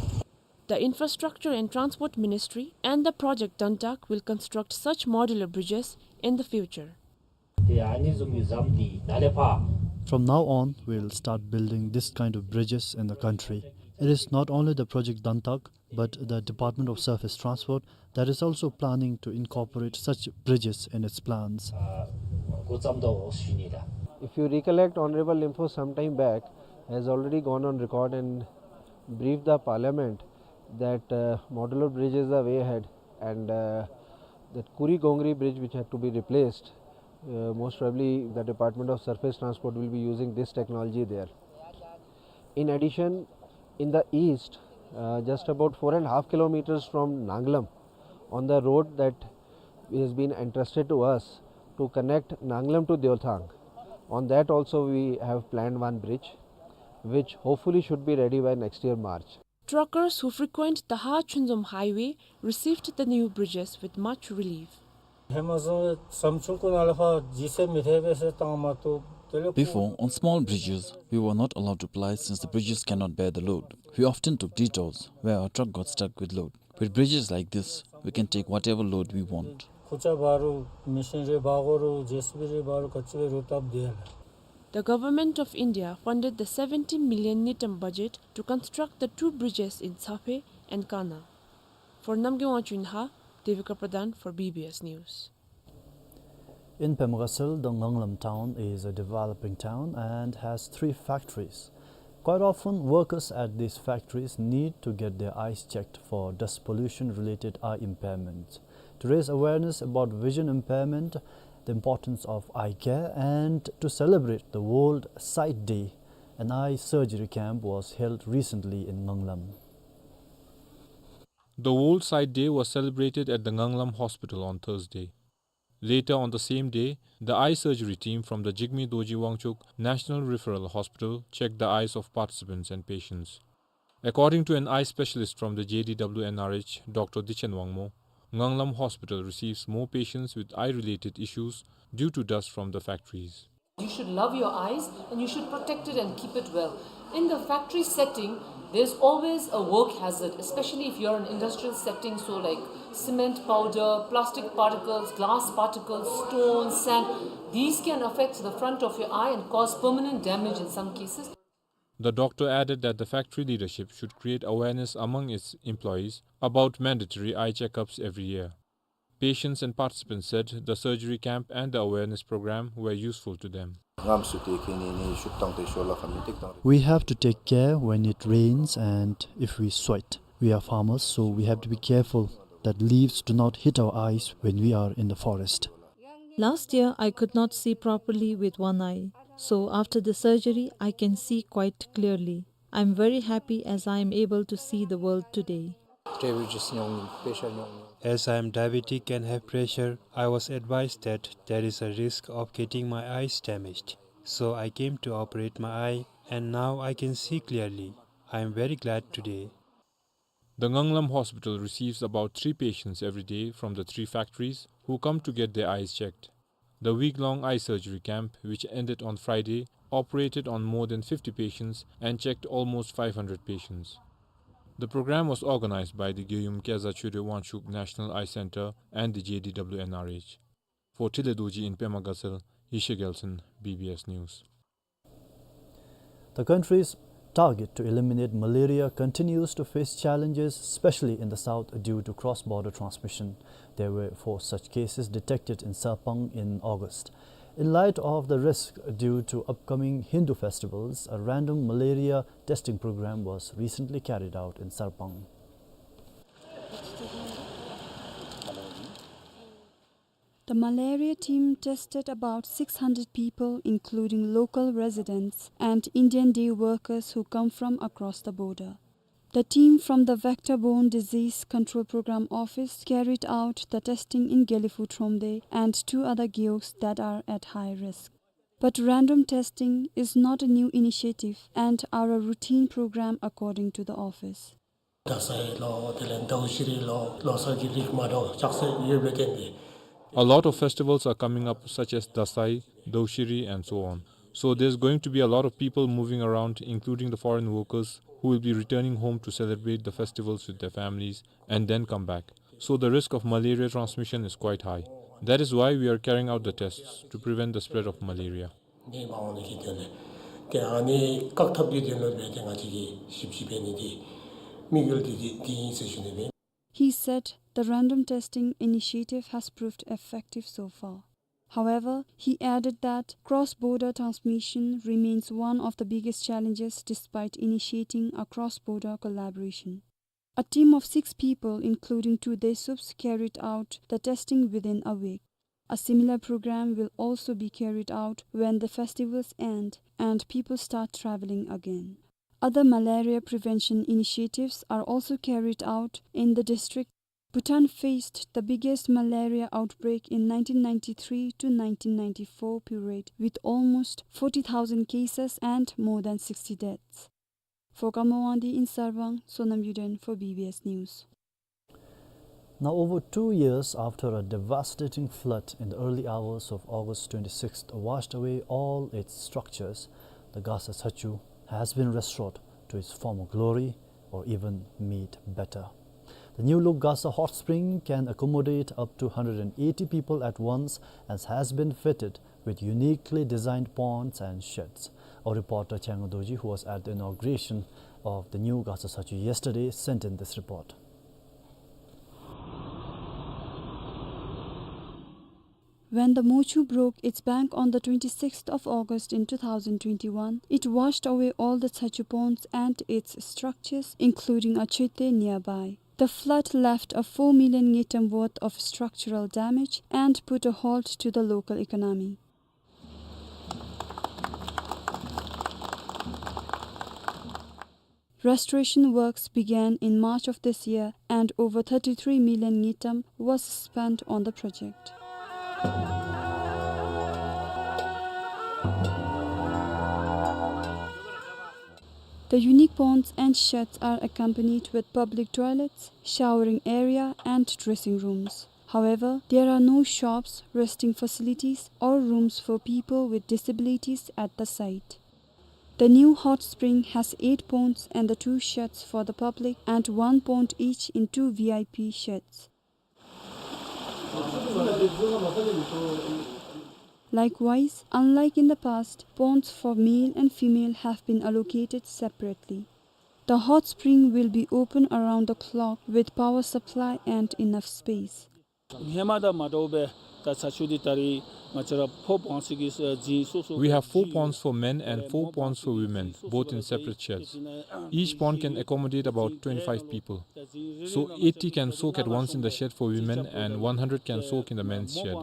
The Infrastructure and Transport Ministry and the Project Dantak will construct such modular bridges in the future. From now on, we'll start building this kind of bridges in the country. It is not only the Project Dantak, but the Department of Surface Transport that is also planning to incorporate such bridges in its plans. If you recollect, Honorable Lympho some time back has already gone on record and briefed the parliament that, uh, modular bridges are way ahead, and, uh, that Kuri Gongri bridge, which had to be replaced, uh, most probably the Department of Surface Transport will be using this technology there. In addition, in the east, uh, just about four and a half kilometers from Nanglam, on the road that has been entrusted to us to connect Nanglam to Deothang, on that also we have planned one bridge, which hopefully should be ready by next year March. Truckers who frequent the Ha-Chunzom highway received the new bridges with much relief. Before, on small bridges, we were not allowed to ply since the bridges cannot bear the load. We often took detours where our truck got stuck with load. With bridges like this, we can take whatever load we want. The Government of India funded the seventy million ngultrum budget to construct the two bridges in Tsaphe and Kana. For Namgay Wangchuk in Ha, Devika Pradhan for B B S News. In Pema Gatshel, the Nganglam town is a developing town and has three factories. Quite often, workers at these factories need to get their eyes checked for dust pollution-related eye impairments. To raise awareness about vision impairment, the importance of eye care, and to celebrate the World Sight Day, an eye surgery camp was held recently in Nganglam. The World Sight Day was celebrated at the Nganglam Hospital on Thursday. Later on the same day, the eye surgery team from the Jigme Dorji Wangchuck National Referral Hospital checked the eyes of participants and patients. According to an eye specialist from the J D W N R H, Doctor Dichen Wangmo, Nganglam Hospital receives more patients with eye-related issues due to dust from the factories. You should love your eyes and you should protect it and keep it well. In the factory setting, there's always a work hazard, especially if you're in industrial setting, so like cement powder, plastic particles, glass particles, stone, sand. These can affect the front of your eye and cause permanent damage in some cases. The doctor added that the factory leadership should create awareness among its employees about mandatory eye checkups every year. Patients and participants said the surgery camp and the awareness program were useful to them. རྔམ་སུ་སྟེ་གི་ནི་ནི་ཤུབ་བཏང་སྟེ་ཤོར་ལ་ཁ་མི་ཏིག་བཏང་རེ། We have to take care when it rains and if we sweat. We are farmers, so we have to be careful that leaves do not hit our eyes when we are in the forest. Last year, I could not see properly with one eye. So after the surgery, I can see quite clearly. I'm very happy as I am able to see the world today. Diabetes མྱོང་ནི། pressure མྱོང་ནི། As I am diabetic and have pressure, I was advised that there is a risk of getting my eyes damaged. So I came to operate my eye, and now I can see clearly. I am very glad today. The Nganglam Hospital receives about three patients every day from the three factories who come to get their eyes checked. The week-long eye surgery camp, which ended on Friday, operated on more than fifty patients and checked almost five hundred patients. The program was organized by the Gyeyum Kyeza Choedwe Wangchuck National Eye Center and the J D W N R H. For Thinley Dorji in Pema Gatshel, Yishai Gyaltsen, B B S News. The country's target to eliminate malaria continues to face challenges, especially in the south, due to cross-border transmission. There were four such cases detected in Sarpang in August. In light of the risk due to upcoming Hindu festivals, a random malaria testing program was recently carried out in Sarpang. The malaria team tested about six hundred people, including local residents and Indian day workers who come from across the border. The team from the Vector-Borne Disease Control Program Office carried out the testing in Gelephu Thromde and two other gewogs that are at high risk. But random testing is not a new initiative and are a routine program, according to the office. དགའ་སའི་ལོ། དེ་ལས་ཟླཝ་ཤེས་རིག་ལོ། ལོ་གསར་གྱི་རིགས་མ་འདྲཝ་ཅིག་ཡོད་པའི་རྟེན་དེ། A lot of festivals are coming up, such as Dasai, Dovsherry, and so on. So there's going to be a lot of people moving around, including the foreign workers, who will be returning home to celebrate the festivals with their families and then come back. So the risk of malaria transmission is quite high. That is why we are carrying out the tests to prevent the spread of malaria. ནད་མ་འོང་ནི་གི་དོན་ལས། དེ་ཨ་ནི་བཀག་ཐབས་ཀྱི་དོན་ལུ་སྦེ་ཏེ་ང་བཅས་ཀྱིས་ཞིབ་ཞིབ་འབད་ནི་དེ་དམིགས་ཡུལ་དེ་དེ་དེ་ཨིན་ཟེར་ཞུ་ནི་སྦེ། He said the random testing initiative has proved effective so far. However, he added that cross-border transmission remains one of the biggest challenges despite initiating a cross-border collaboration. A team of six people, including two Desups, carried out the testing within a week. A similar program will also be carried out when the festivals end and people start traveling again. Other malaria prevention initiatives are also carried out in the district. Bhutan faced the biggest malaria outbreak in nineteen ninety-three to nineteen ninety-four period, with almost forty thousand cases and more than sixty deaths. For Khamawangdi in Sarpang, Sonam Yuden for B B S News. Now, over two years after a devastating flood in the early hours of August twenty-sixth washed away all its structures, the Gasa Chachu has been restored to its former glory or even made better. The new look Gasa Hot Spring can accommodate up to hundred and eighty people at once and has been fitted with uniquely designed ponds and sheds. Our reporter Changdorji, who was at the inauguration of the new Gasa Chachu yesterday, sent in this report. When the Mochu broke its bank on the twenty-sixth of August in two thousand twenty-one, it washed away all the Chachu ponds and its structures, including a chete nearby. The flood left a four million ngultrum worth of structural damage and put a halt to the local economy. Restoration works began in March of this year, and over thirty-three million ngultrum was spent on the project. The unique ponds and sheds are accompanied with public toilets, showering area, and dressing rooms. However, there are no shops, resting facilities, or rooms for people with disabilities at the site. The new hot spring has eight ponds and the two sheds for the public and one pond each in two V I P sheds. Likewise, unlike in the past, ponds for male and female have been allocated separately. The hot spring will be open around the clock with power supply and enough space. ཧེ་མ་དང་མ་འདྲཝ་སྦེ་ ད་ཚ་ཆུ་འདི་ད་རེས་ང་བཅས་ར་ཕོར་པོན་སི་གི་ཨ་རྫིང་སོ་སོ་We have four ponds for men and four ponds for women, both in separate sheds. Each pond can accommodate about twenty-five people. So eighty can soak at once in the shed for women and one hundred can soak in the men's shed.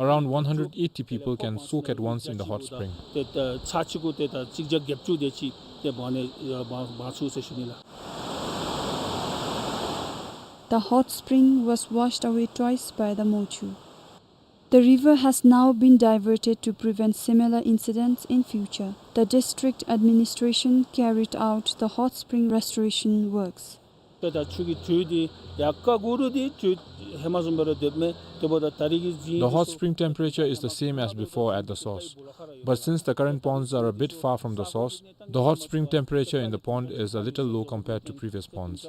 Around one hundred eighty people can soak at once in the hot spring. ཏེ་ད་ཚ་ཆུ་གུ་ཏེ་ད་གཅིག་བརྒྱ་བརྒྱད་ཅུ་དེ་ཅིག་ཏེ་འབག་ནི་འབག་འབག་ཚུགས་ཟེར་ཞུ་ནི་ལགས། The hot spring was washed away twice by the Mochu. The river has now been diverted to prevent similar incidents in future. The district administration carried out the hot spring restoration works. ཏེ་ད་ཆུ་གི་དྲོད་འདི་ཡར་ཀ་གུ་རུ་འདི་དྲོད་ཧེ་མ་བཟུམ་སྦེ་ར་སྡོདཔ་མས། དེ་འབདཝ་ད་ད་རེས་ཀྱི་རྫིང་The འདི་hot spring temperature is the same as before at the source. But since the current ponds are a bit far from the source, the hot spring temperature in the pond is a little low compared to previous ponds.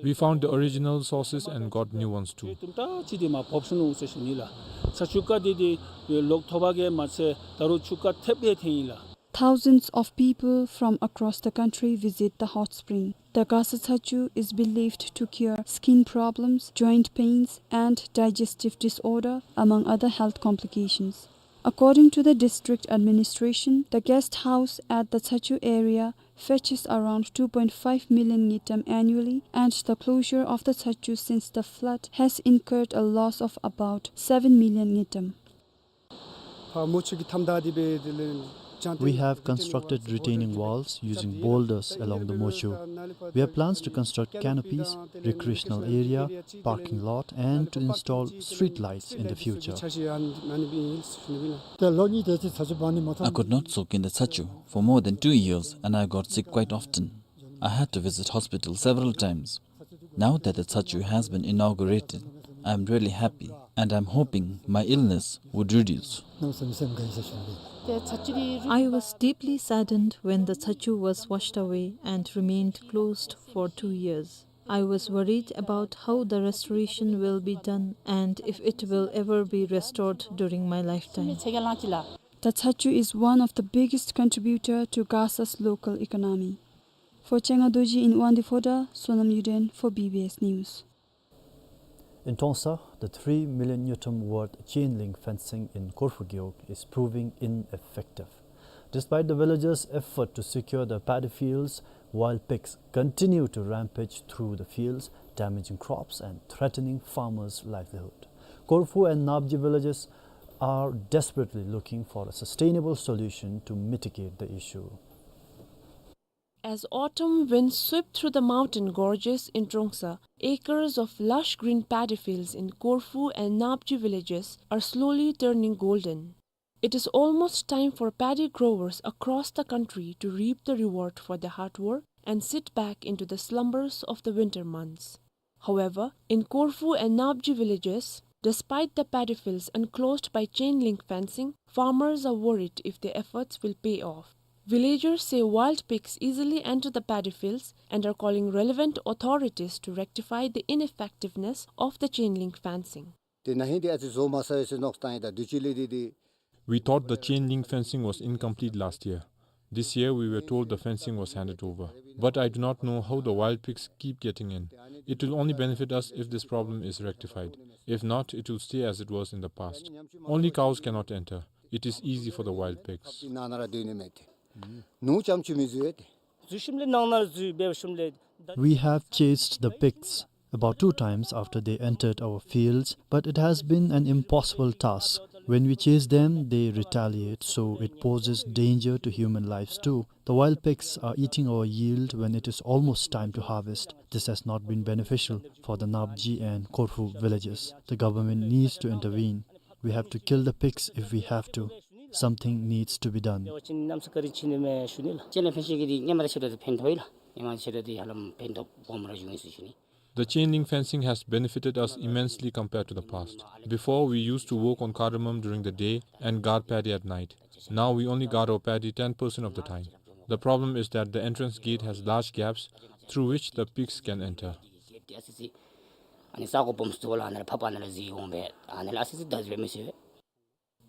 We found the original sources and got new ones too. དྲོད་དུམ་གྲ་ཅིག་འདི་མར་བབས་སོང་ནུག་ཟེར་ཞུ་ནི་ལགས། ཚ་ཆུ་ཀ་འདི་འདི་ལོག་ཐོབ་པ་གིས་མ་ཚད་ད་རུང་ཆུ་ཀ་ཐེབས་སྦེ་ཐོན་ཡི་ལགས། Thousands of people from across the country visit the hot spring. The Gasa Tsa Chu is believed to cure skin problems, joint pains, and digestive disorder, among other health complications. According to the district administration, the guest house at the Tsa Chu area fetches around two point five million ngultrum annually, and the closure of the Tsa Chu since the flood has incurred a loss of about seven million ngultrum. ཕར་མོ་ཆུ་གི་མཐའམ་བདའ་སྟེ་སྦེ་དེ་ལས་We have constructed retaining walls using boulders along the Mochu. We have plans to construct canopies, recreational area, parking lot, and to install street lights in the future. ད་ལོ་གཉིས་དེ་ཅིག་ཚ་ཆུ་འབག་ནི་མ་ཐོབ། I could not soak in the Tsa Chu for more than two years, and I got sick quite often. I had to visit hospital several times. Now that the Tsa Chu has been inaugurated, I am really happy and I am hoping my illness would reduce. I was deeply saddened when the Tsa Chu was washed away and remained closed for two years. I was worried about how the restoration will be done and if it will ever be restored during my lifetime. The Tsa Chu is one of the biggest contributor to Gasa's local economy. For Chenga Dorji in Wangdue Phodrang, Sonam Yuden for B B S News. In Trongsa, the three million ngultrum worth chain link fencing in Korfu Gewog is proving ineffective. Despite the villagers' effort to secure their paddy fields, wild pigs continue to rampage through the fields, damaging crops and threatening farmers' livelihood. Korfu and Napji villages are desperately looking for a sustainable solution to mitigate the issue. As autumn winds sweep through the mountain gorges in Trongsa, acres of lush green paddy fields in Korfu and Napji villages are slowly turning golden. It is almost time for paddy growers across the country to reap the reward for their hard work and sit back into the slumbers of the winter months. However, in Korfu and Napji villages, despite the paddy fields enclosed by chain link fencing, farmers are worried if their efforts will pay off. Villagers say wild pigs easily enter the paddy fields and are calling relevant authorities to rectify the ineffectiveness of the chain link fencing. དེ་ན་ཧིང་དེ་ཨ་ཙི་བཟོ་མ་ཚར་ཡི་ཟེར་མནོ་བསམ་བཏང་ཡི། ད་དུས་ཅི་ལས་དེ་དེ། We thought the chain link fencing was incomplete last year. This year we were told the fencing was handed over. But I do not know how the wild pigs keep getting in. It will only benefit us if this problem is rectified. If not, it will stay as it was in the past. Only cows cannot enter. It is easy for the wild pigs. We have chased the pigs about two times after they entered our fields, but it has been an impossible task. When we chase them, they retaliate, so it poses danger to human lives too. The wild pigs are eating our yield when it is almost time to harvest. This has not been beneficial for the Napji and Korfu villages. The government needs to intervene. We have to kill the pigs if we have to. Something needs to be done. The chain link fencing has benefited us immensely compared to the past. Before, we used to work on cardamom during the day and guard paddy at night. Now we only guard our paddy ten percent of the time. The problem is that the entrance gate has large gaps through which the pigs can enter.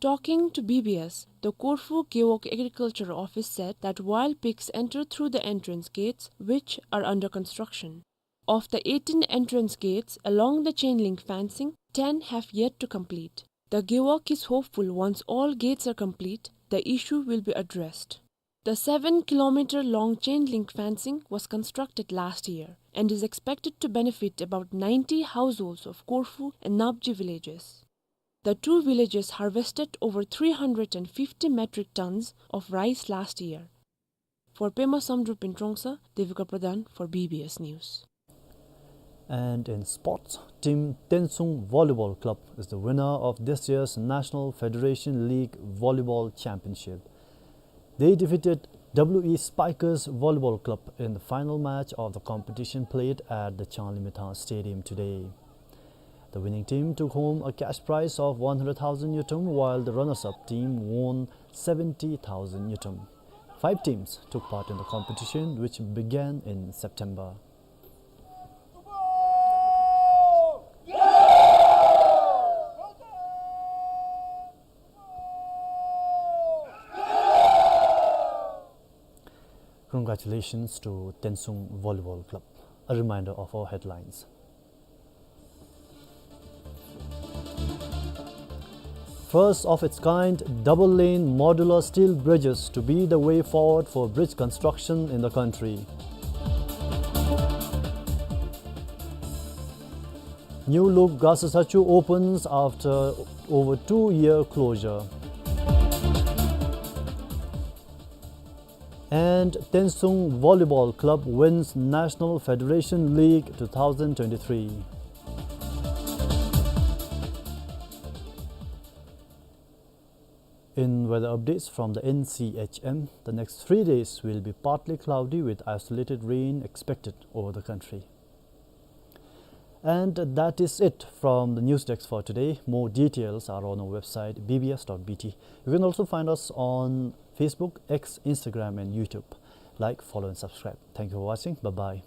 Talking to B B S, the Korfu Gewog Agriculture Office said that wild pigs enter through the entrance gates, which are under construction. Of the eighteen entrance gates along the chain link fencing, ten have yet to complete. The Gewog is hopeful once all gates are complete, the issue will be addressed. The seven kilometer long chain link fencing was constructed last year and is expected to benefit about ninety households of Korfu and Napji villages. The two villages harvested over three hundred and fifty metric tons of rice last year. For Pema Samdrup in Trongsa, Devika Pradhan for B B S News. And in sports, Team Tensung Volleyball Club is the winner of this year's National Federation League Volleyball Championship. They defeated W E Spikers Volleyball Club in the final match of the competition played at the Changlimithang Stadium today. The winning team took home a cash prize of one hundred thousand ngultrum, while the runners-up team won seventy thousand ngultrum. Five teams took part in the competition, which began in September. Congratulations to Tensung Volleyball Club. A reminder of our headlines. First of its kind double lane modular steel bridges to be the way forward for bridge construction in the country. New look Gasa Sachu opens after over two year closure. And Tensung Volleyball Club wins National Federation League two thousand twenty-three. In weather updates from the N C H M, the next three days will be partly cloudy with isolated rain expected over the country. And that is it from the news desk for today. More details are on our website, B B S dot B T. You can also find us on Facebook, X, Instagram, and YouTube. Like, follow, and subscribe. Thank you for watching. Bye-bye.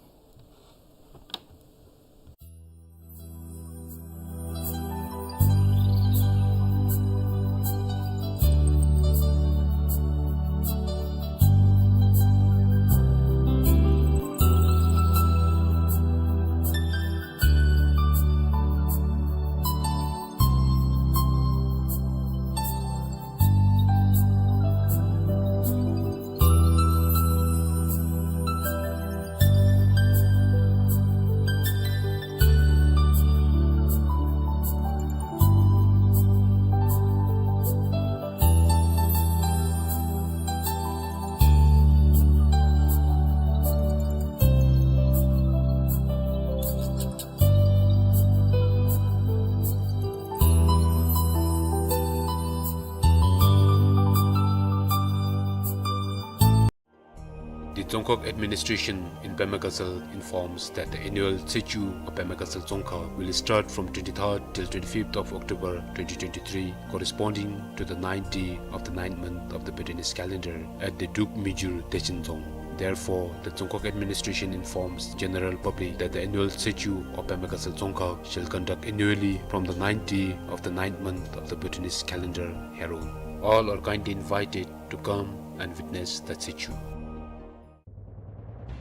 The Dzongkhag Administration in Pema Gatshel informs that the annual Tsechu of Pema Gatshel Dzongkhag will start from twenty-third till twenty-fifth of October twenty twenty-three, corresponding to the ninth day of the ninth month of the Bhutanese calendar, at the Dukh Mijur Techen Dzong. Therefore, the Dzongkhag Administration informs general public that the annual Tsechu of Pema Gatshel Dzongkhag shall conduct annually from the ninth day of the ninth month of the Bhutanese calendar, Heron. All are kindly invited to come and witness the Tsechu.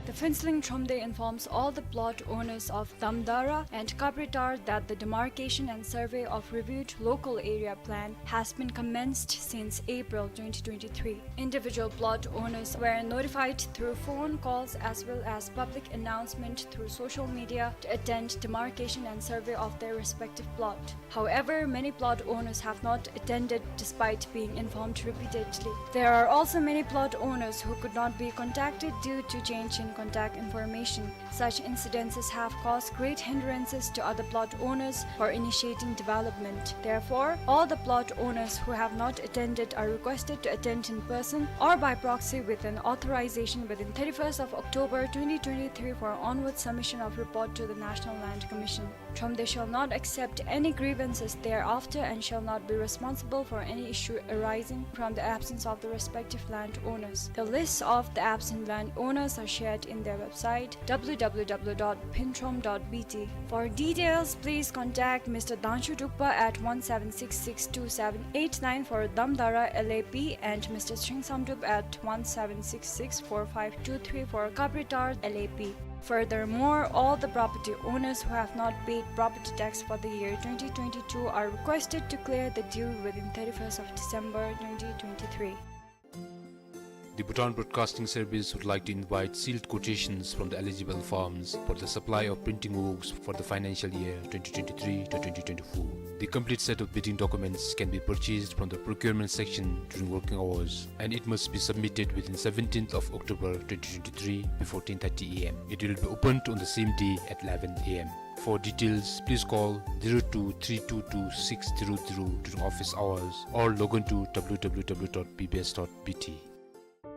The Phuentsholing Thromde informs all the plot owners of Damdara and Kapritar that the demarcation and survey of reviewed local area plan has been commenced since April twenty twenty-three. Individual plot owners were notified through phone calls as well as public announcement through social media to attend demarcation and survey of their respective plot. However, many plot owners have not attended despite being informed repeatedly. There are also many plot owners who could not be contacted due to change in contact information. Such incidences have caused great hindrances to other plot owners for initiating development. Therefore, all the plot owners who have not attended are requested to attend in person or by proxy with an authorization within thirty-first of October twenty twenty-three for onward submission of report to the National Land Commission. Thromde shall not accept any grievances thereafter and shall not be responsible for any issue arising from the absence of the respective land owners. The lists of the absent land owners are shared in their website, W W W dot phuentrom dot B T. For details, please contact Mister Dangshu Drukpa at one seven six six two seven eight nine for Damdara L A P and Mister Shring Samdrup at one seven six six four five two three for Kapritar L A P. Furthermore, all the property owners who have not paid property tax for the year twenty twenty-two are requested to clear the due within thirty-first of December twenty twenty-three. The Bhutan Broadcasting Service would like to invite sealed quotations from the eligible firms for the supply of printing works for the financial year twenty twenty-three to twenty twenty-four. The complete set of bidding documents can be purchased from the procurement section during working hours, and it must be submitted within seventeenth of October twenty twenty-three before ten thirty A M. It will be opened on the same day at eleven A M. For details, please call zero two three two two six zero zero during office hours or log on to W W W dot B B S dot B T.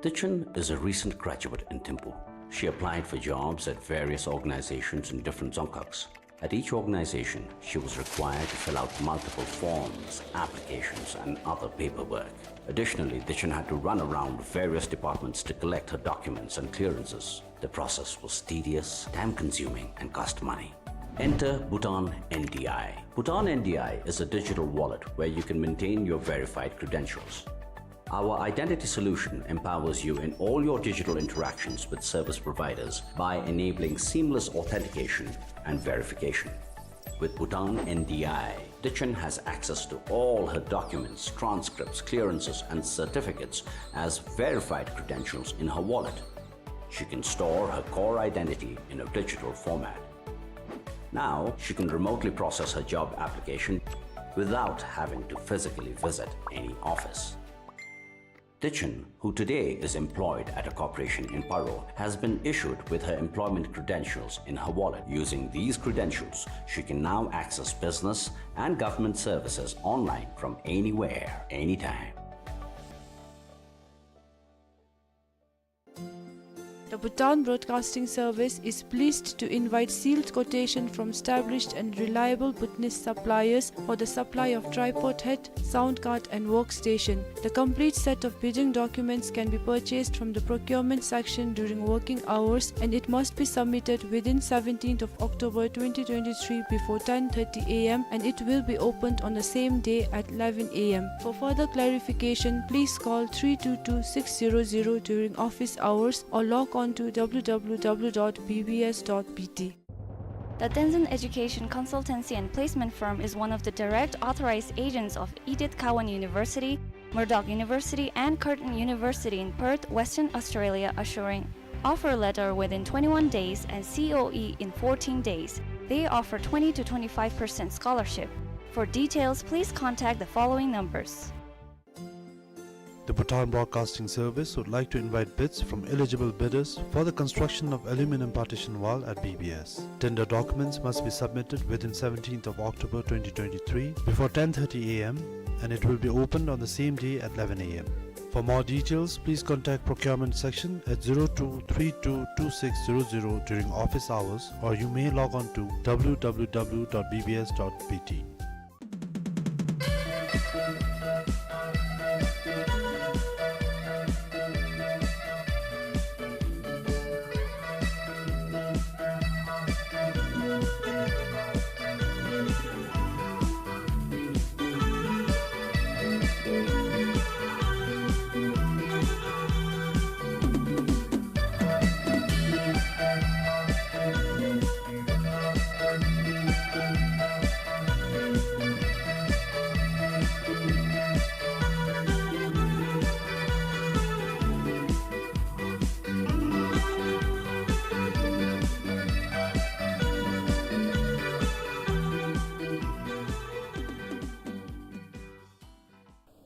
Tichen is a recent graduate in Thimphu. She applied for jobs at various organizations in different dzongkhags. At each organization, she was required to fill out multiple forms, applications, and other paperwork. Additionally, Tichen had to run around various departments to collect her documents and clearances. The process was tedious, time-consuming, and cost money. Enter Bhutan N D I. Bhutan N D I is a digital wallet where you can maintain your verified credentials. Our identity solution empowers you in all your digital interactions with service providers by enabling seamless authentication and verification. With Bhutan N D I, Tichen has access to all her documents, transcripts, clearances, and certificates as verified credentials in her wallet. She can store her core identity in a digital format. Now, she can remotely process her job application without having to physically visit any office. Tichen, who today is employed at a corporation in Paro, has been issued with her employment credentials in her wallet. Using these credentials, she can now access business and government services online from anywhere, anytime. The Bhutan Broadcasting Service is pleased to invite sealed quotation from established and reliable Bhutanese suppliers for the supply of tripod head, sound card and workstation. The complete set of bidding documents can be purchased from the procurement section during working hours, and it must be submitted within seventeenth of October twenty twenty-three before ten thirty A M, and it will be opened on the same day at eleven A M. For further clarification, please call three two two six zero zero during office hours or log on to W W W dot B B S dot B T. The Tenzin Education Consultancy and Placement Firm is one of the direct authorized agents of Edith Cowan University, Murdoch University, and Curtin University in Perth, Western Australia, assuring offer letter within twenty-one days and C O E in fourteen days. They offer twenty to twenty-five percent scholarship. For details, please contact the following numbers. The Bhutan Broadcasting Service would like to invite bids from eligible bidders for the construction of aluminum partition wall at B B S. Tender documents must be submitted within seventeenth of October twenty twenty-three before ten thirty A M, and it will be opened on the same day at eleven A M. For more details, please contact procurement section at zero two three two two six zero zero during office hours, or you may log on to W W W dot B B S dot B T.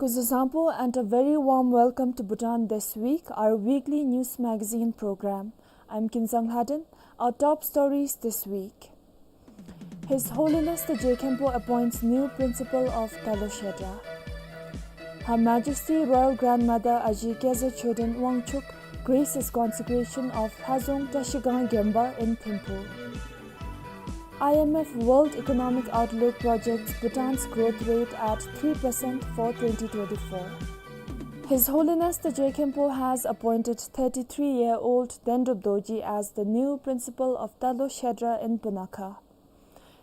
Kuzuzangpo and a very warm welcome to Bhutan This Week, our weekly news magazine program. I'm Kinzang Lhaden. Our top stories this week. His Holiness the Je Khenpo appoints new principal of Talo Shedra. Her Majesty Royal Grandmother Aji Geza Choden Wangchuck graces consecration of Lhazong Trashigang Gemba in Thimphu. I M F World Economic Outlook projects Bhutan's growth rate at three percent for twenty twenty-four. His Holiness the Je Khenpo has appointed thirty-three-year-old Dendrup Dorji as the new principal of Talo Shedra in Punakha.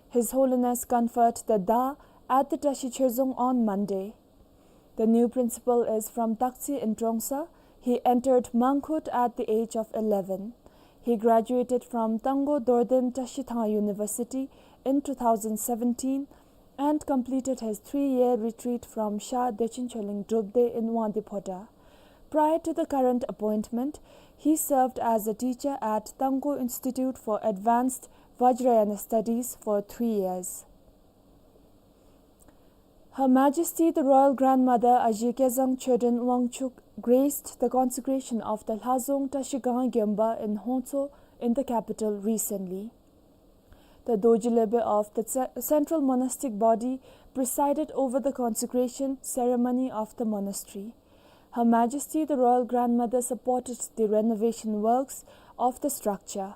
His Holiness conferred the Da at the Trashi Chorzong on Monday. The new principal is from Taktsi in Trongsa. He entered Mangkhut at the age of eleven. He graduated from Tangkhul Dorden Trashithang University in two thousand seventeen and completed his three-year retreat from Sha Dechen Choling Drupde in Wangdue Phodrang. Prior to the current appointment, he served as a teacher at Tangkhul Institute for Advanced Vajrayana Studies for three years. Her Majesty the Royal Grandmother Aji Kezang Chodron Wangchuck graced the consecration of the Lhazong Trashikang Gemba in Hongtso in the capital recently. The Dorji Lebe of the Ce-, Central Monastic Body presided over the consecration ceremony of the monastery. Her Majesty the Royal Grandmother supported the renovation works of the structure.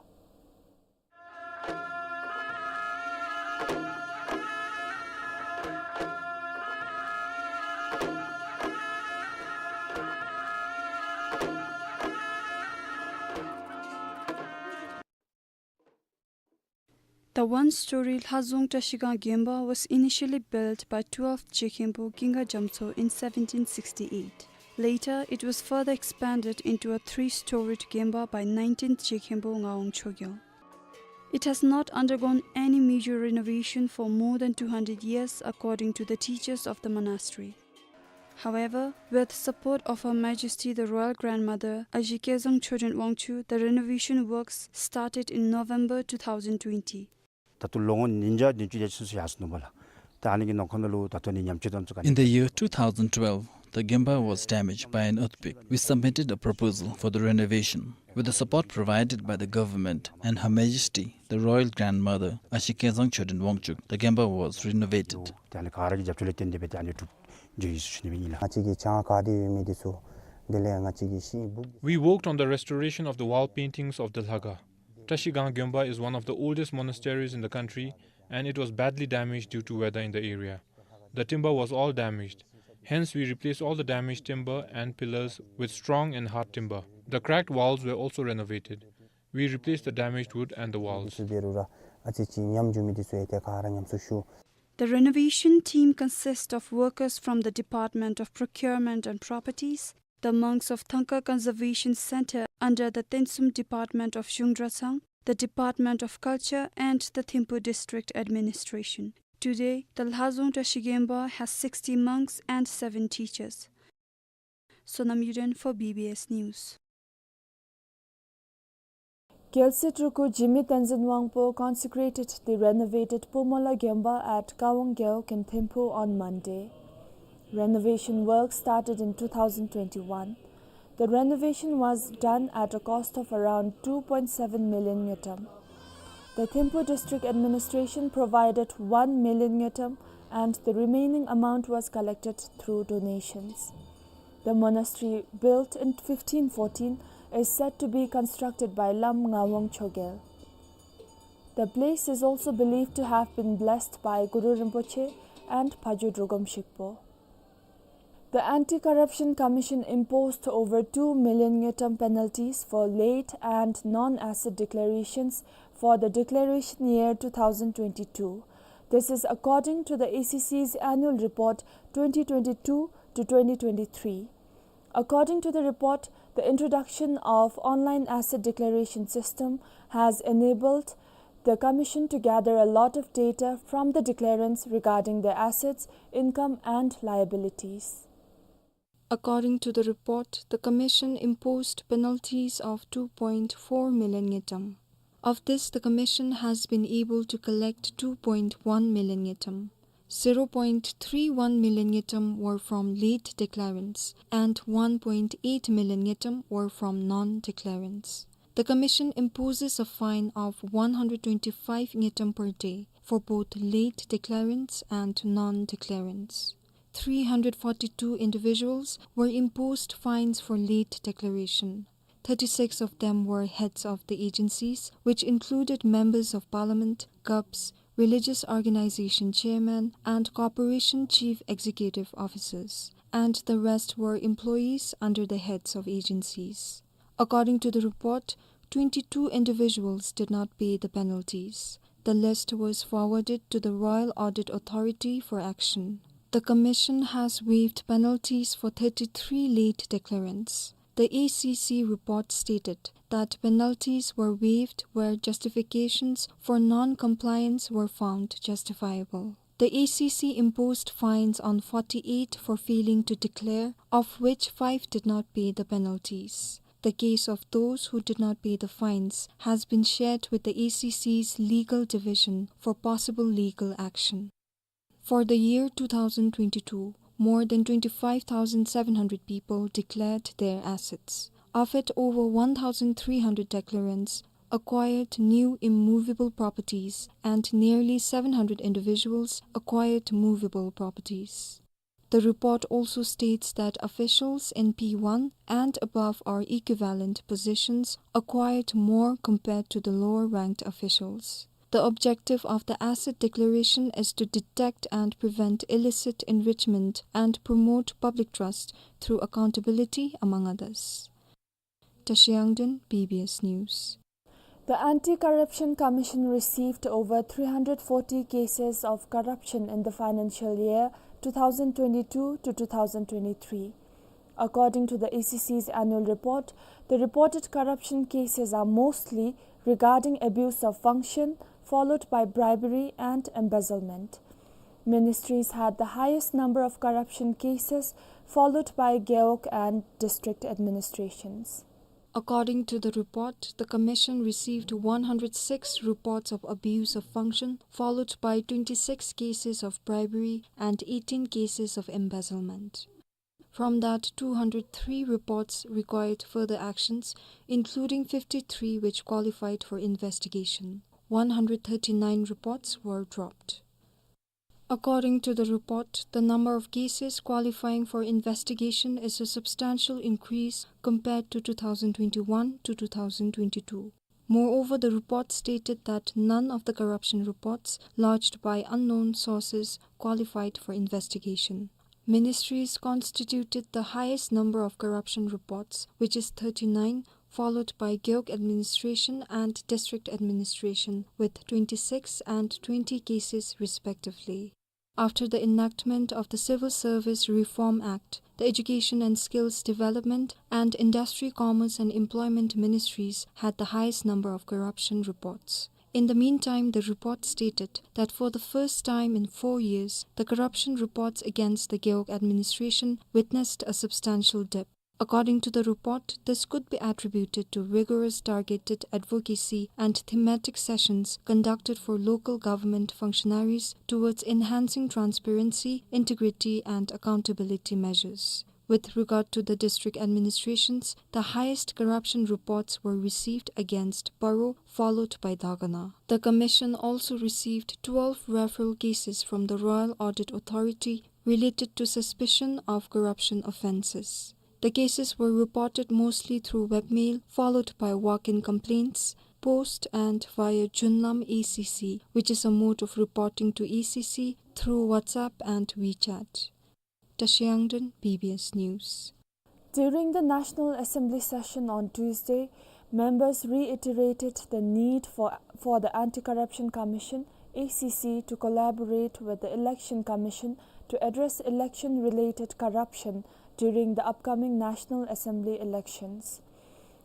The one-story Lhazong Trashikang Gemba was initially built by twelfth Jekhenpo Ginga Jamtso in seventeen sixty-eight. Later, it was further expanded into a three-storied Gemba by nineteenth Jekhenpo Ngawang Chogyal. It has not undergone any major renovation for more than two hundred years, according to the teachers of the monastery. However, with support of Her Majesty the Royal Grandmother Aji Kezang Chodron Wangchuck, the renovation works started in November two thousand twenty. ད་ལྟོ་ལོ་ངོ་ཉིས་བརྒྱ་བདུན་ཅུ་དེ་ཅིག་ཚུན་ཚོད་ཡར་སོང་ནུག་པ་ལགས། ད་ཨ་ནི་གི་ནང་འཁོད་ནང་ལུ་ད་ལྟོ་ནི་ཉམས་བཅོས་དེ་ཚུ་ག་In the year two thousand twelve, the Gemba was damaged by an earthquake. We submitted a proposal for the renovation. With the support provided by the government and Her Majesty the Royal Grandmother Aji Kezang Chodron Wangchuck, the Gemba was renovated. ད་ཨ་ནི་ག་ར་གི་རྒྱབ་སྐྱོར་ལས་བརྟེན་ཏེ་སྦེ་ད་ཨ་ནི་གྲུབ་འགྱོ་ཡི་ཟེར་ཞུ་ནི་ཨིན་ལགས། ང་བཅས་ཀྱི་བྱང་ཁ་དེ་ཡོད་མི་དེ་ཚུ་དེ་ལས་ང་བཅས་ཀྱི་ཤིང་སྦུག We worked on the restoration of the wall paintings of the Lhaga. Trashikang Gemba is one of the oldest monasteries in the country, and it was badly damaged due to weather in the area. The timber was all damaged. Hence, we replaced all the damaged timber and pillars with strong and hard timber. The cracked walls were also renovated. We replaced the damaged wood and the walls. དེ་ཚུ་འབད་རུང་ར་ཨ་ཙི་ཅིག་ཉམས་འགྱོ་མི་དེ་ཚུ་ཡང་ཏེ་ག་ར་ཉམས་གསོ་ཞུ། The renovation team consists of workers from the Department of Procurement and Properties, the monks of Thangka Conservation Center under the Tensum Department of Zhungdra Tsang, the Department of Culture, and the Thimphu District Administration. Today, the Lhazong Trashigang Gemba has sixty monks and seven teachers. Sonam Yuden for B B S News. Kelsey Truku Jigme Tenzin Wangpo consecrated the renovated Pomola Gemba at Kawang Gewog in Thimphu on Monday. Renovation work started in two thousand twenty-one. The renovation was done at a cost of around two point seven million ngultrum. The Thimphu District Administration provided one million ngultrum and the remaining amount was collected through donations. The monastery, built in fifteen fourteen, is said to be constructed by Lam Ngawang Chogyal. The place is also believed to have been blessed by Guru Rinpoche and Phadro Drogom Shikpo. The Anti-Corruption Commission imposed over two million ngultrum penalties for late and non-asset declarations for the declaration year two thousand twenty-two. This is according to the A C C's annual report twenty twenty-two to twenty twenty-three. According to the report, the introduction of online asset declaration system has enabled the commission to gather a lot of data from the declarants regarding their assets, income and liabilities. According to the report, the commission imposed penalties of two point four million ngultrum. Of this, the commission has been able to collect two point one million ngultrum. Zero point three one million ngultrum were from late declarants and one point eight million ngultrum were from non-declarants. The commission imposes a fine of one hundred twenty-five ngultrum per day for both late declarants and non-declarants. Three hundred forty-two individuals were imposed fines for late declaration. Thirty-six of them were heads of the agencies, which included members of parliament, gups, religious organization chairman, and corporation chief executive officers, and the rest were employees under the heads of agencies. According to the report, twenty-two individuals did not pay the penalties. The list was forwarded to the Royal Audit Authority for action. The commission has waived penalties for thirty-three late declarants. The A C C report stated that penalties were waived where justifications for non-compliance were found justifiable. The A C C imposed fines on forty-eight for failing to declare, of which five did not pay the penalties. The case of those who did not pay the fines has been shared with the A C C's legal division for possible legal action. For the year two thousand twenty-two, more than twenty-five thousand seven hundred people declared their assets. Of it, over one thousand three hundred declarants acquired new immovable properties and nearly seven hundred individuals acquired movable properties. The report also states that officials in P one and above or equivalent positions acquired more compared to the lower ranked officials. The objective of the asset declaration is to detect and prevent illicit enrichment and promote public trust through accountability, among others. Tashi Yangden, B B S News. The Anti-Corruption Commission received over three hundred forty cases of corruption in the financial year two thousand twenty-two to two thousand twenty-three. According to the A C C's annual report, the reported corruption cases are mostly regarding abuse of function, followed by bribery and embezzlement. Ministries had the highest number of corruption cases, followed by gewog and district administrations. According to the report, the commission received one hundred six reports of abuse of function, followed by twenty-six cases of bribery and eighteen cases of embezzlement. From that, two hundred three reports required further actions, including fifty-three which qualified for investigation. One hundred thirty-nine reports were dropped. According to the report, the number of cases qualifying for investigation is a substantial increase compared to two thousand twenty-one to two thousand twenty-two. Moreover, the report stated that none of the corruption reports lodged by unknown sources qualified for investigation. Ministries constituted the highest number of corruption reports, which is thirty-nine, followed by gewog administration and district administration with twenty-six and twenty cases respectively. After the enactment of the Civil Service Reform Act, the Education and Skills Development and Industry, Commerce and Employment ministries had the highest number of corruption reports. In the meantime, the report stated that for the first time in four years, the corruption reports against the Gewog administration witnessed a substantial dip. According to the report, this could be attributed to rigorous targeted advocacy and thematic sessions conducted for local government functionaries towards enhancing transparency, integrity, and accountability measures. With regard to the district administrations, the highest corruption reports were received against Paro, followed by Dagana. The commission also received twelve referral cases from the Royal Audit Authority related to suspicion of corruption offences. The cases were reported mostly through webmail, followed by walk-in complaints, post, and via Junlam A C C, which is a mode of reporting to A C C through WhatsApp and WeChat. Tashi Yangden, B B S News. During the National Assembly session on Tuesday, members reiterated the need for, for the Anti-Corruption Commission, A C C, to collaborate with the Election Commission to address election-related corruption during the upcoming National Assembly elections.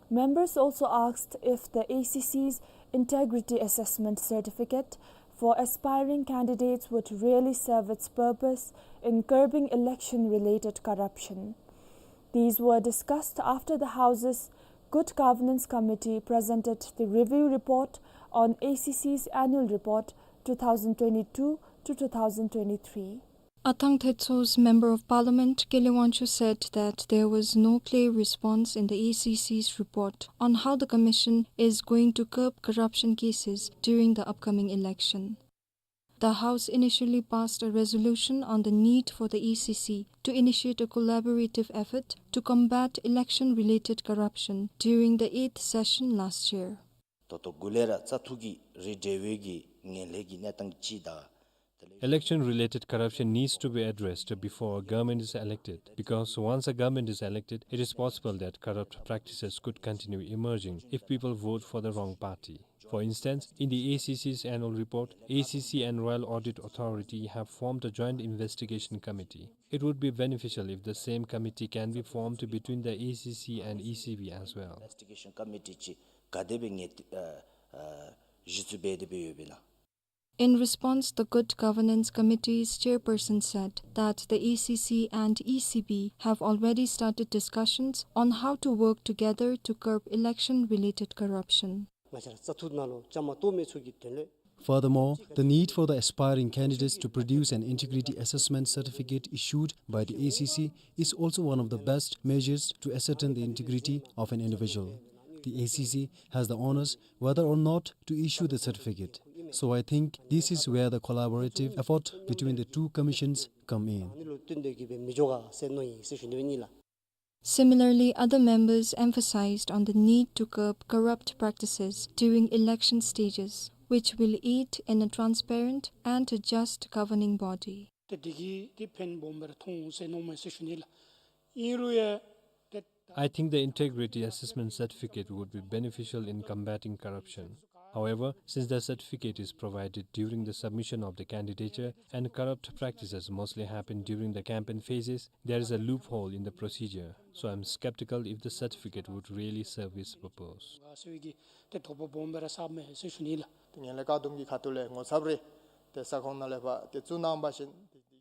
Members also asked if the A C C's integrity assessment certificate for aspiring candidates would really serve its purpose in curbing election-related corruption. These were discussed after the House's Good Governance Committee presented the review report on A C C's annual report two thousand twenty-two to two thousand twenty-three. Athang Thetso's Member of Parliament Kele Wangchuk said that there was no clear response in the A C C's report on how the commission is going to curb corruption cases during the upcoming election. The House initially passed a resolution on the need for the A C C to initiate a collaborative effort to combat election-related corruption during the eighth session last year. ད་ལྟོ་འགོ་ལས་ར་བཙག་འཐུ་གི་རིགས་འབྲེལ་བའི་གི་ངན་ལྷད་ཀྱི་གནས་སྟངས་ཅིག་དང་། Election-related corruption needs to be addressed before a government is elected, because once a government is elected, it is possible that corrupt practices could continue emerging if people vote for the wrong party. For instance, in the A C C's annual report, A C C and Royal Audit Authority have formed a joint investigation committee. It would be beneficial if the same committee can be formed between the A C C and E C B as well. Investigation committee ཅིག་ག་དེ་སྦེ་ངེས་ཏེ་ཨ་ཨ་གཞི་བཙུགས་འབད་དེ་སྦེ་ཡོདཔ་ཨིན་ན། In response, the Good Governance Committee's chairperson said that the A C C and E C B have already started discussions on how to work together to curb election-related corruption. ང་བཅས་ར་བཙག་འཐུ་ནང་ལུ་བཅའ་མར་གཏོགས་མི་ཚུ་གི་དོན་ལུ། Furthermore, the need for the aspiring candidates to produce an integrity assessment certificate issued by the A C C is also one of the best measures to ascertain the integrity of an individual. The A C C has the onus whether or not to issue the certificate. So I think this is where the collaborative effort between the two commissions come in. Similarly, other members emphasized on the need to curb corrupt practices during election stages, which will aid in a transparent and a just governing body. ཏེ་དེ་གིས་ཏེ་ཕན་སྦོམ་སྦེ་ར་ཐོགས་འོང་ཟེར་མནོཝ་མས་ཟེར་ཞུ་ནི་ལགས། ཨིན་རུང་ཡང་ཏེ། I think the integrity assessment certificate would be beneficial in combating corruption. However, since the certificate is provided during the submission of the candidature and corrupt practices mostly happen during the campaign phases, there is a loophole in the procedure. So I'm skeptical if the certificate would really serve its purpose. ཟེར་བའི་གི་ཏེ་དོགས་པ་སྦོམ་སྦེ་ར་ཟཝ་མས་ཟེར་ཞུ་ནི་ལགས། ཏེ་ངན་ལྷད་བཀག་སྡོམ་གྱི་ཁ་ཐུག་ལས་ངོ་ཚབ་རེ་ཏེ་ས་ཁོངས་ནང་ལས་ཕར་ཏེ་བཙུགས་གནང་བ་ཅིན།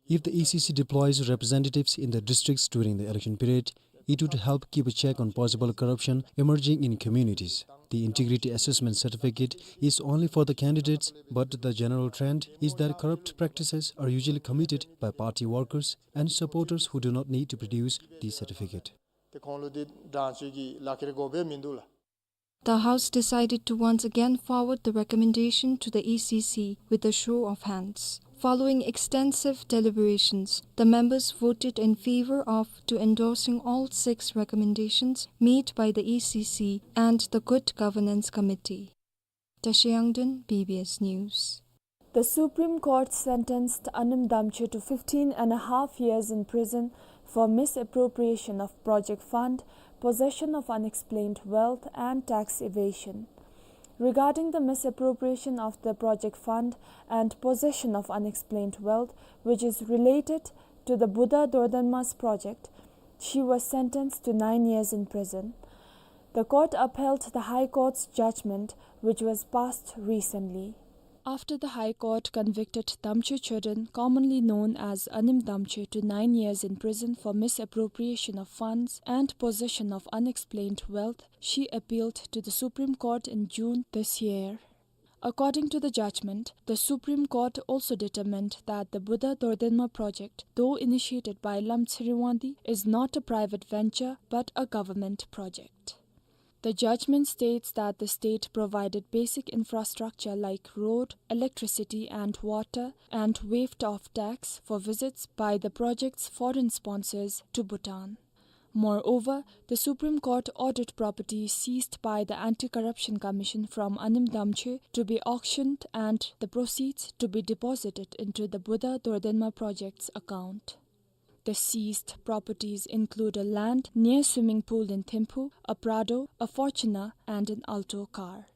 If the A C C deploys representatives in the districts during the election period, it would help keep a check on possible corruption emerging in communities. The integrity assessment certificate is only for the candidates, but the general trend is that corrupt practices are usually committed by party workers and supporters who do not need to produce the certificate. ཏེ་ཁོང་ལུ་འདི་དྲང་བཅོས་ཀྱི་ལག་ཁྱེར་དགོཔ་མིན་འདུག་ལགས། The House decided to once again forward the recommendation to the A C C with a show of hands. Following extensive deliberations, the members voted in favor of to endorsing all six recommendations made by the A C C and the Good Governance Committee. Tashi Yangden, B B S News. The Supreme Court sentenced Anim Damche to fifteen and a half years in prison for misappropriation of project fund, possession of unexplained wealth, and tax evasion. Regarding the misappropriation of the project fund and possession of unexplained wealth, which is related to the Buddha Dordenma's project, she was sentenced to nine years in prison. The court upheld the High Court's judgment, which was passed recently. After the High Court convicted Damche Choden, commonly known as Anim Damche, to nine years in prison for misappropriation of funds and possession of unexplained wealth, she appealed to the Supreme Court in June this year. According to the judgment, the Supreme Court also determined that the Buddha Dordenma project, though initiated by Lam Tsering Wangdi, is not a private venture but a government project. The judgment states that the state provided basic infrastructure like road, electricity and water, and waived off tax for visits by the project's foreign sponsors to Bhutan. Moreover, the Supreme Court ordered property seized by the Anti-Corruption Commission from Anim Damche to be auctioned and the proceeds to be deposited into the Buddha Dordenma project's account. The seized properties include a land near swimming pool in Thimphu, a Prado, a Fortuner, and an Alto car.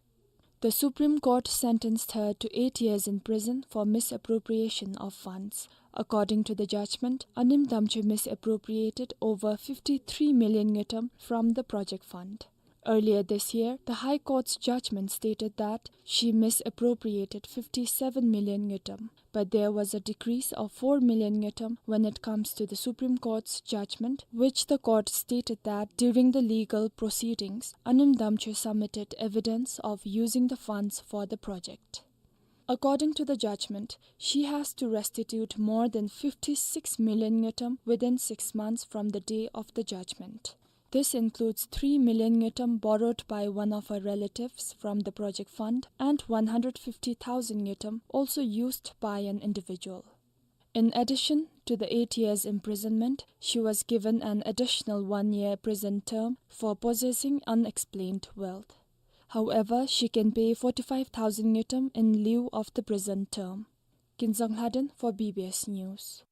The Supreme Court sentenced her to eight years in prison for misappropriation of funds. According to the judgment, Anim Damche misappropriated over fifty-three million ngultrum from the project fund. Earlier this year, the High Court's judgment stated that she misappropriated fifty-seven million ngultrum, but there was a decrease of four million ngultrum when it comes to the Supreme Court's judgment, which the court stated that during the legal proceedings, Anim Damche submitted evidence of using the funds for the project. According to the judgment, she has to restitute more than fifty-six million ngultrum within six months from the day of the judgment. This includes three million ngultrum borrowed by one of her relatives from the project fund and one hundred fifty thousand ngultrum also used by an individual. In addition to the eight years imprisonment, she was given an additional one year prison term for possessing unexplained wealth. However, she can pay forty-five thousand ngultrum in lieu of the prison term. Kinzang Lhaden for B B S News.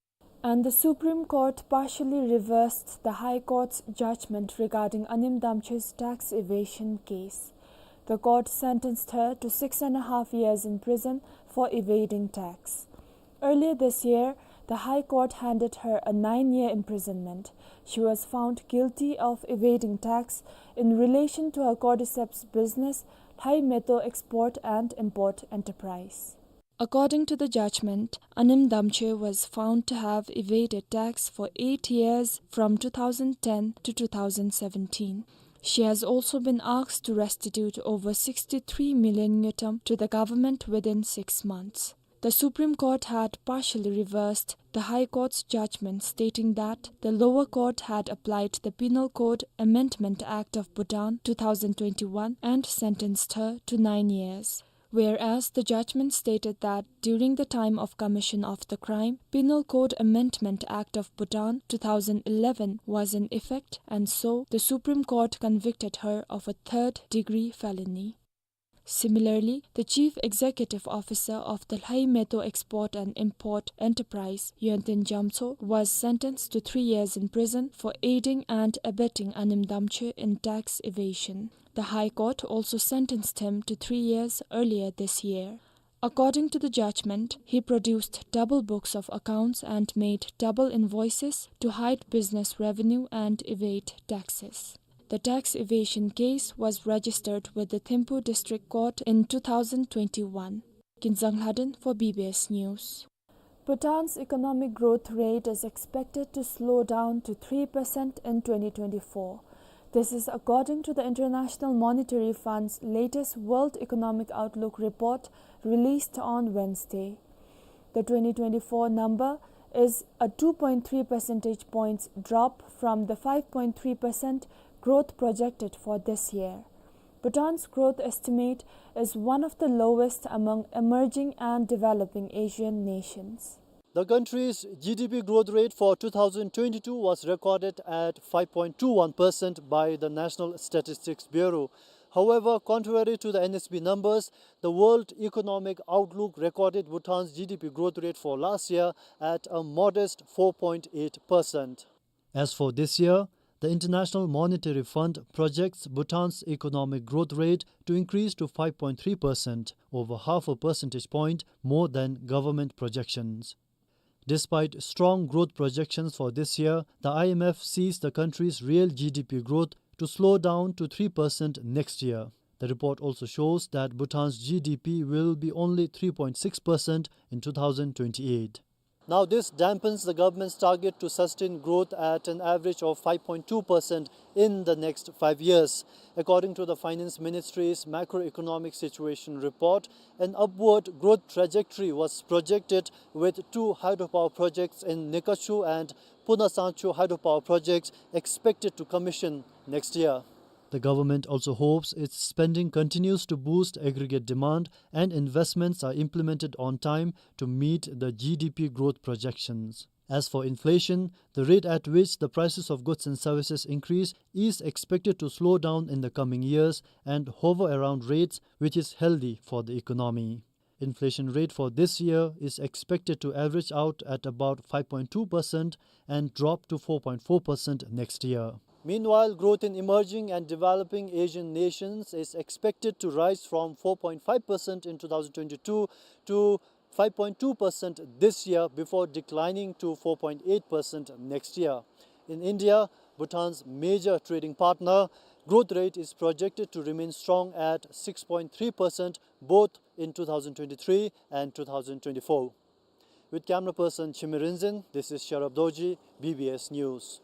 And the Supreme Court partially reversed the High Court's judgment regarding Anim Damche's tax evasion case. The court sentenced her to six and a half years in prison for evading tax. Earlier this year, the High Court handed her a nine-year imprisonment. She was found guilty of evading tax in relation to her cordyceps business, Lhaimeto Export and Import Enterprise. According to the judgment, Anim Damche was found to have evaded tax for eight years, from two thousand ten to two thousand seventeen. She has also been asked to restitute over sixty-three million ngultrum to the government within six months. The Supreme Court had partially reversed the High Court's judgment, stating that the lower court had applied the Penal Code Amendment Act of Bhutan two thousand twenty-one and sentenced her to nine years. Whereas the judgment stated that during the time of commission of the crime, Penal Code Amendment Act of Bhutan two thousand eleven was in effect, and so the Supreme Court convicted her of a third-degree felony. Similarly, the chief executive officer of the Lhaimeto Export and Import Enterprise, Yonten Jamtso, was sentenced to three years in prison for aiding and abetting Anim Damche in tax evasion. The High Court also sentenced him to three years earlier this year. According to the judgment, he produced double books of accounts and made double invoices to hide business revenue and evade taxes. The tax evasion case was registered with the Thimphu District Court in two thousand twenty-one. Kinzang Lhaden for B B S News. Bhutan's economic growth rate is expected to slow down to three percent in twenty twenty-four. This is according to the International Monetary Fund's latest World Economic Outlook report released on Wednesday. The twenty twenty-four number is a two point three percentage points drop from the five point three percent growth projected for this year. Bhutan's growth estimate is one of the lowest among emerging and developing Asian nations. The country's G D P growth rate for two thousand twenty-two was recorded at five point two one percent by the National Statistics Bureau. However, contrary to the N S B numbers, the World Economic Outlook recorded Bhutan's G D P growth rate for last year at a modest four point eight percent. As for this year, the International Monetary Fund projects Bhutan's economic growth rate to increase to five point three percent, over half a percentage point more than government projections. Despite strong growth projections for this year, the I M F sees the country's real G D P growth to slow down to three percent next year. The report also shows that Bhutan's G D P will be only three point six percent in two thousand twenty-eight. Now, this dampens the government's target to sustain growth at an average of five point two percent in the next five years. According to the Finance Ministry's macroeconomic situation report, an upward growth trajectory was projected, with two hydropower projects in Nekachu and Punasangchu hydropower projects expected to commission next year. The government also hopes its spending continues to boost aggregate demand and investments are implemented on time to meet the G D P growth projections. As for inflation, the rate at which the prices of goods and services increase is expected to slow down in the coming years and hover around rates which is healthy for the economy. Inflation rate for this year is expected to average out at about five point two percent and drop to four point four percent next year. Meanwhile, growth in emerging and developing Asian nations is expected to rise from four point five percent in two thousand twenty-two to five point two percent this year, before declining to four point eight percent next year. In India, Bhutan's major trading partner, growth rate is projected to remain strong at six point three percent, both in two thousand twenty-three and two thousand twenty-four. With camera person Chime Rinzin, this is Sharab Dorji, B B S News.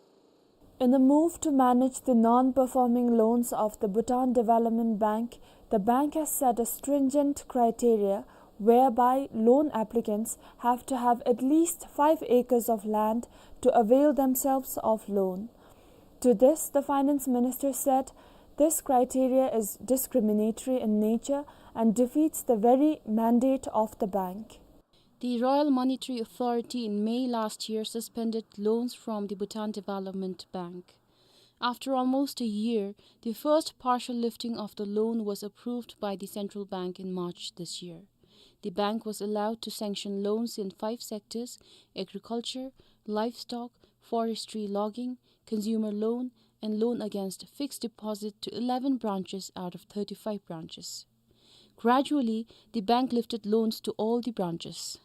In a move to manage the non-performing loans of the Bhutan Development Bank, the bank has set a stringent criteria whereby loan applicants have to have at least five acres of land to avail themselves of loan. To this, the finance minister said, "This criteria is discriminatory in nature and defeats the very mandate of the bank." The Royal Monetary Authority in May last year suspended loans from the Bhutan Development Bank. After almost a year, the first partial lifting of the loan was approved by the central bank in March this year. The bank was allowed to sanction loans in five sectors: agriculture, livestock, forestry, logging, consumer loan, and loan against fixed deposit to eleven branches out of thirty-five branches. Gradually, the bank lifted loans to all the branches.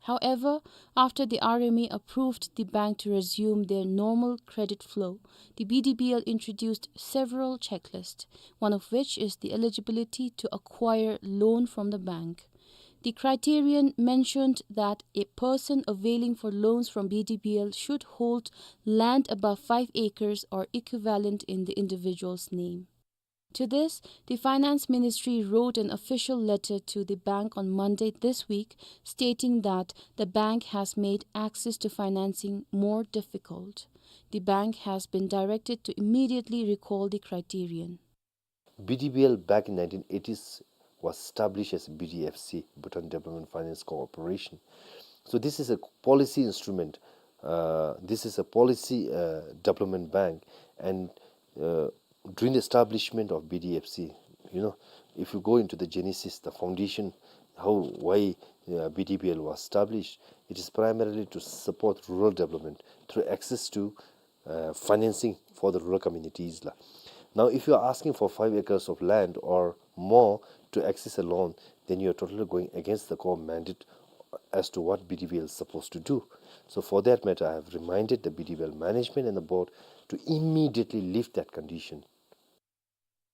However, after the R M A approved the bank to resume their normal credit flow, the B D B L introduced several checklists, one of which is the eligibility to acquire loan from the bank. The criterion mentioned that a person availing for loans from B D B L should hold land above five acres or equivalent in the individual's name. To this, the Finance Ministry wrote an official letter to the bank on Monday this week, stating that the bank has made access to financing more difficult. The bank has been directed to immediately recall the criterion. B D B L back in nineteen eighties was established as B D F C, Bhutan Development Finance Corporation. So this is a policy instrument. Uh, this is a policy, uh, development bank, and, uh, during the establishment of B D F C, you know, if you go into the genesis, the foundation, how, why, uh, B D B L was established, it is primarily to support rural development through access to, uh, financing for the rural communities la. Now, if you are asking for five acres of land or more to access a loan, then you are totally going against the core mandate as to what B D B L is supposed to do. So for that matter, I have reminded the B D B L management and the board to immediately lift that condition.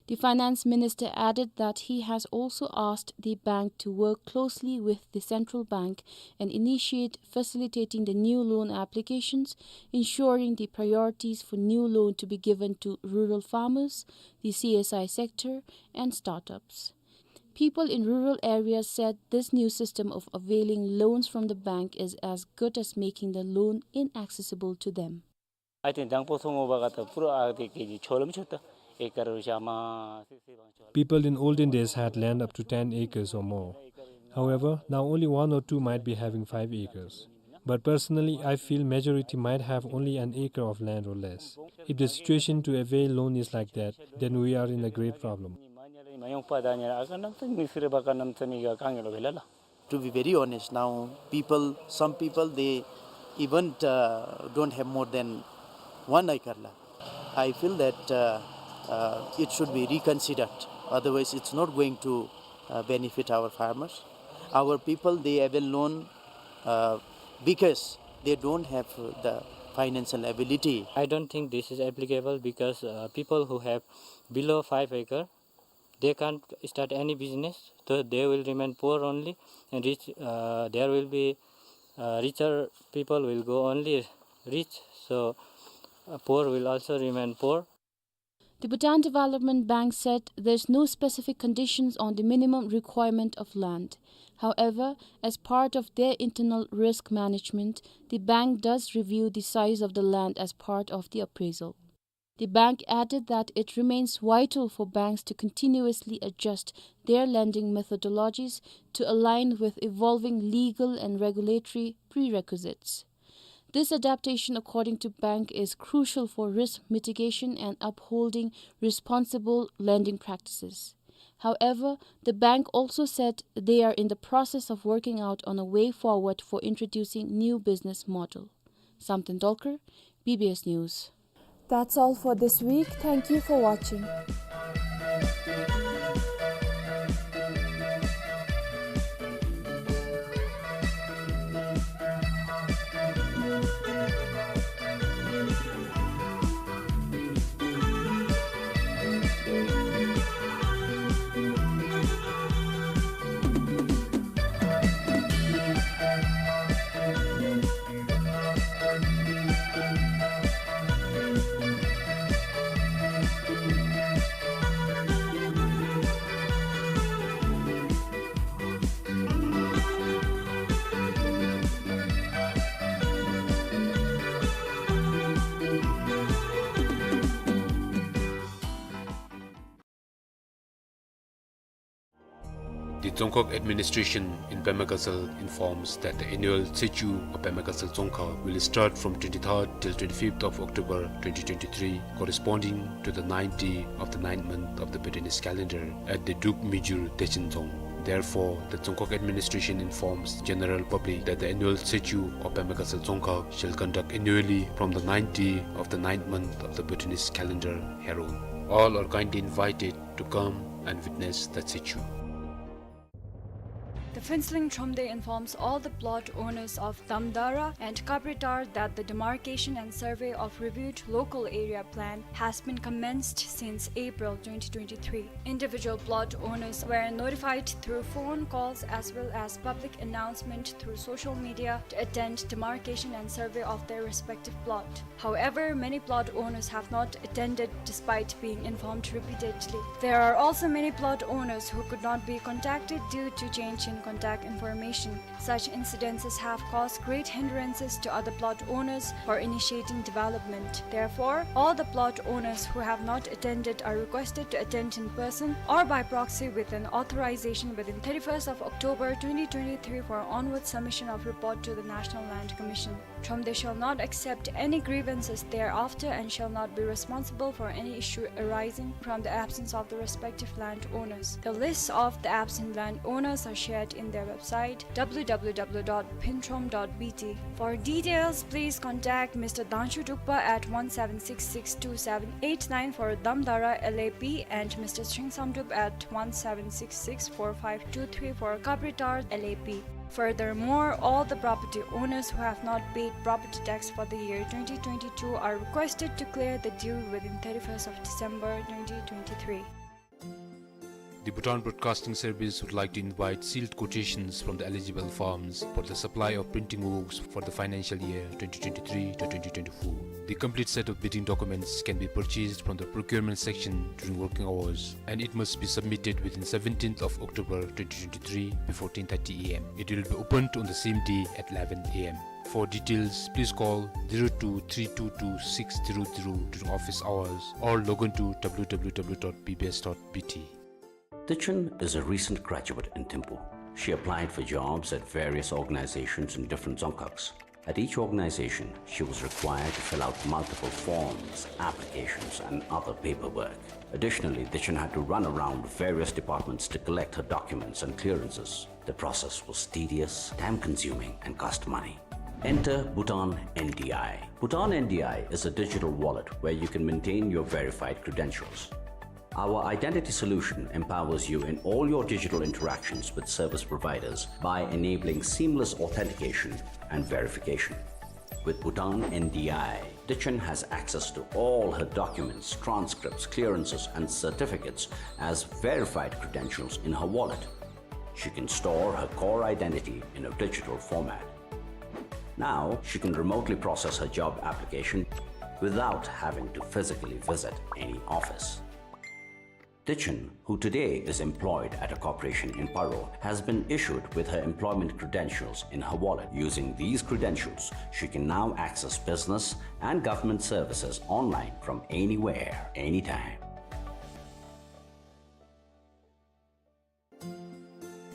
The finance minister added that he has also asked the bank to work closely with the central bank and initiate facilitating the new loan applications, ensuring the priorities for new loan to be given to rural farmers, the C S I sector, and startups. People in rural areas said this new system of availing loans from the bank is as good as making the loan inaccessible to them. I think དང་པོ་ཐོན་འོང་བ་ག་ད་པུ་ར་ཨ་དེ་ཀེ་ཇི་ཆོ་ལམ་ཆོ་ད་ཨེ་ཀར་བཞག་མ་སི་སི་བང་ཆོ། People in olden days had land up to ten acres or more. However, now only one or two might be having five acres. But personally, I feel majority might have only an acre of land or less. If the situation to avail loan is like that, then we are in a great problem. To be very honest, now people, some people, they even, uh, don't have more than one acre la. I feel that, uh, uh, it should be reconsidered. Otherwise, it's not going to, uh, benefit our farmers. Our people, they avail loan, uh, because they don't have, uh, the financial ability. I don't think this is applicable because, uh, people who have below five acre, they can't start any business, so they will remain poor only, and rich, uh, there will be, uh, richer people will go only rich, so, uh, poor will also remain poor. The Bhutan Development Bank said there's no specific conditions on the minimum requirement of land. However, as part of their internal risk management, the bank does review the size of the land as part of the appraisal. The bank added that it remains vital for banks to continuously adjust their lending methodologies to align with evolving legal and regulatory prerequisites. This adaptation, according to bank, is crucial for risk mitigation and upholding responsible lending practices. However, the bank also said they are in the process of working out on a way forward for introducing new business model. Samten Dolkar, B B S News. That's all for this week. Thank you for watching. The Dzongkhag Administration in Pema Gatshel informs that the annual Tsechu of Pema Gatshel Dzongkhag will start from twenty-third till twenty-fifth of October twenty twenty-three, corresponding to the ninth day of the ninth month of the Bhutanese calendar at the Druk Mijur Techen Dzong. Therefore, the Dzongkhag administration informs general public that the annual Tshetshu of Pemagasal Dzongkhag shall conduct annually from the ninth day of the ninth month of the Bhutanese calendar, Heron. All are kindly invited to come and witness the Tshetshu. The Phuentsholing Thromde informs all the plot owners of Damdara and Kabritar that the demarcation and survey of reviewed local area plan has been commenced since April twenty twenty-three. Individual plot owners were notified through phone calls as well as public announcement through social media to attend demarcation and survey of their respective plot. However, many plot owners have not attended despite being informed repeatedly. There are also many plot owners who could not be contacted due to change in contact information. Such incidences have caused great hindrances to other plot owners for initiating development. Therefore, all the plot owners who have not attended are requested to attend in person or by proxy with an authorization within thirty-first of October twenty twenty-three for onward submission of report to the National Land Commission. Thromde shall not accept any grievances thereafter and shall not be responsible for any issue arising from the absence of the respective landowners. The lists of the absent landowners are shared in their website, w w w dot phuentrom dot b t. For details, please contact Mister Dangshu Drukpa at one seven six six two seven eight nine for Damdara L A P and Mister Shing Samdrup at one seven six six four five two three for Kabritar L A P. Furthermore, all the property owners who have not paid property tax for the year twenty twenty-two are requested to clear the due within thirty-first of December twenty twenty-three. The Bhutan Broadcasting Service would like to invite sealed quotations from the eligible firms for the supply of printing works for the financial year twenty twenty-three to twenty twenty-four. The complete set of bidding documents can be purchased from the procurement section during working hours, and it must be submitted within seventeenth of October twenty twenty-three before ten thirty a m. It will be opened on the same day at eleven a m. For details, please call zero two three two two six zero zero during office hours or log on to w w w dot b b s dot b t. Dichen is a recent graduate in Thimphu. She applied for jobs at various organizations in different Dzongkhags. At each organization, she was required to fill out multiple forms, applications, and other paperwork. Additionally, Dichen had to run around various departments to collect her documents and clearances. The process was tedious, time-consuming, and cost money. Enter Bhutan N D I. Bhutan N D I is a digital wallet where you can maintain your verified credentials. Our identity solution empowers you in all your digital interactions with service providers by enabling seamless authentication and verification. With Bhutan N D I, Dichen has access to all her documents, transcripts, clearances, and certificates as verified credentials in her wallet. She can store her core identity in a digital format. Now, she can remotely process her job application without having to physically visit any office. Dichen, who today is employed at a corporation in Paro, has been issued with her employment credentials in her wallet. Using these credentials, she can now access business and government services online from anywhere, anytime.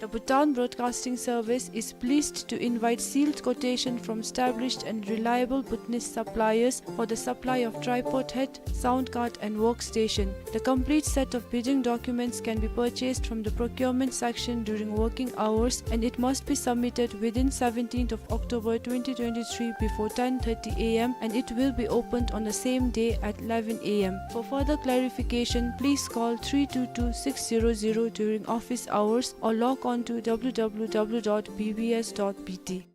The Bhutan Broadcasting Service is pleased to invite sealed quotation from established and reliable Bhutanese suppliers for the supply of tripod head, sound card and workstation. The complete set of bidding documents can be purchased from the procurement section during working hours, and it must be submitted within seventeenth of October twenty twenty-three before ten thirty a m, and it will be opened on the same day at eleven a m. For further clarification, please call three two two six zero zero during office hours or log on to w w w dot b b s dot b t.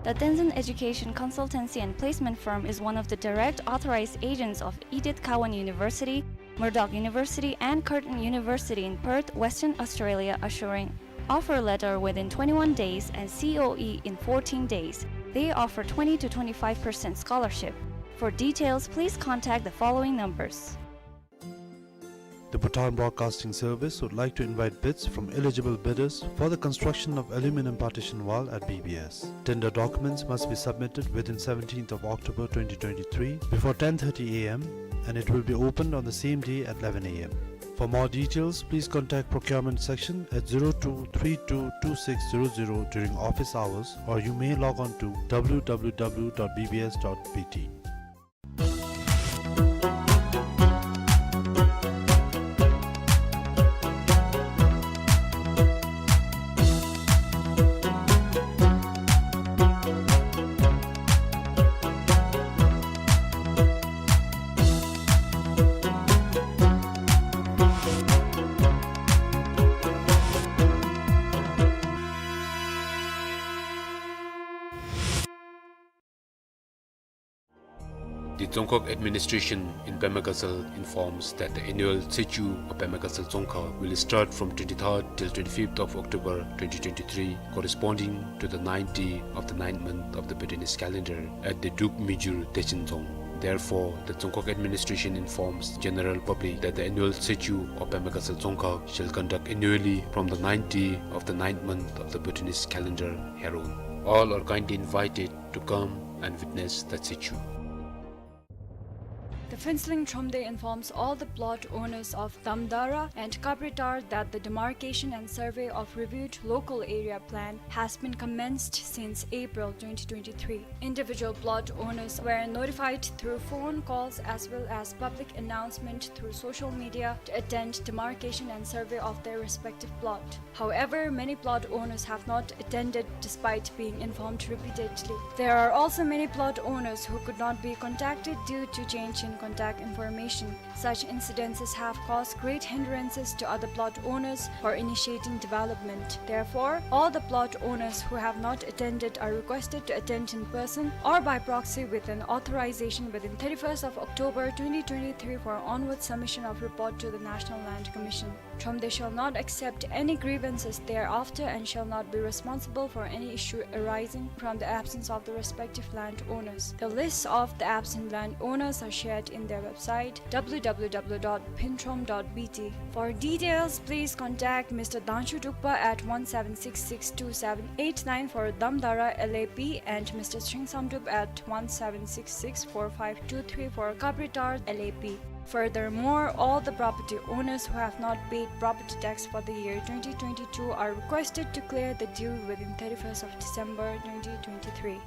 The Tenzin Education Consultancy and Placement Firm is one of the direct authorized agents of Edith Cowan University, Murdoch University, and Curtin University in Perth, Western Australia, assuring offer letter within twenty-one days and C O E in fourteen days. They offer twenty to twenty-five percent scholarship. For details, please contact the following numbers. The Bhutan Broadcasting Service would like to invite bids from eligible bidders for the construction of aluminum partition wall at B B S. Tender documents must be submitted within seventeenth of October twenty twenty-three before ten thirty a m, and it will be opened on the same day at eleven a m. For more details, please contact procurement section at zero two three two two six zero zero during office hours, or you may log on to w w w dot b b s dot b t. The Dzongkhag administration in Pema Gatshel informs that the annual Tsechu of Pema Gatshel Dzongkhag will start from twenty-third till twenty-fifth of October twenty twenty-three, corresponding to the ninth day of the ninth month of the Bhutanese calendar, at the Druk Mijur Techen Dzong. Therefore, the Dzongkhag administration informs the general public that the annual Tsechu of Pema Gatshel Dzongkhag shall conduct annually from the ninth day of the ninth month of the Bhutanese calendar hereon. All are kindly invited to come and witness the Tsechu. The Phuentsholing Thromde informs all the plot owners of Damdara and Kapritar that the demarcation and survey of reviewed local area plan has been commenced since April twenty twenty-three. Individual plot owners were notified through phone calls as well as public announcement through social media to attend demarcation and survey of their respective plot. However, many plot owners have not attended despite being informed repeatedly. There are also many plot owners who could not be contacted due to change in contact information. Such incidences have caused great hindrances to other plot owners for initiating development. Therefore, all the plot owners who have not attended are requested to attend in person or by proxy with an authorization within thirty-first of October twenty twenty-three for onward submission of report to the National Land Commission. Thromde shall not accept any grievances thereafter and shall not be responsible for any issue arising from the absence of the respective land owners. The list of the absent land owners are shared in their website, w w w dot phuentrom dot b t. For details, please contact Mister Dangshu Drukpa at one seven six six two seven eight nine for Damdara L A P and Mister Shringsam Drukpa at one seven six six four five two three for Kapritar L A P. Furthermore, all the property owners who have not paid property tax for the year twenty twenty-two are requested to clear the due within thirty-first of December twenty twenty-three.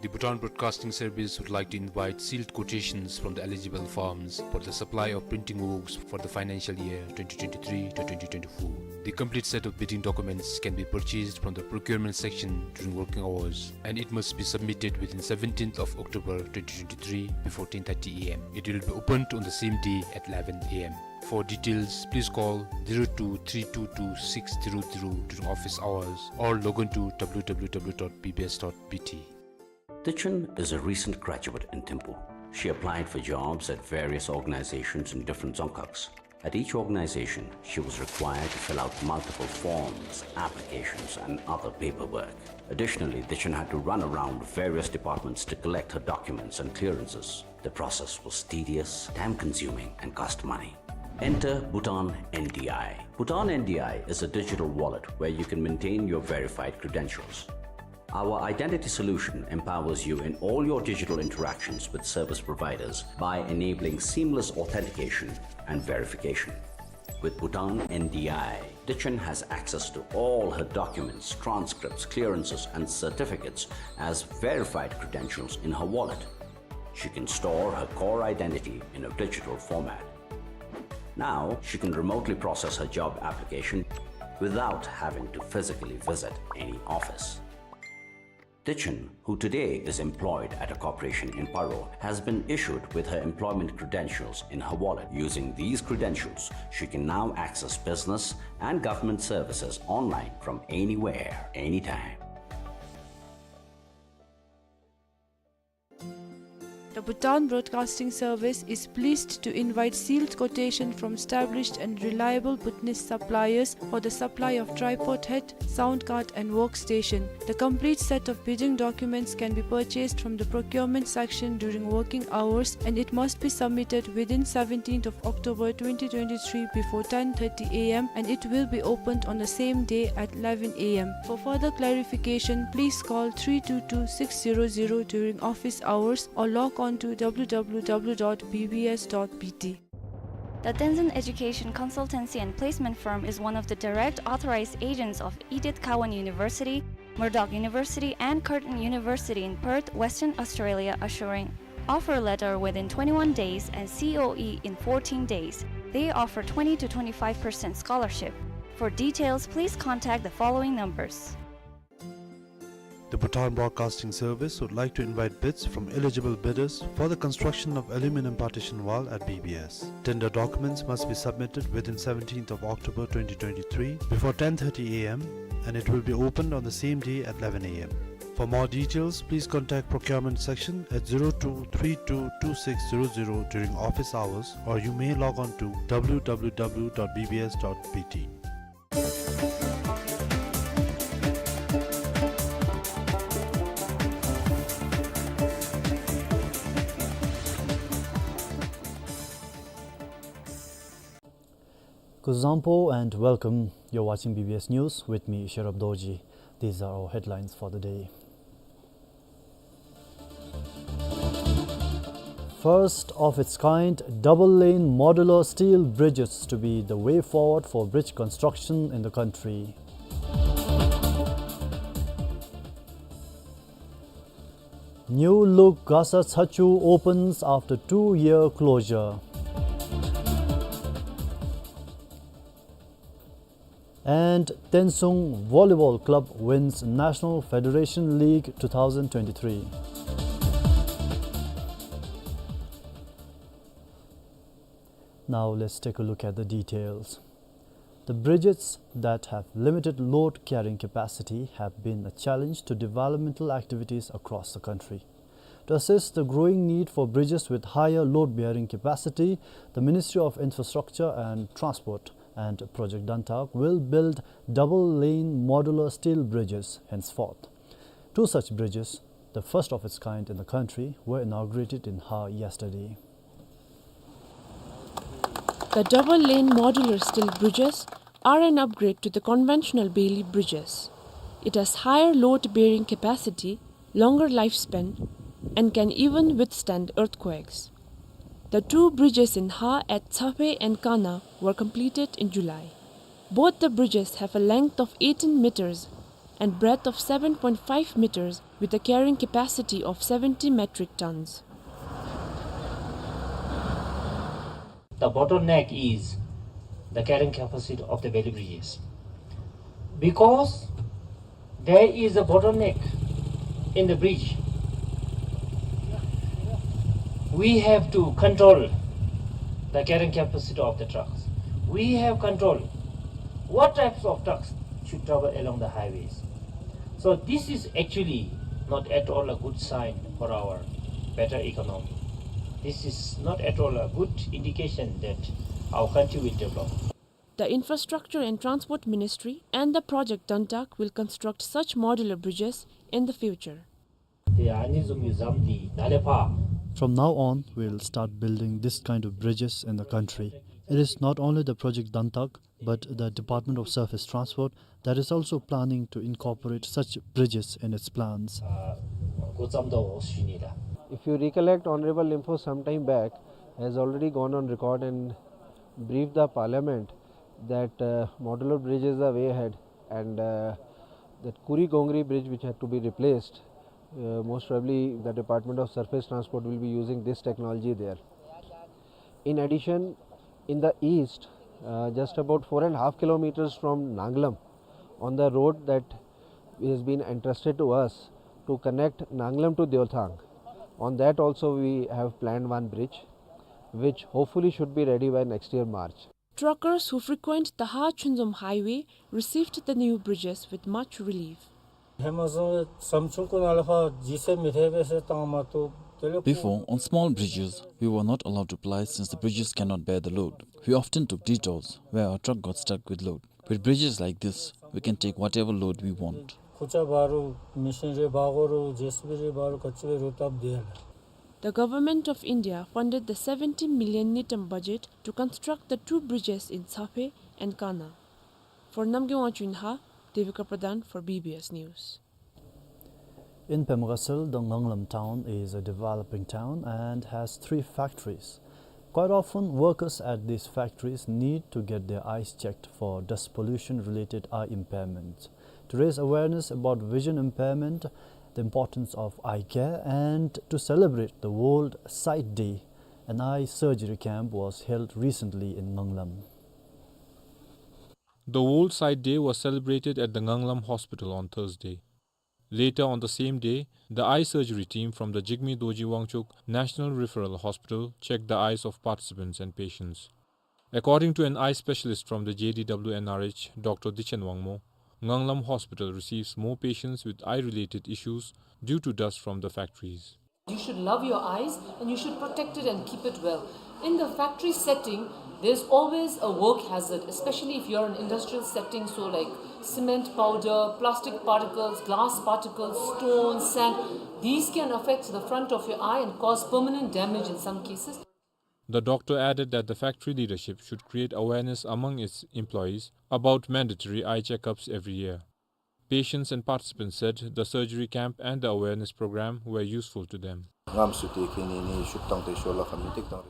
The Bhutan Broadcasting Service would like to invite sealed quotations from the eligible firms for the supply of printing works for the financial year twenty twenty-three to twenty twenty-four. The complete set of bidding documents can be purchased from the procurement section during working hours, and it must be submitted within seventeenth of October twenty twenty-three before ten thirty A M. It will be opened on the same day at eleven A M. For details, please call zero two three two two six zero zero during office hours or log on to w w w dot b b s dot b t. Dichen is a recent graduate in Thimphu. She applied for jobs at various organizations in different Dzongkhags. At each organization, she was required to fill out multiple forms, applications, and other paperwork. Additionally, Dichen had to run around various departments to collect her documents and clearances. The process was tedious, time-consuming, and cost money. Enter Bhutan N D I. Bhutan N D I is a digital wallet where you can maintain your verified credentials. Our identity solution empowers you in all your digital interactions with service providers by enabling seamless authentication and verification. With Bhutan N D I, Dichen has access to all her documents, transcripts, clearances, and certificates as verified credentials in her wallet. She can store her core identity in a digital format. Now, she can remotely process her job application without having to physically visit any office. Dichen, who today is employed at a corporation in Paro, has been issued with her employment credentials in her wallet. Using these credentials, she can now access business and government services online from anywhere, anytime. The Bhutan Broadcasting Service is pleased to invite sealed quotation from established and reliable Bhutanese suppliers for the supply of tripod head, sound card and workstation. The complete set of bidding documents can be purchased from the procurement section during working hours, and it must be submitted within seventeenth of October twenty twenty-three before ten thirty A M, and it will be opened on the same day at eleven A M. For further clarification, please call three two two six zero zero during office hours or log on to w w w dot b b s dot b t. The Tenzin Education Consultancy and Placement Firm is one of the direct authorized agents of Edith Cowan University, Murdoch University, and Curtin University in Perth, Western Australia, assuring offer letter within twenty-one days and C O E in fourteen days. They offer twenty to twenty-five percent scholarship. For details, please contact the following numbers. The Bhutan Broadcasting Service would like to invite bids from eligible bidders for the construction of aluminum partition wall at B B S. Tender documents must be submitted within seventeenth of October twenty twenty-three before ten thirty A M, and it will be opened on the same day at eleven A M. For more details, please contact procurement section at zero two three two two six zero zero during office hours, or you may log on to w w w dot b b s dot b t. Kuzuzangpo and welcome. You're watching B B S News with me, Sherab Dorji. These are our headlines for the day. First of its kind, double-lane modular steel bridges to be the way forward for bridge construction in the country. New look Gasa Tshachu opens after two-year closure. And Tensung Volleyball Club wins National Federation League two thousand twenty-three. Now let's take a look at the details. The bridges that have limited load carrying capacity have been a challenge to developmental activities across the country. To assess the growing need for bridges with higher load-bearing capacity, the Ministry of Infrastructure and Transport and Project Dantak will build double-lane modular steel bridges henceforth. Two such bridges, the first of its kind in the country, were inaugurated in Haa yesterday. The double-lane modular steel bridges are an upgrade to the conventional Bailey bridges. It has higher load-bearing capacity, longer lifespan, and can even withstand earthquakes. The two bridges in Haa at Tsaphe and Kana were completed in July. Both the bridges have a length of eighteen meters and breadth of seven point five meters, with a carrying capacity of seventy metric tons. The bottleneck is the carrying capacity of the Bailey bridges. Because there is a bottleneck in the bridge, we have to control the carrying capacity of the trucks. We have control what types of trucks should travel along the highways. So this is actually not at all a good sign for our better economy. This is not at all a good indication that our country will develop. The Infrastructure and Transport Ministry and the Project Dantak will construct such modular bridges in the future. From now on, we'll start building this kind of bridges in the country. It is not only the Project Dantak, but the Department of Surface Transport that is also planning to incorporate such bridges in its plans. If you recollect, Honorable Lyngphos some time back has already gone on record and briefed the Parliament that, uh, modular bridges are way ahead, and, uh, that Kuri Gongri bridge, which had to be replaced, uh, most probably the Department of Surface Transport will be using this technology there. In addition, in the east, uh, just about four and a half kilometers from Nanglam, on the road that has been entrusted to us to connect Nanglam to Deothang, on that also we have planned one bridge, which hopefully should be ready by next year March. Truckers who frequent the Haa Chunzom highway received the new bridges with much relief. Before, on small bridges, we were not allowed to ply since the bridges cannot bear the load. We often took detours where our truck got stuck with load. With bridges like this, we can take whatever load we want. The Government of India funded the seventy million ngultrum budget to construct the two bridges in Tsaphe and Kana. For Namgay Wangchuk in Haa, Devika Pradhan for B B S News. In Pema Gatshel, the Nganglam town is a developing town and has three factories. Quite often, workers at these factories need to get their eyes checked for dust pollution-related eye impairments. To raise awareness about vision impairment, the importance of eye care, and to celebrate the World Sight Day, an eye surgery camp was held recently in Nganglam. The World Sight Day was celebrated at the Nganglam Hospital on Thursday. Later on the same day, the eye surgery team from the Jigme Dorji Wangchuk National Referral Hospital checked the eyes of participants and patients. According to an eye specialist from the J D W N R H, Doctor Dichen Wangmo, Nganglam Hospital receives more patients with eye-related issues due to dust from the factories. You should love your eyes and you should protect it and keep it well. In the factory setting, there's always a work hazard, especially if you're in industrial setting, so like cement powder, plastic particles, glass particles, stone, sand. These can affect the front of your eye and cause permanent damage in some cases. The doctor added that the factory leadership should create awareness among its employees about mandatory eye checkups every year. Patients and participants said the surgery camp and the awareness program were useful to them.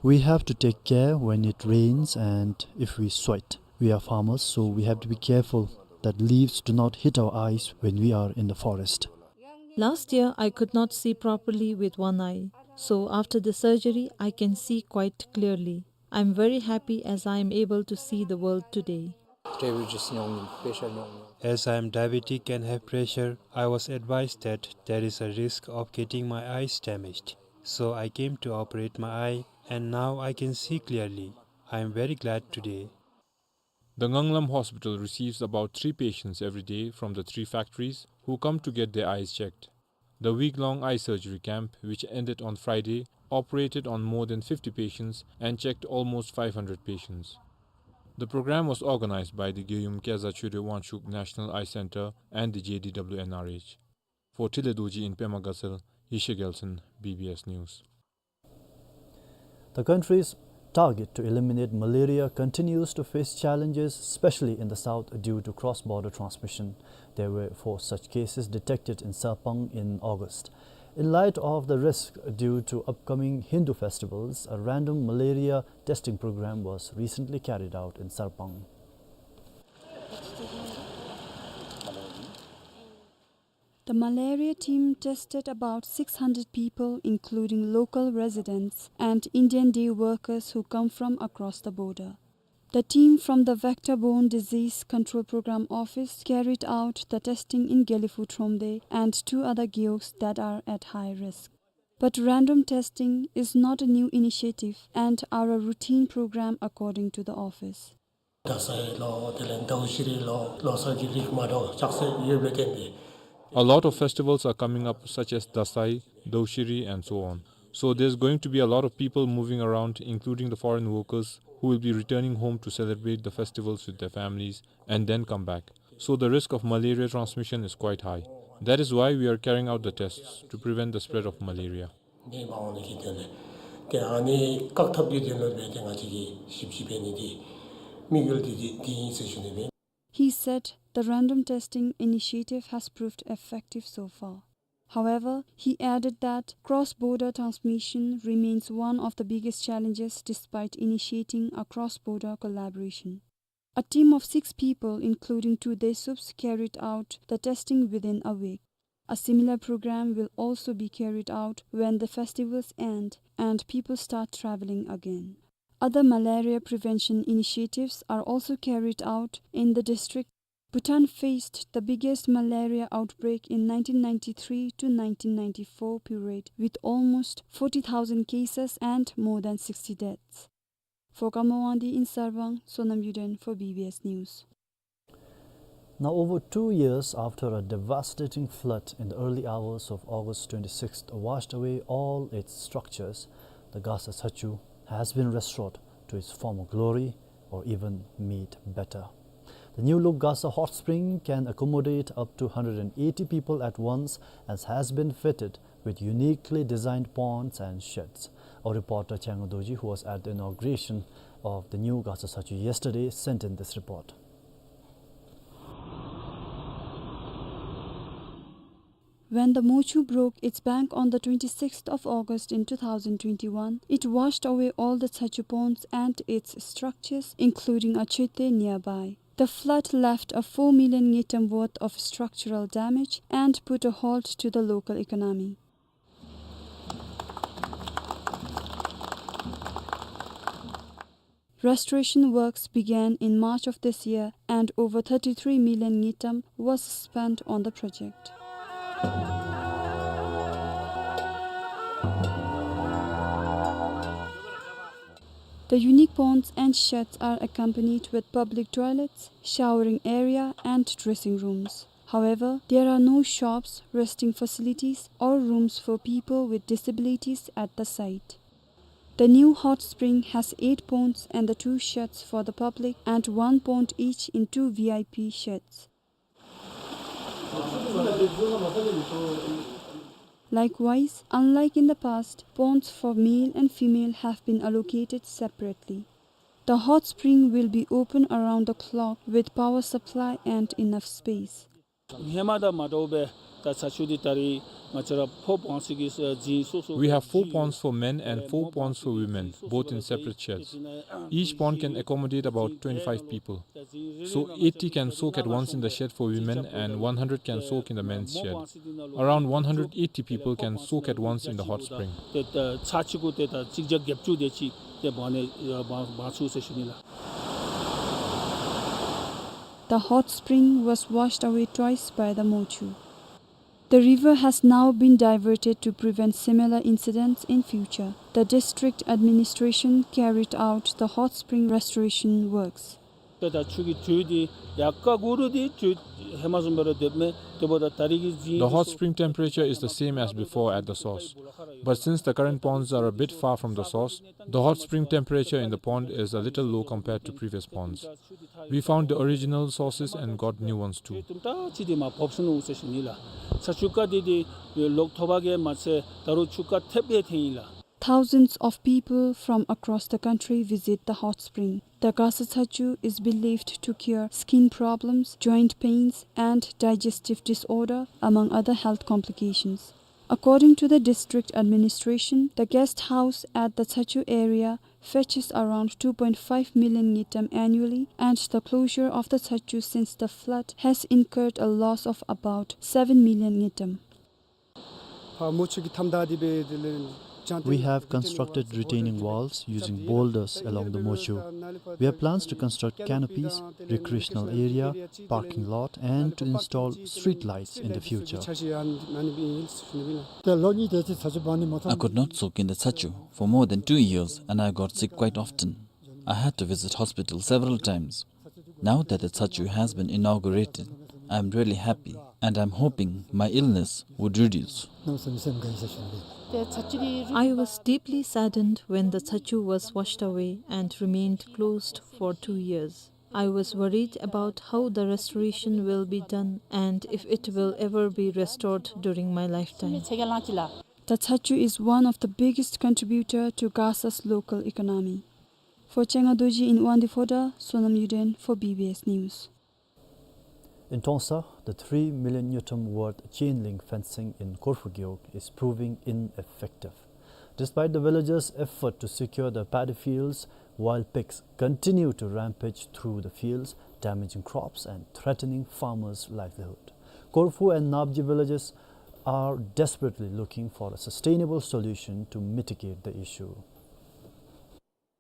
We have to take care when it rains and if we sweat. We are farmers, so we have to be careful that leaves do not hit our eyes when we are in the forest. Last year, I could not see properly with one eye. So after the surgery, I can see quite clearly. I'm very happy as I am able to see the world today. As I am diabetic and have pressure, I was advised that there is a risk of getting my eyes damaged. So I came to operate my eye and now I can see clearly. I am very glad today. The Nganglam Hospital receives about three patients every day from the three factories who come to get their eyes checked. The week-long eye surgery camp, which ended on Friday, operated on more than fifty patients and checked almost five hundred patients. The program was organized by the Gyeyum Kyeza Choedwe Wangchuk National Eye Center and the J D W N R H. For Tile Dorji in Pema Gatshel, Yeshe Gyaltsen, B B S News. The country's target to eliminate malaria continues to face challenges, especially in the south, due to cross-border transmission. There were four such cases detected in Sarpang in August. In light of the risk due to upcoming Hindu festivals, a random malaria testing program was recently carried out in Sarpang. The malaria team tested about six hundred people, including local residents and Indian day workers who come from across the border. The team from the Vector-Borne Disease Control Program Office carried out the testing in Gelephu Thromde and two other gewogs that are at high risk. But random testing is not a new initiative and are a routine program, according to the office. དཱ་སའི་ལོ་དེ་ལས་དཱུ་ཤི་རི་ལོ་ལོ་གསར་གྱི་རིགས་མ་འདྲཝ་ཅུང་ཟད་ཡོདཔ་ལས་བརྟེན་ཏེ། A lot of festivals are coming up, such as Dasai, Daushiri, and so on. So there's going to be a lot of people moving around, including the foreign workers, who will be returning home to celebrate the festivals with their families and then come back. So the risk of malaria transmission is quite high. That is why we are carrying out the tests to prevent the spread of malaria. འདི་མ་འོངས་ནི་གི་དོན་ལས་ཏེ་ཨ་ནི་བཀག་ཐབས་ཀྱི་དོན་ལུ་སྦེ་ཏེ་ང་བཅས་ཀྱིས་ཞིབ་ཞིབ་འབད་ནི་འདི་དམིགས་ཡུལ་འདི་འདི་འདི་ཨིན་ཟེར་ཞུ་ནི་ཨིན། He said the random testing initiative has proved effective so far. However, he added that cross-border transmission remains one of the biggest challenges despite initiating a cross-border collaboration. A team of six people, including two Desups, carried out the testing within a week. A similar program will also be carried out when the festivals end and people start traveling again. Other malaria prevention initiatives are also carried out in the district. Bhutan faced the biggest malaria outbreak in nineteen ninety-three to nineteen ninety-four period, with almost forty thousand cases and more than sixty deaths. For Kamawangdi in Sarpang, Sonam Yuden for B B S News. Now, over two years after a devastating flood in the early hours of August twenty-sixth washed away all its structures, the Gasa Chachu has been restored to its former glory or even made better. The new look Gasa Hot Spring can accommodate up to hundred and eighty people at once and has been fitted with uniquely designed ponds and sheds. Our reporter Changa Dorji, who was at the inauguration of the new Gasa Chachu yesterday, sent in this report. When the Mochu broke its bank on the twenty-sixth of August in two thousand twenty-one, it washed away all the Chachu ponds and its structures, including a chete nearby. The flood left a four million ngultrum worth of structural damage and put a halt to the local economy. Restoration works began in March of this year, and over thirty-three million ngultrum was spent on the project. The unique ponds and sheds are accompanied with public toilets, showering area, and dressing rooms. However, there are no shops, resting facilities, or rooms for people with disabilities at the site. The new hot spring has eight ponds and the two sheds for the public and one pond each in two V I P sheds. Likewise, unlike in the past, ponds for male and female have been allocated separately. The hot spring will be open around the clock with power supply and enough space. ཧེ་མ་དང་མ་འདྲཝ་སྦེ་ད་ཚ་ཆུ་འདི་ད་རིས་ང་བཅས་ར་ཕོར་པོན་སི་གི་ཨ་རྫིང་སོ་སོ། We have four ponds for men and four ponds for women, both in separate sheds. Each pond can accommodate about twenty-five people. So eighty can soak at once in the shed for women and one hundred can soak in the men's shed. Around one hundred eighty people can soak at once in the hot spring. ཏེ་ད་ཚ་ཆུ་གུ་ཏེ་ད་གཅིག་བརྒྱ་བརྒྱད་ཅུ་དེ་ཅིག་ཏེ་འབག་ནི་ཨ་འབག་འབག་ཚུགས་ཟེར་ཞུ་ནི་ལགས། The hot spring was washed away twice by the Mochu. The river has now been diverted to prevent similar incidents in future. The district administration carried out the hot spring restoration works. ཏེ་ད་ཆུ་གི་དྲོད་འདི་ཡར་ཁ་གུ་རུ་འདི་དྲོད་ཧེ་མ་བཟུམ་སྦེ་ར་སྡོདཔ་མས། དེ་འབདཝ་ད་ད་རིས་ཀྱི་རྫིང་The hot spring temperature is the same as before at the source. But since the current ponds are a bit far from the source, the hot spring temperature in the pond is a little low compared to previous ponds. We found the original sources and got new ones too. དུམ་གྲ་ཅིག་འདི་མར་བབས་སོ་ནུག་ཟེར་ཞུ་ནི་ལགས། ཚ་ཆུ་ཀ་འདི་འདི་ལོག་ཐོབ་པ་གིས་མ་ཚད་ད་རུང་ཆུ་ཀ་ཐེབས་སྦེ་ཐོན་ཡི་ལགས། Thousands of people from across the country visit the hot spring. The Gasa Tsachu is believed to cure skin problems, joint pains, and digestive disorder, among other health complications. According to the district administration, the guest house at the Tsachu area fetches around two point five million ngultrum annually, and the closure of the Tsachu since the flood has incurred a loss of about seven million ngultrum. We have constructed retaining walls using boulders along the Mochu. We have plans to construct canopies, recreational area, parking lot, and to install street lights in the future. I could not soak in the Tsachu for more than two years, and I got sick quite often. I had to visit hospital several times. Now that the Tsachu has been inaugurated, I am really happy and I am hoping my illness would reduce. I was deeply saddened when the Tsachu was washed away and remained closed for two years. I was worried about how the restoration will be done and if it will ever be restored during my lifetime. The Tsachu is one of the biggest contributor to Gasa's local economy. For Chenga Dorji in Wangdue Phodrang, Sonam Yuden for B B S News. In Trongsa, the three million ngultrum worth chain link fencing in Korfu Gewog is proving ineffective. Despite the villagers' effort to secure the paddy fields, wild pigs continue to rampage through the fields, damaging crops and threatening farmers' livelihood. Korfu and Napji villages are desperately looking for a sustainable solution to mitigate the issue.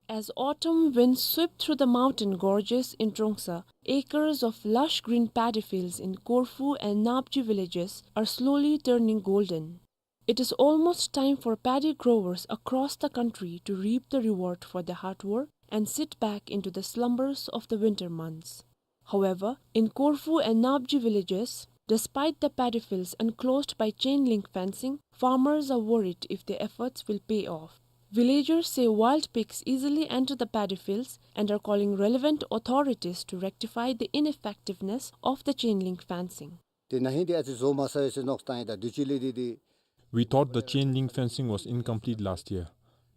As autumn winds sweep through the mountain gorges in Trongsa, acres of lush green paddy fields in Korfu and Napji villages are slowly turning golden. It is almost time for paddy growers across the country to reap the reward for their hard work and sit back into the slumbers of the winter months. However, in Korfu and Napji villages, despite the paddy fields enclosed by chain link fencing, farmers are worried if their efforts will pay off. Villagers say wild pigs easily enter the paddy fields and are calling relevant authorities to rectify the ineffectiveness of the chain link fencing. ཏེ་ན་ཧིང་འདི་ཨ་ཙི་བཟོ་མ་ཚར་ཡོད་ཟེར་མནོ་བསམ་བཏང་ཡི། ད་དུས་ཅི་ལས་འདི་འདི། We thought the chain link fencing was incomplete last year.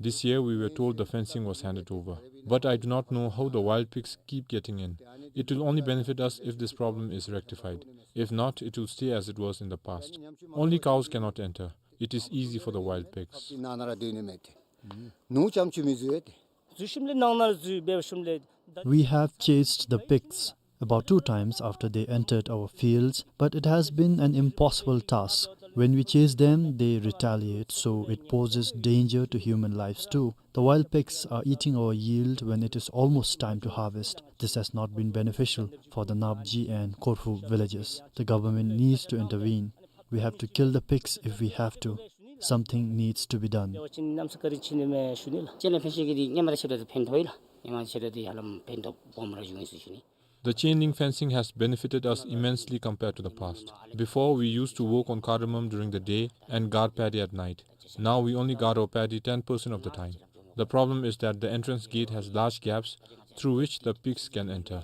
This year we were told the fencing was handed over. But I do not know how the wild pigs keep getting in. It will only benefit us if this problem is rectified. If not, it will stay as it was in the past. Only cows cannot enter. It is easy for the wild pigs. We have chased the pigs about two times after they entered our fields, but it has been an impossible task. When we chase them, they retaliate, so it poses danger to human lives too. The wild pigs are eating our yield when it is almost time to harvest. This has not been beneficial for the Napji and Korfu villages. The government needs to intervene. We have to kill the pigs if we have to. Something needs to be done. ཡོ་ཅིན་ནམ་ས་ཀ་རི་ཅིན་མེ་ཤུ་ནི་ལ། ཅིན་ལ་ཕན་ཤེ་གི་དེ་ཉེ་མ་ར་ཤེ་ར་དེ་ཕན་ཐོགས་ལ། ཉེ་མ་ཤེ་ར་དེ་ཧ་ལམ་ཕན་ཐོགས་སྦོམ་ར་བྱུང་ཡི་ཟེར་ཞུ་ནི། The chain link fencing has benefited us immensely compared to the past. Before, we used to work on cardamom during the day and guard paddy at night. Now we only guard our paddy ten percent of the time. The problem is that the entrance gate has large gaps through which the pigs can enter.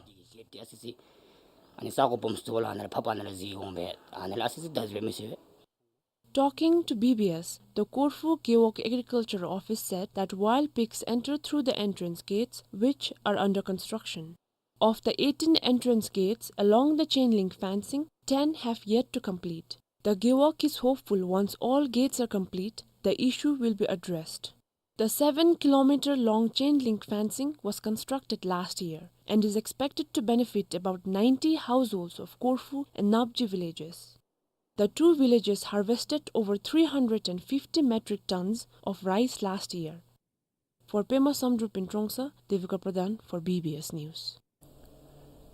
Talking to B B S, the Korfu Gewog Agriculture Office said that wild pigs enter through the entrance gates, which are under construction. Of the eighteen entrance gates along the chain link fencing, ten have yet to complete. The Gewog is hopeful once all gates are complete, the issue will be addressed. The seven kilometer long chain link fencing was constructed last year and is expected to benefit about ninety households of Korfu and Napji villages. The two villages harvested over three hundred and fifty metric tons of rice last year. For Pema Samdrup in Trongsa, Devika Pradhan for B B S News.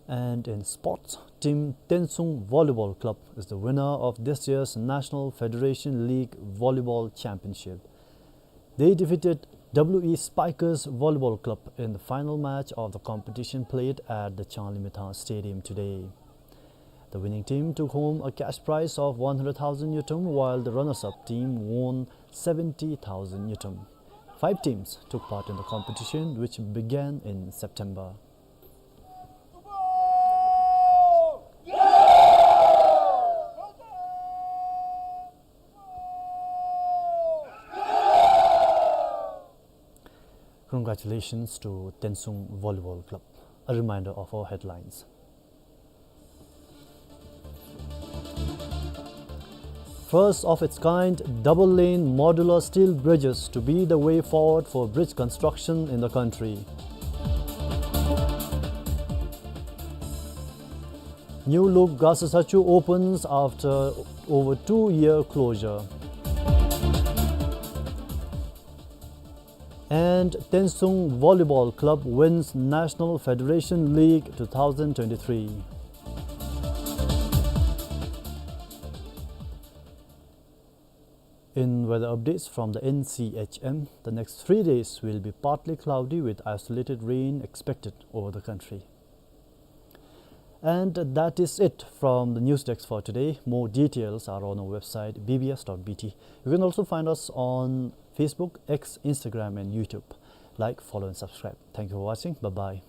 And in sports, Team Tensung Volleyball Club is the winner of this year's National Federation League Volleyball Championship. They defeated W E Spikers Volleyball Club in the final match of the competition played at the Changlimithang Stadium today. The winning team took home a cash prize of one hundred thousand ngultrum, while the runners-up team won seventy thousand ngultrum. Five teams took part in the competition, which began in September. Congratulations to Tensung Volleyball Club. A reminder of our headlines. First of its kind double lane modular steel bridges to be the way forward for bridge construction in the country. New look Gasasachu opens after over two year closure. And Tensung Volleyball Club wins National Federation League two thousand twenty-three. In weather updates from the N C H M, the next three days will be partly cloudy with isolated rain expected over the country. And that is it from the news desk for today. More details are on our website, B B S dot B T. You can also find us on Facebook, X, Instagram, and YouTube. Like, follow, and subscribe. Thank you for watching. Bye-bye.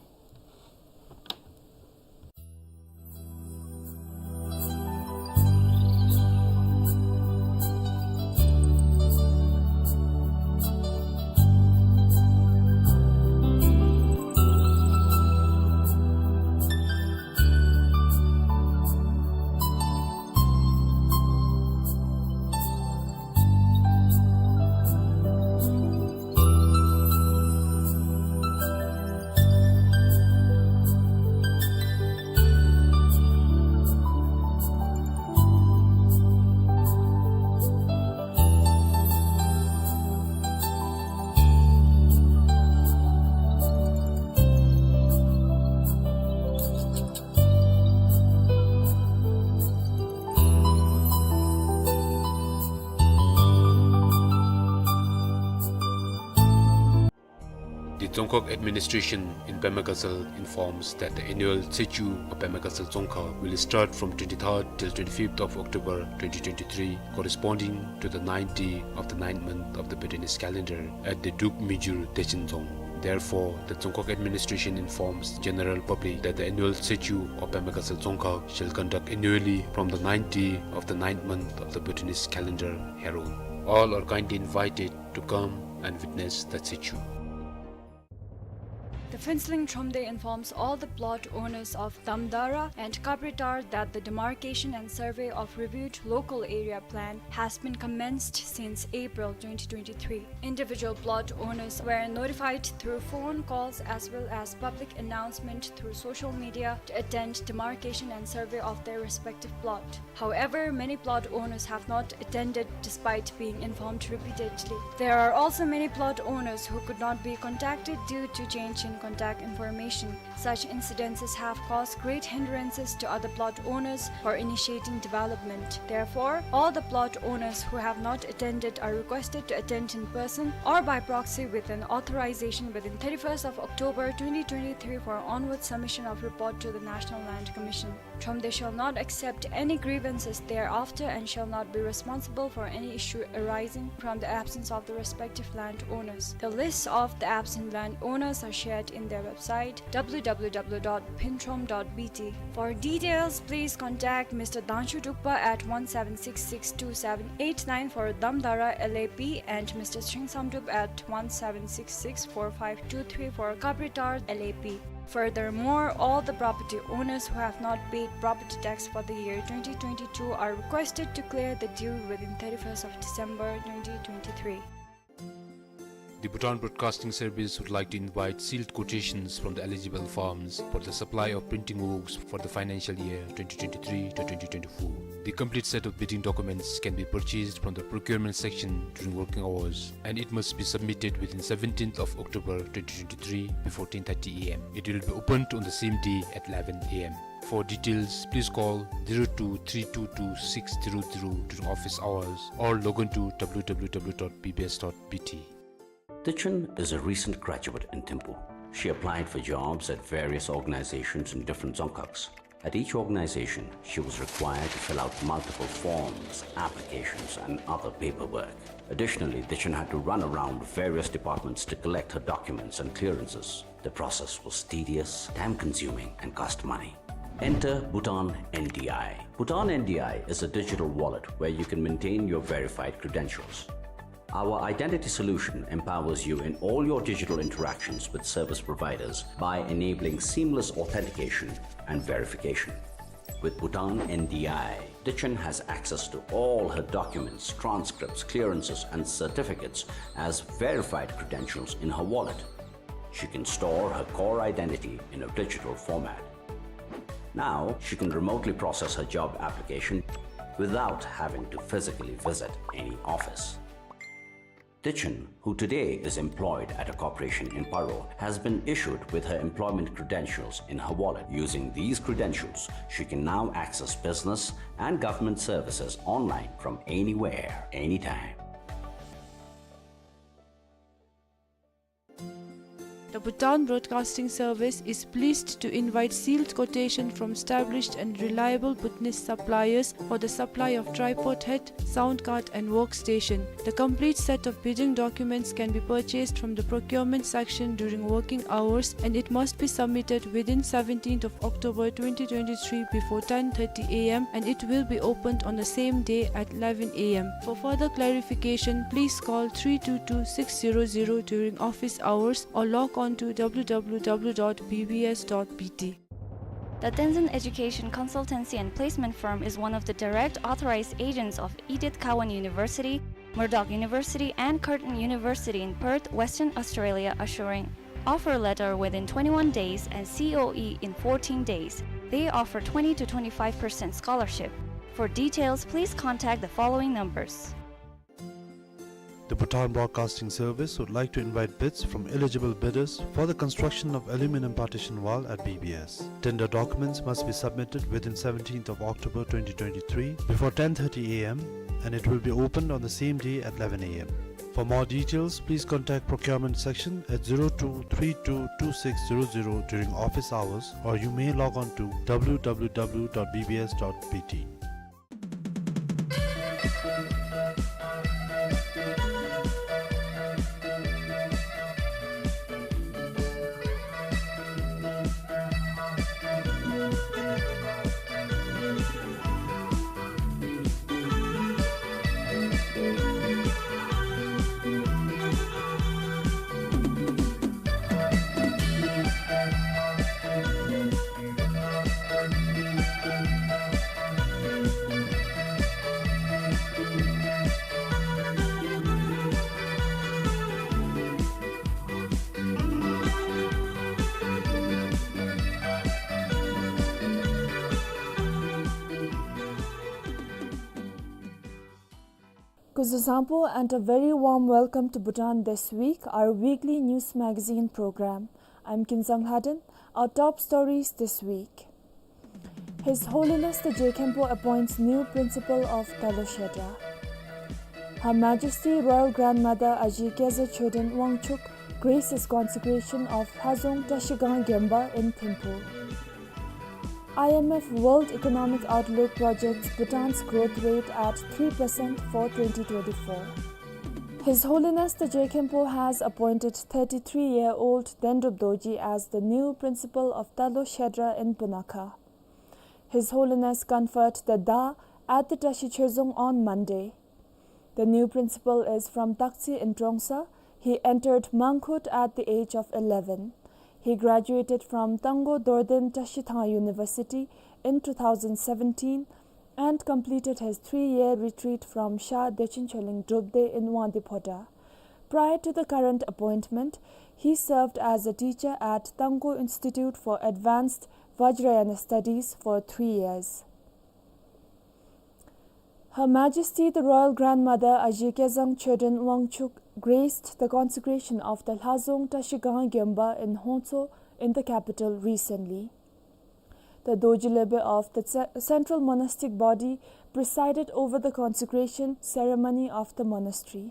The Dzongkhag administration in Pema Gatshel informs that the annual Tsechu of Pema Gatshel Dzongkhag will start from twenty-third till twenty-fifth of October twenty twenty-three, corresponding to the ninth day of the ninth month of the Bhutanese calendar at the Dukmijur Dechen Dzong. Therefore, the Dzongkhag administration informs general public that the annual Tsechu of Pema Gatshel Dzongkhag shall conduct annually from the ninth day of the ninth month of the Bhutanese calendar hereon. All are kindly invited to come and witness the Tsechu. The Phuentsholing Thromde informs all the plot owners of Damdara and Kapritar that the demarcation and survey of reviewed local area plan has been commenced since April twenty twenty-three. Individual plot owners were notified through phone calls as well as public announcement through social media to attend demarcation and survey of their respective plot. However, many plot owners have not attended despite being informed repeatedly. There are also many plot owners who could not be contacted due to change in contact information. Such incidences have caused great hindrances to other plot owners for initiating development. Therefore, all the plot owners who have not attended are requested to attend in person or by proxy with an authorization within thirty-first of October twenty twenty-three for onward submission of report to the National Land Commission. Chomde shall not accept any grievances thereafter and shall not be responsible for any issue arising from the absence of the respective landowners. The lists of the absent landowners are shared in their website, w w w dot phinchom dot b t. For details, please contact Mister Dangshu Drukpa at one seven six six two seven eight nine for Damdara L A P and Mister Chingsamdrup at one seven six six four five two three for Kapritar L A P. Furthermore, all the property owners who have not paid property tax for the year twenty twenty-two are requested to clear the due within thirty-first of December twenty twenty-three. The Bhutan Broadcasting Service would like to invite sealed quotations from the eligible firms for the supply of printing works for the financial year twenty twenty-three to twenty twenty-four. The complete set of bidding documents can be purchased from the procurement section during working hours, and it must be submitted within seventeenth of October twenty twenty-three before ten thirty a m. It will be opened on the same day at eleven a m. For details, please call zero two three two two six zero zero during office hours or log on to w w w dot b b s dot b t. Dichen is a recent graduate in Thimphu. She applied for jobs at various organizations in different Dzongkhags. At each organization, she was required to fill out multiple forms, applications, and other paperwork. Additionally, Dichen had to run around various departments to collect her documents and clearances. The process was tedious, time-consuming, and cost money. Enter Bhutan N D I. Bhutan N D I is a digital wallet where you can maintain your verified credentials. Our identity solution empowers you in all your digital interactions with service providers by enabling seamless authentication and verification. With Bhutan N D I, Dichen has access to all her documents, transcripts, clearances, and certificates as verified credentials in her wallet. She can store her core identity in a digital format. Now, she can remotely process her job application without having to physically visit any office. Dichen, who today is employed at a corporation in Paro, has been issued with her employment credentials in her wallet. Using these credentials, she can now access business and government services online from anywhere, anytime. The Bhutan Broadcasting Service is pleased to invite sealed quotation from established and reliable Bhutanese suppliers for the supply of tripod head, sound card and workstation. The complete set of bidding documents can be purchased from the procurement section during working hours, and it must be submitted within seventeenth of October twenty twenty-three before ten thirty a m, and it will be opened on the same day at eleven a m. For further clarification, please call three two two six zero zero during office hours or log on to w w w dot b b s dot b t. The Tenzin Education Consultancy and Placement Firm is one of the direct authorized agents of Edith Cowan University, Murdoch University, and Curtin University in Perth, Western Australia, assuring offer letter within twenty-one days and C O E in fourteen days. They offer twenty to twenty-five percent scholarship. For details, please contact the following numbers. The Bhutan Broadcasting Service would like to invite bids from eligible bidders for the construction of aluminum partition wall at B B S. Tender documents must be submitted within seventeenth of October twenty twenty-three before ten thirty a m, and it will be opened on the same day at eleven a m. For more details, please contact procurement section at zero two three two two six zero zero during office hours, or you may log on to w w w dot b b s dot b t. Kuzuzangpo and a very warm welcome to Bhutan This Week, our weekly news magazine program. I'm Kinzang Lhaden. Our top stories this week. His Holiness the Je Khenpo appoints new principal of Taloshedra. Her Majesty Royal Grandmother Aji Kezang Choden Wangchuck graces consecration of Lhazong Trashigang Gemba in Thimphu. I M F World Economic Outlook projects Bhutan's growth rate at three percent for twenty twenty-four. His Holiness the Je Khenpo has appointed thirty-three-year-old Dendrup Dorji as the new principal of Taloshedra in Punakha. His Holiness conferred the Da at the Trashi Choezong on Monday. The new principal is from Taktsi in Trongsa. He entered Mangkhut at the age of eleven. He graduated from Tango Dorden Trashithang University in two thousand seventeen and completed his three-year retreat from Sha Dechen Choling Drupde in Wangdue Phodrang. Prior to the current appointment, he served as a teacher at Tango Institute for Advanced Vajrayana Studies for three years. Her Majesty the Royal Grandmother Aji Kezang Choden Wangchuck graced the consecration of the Lhazong Trashigang Gemba in Hongtso in the capital recently. The Dorji Lebe of the ce-, central monastic body presided over the consecration ceremony of the monastery.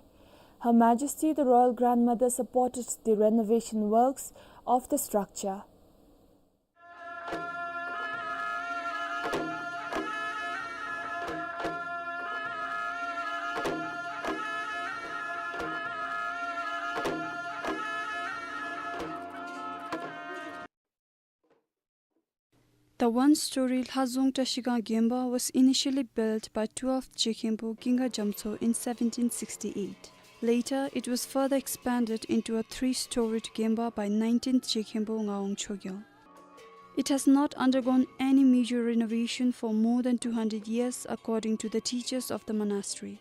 Her Majesty the Royal Grandmother supported the renovation works of the structure. The one-story Lhazong Trashigang Gemba was initially built by twelfth Je Khenpo Ginga Jamtso in seventeen sixty-eight. Later, it was further expanded into a three-storied Gemba by nineteenth Je Khenpo Ngawang Chogyal. It has not undergone any major renovation for more than two hundred years, according to the teachers of the monastery.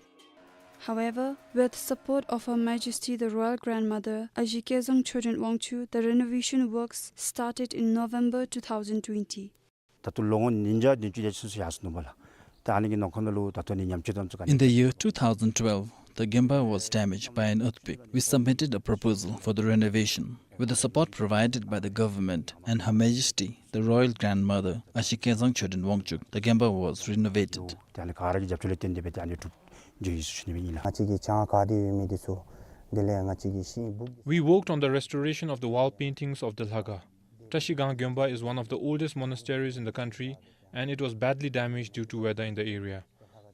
However, with support of Her Majesty the Royal Grandmother Aji Kezang Choden Wangchuck, the renovation works started in November two thousand twenty. ད་ལྟོ་ལོ་ངོ་ཉིས་བརྒྱ་བདུན་ཅུ་དེ་ཅིག་སོང་ཡར་སོང་ནུག་པ་ལགས། ད་ཨ་ནི་གི་ནང་འཁོད་ནང་ལུ་ད་ལྟོ་ནི་ཉམས་བཅོས་དང་ཚུ་ག་ནི། In the year two thousand twelve, the Gemba was damaged by an earthquake. We submitted a proposal for the renovation. With the support provided by the government and Her Majesty the Royal Grandmother Aji Kezang Choden Wangchuck, the Gemba was renovated. ད་ཨ་ནི་ག་ར་གི་རྒྱབ་སྐྱོར་ལས་བརྟེན་ཏེ་སྦེ་ད་ཨ་ནི་གྲུབ་འགྱོ་ཡི་ཟེར་ཞུ་ནི་སྦེ་ཨིན་ལགས། ང་བཅས་ཀྱི་གྱང་ག་ར་ཡོད་མི་འདི་ཚུ་དེ་ལས་ང་བཅས་ཀྱི་ཤིང་སྦུག We worked on the restoration of the wall paintings of the Lhaga. Trashigang Gemba is one of the oldest monasteries in the country, and it was badly damaged due to weather in the area.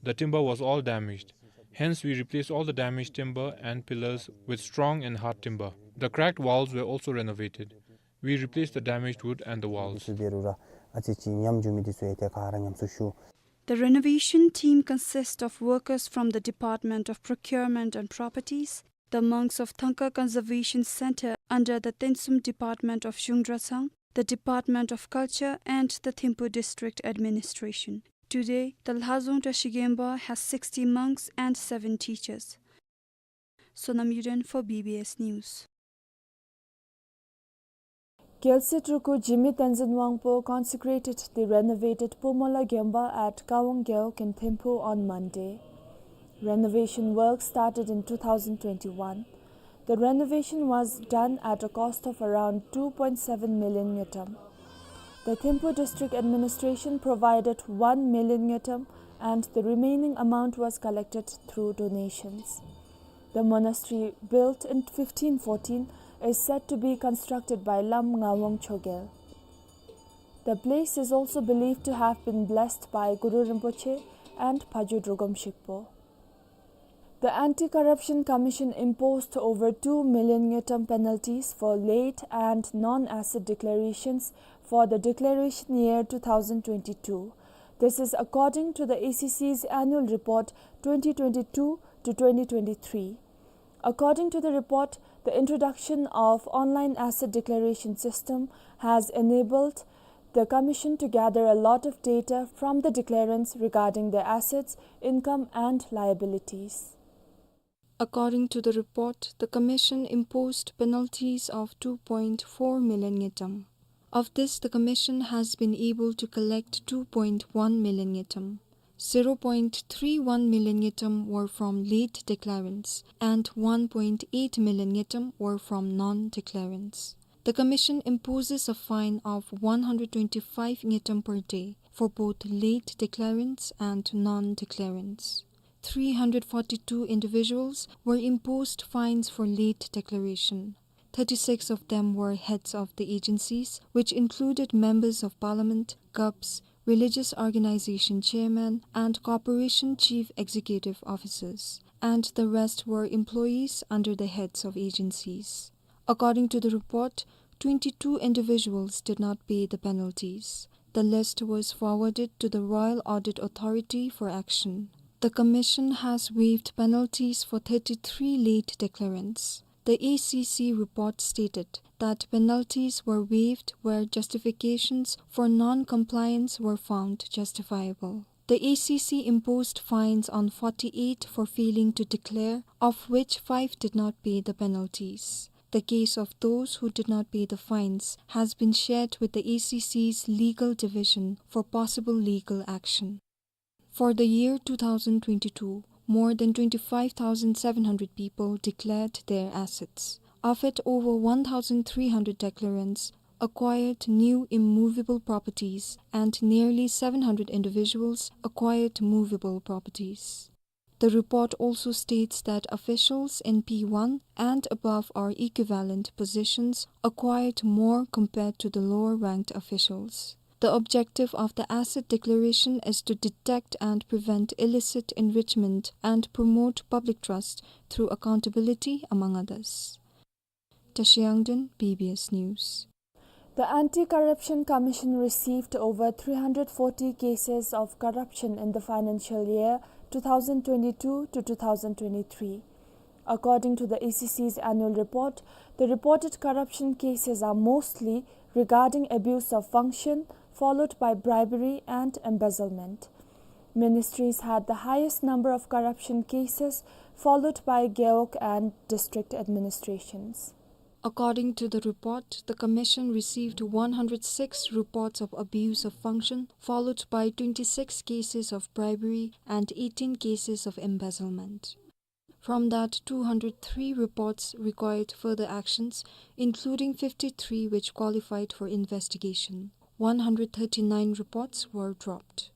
The timber was all damaged. Hence, we replaced all the damaged timber and pillars with strong and hard timber. The cracked walls were also renovated. We replaced the damaged wood and the walls. འདི་ཚུ་འབད་རུང་ར་ཨ་ཙི་ཅིག་ཉམས་འགྱོ་མི་འདི་ཚུ་ཡང་ཏེ་ག་ར་ཉམས་གསོ་ཞུ། The renovation team consists of workers from the Department of Procurement and Properties, the monks of Thangka Conservation Center under the Tensum Department of Zhungdra Tsang, the Department of Culture, and the Thimphu District Administration. Today, the Lhazong Trashigang Gemba has sixty monks and seven teachers. Sonam Yuden for B B S News. Gyalse Tulku Jigme Tenzin Wangpo consecrated the renovated Pomola Gemba at Kawang Gewog in Thimphu on Monday. Renovation work started in two thousand twenty-one. The renovation was done at a cost of around two point seven million ngultrum. The Thimphu District Administration provided one million ngultrum and the remaining amount was collected through donations. The monastery, built in fifteen fourteen, is said to be constructed by Lam Ngawang Chogyal. The place is also believed to have been blessed by Guru Rinpoche and Phajo Drogom Shikpo. The Anti-Corruption Commission imposed over two million ngultrum penalties for late and non-asset declarations for the declaration year two thousand twenty-two. This is according to the A C C's annual report twenty twenty-two to twenty twenty-three. According to the report, the introduction of online asset declaration system has enabled the commission to gather a lot of data from the declarants regarding their assets, income and liabilities. According to the report, the commission imposed penalties of two point four million ngultrum. Of this, the commission has been able to collect two point one million ngultrum. Zero point three one million ngultrum were from late declarants and one point eight million ngultrum were from non-declarants. The commission imposes a fine of one hundred twenty-five ngultrum per day for both late declarants and non-declarants. Three hundred forty-two individuals were imposed fines for late declaration. Thirty-six of them were heads of the agencies, which included members of parliament, gups, religious organization chairman, and corporation chief executive officers, and the rest were employees under the heads of agencies. According to the report, twenty-two individuals did not pay the penalties. The list was forwarded to the Royal Audit Authority for action. The commission has waived penalties for thirty-three late declarants. The A C C report stated that penalties were waived where justifications for non-compliance were found justifiable. The A C C imposed fines on forty-eight for failing to declare, of which five did not pay the penalties. The case of those who did not pay the fines has been shared with the A C C's legal division for possible legal action. For the year two thousand twenty-two, more than twenty-five thousand seven hundred people declared their assets. Of it, over one thousand three hundred declarants acquired new immovable properties, and nearly seven hundred individuals acquired movable properties. The report also states that officials in P one and above or equivalent positions acquired more compared to the lower ranked officials. The objective of the asset declaration is to detect and prevent illicit enrichment and promote public trust through accountability, among others. Tashi Yangden, B B S News. The Anti-Corruption Commission received over three hundred forty cases of corruption in the financial year two thousand twenty-two to two thousand twenty-three. According to the A C C's annual report, the reported corruption cases are mostly regarding abuse of function, followed by bribery and embezzlement. Ministries had the highest number of corruption cases, followed by Gewog and district administrations. According to the report, the commission received one hundred six reports of abuse of function, followed by twenty-six cases of bribery and eighteen cases of embezzlement. From that, two hundred three reports required further actions, including fifty-three which qualified for investigation. One hundred thirty-nine reports were dropped.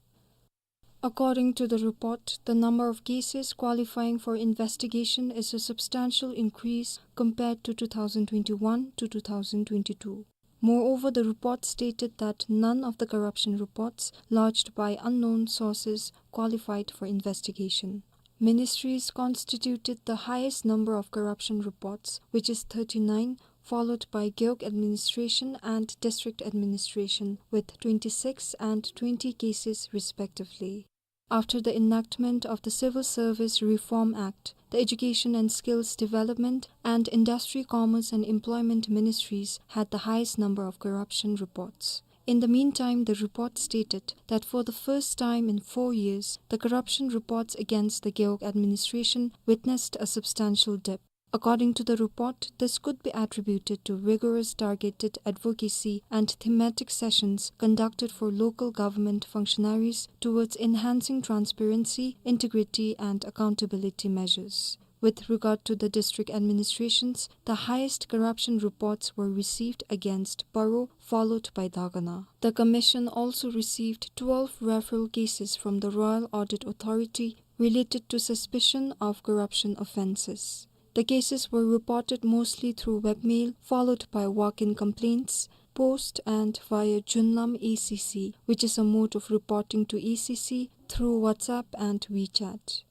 According to the report, the number of cases qualifying for investigation is a substantial increase compared to two thousand twenty-one to two thousand twenty-two. Moreover, the report stated that none of the corruption reports lodged by unknown sources qualified for investigation. Ministries constituted the highest number of corruption reports, which is thirty-nine, followed by Gewog administration and district administration with twenty-six and twenty cases respectively. After the enactment of the Civil Service Reform Act, the Education and Skills Development and Industry, Commerce and Employment Ministries had the highest number of corruption reports. In the meantime, the report stated that for the first time in four years, the corruption reports against the Gewog administration witnessed a substantial dip. According to the report, this could be attributed to rigorous targeted advocacy and thematic sessions conducted for local government functionaries towards enhancing transparency, integrity, and accountability measures. With regard to the district administrations, the highest corruption reports were received against Paro, followed by Dagana. The commission also received twelve referral cases from the Royal Audit Authority related to suspicion of corruption offences. The cases were reported mostly through webmail, followed by walk-in complaints, post, and via Junlam A C C, which is a mode of reporting to A C C through WhatsApp and WeChat.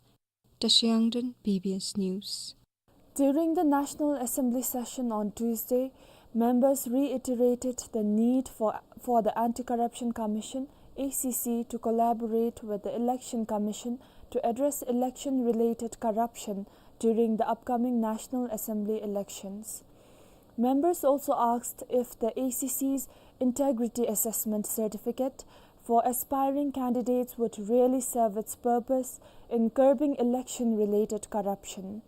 Tashi Yangden, B B S News. During the National Assembly session on Tuesday, members reiterated the need for, for the Anti-Corruption Commission, A C C, to collaborate with the Election Commission to address election-related corruption during the upcoming National Assembly elections. Members also asked if the A C C's integrity assessment certificate for aspiring candidates would really serve its purpose in curbing election-related corruption.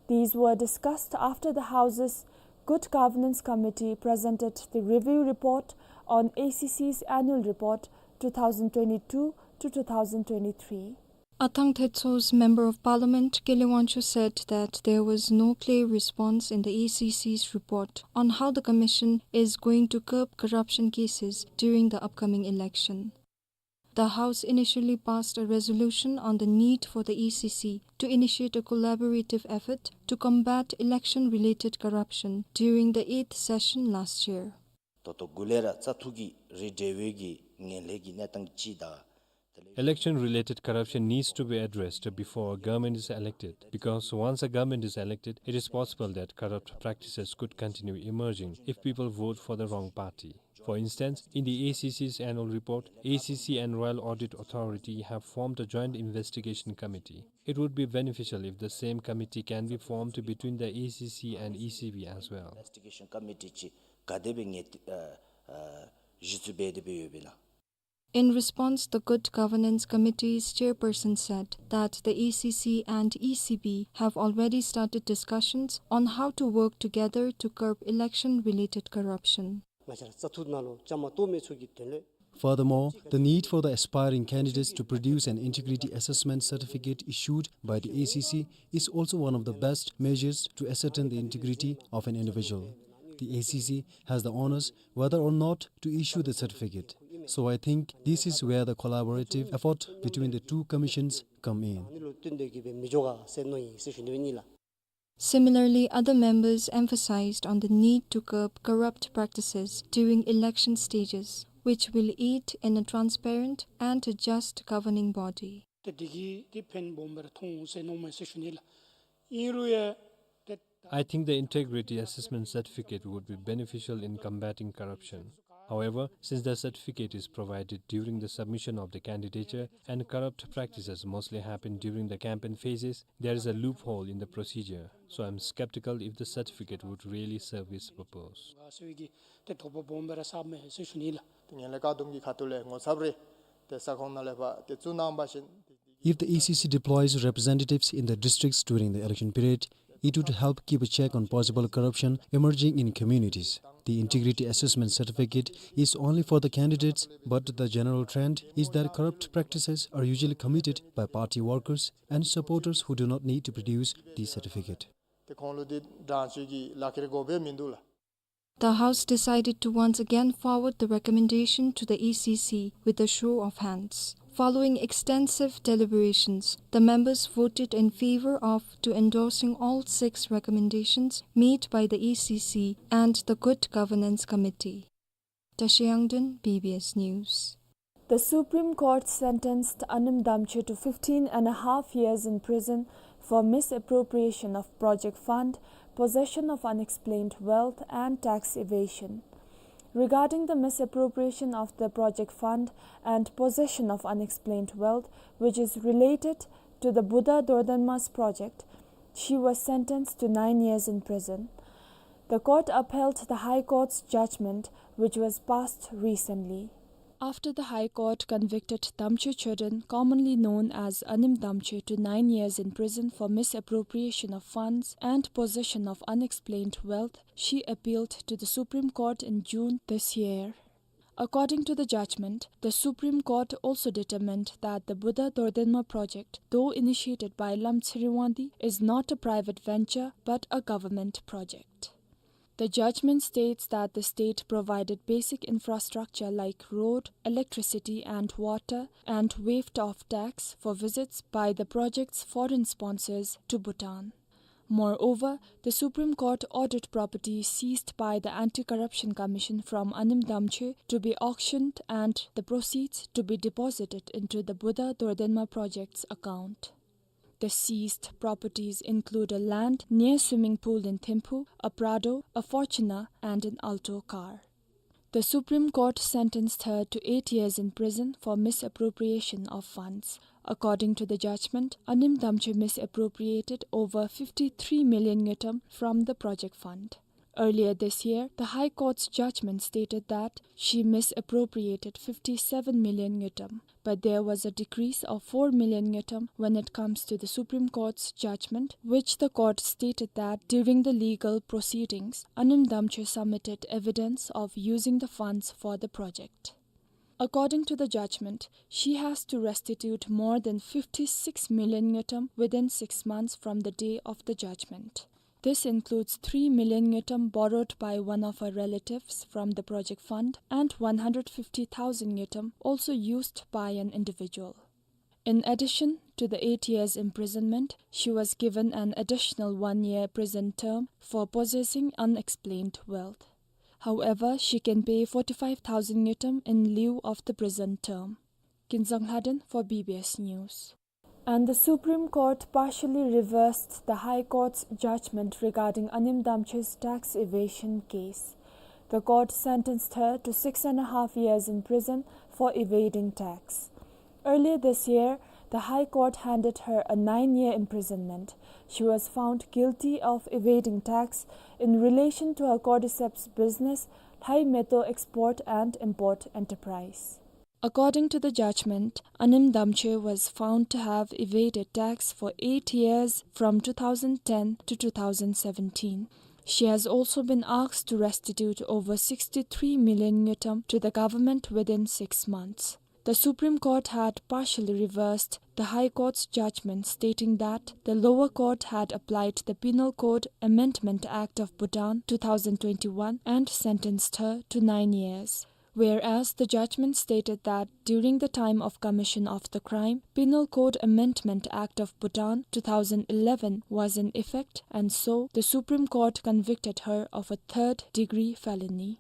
These were discussed after the House's Good Governance Committee presented the review report on A C C's annual report two thousand twenty-two to two thousand twenty-three. Athang Thetso's Member of Parliament, Kele Wangchuk, said that there was no clear response in the A C C's report on how the commission is going to curb corruption cases during the upcoming election. The House initially passed a resolution on the need for the A C C to initiate a collaborative effort to combat election-related corruption during the eighth session last year. ད་ལྟོ་འགོ་ལས་ར་བཙག་འཐུ་གི་རིགས་འབྲེལ་བའི་གི་ངན་ལྷད་ཀྱི་གནས་སྟངས་ཅིག་དང་། Election-related corruption needs to be addressed before a government is elected, because once a government is elected, it is possible that corrupt practices could continue emerging if people vote for the wrong party. For instance, in the A C C's annual report, A C C and Royal Audit Authority have formed a joint investigation committee. It would be beneficial if the same committee can be formed between the A C C and E C B as well. Investigation committee ཅིག་ག་དེ་སྦེ་ངེས་ཨ་ཨ་གཞི་བཙུགས་འབད་དེ་སྦེ་ཡོདཔ་ཨིན་ན། In response, the Good Governance Committee's chairperson said that the A C C and E C B have already started discussions on how to work together to curb election-related corruption. ང་བཅས་ར་བཙག་འཐུ་ནང་ལུ་བཅའ་མར་གཏོགས་མི་ཚུ་གི་དོན་ལུ། Furthermore, the need for the aspiring candidates to produce an integrity assessment certificate issued by the A C C is also one of the best measures to ascertain the integrity of an individual. The A C C has the onus whether or not to issue the certificate. So I think this is where the collaborative effort between the two commissions come in. Similarly, other members emphasized on the need to curb corrupt practices during election stages, which will aid in a transparent and a just governing body. ཏེ་དེ་གིས་ཏེ་ཕན་སྦོམ་སྦེ་ར་ཐོན་འོང་ཟེར་མནོཝ་མས་ཟེར་ཞུ་ནི་ལགས། ཨིན་རུང་ཡང་ཏེ། I think the integrity assessment certificate would be beneficial in combating corruption. However, since the certificate is provided during the submission of the candidature and corrupt practices mostly happen during the campaign phases, there is a loophole in the procedure. So I'm skeptical if the certificate would really serve its purpose. ཏེ་དོགས་པ་སྦོམ་སྦེ་ར་ཟཝ་མས་ཟེར་ཞུ་ནི་ལགས། ཏེ་ངན་ལྷད་བཀག་སྡོམ་གྱི་ཁ་ཐུག་ལས་ངོ་ཚབ་རེ་ཏེ་ས་ཁོངས་ནང་ལས་ཕར་ཏེ་བཙུགས་གནང་བ་ཅིན། If the A C C deploys representatives in the districts during the election period, it would help keep a check on possible corruption emerging in communities. The integrity assessment certificate is only for the candidates, but the general trend is that corrupt practices are usually committed by party workers and supporters who do not need to produce the certificate. ཏེ་ཁོང་ལུ་ཏེ་དྲང་བཅོས་ཀྱི་ལག་ཁྱེར་དགོཔ་སྦེ་མིན་འདུག་ལགས། The House decided to once again forward the recommendation to the A C C with a show of hands. Following extensive deliberations, the members voted in favor of to endorsing all six recommendations made by the A C C and the Good Governance Committee. Tashi Yangden, B B S News. The Supreme Court sentenced Anim Damche to fifteen and a half years in prison for misappropriation of project fund, possession of unexplained wealth, and tax evasion. Regarding the misappropriation of the project fund and possession of unexplained wealth, which is related to the Buddha Dordenma's project, she was sentenced to nine years in prison. The court upheld the High Court's judgment, which was passed recently. After the High Court convicted Damche Choden, commonly known as Anim Damche, to nine years in prison for misappropriation of funds and possession of unexplained wealth, she appealed to the Supreme Court in June this year. According to the judgment, the Supreme Court also determined that the Buddha Dordenma project, though initiated by Lamtseri Wangdi, is not a private venture but a government project. The judgment states that the state provided basic infrastructure like road, electricity and water, and waived off tax for visits by the project's foreign sponsors to Bhutan. Moreover, the Supreme Court ordered property seized by the Anti-Corruption Commission from Anim Damche to be auctioned and the proceeds to be deposited into the Buddha Dordenma project's account. The seized properties include a land near swimming pool in Thimphu, a Prado, a Fortuner, and an Alto car. The Supreme Court sentenced her to eight years in prison for misappropriation of funds. According to the judgment, Anim Damche misappropriated over fifty-three million ngultrum from the project fund. Earlier this year, the High Court's judgment stated that she misappropriated fifty-seven million ngultrum, but there was a decrease of four million ngultrum when it comes to the Supreme Court's judgment, which the court stated that during the legal proceedings, Anim Damche submitted evidence of using the funds for the project. According to the judgment, she has to restitute more than fifty-six million ngultrum within six months from the day of the judgment. This includes three million ngultrum borrowed by one of her relatives from the project fund and one hundred fifty thousand ngultrum also used by an individual. In addition to the eight years imprisonment, she was given an additional one-year prison term for possessing unexplained wealth. However, she can pay forty-five thousand ngultrum in lieu of the prison term. Kinzang Lhaden for B B S News. And the Supreme Court partially reversed the High Court's judgment regarding Anim Damche's tax evasion case. The court sentenced her to six and a half years in prison for evading tax. Earlier this year, the High Court handed her a nine-year imprisonment. She was found guilty of evading tax in relation to her cordyceps business, Lhaimeto Export and Import Enterprise. According to the judgment, Anim Damche was found to have evaded tax for eight years from two thousand ten to two thousand seventeen. She has also been asked to restitute over sixty-three million ngultrum to the government within six months. The Supreme Court had partially reversed the High Court's judgment, stating that the lower court had applied the Penal Code Amendment Act of Bhutan two thousand twenty-one and sentenced her to nine years. Whereas the judgment stated that during the time of commission of the crime, Penal Code Amendment Act of Bhutan two thousand eleven was in effect, and so the Supreme Court convicted her of a third-degree felony.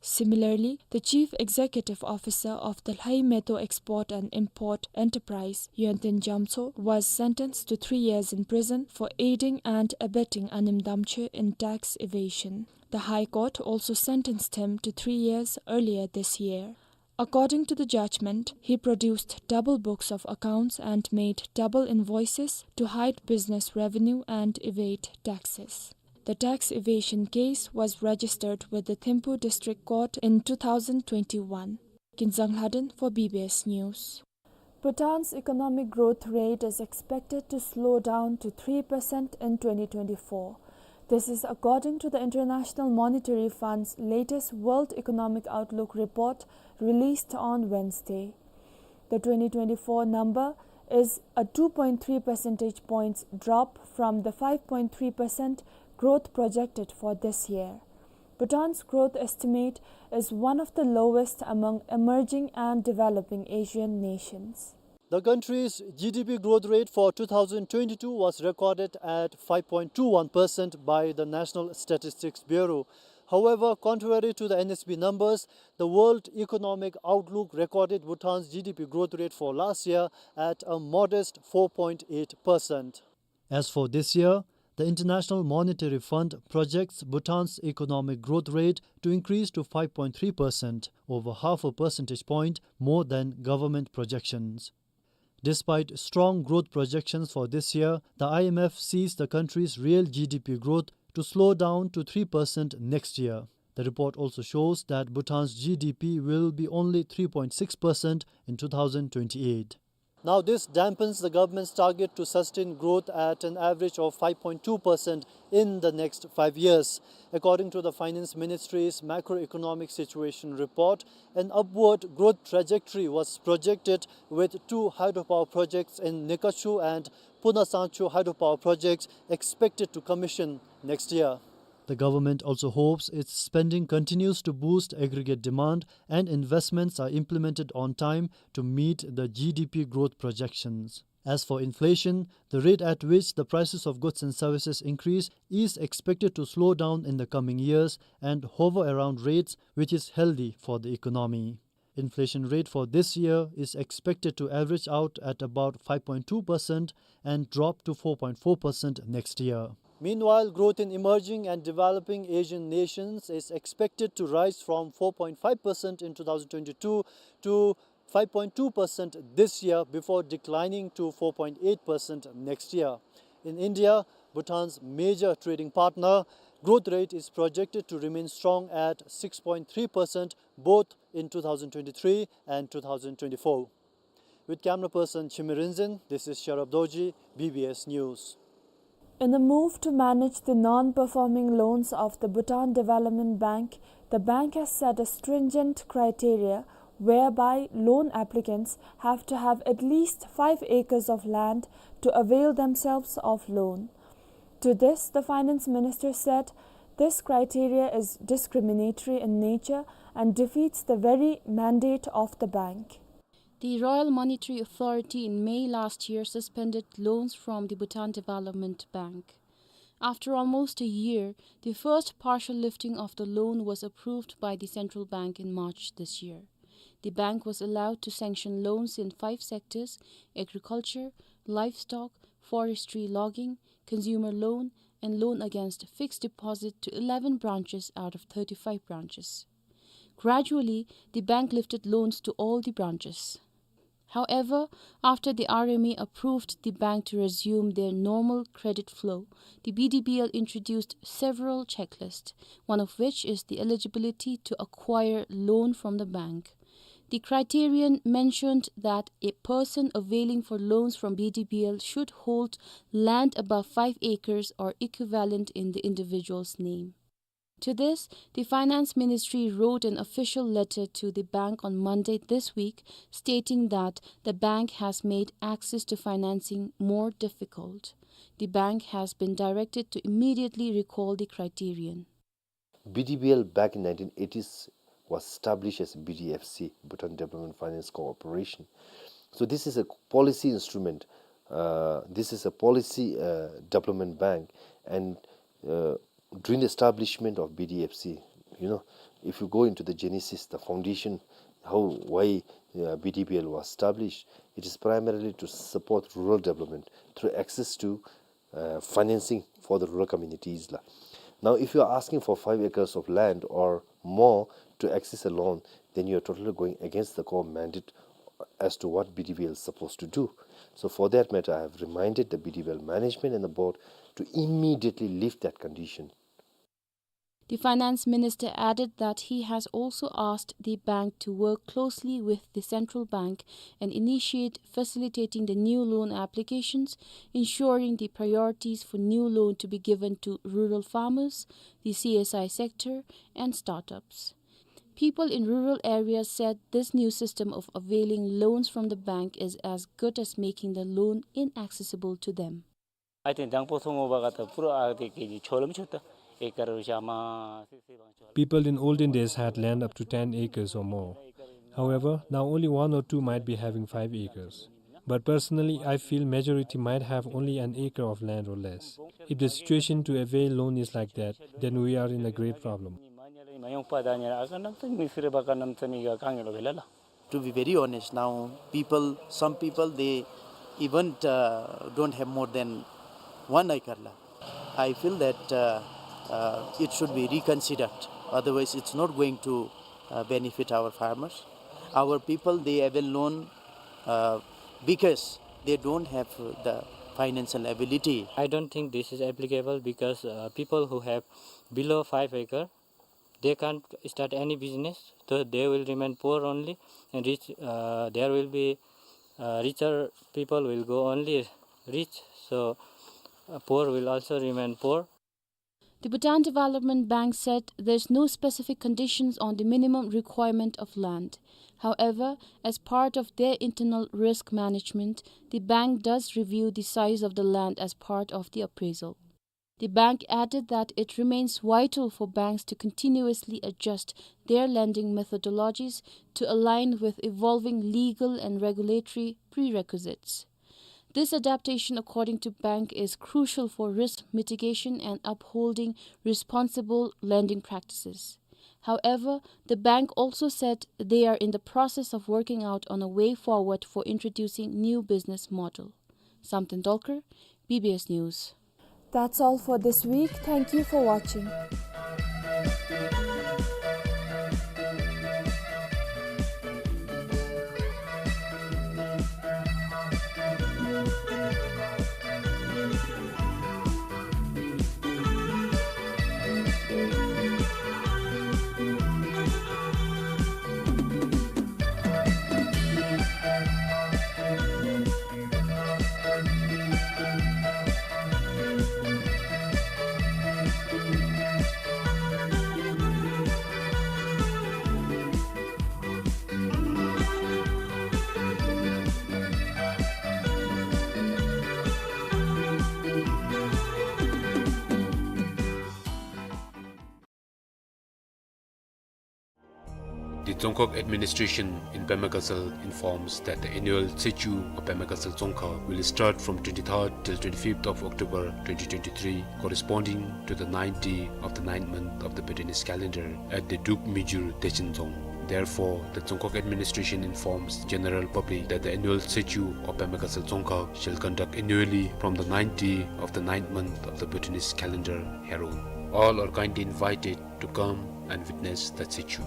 Similarly, the Chief Executive Officer of the Lhaimeto Export and Import Enterprise, Yonten Jamtso, was sentenced to three years in prison for aiding and abetting Anim Damche in tax evasion. The High Court also sentenced him to three years earlier this year. According to the judgment, he produced double books of accounts and made double invoices to hide business revenue and evade taxes. The tax evasion case was registered with the Thimphu District Court in two thousand twenty-one. Kinzang Lhaden for B B S News. Bhutan's economic growth rate is expected to slow down to three percent in twenty twenty-four. This is according to the International Monetary Fund's latest World Economic Outlook report released on Wednesday. The twenty twenty-four number is a two point three percentage points drop from the five point three percent growth projected for this year. Bhutan's growth estimate is one of the lowest among emerging and developing Asian nations. The country's G D P growth rate for two thousand twenty-two was recorded at five point two one percent by the National Statistics Bureau. However, contrary to the N S B numbers, the World Economic Outlook recorded Bhutan's G D P growth rate for last year at a modest four point eight percent. As for this year, the International Monetary Fund projects Bhutan's economic growth rate to increase to five point three percent, over half a percentage point more than government projections. Despite strong growth projections for this year, the I M F sees the country's real G D P growth to slow down to three percent next year. The report also shows that Bhutan's G D P will be only three point six percent in two thousand twenty-eight. Now, this dampens the government's target to sustain growth at an average of five point two percent in the next five years. According to the Finance Ministry's macroeconomic situation report, an upward growth trajectory was projected, with two hydropower projects in Nekachu and Punasangchu hydropower projects expected to commission next year. The government also hopes its spending continues to boost aggregate demand and investments are implemented on time to meet the G D P growth projections. As for inflation, the rate at which the prices of goods and services increase is expected to slow down in the coming years and hover around rates which is healthy for the economy. Inflation rate for this year is expected to average out at about five point two percent and drop to four point four percent next year. Meanwhile, growth in emerging and developing Asian nations is expected to rise from four point five percent in two thousand twenty-two to five point two percent this year before declining to four point eight percent next year. In India, Bhutan's major trading partner, growth rate is projected to remain strong at six point three percent both in two thousand twenty-three and two thousand twenty-four. With camera person Chime Rinzin, this is Sharab Dorji, B B S News. In a move to manage the non-performing loans of the Bhutan Development Bank, the bank has set a stringent criteria whereby loan applicants have to have at least five acres of land to avail themselves of loan. To this, the finance minister said, "This criteria is discriminatory in nature and defeats the very mandate of the bank." The Royal Monetary Authority in May last year suspended loans from the Bhutan Development Bank. After almost a year, the first partial lifting of the loan was approved by the central bank in March this year. The bank was allowed to sanction loans in five sectors: agriculture, livestock, forestry, logging, consumer loan, and loan against fixed deposit to eleven branches out of thirty-five branches. Gradually, the bank lifted loans to all the branches. However, after the R M A approved the bank to resume their normal credit flow, the B D B L introduced several checklists, one of which is the eligibility to acquire loan from the bank. The criterion mentioned that a person availing for loans from B D B L should hold land above five acres or equivalent in the individual's name. To this, the Finance Ministry wrote an official letter to the bank on Monday this week, stating that the bank has made access to financing more difficult. The bank has been directed to immediately recall the criterion. B D B L back in nineteen eighties was established as B D F C, Bhutan Development Finance Corporation. So this is a policy instrument. Uh, this is a policy, uh, development bank, and, uh, during the establishment of B D F C, you know, if you go into the genesis, the foundation, how, why, uh, B D B L was established, it is primarily to support rural development through access to, uh, financing for the rural communities la. Now, if you are asking for five acres of land or more to access a loan, then you are totally going against the core mandate as to what B D B L is supposed to do. So for that matter, I have reminded the B D B L management and the board to immediately lift that condition. The finance minister added that he has also asked the bank to work closely with the central bank and initiate facilitating the new loan applications, ensuring the priorities for new loan to be given to rural farmers, the C S I sector, and startups. People in rural areas said this new system of availing loans from the bank is as good as making the loan inaccessible to them. I think དང་པོ་ཐོག་མ་འབད་བ་ད་པུ་ར་ཨ་དེ་ཀེ་ཇི་ཆོ་ལམ་ཆོ་ད་ཨེ་ཀར་ཤ་མ་སི་སི་བང་ཆོ། People in olden days had land up to ten acres or more. However, now only one or two might be having five acres. But personally, I feel majority might have only an acre of land or less. If the situation to avail loan is like that, then we are in a great problem. མ་ཡོང་པ་ད་ཉེ་ར་ཨ་ཀ་ནམ་ཚ་མི་སི་རེ་བ་ཀ་ནམ་ཚ་མི་ག་གང་ཡོད་ལོ་བེ་ལ་ལ། To be very honest, now people, some people, they even, uh, don't have more than one acre la. I feel that, uh, uh, it should be reconsidered. Otherwise, it's not going to, uh, benefit our farmers. Our people, they avail loan, uh, because they don't have the financial ability. I don't think this is applicable because, uh, people who have below five acre, they can't start any business, so they will remain poor only, and rich, uh, there will be, uh, richer people will go only rich, so, uh, poor will also remain poor. The Bhutan Development Bank said there's no specific conditions on the minimum requirement of land. However, as part of their internal risk management, the bank does review the size of the land as part of the appraisal. The bank added that it remains vital for banks to continuously adjust their lending methodologies to align with evolving legal and regulatory prerequisites. This adaptation, according to bank, is crucial for risk mitigation and upholding responsible lending practices. However, the bank also said they are in the process of working out on a way forward for introducing new business model. Samten Dolkar, B B S News. That's all for this week. Thank you for watching. The Dzongkhag administration in Pema Gatshel informs that the annual Tsechu of Pema Gatshel Dzongkhag will start from twenty-third till twenty-fifth of October twenty twenty-three, corresponding to the ninth day of the ninth month of the Bhutanese calendar, at the Dukmijur Dechen Dzong. Therefore, the Dzongkhag administration informs general public that the annual Tsechu of Pema Gatshel Dzongkhag shall conduct annually from the ninth day of the ninth month of the Bhutanese calendar hereon. All are kindly invited to come and witness the Tsechu.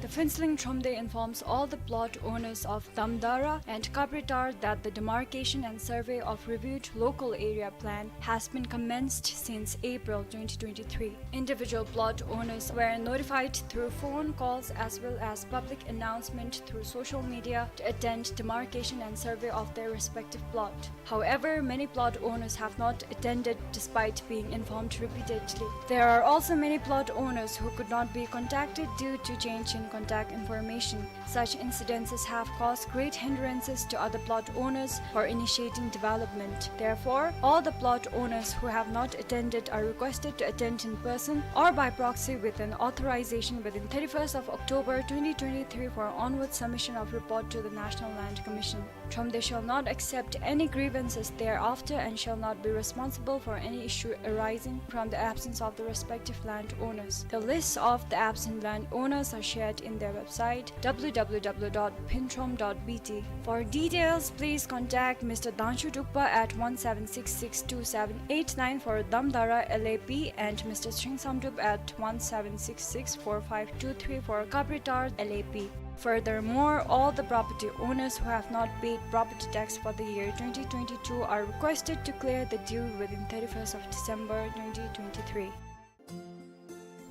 The Phuentsholing Thromde informs all the plot owners of Damdara and Kapritar that the demarcation and survey of reviewed local area plan has been commenced since April twenty twenty-three. Individual plot owners were notified through phone calls as well as public announcement through social media to attend demarcation and survey of their respective plot. However, many plot owners have not attended despite being informed repeatedly. There are also many plot owners who could not be contacted due to change in contact information. Such incidences have caused great hindrances to other plot owners for initiating development. Therefore, all the plot owners who have not attended are requested to attend in person or by proxy with an authorization within thirty-first of October twenty twenty-three for onward submission of report to the National Land Commission. Thromde shall not accept any grievances thereafter and shall not be responsible for any issue arising from the absence of the respective landowners. The list of the absent landowners are shared in their website, w w w dot phuentrom dot b t. For details, please contact Mister Dangshu Drukpa at one seven six six two seven eight nine for Damdara L A P and Mister Ching Samdrup at one seven six six four five two three for Kapritar L A P. Furthermore, all the property owners who have not paid property tax for the year twenty twenty-two are requested to clear the due within thirty-first of December twenty twenty-three.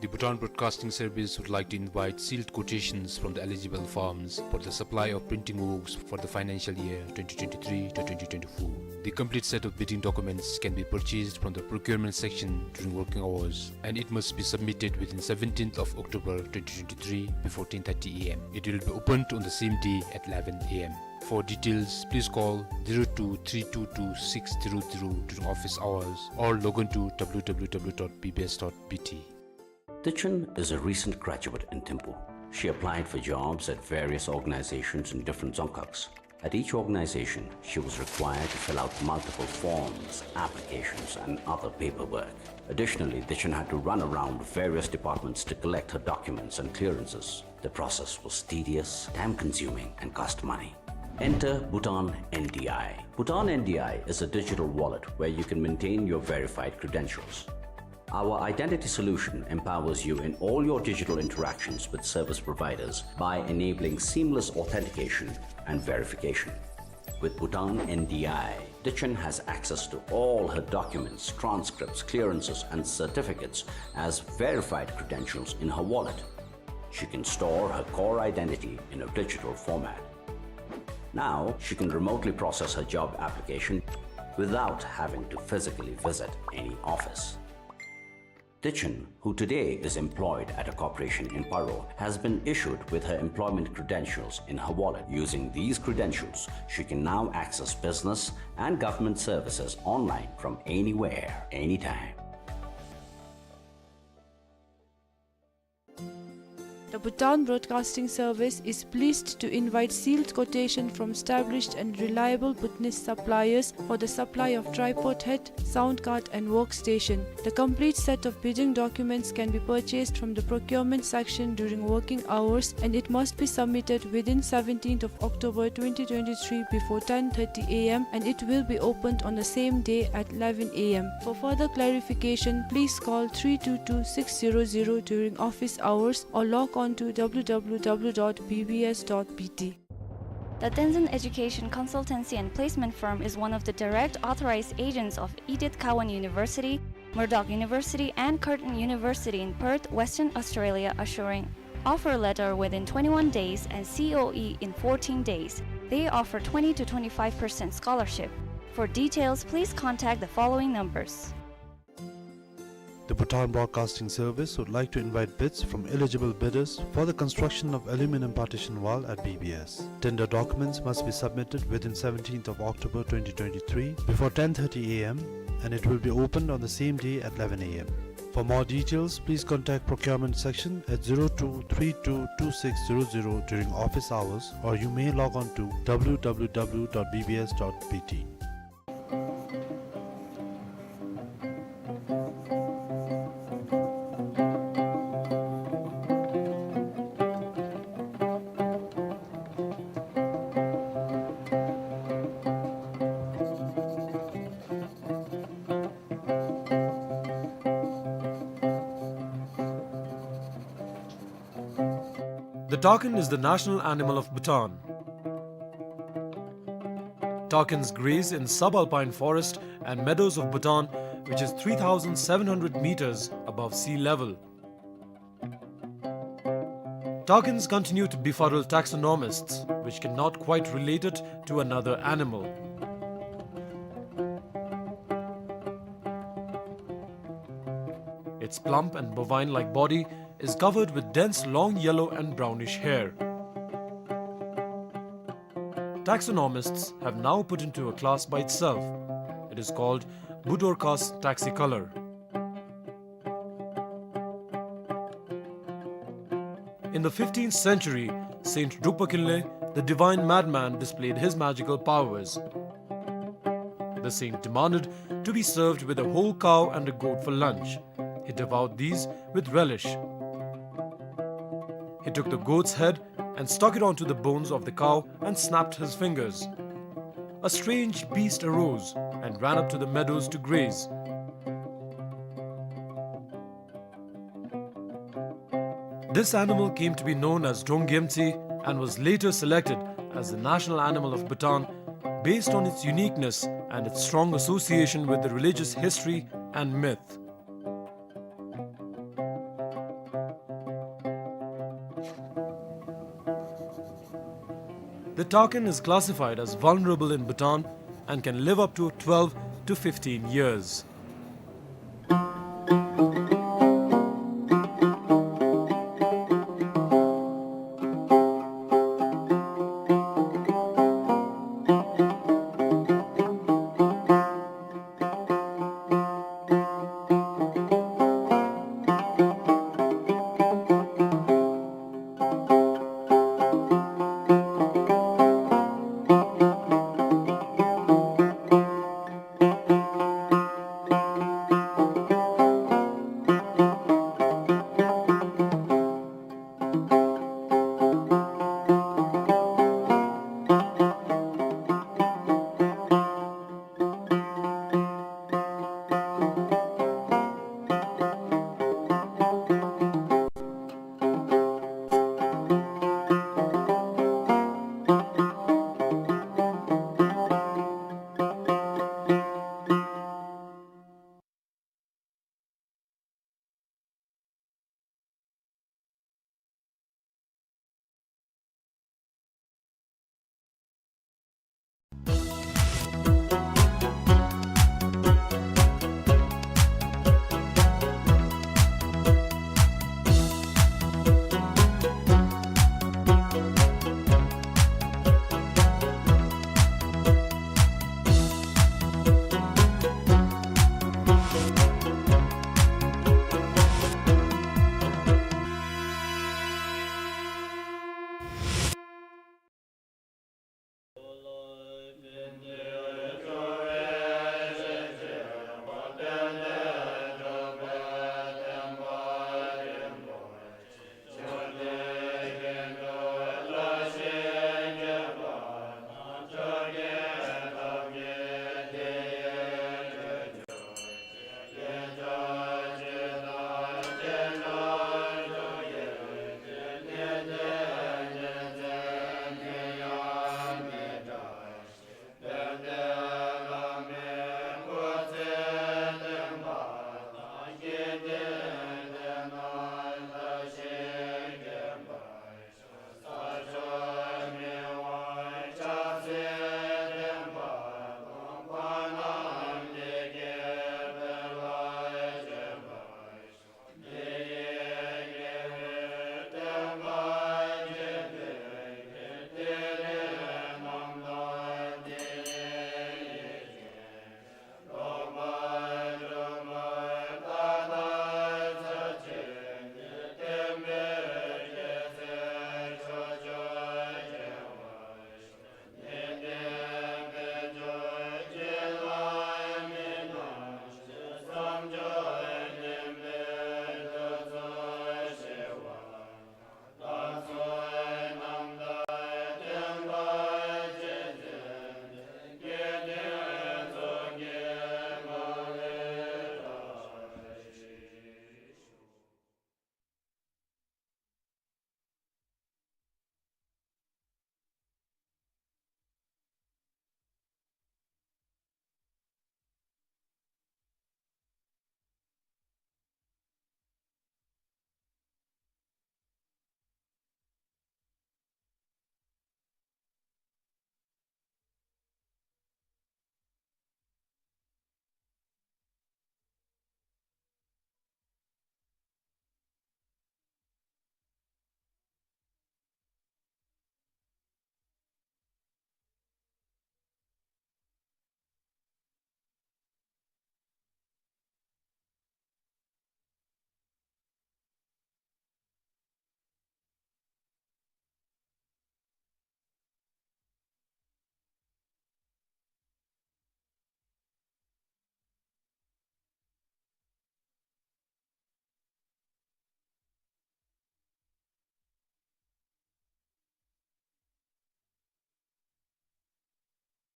The Bhutan Broadcasting Service would like to invite sealed quotations from the eligible firms for the supply of printing works for the financial year twenty twenty-three to twenty twenty-four. The complete set of bidding documents can be purchased from the procurement section during working hours, and it must be submitted within seventeenth of October twenty twenty-three before ten thirty A M. It will be opened on the same day at eleven A M. For details, please call zero two three two two six zero zero during office hours or log on to w w w dot b b s dot b t. Dichen is a recent graduate in Thimphu. She applied for jobs at various organizations in different dzongkhags. At each organization, she was required to fill out multiple forms, applications, and other paperwork. Additionally, Dichen had to run around various departments to collect her documents and clearances. The process was tedious, time-consuming, and cost money. Enter Bhutan N D I. Bhutan N D I is a digital wallet where you can maintain your verified credentials. Our identity solution empowers you in all your digital interactions with service providers by enabling seamless authentication and verification. With Bhutan N D I, Dichen has access to all her documents, transcripts, clearances, and certificates as verified credentials in her wallet. She can store her core identity in a digital format. Now, she can remotely process her job application without having to physically visit any office. Dichen, who today is employed at a corporation in Paro, has been issued with her employment credentials in her wallet. Using these credentials, she can now access business and government services online from anywhere, anytime. The Bhutan Broadcasting Service is pleased to invite sealed quotation from established and reliable Bhutanese suppliers for the supply of tripod head, sound card and workstation. The complete set of bidding documents can be purchased from the procurement section during working hours, and it must be submitted within seventeenth of October twenty twenty-three before ten thirty A M, and it will be opened on the same day at eleven A M. For further clarification, please call three two two six zero zero during office hours or log on to w w w dot b b s dot b t. The Tenzin Education Consultancy and Placement Firm is one of the direct authorized agents of Edith Cowan University, Murdoch University, and Curtin University in Perth, Western Australia, assuring offer letter within twenty-one days and C O E in fourteen days. They offer twenty to twenty-five percent scholarship. For details, please contact the following numbers. The Bhutan Broadcasting Service would like to invite bids from eligible bidders for the construction of aluminum partition wall at B B S. Tender documents must be submitted within seventeenth of October twenty twenty-three before ten thirty A M, and it will be opened on the same day at eleven A M. For more details, please contact procurement section at zero two three two two six zero zero during office hours, or you may log on to w w w dot b b s dot b t. The takin is the national animal of Bhutan. Takins graze in subalpine forest and meadows of Bhutan, which is three thousand seven hundred meters above sea level. Takins continue to befuddle taxonomists, which cannot quite relate it to another animal. Its plump and bovine-like body is covered with dense long yellow and brownish hair. Taxonomists have now put into a class by itself. It is called Budorcas taxicolor. In the fifteenth century, Saint Drukpa Kinley, the divine madman, displayed his magical powers. The saint demanded to be served with a whole cow and a goat for lunch. He devoured these with relish. He took the goat's head and stuck it onto the bones of the cow and snapped his fingers. A strange beast arose and ran up to the meadows to graze. This animal came to be known as Dronggyemtsi and was later selected as the national animal of Bhutan based on its uniqueness and its strong association with the religious history and myth. The takin is classified as vulnerable in Bhutan and can live up to twelve to fifteen years.